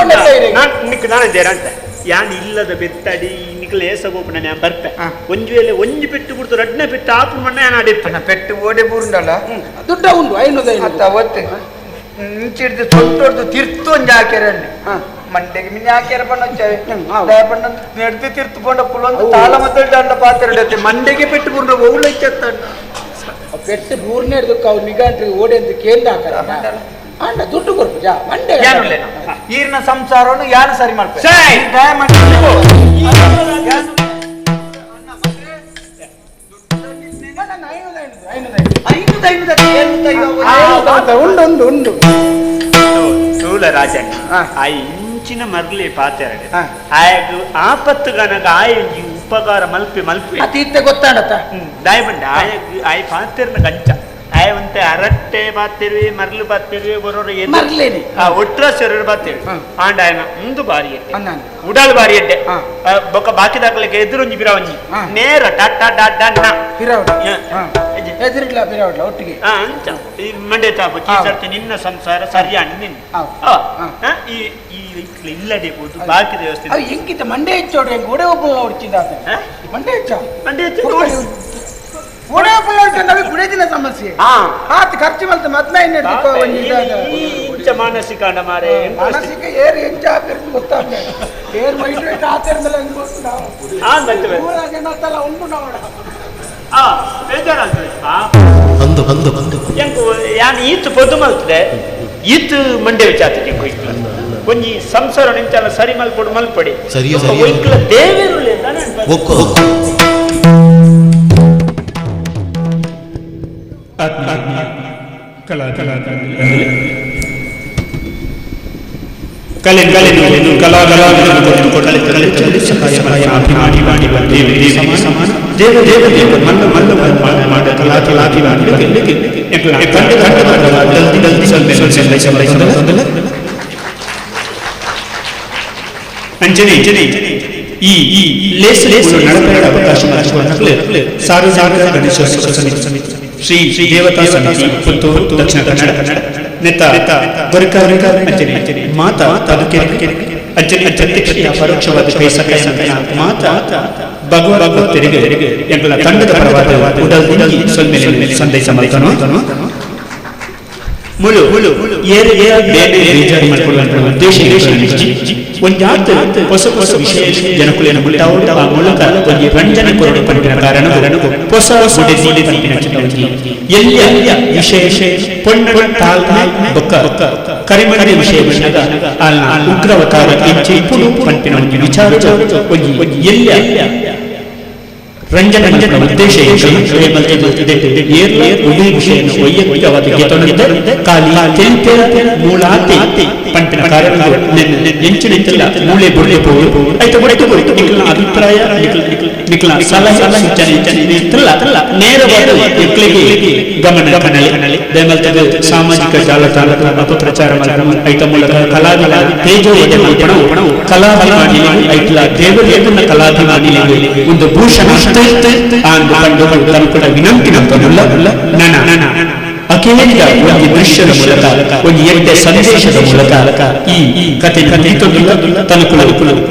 ನಿಕ್ ನಾನು ಅಂತ ಯಾನ್ ಇಲ್ಲದ ಬೆತ್ತಡಿ ನಿಕ್ಲ ಏಸಗೋಪಣ ನಾನು ಬರ್ಪೆ ಒಂಜಿ ವೇಳೆ ಒಂಜಿ ಪೆಟ್ಟು ಬಿಡ್ತು ರಡ್ನ ಪೆಟ್ಟು ಆಪು ಮಣ್ಣ ಯಾನ್ ಆಡಿರ್ಪೆ ಪೆಟ್ಟು ಓಡೆ ಬೂರ್ನಲ್ಲ ದುಡ್ಡ ಉಂಡು ಐನೂರು ಅತ್ತ ಒತ್ತೆ ಇಂಚಿಡ್ದು ಸೊಟ್ಟೊಡ್ದು ತಿರ್ತು ಒಂಜಿ ಹಾಕ್ಯಾರ ಮಂಡೆಗೆ ಮಿನಿ ಹಾಕ್ಯಾರ ಬಣ್ಣ ಬಣ್ಣ ನೆಡ್ದು ತಿರ್ತು ಪಂಡ ಕುಲೊಂದು ತಾಳ ಮದ್ದಲ್ ದಂಡ ಪಾತ್ರ ಮಂಡೆಗೆ ಪೆಟ್ಟು ಬೂರ್ನ ಒವ್ಳು ಇಚ್ಚತ್ತ ಪೆಟ್ಟು ಬೂರ್ನೇ ಹಿಡ್ದಕ್ಕೆ ಅವ್ರು ನಿಗಾಂಟ್ರಿ ಓಡೆ ಅಂತ ಕೇಂದ್ರ ಹಾಕಾರ ಅಂಡ ದುಡ್ಡು ಕೊರ್ಪು ಜಾ ಮಂಡೆ ಈರ್ನ ಸಂಸಾರವನ್ನು ಯಾರು ಸರಿ ಮಾಡ್ತಾರೆ ಉಂಡು ಉಂಡು ಉಂಡು ತೂಲ ರಾಜಣ್ಣ ಆ ಇಂಚಿನ ಮರ್ಲಿ ಪಾತೆರಡೆ ಆಯಗ್ ಆಪತ್ತುಗನಗ ಆಯಂಜಿ ಉಪಕಾರ ಮಲ್ಪೆ ಮಲ್ಪೆ ಅತೀತ್ತೆ ಗೊತ್ತಾಡತ್ತ ದಾಯಬಂಡ ಆಯಗ್ ಆಯ್ ಪಾತೆರ್ನ ಗಂಚ ಆಯವಂತೆ ಅರಟ್ಟೆ ಬಾತಿರ್ವಿ ಮರ್ಲು ಬಾತಿರ್ವಿ ಬರೋರು ಮರ್ಲೇನೆ ಒಟ್ರ ಸೆರರು ಬಾತಿರ್ವಿ ಆಂಡ ಆಯನ ಒಂದು ಬಾರಿ ಎಡ್ಡೆ ಉಡಾಲ್ ಬಾರಿ ಎಡ್ಡೆ ಬೊಕ್ಕ ಬಾಕಿದಾಕ್ಲಿಕ್ಕೆ ಎದುರೊಂಜಿ ಬಿರಾವಂಜಿ ನೇರ ಟಾಟಾ ಡಾ ಡಾ ಬಿರಾವಡ ಎದುರಿಡ್ಲ ಬಿರಾವಡ್ಲ ಒಟ್ಟಿಗೆ ಅಂಚ ಈ ಮಂಡೆ ತಾಪು ಈ ಸರ್ತಿ ನಿನ್ನ ಸಂಸಾರ ಸರಿಯಾಣ ನಿನ್ನ ಈ ಈ ಇಲ್ಲಡೆ ಹೋದು ಬಾಕಿ ದೇವಸ್ಥಾನ ಎಂಕಿತ ಮಂಡೆ ಹೆಚ್ಚೋಡ್ರಿ ಹೆಂಗ್ ಒಡೆ ಒಬ್ಬ ಹೊಡ್ಚಿದ್ದ ಮಂಡೆ ಹೆಚ್ಚ ಮಂಡೆ ಹೆಚ್ಚು ಒಡೆ ಒಬ್ಬ ನಮಗೆ ಕುಡಿಯೋದಿನ ಸಮಸ್ಯೆ ಆತ ಖರ್ಚು ಮಲ್ತ ಮದ್ಮೆ ಇಂಚ ಮಾನಸಿಕ ಅಂಡ ಮಾರೆ ಮಾನಸಿಕ ಏರ್ ಎಂಚ ಹಾಕಿರ್ದು ಗೊತ್ತಾಗ್ತದೆ ಏರ್ ವೈಟ್ ವೈಟ್ ಆತಿರ್ದಲ್ಲ ಜನ ತಲ ಉಂಡು ನಾವಡ ಬೇಜಾರಾಗ್ತದೆ ಅಂದು ಅಂದು ಅಂದು ಎಂಕು ಯಾನ್ ಈತ್ ಪೊದ್ದು ಮಲ್ತದೆ ಈತ್ ಮಂಡೆ ವಿಚಾರಕ್ಕೆ ಕೊಯ್ಕ್ಲ ಒಂಜಿ ಸಂಸಾರ ನಿಂಚಲ ಸರಿ ಮಲ್ಪೊಡು ಮಲ್ಪಡಿ ಸರಿ ಒಯ್ಕ್ಲ ದೇವೇರುಲೆ ಒಕ್ಕೋ ಕಲಾ ಕಲಾ ಕಲೆ ಕಲೆ ಕಲಾ ಕಲಾ ಸಹಾಯ ಅಭಿಮಾನಿ ಮಾಡಿ ದೇವ ಸಮಾನ ದೇವ ದೇವ ದೇವ ಮಲ್ಲ ಮಲ್ಲ ಮಾಡ ಕಲಾ ಕಲಾಭಿಮಾನಿಗಳಿಗೆ ಕಂಡ ಅಂಜನೆ ಈ ಲೇಸ್ ಲೇಸ್ ನಡಪೆರಡ ಅವಕಾಶ ಸಾರ್ವಜನಿಕ ಗಣೇಶೋತ್ಸವ ಸಮಿತಿ ಶ್ರೀ ಶ್ರೀ ದೇವತಾ ಸಮಿತಿ ಪುತ್ತೂರು ದಕ್ಷಿಣ ಕನ್ನಡ ನೆತ್ತ ಗೊರಕ ಅಂಜನೆ ಮಾತಾ ತಾಲೂಕಿನ ಅಂಜನೆ ಪ್ರತ್ಯಕ್ಷ ಪರೋಕ್ಷವಾದ ಕೈ ಸಹಾಯ ಮಾತಾ ಭಗವತ್ ಭಕ್ತರಿಗೆ ಎಂಬ ತಂಡದ ಪರವಾದ ಉಡಲ್ ಸೊಲ್ಮೆಲೆ ಸಂದೇಶ ಮಾಡ್ತಾನೋ ಮುಳು ಏರು ಏರು ಬೇರೆ ಬೇಜಾರು ಮಾಡಿಕೊಳ್ಳುವಂತ ಉದ್ದೇಶ ಒಂದಾತ ಹೊಸ ಹೊಸ ವಿಷಯ ಜನಕುಲೇನ ಮುಟ್ಟಾವು ಆ ಮೂಲಕ ಒಂದು ರಂಜನೆ ಕೊರಡು ಪಂಪಿನ ಕಾರಣ ಹೊಸ ಹೊಸ ಪಂಪಿನ ಎಲ್ಲಿ ವಿಷಯ ಪೊಣ್ಣ ತಾಳ್ಮೆ ಬೊಕ್ಕ ಕರಿಮಣಿ ವಿಷಯ ಬಂದಾಗ ಆಲ್ನ ಉಗ್ರವತಾರ ಇಂಚೆ ಇಪ್ಪುಡು ಪಂಪಿನ ಒಂದು ವಿಚಾರ ಒಂದು ಎಲ್ಲಿ ರಂಜನೆ ರಂಜನೆ ಉದ್ದೇಶ ಪಂಪಿನ ಕಾರಣ ಮೂಳೆ ಬುಡ್ಲೆ ನಿಖಲ ಅಭಿಪ್ರಾಯ ನಿಖಲ ಸಲಹೆ ಸೂಚನೆ ನೇರವಾದ ಗಮನ ಕಣಲೆ ಸಾಮಾಜಿಕ ಜಾಲತಾಣ ಅಪಪ್ರಚಾರ ಐತ ಮೂಲಕ ಕಲಾವಿದ ತೇಜೋ ಕಲಾಭಿಮಾನಿ ಐಟ್ಲ ದೇವರೇತನ ಕಲಾಭಿಮಾನಿಗಳಿಗೆ ಒಂದು ಭೂಷಣ ಕೂಡ ವಿನಂತಿ ಅಖಿಲೇಂದ್ರ ಒಂದು ದೃಶ್ಯದ ಮೂಲಕ ಒಂದು ಎಡ್ಡೆ ಸಂದೇಶದ ಮೂಲಕ ಈ ಕತೆ ತನುಕುಲ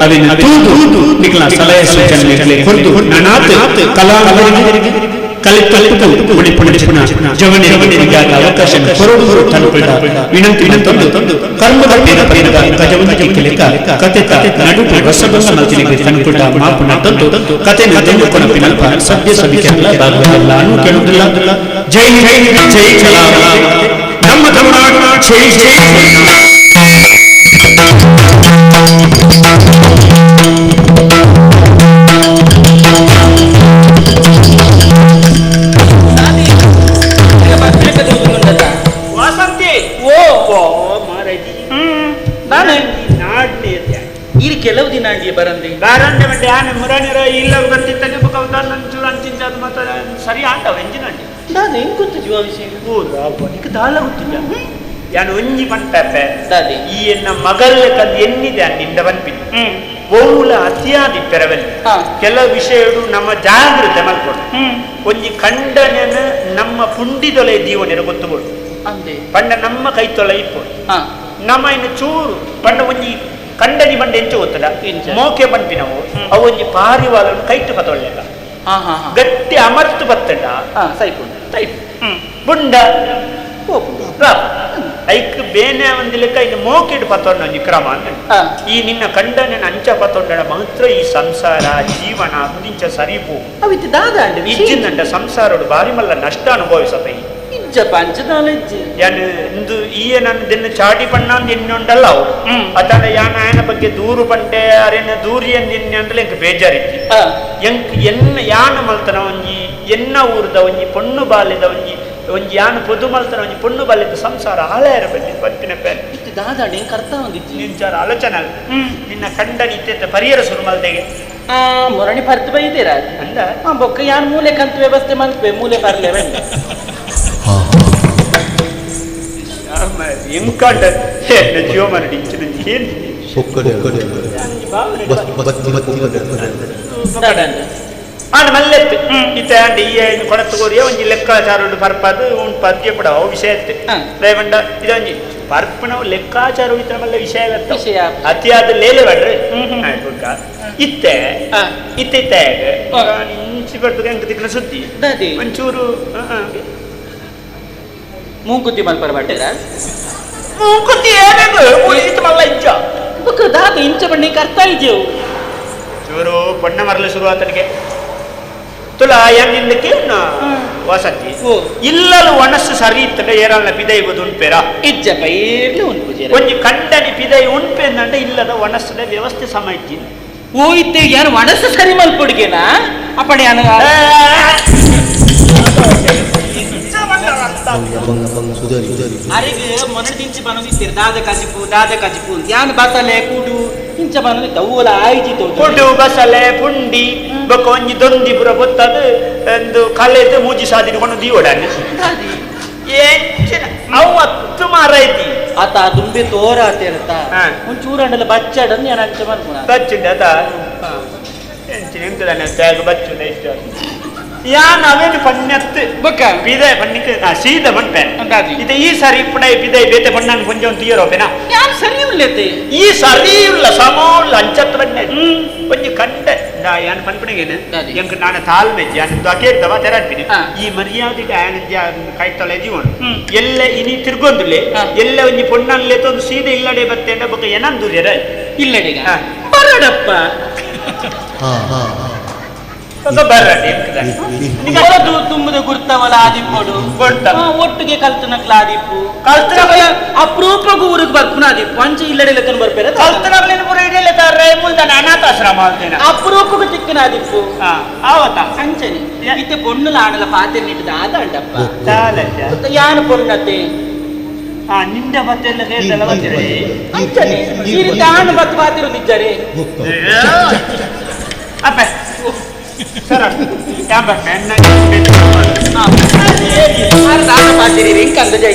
ಅವಿನ ನಿಖಲ ಸಲಹೆ ಸೂಚನೆ ಹೊರತು ನನಾತ್ ಕಲಾವಿದರಿಗೆ ಅವಕಾಶ ವಿನಂತಿ ಕರ್ಮದ ಕತೆ ನಡುಪು ರಸಬಲ್ಲ ಮಲ್ತಿನಿಗೆ ತನುಕುಟ ಮಾಪುನ ತಂದು ಕತೆ ನಲ್ಪ ಸದ್ಯ ಸಭಿಕೆಲ್ಲ ಕೇಳುವುದಿಲ್ಲ. ಜೈ ಜೈ ಜೈ ನಮ್ಮ ತಮಿಳುನಾಡು ಜೈ ಜೈ. ಕೆಲವು ದಿನ ಅಂಡಿ ಬರಂದಿ ಬಾರಂದೆ ಮಂಡೆ ಆನೆ ಮುರಾಣಿರ ಇಲ್ಲ ಬರ್ತಿತ್ತಾನೆ ಬೊಕ ಚೂರು ಅಂಚಿಂಚ ಅದು ಮತ್ತೆ ಸರಿ ಆಂಡವ ಎಂಜಿನ ಅಂಡಿ ನಾನು ಹೆಂಗ್ ಗೊತ್ತು ಜೀವ ವಿಷಯ ಓ ನಿಕ್ ದಾಲ ಗೊತ್ತಿಲ್ಲ ಯಾನು ಒಂಜಿ ಪಂಪೆ ದಾದಿ ಈ ಎನ್ನ ಮಗಲ್ಲ ಕದ್ ಎನ್ನಿದೆ ನಿಂದ ಬನ್ಪಿನಿ ಓವುಲ ಅತಿಯಾದಿ ಪೆರವೆಲ್ ಕೆಲವು ವಿಷಯಗಳು ನಮ್ಮ ಜಾಗೃತೆ ಮಲ್ಕೊಡು ಒಂಜಿ ಖಂಡನೆನ ನಮ್ಮ ಪುಂಡಿದೊಲೆ ಜೀವನ ಗೊತ್ತುಕೊಡು ಪಂಡ ನಮ್ಮ ಕೈ ತೊಲೆ ಇಪ್ಪು ನಮ್ಮ ಇನ್ನು ಚೂರು ಪಂಡ ಒಂಜಿ ಕಂಡನಿ ಬಂಡ ಎಂಚು ಗೊತ್ತದ ಮೋಕೆ ಪಂಪಿನವು ಅವು ಒಂಜಿ ಪಾರಿವಾಳನ್ನು ಕೈಟು ಪತೊಳ್ಳೆಲ್ಲ ಗಟ್ಟಿ ಅಮರ್ತು ಬತ್ತಡ ಸೈಪು ಬುಂಡ ಐಕ್ ಬೇನೆ ಒಂದು ಲೆಕ್ಕ ಇನ್ನು ಮೋಕೆಡ್ ಪತ್ತೊಂಡ ಒಂಜಿ ಕ್ರಮ ಅಂತ ಈ ನಿನ್ನ ಕಂಡನ ಅಂಚ ಪತ್ತೊಂಡ ಮಾತ್ರ ಈ ಸಂಸಾರ ಜೀವನ ಮುಂದಿಂಚ ಸರಿಪು ಇಜ್ಜಿಂದಂಡ ಸಂಸಾರೋಡು ಬಾರಿ ಮಲ್ಲ ನಷ್ಟ ಅನುಭವಿಸಪೈ ಯಾನ್ ಇಂದು ಈಯ ನನ್ನ ದಿನ ಚಾಡಿ ಪಣ್ಣ ಅಂದ್ ಎಣ್ಣುಂಡಲ್ಲ ಅವು ಅದಾನ ಯಾನ್ ಆಯನ ಬಗ್ಗೆ ದೂರು ಪಂಡೆ ಅರೇನ ದೂರಿ ಅಂದ್ ಎಣ್ಣೆ ಅಂದ್ರೆ ಎಂಕ್ ಬೇಜಾರಿತ್ತು ಎಂಕ್ ಎನ್ನ ಯಾನ ಮಲ್ತನ ಒಂಜಿ ಎನ್ನ ಊರ್ದ ಒಂಜಿ ಪೊಣ್ಣು ಬಾಲ್ಯದ ಒಂಜಿ ಒಂಜಿ ಯಾನ ಪೊದು ಮಲ್ತನ ಒಂಜಿ ಪೊಣ್ಣು ಬಾಲ್ಯದ ಸಂಸಾರ ಆಳಾಯರ ಬನ್ನಿ ಪತ್ತಿನ ಪೇನ್ ದಾದಾ ನಿಂಗೆ ಅರ್ಥ ಒಂದಿಜ್ಜಿ ನಿಂಚಾರ ಆಲೋಚನೆ ನಿನ್ನ ಕಂಡನಿ ಇತ್ತೆತ್ತ ಪರಿಹರ ಸುರು ಮಲ್ದೆಗೆ ಮೊರಣಿ ಪರ್ತು ಬೈದಿರ ಅಂದ ಬೊಕ್ಕ ಯಾನ್ ಮೂಲೆ ಕಂತು ವ್ಯವಸ್ಥೆ ಮಲ್ಪೆ ಮೂಲೆ ಬರ್ಲೆ ಬನ್ನಿ ಎಂಕಂಡ ಜೀವಮಾನ ಇಂಚಿನ ಏನು ಆಂಡ ಮಲ್ಲೆತ್ತು ಇತ್ತೆ ಆಂಡ ಈ ಕೊಡತ್ತು ಕೋರಿಯ ಒಂಜಿ ಲೆಕ್ಕಾಚಾರ ಉಂಡು ಪರ್ಪದು ಉಂಡು ಪದ್ಯ ಪಡ ಅವು ವಿಷಯ ಇತ್ತು ದಯವಂಡ ಇದೊಂಜಿ ಪರ್ಪನವು ಲೆಕ್ಕಾಚಾರ ಇತರ ಮಲ್ಲ ವಿಷಯ ಅತಿಯಾದ ಲೇಲೆ ಬಡ್ರಿ ಇತ್ತೆ ಇತ್ತೆ ಇತ್ತೆ ಇಂಚಿ ಬರ್ತದೆ ಎಂಕ್ ತಿಕ್ನ ಸುದ್ದಿ ಒಂಚೂರು ಮೂಂಕುತಿ ಮಲ್ಪರ ಬಟ್ಟೆದ ಮೂಂಕುತಿ ಏನೇನು ಇತ್ತು ಮಲ್ಲ ಇಂಚ ಬೊಕ್ಕ ದಾದ ಇಂಚ ಬಣ್ಣಿ ಅರ್ಥ ಇದ್ದೆವು ಚೂರು ಪೊಣ್ಣ ಮರಲು ಶುರು ಆತನಿಗೆ ತುಲ ನಿಂದಕ್ಕೆ ವಸತಿ ಇಲ್ಲಲು ಒಣಸು ಸರಿ ಇತ್ತಂಡ ಏರಲ್ನ ಪಿದೈ ಬದು ಉಂಪೇರ ಇಜ್ಜ ಪೈರ್ಲು ಉಂಪುಜೆ ಒಂಜಿ ಕಂಡನಿ ಪಿದೈ ಉಂಪೆ ಅಂದಂಡ ಇಲ್ಲದ ಒಣಸದ ವ್ಯವಸ್ಥೆ ಸಮ ಇಜ್ಜಿ ಓ ಇತ್ತೆ ಯಾರು ಒಣಸು ಸರಿ ಮಲ್ಪೊಡಿಗೆನಾ ಅಪ್ಪಣೆ ಯಾನು ಅರೆಗೆ ಮೊನ್ನೆ ತಿಂಚಿ ಬನದಿತ್ತೀರಿ ದಾದ ಕಜಿಪು ದಾದ ಕಜಿಪು ಯಾನ್ ಬಸಲೆ ಕೂಡು ಇಂಚ ಬನದಿತ್ತ ಓಲ ಆಯ್ಜಿ ಕುಡು ಬಸಲೆ ಪುಂಡಿ ಬೊಕ್ಕ ಒಂಜಿ ದೊಂದಿ ಪುರ ಬೊತ್ತದು ಒಂದು ಕಲೆದು ಮೂಜಿ ಸಾದಿಡ್ಕೊಂಡು ದೀವಡಾನೆ ಎಂಚಿನ ಅವು ಹತ್ತು ಮಾರೈತಿ ಆತ ದುಂಬೆ ತೋರ ಆತೇರತ ಒಂಚೂರು ಅಂಡಲ ಬಚ್ಚಾಡನ್ ಯಾನ್ ಅಂಚ ಮನ್ಪುನ ಬಚ್ಚುಂಡ ಅತ ಎಂಚಿನ ಎಂತದಾನೆ ತ್ಯಾಗ ಬಚ್ಚುಂಡ ಇಷ್ಟ ಯಾನ್ ಅವೇನು ಪಣ್ಯತ್ತು ಬೊಕ್ಕ ಪಿದೆ ಪಣ್ಣಿಕ್ ಸೀದ ಪಣ್ಪೆ ಇದು ಈ ಸರಿ ಇಪ್ಪುನ ಪಿದೆ ಬೇತೆ ಪಣ್ಣನ್ ಕೊಂಚ ಒಂದು ತೀರೋಪೆನಾ ಯಾನ್ ಸರಿ ಉಲ್ಲೆತೆ ಈ ಸರಿ ಉಲ್ಲ ಸಮ ಉಲ್ಲ ಅಂಚತ್ತು ಬಣ್ಣೆ ಒಂಜಿ ಕಂಡೆ ನಾ ಯಾನ್ ಪನ್ಪುಣಗೇನು ಎಂಕ್ ನಾನ ತಾಳ್ಮೆ ಯಾನ್ ಅಕೇರ್ದವ ತೆರಾಡ್ಪಿನಿ ಈ ಮರ್ಯಾದೆಗೆ ಆಯನ ಕೈತೊಳೆ ಜೀವನ ಎಲ್ಲ ಇನಿ ತಿರ್ಗೊಂದುಲ್ಲೆ ಎಲ್ಲ ಒಂಜಿ ಪೊಣ್ಣನ್ಲೆ ತೊಂದು ಸೀದೆ ಇಲ್ಲಡೆ ಬತ್ತೇಂಡ ಬೊಕ್ಕ ಏನಂದುರ್ಯರ ಇಲ್ಲಡೆಗ ಬರಡಪ್ಪ ತುಂಬದ ಗುರ್ತವಲ ಆದಿಪ್ಪೋಡು ಒಟ್ಟಿಗೆ ಕಲ್ತನಕ್ಲ ಆದಿಪ್ಪು ಕಲ್ತನ ಅಪರೂಪಗೂ ಊರಿಗೆ ಬರ್ಪುನ ಆದಿಪ್ಪು ಅಂಚೆ ಇಲ್ಲಡೆ ಲೆಕ್ಕನ ಬರ್ಪೇರ ಅನಾಥಾಶ್ರಮ ಅಪರೂಪಗೂ ತಿಕ್ಕನ ಆದಿಪ್ಪು ಅಂಚನೆ ಇತ್ತೆ ಪೊಣ್ಣುಲ ಆಡಲ ಪಾತೆ ನಿಟ್ಟದ ಆದ ಅಂಡಪ್ಪ ಯಾನ ಪೊಣ್ಣತೆ ನಿಂಡ ಬತ್ತೆಲ್ಲ ಅಂಚನೆ ಈ ರೀತಿ ಆಣ ಬತ್ತು ಪಾತಿರುದಿದ್ದಾರೆ ಅಪ್ಪ ಸರ್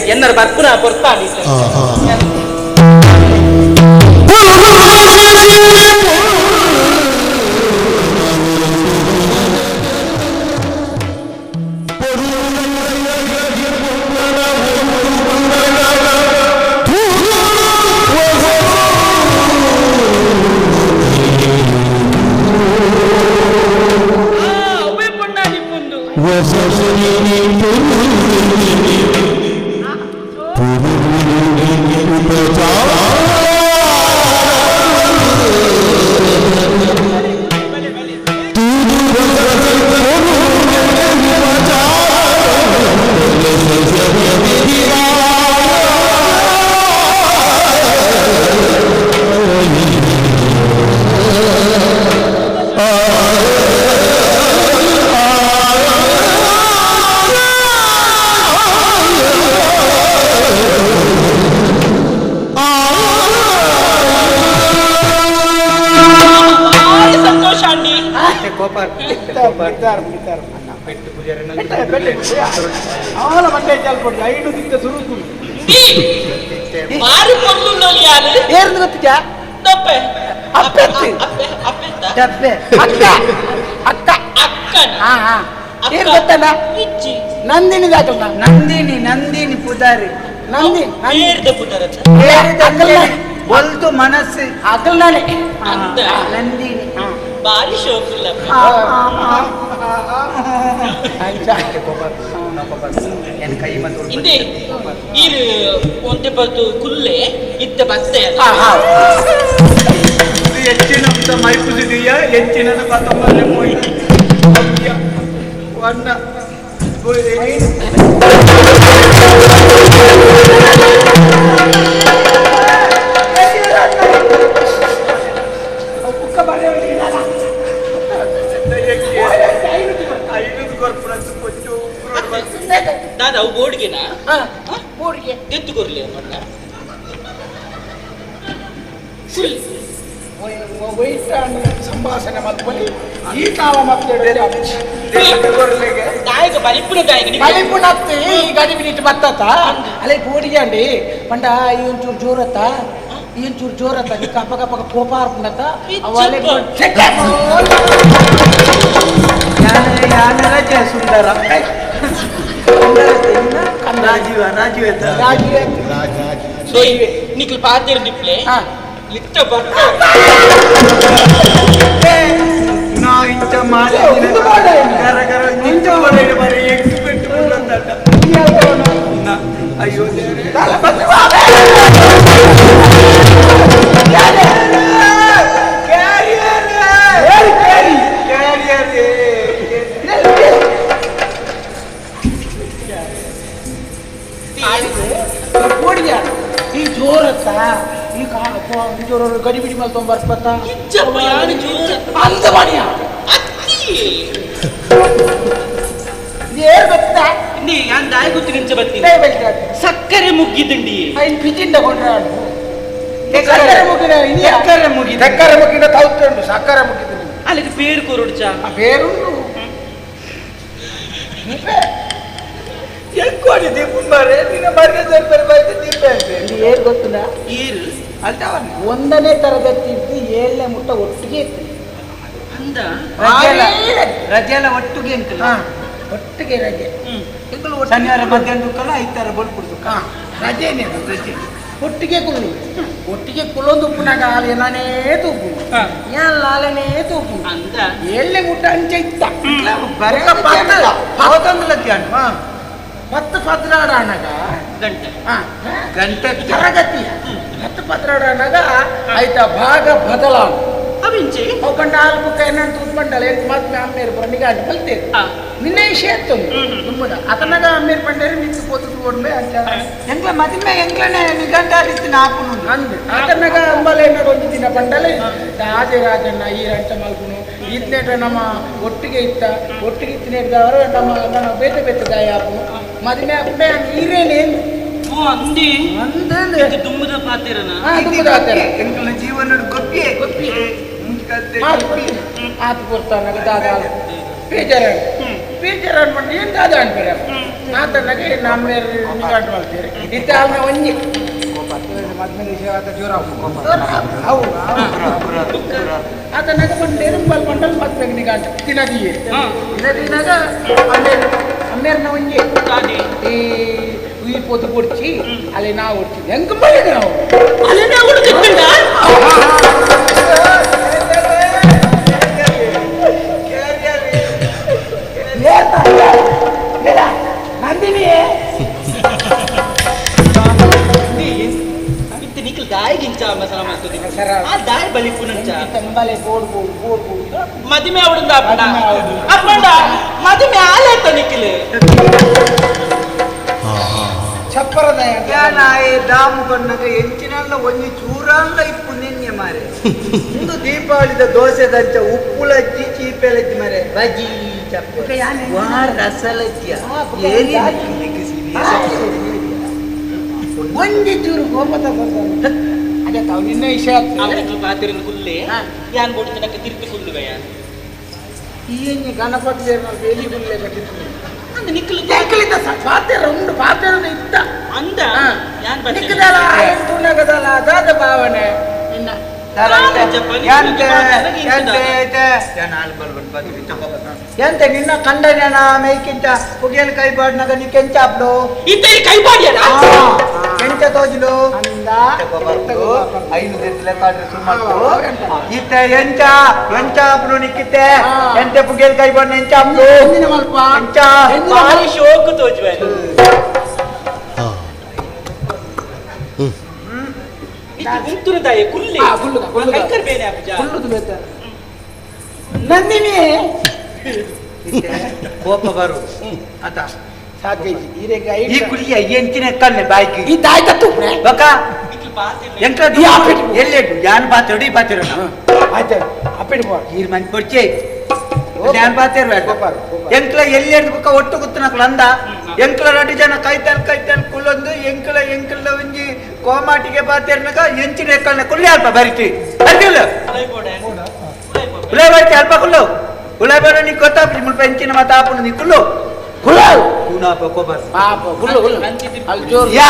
ಎನ್ನರ ಬರ್ಪುನ ಪೊರ್ತಾಡಿ ನಂದಿನಿ ನಂದಿನಿ ನಂದಿನಿ ಪುದಾರಿ ನಂದಿನಿ ಒಲ್ದು ಮನಸ್ಸು ಅಗಲ್ನಾನೆ ನಂದಿನಿ ಬಾರಿ ಶೋಕಿಲ್ಲ ಇಂದೆ ಈರು ಒಂತೆ ಪತ್ತು ಕುಲ್ಲೆ ಇತ್ತ ಬತ್ತೆ ಹೆಚ್ಚಿನ ಮೈಪುಸಿದೆಯ ಹೆಚ್ಚಿನ ಪತ್ತೊಂಬತ್ತನೇ ಪೋಯಿ ಒನ್ನ ದಾದಾ ಅವು ಬೋರ್ಡ್ಗೆನಾ ಬೋರ್ಡ್ಗೆ ಎತ್ತು ಕೊರ್ಲಿ ಮೊನ್ನ ಸಂಭಾಷಣೆ ಮಲ್ಪಲಿ ಈ ಕಾಲ ಮತ್ತೆ ದಾಯಕ ಬಲಿಪುನ ದಾಯಕ ಬಲಿಪುನ ಈ ಗಡಿ ಬಿಟ್ಟು ಬತ್ತತ್ತ ಅಲ್ಲೇ ಬೋಡಿಗೆ ಅಂಡಿ ಪಂಡ ಈ ಒಂಚೂರು ಜೋರತ್ತ ಈ ಒಂಚೂರು ಜೋರತ್ತ ನೀ ಕಪ್ಪ ಕಪ್ಪ ಕೋಪ ಹಾರ್ಪುಂಡತ್ತ ಅವಲೆ ರಜೆ ಸುಂದರ ರಾಜೀವ ರಾಜೀವ ರಾಜೀವ ನಿಕ್ಲು ಪಾತಿರ್ ದಿಪ್ಲೆ ಇತ್ತ ಬರ್ತ ನಾ ಇಂಚ ಮಾಡಿ ಕರ ಕರ ನಿಂಚ ಮಾಡಿ ಬರೀ ಎಕ್ಸ್ಪೆಕ್ಟ್ ಅಯ್ಯೋ ಈ ಜೋರತ್ತ ಈ ಜೋರ ಗಡಿಬಿಡಿ ಮೇಲೆ ತೊಂಬರ್ಪತ್ತ ಅಂದ ಮಣಿಯ ಏರ್ ಗೊತ್ತಾ ನೀ ಯಾನ್ ದಾಯ ಗೊತ್ತು ನಿಂಚ ಬತ್ತಿ ಸಕ್ಕರೆ ಮುಗ್ಗಿದುಂಡಿ ಐನ್ ಪಿಜಿಂದ ಕೊಂಡ್ರ ಸಕ್ಕರೆ ಮುಗಿದ ಸಕ್ಕರೆ ಮುಗಿದ ಸಕ್ಕರೆ ಮುಗಿದ ತೌತುಂಡು ಸಕ್ಕರೆ ಮುಗಿದ ಅಲ್ಲಿಗೆ ಪೇರು ಕೊರುಡ್ಚ ಪೇರುಂಡು ಎಂಕೋಡಿ ದೀಪುಂಬಾರೆ ನಿನ್ನ ಮರ್ಯಾದೆ ಬರಬಾಯ್ತು ದೀಪ ಏರ್ ಗೊತ್ತಿಲ್ಲ ಏರು ಒಂದನೇ ತರಗತಿ ಇದ್ದು ಏಳನೇ ಮುಟ್ಟ ಒಟ್ಟಿಗೆ ಇತ್ತು ಅಂದ ರಜೆ ಎಲ್ಲ ಒಟ್ಟಿಗೆ ಅಂಕಲ್ ಒಟ್ಟಿಗೆ ರಜೆ ಶನಿವಾರ ಮಧ್ಯಾಹ್ನ ದುಕ್ಕಲ್ಲ ಐತಾರ ಬಲ್ಪುಡ್ದು ರಜೆನೇ ರಜೆ ಒಟ್ಟಿಗೆ ಕುಲ್ಲು ಒಟ್ಟಿಗೆ ಕುಲ್ಲೊಂದು ಉಪ್ಪುನಾಗ ಆಲೆ ನಾನೇ ತೂಪು ಏನ್ ಲಾಲನೇ ತೂಪು ಅಂದ ಏಳನೇ ಮುಟ್ಟ ಅಂಚೆ ಇತ್ತ ಪತ್ತು ಪದ್ರಾಡ ಅನ್ನಾಗ ಗಂಟೆ ಗಂಟೆ ತರಗತಿ 10 ಪದ್ರಾಡ ಅನ್ನಾಗ ಆಯ್ತಾ ಭಾಗ ಬದಲಾವ ಅವಿಂಚೆ ಹೋಗಂಡ ಆಲ್ಬುಕ್ಕ ಏನಂತ ಉತ್ಪಂಡಲ ಎಂತ ಮಾತ್ಮೆ ಅಮ್ಮೇರು ಬರನಿಗೆ ಅಡ್ಡ ಬಲ್ತೇರು ನಿನ್ನೆ ಇಷೇತ್ತು ತುಂಬದ ಅತನಗ ಅಮ್ಮೇರು ಪಂಡೇರಿ ನಿಂತು ಪೋತದು ಓಡ್ಮೆ ಅಂಚ ಎಂಗ್ಲ ಮದಿಮೆ ಎಂಗ್ಲನೆ ನಿಗಂಟಾರಿತ್ತು ನಾಪುನು ಅಂದು ಆತನಗ ಅಂಬಲೆ ಏನಾರು ಒಂದು ದಿನ ಪಂಡಲೆ ರಾಜರಾಜಣ್ಣ ಈ ರಂಚ ಮಲ್ಪುನು ಇದ್ನೇಟ ನಮ್ಮ ಒಟ್ಟಿಗೆ ಇತ್ತ ಒಟ್ಟಿಗೆ ಇತ್ತಿನೇಟದವರು ನಮ್ಮ ನಮ್ಮ ಬೇತೆ ಬೇತೆ ದಾಯಾಪು ಮದಿಮೆ ಆಪುಂಡೆ ನೀರೇನೇನು ಓ ಅಂದಿ ಅಂದಂದ್ರೆ ದುಮ್ಮದ ಪಾತಿರನ ದುಮ್ಮದ ಪಾತಿರ ಎಂಗ್ಲ ಜೀವನದ ಗೊಪ್ಪಿಯೇ ಗೊಪ್ಪಿಯೇ ಆತು ಕೊಡ್ತಾನಗ ದಾದ ಬೇಜಾರ ಬೇಜಾರ ಅನ್ಕೊಂಡು ಏನು ದಾದ ಅನ್ಬೇಡ ಆತನಾಗೆ ನಮ್ಮ ನಿಗಾಟ್ ಮಾಡ್ತೀರಿ ಇತ್ತ ಅವನ ಒಂಜಿ ಆತನಾಗ ಬಂಡೇರು ಬಲ್ ಬಂಡಲ್ ಮದ್ಮೆಗೆ ನಿಗಾಟ ತಿನ್ನದಿಯೇ ತಿನ್ನದಿನಾಗ ಅಮ್ಮೇರ್ನ ಒಂಜಿ ಈ ಈ ಪೊತ್ತು ಕೊಡ್ಚಿ ಅಲ್ಲಿ ನಾವು ಹೊಡ್ಚಿ ಹೆಂಗ್ ಮಾಡಿದ ನಾವು ಅಲ್ಲಿ ನಾವು ನಂದಿನಿ ಇತ್ತ ನಿಖಲ್ ದಾಯಿ ಗಿಂಚ ಮಸಾಲ ಮಾಡ್ತದೆ ಆ ದಾಯಿ ಬಲಿ ಪುನಂಚ ತಂಬಲೆ ಬೋಡ್ ಬೋಡ್ ಬೋಡ್ ಬೋಡ್ ಮದಿಮೆ ಅವಡುಂದ ಅಪ್ಪಣ ಅಪ್ಪಂಡ ಮದಿಮೆ ಆಲೇತ ನಿಖಲ್ ಚಪ್ಪರದ ನಾಯೆ ದಾಮು ಬಣ್ಣಗ ಎಂಚಿನಲ್ಲ ಒಂಜಿ ಚೂರಲ್ಲ ಇಪ್ಪು ನಿನ್ನೆ ಮಾರೆ ಇಂದು ದೀಪಾವಳಿದ ದೋಸೆ ದಂಚ ಉಪ್ಪುಲಜ್ಜಿ ಚೀಪೆಲಜ್ಜಿ ಮಾರೆ ಬಜಿ ಚಪ್ಪೆ ವಾ ರಸಲಜ್ಜಿಯ ಒಂಜಿ ಚೂರು ಗೋಪತ ಅದೇ ತಾವು ನಿನ್ನೆ ವಿಷಯ ಪಾತಿರಿನ ಕುಲ್ಲೆ ಯಾನ್ ಬೋಡಿತನಕ್ಕೆ ತಿರುಪಿ ಕುಲ್ಲುವೆ ಯಾನ್ ಈ ಗಣಪತಿ ಎಲಿ ಕುಲ್ಲೆ ಕಟ್ಟಿತ್ತು ಅಂದ ನಿಕ್ಕಲು ನಿಕ್ಕಲಿದ್ದ ಪಾತೆರ ಉಂಡು ಪಾತೆರ ಇತ್ತ ಅಂದ ಯಾನ್ ನಿಕ್ಕದಲ್ಲ ತುಣಗದಲ್ಲ ಅದಾದ ಭಾವನೆ ನಿನ್ನ ಎಂತ ನಿನ್ನ ಕಂಡನ ಮೇಯ್ಕಿಂತ ಪುಗೆಲ್ ಕೈ ಬಾಡ್ನಾಗ ನೀ ಕೆಂಚ ಆಪ್ಲು ಇತ್ತ ಕೈ ಬಾಡಿಯಲ್ಲ ಕೆಂಚ ತೋಜಲು ಐದು ಲೆಕ್ಕಾಡ್ರೆ ಸುಮಾರು ಇತ್ತ ಎಂಚ ಎಂಚ ಆಪ್ಲು ನಿಕ್ಕಿತ್ತೆ ಎಂತ ಪುಗೆಲ್ ಕೈ ಬಾಡ್ನ ಎಂಚ ಆಪ್ಲು ಎಂಚ ಶೋಕು ತೋಜುವೆ ನಂದಿನಿ ಕೋಪ ಬರು ಆತ ಸಾಧ್ಯ ಈ ಕುಲಿಯ ಎಂಚಿನ ಕಣ್ಣೆ ಬಾಯ್ಕಿ ಈ ತಾಯಿ ತತ್ತು ಬಕ ಎಂಕ ಎಲ್ಲೆಡು ಯಾನ್ ಬಾತಿರು ಈ ಬಾತಿರು ಆಯ್ತು ಅಪ್ಪಿಡು ಬೋ ಈರ್ ಮನ್ ಪೊಡ್ಚೆ ಯಾನ್ ಬಾತಿರು ಎಂಕ್ಲ ಎಲ್ಲೆಡ್ದು ಬುಕ್ಕ ಒಟ್ಟು ಗುತ್ತನಕ್ಲ ಅಂದ ಎಂಕ್ಲ ರಡಿ ಜನ ಕೈತಲ್ ಕೈತಲ್ ಕುಲ್ಲೊಂದು ಎಂಕ್ಲ ಎಂಕ್ಲ ಒಂಜಿ ಕೋಮಾಟಿಗೆ ಬಾತಿರ್ನಕ ಎಂಚಿನ ಕಣ್ಣೆ ಕುಲ್ಲಿ ಅಲ್ಪ ಬರಿತಿ ಅರ್ಜಿಲ್ಲ ಉಲೈ ಬರ್ತಿ ಅಲ್ಪ ಕುಲ್ಲು ಉಲೈ ಬರ ನೀ ಗೊತ್ತಾಪಿ ಮುಲ್ಪ ಎಂಚಿನ ಮಾತ ಆಪುನು ನೀ ಕುಲ್ಲು ಕುಲ್ಲು ಕೂನಾಪ ಕೋಬರ್ ಪಾಪ ಕುಲ್ಲು ಕುಲ್ಲು ಅಲ್ಲಿ ಜೋರು ಯಾ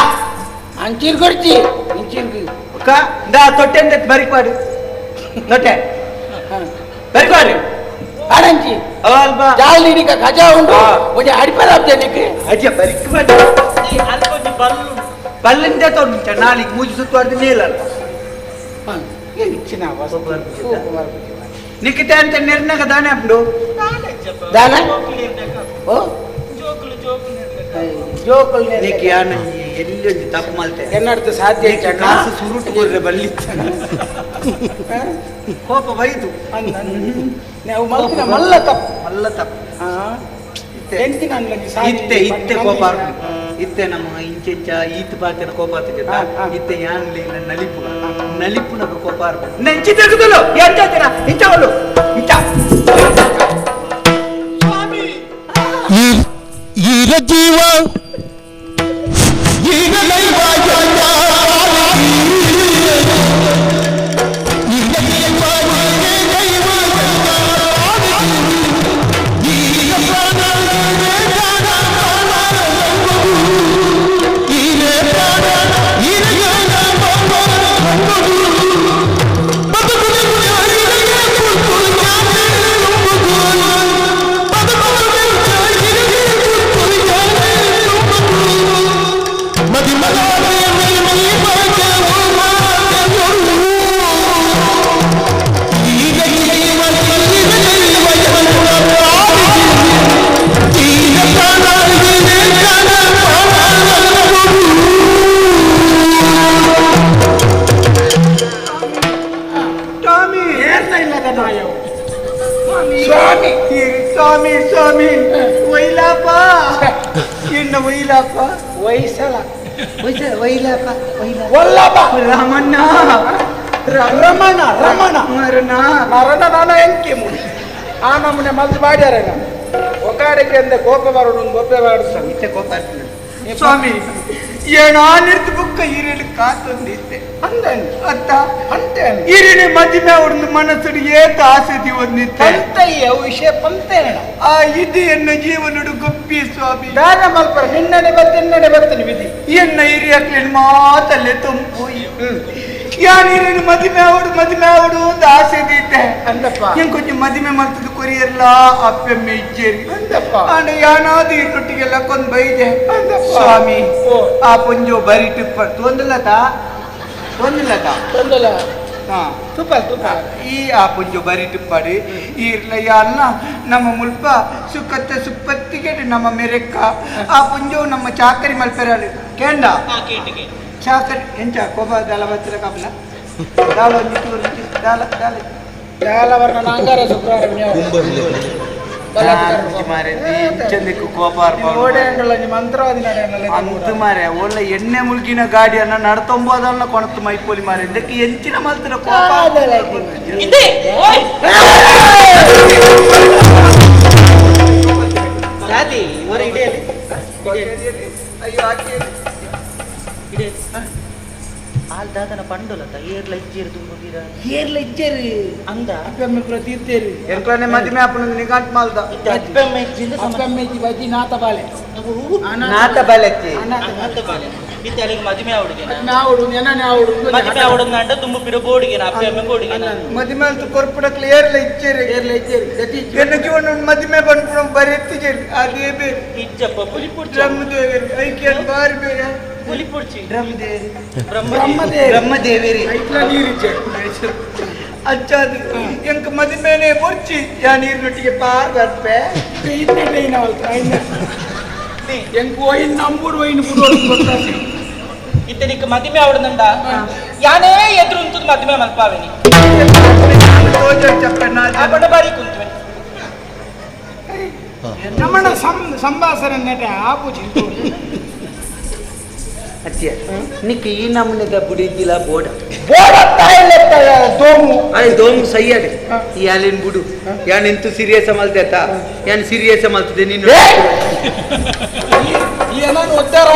ಅಂಚೀರ್ ಕೊಡ್ತಿ ಇಂಚೀರ್ ಅಕ್ಕ ದಾ ತೊಟ್ಟೆ ಅಂದೆ ಬರಿಕ್ವಾಡು ತೊಟ್ಟೆ ಬರಿಕ್ವಾಡು ಆಡಂಚಿ ಅಲ್ಪ ಜಾಲ್ ನೀಡಿಕ ಗಜ ಉಂಡು ಒಂಜಿ ಅಡಿಪದ ನೀಕೆ ಅಜ್ಜ ಬರಿಕ್ವಾಡು ಬಲ್ಲಿಂದ ತೋರ್ಮಿಂಚ ನಾಲಿಗೆ ಮೂಜಿ ಸುತ್ತುವಾರ್ದು ಮೇಲಲ್ಲ ಇಚ್ಚಿನ ನಿಕ್ಕಿತೆ ಅಂತ ನಿರ್ಣಗ ದಾನೆ ಅಪ್ಪು ದಾನ ಓ ಜೋಕುಲು ನಿಕ್ಕೆ ಯಾನ ಎಲ್ಲಿ ಒಂಜಿ ತಪ್ಪು ಮಲ್ತೆ ಎನ್ನಡ್ದು ಸಾಧ್ಯ ಇಜ್ಜ ಕಾಸು ಸುರುಟು ಕೊರ್ರೆ ಬಲ್ಲಿ ಕೋಪ ಬೈದು ನಾವು ಮಲ್ಪಿನ ಮಲ್ಲ ತಪ್ಪು ಮಲ್ಲ ತಪ್ಪು ಇತ್ತೆ ಇತ್ತೆ ಕೋಪ ಇತ್ತೆ ನಮ್ಮ ಇಂಚೆಂಚ ಈತ್ ಪಾತಿನ ಕೋಪ ಇತ್ತೆ ಯಾನ್ಲೆ ನಲಿಪು ನಲಿಪುನಗ ಕೋಪ ನೆಂಚಿ ತೆಗೆದಲು ಎಂಚಾತಿನ ಇಂಚವಲ್ಲು ಇಂಚ ಈ ವೈಲಾಪ ವೈಸಲ ವೈಸಲ ವೈಲಾಪ ವಲ್ಲಭ ರಾಮಣ್ಣ ರಮಣ ರಮಣ ಮರಣ ಮರಣ ನಾನು ಎಂಕಿ ಮುಡಿ ಆ ನಮ್ಮನೆ ಮಲ್ದು ಮಾಡ್ಯಾರ ಒಕಾಡಿಗೆ ಅಂದೆ ಕೋಪ ಬರೋಣ ಗೊಬ್ಬೆ ಬಾಡಿಸ ಇತ್ತೆ ಕೋಪ ಸ್ವಾಮಿ ಏನಾ ನಿರ್ತು ಬುಕ್ಕ ಈರೇನು ಕಾತೊಂದಿತ್ತೆ ಅಂದೇನು ಅತ್ತ ಅಂತೇನು ಈರೇನೆ ಮದಿಮೆ ಅವ್ರದ್ದು ಮನಸ್ಸು ಏತ ಆಸೆ ಒಂದಿತ್ತೆ ಪಂತಯ್ಯ ವಿಷಯ ಪಂತೇನ ಆ ಇದು ಎನ್ನ ಜೀವನಡು ಗೊಪ್ಪಿ ಸ್ವಾಮಿ ದಾನ ಮಲ್ಪರ ನಿನ್ನಡೆ ಬರ್ತೇನೆ ಬರ್ತೀನಿ ವಿಧಿ ಎನ್ನ ಹಿರಿಯಕ್ಲೇನು ಮಾತಲ್ಲೇ ತಂಪು ಯಾನೀರೇನು ಮದಿಮೆ ಅವಡು ಮದಿಮೆ ಅವಡು ಒಂದು ಆಸೆ ಇದ್ದೆ ಅಂದಪ್ಪ ಹೆಂಗ್ ಕೊಂಚ ಮದಿಮೆ ಮಲ್ತದ ಕೊರಿಯರ್ಲ ಅಪ್ಪೆಮ್ಮೆ ಇಜ್ಜೇರಿ ಅಂದಪ್ಪ ಆಂಡ ಯಾನಾದ ಈರೊಟ್ಟಿಗೆಲ್ಲ ಕೊಂದ್ ಬೈದೆ ಅಂದಪ್ಪ ಸ್ವಾಮಿ ಆ ಪೊಂಜೋ ಬರಿ ಟಿಪ್ಪ ತೊಂದಲತ ತೊಂದಲತ ತೊಂದಲ ಹಾ ತುಪ್ಪ ತುಪ್ಪ ಈ ಆ ಪೊಂಜೋ ಬರಿ ಟಿಪ್ಪಾಡಿ ಈರ್ಲ ಯಾಲ್ನ ನಮ್ಮ ಮುಲ್ಪ ಸುಖತ್ತ ಸುಪ್ಪತ್ತಿಗೆ ನಮ್ಮ ಮೆರೆಕ್ಕ ಆ ಪೊಂಜೋ ನಮ್ಮ ಚಾಕರಿ ಮಲ್ಪೆರಾಳು ಕೇಂಡ ಚಾಕರಿ ಎಂಚ ಕೋಪ ದಾಲ ಬತ್ತಿರ ಕಾಪಲ ದಾಲ ಒಂಜಿ ದಾಲ ದಾಲ ದಾಲ ವರ್ಣ ಅಂಗಾರ ಶುಕ್ರವಾರ ಅಂತು ಮಾರೆ ಒಳ್ಳೆ ಎಣ್ಣೆ ಮುಳುಗಿನ ಗಾಡಿಯನ್ನ ನಡ್ತೊಂಬೋದಲ್ಲ ಕೊಣತು ಮೈಪೋಲಿ ಮಾರೆ ಇದಕ್ಕೆ ಎಂಚಿನ ಮಲ್ತಿನ ಕೋಪ ಆಲ್ ದಾದನ ಪಂಡೋಲತ ಏರ್ಲ ಇಜ್ಜೇರು ತುಂಬುದಿರ ಏರ್ಲ ಇಜ್ಜೇರು ಅಂದ ಅಪ್ಪೆಮ್ಮೆ ಪೂರ ತೀರ್ತೇರು ಎಂಕ್ಲನೆ ಮದಿಮೆ ಆಪುನ ನಿಗಾಂಟ್ ಮಾಲ್ದ ಅಪ್ಪೆಮ್ಮೆ ಇಜ್ಜಿಂದ ಅಪ್ಪೆಮ್ಮೆ ಇಜ್ಜಿ ಬಜ್ಜಿ ನಾತ ಬಾಲೆ ನಾತ ಬಾಲೆ ಅನಾಥ ಬಾಲೆ ಇತ್ತೆ ಅಲ್ಲಿಗೆ ಮದಿಮೆ ಆವಡುಗೆ ನಾವುಡು ನೆನನೆ ಆವಡು ಮದಿಮೆ ಆವಡುಂದ ತುಂಬು ಪಿರ ಬೋಡಿಗೆ ಅಪ್ಪೆಮ್ಮೆ ಬೋಡಿಗೆ ಮದಿಮೆ ಅಂತ ಕೊರ್ಪುಡಕ್ಲೆ ಏರ್ಲ ಇಜ್ಜೇರು ಏರ್ಲ ಇಜ್ಜೇರು ಗತಿ ಎನ್ನ ಜೀವನ ಮದಿಮೆ ಬಂದ್ಪುಣ ಬರೆತ್ತಿಜೇರು ಅದೇ ಬೇರೆ ಇಜ್ಜಪ್ಪ ಪುಲಿಪುಡ್ಚಿ ಬ್ರಹ್ಮದೇವರು ಐಕ್ಯ ಬಾರಿ ಬೇರೆ ಪುಲಿಪುಡ್ಚಿ ಬ್ರಹ್ಮದೇವರು ಬ್ರಹ್ಮದೇವರಿ ಅಚ್ಚಾದು ಎಂಕ ಮದಿಮೇನೆ ಬೊರ್ಚಿ ಯಾ ನೀರಿನೊಟ್ಟಿಗೆ ಪಾರ್ ಬರ್ಪೆ ಎಂಕ್ ಒಯ್ನ್ ನಂಬುಡು ಒಯ್ನ್ ಇತ್ತನಿಕ್ ಮದಿಮೆ ಆವಡನಂಡ ಯಾನೇ ಎದುರು ಉಂತುದು ಮದಿಮೆ ಮಲ್ಪಾವೆನಿ ಆ ಬಾರಿ ಕುಂತುವೆ ನಮ್ಮಣ್ಣ ಸಂಭಾಷಣೆ ನೆಟ ಆಪುಜಿ ಅತ್ಯ ನಿಕ್ ಈ ನಮೂನೆದ ಬುಡಿದ್ದಿಲ್ಲ ಬೋಡ ಬೋಡ ದೋಮು ಅರೆ ದೋಮು ಸಯ್ಯಾಡೆ ಈ ಅಲ್ಲಿನ ಬುಡು ಯಾನ್ ಎಂತು ಸೀರಿಯಸ್ ಮಲ್ತೆ ಯಾನ್ ಸೀರಿಯಸ್ ಮಲ್ತದೆ ನೀನು ಏನಾನು ಒತ್ತಾರ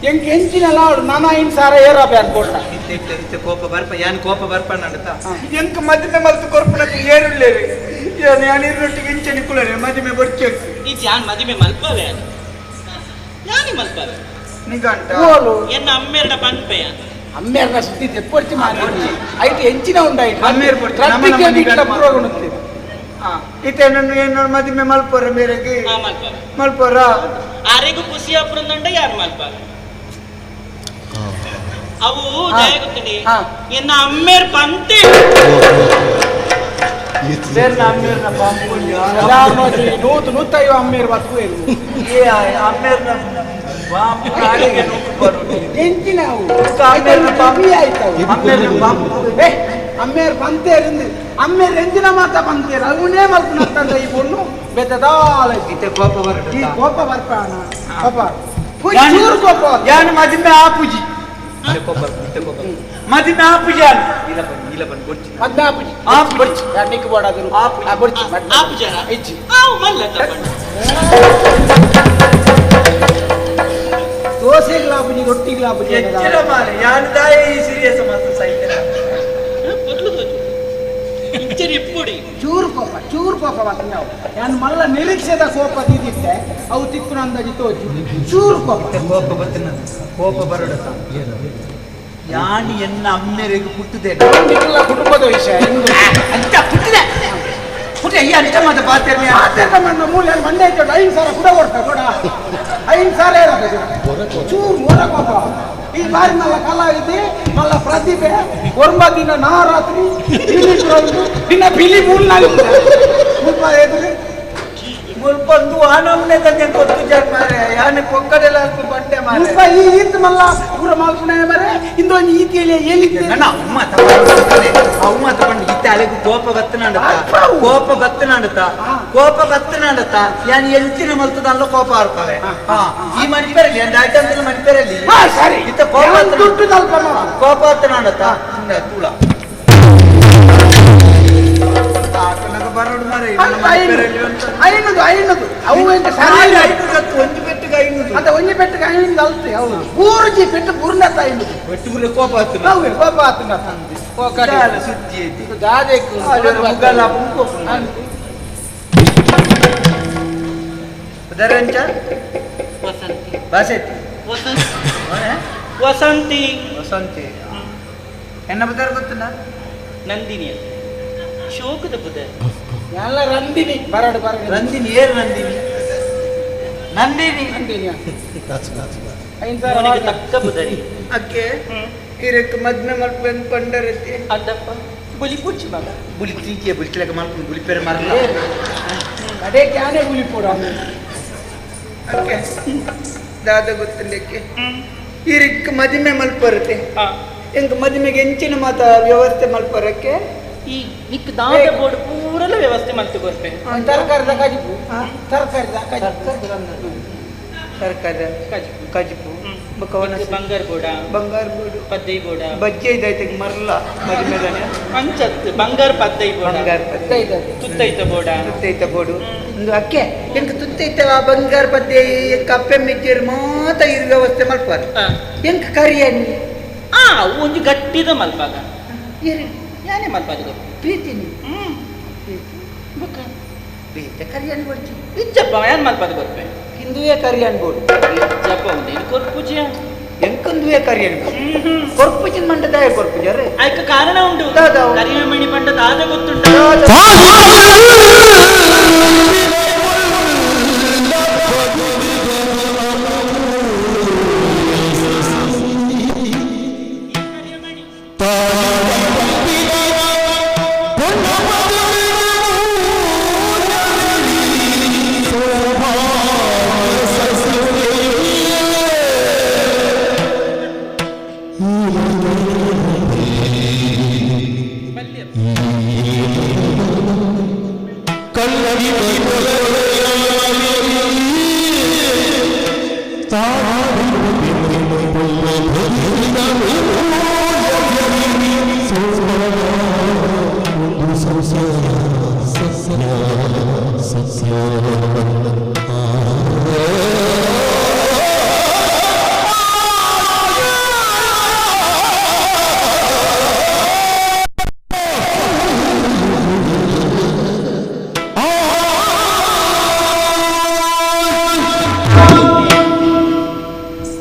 ಎಂಕ್ ಎಂಚಿನ ಲಾಡು ನಾನ ಐನ್ ಸಾರ ಏರ ಬ್ಯಾನ್ ಕೊಟ್ಟ ಇತ್ತೆ ಕೋಪ ಬರ್ಪ ಯಾನ್ ಕೋಪ ಬರ್ಪ ನಡತ ಎಂಕ್ ಮದಿಮೆ ಮಲ್ತು ಕೊರ್ಪುನಕ್ಕೆ ಏರುಳ್ಳೇರಿ ಯಾನ್ ಯಾನ್ ಇರೊಟ್ಟಿಗೆ ಇಂಚೆ ನಿಕ್ಕುಲರೆ ಮದಿಮೆ ಬೊರ್ಚೆ ಈ ಜಾನ್ ಮದಿಮೆ ಮಲ್ಪವೆ ಯಾನಿ ಮಲ್ಪವೆ ನಿಗಂಟ ಎನ್ನ ಅಮ್ಮೇರ್ಡ ಪನ್ಪೆಯ ಅಮ್ಮೇರ್ನ ಸುದ್ದಿ ತೆಪ್ಪೊಡ್ಚಿ ಮಾತಾಡ್ಚಿ ಐಟ್ ಎಂಚಿನ ಉಂಡಾಯ್ತು ಅಮ್ಮೇರ್ ಕೊಡ್ಚಿ ಇತ್ತೆ ನನ್ನ ಏನು ಮದಿಮೆ ಮಲ್ಪೊರ ಮೇರೆಗೆ ಮಲ್ಪೊರ ಆರೆಗೂ ಖುಷಿ ಅಪ್ರಂದಂಡ ಯಾರು ಮಲ್ಪವೆ ಅವು ಜಯ ಗೊತ್ತುಂಡಿ ಎನ್ನ ಅಮ್ಮೇರ್ ಪಂತೆ ನೂತು ನೂತೈವ ಅಮ್ಮೇರ್ ಬತ್ತು ಅಮ್ಮೇರ್ನ ಅಮ್ಮೇರ್ ಪಂತೇರಿಂದ ಅಮ್ಮೇರ್ ಎಂಜಿನ ಮಾತ ಪಂತೇರು ಅವನೇ ಮಲ್ಪುನಂತಂದ್ರೆ ಈ ಪೊಣ್ಣು ಬೆತ್ತದಾಲ ಇತ್ತೆ ಕೋಪ ಬರ ಈ ಕೋಪ ಬರ್ಪಾಣ ಕೋಪ ಚೂರು ಕೋಪ ಯಾನು ಮದಿಮೆ ಆಪುಜಿ ಮದಿಮೆ ಆಪುಜಿ ಇಲ್ಲ ಬನ್ನಿ ಇಲ್ಲ ಬನ್ನಿ ಬೊರ್ಚಿ ಮದ್ಮೆ ಆಪುಜಿ ಆಪು ಬೊರ್ಚಿ ಯಾರು ನಿಕ್ಕು ಬೋಡಾದ್ರು ಆ ಬೊರ್ಚಿ ಆಪುಜನ ಇಜ್ಜಿ ಆವು ಮಲ್ಲ ದೋಸೆಗೆ ಲಾಪುಜಿ ರೊಟ್ಟಿಗೆ ಲಾಪುಜಿ ಎಚ್ಚಿನ ಮಾರೆ ಯಾನು ದಾಯ ಈ ಸೀರಿಯಸ್ ಮಾತ್ರ ಸೈತನ ಚೂರು ಕೋಪ ಚೂರು ಕೋಪ ಮಾತ್ರ ನಾವು ನಾನು ಮಲ್ಲ ನಿರೀಕ್ಷೆದ ಕೋಪ ತಿದ್ದಿತ್ತೆ ಅವು ತಿಕ್ಕುನ ಅಂದಾಜಿ ತೋಜಿ ಚೂರು ಕೋಪ ಕೋಪ ಬತ್ತಿನ ಕೋಪ ಬರಡತ ಯಾನು ಎನ್ನ ಅಮ್ಮೆರೆಗೆ ಪುಟ್ಟದೆ ಕುಟುಂಬದ ವಿಷಯ ಅಂತ ಪುಟ್ಟಿದೆ ಪುಟ್ಟ ಈ ಅಂತ ಮಾತ ಪಾತೆರ್ನಿ ಪಾತೆರ್ನ ಮೂಲೆ ಮಂಡೆ ಇಟ್ಟು 5 ಸಾವಿರ ಕೂಡ ಕೊಡ್ತಾ ಕೊಡ 5 ಸಾವಿರ ಹೇಳಬೇಕು ಚೂರು ಮೊರ ಕೋಪ ಈ ಬಾರಿ ಮಲ್ಲ ಕಲಾವಿದೆ ಮಲ್ಲ ಪ್ರತಿಭೆ ಒಂಬ ದಿನ ನವರಾತ್ರಿ ದಿನ ಬಿಲಿ ಮೂಲ್ನಾಗ ಮುಲ್ಪ ಎದುರು ಮುಲ್ಪಂದು ಆನಮ್ನೆ ತಂದೆ ಕೊತ್ತು ಜನ ಮಾರೆ ಯಾನೆ ಪೊಕ್ಕಡೆಲ್ಲ ಅಲ್ಪ ಬಂಡೆ ಮಾರೆ ಮುಲ್ಪ ಈ ಈತ್ ಮಲ್ಲ ಪೂರ ಮಲ್ಪುಣೆ ಮಾರೆ ಇಂದೊಂದು ಈತಿಯಲ್ಲಿ ಎಲ್ಲಿ ನನ್ನ ಅಮ್ಮ ತಗೊಂಡು ಅಮ್ಮ ತಗೊಂಡು ಈತ ಅಲೆ ಅರೆಗ್ ಕೋಪ ಬತ್ತನಾಂಡತ ಕೋಪ ಬತ್ತನಾಂಡತ ಕೋಪ ಬತ್ತನಾಂಡತ ಯಾನ್ ಎಂಚಿನ ಮಲ್ತದ ಅಲ್ಲ ಕೋಪ ಆರ್ಪವೆ. ಈ ಮಣಿಪೆರಲ್ಲಿ ದಾಯ್ತಂತಲ ಮಣಿಪೆರಲ್ಲಿ ಸರಿ ಇತ್ತ ಕೋಪ ಕೋಪ ಬತ್ತನಾಂಡತ ತೂಳ ಒಂಜಿ ಪೆಟ್ಟಿಗೆ ಐನೂರು ಅದ ಒಂಜಿ ಪೆಟ್ಟಿಗೆ ಐನೂರು ಅಲ್ತೆ ಹೌದು ಬೂರುಜಿ ಪೆಟ್ಟು ಬುರ್ನತ ಐನೂರು ಪೆಟ್ಟು ಬುರ್ರೆ ಕೋಪ ಆತು ಕೋಪ ಆತು ಸುದ್ದಿ ದಾದೆಕ್ಕು ಮುಗಲ ಉದರಂಚ ವಸಂತಿ ಬಾಸೆತಿ ವಸಂತಿ ವಸಂತಿ ಎನ್ನ ಬದರ್ ಗೊತ್ತಲ್ಲ ನಂದಿನಿ ಶೋಕದ ಬುಧ ಎಲ್ಲ ರಂದಿನಿ ಬರಡು ಬರಡು ರಂದಿನಿ ಏರು ನಂದಿನಿ ನಂದಿನಿ ನಂದಿನಿ ತಕ್ಕ ಬುಧರಿ ಅಕ್ಕೆ ಇರಕ್ಕೆ ಮದ್ಮೆ ಮಲ್ಪೆನ್ ಪಂಡರತಿ ಅದಪ್ಪ ಬುಲಿ ಪುಚ್ಚಿ ಮಗ ಬುಲಿ ತೀಕೆ ಬುಲಿಕ್ಲಕ ಮಲ್ಪು ಬುಲಿ ಪೆರೆ ಮರಲ ಅದೇ ಕ್ಯಾನೆ ಬುಲಿ ಪೋಡ ಅಕ್ಕೆ ದಾದ ಗೊತ್ತಲ್ಲಕ್ಕೆ ಇರಕ್ಕೆ ಮದ್ಮೆ ಮಲ್ಪರತೆ ಎಂಕ ಮದ್ಮೆಗೆ ಎಂಚಿನ ಮಾತ ವ್ಯವಸ್ಥೆ ಮಲ್ಪರಕ್ಕೆ ಈ ನಿಕ್ ದಾದ ಬೋರ್ಡ್ ಪೂರಲ ವ್ಯವಸ್ಥೆ ಮಲ್ತು ಕೊರ್ಪೆ ತರಕಾರಿದ ಕಜಿಪು ತರಕಾರಿದ ಕಜಿಪು ತರಕಾರಿ ಕಜಿಪು ಕಜಿಪು ಬಂಗಾರ ಬೋಡ ಬಂಗಾರ ಬೋಡು ಪದ್ದೈ ಬೋಡ ಬಜ್ಜೆ ಇದಾಯ್ತು ಮರಲ ಮದುಮೆದಾನೆ ಅಂಚತ್ತು ಬಂಗಾರ ಪದ್ದೈ ಬೋಡ ಬಂಗಾರ ಪದ್ದೈ ತುತ್ತೈತ ಬೋಡ ತುತ್ತೈತ ಬೋಡು ಒಂದು ಅಕ್ಕೆ ಎಂಕ ತುತ್ತೈತ ಬಂಗಾರ ಪದ್ದೆ ಎಂಕ ಅಪ್ಪೆ ಮೆಜ್ಜೇರು ಮಾತ ಇರು ವ್ಯವಸ್ಥೆ ಮಲ್ಪಾರ ಎಂಕ ಕರಿಯನಿ ಆ ಒಂಜಿ ಗಟ್ಟಿದ ಮಲ್ಪಾಗ ಯಾನೇ ಮಲ್ಪಾದ ಪ್ರೀತಿನಿ ಬೊಕ್ಕ ಬೇತೆ ಕರಿಯನ್ ಕೊಡ್ಚಿ ಇಜ್ಜಪ್ಪ ಯಾನ್ ಮಲ್ಪಾದ ಕೊರ್ಪೆ ಹಿಂದುವೆ ಕರಿಯನ್ ಬೋಡು ಇಜ್ಜಪ್ಪ ಉಂದೇನು ಕೊರ್ಪುಜಿಯ ಎಂಕಂದುವೆ ಕರಿಯನ್ ಕೊರ್ಪುಜಿನ ಮಂಡದಾಯ ಕೊರ್ಪುಜಾರೆ ಆಯ್ಕ ಕಾರಣ ಉಂಟು ಕರಿಯಮಣಿ ಪಂಡ ದಾದ ಗೊತ್ತುಂಟು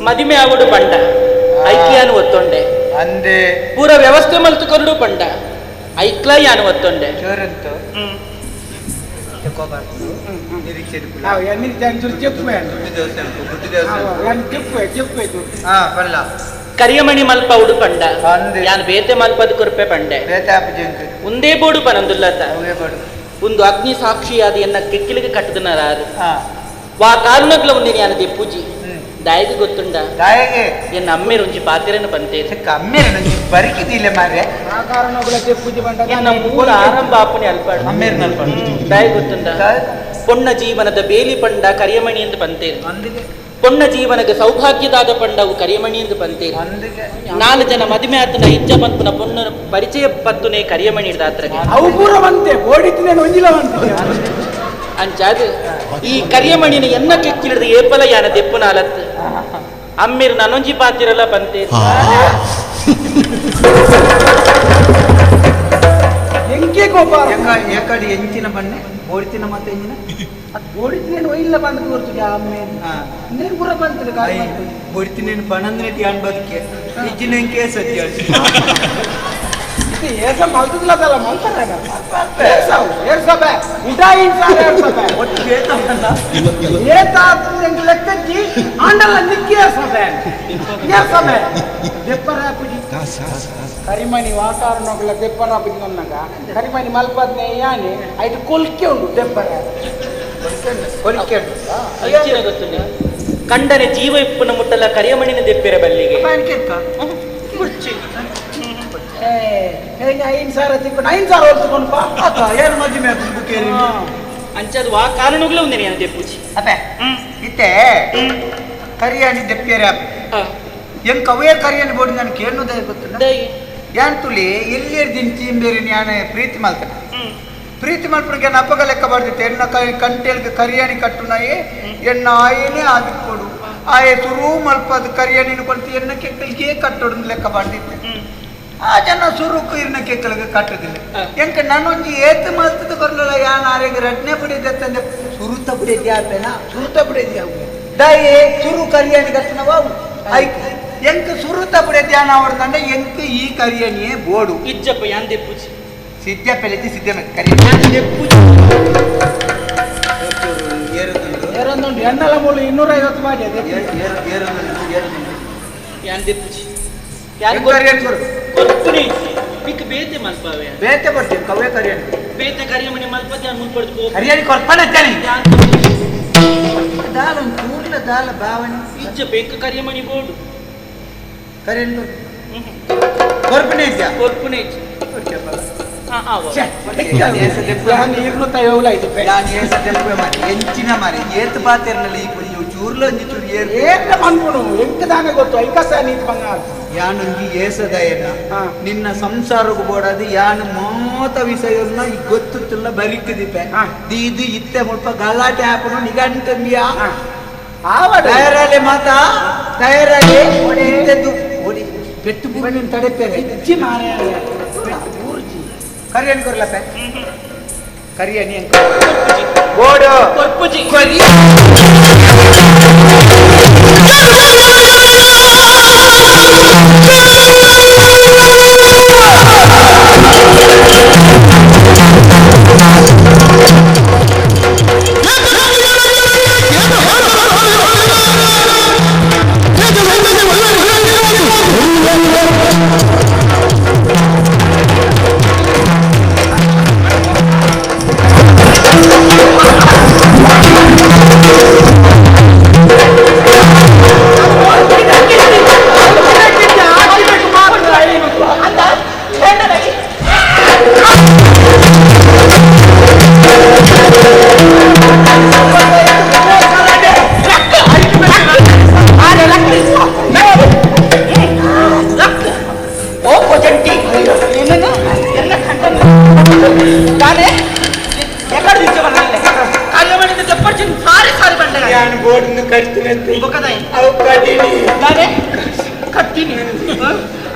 ಮದಿಮೆ ಆಗುಡು ಪಂಡ ಐಕ್ಯಾನು ಒತ್ತೊಂಡೆ ಅಂದೆ ಪೂರ ವ್ಯವಸ್ಥೆ ಮಲ್ತು ಕೊರಡು ಪಂಡ ಐಕ್ಲ ಯಾನು ಒತ್ತೊಂಡೆ ಕರಿಯಮಣಿ ಮಲ್ಪ ಉಡು ಪಂಡ ಯಾನು ಬೇತೆ ಮಲ್ಪದ ಕೊರ್ಪೆ ಪಂಡೆ ಉಂದೇ ಬೋಡು ಪನಂದುಲ್ಲತ ಒಂದು ಅಗ್ನಿ ಸಾಕ್ಷಿಯಾದ ಎನ್ನ ಕೆಕ್ಕಿಲಿಗೆ ಕಟ್ಟದನಾರು ವಾ ಕಾರಣಗ್ಲ ಒಂದಿನ ಯಾನ ದೆಪ್ಪುಜಿ ದಾಯಿಗೆ ಗೊತ್ತುಂಡ ದಾಯಿಗೆ ಎನ್ನ ಅಮ್ಮೇರು ಒಂಜಿ ಪಾತಿರನ್ನು ಬಂತೇನೆ ಅಮ್ಮೇರು ಒಂಜಿ ಬರಿಕಿದಿಲ್ಲ ಮಾರ್ರೆ ಆ ಕಾರಣಗಳ ದೆಪ್ಪುಜಿ ಬಂಡ ಎನ್ನ ಮೂಲ ಆರಂಭ ಆಪುನಿ ಅಲ್ಪಾಡು ಅಮ್ಮೇರು ಅಲ್ಪಾಡು ದಾಯಿ ಗೊತ್ತುಂಡ ಪೊಣ್ಣ ಜೀವನದ ಬೇಲಿ ಪಂಡ ಕರಿಯಮಣಿ ಎಂದು ಬಂತೇನೆ ಪೊಣ್ಣ ಜೀವನಕ್ಕೆ ಸೌಭಾಗ್ಯದಾದ ಪಂಡವು ಕರಿಯಮಣಿ ಎಂದು ಬಂತೇನೆ ನಾಲ್ಕು ಜನ ಮದುವೆ ಆತನ ಇಜ್ಜ ಪನ್ಪುನ ಪೊಣ್ಣ ಪರಿಚಯ ಪತ್ತುನೆ ಕರಿಯಮಣಿ ಹಿಡ್ದಾತ್ರಗೆ ಅವು ಪೂರ ಬಂತೆ ಓಡಿತಿನೇನು ಒಂಜಿಲ ಬಂತೆ ಅಂಚಾದ ಈ ಕರಿಯಮಣಿನ ಎನ್ನ ಕೆಕ್ಕಿಳಿದ ಏಪಲ ಯಾನ ದೆಪ್ಪುನ ಅಲತ್ ಅಮ್ಮಿರ್ ನಾನೊಂಜಿ ಪಾತಿರಲ್ಲ ಬಂತೆ ಎಂಕೆ ಕೋಪ ಯಾಕಡೆ ಎಂಚಿನ ಬಣ್ಣೆ ಓಡಿತಿನ ಮತ್ತೆ ಎಂಜಿನ ಅದು ಓಡಿತಿನೇನು ಒಯ್ಯಿಲ್ಲ ಬಂದು ಕೊಡ್ತೀವಿ ಅಮ್ಮೆ ನೀನು ಪೂರ ಬಂತಿಲ್ಲ ಓಡಿತಿನೇನು ಪಣಂದ್ರೆ ಯಾನ್ ಬದುಕೆ ಇಜ್ಜಿನ ಕೇಸ್ ಏಸ ಮಲ್ತದಲ್ಲ ಮಲ್ತಾರ ಲೆಕ್ಕಿ ಆಂಡಲ್ಲ ನಿಕ್ಕಿ ಏರ್ಸಬೆ ಏರ್ಸಬೆ ದೆಪ್ಪರಾಪುಜಿ ಕರಿಮಣಿ ವಾತಾವರಣಗಳ ದೆಪ್ಪರಾಪುಜಿ ನನ್ನಗ ಕರಿಮಣಿ ಮಲ್ಪದ್ನೆ ಯಾನೆ ಐಟ್ ಕೊಲ್ಕೆ ಉಂಟು ದೆಪ್ಪರ ಕೊಲ್ಕೆ ಉಂಟು ಗೊತ್ತುಂಟು ಕಂಡನೆ ಜೀವ ಇಪ್ಪುನ ಮುಟ್ಟಲ್ಲ ಕರಿಯಮಣಿನ ದೆಪ್ಪಿರ ಬಲ್ಲಿಗೆ 5,000 ತಿಕ್ಕೊಂಡು 5,000 ಹೊಲ್ತ್ಕೊಂಡು ಅಕ್ಕ ಏನು ಮದುವೆ ಬುಕ್ಕೇರಿ ಅಂಚದು ಆ ಕಾರಣಗಳೇ ಒಂದೇ ನಾನು ದೆಪ್ಪುಜಿ ಅಪ್ಪೆ ಇತ್ತೆ ಕರಿಯಾಣಿ ದೆಪ್ಪಿಯರೆ ಎಂಕ್ ಅವೇ ಕರಿಯಾಣಿ ಬೋಡಿ ನಾನು ಕೇಳುವುದೇ ಗೊತ್ತಿಲ್ಲ ಯಾನ್ ತುಳಿ ಎಲ್ಲಿ ದಿಂಚಿ ಬೇರೆ ನಾನು ಪ್ರೀತಿ ಮಲ್ತನ ಪ್ರೀತಿ ಮಲ್ಪನಿಗೆ ಅಪ್ಪಗ ಲೆಕ್ಕ ಬಾರ್ದಿತ್ತು ಎಣ್ಣ ಕಂಟೇಲ್ಗೆ ಕರಿಯಾಣಿ ಕಟ್ಟುನಾಯೇ ಎಣ್ಣ ಆಯೇನೇ ಆದಿಕ್ಕೊಡು ಆಯೆ ಸುರು ಮಲ್ಪದ ಕರಿಯಾಣಿನ ಕೊಡ್ತು ಎಣ್ಣ ಕೆಕ್ಕಲಿಗೆ ಕಟ್ಟೋಡು ಲೆಕ್ಕ ಬಾರ್ದಿತ್ತು ಆ ಜನ ಸುರುಕು ಇರ್ನ ಕೆಕ್ಕಲಿಗೆ ಕಟ್ಟದಿಲ್ಲ ಎಂಕ ನಾನೊಂಜಿ ಏತು ಮಲ್ತದ ಬರ್ಲಿಲ್ಲ ಯಾನ್ ಆರೆಗೆ ರಡ್ನೆ ಬಿಡಿದತ್ತಂದೆ ಸುರುತ ಬಿಡಿದ್ದೆ ಆಪೇನ ಸುರುತ ಬಿಡಿದ್ದೆ ಅವು ದಾಯೆ ಸುರು ಕರಿಯಾಣಿ ಕಟ್ಟನವ ಐಕ್ ಎಂಕ್ ಸುರುತ ಬಿಡಿದ್ದೆ ಅವಡ್ದಂಡ ಎಂಕ್ ಈ ಕರಿಯಾಣಿಯೇ ಬೋಡು ಇಜ್ಜಪ್ಪ ಯಾನ್ ದೆಪ್ಪುಜಿ ಸಿದ್ಧ ಪೆಲೆತಿ ಸಿದ್ಧ ಕರಿಯಾಣಿ ಏರೊಂದುಂಡು ಎಣ್ಣಲ ಮೂಲು 250 ಮಾಡಿ ಯಾನ್ ದೆಪ್ಪುಜಿ ಕೊರ್ಪುನಿ ನಿಕ್ ಬೇತೆ ಮಲ್ಪಾವೆ ಬೇತೆ ಬರ್ತೀನಿ ಕವೇ ಕರಿಯಾಣಿ ಬೇತೆ ಕರಿಯಮನಿ ಮಲ್ಪತಿ ಯಾನ್ ಮುಲ್ಪಡ್ದು ಕರಿಯಾಣಿ ಕೊರ್ಪನೆ ದಾಲ ಕೂರ್ಲ ದಾಲ ಭಾವನೆ ಇಜ್ಜಪ್ಪ ಎಂಕ್ ಕರಿಯಮನಿ ಬೋಡು ಕರಿಯಾಣಿ ಕೊರ್ಪುನೆ ಇಜ್ಜ ಕೊರ್ಪುನೆ ಇಜ್ಜ ಎಂಚಿನ ಮಾರಿ ಏತ್ ಪಾತೆರ್ನಲ್ಲಿ ಈ ಚೂರ್ಲ ಒಂಜಿ ಚೂರು ಏರ್ನ ಪನ್ಪುನು ಎಂಕ್ ದಾನೆ ಗೊತ್ತು ಐಕಸ ನೀತಿ ಬಂಗಾರ ಯಾನೊಂಜಿ ಏಸದಯನ ನಿನ್ನ ಸಂಸಾರಕ್ಕೆ ಬೋಡದು ಯಾನು ಮಾತ ವಿಷಯನ್ನ ಈ ಗೊತ್ತುತ್ತಿಲ್ಲ ಬರಿಕದಿಪೆ ದೀದು ಇತ್ತೆ ಮುಲ್ಪ ಗಲಾಟೆ ಹಾಪನು ನಿಗಂಟಂಬಿಯಾ ತಯಾರಾಲೆ ಮಾತಾ ತಯಾರಾಲೆ ಇತ್ತೆದ್ದು ಓಡಿ ಪೆಟ್ಟು ಬೂರಿನ ತಡೆಪೆರೆ ಇಜ್ಜಿ ಮಾರೆ ಕರಿಯಾಣಿ ಕೊರ್ಲಪ್ಪ ಕರಿಯಾಣಿ ಬೋಡು ಕೊರ್ಪುಜಿ ಕರಿ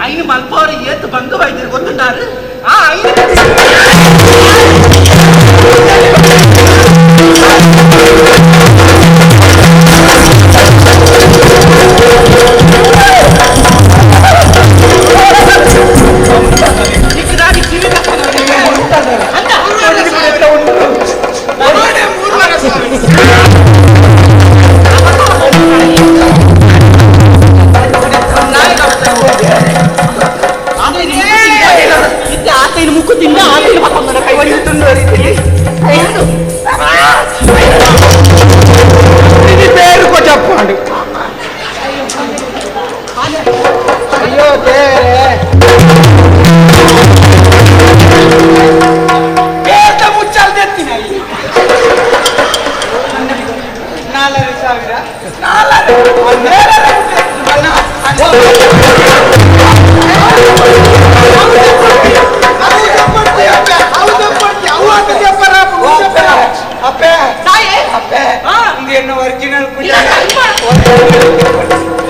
ಐನು ಮಲ್ಪವರ ಏತ್ ಭಂಗವಾಯ್ತು ಗೊತ್ತುಂಟಾರು ಆ ಐನು ಅಯ್ಯೋ ದೇವರೇ ಬೇಟ ಮುಚ್ಚಾಲ್ದೆತ್ತಿನ 4,500 ಒರಿಜಿನಲ್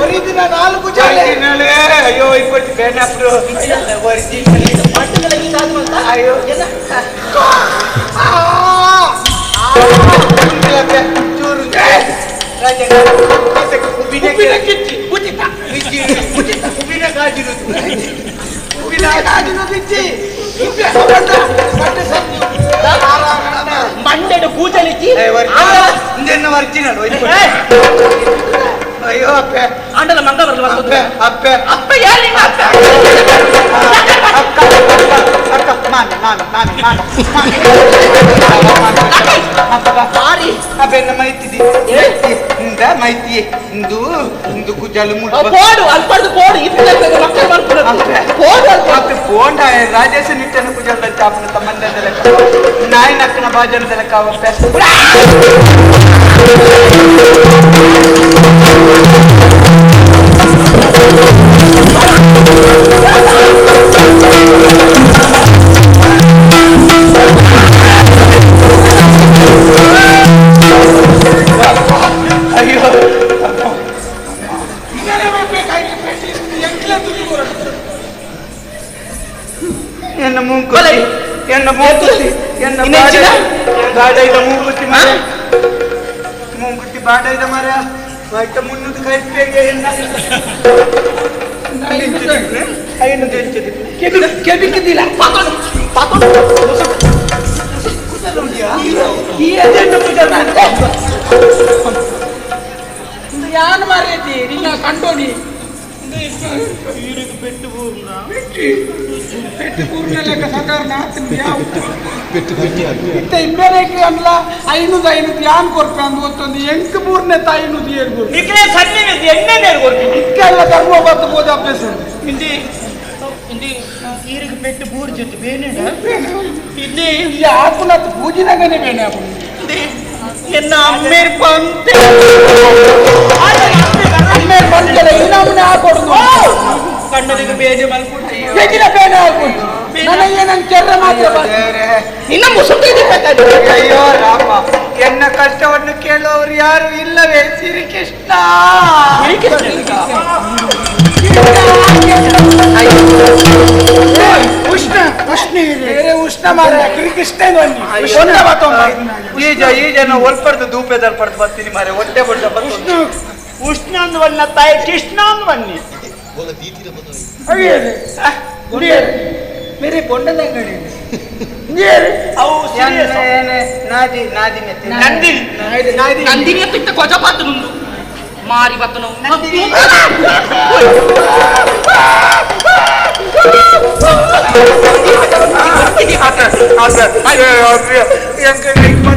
ಒರಿಜಿನಲ್ ನಾಲ್ಕು ಜಾಲೆ ಅಯ್ಯೋ ಇಪ್ಪತ್ತು ಬೇನಪ್ರು ಒರಿಜಿನಲ್ ಅಯ್ಯೋ ಮಂಡೆಡು ಕೂದಲಿಕ್ಕಿ ಒರಿಜಿನಲ್ ಅಯ್ಯೋ ಅಪ್ಪೆ ಆಂಡಲ ಮಂಗ ಬರಲ್ಲ ಅಪ್ಪೆ ಅಪ್ಪೆ ಅಪ್ಪೆ ಯಾರು ನಿಮ್ಮ ಅಪ್ಪೆ ಅಕ್ಕ ಅಕ್ಕ ಮಾಮಿ ಮಾಮಿ ಮಾಮಿ ಮಾಮಿ ಸಾರಿ ಅಬ್ಬೆನ್ನ ಮೈತಿದಿ ಇಂದ ಮೈತಿ ಇಂದು ಇಂದು ಕುಜಲು ಮುಟ್ಟ ಪೋಡು ಅಲ್ಪಡ್ದು ಪೋಡು ಇಪ್ಪು ಮಕ್ಕಳು ಮಾಡ್ಕೊಳ್ಳೋದು ಪೋಡು ಅಲ್ಪ ಅಪ್ಪೆ ಓಂಡ ರಾಜೇಶ ನಿಟ್ಟನ ಕುಜಲ್ದ ಚಾಪನ ತಮ್ಮಂದ ಲೆಕ್ಕ ನಾಯಿನಕ್ಕನ ಬಾಜನದ ಲೆಕ್ಕ ಅವ ಅಯ್ಯೋ ಎನ್ನ ಮೂಂಕುತಿ ಎನ್ನ ಮೂಂಕುತಿ ಎನ್ನ ಬಾಡೈದ ಮೂಂಕುತಿ ಮಾರ ಮೂಂಕುತಿ ಬಾಡೈದ ಮಾರ ಬಯಟ ಮುನ್ನೂರು ಕೈಪೇಗೆ ಎನ್ನ ಕೆಬಿಕ್ಕಿದ್ದಿಲ್ಲ ಯಾನ್ ಮಾರೇತಿ ನಿನ್ನ ಕಂಡೋನಿ ಪೆಟ್ಟು ಪೂರ್ಣ ಪೆಟ್ಟು ಪೂರ್ಣ ಲೆಕ್ಕ ಸಾಧಾರಣ ಇತ್ತ ಇಮ್ಮೇಲೆ ಅನ್ಲ 500 500 ಯಾನ್ ಕೊರ್ಪೆ ಅಂದ್ ಗೊತ್ತೊಂದು ಎಂಕ್ ಪೂರ್ಣ ತಾಯಿನೂರು ಏರ್ ಕೊರ್ಪೆ ನಿಕ್ಲೆ ಸಣ್ಣ ಎಣ್ಣೆ ನೇರು ಕೊರ್ಪೆ ಇಕ್ಕೆಲ್ಲ ಧರ್ಮ ಬತ್ತು ಬೋದ ಅಭ್ಯಾಸ ಇಂದಿ ಇಂದಿ ಈರಿಗೆ ಪೆಟ್ಟು ಪೂರ್ ಜೊತೆ ಬೇನೆ ಇಲ್ಲಿ ಆಪುನತ್ ಪೂಜಿನಗನೆ ಬೇನೆ ಆಪುನ ಎನ್ನ ಅಮ್ಮೇರ್ ಪಂತೆ ಅಮ್ಮೇರ್ ಪಂತೆಲ ಇನ್ನಾಮನೆ ಹಾಕೊಡುದು ಕಣ್ಣನಿಗೆ ಬೇಜೆ ಮಲ್ಪುಂಡು ಬೇಜಿನ ಬೇನೆ ಹಾಕೊಡು ನನಗೆ ನನ್ನ ಚೆರ್ರ ಮಾತ್ರ ನಿನ್ನ ಮುಸುಕು ಅಯ್ಯೋ ರಾಮ ಎನ್ನ ಕಷ್ಟವನ್ನು ಕೇಳುವವರು ಯಾರು ಇಲ್ಲವೇ ಶ್ರೀಕೃಷ್ಣ ಉಷ್ಣ ಉಷ್ಣ ಬೇರೆ ಉಷ್ಣ ಮಾರ ಶ್ರೀಕೃಷ್ಣ ಈಜ ಈಜ ನಾವು ಒಲ್ಪಡ್ದು ದೂಪೆ ದಲ್ಪಡ್ದು ಬರ್ತೀನಿ ಮಾರೆ ಹೊಟ್ಟೆ ಬಡ್ಡ ಉಷ್ಣ ಉಷ್ಣ ಅಂದ್ ಬಣ್ಣ ತಾಯಿ ಕೃಷ್ಣ ಅಂದ್ ಬನ್ನಿ ಮೇರೆ ಬೊಂಡದ ಅಂಗಡಿ ನಾದಿ ನಾದಿ ನಂದಿನಿ ನಂದಿನಿ ಅಂತ ಕೊಜಪಾತು ಮುಂದು ಮಾರಿ ಬತ್ತನು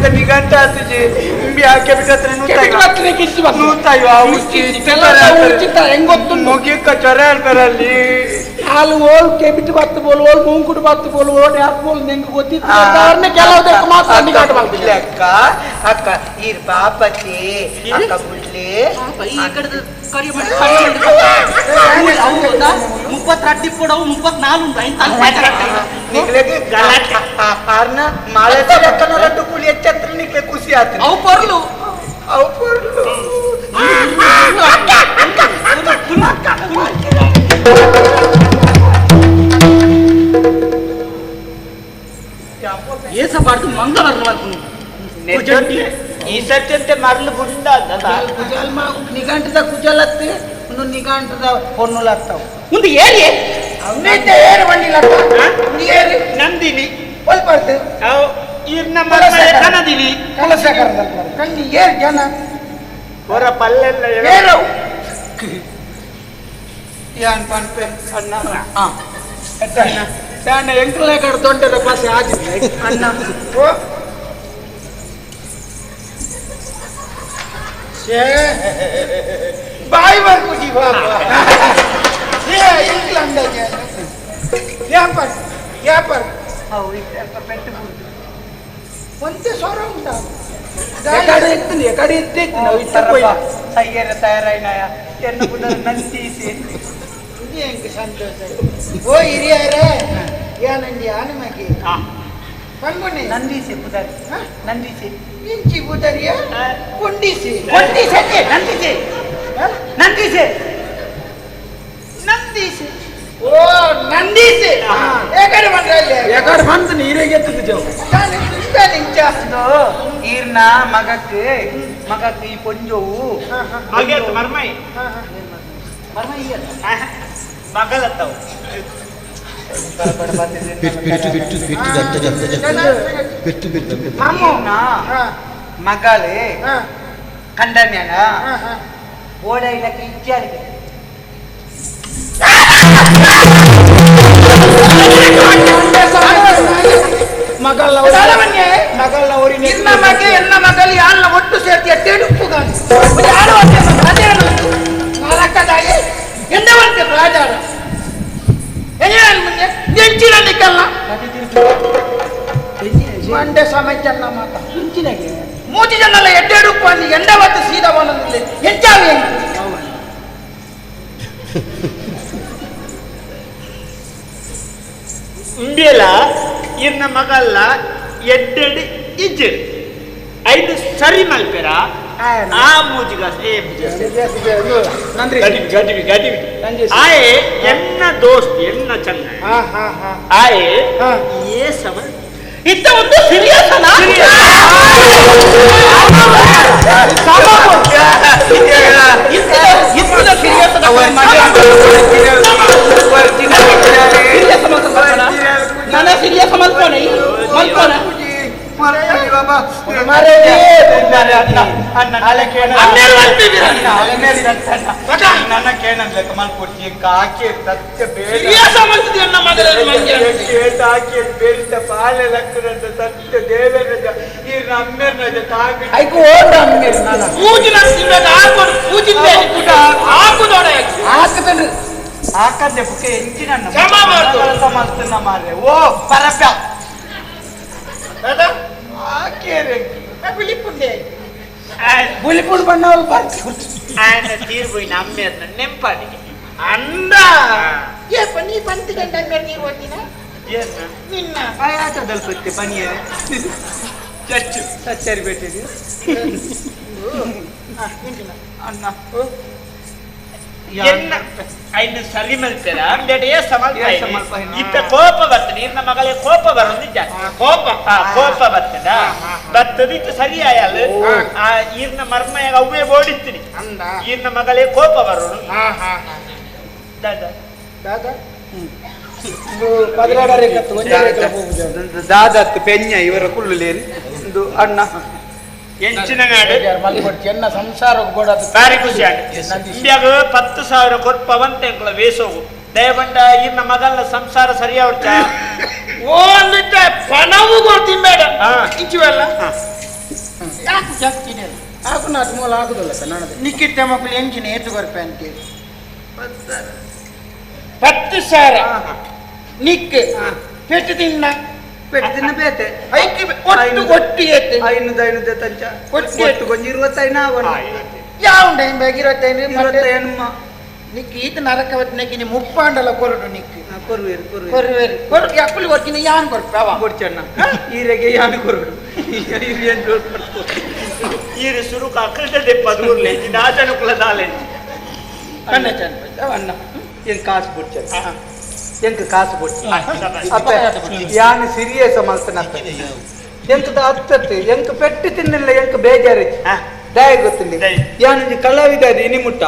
ನಿಘಂಟ ಆತುಜಿ ಮುಗಿಕ ಚೊರ ಬರಲ್ಲಿ ಹಾಲು ಓಲ್ ಕೆಬಿಟ್ಟು ಬತ್ತು ಬೋಲ್ ಓಲ್ ಮೂಂಕುಡು ಬತ್ತು ಬೋಲ್ ಓಡ್ ಯಾಕೆ ಬೋಲ್ ನಿಂಗೆ ಗೊತ್ತಿತ್ತು ಕೆಲವುದಕ್ಕೆ ಮಾತ್ರ ನಿಘಂಟು ಮಾಡ್ತಿಲ್ಲ ಅಕ್ಕ ಅಕ್ಕ ಈರ್ ಪಾಪತಿ ಅಕ್ಕ ಬುಡ್ಲಿ ಈ ಕಡೆದ ಕರಿ ಮಾಡಿ ಮುಪ್ಪತ್ತೆರಡು ಕೊಡವು 34 ನಿಕ್ಲೆಗೆ ಗಲಾಟೆ ಆರ್ನ ಮಾಳದ ಲೆಕ್ಕನ ರಡ್ಡು ಕೂಲಿ ಹೆಚ್ಚತ್ರ ನಿಕ್ಲೆ ಖುಷಿ ಆತು ಅವು ಪೊರ್ಲು ಅವು ಪೊರ್ಲು ಏಸಬಾರ್ದು ಮಂಗಳವಾರ ಈ ಸತ್ಯಂತೆ ಮರಳು ಗುಂಡ ಕುಜಲ್ ನಿಘಂಟದ ಕುಜಲತ್ತೆ ಒಂದು ನಿಘಂಟದ ಹೊನ್ನುಲತ್ತವು ಒಂದು ಏರಿ ಅವನೈತೆ ಏರು ಬಂಡಿಲತ್ತ ಏರಿ ನಂದಿನಿ ಒಲ್ಪಡ್ತು ಇರ್ನ ಕನದಿನಿ ಕಲಸಕರದಲ್ಪ ಕಣ್ಣಿ ಏರು ಜನ ಹೊರ ಪಲ್ಲೆಲ್ಲ ಏರವು ಯಾನ್ ಪನ್ಪೆ ಅಣ್ಣ ಅಣ್ಣ ಅಣ್ಣ ಎಂಟ್ರಲೆ ಕಡೆ ದೊಡ್ಡದ ಪಾಸೆ ಆಗಿದೆ ಅಣ್ಣ ಓ ಬಾಯಿ ಬರ್ಕುಜಿ ಬಾಬಾ ಏ ಇಂಗ್ಲ ಅಂದಾಜೆ ಯಾಪರ್ ಯಾಪರ್ ಅವು ಅಲ್ಪ ಪೆಟ್ಟು ಬುಡ್ದು ಒಂದೇ ಸೊರ ಉಂಟಾ ಎಕಡೆ ಎತ್ತಿನಿ ಎಕಡೆ ಎತ್ತಿ ನಾವು ಇತ್ತ ಸಯ್ಯರ ತಯಾರಾಯ್ನಾಯ ಎನ್ನ ಪುದರ್ ನಂದೀಸಿ ಎಂಕ್ ಸಂತೋಷ ಓ ಹಿರಿಯರೇ ಏನಂಜಿ ಆನಮಗಿ ಪನ್ಗುಣಿ ನಂದೀಸಿ ಪುದರ್ ನಂದೀಸಿ ಇಂಚಿ ಪುದರಿಯ ಕೊಂಡಿಸಿ ಕೊಂಡಿಸಿ ನಂದೀಸಿ ನಂದೀಸಿ ನಂದೀಸಿ ಓ ನಂದೀಸಿ ಏಕಡೆ ಬಂದ್ರೆ ಅಲ್ಲಿ ಏಕಡೆ ಬಂದು ನೀರಿಗೆ ಎತ್ತಿದ್ದು ಜೋ ಈರ್ನ ಮಗಕ್ಕೆ ಮಗಕ್ಕೆ ಈ ಪೊಂಜೋವು ಮಗ ಮರ್ಮೈ ಮಗಲತ್ತವು ಮಗಳೇ ಕಂಡನ್ಯಾನ ಓಡ ಇಲ್ಲಕ್ಕೆ ಇಜ್ಜಾರಿಗೆ ನಿನ್ನ ಮಗೆ ಎನ್ನ ಮಗಲಿ ಯಾರನ್ನ ಒಟ್ಟು ಸೇರ್ತಿ ತೆಡುಪು ನಾಲ್ಕದಾಗಿ ಎಂದ ಬಂತೆ ರಾಜಾರ ಮುಂದೆ ಮಂಡೆ ಸಮಯ ಜನ ಮಾತ ಇಂಚಿನಗೆ ಮೂಜಿ ಜನಲ್ಲ ಎಡ್ಡೆಡು ಪಂಡಿ ಎಂಡವತ್ತು ಸೀದಾ ಬಂದಿಲ್ಲ ಎಂಚಾವೆ ಉಂಬಿಯಲ ಇರ್ನ ಮಗಲ್ಲ ಎಡ್ಡೆಡು ಇಜ್ಜು ಐದು ಸರಿ ಮಲ್ಪೆರ ಆ ಮೂಜಿಗ ಆಯೆ ಎನ್ನ ದೋಸ್ತ್ ಎನ್ನ ಚಂದ ಆಯೆ ಏ ಸಮ ಇತ್ತ ಒಂದು ಸೀರಿಯಸ್ ಅಲ್ಲ ನನ್ನ ಸೀರಿಯಸ್ ಮಲ್ಕೋಣ ಮಲ್ಕೋಣ ಹಾಕಂದೆ ಬುಕ್ಕೆ ಎಂಚಿನ ಮಾರ್ರೆ ಓ ಪರಪ್ಪ ಬುಲಿಪುಂಡು ಬಣ್ಣವಳು ఆయన తీర్పోయిన అమ్మేర్న నెంపాదిಗೆ ಅಂದ ಏಪ ನೀ ಬಂತಿ ಗಂಡ ಅಮ್ಮೇರ್ ನೀರು ಓದಿನ ನಿನ್ನ ಆಟದಲ್ಲಿ ಬತ್ತೆ ಬನ್ನಿ ಚಚ್ಚು ಸಚ್ಚರಿ ಬೇಟಿದೆ ಅಣ್ಣ ಎನ್ನ ಐನು ಸರಿ ಮಲ್ಪೆರ ಅಂದೆಡೆ ಸಮಲ್ಪ ಇತ್ತ ಕೋಪ ಬರ್ತದೆ ಇನ್ನ ಮಗಳೇ ಕೋಪ ಬರೋದು ನಿಜ ಕೋಪ ಕೋಪ ಬರ್ತದ ಬರ್ತದ ಇತ್ತು ಸರಿ ಆಯಲ್ಲ ಆ ಈರ್ನ ಮರ್ಮಯಾಗ ಅವ್ವೇ ಬೋಡಿತ್ತೀನಿ ಈರ್ನ ಮಗಳೇ ಕೋಪ ಬರೋದು ದಾದಾ ದಾದಾ ದಾದತ್ತು ಪೆഞ്ഞ ಇವರ ಕುಳ್ಳುಲೇನು ಒಂದು ಅಣ್ಣ ಎಂಚಿನ ನಾಡು ಎನ್ನ ಸಂಸಾರ ಭಾರಿ ಖುಷಿ ಆಗ ಇಂಡಿಯಾಗ 10,000 ಕೊಟ್ಪವಂತೆ ಎಂಕುಲ ವೇಸೋಗು ದಯಬಂಡ ಇನ್ನ ಮಗಲ್ಲ ಸಂಸಾರ ಸರಿಯಾವರ್ಚ ಓ ಅಂದಿಟ್ಟ ಪಣವು ಕೊಡ್ತೀನಿ ಇಂಚುವಲ್ಲ ಯಾಕೆ ಜಾಸ್ತಿ ಹಾಕು ನಾಟು ಮೂಲ ಆಗುದಿಲ್ಲ ಸರ್ ನಾನು ನಿಕ್ಕಿಟ್ಟ ಮಕ್ಕಳು ಎಂಜಿನ ಏತು ಕೊರ್ಪೆ ಅಂತೇಳಿ 10,000 ನಿಕ್ ಪೆಟ್ಟು ತಿನ್ನ ಪೆಟ್ಟು ತಿನ್ನ ಬೇತೆ ಐಕೆ ಒಟ್ಟು ಒಟ್ಟು ಏತೆ ಐನೂರು ಐನೂರು ತಂಚ ಒಟ್ಟು ಒಟ್ಟು ಕೊಂಚ 25 ಅವನು ಯಾವ ಟೈಮ್ ಬ್ಯಾಗ್ 25 25 ನಿಕ್ ಈತ ನರಕವತ್ನಕ್ಕೆ ನೀ ಮುಪ್ಪಾಂಡಲ ಕೊರಡು ನಿಕ್ ಕೊರುವೇರು ಕೊರುವೇರು ಕೊರುವೇರು ಕೊರು ಯಾಕುಲಿ ಕೊರ್ಕಿನ ಯಾನ್ ಕೊರ್ಪ ಅವ ಕೊಡ್ಚಣ್ಣ ಈರೆಗೆ ಯಾನ್ ಕೊರಡು ಈರಿಯನ್ ಈರು ಸುರುಕ ಅಕೃತ ಪದೂರ್ಲೆ ನಾಜನುಕುಲ ದಾಲೆ ಕಣ್ಣ ಚಂದ ಅಣ್ಣ ಏನ್ ಕಾಸು ಕೊಡ್ಚಣ್ಣ ಎಂಕ್ ಕಾಸು ಕೊಡ್ಚ ಅಪ್ಪ ಯಾನ್ ಸೀರಿಯಸ್ ಮಲ್ತನಪ್ಪ ಎಂಕದ ಅತ್ತತ್ತು ಎಂಕ್ ಪೆಟ್ಟು ತಿನ್ನಿಲ್ಲ ಎಂಕ್ ಬೇಜಾರು ದಯ ಗೊತ್ತಿಲ್ಲ ಯಾನು ಕಲಾವಿದ ಇನಿ ಮುಟ್ಟ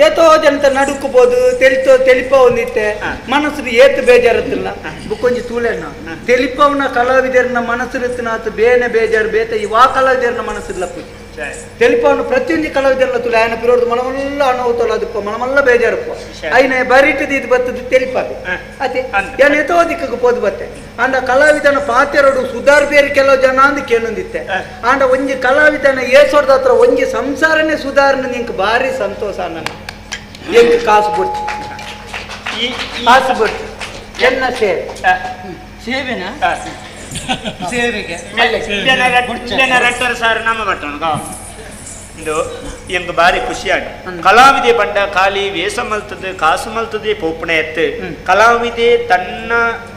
ಏತೋ ಜನತ ನಡುಕಬಹುದು ತೆಲಿತೋ ತೆಲಿಪ ಒಂದಿತ್ತೆ ಮನಸ್ಸು ಏತು ಬೇಜಾರತ್ತಿಲ್ಲ ಬುಕ್ಕೊಂಜಿ ತೂಲೆಣ್ಣ ತೆಲಿಪವನ ಕಲಾವಿದರನ್ನ ಮನಸ್ಸಿರುತ್ತಿನ ಬೇನೆ ಬೇಜಾರು ಬೇತ ಇವಾ ಕಲಾವಿದರನ್ನ ಮನಸ್ಸಿಲ್ಲ ಪೂಜೆ ತೆಲಿಪವನ ಪ್ರತಿಯೊಂದು ಕಲಾವಿದರನ್ನ ತುಲೆ ಆಯನ ಪಿರೋರ್ದು ಮನಮಲ್ಲ ಅನಾಹುತಲ್ಲ ಅದಪ್ಪ ಮನಮಲ್ಲ ಬೇಜಾರಪ್ಪ ಐನ ಬರಿಟದ ಇದು ಬತ್ತದ ತೆಲಿಪಾದ ಅದೇ ಯಾನು ಏತೋ ದಿಕ್ಕಕ್ಕೆ ಪೋದು ಬತ್ತೆ ಅಂಡ ಕಲಾವಿದನ ಪಾತೆರಡು ಸುಧಾರ್ ಬೇರೆ ಕೆಲವು ಜನ ಅಂದ್ ಕೇನೊಂದಿತ್ತೆ ಆಂಡ ಒಂಜಿ ಕಲಾವಿದನ ಏಸೋರ್ದ ಹತ್ರ ಒಂಜಿ ಸಂಸಾರನೇ ಸುಧಾರಣೆ ನಿಂಗೆ ಭಾರಿ ಸಂತೋಷ ನನ್ನ ಎಂಕ್ ಕಾಸು ಕೊಡ್ತಿ ಕಾಸು ಕೊಡ್ತಿ ಎನ್ನ ಸೇವೆ ಸೇವೆನಾ ಸೇವೆಗೆ ಸಾರ್ ನಮ್ಮ ಬಟ್ಟಣ ಇಂದು ಎಂಗ್ ಬಾರಿ ಖುಷಿಯಾಗಿ ಕಲಾವಿದೆ ಬಂಡ ಖಾಲಿ ವೇಷ ಮಲ್ತದೆ ಕಾಸು ಮಲ್ತದೆ ಪೋಪಣೆ ಎತ್ತು ಕಲಾವಿದೆ ತನ್ನ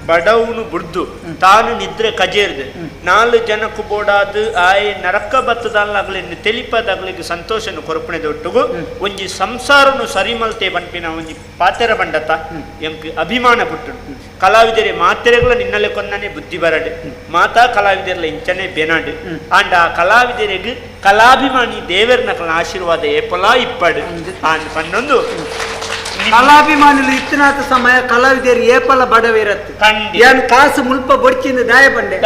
ಬಡವನು ಬುಡ್ದು ತಾನು ನಿದ್ರೆ ಕಜೇರ್ದು 4 ಜನಕ್ಕೂ ಬೋಡಾದು ಆಯ್ ನರಕ ಬತ್ತದಲ್ಲಾಗಲಿ ತೆಲಿಪದಾಗ್ಲಿಗೆ ಸಂತೋಷನು ಕೊರಪಣೆ ದೊಟ್ಟುಗು ಒಂಜಿ ಸಂಸಾರನು ಸರಿ ಮಲ್ತೆ ಬಂಪಿನ ಒಂಜಿ ಪಾತೆರ ಬಂಡತ ಎಂಕ್ ಅಭಿಮಾನ ಪುಟ್ಟು ಕಲಾವಿದರೆ ಮಾತೆರೆಗಳ ನಿನ್ನಲೆ ಕೊನ್ನನೆ ಬುದ್ಧಿ ಬರಡು ಮಾತಾ ಕಲಾವಿದರ್ಲ ಇಂಚನೆ ಬೆನಾಡು ಆಂಡ ಆ ಕಲಾವಿದರಿಗೆ ಕಲಾಭಿಮಾನಿ ದೇವರ್ನ ಕಲ ಆಶೀರ್ವಾದ ಏಪಲಾ ಇಪ್ಪಡು ಆಂಡ್ ಪನ್ನೊಂದು ಕಲಾಭಿಮಾನಿಲು ಇತ್ತನಾಥ ಸಮಯ ಕಲಾವಿದರು ಏಪಲ ಬಡವಿರತ್ತು ಏನು ಕಾಸು ಮುಲ್ಪ ಬೊಡ್ಚಿಂದ ದಾಯ ಬಂಡೆ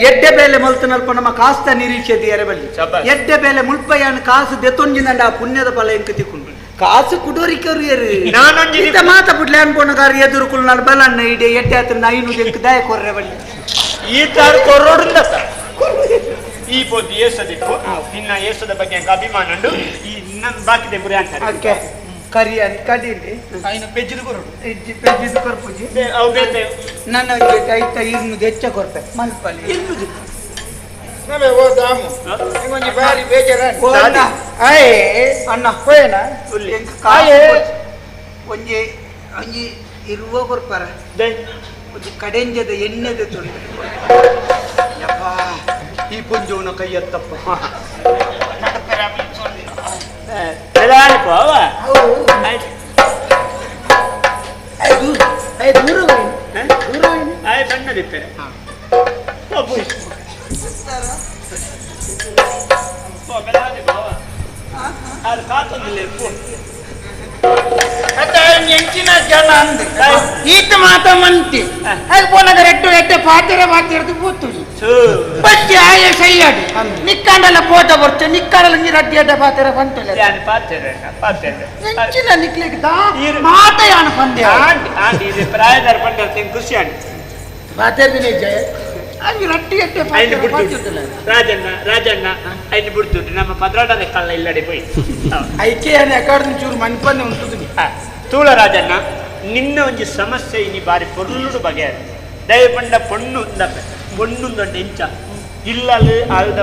ಎಡ್ಡೆ ಬೇಲೆ ಮಲ್ತನಲ್ಪ ನಮ್ಮ ಕಾಸ್ತ ನಿರೀಕ್ಷೆ ಎರಬಲ್ಲಿ ಎಡ್ಡೆ ಬೇಲೆ ಮುಲ್ಪ ಏನು ಕಾಸು ದೆತ್ತೊಂಜಿಂದ ಆ ಪುಣ್ಯದ ಫಲ ಎಂಕ ತಿಕ್ಕೊಂಡು ಕಾಸು ಕುಡೋರಿಕರು ಏರು ಇಂತ ಮಾತ ಬಿಡ್ಲೆ ಅನ್ಪೋನಗಾರ ಎದುರು ಕುಲ್ನಾಡು ಬಲಣ್ಣ ಇಡೆ ಎಡ್ಡೆ ಆತ್ರ 500 ಎಂಕ ದಾಯ ಕೊರ್ರೆ ಬಲ್ಲಿ ಈ ತಾರು ಕೊರೋಡುಂದ ಈ ಪೋದು ಏಸದಿಪ್ಪು ನಿನ್ನ ಏಸದ ಬಗ್ಗೆ ಅಭಿಮಾನ ಉಂಡು ಈ ನನ್ನ ಬಾಕಿದೆ ಬುರಿ ಅಂತಾರೆ. ಕರಿಯಾನಿ ಕಡಿಲಿ ಐನ ಪೆಜ್ಜಿದು ಕೊರಡು ಇಜ್ಜಿ ಪೆಜ್ಜಿದು ಕೊರ್ಪುಜಿ ಅವು ಬೇತೆ ನನ್ನ ಐತ ಇರ್ನು ಹೆಚ್ಚ ಕೊರ್ಪೆ ಮಲ್ಪಲಿ ನಮೆ ಓ ದಾಮು ನಿಂಗೊಂಜಿ ಬಾರಿ ಬೇಜಾರ ಅಣ್ಣ ಆಯೇ ಅಣ್ಣ ಹೋಯನ ಆಯೇ ಒಂಜಿ ಒಂಜಿ ಇರುವ ಕೊರ್ಪರ ಒಂಜಿ ಕಡೆಂಜದ ಎಣ್ಣೆದ ತೊಂದರೆ ಯಪ್ಪಾ ಈ ಪುಂಜವನ ಕೈಯತ್ತಪ್ಪ ಎಂಚಿನ ಜನ ಅಂದೆ ಈತ ಮಾತ ಮಂತಿ ಅದು ಪೋನಾಗ ರೆಟ್ಟು ಎಟ್ಟೆ ಪಾತೆರೆ ಪಾತೆರೆದು ಕೂತುಡಿ ಬಚ್ಚಿ ಆಯೆ ಸೈಯಾಡಿ ನಿಕ್ಕಾಂಡಲ ಪೋಟ ಬರ್ಚೆ ನಿಕ್ಕಾಂಡಲ ನೀರು ಅಡ್ಡಿ ಅಡ್ಡ ಪಾತೆರೆ ಬಂತಲ್ಲ ಎಂಚಿನ ನಿಕ್ಲಿಗೆ ದಾ ಮಾತ ಯಾನು ಪಂದ್ಯ ಪ್ರಾಯದಾರ ಪಂಡ ಖುಷಿ ಆಂಡಿ ಪಾತೆರ್ದಿನೇ ಜಯ ಅಲ್ಲಿ ರಟ್ಟಿ ಎಟ್ಟೆ ಪಾತೆರೆ ಪಾತೆರ್ದಿಲ್ಲ ರಾಜಣ್ಣ ರಾಜಣ್ಣ ಐನು ಬಿಡ್ತುಂಟು ನಮ್ಮ ಪದ್ರಾಟದ ಕಳ್ಳ ಇಲ್ಲಡೆ ಪೋಯಿ ಐಕೆ ಅಕಾಡೆಮಿ ಚೂರು ಮನ್ಪನ್ನೆ ಉಂಟು ತೂಳ ರಾಜಣ್ಣ ನಿನ್ನ ಒಂಜಿ ಸಮಸ್ಯೆ ಇನಿ ಬಾರಿ ಪೊರ್ಲುಡು ಬಗೆಹರ ದಯಪಂಡ ಪೊಣ್ಣು ದಪ್ಪೆ ಪೊಣ್ಣುಂದೊಂಡು ಎಂಚ ಇಲ್ಲಲು ಆಲ್ದ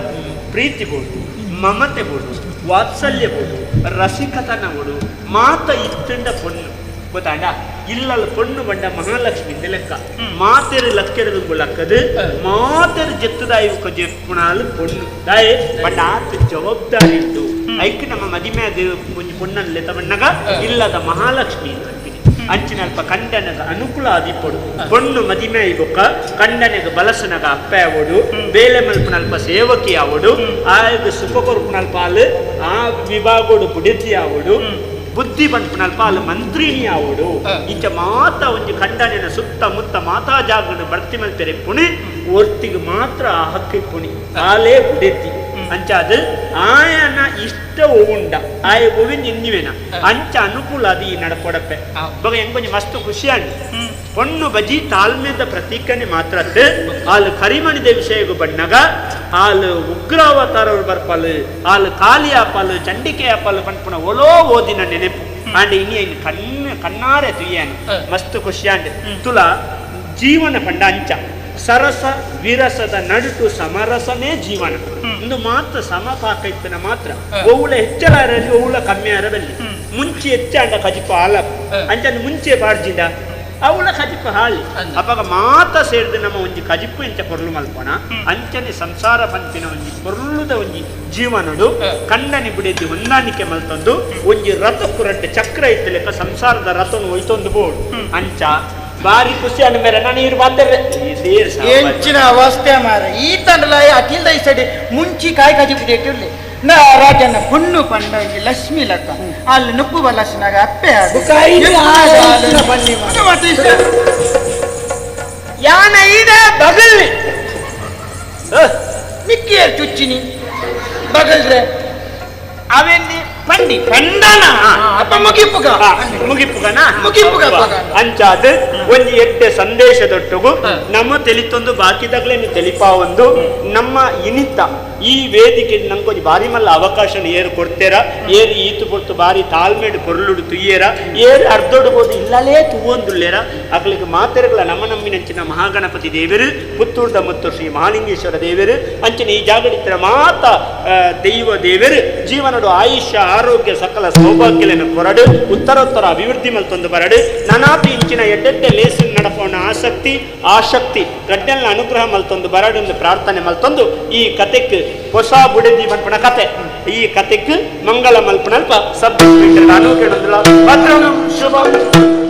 ಪ್ರೀತಿ ಬೋಡು ಮಮತೆ ಬೋಡು ವಾತ್ಸಲ್ಯ ಬೋಡು ರಸಿಕತನ ಬೋಡು ಮಾತ ಇತ್ತಂಡ ಪೊಣ್ಣು ಗೊತ್ತಾಂಡ ಇಲ್ಲಲು ಪೊಣ್ಣು ಬಂಡ ಮಹಾಲಕ್ಷ್ಮಿ ಲೆಕ್ಕ ಮಾತೆರು ಲಕ್ಕೆರದು ಲಕ್ಕದು ಮಾತೆರು ಜೆತ್ತದಾಯಿ ಜೆಪ್ಪುಣಾಲು ಪೊಣ್ಣು ದಾಯೆ ಬಂಡ ಆತ ಜವಾಬ್ದಾರಿ ಇಟ್ಟು ಐಕ್ ನಮ್ಮ ಮದಿಮೆ ಅದು ಒಂಜಿ ಪೊಣ್ಣಲ್ಲಿ ತಮಣ್ಣಗ ಇಲ್ಲದ ಮಹಾಲಕ್ಷ್ಮಿ ಅಂತೀನಿ ಅಂಚಿನ ಅಲ್ಪ ಕಂಡನಗ ಅನುಕೂಲ ಆದಿಪ್ಪಡು ಪೊಣ್ಣು ಮದಿಮೆ ಇಬೊಕ್ಕ ಕಂಡನಿಗೆ ಬಲಸನಗ ಅಪ್ಪ ಆವಡು ಬೇಲೆ ಮಲ್ಪನ ಅಲ್ಪ ಸೇವಕಿ ಆವಡು ಆಗ ಸುಖ ಕೊರ್ಪುನ ಅಲ್ಪ ಆಲು ಆ ವಿಭಾಗೋಡು ಬುಡಿತಿ ಆವಡು ಬುದ್ಧಿ ಬಂದ್ಪುನಲ್ಪ ಅಲ್ಲಿ ಮಂತ್ರಿಣಿ ಆವಡು ಇಂಚ ಮಾತ ಒಂಜಿ ಕಂಡನಿನ ಸುತ್ತ ಮುತ್ತ ಮಾತಾ ಜಾಗಡು ಬರ್ತಿ ಮಲ್ಪೆರೆ ಪುಣಿ ಒರ್ತಿಗೆ ಮಾತ್ರ ಆ ಹಕ್ಕಿ ಪುಣಿ ಆಲೇ ಬುಡೆತಿ ಅಂಚ ಅದು ಆಯನ ಇಷ್ಟ ಉಂಡ ಆಯ ಗೋವಿಂದ ಇನ್ನಿವೇನ ಅಂಚ ಅನುಕೂಲ ಅದು ಈ ನಡಪೊಡಪ್ಪೆ ಬಗ ಹೆಂಗೊಂಜಿ ಮಸ್ತ್ ಖುಷಿ ಆಂಡ್ ಪೊಣ್ಣು ಬಜಿ ತಾಳ್ಮೆದ ಪ್ರತೀಕನೆ ಮಾತ್ರ ಆಲ್ ಕರಿಮಣಿದ ವಿಷಯಗು ಬಣ್ಣಗ ಆಲ್ ಉಗ್ರಾವತಾರವ್ರು ಬರ್ಪಾಲು ಆಲ್ ಕಾಲಿ ಆಪಾಲು ಚಂಡಿಕೆ ಆಪಾಲು ಪನ್ಪುಣ ಒಲೋ ಓದಿನ ನೆನೆಪು ಆಂಡ್ ಇನಿ ಐನ್ ಕಣ್ಣು ಕಣ್ಣಾರೆ ತುಯ್ಯಾನು ಮಸ್ತ್ ಖುಷಿ ಆಂಡ್ ತುಲ ಜೀವನ ಪಂಡ ಅಂಚ ಸರಸ ವಿರಸದ ನಡುಟು ಸಮರಸನೇ ಜೀವನ ಇಂದು ಮಾತ್ರ ಸಮಪಾಕ ಇತ್ತನ ಮಾತ್ರ ಒವುಳ ಹೆಚ್ಚಳಾರಲ್ಲಿ ಒವುಳ ಕಮ್ಮಿ ಆರಬಲ್ಲಿ ಮುಂಚೆ ಹೆಚ್ಚಾಂಡ ಕಜಿಪ ಆಲ ಅಂಚಂದು ಮುಂಚೆ ಪಾಡ್ಜಿಂದ ಅವಳ ಕಜಿಪು ಹಾಳಿ ಅಪಗ ಮಾತ ಸೇರಿದ ನಮ್ಮ ಒಂಜಿ ಕಜಿಪು ಎಂಚ ಪೊರ್ಲು ಮಲ್ಪೋಣ ಅಂಚನೆ ಸಂಸಾರ ಪಂಪಿನ ಒಂಜಿ ಪೊರ್ಲುದ ಒಂಜಿ ಜೀವನಡು ಕಂಡನಿ ಬಿಡಿದ್ದು ಹೊಂದಾಣಿಕೆ ಮಲ್ತೊಂದು ಒಂಜಿ ರಥಕ್ಕು ರಡ್ಡೆ ಚಕ್ರ ಇತ್ತು ಲೆಕ್ಕ ಸಂಸಾರದ ರಥನು ಒಯ್ತೊಂದು ಬೋಡು ಅಂಚ ಬಾರಿ ಖುಷಿ ಅನ್ನ ಮೇರೆ ನಾನು ಇರು ಬಂದರೆ ಎಂಚಿನ ಅವಸ್ಥೆ ಮಾರ ಈ ತಂಡಲ ಅಖಿಲ್ದ ಈ ಸೈಡ್ ಮುಂಚಿ ಕಾಯಿ ಕಜಿಪು ಇಟ್ಟಿರ್ಲಿ ನಾ ರಾಜನ ಪೊಣ್ಣು ಪಂಡ ಲಕ್ಷ್ಮಿ ಲಕ್ಕ ಅಲ್ಲಿ ನುಪ್ಪು ಬಲಸಿನಾಗ ಅಪ್ಪೆ ಯಾನ ಈಡ ಬಗಲ್ಲಿ ಮಿಕ್ಕಿಯರ್ ಚುಚ್ಚಿನಿ ಬಗಲ್ರೆ ಅವೆನ್ನಿ ಪಂಡಿ ಪಂಡನ ಅಪ್ಪ ಮುಗಿಪುಗ ಮುಗಿಪುಗನ ಮುಗಿಪುಗ ಅಂಚಾದ ಒಂಜಿ ಎಟ್ಟೆ ಸಂದೇಶದೊಟ್ಟುಗು ನಮ್ಮ ತೆಲಿತೊಂದು ಬಾಕಿದಾಗಲೇ ತೆಲಿಪಾ ಒಂದು ನಮ್ಮ ಇನಿತ ಈ ವೇದಿಕೆ ನಂಗೊಂಜಿ ಬಾರಿ ಮಲ್ಲ ಅವಕಾಶ ಏರು ಕೊಡ್ತೇರ ಏರು ಈತು ಪೊರ್ತು ಬಾರಿ ತಾಳ್ಮೇಡು ಪೊರ್ಲುಡು ತುಯ್ಯೇರ ಏರು ಅರ್ಧೊಡುಬೋದು ಇಲ್ಲಲೇ ತೂವೊಂದುಲ್ಲೇರ ಅಕ್ಲಿಗೆ ಮಾತೆರಗಳ ನಮ್ಮ ನಮ್ಮಿನಂಚಿನ ಮಹಾಗಣಪತಿ ದೇವರು ಪುತ್ತೂರ್ದ ಮತ್ತು ಶ್ರೀ ಮಹಾಲಿಂಗೇಶ್ವರ ದೇವರು ಅಂಚಿನ ಈ ಜಾಗಡಿತರ ಮಾತ ದೈವ ದೇವರು ಜೀವನಡು ಆಯುಷ್ಯ ಆರೋಗ್ಯ ಸಕಲ ಸೌಭಾಗ್ಯలను ಕೊರಡು ಉತ್ತರೋತ್ತರ ಅಭಿವೃದ್ಧಿ ಮಲ್ತೊಂದು ಬರಡು ನಾನಾತಿ ಇಂಚಿನ ಎಡ್ಡೆಡ್ಡೆ ಲೇಸಿನ ನಡಪೋಣ ಆಸಕ್ತಿ ಆಶಕ್ತಿ ರಡ್ಡೆಲ್ನ ಅನುಗ್ರಹ ಮಲ್ತೊಂದು ಬರಡು ಎಂದು ಪ್ರಾರ್ಥನೆ ಮಲ್ತೊಂದು ಈ ಕತೆಕ್ ಹೊಸ ಬುಡದಿ ಮಲ್ಪಣ ಕತೆ ಈ ಕತೆಕ್ ಮಂಗಳ ಮಲ್ಪಣಲ್ಪ ಸಬ್ ಇನ್ಸ್ಪೆಕ್ಟರ್ ಅನು ಕೇಳೊಂದುಲ ಭದ್ರಂ ಶುಭಂ.